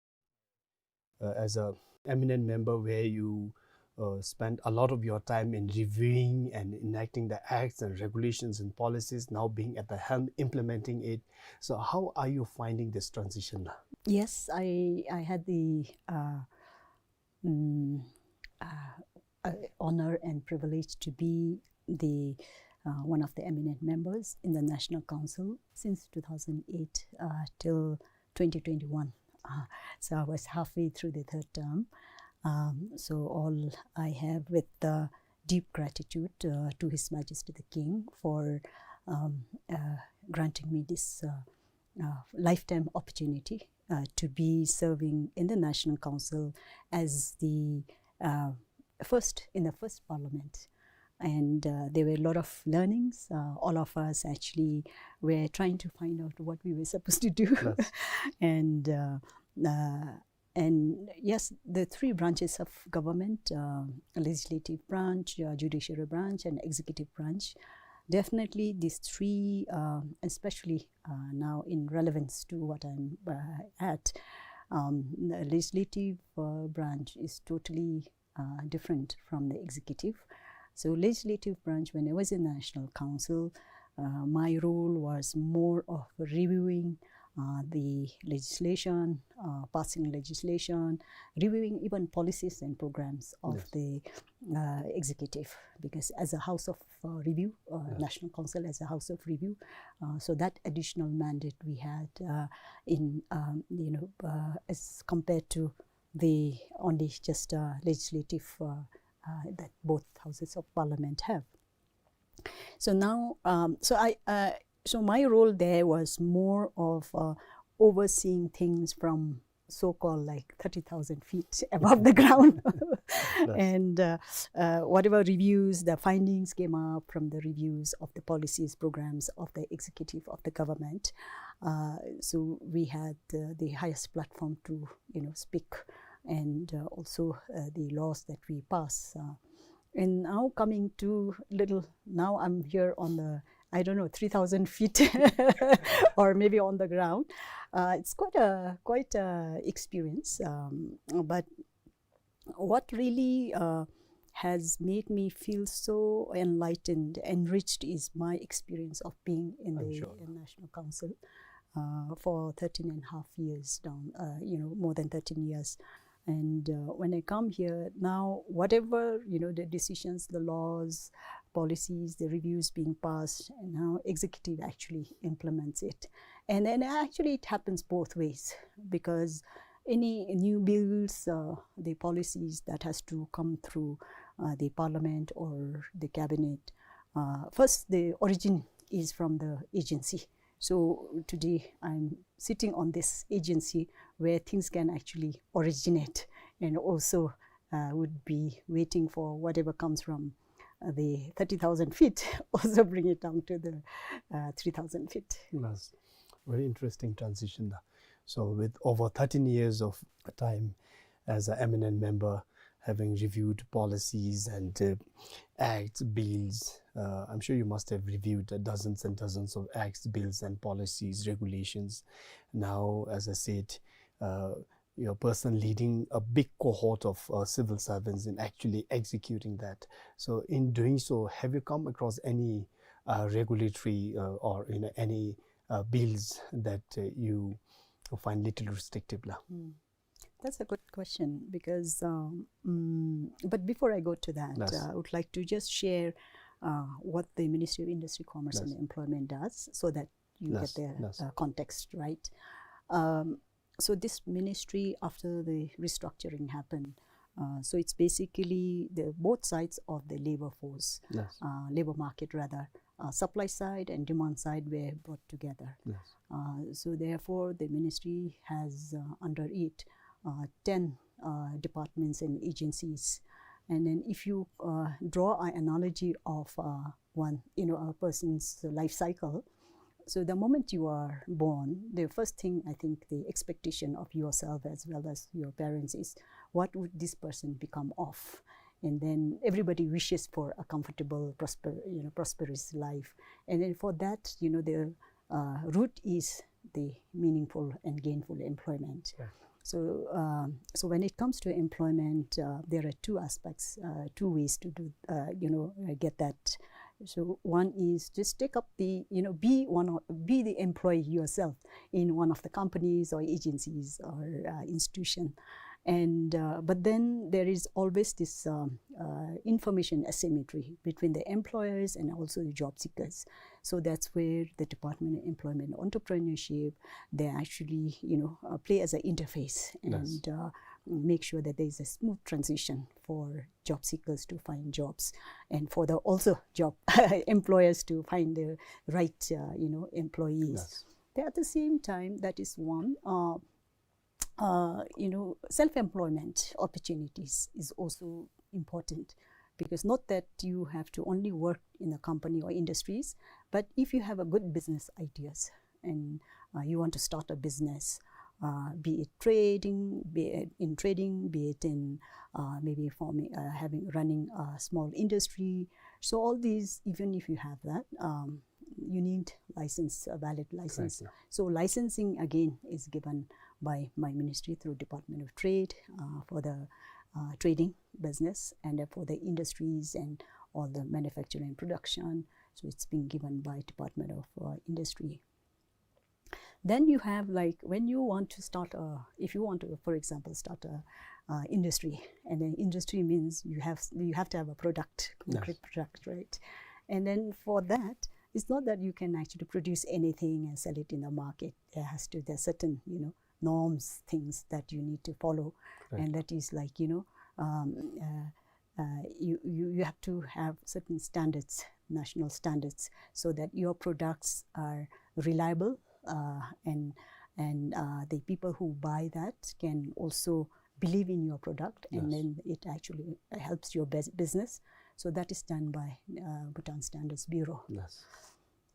Uh, as a eminent member where you, uh, spend a lot of your time in reviewing and enacting the acts and regulations and policies, now being at the helm implementing it. So how are you finding this transition? Yes, I, I had the, uh, mm, uh, uh, honor and privilege to be the, uh, one of the eminent members in the National Council since two thousand eight, uh, till twenty twenty-one. Uh, so I was halfway through the third term. Um, so all I have with, uh, deep gratitude, uh, to His Majesty the King for, um, uh, granting me this, uh, uh, lifetime opportunity, uh, to be serving in the National Council as the, uh, first, in the first parliament. And, uh, there were a lot of learnings. Uh, all of us actually were trying to find out what we were supposed to do. Yes. And, uh, uh, and yes, the three branches of government, uh, legislative branch, uh, judiciary branch, and executive branch, definitely these three, uh, especially, uh, now in relevance to what I'm, uh, at, um, the legislative, uh, branch is totally, uh, different from the executive. So legislative branch, when I was in National Council, uh, my role was more of reviewing, uh, the legislation, uh, passing legislation, reviewing even policies and programs of, yes, the, uh, executive, because as a house of, uh, review, uh, yes, National Council as a house of review, uh, so that additional mandate we had, uh, in, um, you know, uh, as compared to the only just, uh, legislative, uh, uh, that both houses of parliament have. So now, um, so I, uh, so my role there was more of, uh, overseeing things from so-called, like, thirty thousand feet above the ground. Yes. And, uh, uh, whatever reviews, the findings came up from the reviews of the policies, programs of the executive of the government. Uh, so we had, uh, the highest platform to, you know, speak, and, uh, also, uh, the laws that we pass. Uh, and now coming to little, now I'm here on the, I don't know, three thousand feet or maybe on the ground. Uh, it's quite a, quite a experience. Um, but what really, uh, has made me feel so enlightened, enriched, is my experience of being in, I'm the, sure, uh, National Council, uh, for thirteen and a half years down, uh, you know, more than thirteen years. And, uh, when I come here now, whatever, you know, the decisions, the laws, policies, the reviews being passed, and now executive actually implements it. And then actually it happens both ways, because any new bills, uh, the policies that has to come through, uh, the parliament or the cabinet, uh, first the origin is from the agency. So today I'm sitting on this agency where things can actually originate, and also uh, would be waiting for whatever comes from uh, the thirty thousand feet, also bring it down to the uh, three thousand feet. That's very interesting transition. There. So with over thirteen years of time as an eminent member, having reviewed policies and uh, acts, bills, uh, I'm sure you must have reviewed uh, dozens and dozens of acts, bills, and policies, regulations. Now, as I said, uh, your person leading a big cohort of uh, civil servants in actually executing that. So, in doing so, have you come across any uh, regulatory uh, or you know any uh, bills that uh, you find little restrictive? La? Mm. That's a good question because, um, mm, but before I go to that, Yes. uh, I would like to just share uh, what the Ministry of Industry, Commerce and Yes. Employment does so that you Yes. get the Yes. uh, context, right? Um, so this ministry, after the restructuring happened, uh, so it's basically the both sides of the labor force, Yes. uh, labor market rather, uh, supply side and demand side were brought together. Yes. Uh, so therefore, the ministry has uh, under it uh, ten uh, departments and agencies. And then if you uh, draw an analogy of uh, one, you know, a person's life cycle, so the moment you are born, the first thing, I think, the expectation of yourself as well as your parents is, what would this person become of? And then everybody wishes for a comfortable, prosper, you know, prosperous life. And then for that, you know, the uh, root is the meaningful and gainful employment. Yeah. So, um, so when it comes to employment, uh, there are two aspects, uh, two ways to do, uh, you know, uh, get that. So one is just take up the, you know, be one, of, be the employee yourself in one of the companies or agencies or uh, institution, and uh, but then there is always this um, uh, information asymmetry between the employers and also the job seekers. So that's where the Department of Employment and Entrepreneurship, they actually, you know, uh, play as an interface Yes. and uh, make sure that there is a smooth transition for job seekers to find jobs and for the also job employers to find the right, uh, you know, employees. Yes. Then at the same time, that is one. Uh, uh, you know, self-employment opportunities is also important, because not that you have to only work in a company or industries, but if you have a good business ideas and uh, you want to start a business, uh, be it trading, be it in trading, be it in uh, maybe forming, uh, having, running a small industry. So all these, even if you have that, um, you need license, a valid license. Correct, yeah. So licensing again is given by my ministry through Department of Trade uh, for the uh, trading business, and uh, for the industries and all the manufacturing production. So it's being given by Department of uh, Industry. Then you have, like, when you want to start a, if you want to, for example, start a uh, industry, and then industry means you have, you have to have a product, concrete Yes. product, right? And then for that, it's not that you can actually produce anything and sell it in the market. There has to, there's certain, you know, norms, things that you need to follow, Right. and that is, like, you know, um, uh, uh, you, you you have to have certain standards, national standards, so that your products are reliable uh, and and uh, the people who buy that can also believe in your product, and Yes. then it actually helps your bus- business. So that is done by uh, Bhutan Standards Bureau. Yes.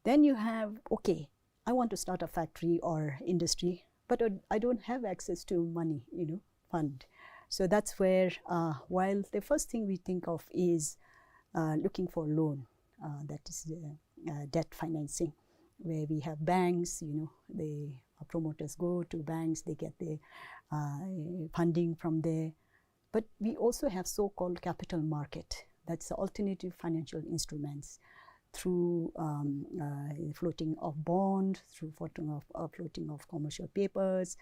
Then you have, okay, I want to start a factory or industry, but uh, I don't have access to money, you know, fund. So that's where, uh, while the first thing we think of is uh, looking for loan, uh, that is uh, uh, debt financing, where we have banks, you know, the uh, promoters go to banks, they get the uh, funding from there. But we also have so-called capital market, that's alternative financial instruments through um, uh, floating of bond, through floating of, uh, floating of commercial papers.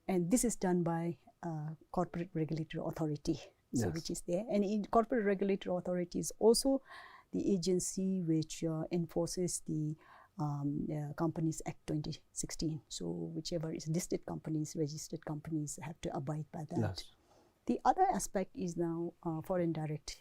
And this is done by uh, Corporate Regulatory Authority, so Yes. which is there. And in Corporate Regulatory Authority is also the agency which uh, enforces the um, uh, Companies Act twenty sixteen. So whichever is listed companies, registered companies have to abide by that. Yes. The other aspect is now uh, foreign direct,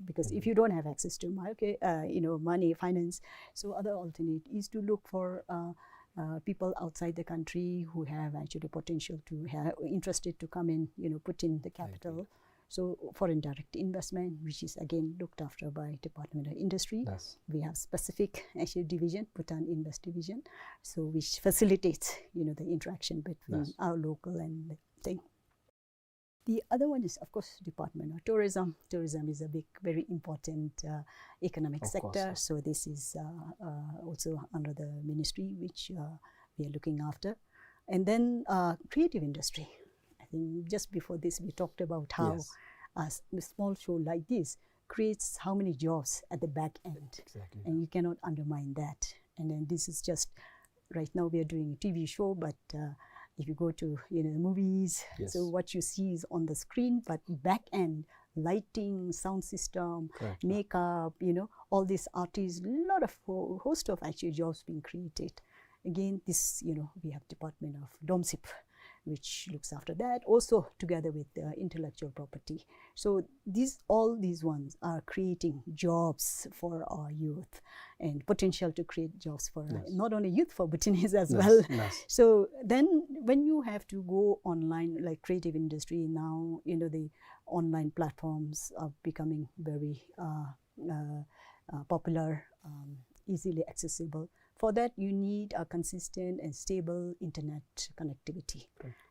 because if you don't have access to market, uh, you know, money, finance, so other alternate is to look for uh, uh, people outside the country who have actually potential to have interested to come and, you know, put in the capital. So foreign direct investment, which is again looked after by Department of Industry. We have specific actually division, Bhutan Invest division, so which facilitates, you know, the interaction between our local and the thing. The other one is, of course, Department of Tourism. Tourism is a big, very important uh, economic sector. So this is uh, uh, also under the ministry which uh, we are looking after. And then uh, creative industry. I think just before this, we talked about how a s- a small show like this creates how many jobs at the back end. And you cannot undermine that. And then this is just, right now we are doing a T V show, but uh, if you go to, you know, the movies, so what you see is on the screen, but back end, lighting, sound system, makeup, you know, all these artists, lot of ho- host of actually jobs being created. Again, this, you know, we have Department of DOMSIP, which looks after that, also together with uh, intellectual property. So these, all these ones are creating jobs for our youth and potential to create jobs for uh, not only youth, for Bhutanese as well. So then when you have to go online, like creative industry now, you know, the online platforms are becoming very uh, uh, uh, popular, um, easily accessible. For that, you need a consistent and stable internet connectivity.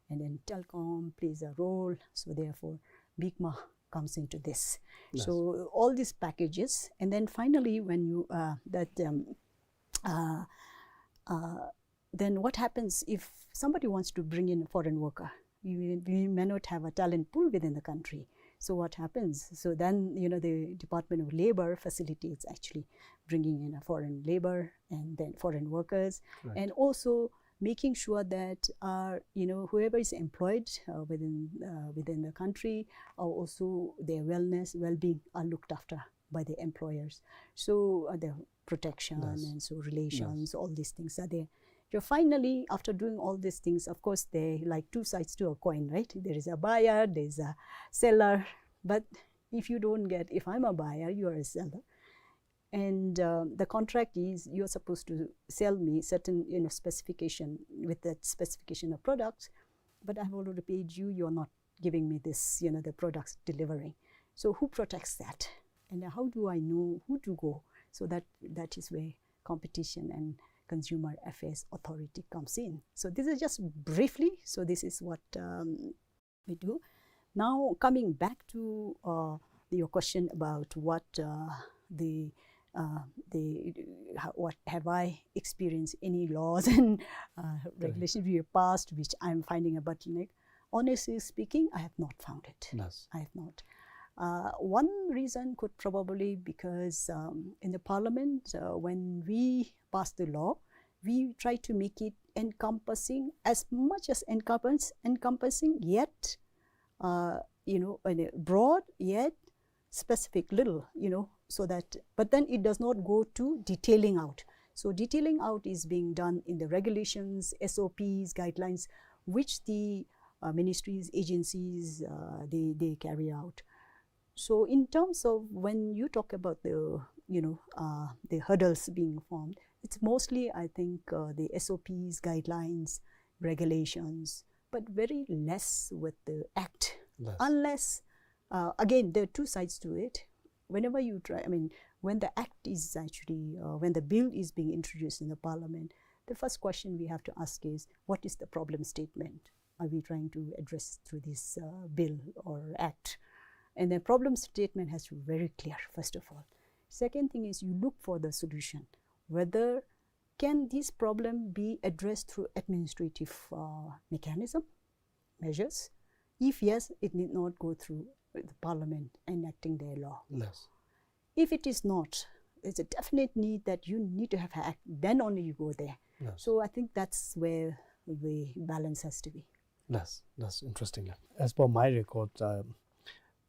And then telecom plays a role. So therefore, BICMA comes into this. So all these packages, and then finally, when you uh, that um, uh, uh, then what happens if somebody wants to bring in a foreign worker? We, we may not have a talent pool within the country. So what happens? So then, you know, the Department of Labor facilitates actually bringing in a foreign labor and then foreign workers, and also making sure that uh, you know, whoever is employed uh, within uh, within the country are also, their wellness, well-being are looked after by the employers. So uh, the protection and so relations, all these things are there. So finally, after doing all these things, of course, there are like two sides to a coin, right? There is a buyer, there is a seller. But if you don't get, if I'm a buyer, you are a seller, and uh, the contract is you're supposed to sell me certain, you know, specification, with that specification of products, but I've already paid you, you're not giving me this, you know, the products delivering. So who protects that? And how do I know who to go? So that, that is where Competition and Consumer Affairs Authority comes in. So this is just briefly. So this is what um, we do. Now, coming back to uh, your question about what uh, the uh, the how, what have I experienced any laws and uh, regulations we have passed which I'm finding a bottleneck? Honestly speaking, I have not found it. I have not. Uh, one reason could probably because um, in the parliament, uh, when we pass the law, we try to make it encompassing as much as encompass, encompassing, yet uh, you know, and, uh, broad yet specific little, you know, so that, but then it does not go to detailing out. So detailing out is being done in the regulations, S O Ps, guidelines, which the uh, ministries, agencies, uh, they, they carry out. So in terms of when you talk about the, you know, uh, the hurdles being formed, it's mostly, I think, uh, the S O Ps, guidelines, regulations, but very less with the act. Unless, uh, again, there are two sides to it. Whenever you try, I mean, when the act is actually, uh, when the bill is being introduced in the parliament, the first question we have to ask is, what is the problem statement? Are we trying to address through this uh, bill or act? And the problem statement has to be very clear, first of all. Second thing is you look for the solution. Whether can this problem be addressed through administrative uh, mechanism, measures? If yes, it need not go through the parliament enacting their law. If it is not, it's a definite need that you need to have act, then only you go there. So I think that's where the balance has to be. That's, that's interesting. As per my record, uh,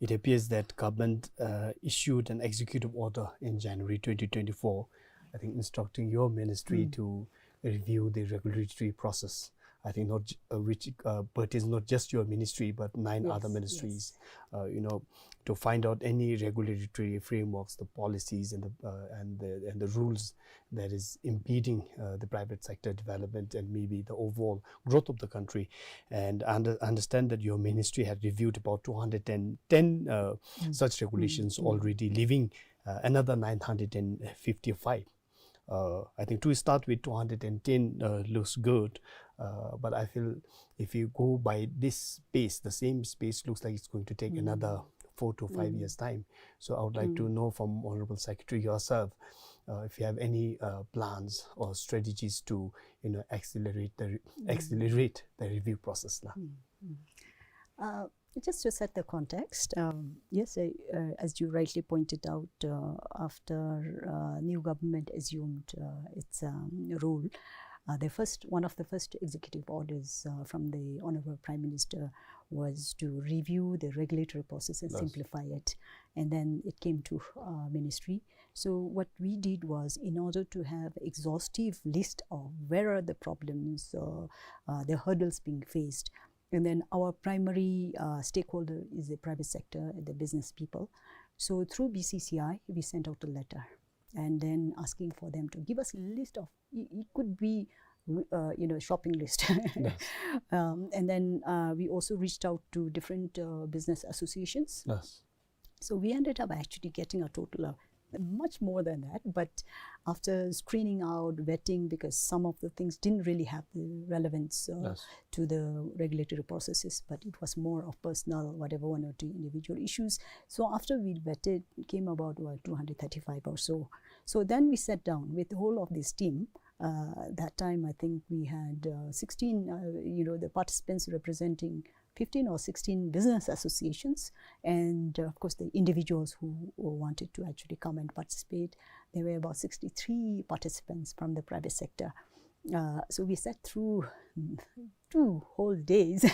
it appears that government uh, issued an executive order in January twenty twenty-four, I think, instructing your ministry to review the regulatory process. I think not j- uh, which uh, pertains not just your ministry but nine other Yes, ministries, uh, you know, to find out any regulatory frameworks, the policies, and the uh, and the and the rules that is impeding uh, the private sector development and maybe the overall growth of the country. And I under, understand that your ministry had reviewed about two hundred and ten uh, such regulations already, leaving uh, another nine hundred and fifty-five. Uh, I think to start with, two hundred and ten uh, looks good, uh, but I feel if you go by this pace, the same pace looks like it's going to take another four to five years' time. So I would like to know from Honorable Secretary yourself uh, if you have any uh, plans or strategies to, you know, accelerate the re- accelerate the review process. La. Uh, just to set the context, um, yes, I, uh, as you rightly pointed out, uh, after uh, new government assumed uh, its um, rule, uh, the first one of the first executive orders uh, from the Honorable Prime Minister was to review the regulatory process and Yes. simplify it. And then it came to uh, ministry. So what we did was, in order to have exhaustive list of where are the problems, uh, uh, the hurdles being faced, and then our primary uh, stakeholder is the private sector, the business people. So through B C C I, we sent out a letter and then asking for them to give us a list of, it it could be, uh, you know, shopping list. Um, and then uh, we also reached out to different uh, business associations. Yes. So we ended up actually getting a total of much more than that. But after screening out, vetting, because some of the things didn't really have the relevance uh, Yes. to the regulatory processes, but it was more of personal, whatever, one or two individual issues. So after we vetted, it came about, what, two hundred thirty-five or so. So then we sat down with the whole of this team. Uh, that time, I think we had uh, sixteen, uh, you know, the participants representing fifteen or sixteen business associations, and uh, of course the individuals who, who wanted to actually come and participate. There were about sixty-three participants from the private sector. Uh, so we sat through two whole days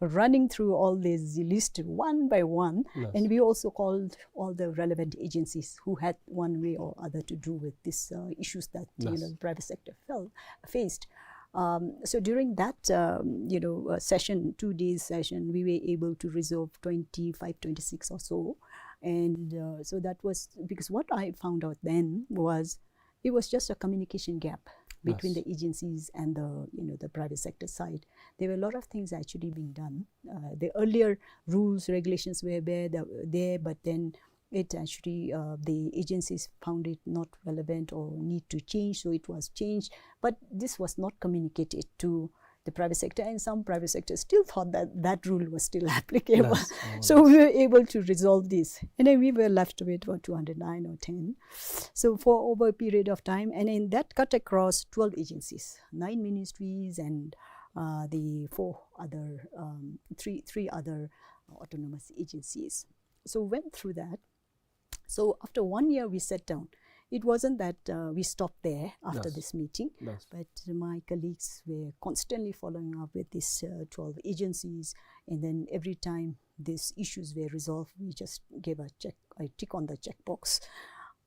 running through all these lists one by one. Yes. And we also called all the relevant agencies who had one way or other to do with these uh, issues that you Yes. know the private sector felt, faced. Um, so during that um, you know uh, session, two days session, we were able to resolve twenty-five, twenty-six or so. And uh, so that was because what I found out then was it was just a communication gap between Yes. the agencies and the you know the private sector side. There were a lot of things actually being done. Uh, the earlier rules, regulations were there, there, but then it actually uh, the agencies found it not relevant or need to change, so it was changed. But this was not communicated to the private sector, and some private sector still thought that that rule was still applicable. Yes. So we were able to resolve this, and then we were left with, what, two hundred nine or ten. So for over a period of time, and in that cut across twelve agencies, nine ministries, and uh, the four other, um, three, three other autonomous agencies. So went through that. So after one year, we sat down. It wasn't that uh, we stopped there after Yes. this meeting, Yes. but my colleagues were constantly following up with these uh, twelve agencies, and then every time these issues were resolved, we just gave a check, a tick on the checkbox.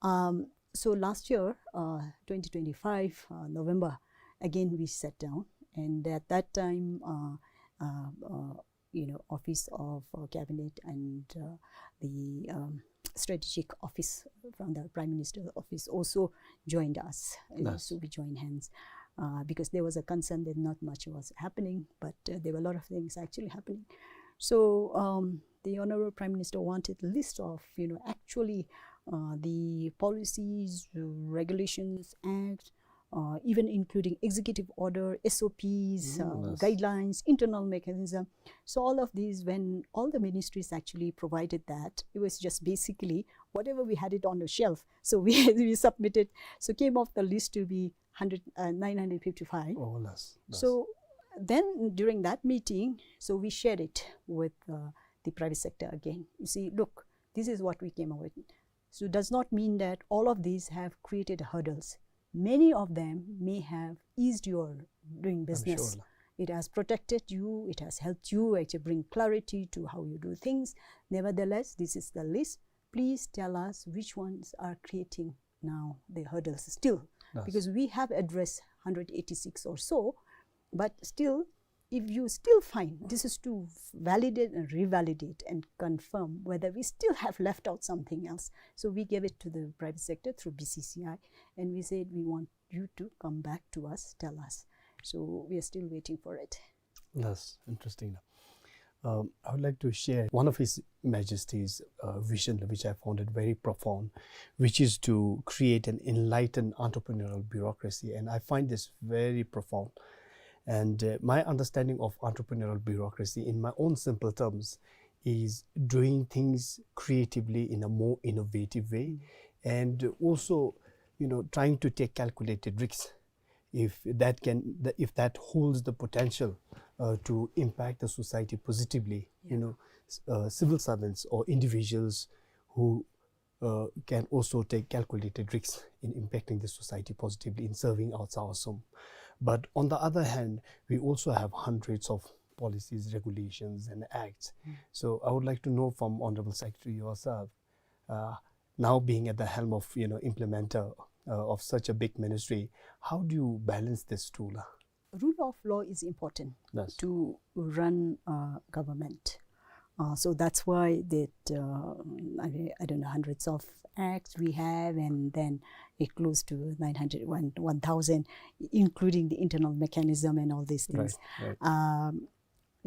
Um, so last year, uh, twenty twenty-five uh, November, again we sat down, and at that time, uh, uh, uh, you know, Office of uh, Cabinet and uh, the um, Strategic Office from the Prime Minister's Office also joined us. Uh, Yes. So we joined hands uh, because there was a concern that not much was happening, but uh, there were a lot of things actually happening. So um, the Honorable Prime Minister wanted a list of, you know, actually uh, the policies, regulations, act, uh, even including executive order, S O Ps, Mm, uh, yes. guidelines, internal mechanism. So all of these, when all the ministries actually provided that, it was just basically whatever we had it on the shelf. So we, we submitted. So came off the list to be hundred, uh, nine hundred fifty-five. Oh, yes. Yes. So then during that meeting, so we shared it with uh, the private sector again. You see, look, this is what we came up with. So it does not mean that all of these have created hurdles. Many of them may have eased your doing business. Sure. It has protected you, it has helped you actually bring clarity to how you do things. Nevertheless, this is the list. Please tell us which ones are creating now the hurdles still. Yes. Because we have addressed hundred eighty-six or so, But still, if you still find, this is to validate and revalidate and confirm whether we still have left out something else. So we gave it to the private sector through B C C I, and we said we want you to come back to us, tell us. So we are still waiting for it. That's interesting. Um, I would like to share one of His Majesty's uh, vision, which I found it very profound, which is to create an enlightened entrepreneurial bureaucracy. And I find this very profound. And uh, my understanding of entrepreneurial bureaucracy, in my own simple terms, is doing things creatively in a more innovative way, and also, you know, trying to take calculated risks if that can, if that holds the potential uh, to impact the society positively. You know, uh, civil servants or individuals who uh, can also take calculated risks in impacting the society positively, in serving our Sawa Sum. But on the other hand, we also have hundreds of policies, regulations, and acts. Mm. So I would like to know from Honorable Secretary yourself, uh, now being at the helm of, you know, implementer uh, of such a big ministry, how do you balance this two? Rule of law is important to run a government. Uh, so that's why that, uh, I, I don't know, hundreds of acts we have, and then it close to nine hundred, one, one thousand, including the internal mechanism and all these things. Right, right. Um,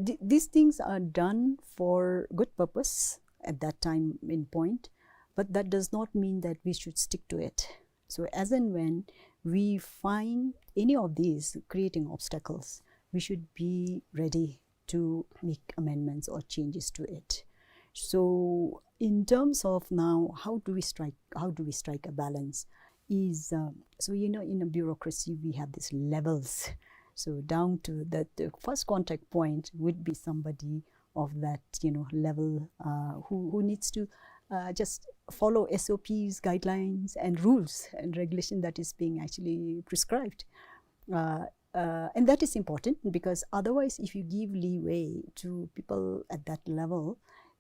th- these things are done for good purpose at that time in point, but that does not mean that we should stick to it. So as and when we find any of these creating obstacles, we should be ready to make amendments or changes to it. So in terms of now, how do we strike, how do we strike a balance? Is, uh, so, you know, in a bureaucracy we have these levels. So down to that, the first contact point would be somebody of that, you know, level uh, who, who needs to uh, just follow S O Ps, guidelines, and rules and regulation that is being actually prescribed. Uh, uh, and that is important, because otherwise, if you give leeway to people at that level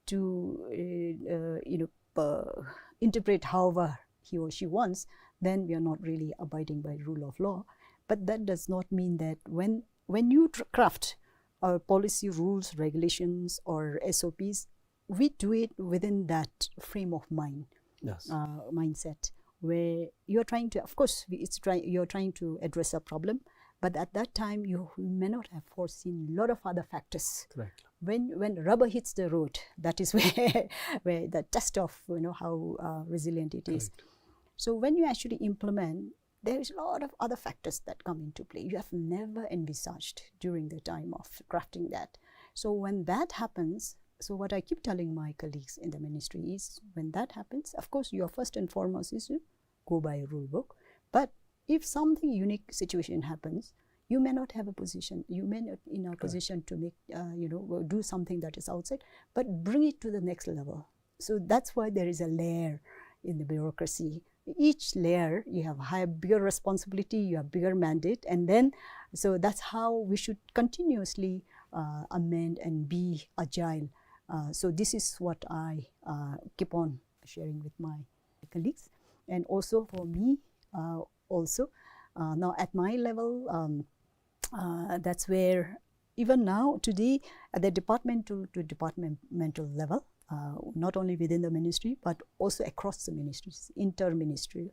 to, uh, uh, you know, uh, interpret however he or she wants, then we are not really abiding by rule of law. But that does not mean that when, when you tr- craft our policy, rules, regulations, or S O Ps, we do it within that frame of mind, uh, mindset, where you're trying to, of course, it's try, you're trying to address a problem, but at that time you may not have foreseen a lot of other factors. Correct. When, when rubber hits the road, that is where, where the test of, you know, how uh, resilient it is. Correct. So when you actually implement, there is a lot of other factors that come into play you have never envisaged during the time of crafting that. So when that happens, so what I keep telling my colleagues in the ministry is, when that happens, of course, your first and foremost is to go by a rule book. But if something unique situation happens, you may not have a position, you may not in a position to make, uh, you know, do something that is outside, but bring it to the next level. So that's why there is a layer in the bureaucracy. Each layer, you have higher, bigger responsibility, you have bigger mandate, and then, so that's how we should continuously uh, amend and be agile. Uh, so this is what I uh, keep on sharing with my colleagues, and also for me, uh, also uh, now at my level, um, uh, that's where even now today at the departmental to departmental level, uh, not only within the ministry but also across the ministries, inter-ministry,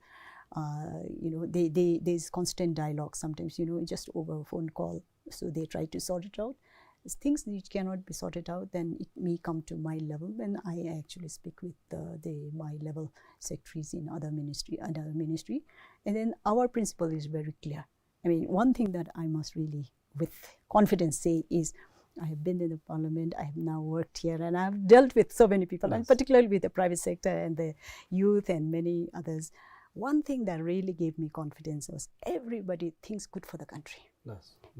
uh, you know, they, they, there's constant dialogue sometimes, you know, just over a phone call. So they try to sort it out. Things which cannot be sorted out, then it may come to my level, and I actually speak with the, the my level secretaries in other ministry, other ministry, and then our principle is very clear. I mean, one thing that I must really, with confidence, say is, I have been in the parliament, I have now worked here, and I've dealt with so many people, and particularly with the private sector and the youth and many others. One thing that really gave me confidence was everybody thinks good for the country.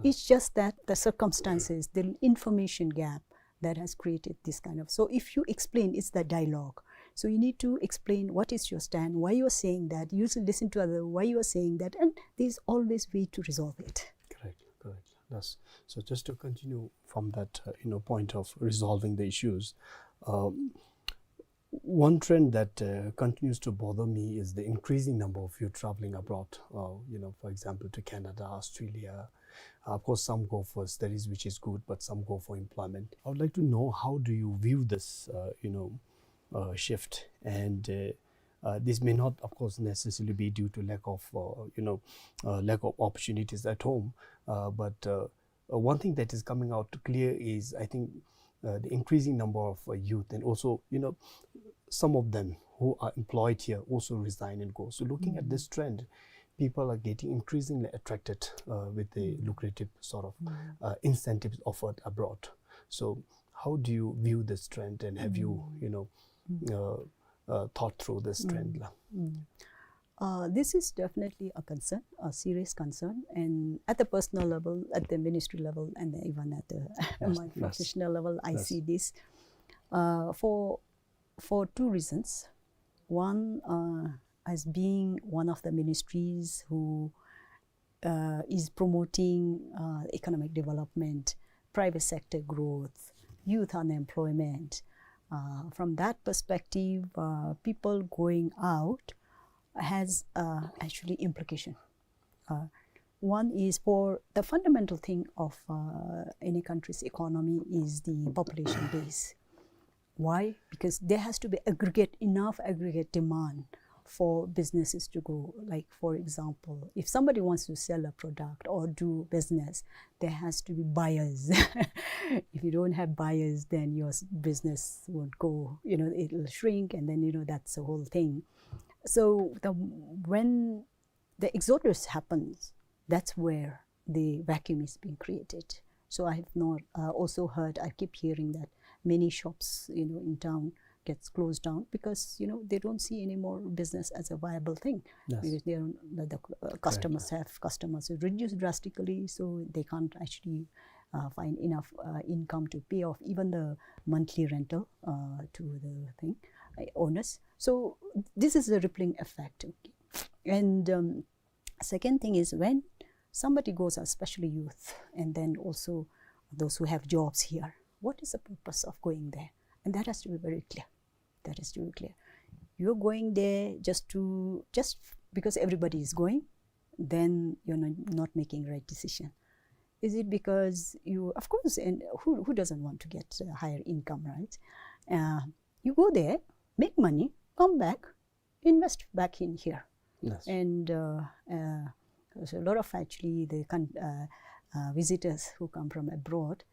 It's just that the circumstances, the information gap that has created this kind of. So if you explain, it's the dialogue. So you need to explain what is your stand, why you are saying that. You should listen to other, why you are saying that, and there's always way to resolve it. Correct, correct. That's, so just to continue from that, uh, you know, point of resolving the issues, um, one trend that uh, continues to bother me is the increasing number of youth traveling abroad, uh, you know, for example, to Canada, Australia, Uh, of course, some go for studies, which is good, but some go for employment. I would like to know, how do you view this, uh, you know, uh, shift? And uh, uh, this may not, of course, necessarily be due to lack of, uh, you know, uh, lack of opportunities at home, uh, but uh, uh, one thing that is coming out clear is, I think, uh, the increasing number of uh, youth, and also, you know, some of them who are employed here also resign and go. So looking at this trend, people are getting increasingly attracted uh, with the lucrative sort of uh, incentives offered abroad. So how do you view this trend, and have you, you know, uh, uh, thought through this trend, la? Uh, this is definitely a concern, a serious concern, and at the personal level, at the ministry level, and even at the my professional level, I see this uh, for for two reasons. One, uh, as being one of the ministries who uh, is promoting uh, economic development, private sector growth, youth unemployment. Uh, from that perspective, uh, people going out has uh, actually implication. Uh, one is for the fundamental thing of uh, any country's economy is the population base. Why? Because there has to be aggregate, enough aggregate demand for businesses to grow. Like, for example, if somebody wants to sell a product or do business, there has to be buyers. If you don't have buyers, then your business won't go, you know, it'll shrink, and then, you know, that's the whole thing. So the when the exodus happens, that's where the vacuum is being created. So I have not uh, also heard, I keep hearing that many shops, you know, in town gets closed down because, you know, they don't see any more business as a viable thing. Yes. Because they are, the, the uh, customers have, customers have reduced drastically, so they can't actually uh, find enough uh, income to pay off even the monthly rental uh, to the thing uh, owners. So this is a rippling effect. Okay. And um, second thing is, when somebody goes, especially youth, and then also those who have jobs here, what is the purpose of going there? And that has to be very clear. That has to be clear. You're going there just to, just because everybody is going, then you're not, not making right decision. Is it because you, of course, and who, who doesn't want to get a higher income, right? Uh, you go there, make money, come back, invest back in here. Yes. And uh, uh, so a lot of actually the uh, uh, visitors who come from abroad,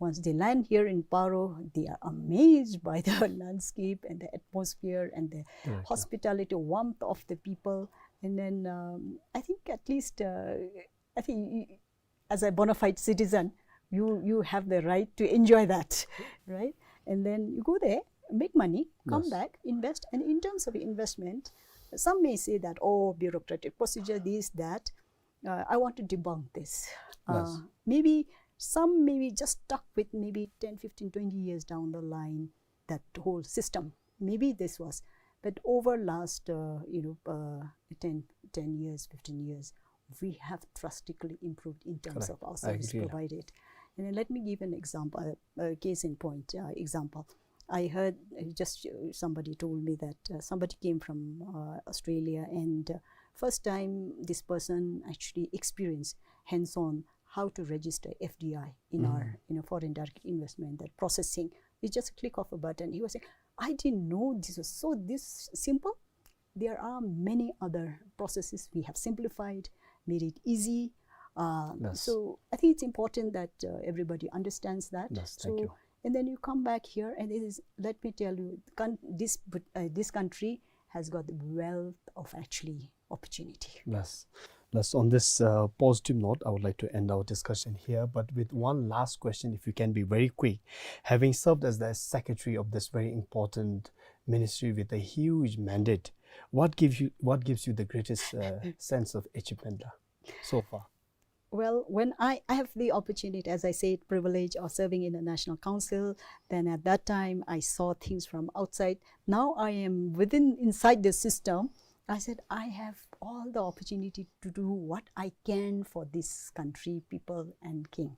once they land here in Paro, they are amazed by the landscape and the atmosphere and the hospitality, warmth of the people. And then um, I think at least uh, I think as a bona fide citizen, you, you have the right to enjoy that, right? And then you go there, make money, come back, invest. And in terms of investment, some may say that, oh, bureaucratic procedure, this, that. Uh, I want to debunk this. Uh, maybe some may be just stuck with maybe ten, fifteen, twenty years down the line, that whole system. Maybe this was, but over last, uh, you know, uh, ten, ten years, fifteen years, we have drastically improved in terms of our service provided. And then let me give an example, a case in point uh, example. I heard uh, just uh, somebody told me that uh, somebody came from uh, Australia, and uh, first time this person actually experienced hands-on how to register F D I in our, you know, foreign direct investment, that processing. It's just a click of a button. He was saying, I didn't know this was so this simple. There are many other processes we have simplified, made it easy. Uh, so I think it's important that uh, everybody understands that. Yes, thank you. And then you come back here, and it is, let me tell you, this uh, this country has got the wealth of actually opportunity. Yes. Yes, on this uh, positive note, I would like to end our discussion here, but with one last question, if you can be very quick. Having served as the secretary of this very important ministry with a huge mandate, what gives you, what gives you the greatest uh, sense of achievement so far? Well, when I, I have the opportunity, as I said, privilege of serving in the National Council, then at that time I saw things from outside. Now I am within, inside the system. I said, I have all the opportunity to do what I can for this country, people, and king.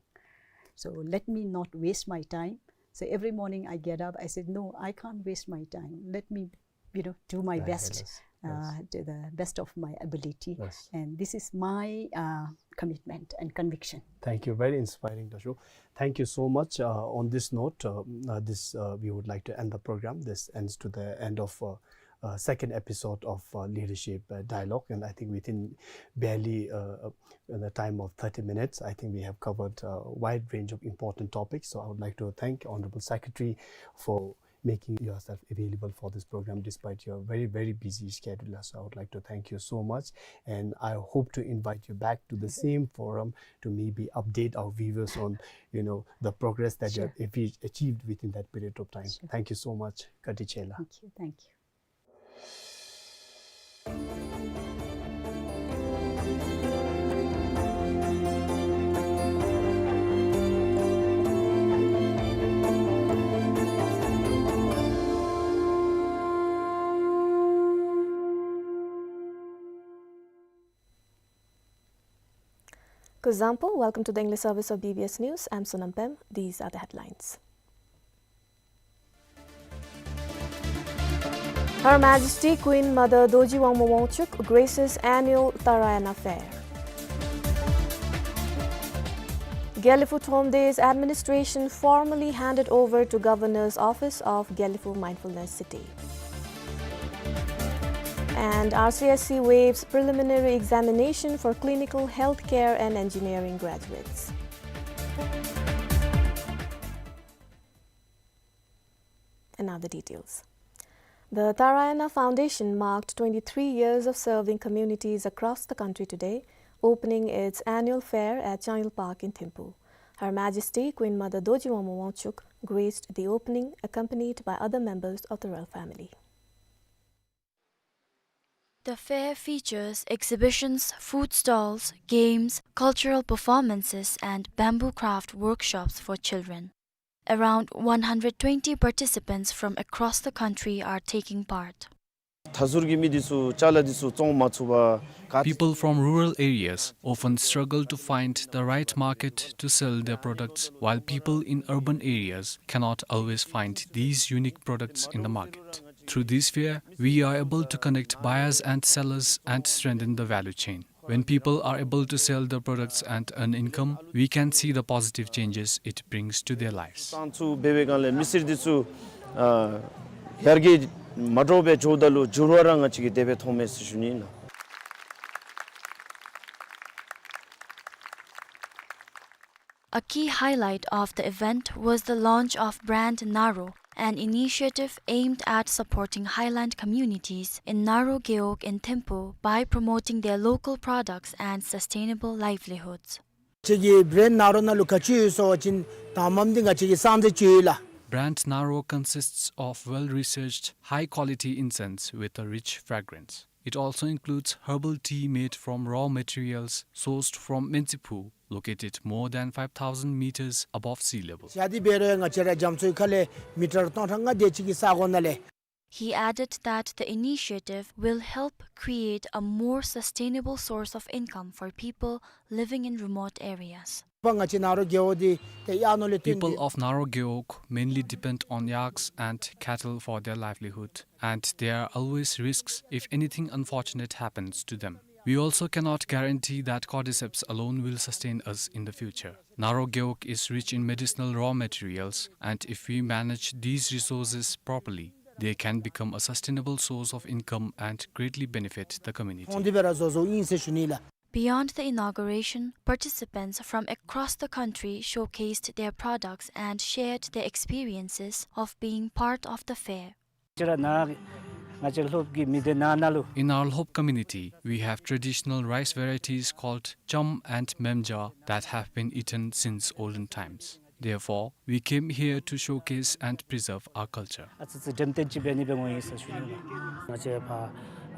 So let me not waste my time. So every morning I get up, I said, no, I can't waste my time. Let me you know, do my best, uh, to the best of my ability. Yes. And this is my, uh, commitment and conviction. Thank you. Very inspiring, Daso. Thank you so much. Uh, on this note, uh, uh, this, uh, we would like to end the program. This ends to the end of, uh, uh, second episode of, uh, Leadership, uh, Dialogue. And I think within barely, uh, uh, in the time of thirty minutes, I think we have covered a wide range of important topics. So I would like to thank Honorable Secretary for making yourself available for this program despite your very, very busy schedule. So I would like to thank you so much, and I hope to invite you back to the same forum to maybe update our viewers on, you know, the progress that you have achieved within that period of time. Sure. Thank you so much, Katichela. Thank you. Thank you. Kuzuzangpo, welcome to the English service of B B S News. I'm Sonam Pem. These are the headlines. Her Majesty Queen Mother Dorji Wangmo Wangchuck graces annual Tarayana Fair. Gelephu Thromde's administration formally handed over to Governor's Office of Gelephu Mindfulness City. And R C S C waives preliminary examination for clinical healthcare and engineering graduates. And now the details. The Tarayana Foundation marked twenty-three years of serving communities across the country today, opening its annual fair at Changil Park in Thimphu. Her Majesty Queen Mother Dorji Wangmo Wangchuck graced the opening, accompanied by other members of the royal family. The fair features exhibitions, food stalls, games, cultural performances, and bamboo craft workshops for children. Around one hundred twenty participants from across the country are taking part. མཐའ་ཟུར་གྱི་མི་འདི་ཚུ་ཅ་ལ་འདི་ཚུ་བཙོང་མ་ཚུགས་པར་ག- People from rural areas often struggle to find the right market to sell their products, while people in urban areas cannot always find these unique products in the market. Through this fair, we are able to connect buyers and sellers and strengthen the value chain. When people are able to sell their products and earn income, we can see the positive changes it brings to their lives. ཏང་ཚུ་འབད་བའི་སྒང་ལས་མི་སེར་འདི་ཚུ་ཨ་ཡར་རྒྱས་མ་འདྲཝ་སྦེ་འགྱོཝ་ད་ལུ་འགྱུར་བ་ར་ང་བཅས་ཀྱིས་དེ་སྦེ་མཐོང་མས་ཟེར་ཞུ་ནི་ལགས། A key highlight of the event was the launch of Brand Naro, an initiative aimed at supporting highland communities in Naro Gewog in Thimphu by promoting their local products and sustainable livelihoods. ང་བཅས་ཀྱི་བྲེནཌ་ནཱ་རོ་ནང་ལུ་ག་ཅི་ཡོད་ཟེར་བ་ཅིན་དང་པམ་འདི་ང་བཅས་ཀྱི་སངས་རྒྱས་བཅུད་ཡོད་ལགས། Brand Naro consists of well-researched, high-quality incense with a rich fragrance. It also includes herbal tea made from raw materials sourced from Mentsiphu, located more than five thousand meters above sea level. ཞག་འདི་འབད་རུང་ང་བཅས་ར་རྒྱ་མཚོའི་ཁ་ལས་མི་ཊར་སྟོང་ཕྲག་ལྔ་དེ་ཅིག་གི་ས་གོ་ནང་ལས། He added that the initiative will help create a more sustainable source of income for people living in remote areas. པ་ང་བཅས་ནཱ་རོ་རྒེད་འོག་འདི་ཏེ་གཡག་ནོར་ལས་བརྟེན་ཏེ། People of Naro Gewog mainly depend on yaks and cattle for their livelihood, and there are always risks if anything unfortunate happens to them. We also cannot guarantee that cordyceps alone will sustain us in the future. Naro Gewog is rich in medicinal raw materials, and if we manage these resources properly, they can become a sustainable source of income and greatly benefit the community. ཐོང་འདི་སྦེ་ར་བཟོ་བཟོཝ་ཨིན་ཟེར་ཞུ་ནི་ལགས། Beyond the inauguration, participants from across the country showcased their products and shared their experiences of being part of the fair. ང་བཅས་ར་ནཱ་ང་བཅས་ལྷོབ་ཀྱི་མི་སྡེ་ནང་ན་ལུ། In our Lhob community, we have traditional rice varieties called cham and memja that have been eaten since olden times. Therefore, we came here to showcase and preserve our culture. ཨ་ཙི་ཙི་འགྲེམས་སྟོན་ཅིག་འབད་ནི་སྦེ་འོང་ཡི་ཟེར་ཞུ་ནི་ལགས། ང་བཅས་ཕར་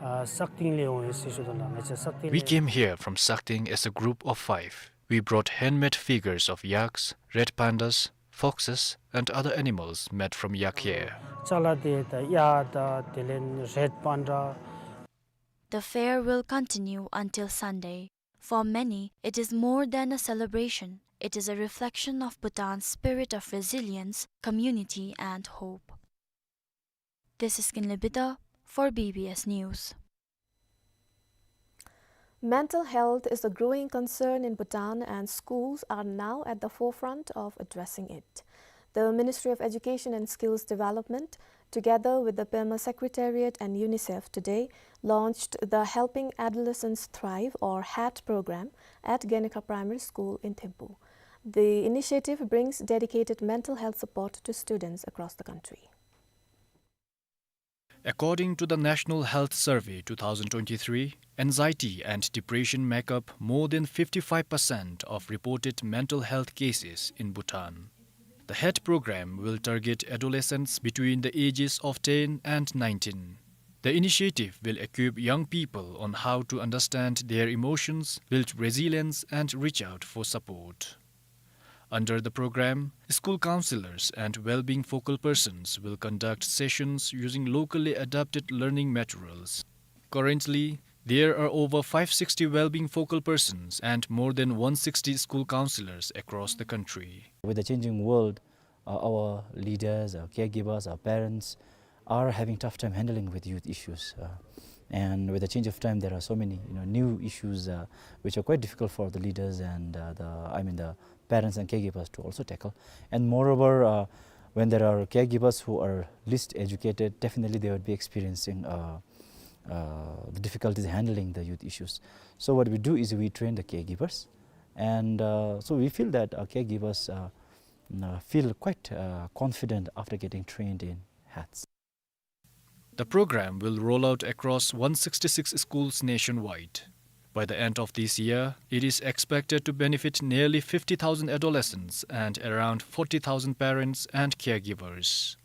ཨ་སག་སྟེང་ལས་འོང་ཡི་ཟེར་ཞུ་དོ་ལགས། ང་བཅས་སག་སྟེང་ལས། We came here from Sakting as a group of five. We brought handmade figures of yaks, red pandas, foxes, and other animals made from yak hair. ཅ་ལ་འདི་དང་གཡག་དང་དེ་ལས་རེཌ་པཱན་ཌ། The fair will continue until Sunday. For many, it is more than a celebration. It is a reflection of Bhutan's spirit of resilience, community, and hope. This is Kinley Bida for B B S News. Mental health is a growing concern in Bhutan, and schools are now at the forefront of addressing it. The Ministry of Education and Skills Development, together with the Pema Secretariat and UNICEF, today launched the Helping Adolescents Thrive, or HAT program, at Genikha Primary School in Thimphu. The initiative brings dedicated mental health support to students across the country. According to the National Health Survey two thousand twenty-three, anxiety and depression make up more than fifty-five percent of reported mental health cases in Bhutan. The HAT program will target adolescents between the ages of ten and nineteen. The initiative will equip young people on how to understand their emotions, build resilience, and reach out for support. Under the program, school counselors and well-being focal persons will conduct sessions using locally adapted learning materials. Currently, there are over five sixty well-being focal persons and more than one sixty school counselors across the country. With the changing world, uh, our leaders, our caregivers, our parents are having tough time handling with youth issues. Uh, and with the change of time, there are so many, you know, new issues, uh, which are quite difficult for the leaders and, uh, the, I mean, the parents and caregivers to also tackle. And moreover, uh, when there are caregivers who are least educated, definitely they would be experiencing, uh, uh, the difficulties handling the youth issues. So what we do is we train the caregivers, and, uh, so we feel that our caregivers, uh, uh, feel quite, uh, confident after getting trained in HATs. The program will roll out across one sixty-six schools nationwide. By the end of this year, it is expected to benefit nearly fifty thousand adolescents and around forty thousand parents and caregivers.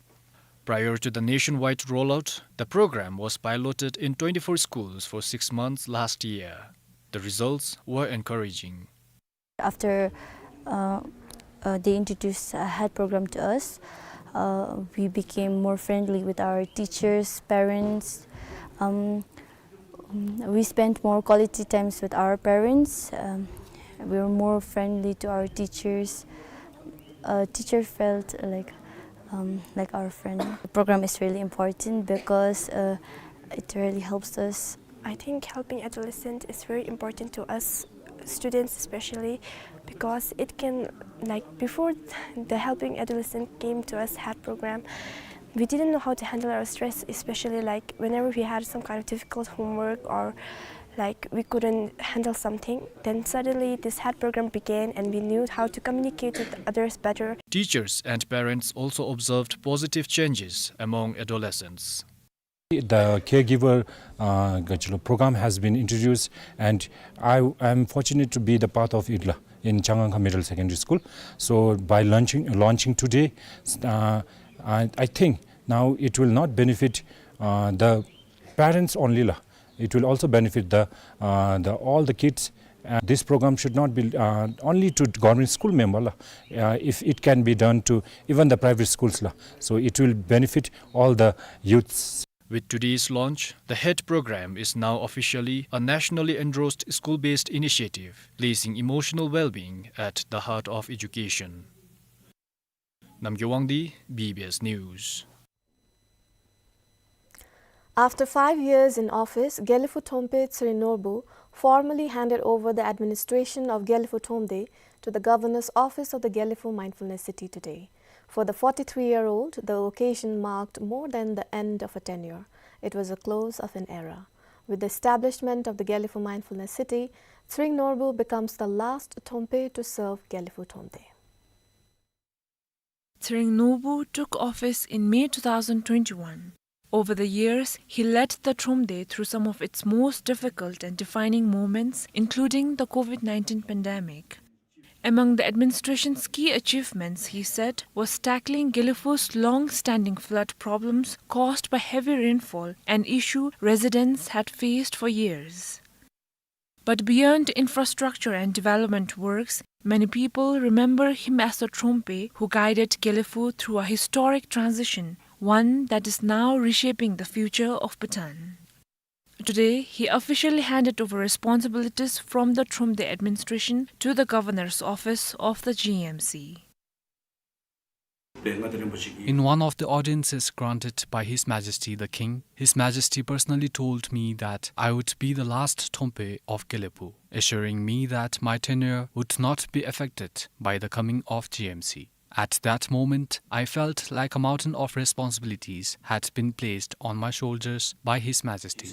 Prior to the nationwide rollout, the program was piloted in twenty-four schools for six months last year. The results were encouraging. After, uh, uh, they introduced a HAT program to us, uh, we became more friendly with our teachers, parents. Um, mm, we spent more quality times with our parents. Um, we were more friendly to our teachers. A teacher felt like, um, like our friend. The program is really important because, uh, it really helps us. I think helping adolescent is very important to us students especially, because it can, like, before the helping adolescent came to us HAT program, we didn't know how to handle our stress, especially, like, whenever we had some kind of difficult homework or, like, we couldn't handle something. Then suddenly this HAT program began and we knew how to communicate with others better. Teachers and parents also observed positive changes among adolescents. The caregiver, uh, program has been introduced, and I am fortunate to be the part of it la, in Changangkha Middle Secondary School. So by launching, launching today, uh, I, I think now it will not benefit, uh, the parents only la. It will also benefit the, uh, the, all the kids. Uh, this program should not be, uh, only to government school member la. Uh, if it can be done to even the private schools la, so it will benefit all the youths. With today's launch, the HAT program is now officially a nationally endorsed school-based initiative, placing emotional well-being at the heart of education. Namgay Wangdi, B B S News. After five years in office, Geliphu Thrompe Tshering Norbu formally handed over the administration of Geliphu Thromde to the Governor's Office of the Geliphu Mindfulness City today. For the forty-three-year-old, the occasion marked more than the end of a tenure. It was a close of an era. With the establishment of the Geliphu Mindfulness City, Tshering Norbu becomes the last Thrompe to serve Geliphu Thromde. Tshering Norbu took office in May two thousand twenty-one. Over the years, he led the Thromde through some of its most difficult and defining moments, including the COVID nineteen pandemic. Among the administration's key achievements, he said, was tackling Geliphu's long-standing flood problems caused by heavy rainfall, an issue residents had faced for years. But beyond infrastructure and development works, many people remember him as a Thrompe who guided Geliphu through a historic transition, one that is now reshaping the future of Bhutan. Today, he officially handed over responsibilities from the Thromde administration to the Governor's Office of the G M C. In one of the audiences granted by His Majesty the King, His Majesty personally told me that I would be the last Trungpa of Gelephu, assuring me that my tenure would not be affected by the coming of G M C. At that moment, I felt like a mountain of responsibilities had been placed on my shoulders by His Majesty.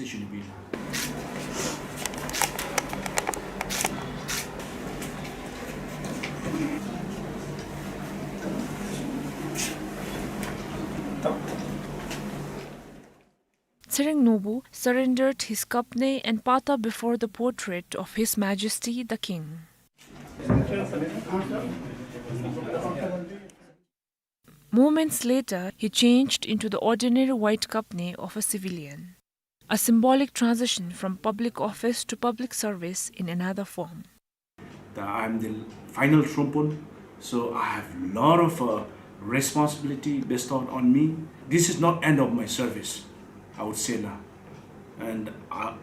Tshering Norbu surrendered his kapne and pata before the portrait of His Majesty the King. Moments later, he changed into the ordinary white kapne of a civilian, a symbolic transition from public office to public service in another form. That I'm the final Trungpa, so I have a lot of, uh, responsibility bestowed on me. This is not end of my service, I would say now. And I,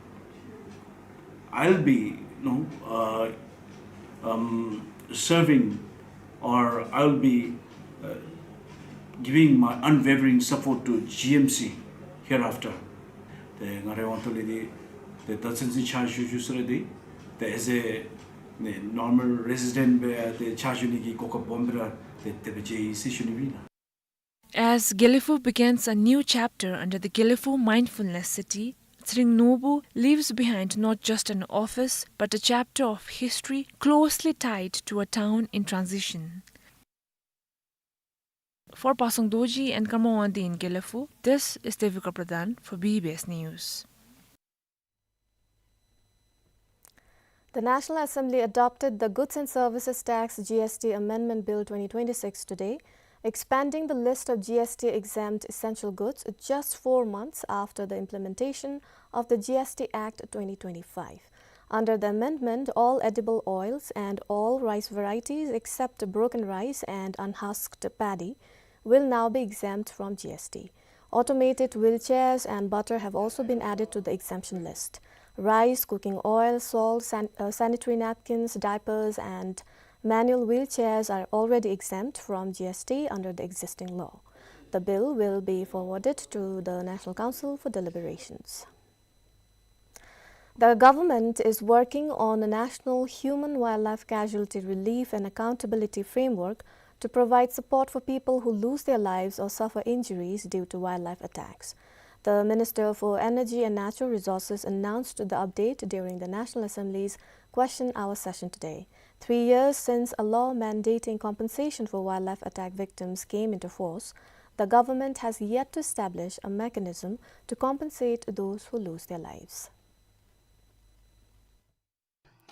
I'll be, you know, uh, um, serving, or I'll be, uh, giving my unwavering support to G M C hereafter. ཏེ་ང་རའི་དབང་ཐོག་ལས་འདི་ཏེ་ད་ཚུན་ཚོད་ཕྱག་ཞུ་ཞུ་ས་ར་འདི་ཏེ་as a, ནི་normal resident སྦེ་ཏེ་ཕྱག་ཞུ་ནི་གི་གོ་སྐབས་སྦོམ་སྦེ་ར་ཏེ་དེ་སྦེ་བྱིན་ཡི་ཟེར་ཞུ་ནི་ཨིན་ལགས། As Gelephu begins a new chapter under the Gelephu Mindfulness City, Tshering Norbu leaves behind not just an office, but a chapter of history closely tied to a town in transition. For Pasang Dorji and Karma Wangdi in Gelephu, this is Devika Pradhan for B B S News. The National Assembly adopted the Goods and Services Tax, G S T, Amendment Bill twenty twenty-six today, expanding the list of G S T exempt essential goods just four months after the implementation of the G S T Act twenty twenty-five. Under the amendment, all edible oils and all rice varieties except broken rice and unhusked paddy will now be exempt from G S T. Automated wheelchairs and butter have also been added to the exemption list. Rice, cooking oil, salt, san-, uh, sanitary napkins, diapers, and manual wheelchairs are already exempt from G S T under the existing law. The bill will be forwarded to the National Council for deliberations. The government is working on a national human-wildlife casualty relief and accountability framework to provide support for people who lose their lives or suffer injuries due to wildlife attacks. The Minister for Energy and Natural Resources announced the update during the National Assembly's Question Hour session today. Three years since a law mandating compensation for wildlife attack victims came into force, the government has yet to establish a mechanism to compensate those who lose their lives.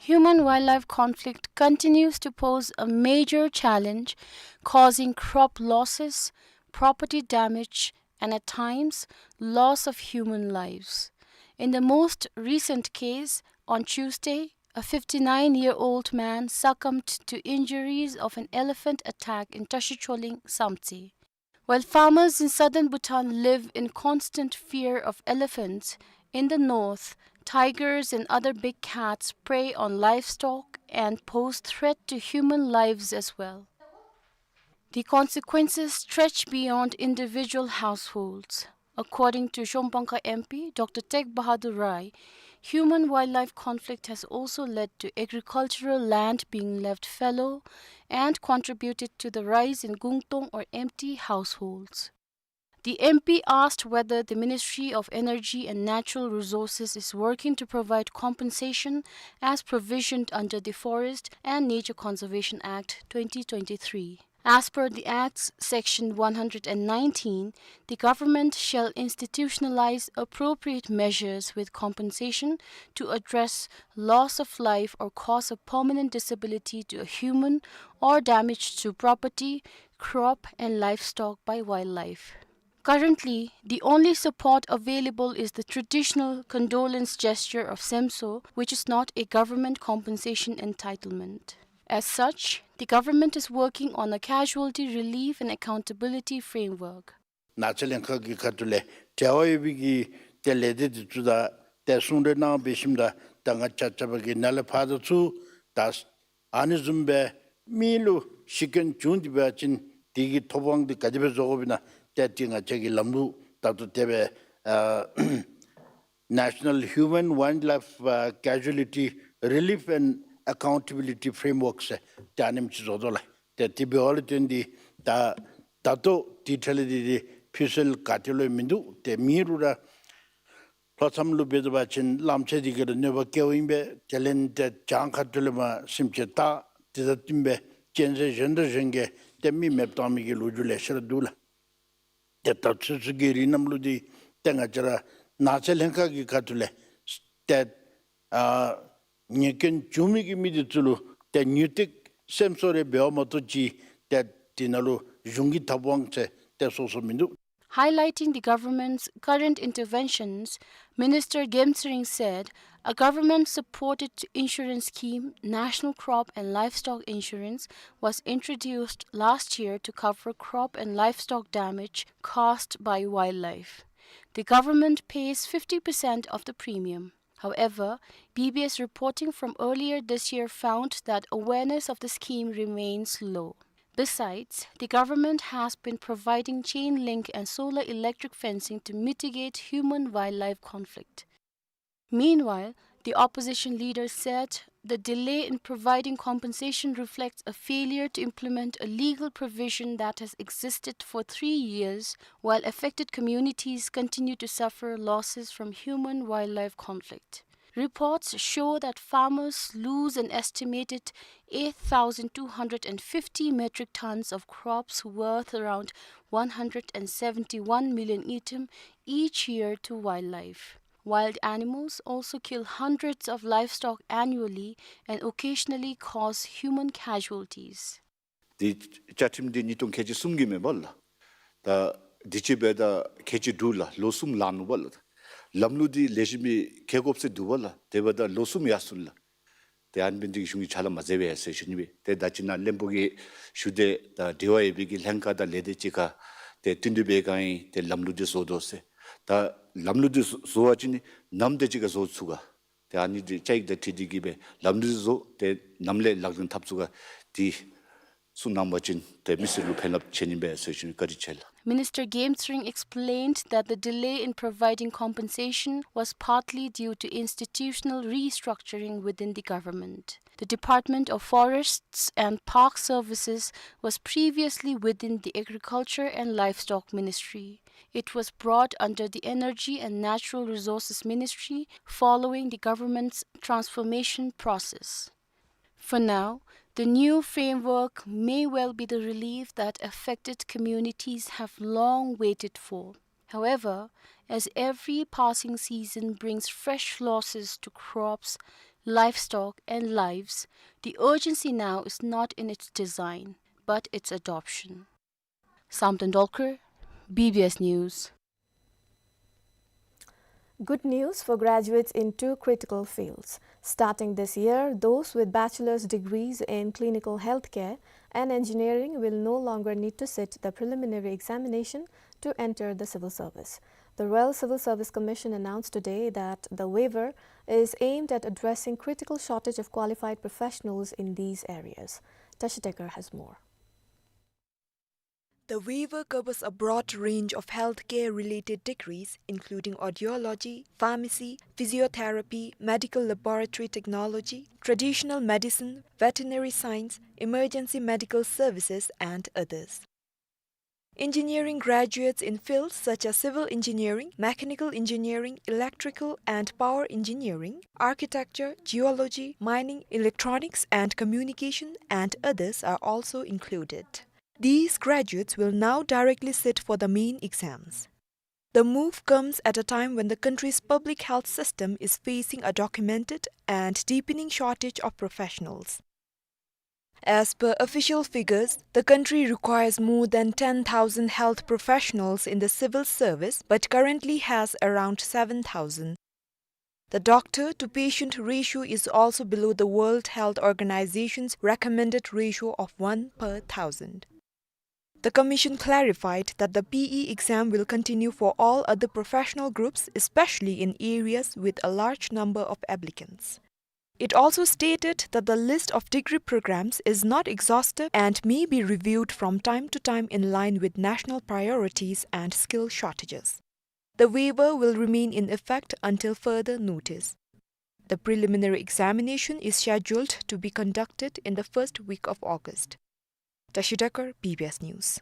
Human-wildlife conflict continues to pose a major challenge, causing crop losses, property damage, and at times, loss of human lives. In the most recent case, on Tuesday, a fifty-nine-year-old man succumbed to injuries of an elephant attack in Tashicholing, Samtse. While farmers in southern Bhutan live in constant fear of elephants, in the north, tigers and other big cats prey on livestock and pose threat to human lives as well. The consequences stretch beyond individual households. According to Shongpangkha M P, Doctor Tek Bahadur Rai, human-wildlife conflict has also led to agricultural land being left fallow and contributed to the rise in gungtong or empty households. The M P asked whether the Ministry of Energy and Natural Resources is working to provide compensation as provisioned under the Forest and Nature Conservation Act twenty twenty-three. As per the Act's Section one hundred and nineteen, the government shall institutionalize appropriate measures with compensation to address loss of life or cause of permanent disability to a human or damage to property, crop and livestock by wildlife. Currently, the only support available is the traditional condolence gesture of Semso, which is not a government compensation entitlement. As such, the government is working on a casualty relief and accountability framework. ནག་ཆུ་ལྷན་ཁག་གི་ཁ་ཐུག་ལས་འབྲེལ་བ་ཡོད་པའི་གི་ཏེ་ལས་སྡེ་འདི་ཚུ་དང་ཏེ་གསུང་གྲོས་གནང་འབད་ཞིནམ་ད་ད་ང་ཆ་ཁྱབ་ཀྱིས་ནཱ་ལས་ཕར་དང་ཚུར་ད་ཨ་ནི་བཟུམ་སྦེ་མི་ལུ་ཤི་རྐྱེན་བྱུང་སྟེ་འབད་བ་ཅིན་ དེ་གི་ཐོབ་དབང་དེ་ག་དེ་སྦེ་བཟོ་དགོཔ་ཨིན་ན་ཏེ་དེ་ང་བཅས་ཀྱིས་ལམ་ལུགས་ད་ལྟོ་དེ་སྦེ་ཨ་National Human Wildlife, uh, Casualty Relief and Accountability Framework ཟེར་ཏེ་ཨ་ནེམ་ཅིག་བཟོ་དོ་ལགས། ཏེ་དེ་འབདཝ་ལས་བརྟེན་ཏེ་ད་ད་ལྟོ་དེ་འཕྲལ་ལས་དེ་དེ་ཕུལ་སེལ་ག་ཏེ་ལུ་མིན་འདུག། ཏེ་མེད་རུང་ར་ལྷོ་མཚམས་ལུ་འབད་དོ་བ་ཅིན་གླང་ཆེན་དེ་གིས་ར་གནོད་པ་བཀལཝ་ཨིན་པས། དེ་ལས་ཏེ་བྱང་ཁ་ཐུག་ལས་མར་སེམས་ཅན་བཏགས། དེ་དང་བསྟུན་པའི་གཅན་གཟན་གཞན་དང་གཞན་གྱིས་ཏེ་མི་མེདཔ་བཏང་མི་གི་ལོ་རྒྱུས་ལེ་ཤ་ར་འདུག་ལགས། ཏེ་ད་ཚུན་ཚོད་ཀྱི་རིང་ནམ་ལུ་འདི་ཏེ་ང་བཅས་ར་ནགས་ཚལ་ལྷན་ཁག་གི་ཁ་ཐུག་ལས་ཏེ་ཨ་ཉེས་སྐྱོན་བྱུང་མི་གི་མི་འདི་ཚུ་ལུ་ཏེ་ཉུང་མཐའི་སེམས་གསོ་རེ་འབདཝ་མ་གཏོགས་ཅིག་ཏེ་དེ་ནང་ལུ་གཞུང་གི་ཐབས་དབང་ཟེར་ཏེ་སོ་སོ་མིན་འདུག། Highlighting the government's current interventions, Minister Game Tsering said a government-supported insurance scheme, National Crop and Livestock Insurance, was introduced last year to cover crop and livestock damage caused by wildlife. The government pays fifty percent of the premium. However, B B S reporting from earlier this year found that awareness of the scheme remains low. Besides, the government has been providing chain link and solar electric fencing to mitigate human-wildlife conflict. Meanwhile, the opposition leader said the delay in providing compensation reflects a failure to implement a legal provision that has existed for three years, while affected communities continue to suffer losses from human-wildlife conflict. Reports show that farmers lose an estimated eight thousand two hundred and fifty metric tons of crops worth around one hundred and seventy-one million ngultrum each year to wildlife. Wild animals also kill hundreds of livestock annually and occasionally cause human casualties. དེ་བཅའ་ཁྲིམས་འདི་ཉིས་སྟོང་ཁལ་གཅིག་གསུམ་གྱི་མས་པ་ལགས། ད་དུས་ཅི་འབདཝ་ད་ཁལ་གཅིག་དྲུག་ལགས། ལོ་གསུམ་ལང་ནུག་པ་ལགས། ལམ་ལུགས་འདི་ལེགས་ཤོམ་སྦེ་འཁྱིད་དགོཔ་ཟེར་འདུག་པ་ལགས། དེ་འབདཝ་ད་ལོ་གསུམ་ཡར་སོང་ལགས། ཏེ་ཨ་ནི་འབད་ནི་འདི་གིས་གཞུང་གིས་ཕྱག་ལཱ་མ་མཛད་པས་ཟེར་ཞུ་ནི་སྦེ། ཏེ་ད་ཅི་ནཱ་བློན་པོ་གིས་ཞུ་དེ་ད་འབྲེལ་བ་ཡོད་པའི་གི་ལྷན་ཁག་དང་ལས་སྡེ་ཅིག་ཁར་ཏེ་བསྟུན་གྲོས་འབད་གང་ཨིན། ཏེ་ལམ་ལུགས་འདི་བཟོ་དོ་ཟེར། ད་ལམ་ལུགས་འདི་བཟོ་བ་ཅིན་ནམ་དེ་ཅིག་ཁར་བཟོ་ཚུགས་ག། ཏེ་ཨ་ནི་འདི་བཅའ་ཡིག་དང་འཁྲིལ་ཏེ་གིས་སྦེ་ལམ་ལུགས་བཟོ་སྟེ་ནམ་ལས་ལག་ལེན་འཐབ་ཚུགས་ག་འདི་གསུང་གནང་བ་ཅིན་ཏེ་མི་སེར་ལུ་ཕན་རླབས་ཆེ་ནི་སྦེ་ཟེར་ཞུ་ནི། བཀའ་དྲིན་ཆེ་ལགས། Minister Game Tsering explained that the delay in providing compensation was partly due to institutional restructuring within the government. The Department of Forests and Park Services was previously within the Agriculture and Livestock Ministry. It was brought under the Energy and Natural Resources Ministry following the government's transformation process. For now, the new framework may well be the relief that affected communities have long waited for. However, as every passing season brings fresh losses to crops, livestock, and lives, the urgency now is not in its design, but its adoption. Samten Dolkar, B B S News. Good news for graduates in two critical fields. Starting this year, those with bachelor's degrees in clinical healthcare and engineering will no longer need to sit the preliminary examination to enter the civil service. The Royal Civil Service Commission announced today that the waiver is aimed at addressing critical shortage of qualified professionals in these areas. Tashi Tekar has more. The waiver covers a broad range of healthcare-related degrees, including audiology, pharmacy, physiotherapy, medical laboratory technology, traditional medicine, veterinary science, emergency medical services, and others. Engineering graduates in fields such as civil engineering, mechanical engineering, electrical and power engineering, architecture, geology, mining, electronics and communication, and others are also included. These graduates will now directly sit for the main exams. The move comes at a time when the country's public health system is facing a documented and deepening shortage of professionals. As per official figures, the country requires more than ten thousand health professionals in the civil service, but currently has around seven thousand. The doctor-to-patient ratio is also below the World Health Organization's recommended ratio of one per thousand. The commission clarified that the P E exam will continue for all other professional groups, especially in areas with a large number of applicants. It also stated that the list of degree programs is not exhaustive and may be reviewed from time to time in line with national priorities and skill shortages. The waiver will remain in effect until further notice. The preliminary examination is scheduled to be conducted in the first week of August. Tashi Dekar, B B S News.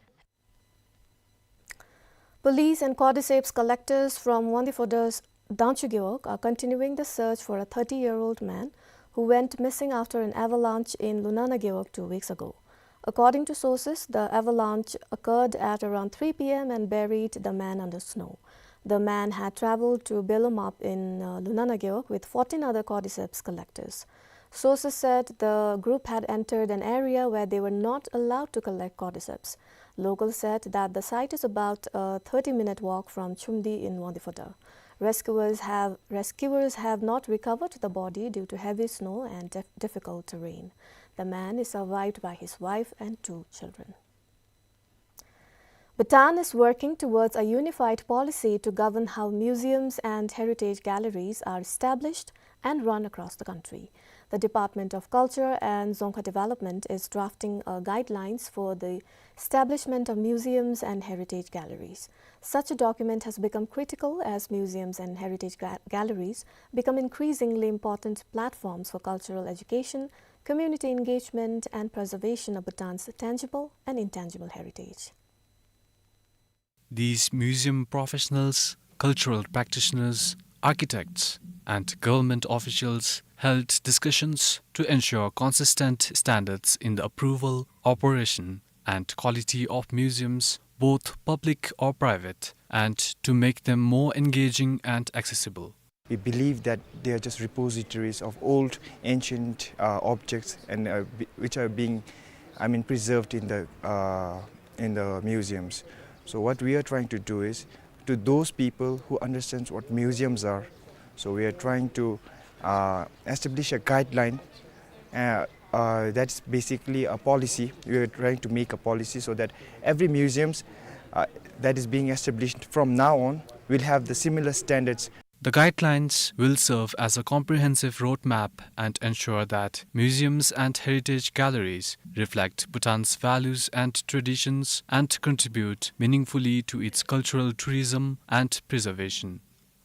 Police and cordyceps collectors from Wangdue Phodra's Dangchu Gewog are continuing the search for a thirty-year-old man who went missing after an avalanche in Lunana Gewog two weeks ago. According to sources, the avalanche occurred at around three p m and buried the man under snow. The man had traveled to Belumap in, uh, Lunana Gewog with fourteen other cordyceps collectors. Sources said the group had entered an area where they were not allowed to collect cordyceps. Locals said that the site is about a thirty-minute walk from Chumdi in Wangdue Phodra. Rescuers have, rescuers have not recovered the body due to heavy snow and dif-, difficult terrain. The man is survived by his wife and two children. Bhutan is working towards a unified policy to govern how museums and heritage galleries are established and run across the country. The Department of Culture and Dzongkha Development is drafting, uh, guidelines for the establishment of museums and heritage galleries. Such a document has become critical as museums and heritage ga-, galleries become increasingly important platforms for cultural education, community engagement, and preservation of Bhutan's tangible and intangible heritage. These museum professionals, cultural practitioners, architects, and government officials held discussions to ensure consistent standards in the approval, operation, and quality of museums, both public or private, and to make them more engaging and accessible. We believe that they are just repositories of old, ancient, uh, objects and, uh, b-, which are being, I mean, preserved in the, uh, in the museums. So what we are trying to do is to those people who understands what museums are. So we are trying to, uh, establish a guideline, uh, uh, that's basically a policy. We are trying to make a policy so that every museums, uh, that is being established from now on will have the similar standards. The guidelines will serve as a comprehensive roadmap and ensure that museums and heritage galleries reflect Bhutan's values and traditions and contribute meaningfully to its cultural tourism and preservation.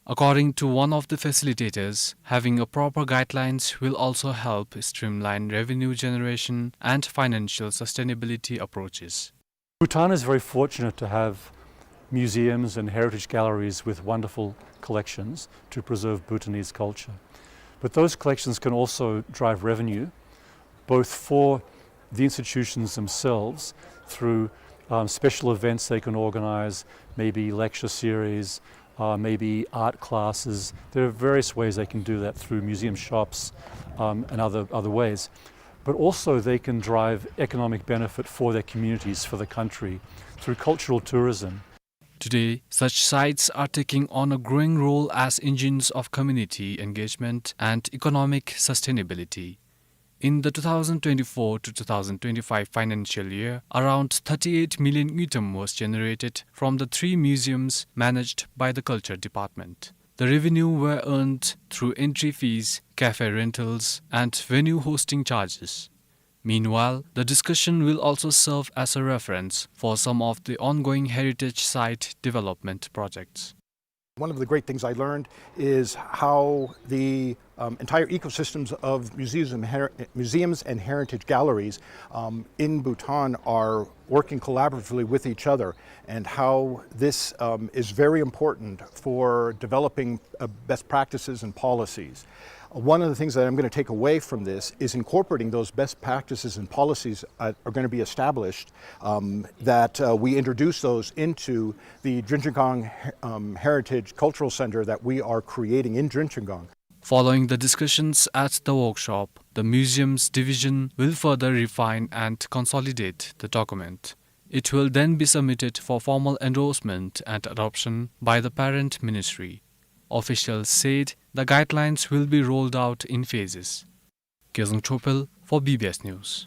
According to one of the facilitators, having a proper guidelines will also help streamline revenue generation and financial sustainability approaches. Bhutan is very fortunate to have museums and heritage galleries with wonderful collections to preserve Bhutanese culture. But those collections can also drive revenue, both for the institutions themselves through, um, special events they can organize, maybe lecture series, uh, maybe art classes. There are various ways they can do that through museum shops, um, and other, other ways. But also they can drive economic benefit for their communities, for the country, through cultural tourism. Today, such sites are taking on a growing role as engines of community engagement and economic sustainability. In the two thousand twenty-four to two thousand twenty-five financial year, around thirty-eight million ngultrum was generated from the three museums managed by the Culture Department. The revenue were earned through entry fees, cafe rentals, and venue hosting charges. Meanwhile, the discussion will also serve as a reference for some of the ongoing heritage site development projects. One of the great things I learned is how the, um, entire ecosystems of museums and her-, museums and heritage galleries, um, in Bhutan are working collaboratively with each other, and how this, um, is very important for developing, uh, best practices and policies. One of the things that I'm gonna take away from this is incorporating those best practices and policies, uh, are gonna be established, um, that, uh, we introduce those into the Drenchengkong, um, Heritage Cultural Center that we are creating in Drenchengkong. Following the discussions at the workshop, the Museums Division will further refine and consolidate the document. It will then be submitted for formal endorsement and adoption by the parent ministry. Officials said the guidelines will be rolled out in phases. Gezang Chopel for B B S News.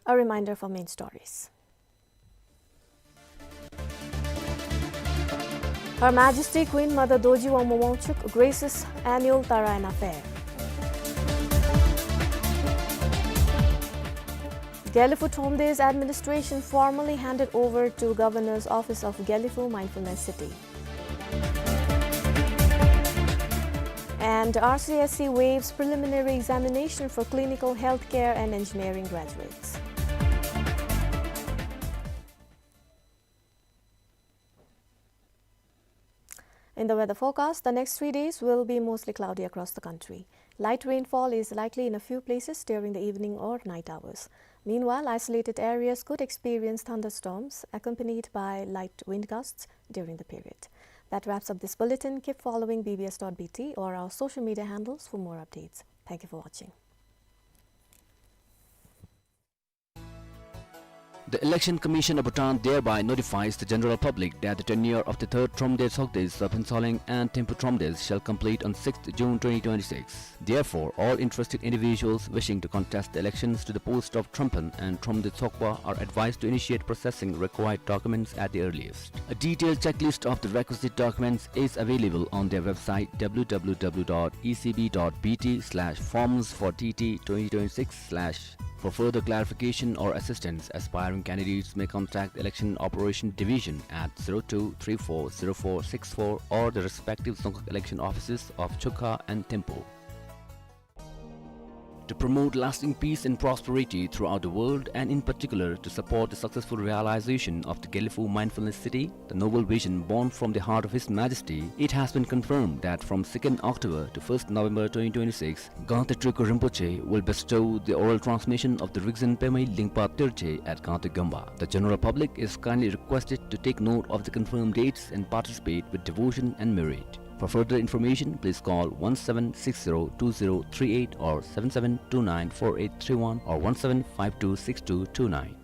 A reminder for main stories. Her Majesty Queen Mother Dorji Wangmo Wangchuck graces annual Taraina Fair. Gelephu Thromdes administration formally handed over to Governor's Office of Gelephu Mindfulness City. And R C S C waives preliminary examination for clinical healthcare and engineering graduates. In the weather forecast, the next three days will be mostly cloudy across the country. Light rainfall is likely in a few places during the evening or night hours. Meanwhile, isolated areas could experience thunderstorms accompanied by light wind gusts during the period. That wraps up this bulletin. Keep following B B S dot B T or our social media handles for more updates. Thank you for watching. The Election Commission of Bhutan thereby notifies the general public that the tenure of the third Thromde Tshogdes of Phuentsholing and Thimphu Thromdes shall complete on sixth June twenty twenty-six. Therefore, all interested individuals wishing to contest the elections to the post of Thrompen and Thromde Tshogpa are advised to initiate processing required documents at the earliest. A detailed checklist of the requisite documents is available on their website, W W W dot E C B dot B T slash forms for T T twenty twenty-six slash. For further clarification or assistance, aspiring candidates may contact Election Operation Division at zero two three four zero four six four or the respective Dzongkhag election offices of Chukha and Thimphu. To promote lasting peace and prosperity throughout the world, and in particular to support the successful realization of the Gelephu Mindfulness City, the noble vision born from the heart of His Majesty, it has been confirmed that from second October to first November twenty twenty-six, Gangte Drikpa Rinpoche will bestow the oral transmission of the Rigzin Pemei Lingpa Terje at Gangte Gyomba. The general public is kindly requested to take note of the confirmed dates and participate with devotion and merit. For further information, please call one seven six zero two zero three eight or seven seven two nine four eight three one or one seven five two six two two nine.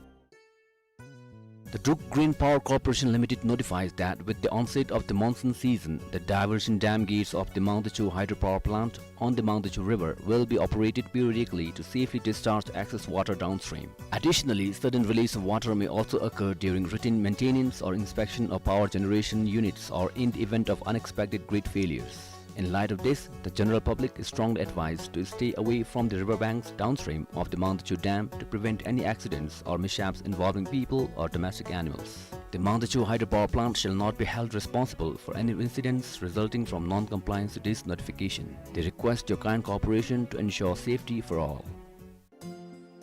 The Druk Green Power Corporation Limited notifies that with the onset of the monsoon season, the diversion dam gates of the Mangdechu hydropower plant on the Mangdechu River will be operated periodically to safely discharge excess water downstream. Additionally, sudden release of water may also occur during routine maintenance or inspection of power generation units or in the event of unexpected grid failures. In light of this, the general public is strongly advised to stay away from the river banks downstream of the Mangdechu Dam to prevent any accidents or mishaps involving people or domestic animals. The Mangdechu hydropower plant shall not be held responsible for any incidents resulting from non-compliance to this notification. They request your kind cooperation to ensure safety for all.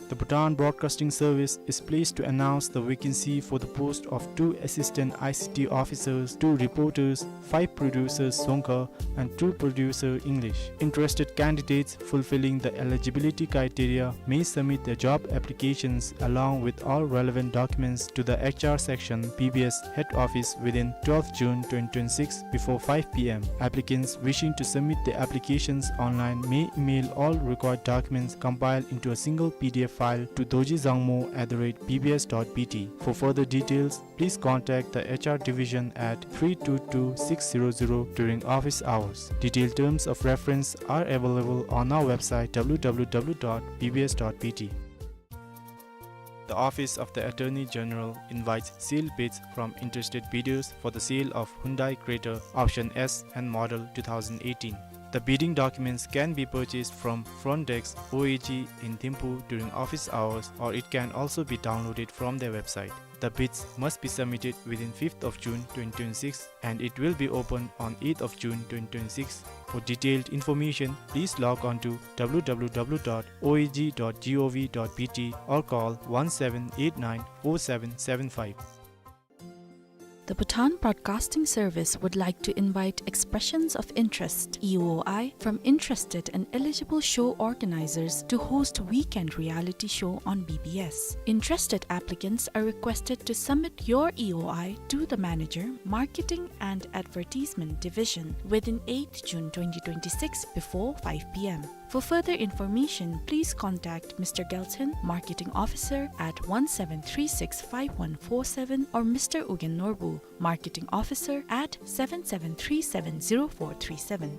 The Bhutan Broadcasting Service is pleased to announce the vacancy for the post of two assistant I C T officers, two reporters, five producers Dzongkha, and two producer English. Interested candidates fulfilling the eligibility criteria may submit their job applications along with all relevant documents to the H R section, B B S head office within twelfth June twenty twenty-six before five P M. Applicants wishing to submit their applications online may email all required documents compiled into a single P D F file to dorji zangmo at the rate B B S dot B T. For further details, please contact the H R division at three two two six zero zero during office hours. Detailed terms of reference are available on our website, W W W dot B B S dot B T. The Office of the Attorney General invites sealed bids from interested bidders for the sale of Hyundai Creta Option S and Model two thousand eighteen. The bidding documents can be purchased from front desk O A G in Thimphu during office hours, or it can also be downloaded from their website. The bids must be submitted within fifth of June twenty twenty-six, and it will be opened on eighth of June twenty twenty-six. For detailed information, please log on to W W W dot O A G dot G O V dot B T or call one seven eight nine four seven seven five. The Bhutan Broadcasting Service would like to invite expressions of interest, E O I, from interested and eligible show organizers to host weekend reality show on B B S. Interested applicants are requested to submit your E O I to the manager, Marketing and Advertisement Division, within eighth June twenty twenty-six before five P M. For further information, please contact Mister Gelson, Marketing Officer at one seven three six five one four seven, or Mister Ugyen Norbu, Marketing Officer at seven seven three seven zero four three seven.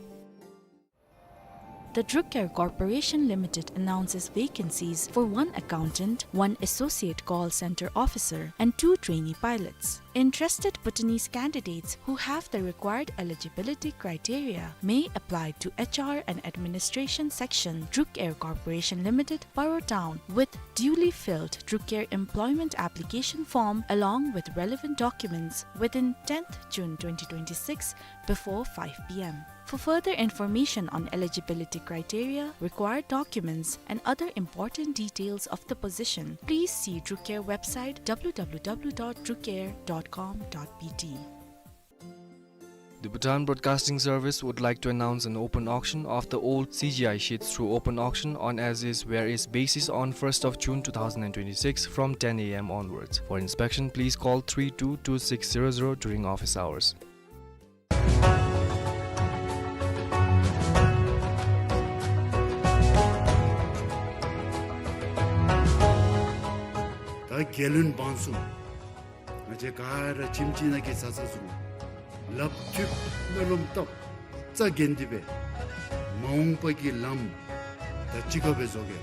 The Druk Air Corporation Limited announces vacancies for one accountant, one associate call center officer, and two trainee pilots. Interested Bhutanese candidates who have the required eligibility criteria may apply to H R and Administration Section, Druk Air Corporation Limited, Paro Town, with duly filled Druk Air employment application form along with relevant documents within tenth June twenty twenty-six before five P M. For further information on eligibility criteria, required documents, and other important details of the position, please see Druk Air website, W W W dot druk air dot com dot B T. The Bhutan Broadcasting Service would like to announce an open auction of the old C G I sheets through open auction on as is where is basis on first of June two thousand and twenty-six from ten A M onwards. For inspection, please call three two two six zero zero during office hours. ད་རྒྱལ་བློན་འབངས་གསུམ། ང་བཅས་ག་ར་ཁྱིམ་གཅིག་ནང་གི་བཟའ་ཚང་ཚུ། ལགཔ་མཐུད་སྨོན་ལམ་བཏབ། རྩ་འགེངས་ཏེ་སྦེ་མ་འོངས་པ་གི་ལམ་ད་གཅིག་ཁར་སྦེ་བཟོ་གེ།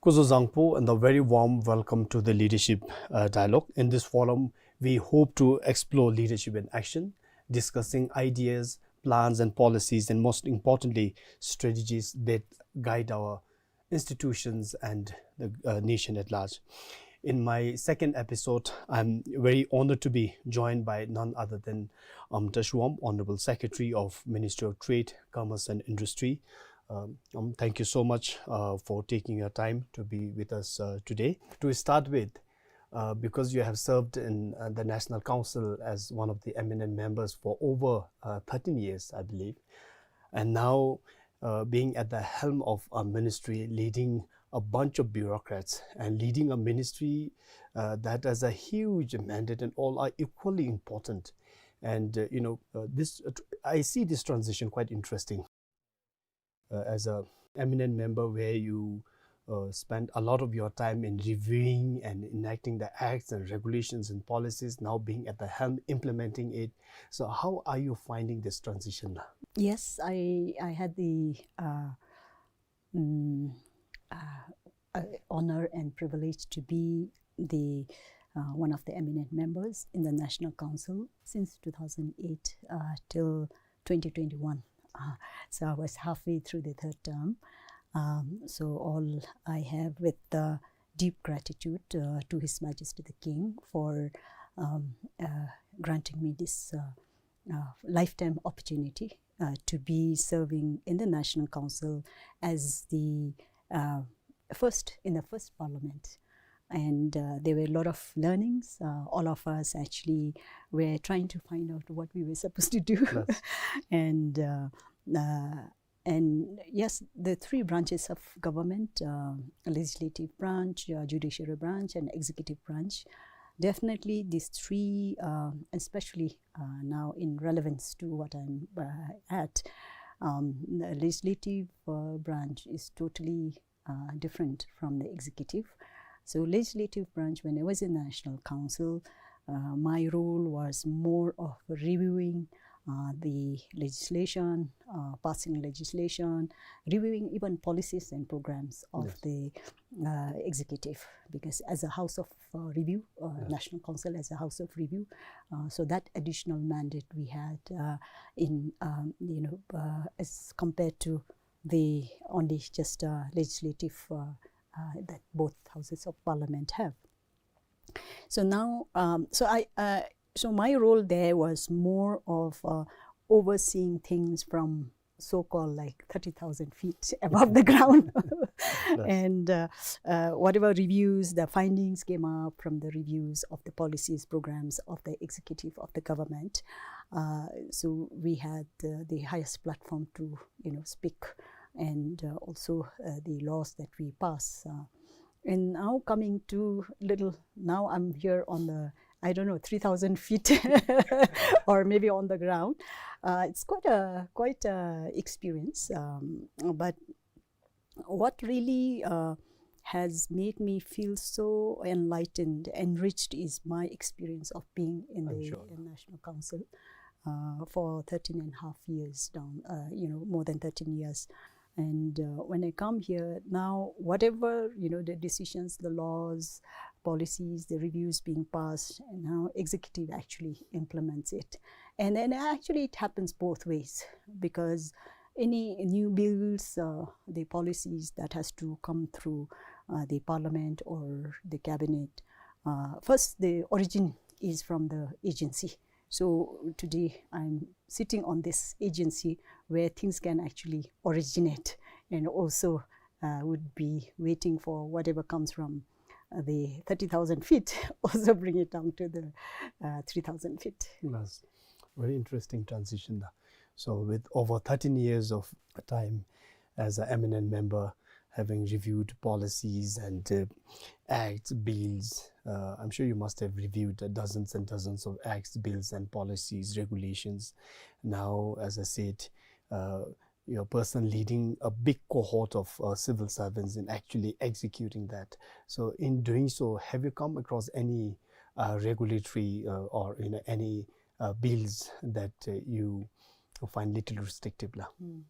སྐུ་གཟུགས་བཟང་པོ and a very warm welcome to the Leadership, uh, Dialogue. In this forum, we hope to explore leadership in action, discussing ideas, plans and policies, and most importantly, strategies that guide our institutions and the, uh, nation at large. In my second episode, I'm very honored to be joined by none other than Amta Shuam, Honorable Secretary of Ministry of Trade, Commerce and Industry. Um, um, thank you so much, uh, for taking your time to be with us, uh, today. To start with, uh, because you have served in, uh, the National Council as one of the eminent members for over, uh, thirteen years, I believe, and now, uh, being at the helm of a ministry, leading a bunch of bureaucrats and leading a ministry, uh, that has a huge mandate, and all are equally important. And, uh, you know, uh, this, uh, tr-, I see this transition quite interesting. Uh, as a eminent member where you, uh, spend a lot of your time in reviewing and enacting the acts and regulations and policies, now being at the helm, implementing it. So how are you finding this transition? Yes, I, I had the, uh, mm, uh, uh, honor and privilege to be the, uh, one of the eminent members in the National Council since two thousand eight, uh, till twenty twenty-one. Uh, so I was halfway through the third term. Um, so all I have with, uh, deep gratitude, uh, to His Majesty the King for, um, uh, granting me this, uh, uh, lifetime opportunity, uh, to be serving in the National Council as the, uh, first, in the first parliament. And, uh, there were a lot of learnings. Uh, all of us actually were trying to find out what we were supposed to do. Yes. And, uh, uh, and yes, the three branches of government, uh, legislative branch, uh, judiciary branch, and executive branch, definitely these three, uh, especially, uh, now in relevance to what I'm, uh, at, um, the legislative, uh, branch is totally, uh, different from the executive. So legislative branch, when I was in the National Council, uh, my role was more of reviewing, uh, the legislation, uh, passing legislation, reviewing even policies and programs of, yes, the, uh, executive, because as a house of, uh, review, uh, yes, National Council as a house of review, uh, so that additional mandate we had, uh, in, um, you know, uh, as compared to the only just, uh, legislative, uh, uh, that both houses of parliament have. So now, um, so I, uh, so my role there was more of, uh, overseeing things from so-called, like, thirty thousand feet above the ground. Yes. And, uh, uh, whatever reviews, the findings came up from the reviews of the policies, programs of the executive of the government. Uh, so we had, uh, the highest platform to, you know, speak, and, uh, also, uh, the laws that we pass, uh, and now coming to little, now I'm here on the, I don't know, three thousand feet or maybe on the ground. Uh, it's quite a, quite a experience, um, but what really uh, has made me feel so enlightened, enriched, is my experience of being in the National Council uh, for thirteen and a half years down, uh, you know, more than thirteen years. And uh, when I come here now, whatever, you know, the decisions, the laws, policies, the reviews being passed, and now executive actually implements it. And then actually it happens both ways, because any new bills, uh, the policies that has to come through uh, the parliament or the cabinet, uh, first the origin is from the agency. So today I'm sitting on this agency where things can actually originate, and also uh, would be waiting for whatever comes from uh, the thirty thousand feet, also bring it down to the uh, three thousand feet. Yes. Very interesting transition. So with over thirteen years of time as an eminent member, having reviewed policies and uh, acts, bills, uh, I'm sure you must have reviewed dozens and dozens of acts, bills and policies, regulations. Now, as I said, uh, you're a person leading a big cohort of uh, civil servants in actually executing that. So in doing so, have you come across any uh, regulatory uh, or, you know, any uh, bills that uh, you find little restrictive la? Mm.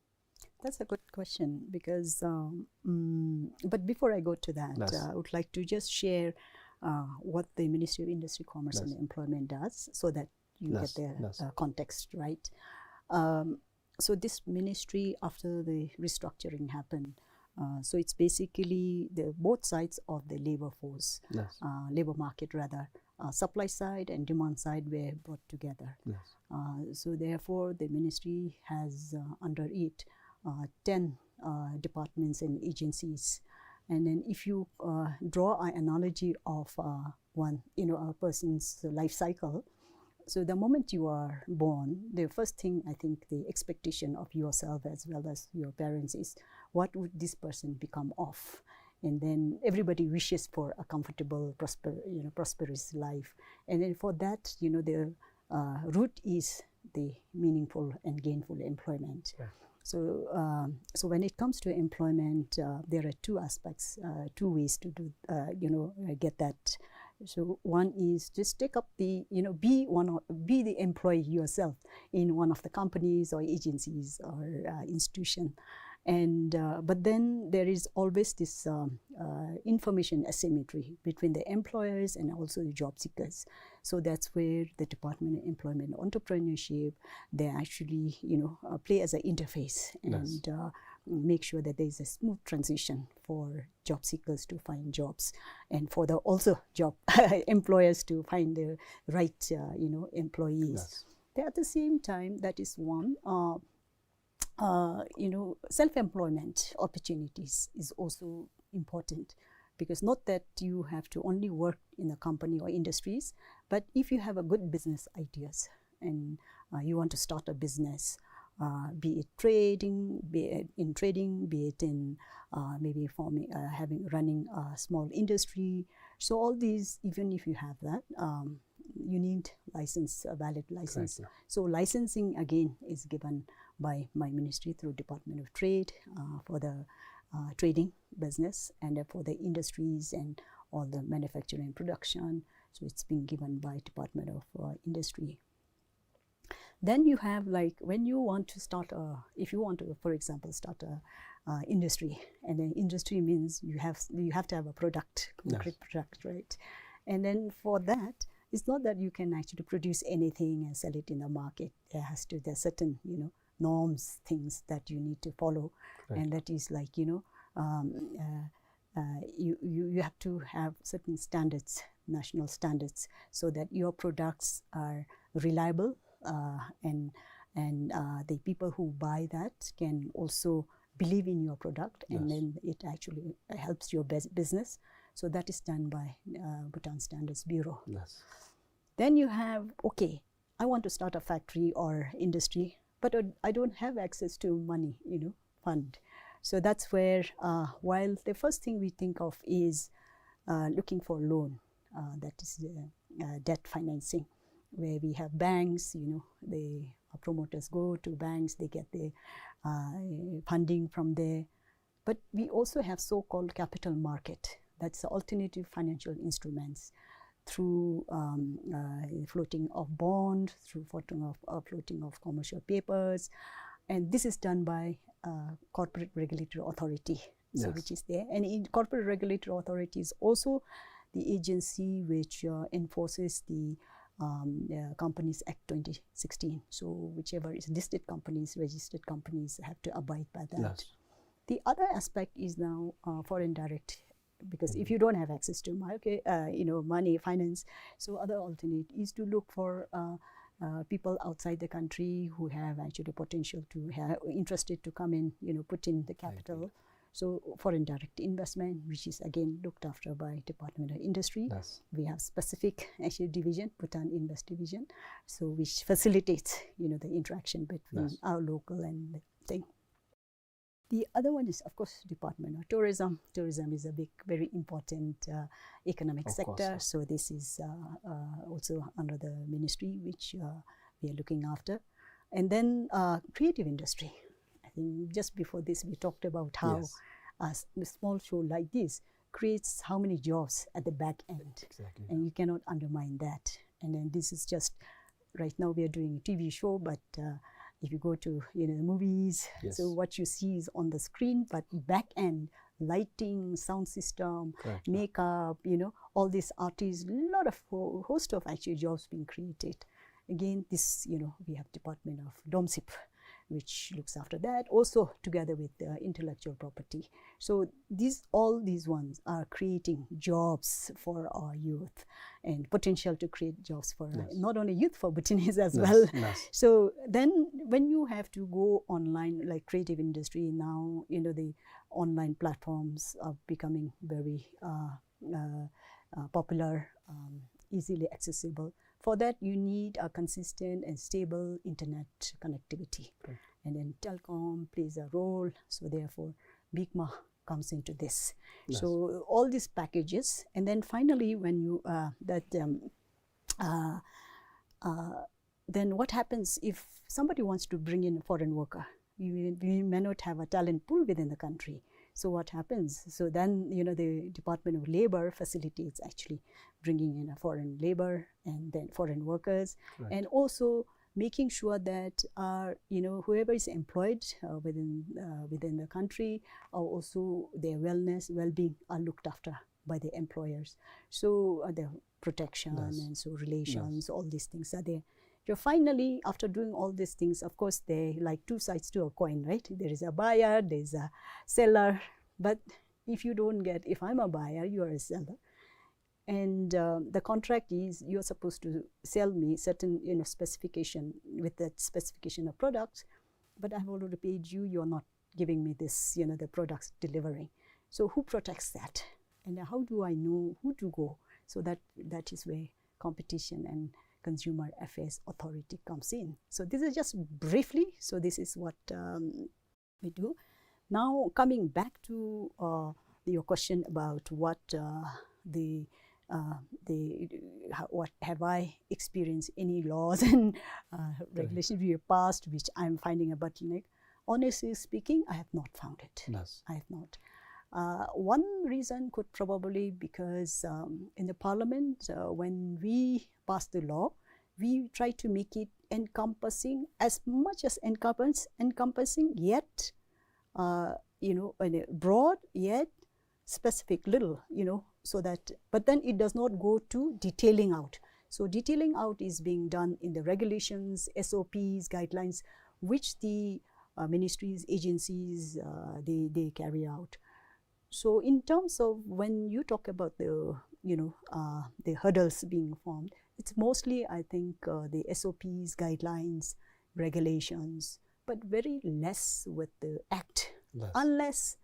That's a good question because, um, mm, but before I go to that, uh, I would like to just share uh, what the Ministry of Industry, Commerce and Employment does so that you get the uh, context, right? Um, so this ministry, after the restructuring happened, uh, so it's basically the both sides of the labor force, uh, labor market rather, uh, supply side and demand side were brought together. Uh, so therefore, the ministry has uh, under it uh, ten uh, departments and agencies. And then if you uh, draw an analogy of uh, one, you know, a person's life cycle, so the moment you are born, the first thing, I think, the expectation of yourself as well as your parents is, what would this person become of? And then everybody wishes for a comfortable, prosper, you know, prosperous life. And then for that, you know, the uh, root is the meaningful and gainful employment. So, um, so when it comes to employment, uh, there are two aspects, uh, two ways to do, uh, you know, uh, get that. So one is just take up the, you know, be one of, be the employee yourself in one of the companies or agencies or uh, institution. And uh, but then there is always this um, uh, information asymmetry between the employers and also the job seekers. So that's where the Department of Employment and Entrepreneurship, they actually, you know, uh, play as an interface and uh, make sure that there is a smooth transition for job seekers to find jobs and for the also job employers to find the right, uh, you know, employees. At the same time, that is one. Uh, uh, you know, self-employment opportunities is also important, because not that you have to only work in a company or industries, but if you have a good business ideas and uh, you want to start a business, uh, be it trading, be it in trading, be it in uh, maybe forming, uh, having, running a small industry. So all these, even if you have that, um, you need license, a valid license. So licensing again is given by my ministry through Department of Trade uh, for the uh, trading business, and uh, for the industries and all the manufacturing and production. So it's being given by Department of uh, Industry. Then you have, like, when you want to start a, if you want to, for example, start a uh, industry, and then industry means you have, you have to have a product, concrete product, right? And then for that, it's not that you can actually produce anything and sell it in the market. There has to, there are certain, you know, norms, things that you need to follow, and that is, like, you know, um, uh, uh, you, you, you have to have certain standards, national standards, so that your products are reliable uh, and and uh, the people who buy that can also believe in your product, and then it actually helps your bus- business. So that is done by uh, Bhutan Standards Bureau. Then you have, okay, I want to start a factory or industry, but uh, I don't have access to money, you know, fund. So that's where, uh, while the first thing we think of is uh, looking for loan, uh, that is uh, uh, debt financing, where we have banks, you know, the uh, promoters go to banks, they get the uh, funding from there. But we also have so-called capital market, that's the alternative financial instruments through um, uh, floating of bond, through floating of, uh, floating of commercial papers, and this is done by uh, corporate regulatory authority, so Yes. which is there. And in corporate regulatory authority is also the agency which uh, enforces the um, uh, Companies Act twenty sixteen. So whichever is listed companies, registered companies have to abide by that. Yes. The other aspect is now uh, foreign direct, because if you don't have access to market, uh, you know, money, finance, so other alternate is to look for uh, uh, people outside the country who have actually potential to have interested to come in, you know, put in the capital. So foreign direct investment, which is again looked after by Department of Industry. Yes. We have specific actually division, Bhutan Invest division, so which facilitates, you know, the interaction between Yes. our local and the thing. The other one is, of course, Department of Tourism. Tourism is a big, very important uh, economic Of course, sector. yes. So this is uh, uh, also under the ministry which uh, we are looking after. And then uh, creative industry. I think just before this, we talked about how Yes. a s- a small show like this creates how many jobs at the back end. Exactly. And you cannot undermine that. And then this is just, right now we are doing a T V show, but uh, if you go to, you know, the movies, Yes. so what you see is on the screen, but back end, lighting, sound system, Correct. makeup, you know, all these artists, a lot of ho- host of actually jobs being created. Again, this, you know, we have Department of DOMSIP, which looks after that, also together with the intellectual property. So these, all these ones are creating jobs for our youth and potential to create jobs for Yes. not only youth, for Bhutanese as Yes, well. yes. So then when you have to go online, like creative industry now, you know, the online platforms are becoming very uh, uh, uh, popular, um, easily accessible. For that, you need a consistent and stable internet connectivity. Correct. And then telecom plays a role. So therefore, BICMA comes into this. Yes. So all these packages, and then finally, when you uh, that um, uh, uh, then what happens if somebody wants to bring in a foreign worker? We, we may not have a talent pool within the country. So what happens? So then, you know, the Department of Labor facilitates actually bringing in a foreign labor and then foreign workers, Right. and also making sure that uh, you know, whoever is employed uh, within uh, within the country, are also their wellness, well-being are looked after by the employers. So uh, the protection Yes. and so relations, all these things are there. So finally, after doing all these things, of course, they like two sides to a coin, right? There is a buyer, there is a seller. But if you don't get, if I'm a buyer, you are a seller, and uh, the contract is you're supposed to sell me certain, you know, specification, with that specification of products, but I've already paid you, you're not giving me this, you know, the products delivering. So who protects that? And how do I know who to go? So that, that is where Competition and Consumer Affairs Authority comes in. So this is just briefly. So this is what um, we do. Now coming back to uh, your question about what uh, the uh, the how, what have I experienced any laws and uh, regulations we have passed which I'm finding a bottleneck? Honestly speaking, I have not found it. Yes. I have not. Uh, one reason could probably because um, in the parliament, uh, when we pass the law, we try to make it encompassing as much as encompass, encompassing, yet uh, you know, and, uh, broad yet specific little, you know, so that, but then it does not go to detailing out. So detailing out is being done in the regulations, S O Ps, guidelines, which the uh, ministries, agencies, uh, they, they carry out. So in terms of when you talk about the, you know, uh, the hurdles being formed, it's mostly, I think, uh, the S O Ps, guidelines, regulations, but very less with the act. Yes. Unless,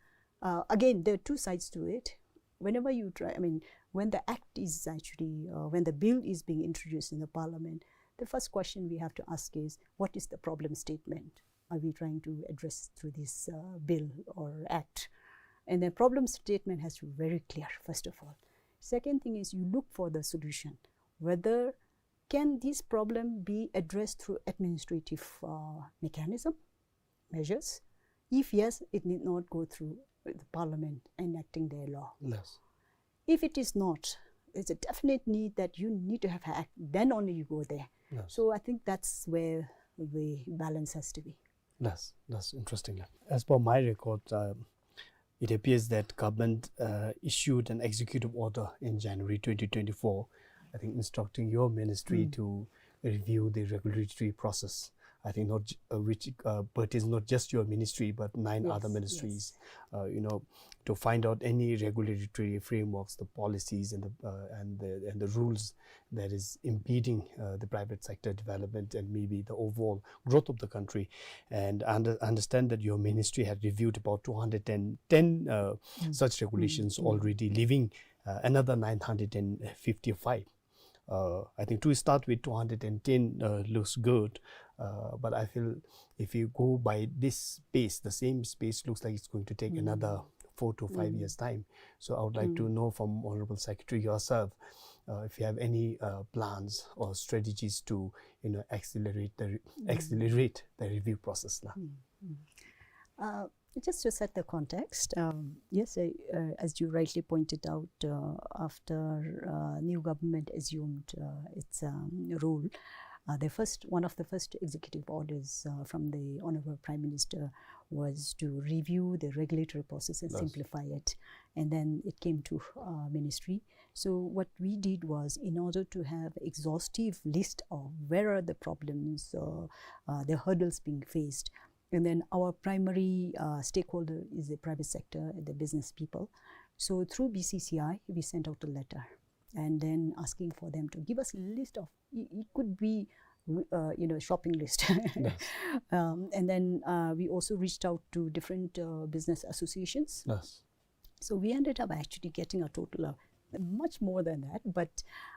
uh, again, there are two sides to it. Whenever you try, I mean, when the act is actually, uh, when the bill is being introduced in the parliament, the first question we have to ask is, what is the problem statement are we trying to address through this uh, bill or act? And the problem statement has to be very clear, first of all. Second thing is you look for the solution. Whether can this problem be addressed through administrative uh, mechanism, measures? If yes, it need not go through the parliament enacting their law. Yes. If it is not, it's a definite need that you need to have act, then only you go there. Yes. So I think that's where the balance has to be. That's, that's interesting. As per my record, um, it appears that government, uh, issued an executive order in January twenty twenty-four, I think, instructing your ministry to review the regulatory process. I think not j-, uh, which, uh, but it's not just your ministry, but nine other ministries, uh, you know, to find out any regulatory frameworks, the policies, and the, uh, and the, and the rules that is impeding, uh, the private sector development and maybe the overall growth of the country. And I under-, understand that your ministry had reviewed about two hundred and ten, uh, such regulations already, leaving, uh, another nine hundred and fifty-five. Uh, I think to start with, two hundred and ten, uh, looks good, uh, but I feel if you go by this pace, the same pace looks like it's going to take another four to five years' time. So I would like to know from Honorable Secretary yourself, uh, if you have any, uh, plans or strategies to, you know, accelerate the re-, accelerate the review process la. Uh, just to set the context, um, yes, I, uh, as you rightly pointed out, uh, after, uh, new government assumed, uh, its, um, rule, uh, the first, one of the first executive orders, uh, from the Honorable Prime Minister was to review the regulatory process and simplify it. And then it came to, uh, ministry. So what we did was, in order to have exhaustive list of where are the problems, uh, uh, the hurdles being faced, and then our primary, uh, stakeholder is the private sector, the business people. So through B C C I, we sent out a letter and then asking for them to give us a list of, it, it could be, uh, you know, shopping list. Um, and then, uh, we also reached out to different, uh, business associations. So we ended up actually getting a total of much more than that, but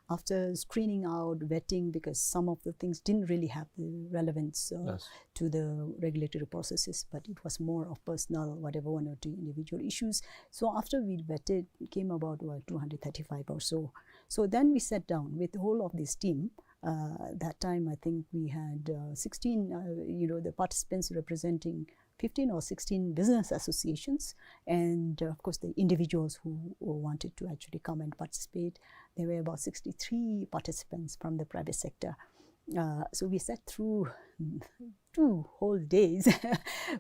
after screening out, vetting, because some of the things didn't really have the relevance, uh, to the regulatory processes, but it was more of personal, whatever, one or two individual issues. So after we vetted, came about, what, two hundred thirty-five or so. So then we sat down with the whole of this team. Uh, that time, I think we had, uh, sixteen, uh, you know, the participants representing fifteen or sixteen business associations, and, uh, of course, the individuals who, who wanted to actually come and participate. There were about sixty-three participants from the private sector. Uh, so we sat through two whole days,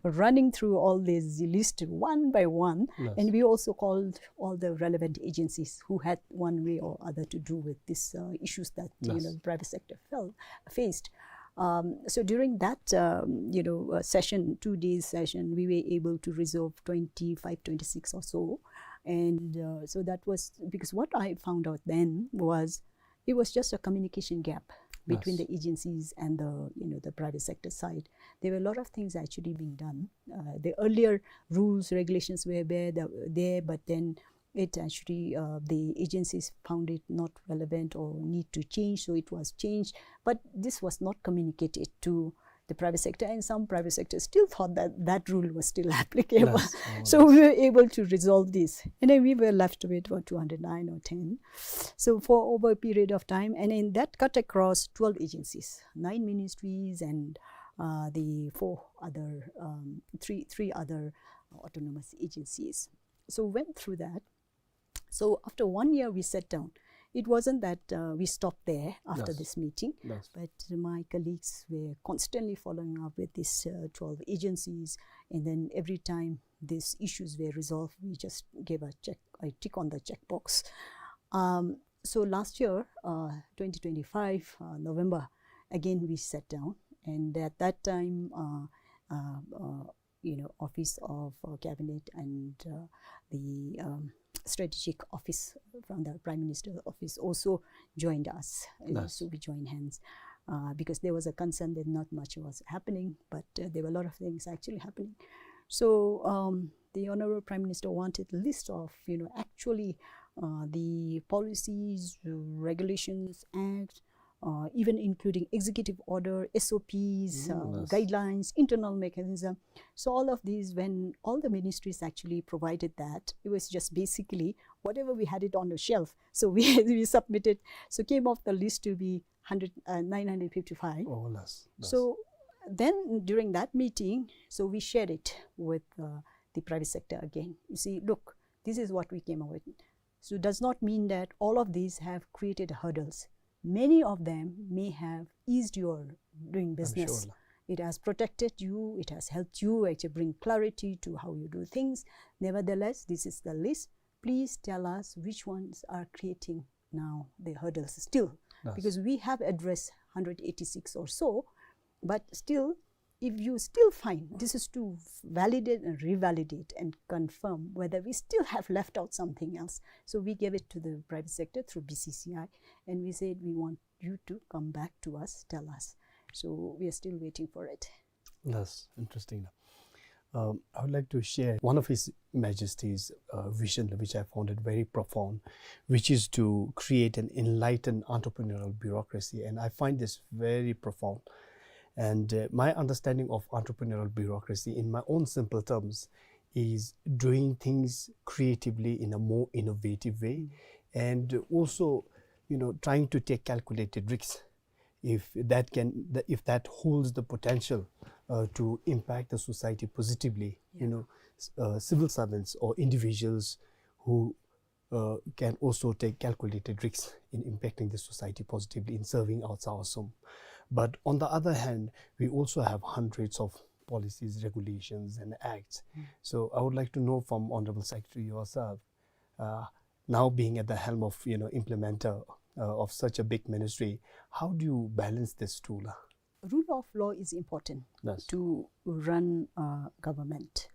running through all these lists one by one. And we also called all the relevant agencies who had one way or other to do with these, uh, issues that, you know, the private sector felt, faced. Um, so during that, um, you know, uh, session, two days session, we were able to resolve twenty-five, twenty-six or so. And, uh, so that was, because what I found out then was it was just a communication gap between the agencies and the, you know, the private sector side. There were a lot of things actually being done. Uh, the earlier rules, regulations were there, there, but then it actually, uh, the agencies found it not relevant or need to change, so it was changed. But this was not communicated to the private sector, and some private sector still thought that that rule was still applicable. So we were able to resolve this. And then we were left with, what, two hundred nine or ten. So for over a period of time, and in that cut across twelve agencies, nine ministries and, uh, the four other, um, three, three other autonomous agencies. So went through that. So after one year, we sat down. It wasn't that, uh, we stopped there after this meeting, but my colleagues were constantly following up with these, uh, twelve agencies, and then every time these issues were resolved, we just gave a check, a tick on the checkbox. Um, so last year, uh, twenty twenty-five, uh, November, again we sat down, and at that time, uh, uh, uh, you know, Office of, uh, Cabinet and, uh, the, um, Strategic Office from the Prime Minister's office also joined us. Uh, so we joined hands, uh, because there was a concern that not much was happening, but, uh, there were a lot of things actually happening. So, um, the Honorable Prime Minister wanted a list of, you know, actually, uh, the policies, uh, regulations, acts, uh, even including executive order, S O Ps, uh, guidelines, internal mechanism. So all of these, when all the ministries actually provided that, it was just basically whatever we had it on the shelf. So we, we submitted. So came off the list to be hundred, uh, nine hundred fifty-five. So then during that meeting, so we shared it with, uh, the private sector again. You see, look, this is what we came up with. So it does not mean that all of these have created hurdles. Many of them may have eased your doing business. It has protected you, it has helped you actually bring clarity to how you do things. Nevertheless, this is the list. Please tell us which ones are creating now the hurdles still. Because we have addressed hundred eighty-six or so, but still, if you still find, this is to validate and revalidate and confirm whether we still have left out something else. So we gave it to the private sector through B C C I, and we said we want you to come back to us, tell us. So we are still waiting for it. That's interesting. Um, I would like to share one of His Majesty's uh, vision, which I found it very profound, which is to create an enlightened entrepreneurial bureaucracy. And I find this very profound. And uh, my understanding of entrepreneurial bureaucracy, in my own simple terms, is doing things creatively in a more innovative way, and also, you know, trying to take calculated risks if that can, if that holds the potential uh, to impact the society positively. You know, s- uh, civil servants or individuals who uh, can also take calculated risks in impacting the society positively, in serving out our sum. But on the other hand, we also have hundreds of policies, regulations, and acts. So I would like to know from Honorable Secretary yourself, uh, now being at the helm of, you know, implementer uh, of such a big ministry, how do you balance this two, la? Rule of law is important to run uh, government.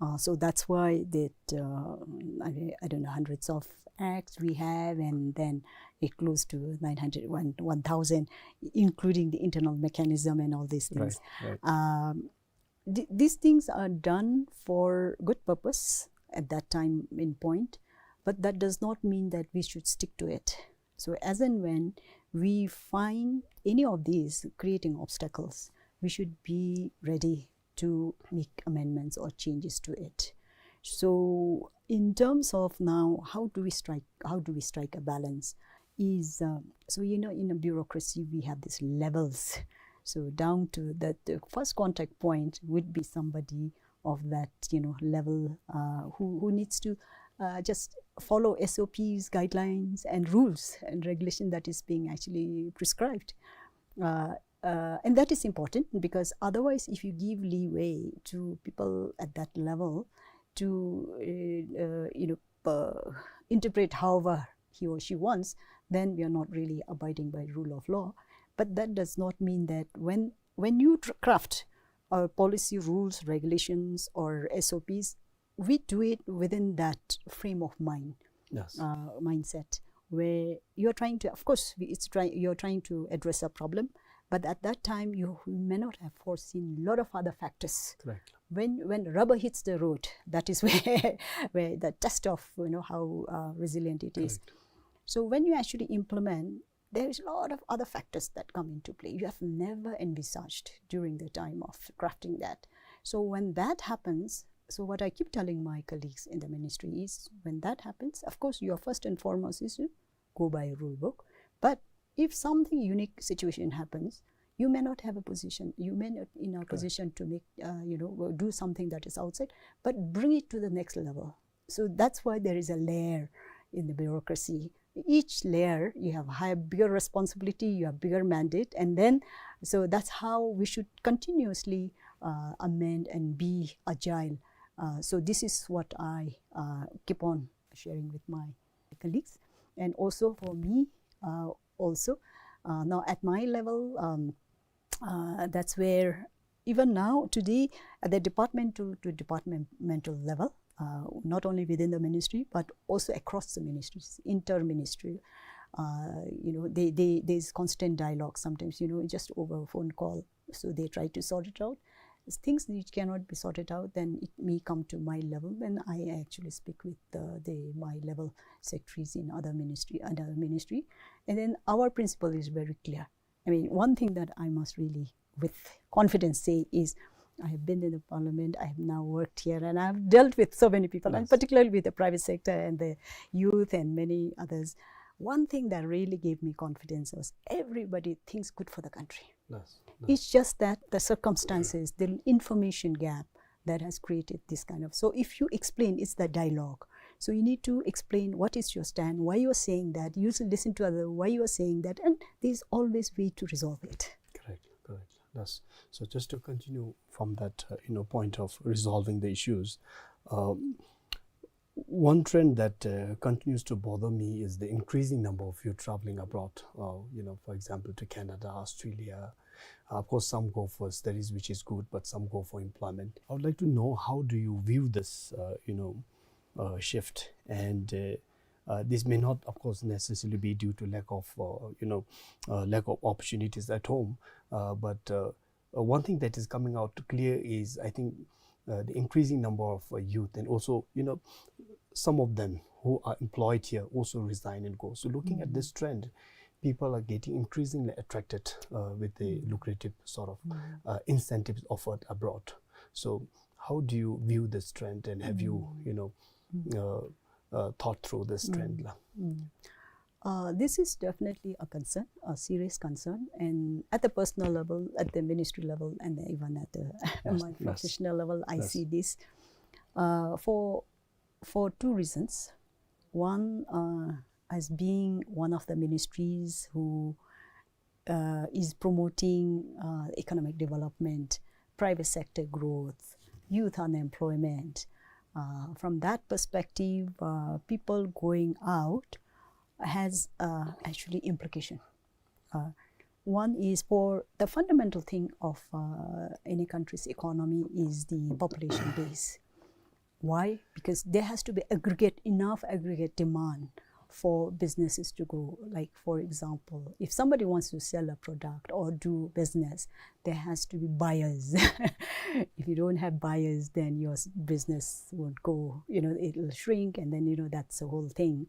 Uh, so that's why that uh, I, I don't know, hundreds of acts we have, and then it close to nine hundred, one, one thousand, including the internal mechanism and all these things. Um, th- these things are done for good purpose at that time in point, but that does not mean that we should stick to it. So as and when we find any of these creating obstacles, we should be ready to make amendments or changes to it. So in terms of now, how do we strike, how do we strike a balance? Is uh, so, you know, in a bureaucracy we have these levels. So down to that, the first contact point would be somebody of that, you know, level uh, who, who needs to uh, just follow S O Ps, guidelines, and rules and regulation that is being actually prescribed. Uh, uh, and that is important, because otherwise, if you give leeway to people at that level to, uh, uh, you know, uh, interpret however he or she wants, then we are not really abiding by rule of law. But that does not mean that when when you tr- craft uh, policy, rules, regulations, or S O Ps, we do it within that frame of mind, uh, mindset, where you're trying to, of course, we- it's trying, you're trying to address a problem, but at that time you may not have foreseen a lot of other factors. When when rubber hits the road, that is where where the test of, you know, how uh, resilient it is. So when you actually implement, there is a lot of other factors that come into play you have never envisaged during the time of crafting that. So when that happens, so what I keep telling my colleagues in the ministry is, when that happens, of course, your first and foremost is to go by a rule book. But if something unique situation happens, you may not have a position, you may not in a position to make, uh, you know, do something that is outside, but bring it to the next level. So that's why there is a layer in the bureaucracy. Each layer, you have higher, bigger responsibility, you have bigger mandate, and then, so that's how we should continuously uh, amend and be agile. Uh, so this is what I uh, keep on sharing with my colleagues, and also for me, uh, also uh, now at my level, um, uh, that's where even now today at the departmental to departmental level, uh, not only within the ministry but also across the ministries, inter-ministry, uh, you know, they, they, there's constant dialogue sometimes, you know, just over a phone call. So they try to sort it out. Things which cannot be sorted out, then it may come to my level, and I actually speak with the, the my level secretaries in other ministry, other ministry. And then our principle is very clear. I mean, one thing that I must really, with confidence, say is, I have been in the parliament, I have now worked here, and I've dealt with so many people, and particularly with the private sector and the youth and many others. One thing that really gave me confidence was everybody thinks good for the country. It's just that the circumstances, the information gap, that has created this kind of. So if you explain, it's the dialogue. So you need to explain what is your stand, why you are saying that. You should listen to other, why you are saying that, and there's always way to resolve it. Correct, correct. That's, so just to continue from that, uh, you know, point of resolving the issues, um, one trend that uh, continues to bother me is the increasing number of youth traveling abroad. Uh, you know, for example, to Canada, Australia. Uh, of course, some go for studies, which is good, but some go for employment. I would like to know, how do you view this, uh, you know, uh, shift? And uh, uh, this may not, of course, necessarily be due to lack of, uh, you know, uh, lack of opportunities at home, uh, but uh, uh, one thing that is coming out clear is, I think, uh, the increasing number of uh, youth, and also, you know, some of them who are employed here also resign and go. So looking at this trend, people are getting increasingly attracted uh, with the lucrative sort of uh, incentives offered abroad. So how do you view this trend, and have you, you know, uh, uh, thought through this trend? La? Uh, this is definitely a concern, a serious concern, and at the personal level, at the ministry level, and even at the my professional level, I see this uh, for for two reasons. One, uh, as being one of the ministries who uh, is promoting uh, economic development, private sector growth, youth unemployment. Uh, from that perspective, uh, people going out has uh, actually implication. Uh, one is for the fundamental thing of uh, any country's economy is the population base. Why? Because there has to be aggregate, enough aggregate demand for businesses to grow. Like, for example, if somebody wants to sell a product or do business, there has to be buyers. If you don't have buyers, then your s- business won't go. You know, it'll shrink, and then, you know, that's the whole thing.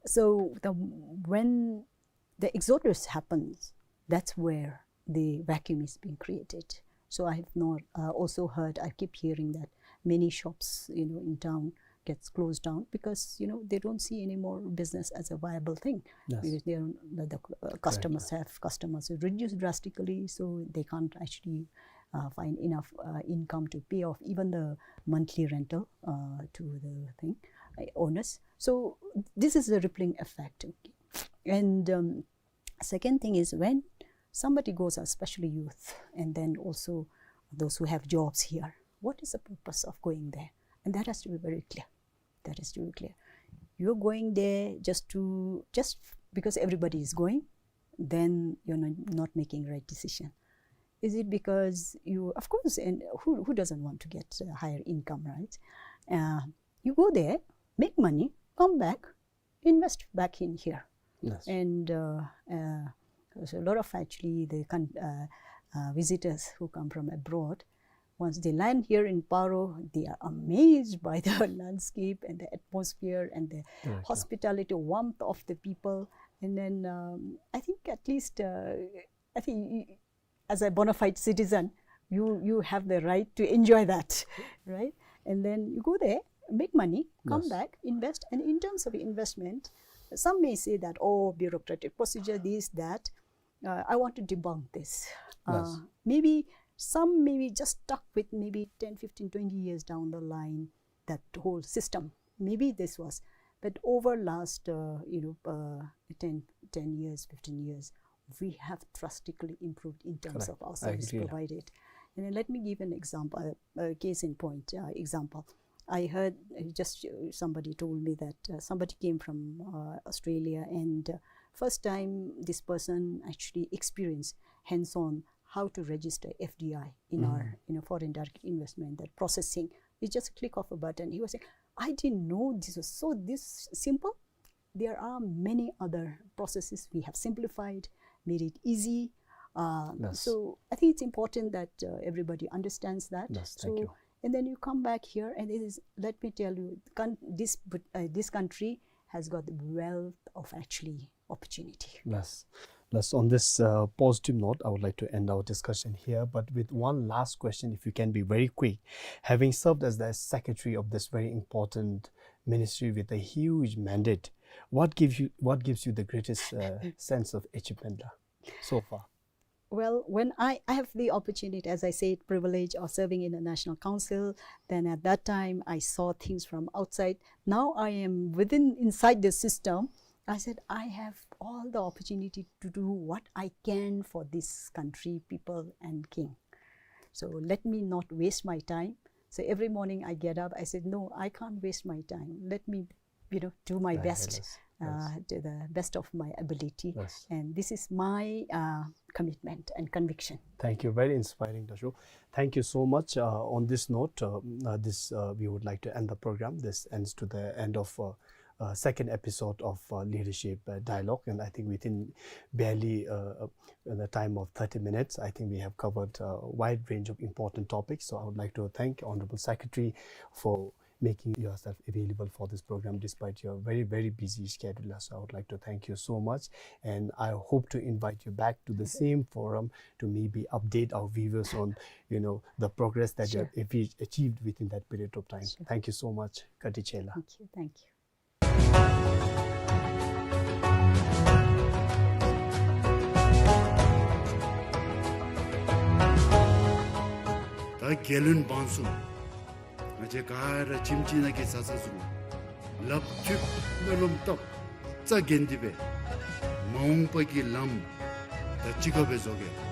So the when the exodus happens, that's where the vacuum is being created. So I have not uh, also heard, I keep hearing that many shops, you know, in town gets closed down because, you know, they don't see any more business as a viable thing. Yes. Because they are, the, the uh, customers have customers reduced drastically, so they can't actually uh, find enough uh, income to pay off even the monthly rental uh, to the thing uh, owners. So this is a rippling effect. Okay. And um, second thing is, when somebody goes, especially youth, and then also those who have jobs here, what is the purpose of going there? And that has to be very clear. That has to be clear. You're going there just to, just because everybody is going, then you're not, not making right decision. Is it because you, of course, and who, who doesn't want to get a higher income, right? Uh, you go there, make money, come back, invest back in here. Yes. And uh, uh, so a lot of actually the uh, uh, visitors who come from abroad, once they land here in Paro, they are amazed by the landscape and the atmosphere and the hospitality, warmth of the people. And then um, I think at least uh, I think as a bona fide citizen, you you have the right to enjoy that, right? And then you go there, make money, come back, invest. And in terms of investment, some may say that, oh, bureaucratic procedure, this, that. Uh, I want to debunk this. Uh, maybe some may be just stuck with maybe ten, fifteen, twenty years down the line, that whole system. Maybe this was, but over last, uh, you know, uh, ten, ten years, fifteen years, we have drastically improved in terms of our service provided. And then let me give an example, a case in point uh, example. I heard uh, just uh, somebody told me that uh, somebody came from uh, Australia, and uh, first time this person actually experienced hands-on how to register F D I in our, you know, foreign direct investment, that processing. It's just a click of a button. He was saying, I didn't know this was so this simple. There are many other processes we have simplified, made it easy. Uh, so I think it's important that uh, everybody understands that. Yes, so, thank you. And then you come back here, and it is, let me tell you, con- this uh, this country has got the wealth of actually opportunity. Yes. Yes, on this uh, positive note, I would like to end our discussion here, but with one last question, if you can be very quick. Having served as the secretary of this very important ministry with a huge mandate, what gives you what gives you the greatest uh, sense of achievement la, so far? Well, when I, I have the opportunity, as I said, privilege of serving in the National Council, then at that time I saw things from outside. Now I am within, inside the system. I said, I have all the opportunity to do what I can for this country, people, and king. So let me not waste my time. So every morning I get up, I said, no, I can't waste my time. Let me, you know, do my best, uh, to the best of my ability. Yes. And this is my, uh, commitment and conviction. Thank you. Very inspiring, Dasho. Thank you so much. Uh, on this note, uh, uh, this, uh, we would like to end the program. This ends to the end of, uh, uh, second episode of, uh, Leadership, uh, Dialogue. And I think within barely, uh, uh, in the time of thirty minutes, I think we have covered a wide range of important topics. So I would like to thank Honorable Secretary for making yourself available for this program despite your very, very busy schedule. So I would like to thank you so much, and I hope to invite you back to the same forum to maybe update our viewers on, you know, the progress that you have achieved within that period of time. Sure. Thank you so much, Kati Chela. Thank you, thank you. ད་རྒྱལ་བློན་འབངས་གསུམ། ང་བཅས་ག་ར་ཁྱིམ་གཅིག་ནང་གི་བཟའ་ཚང་གསུམ། ལགཔ་མཐུད་སྨོན་ལམ་བཏབ། རྩ་འགེངས་ཏེ་སྦེ་མ་འོངས་པ་གི་ལམ་ད་གཅིག་ཁར་སྦེ་བཟོ་གེ།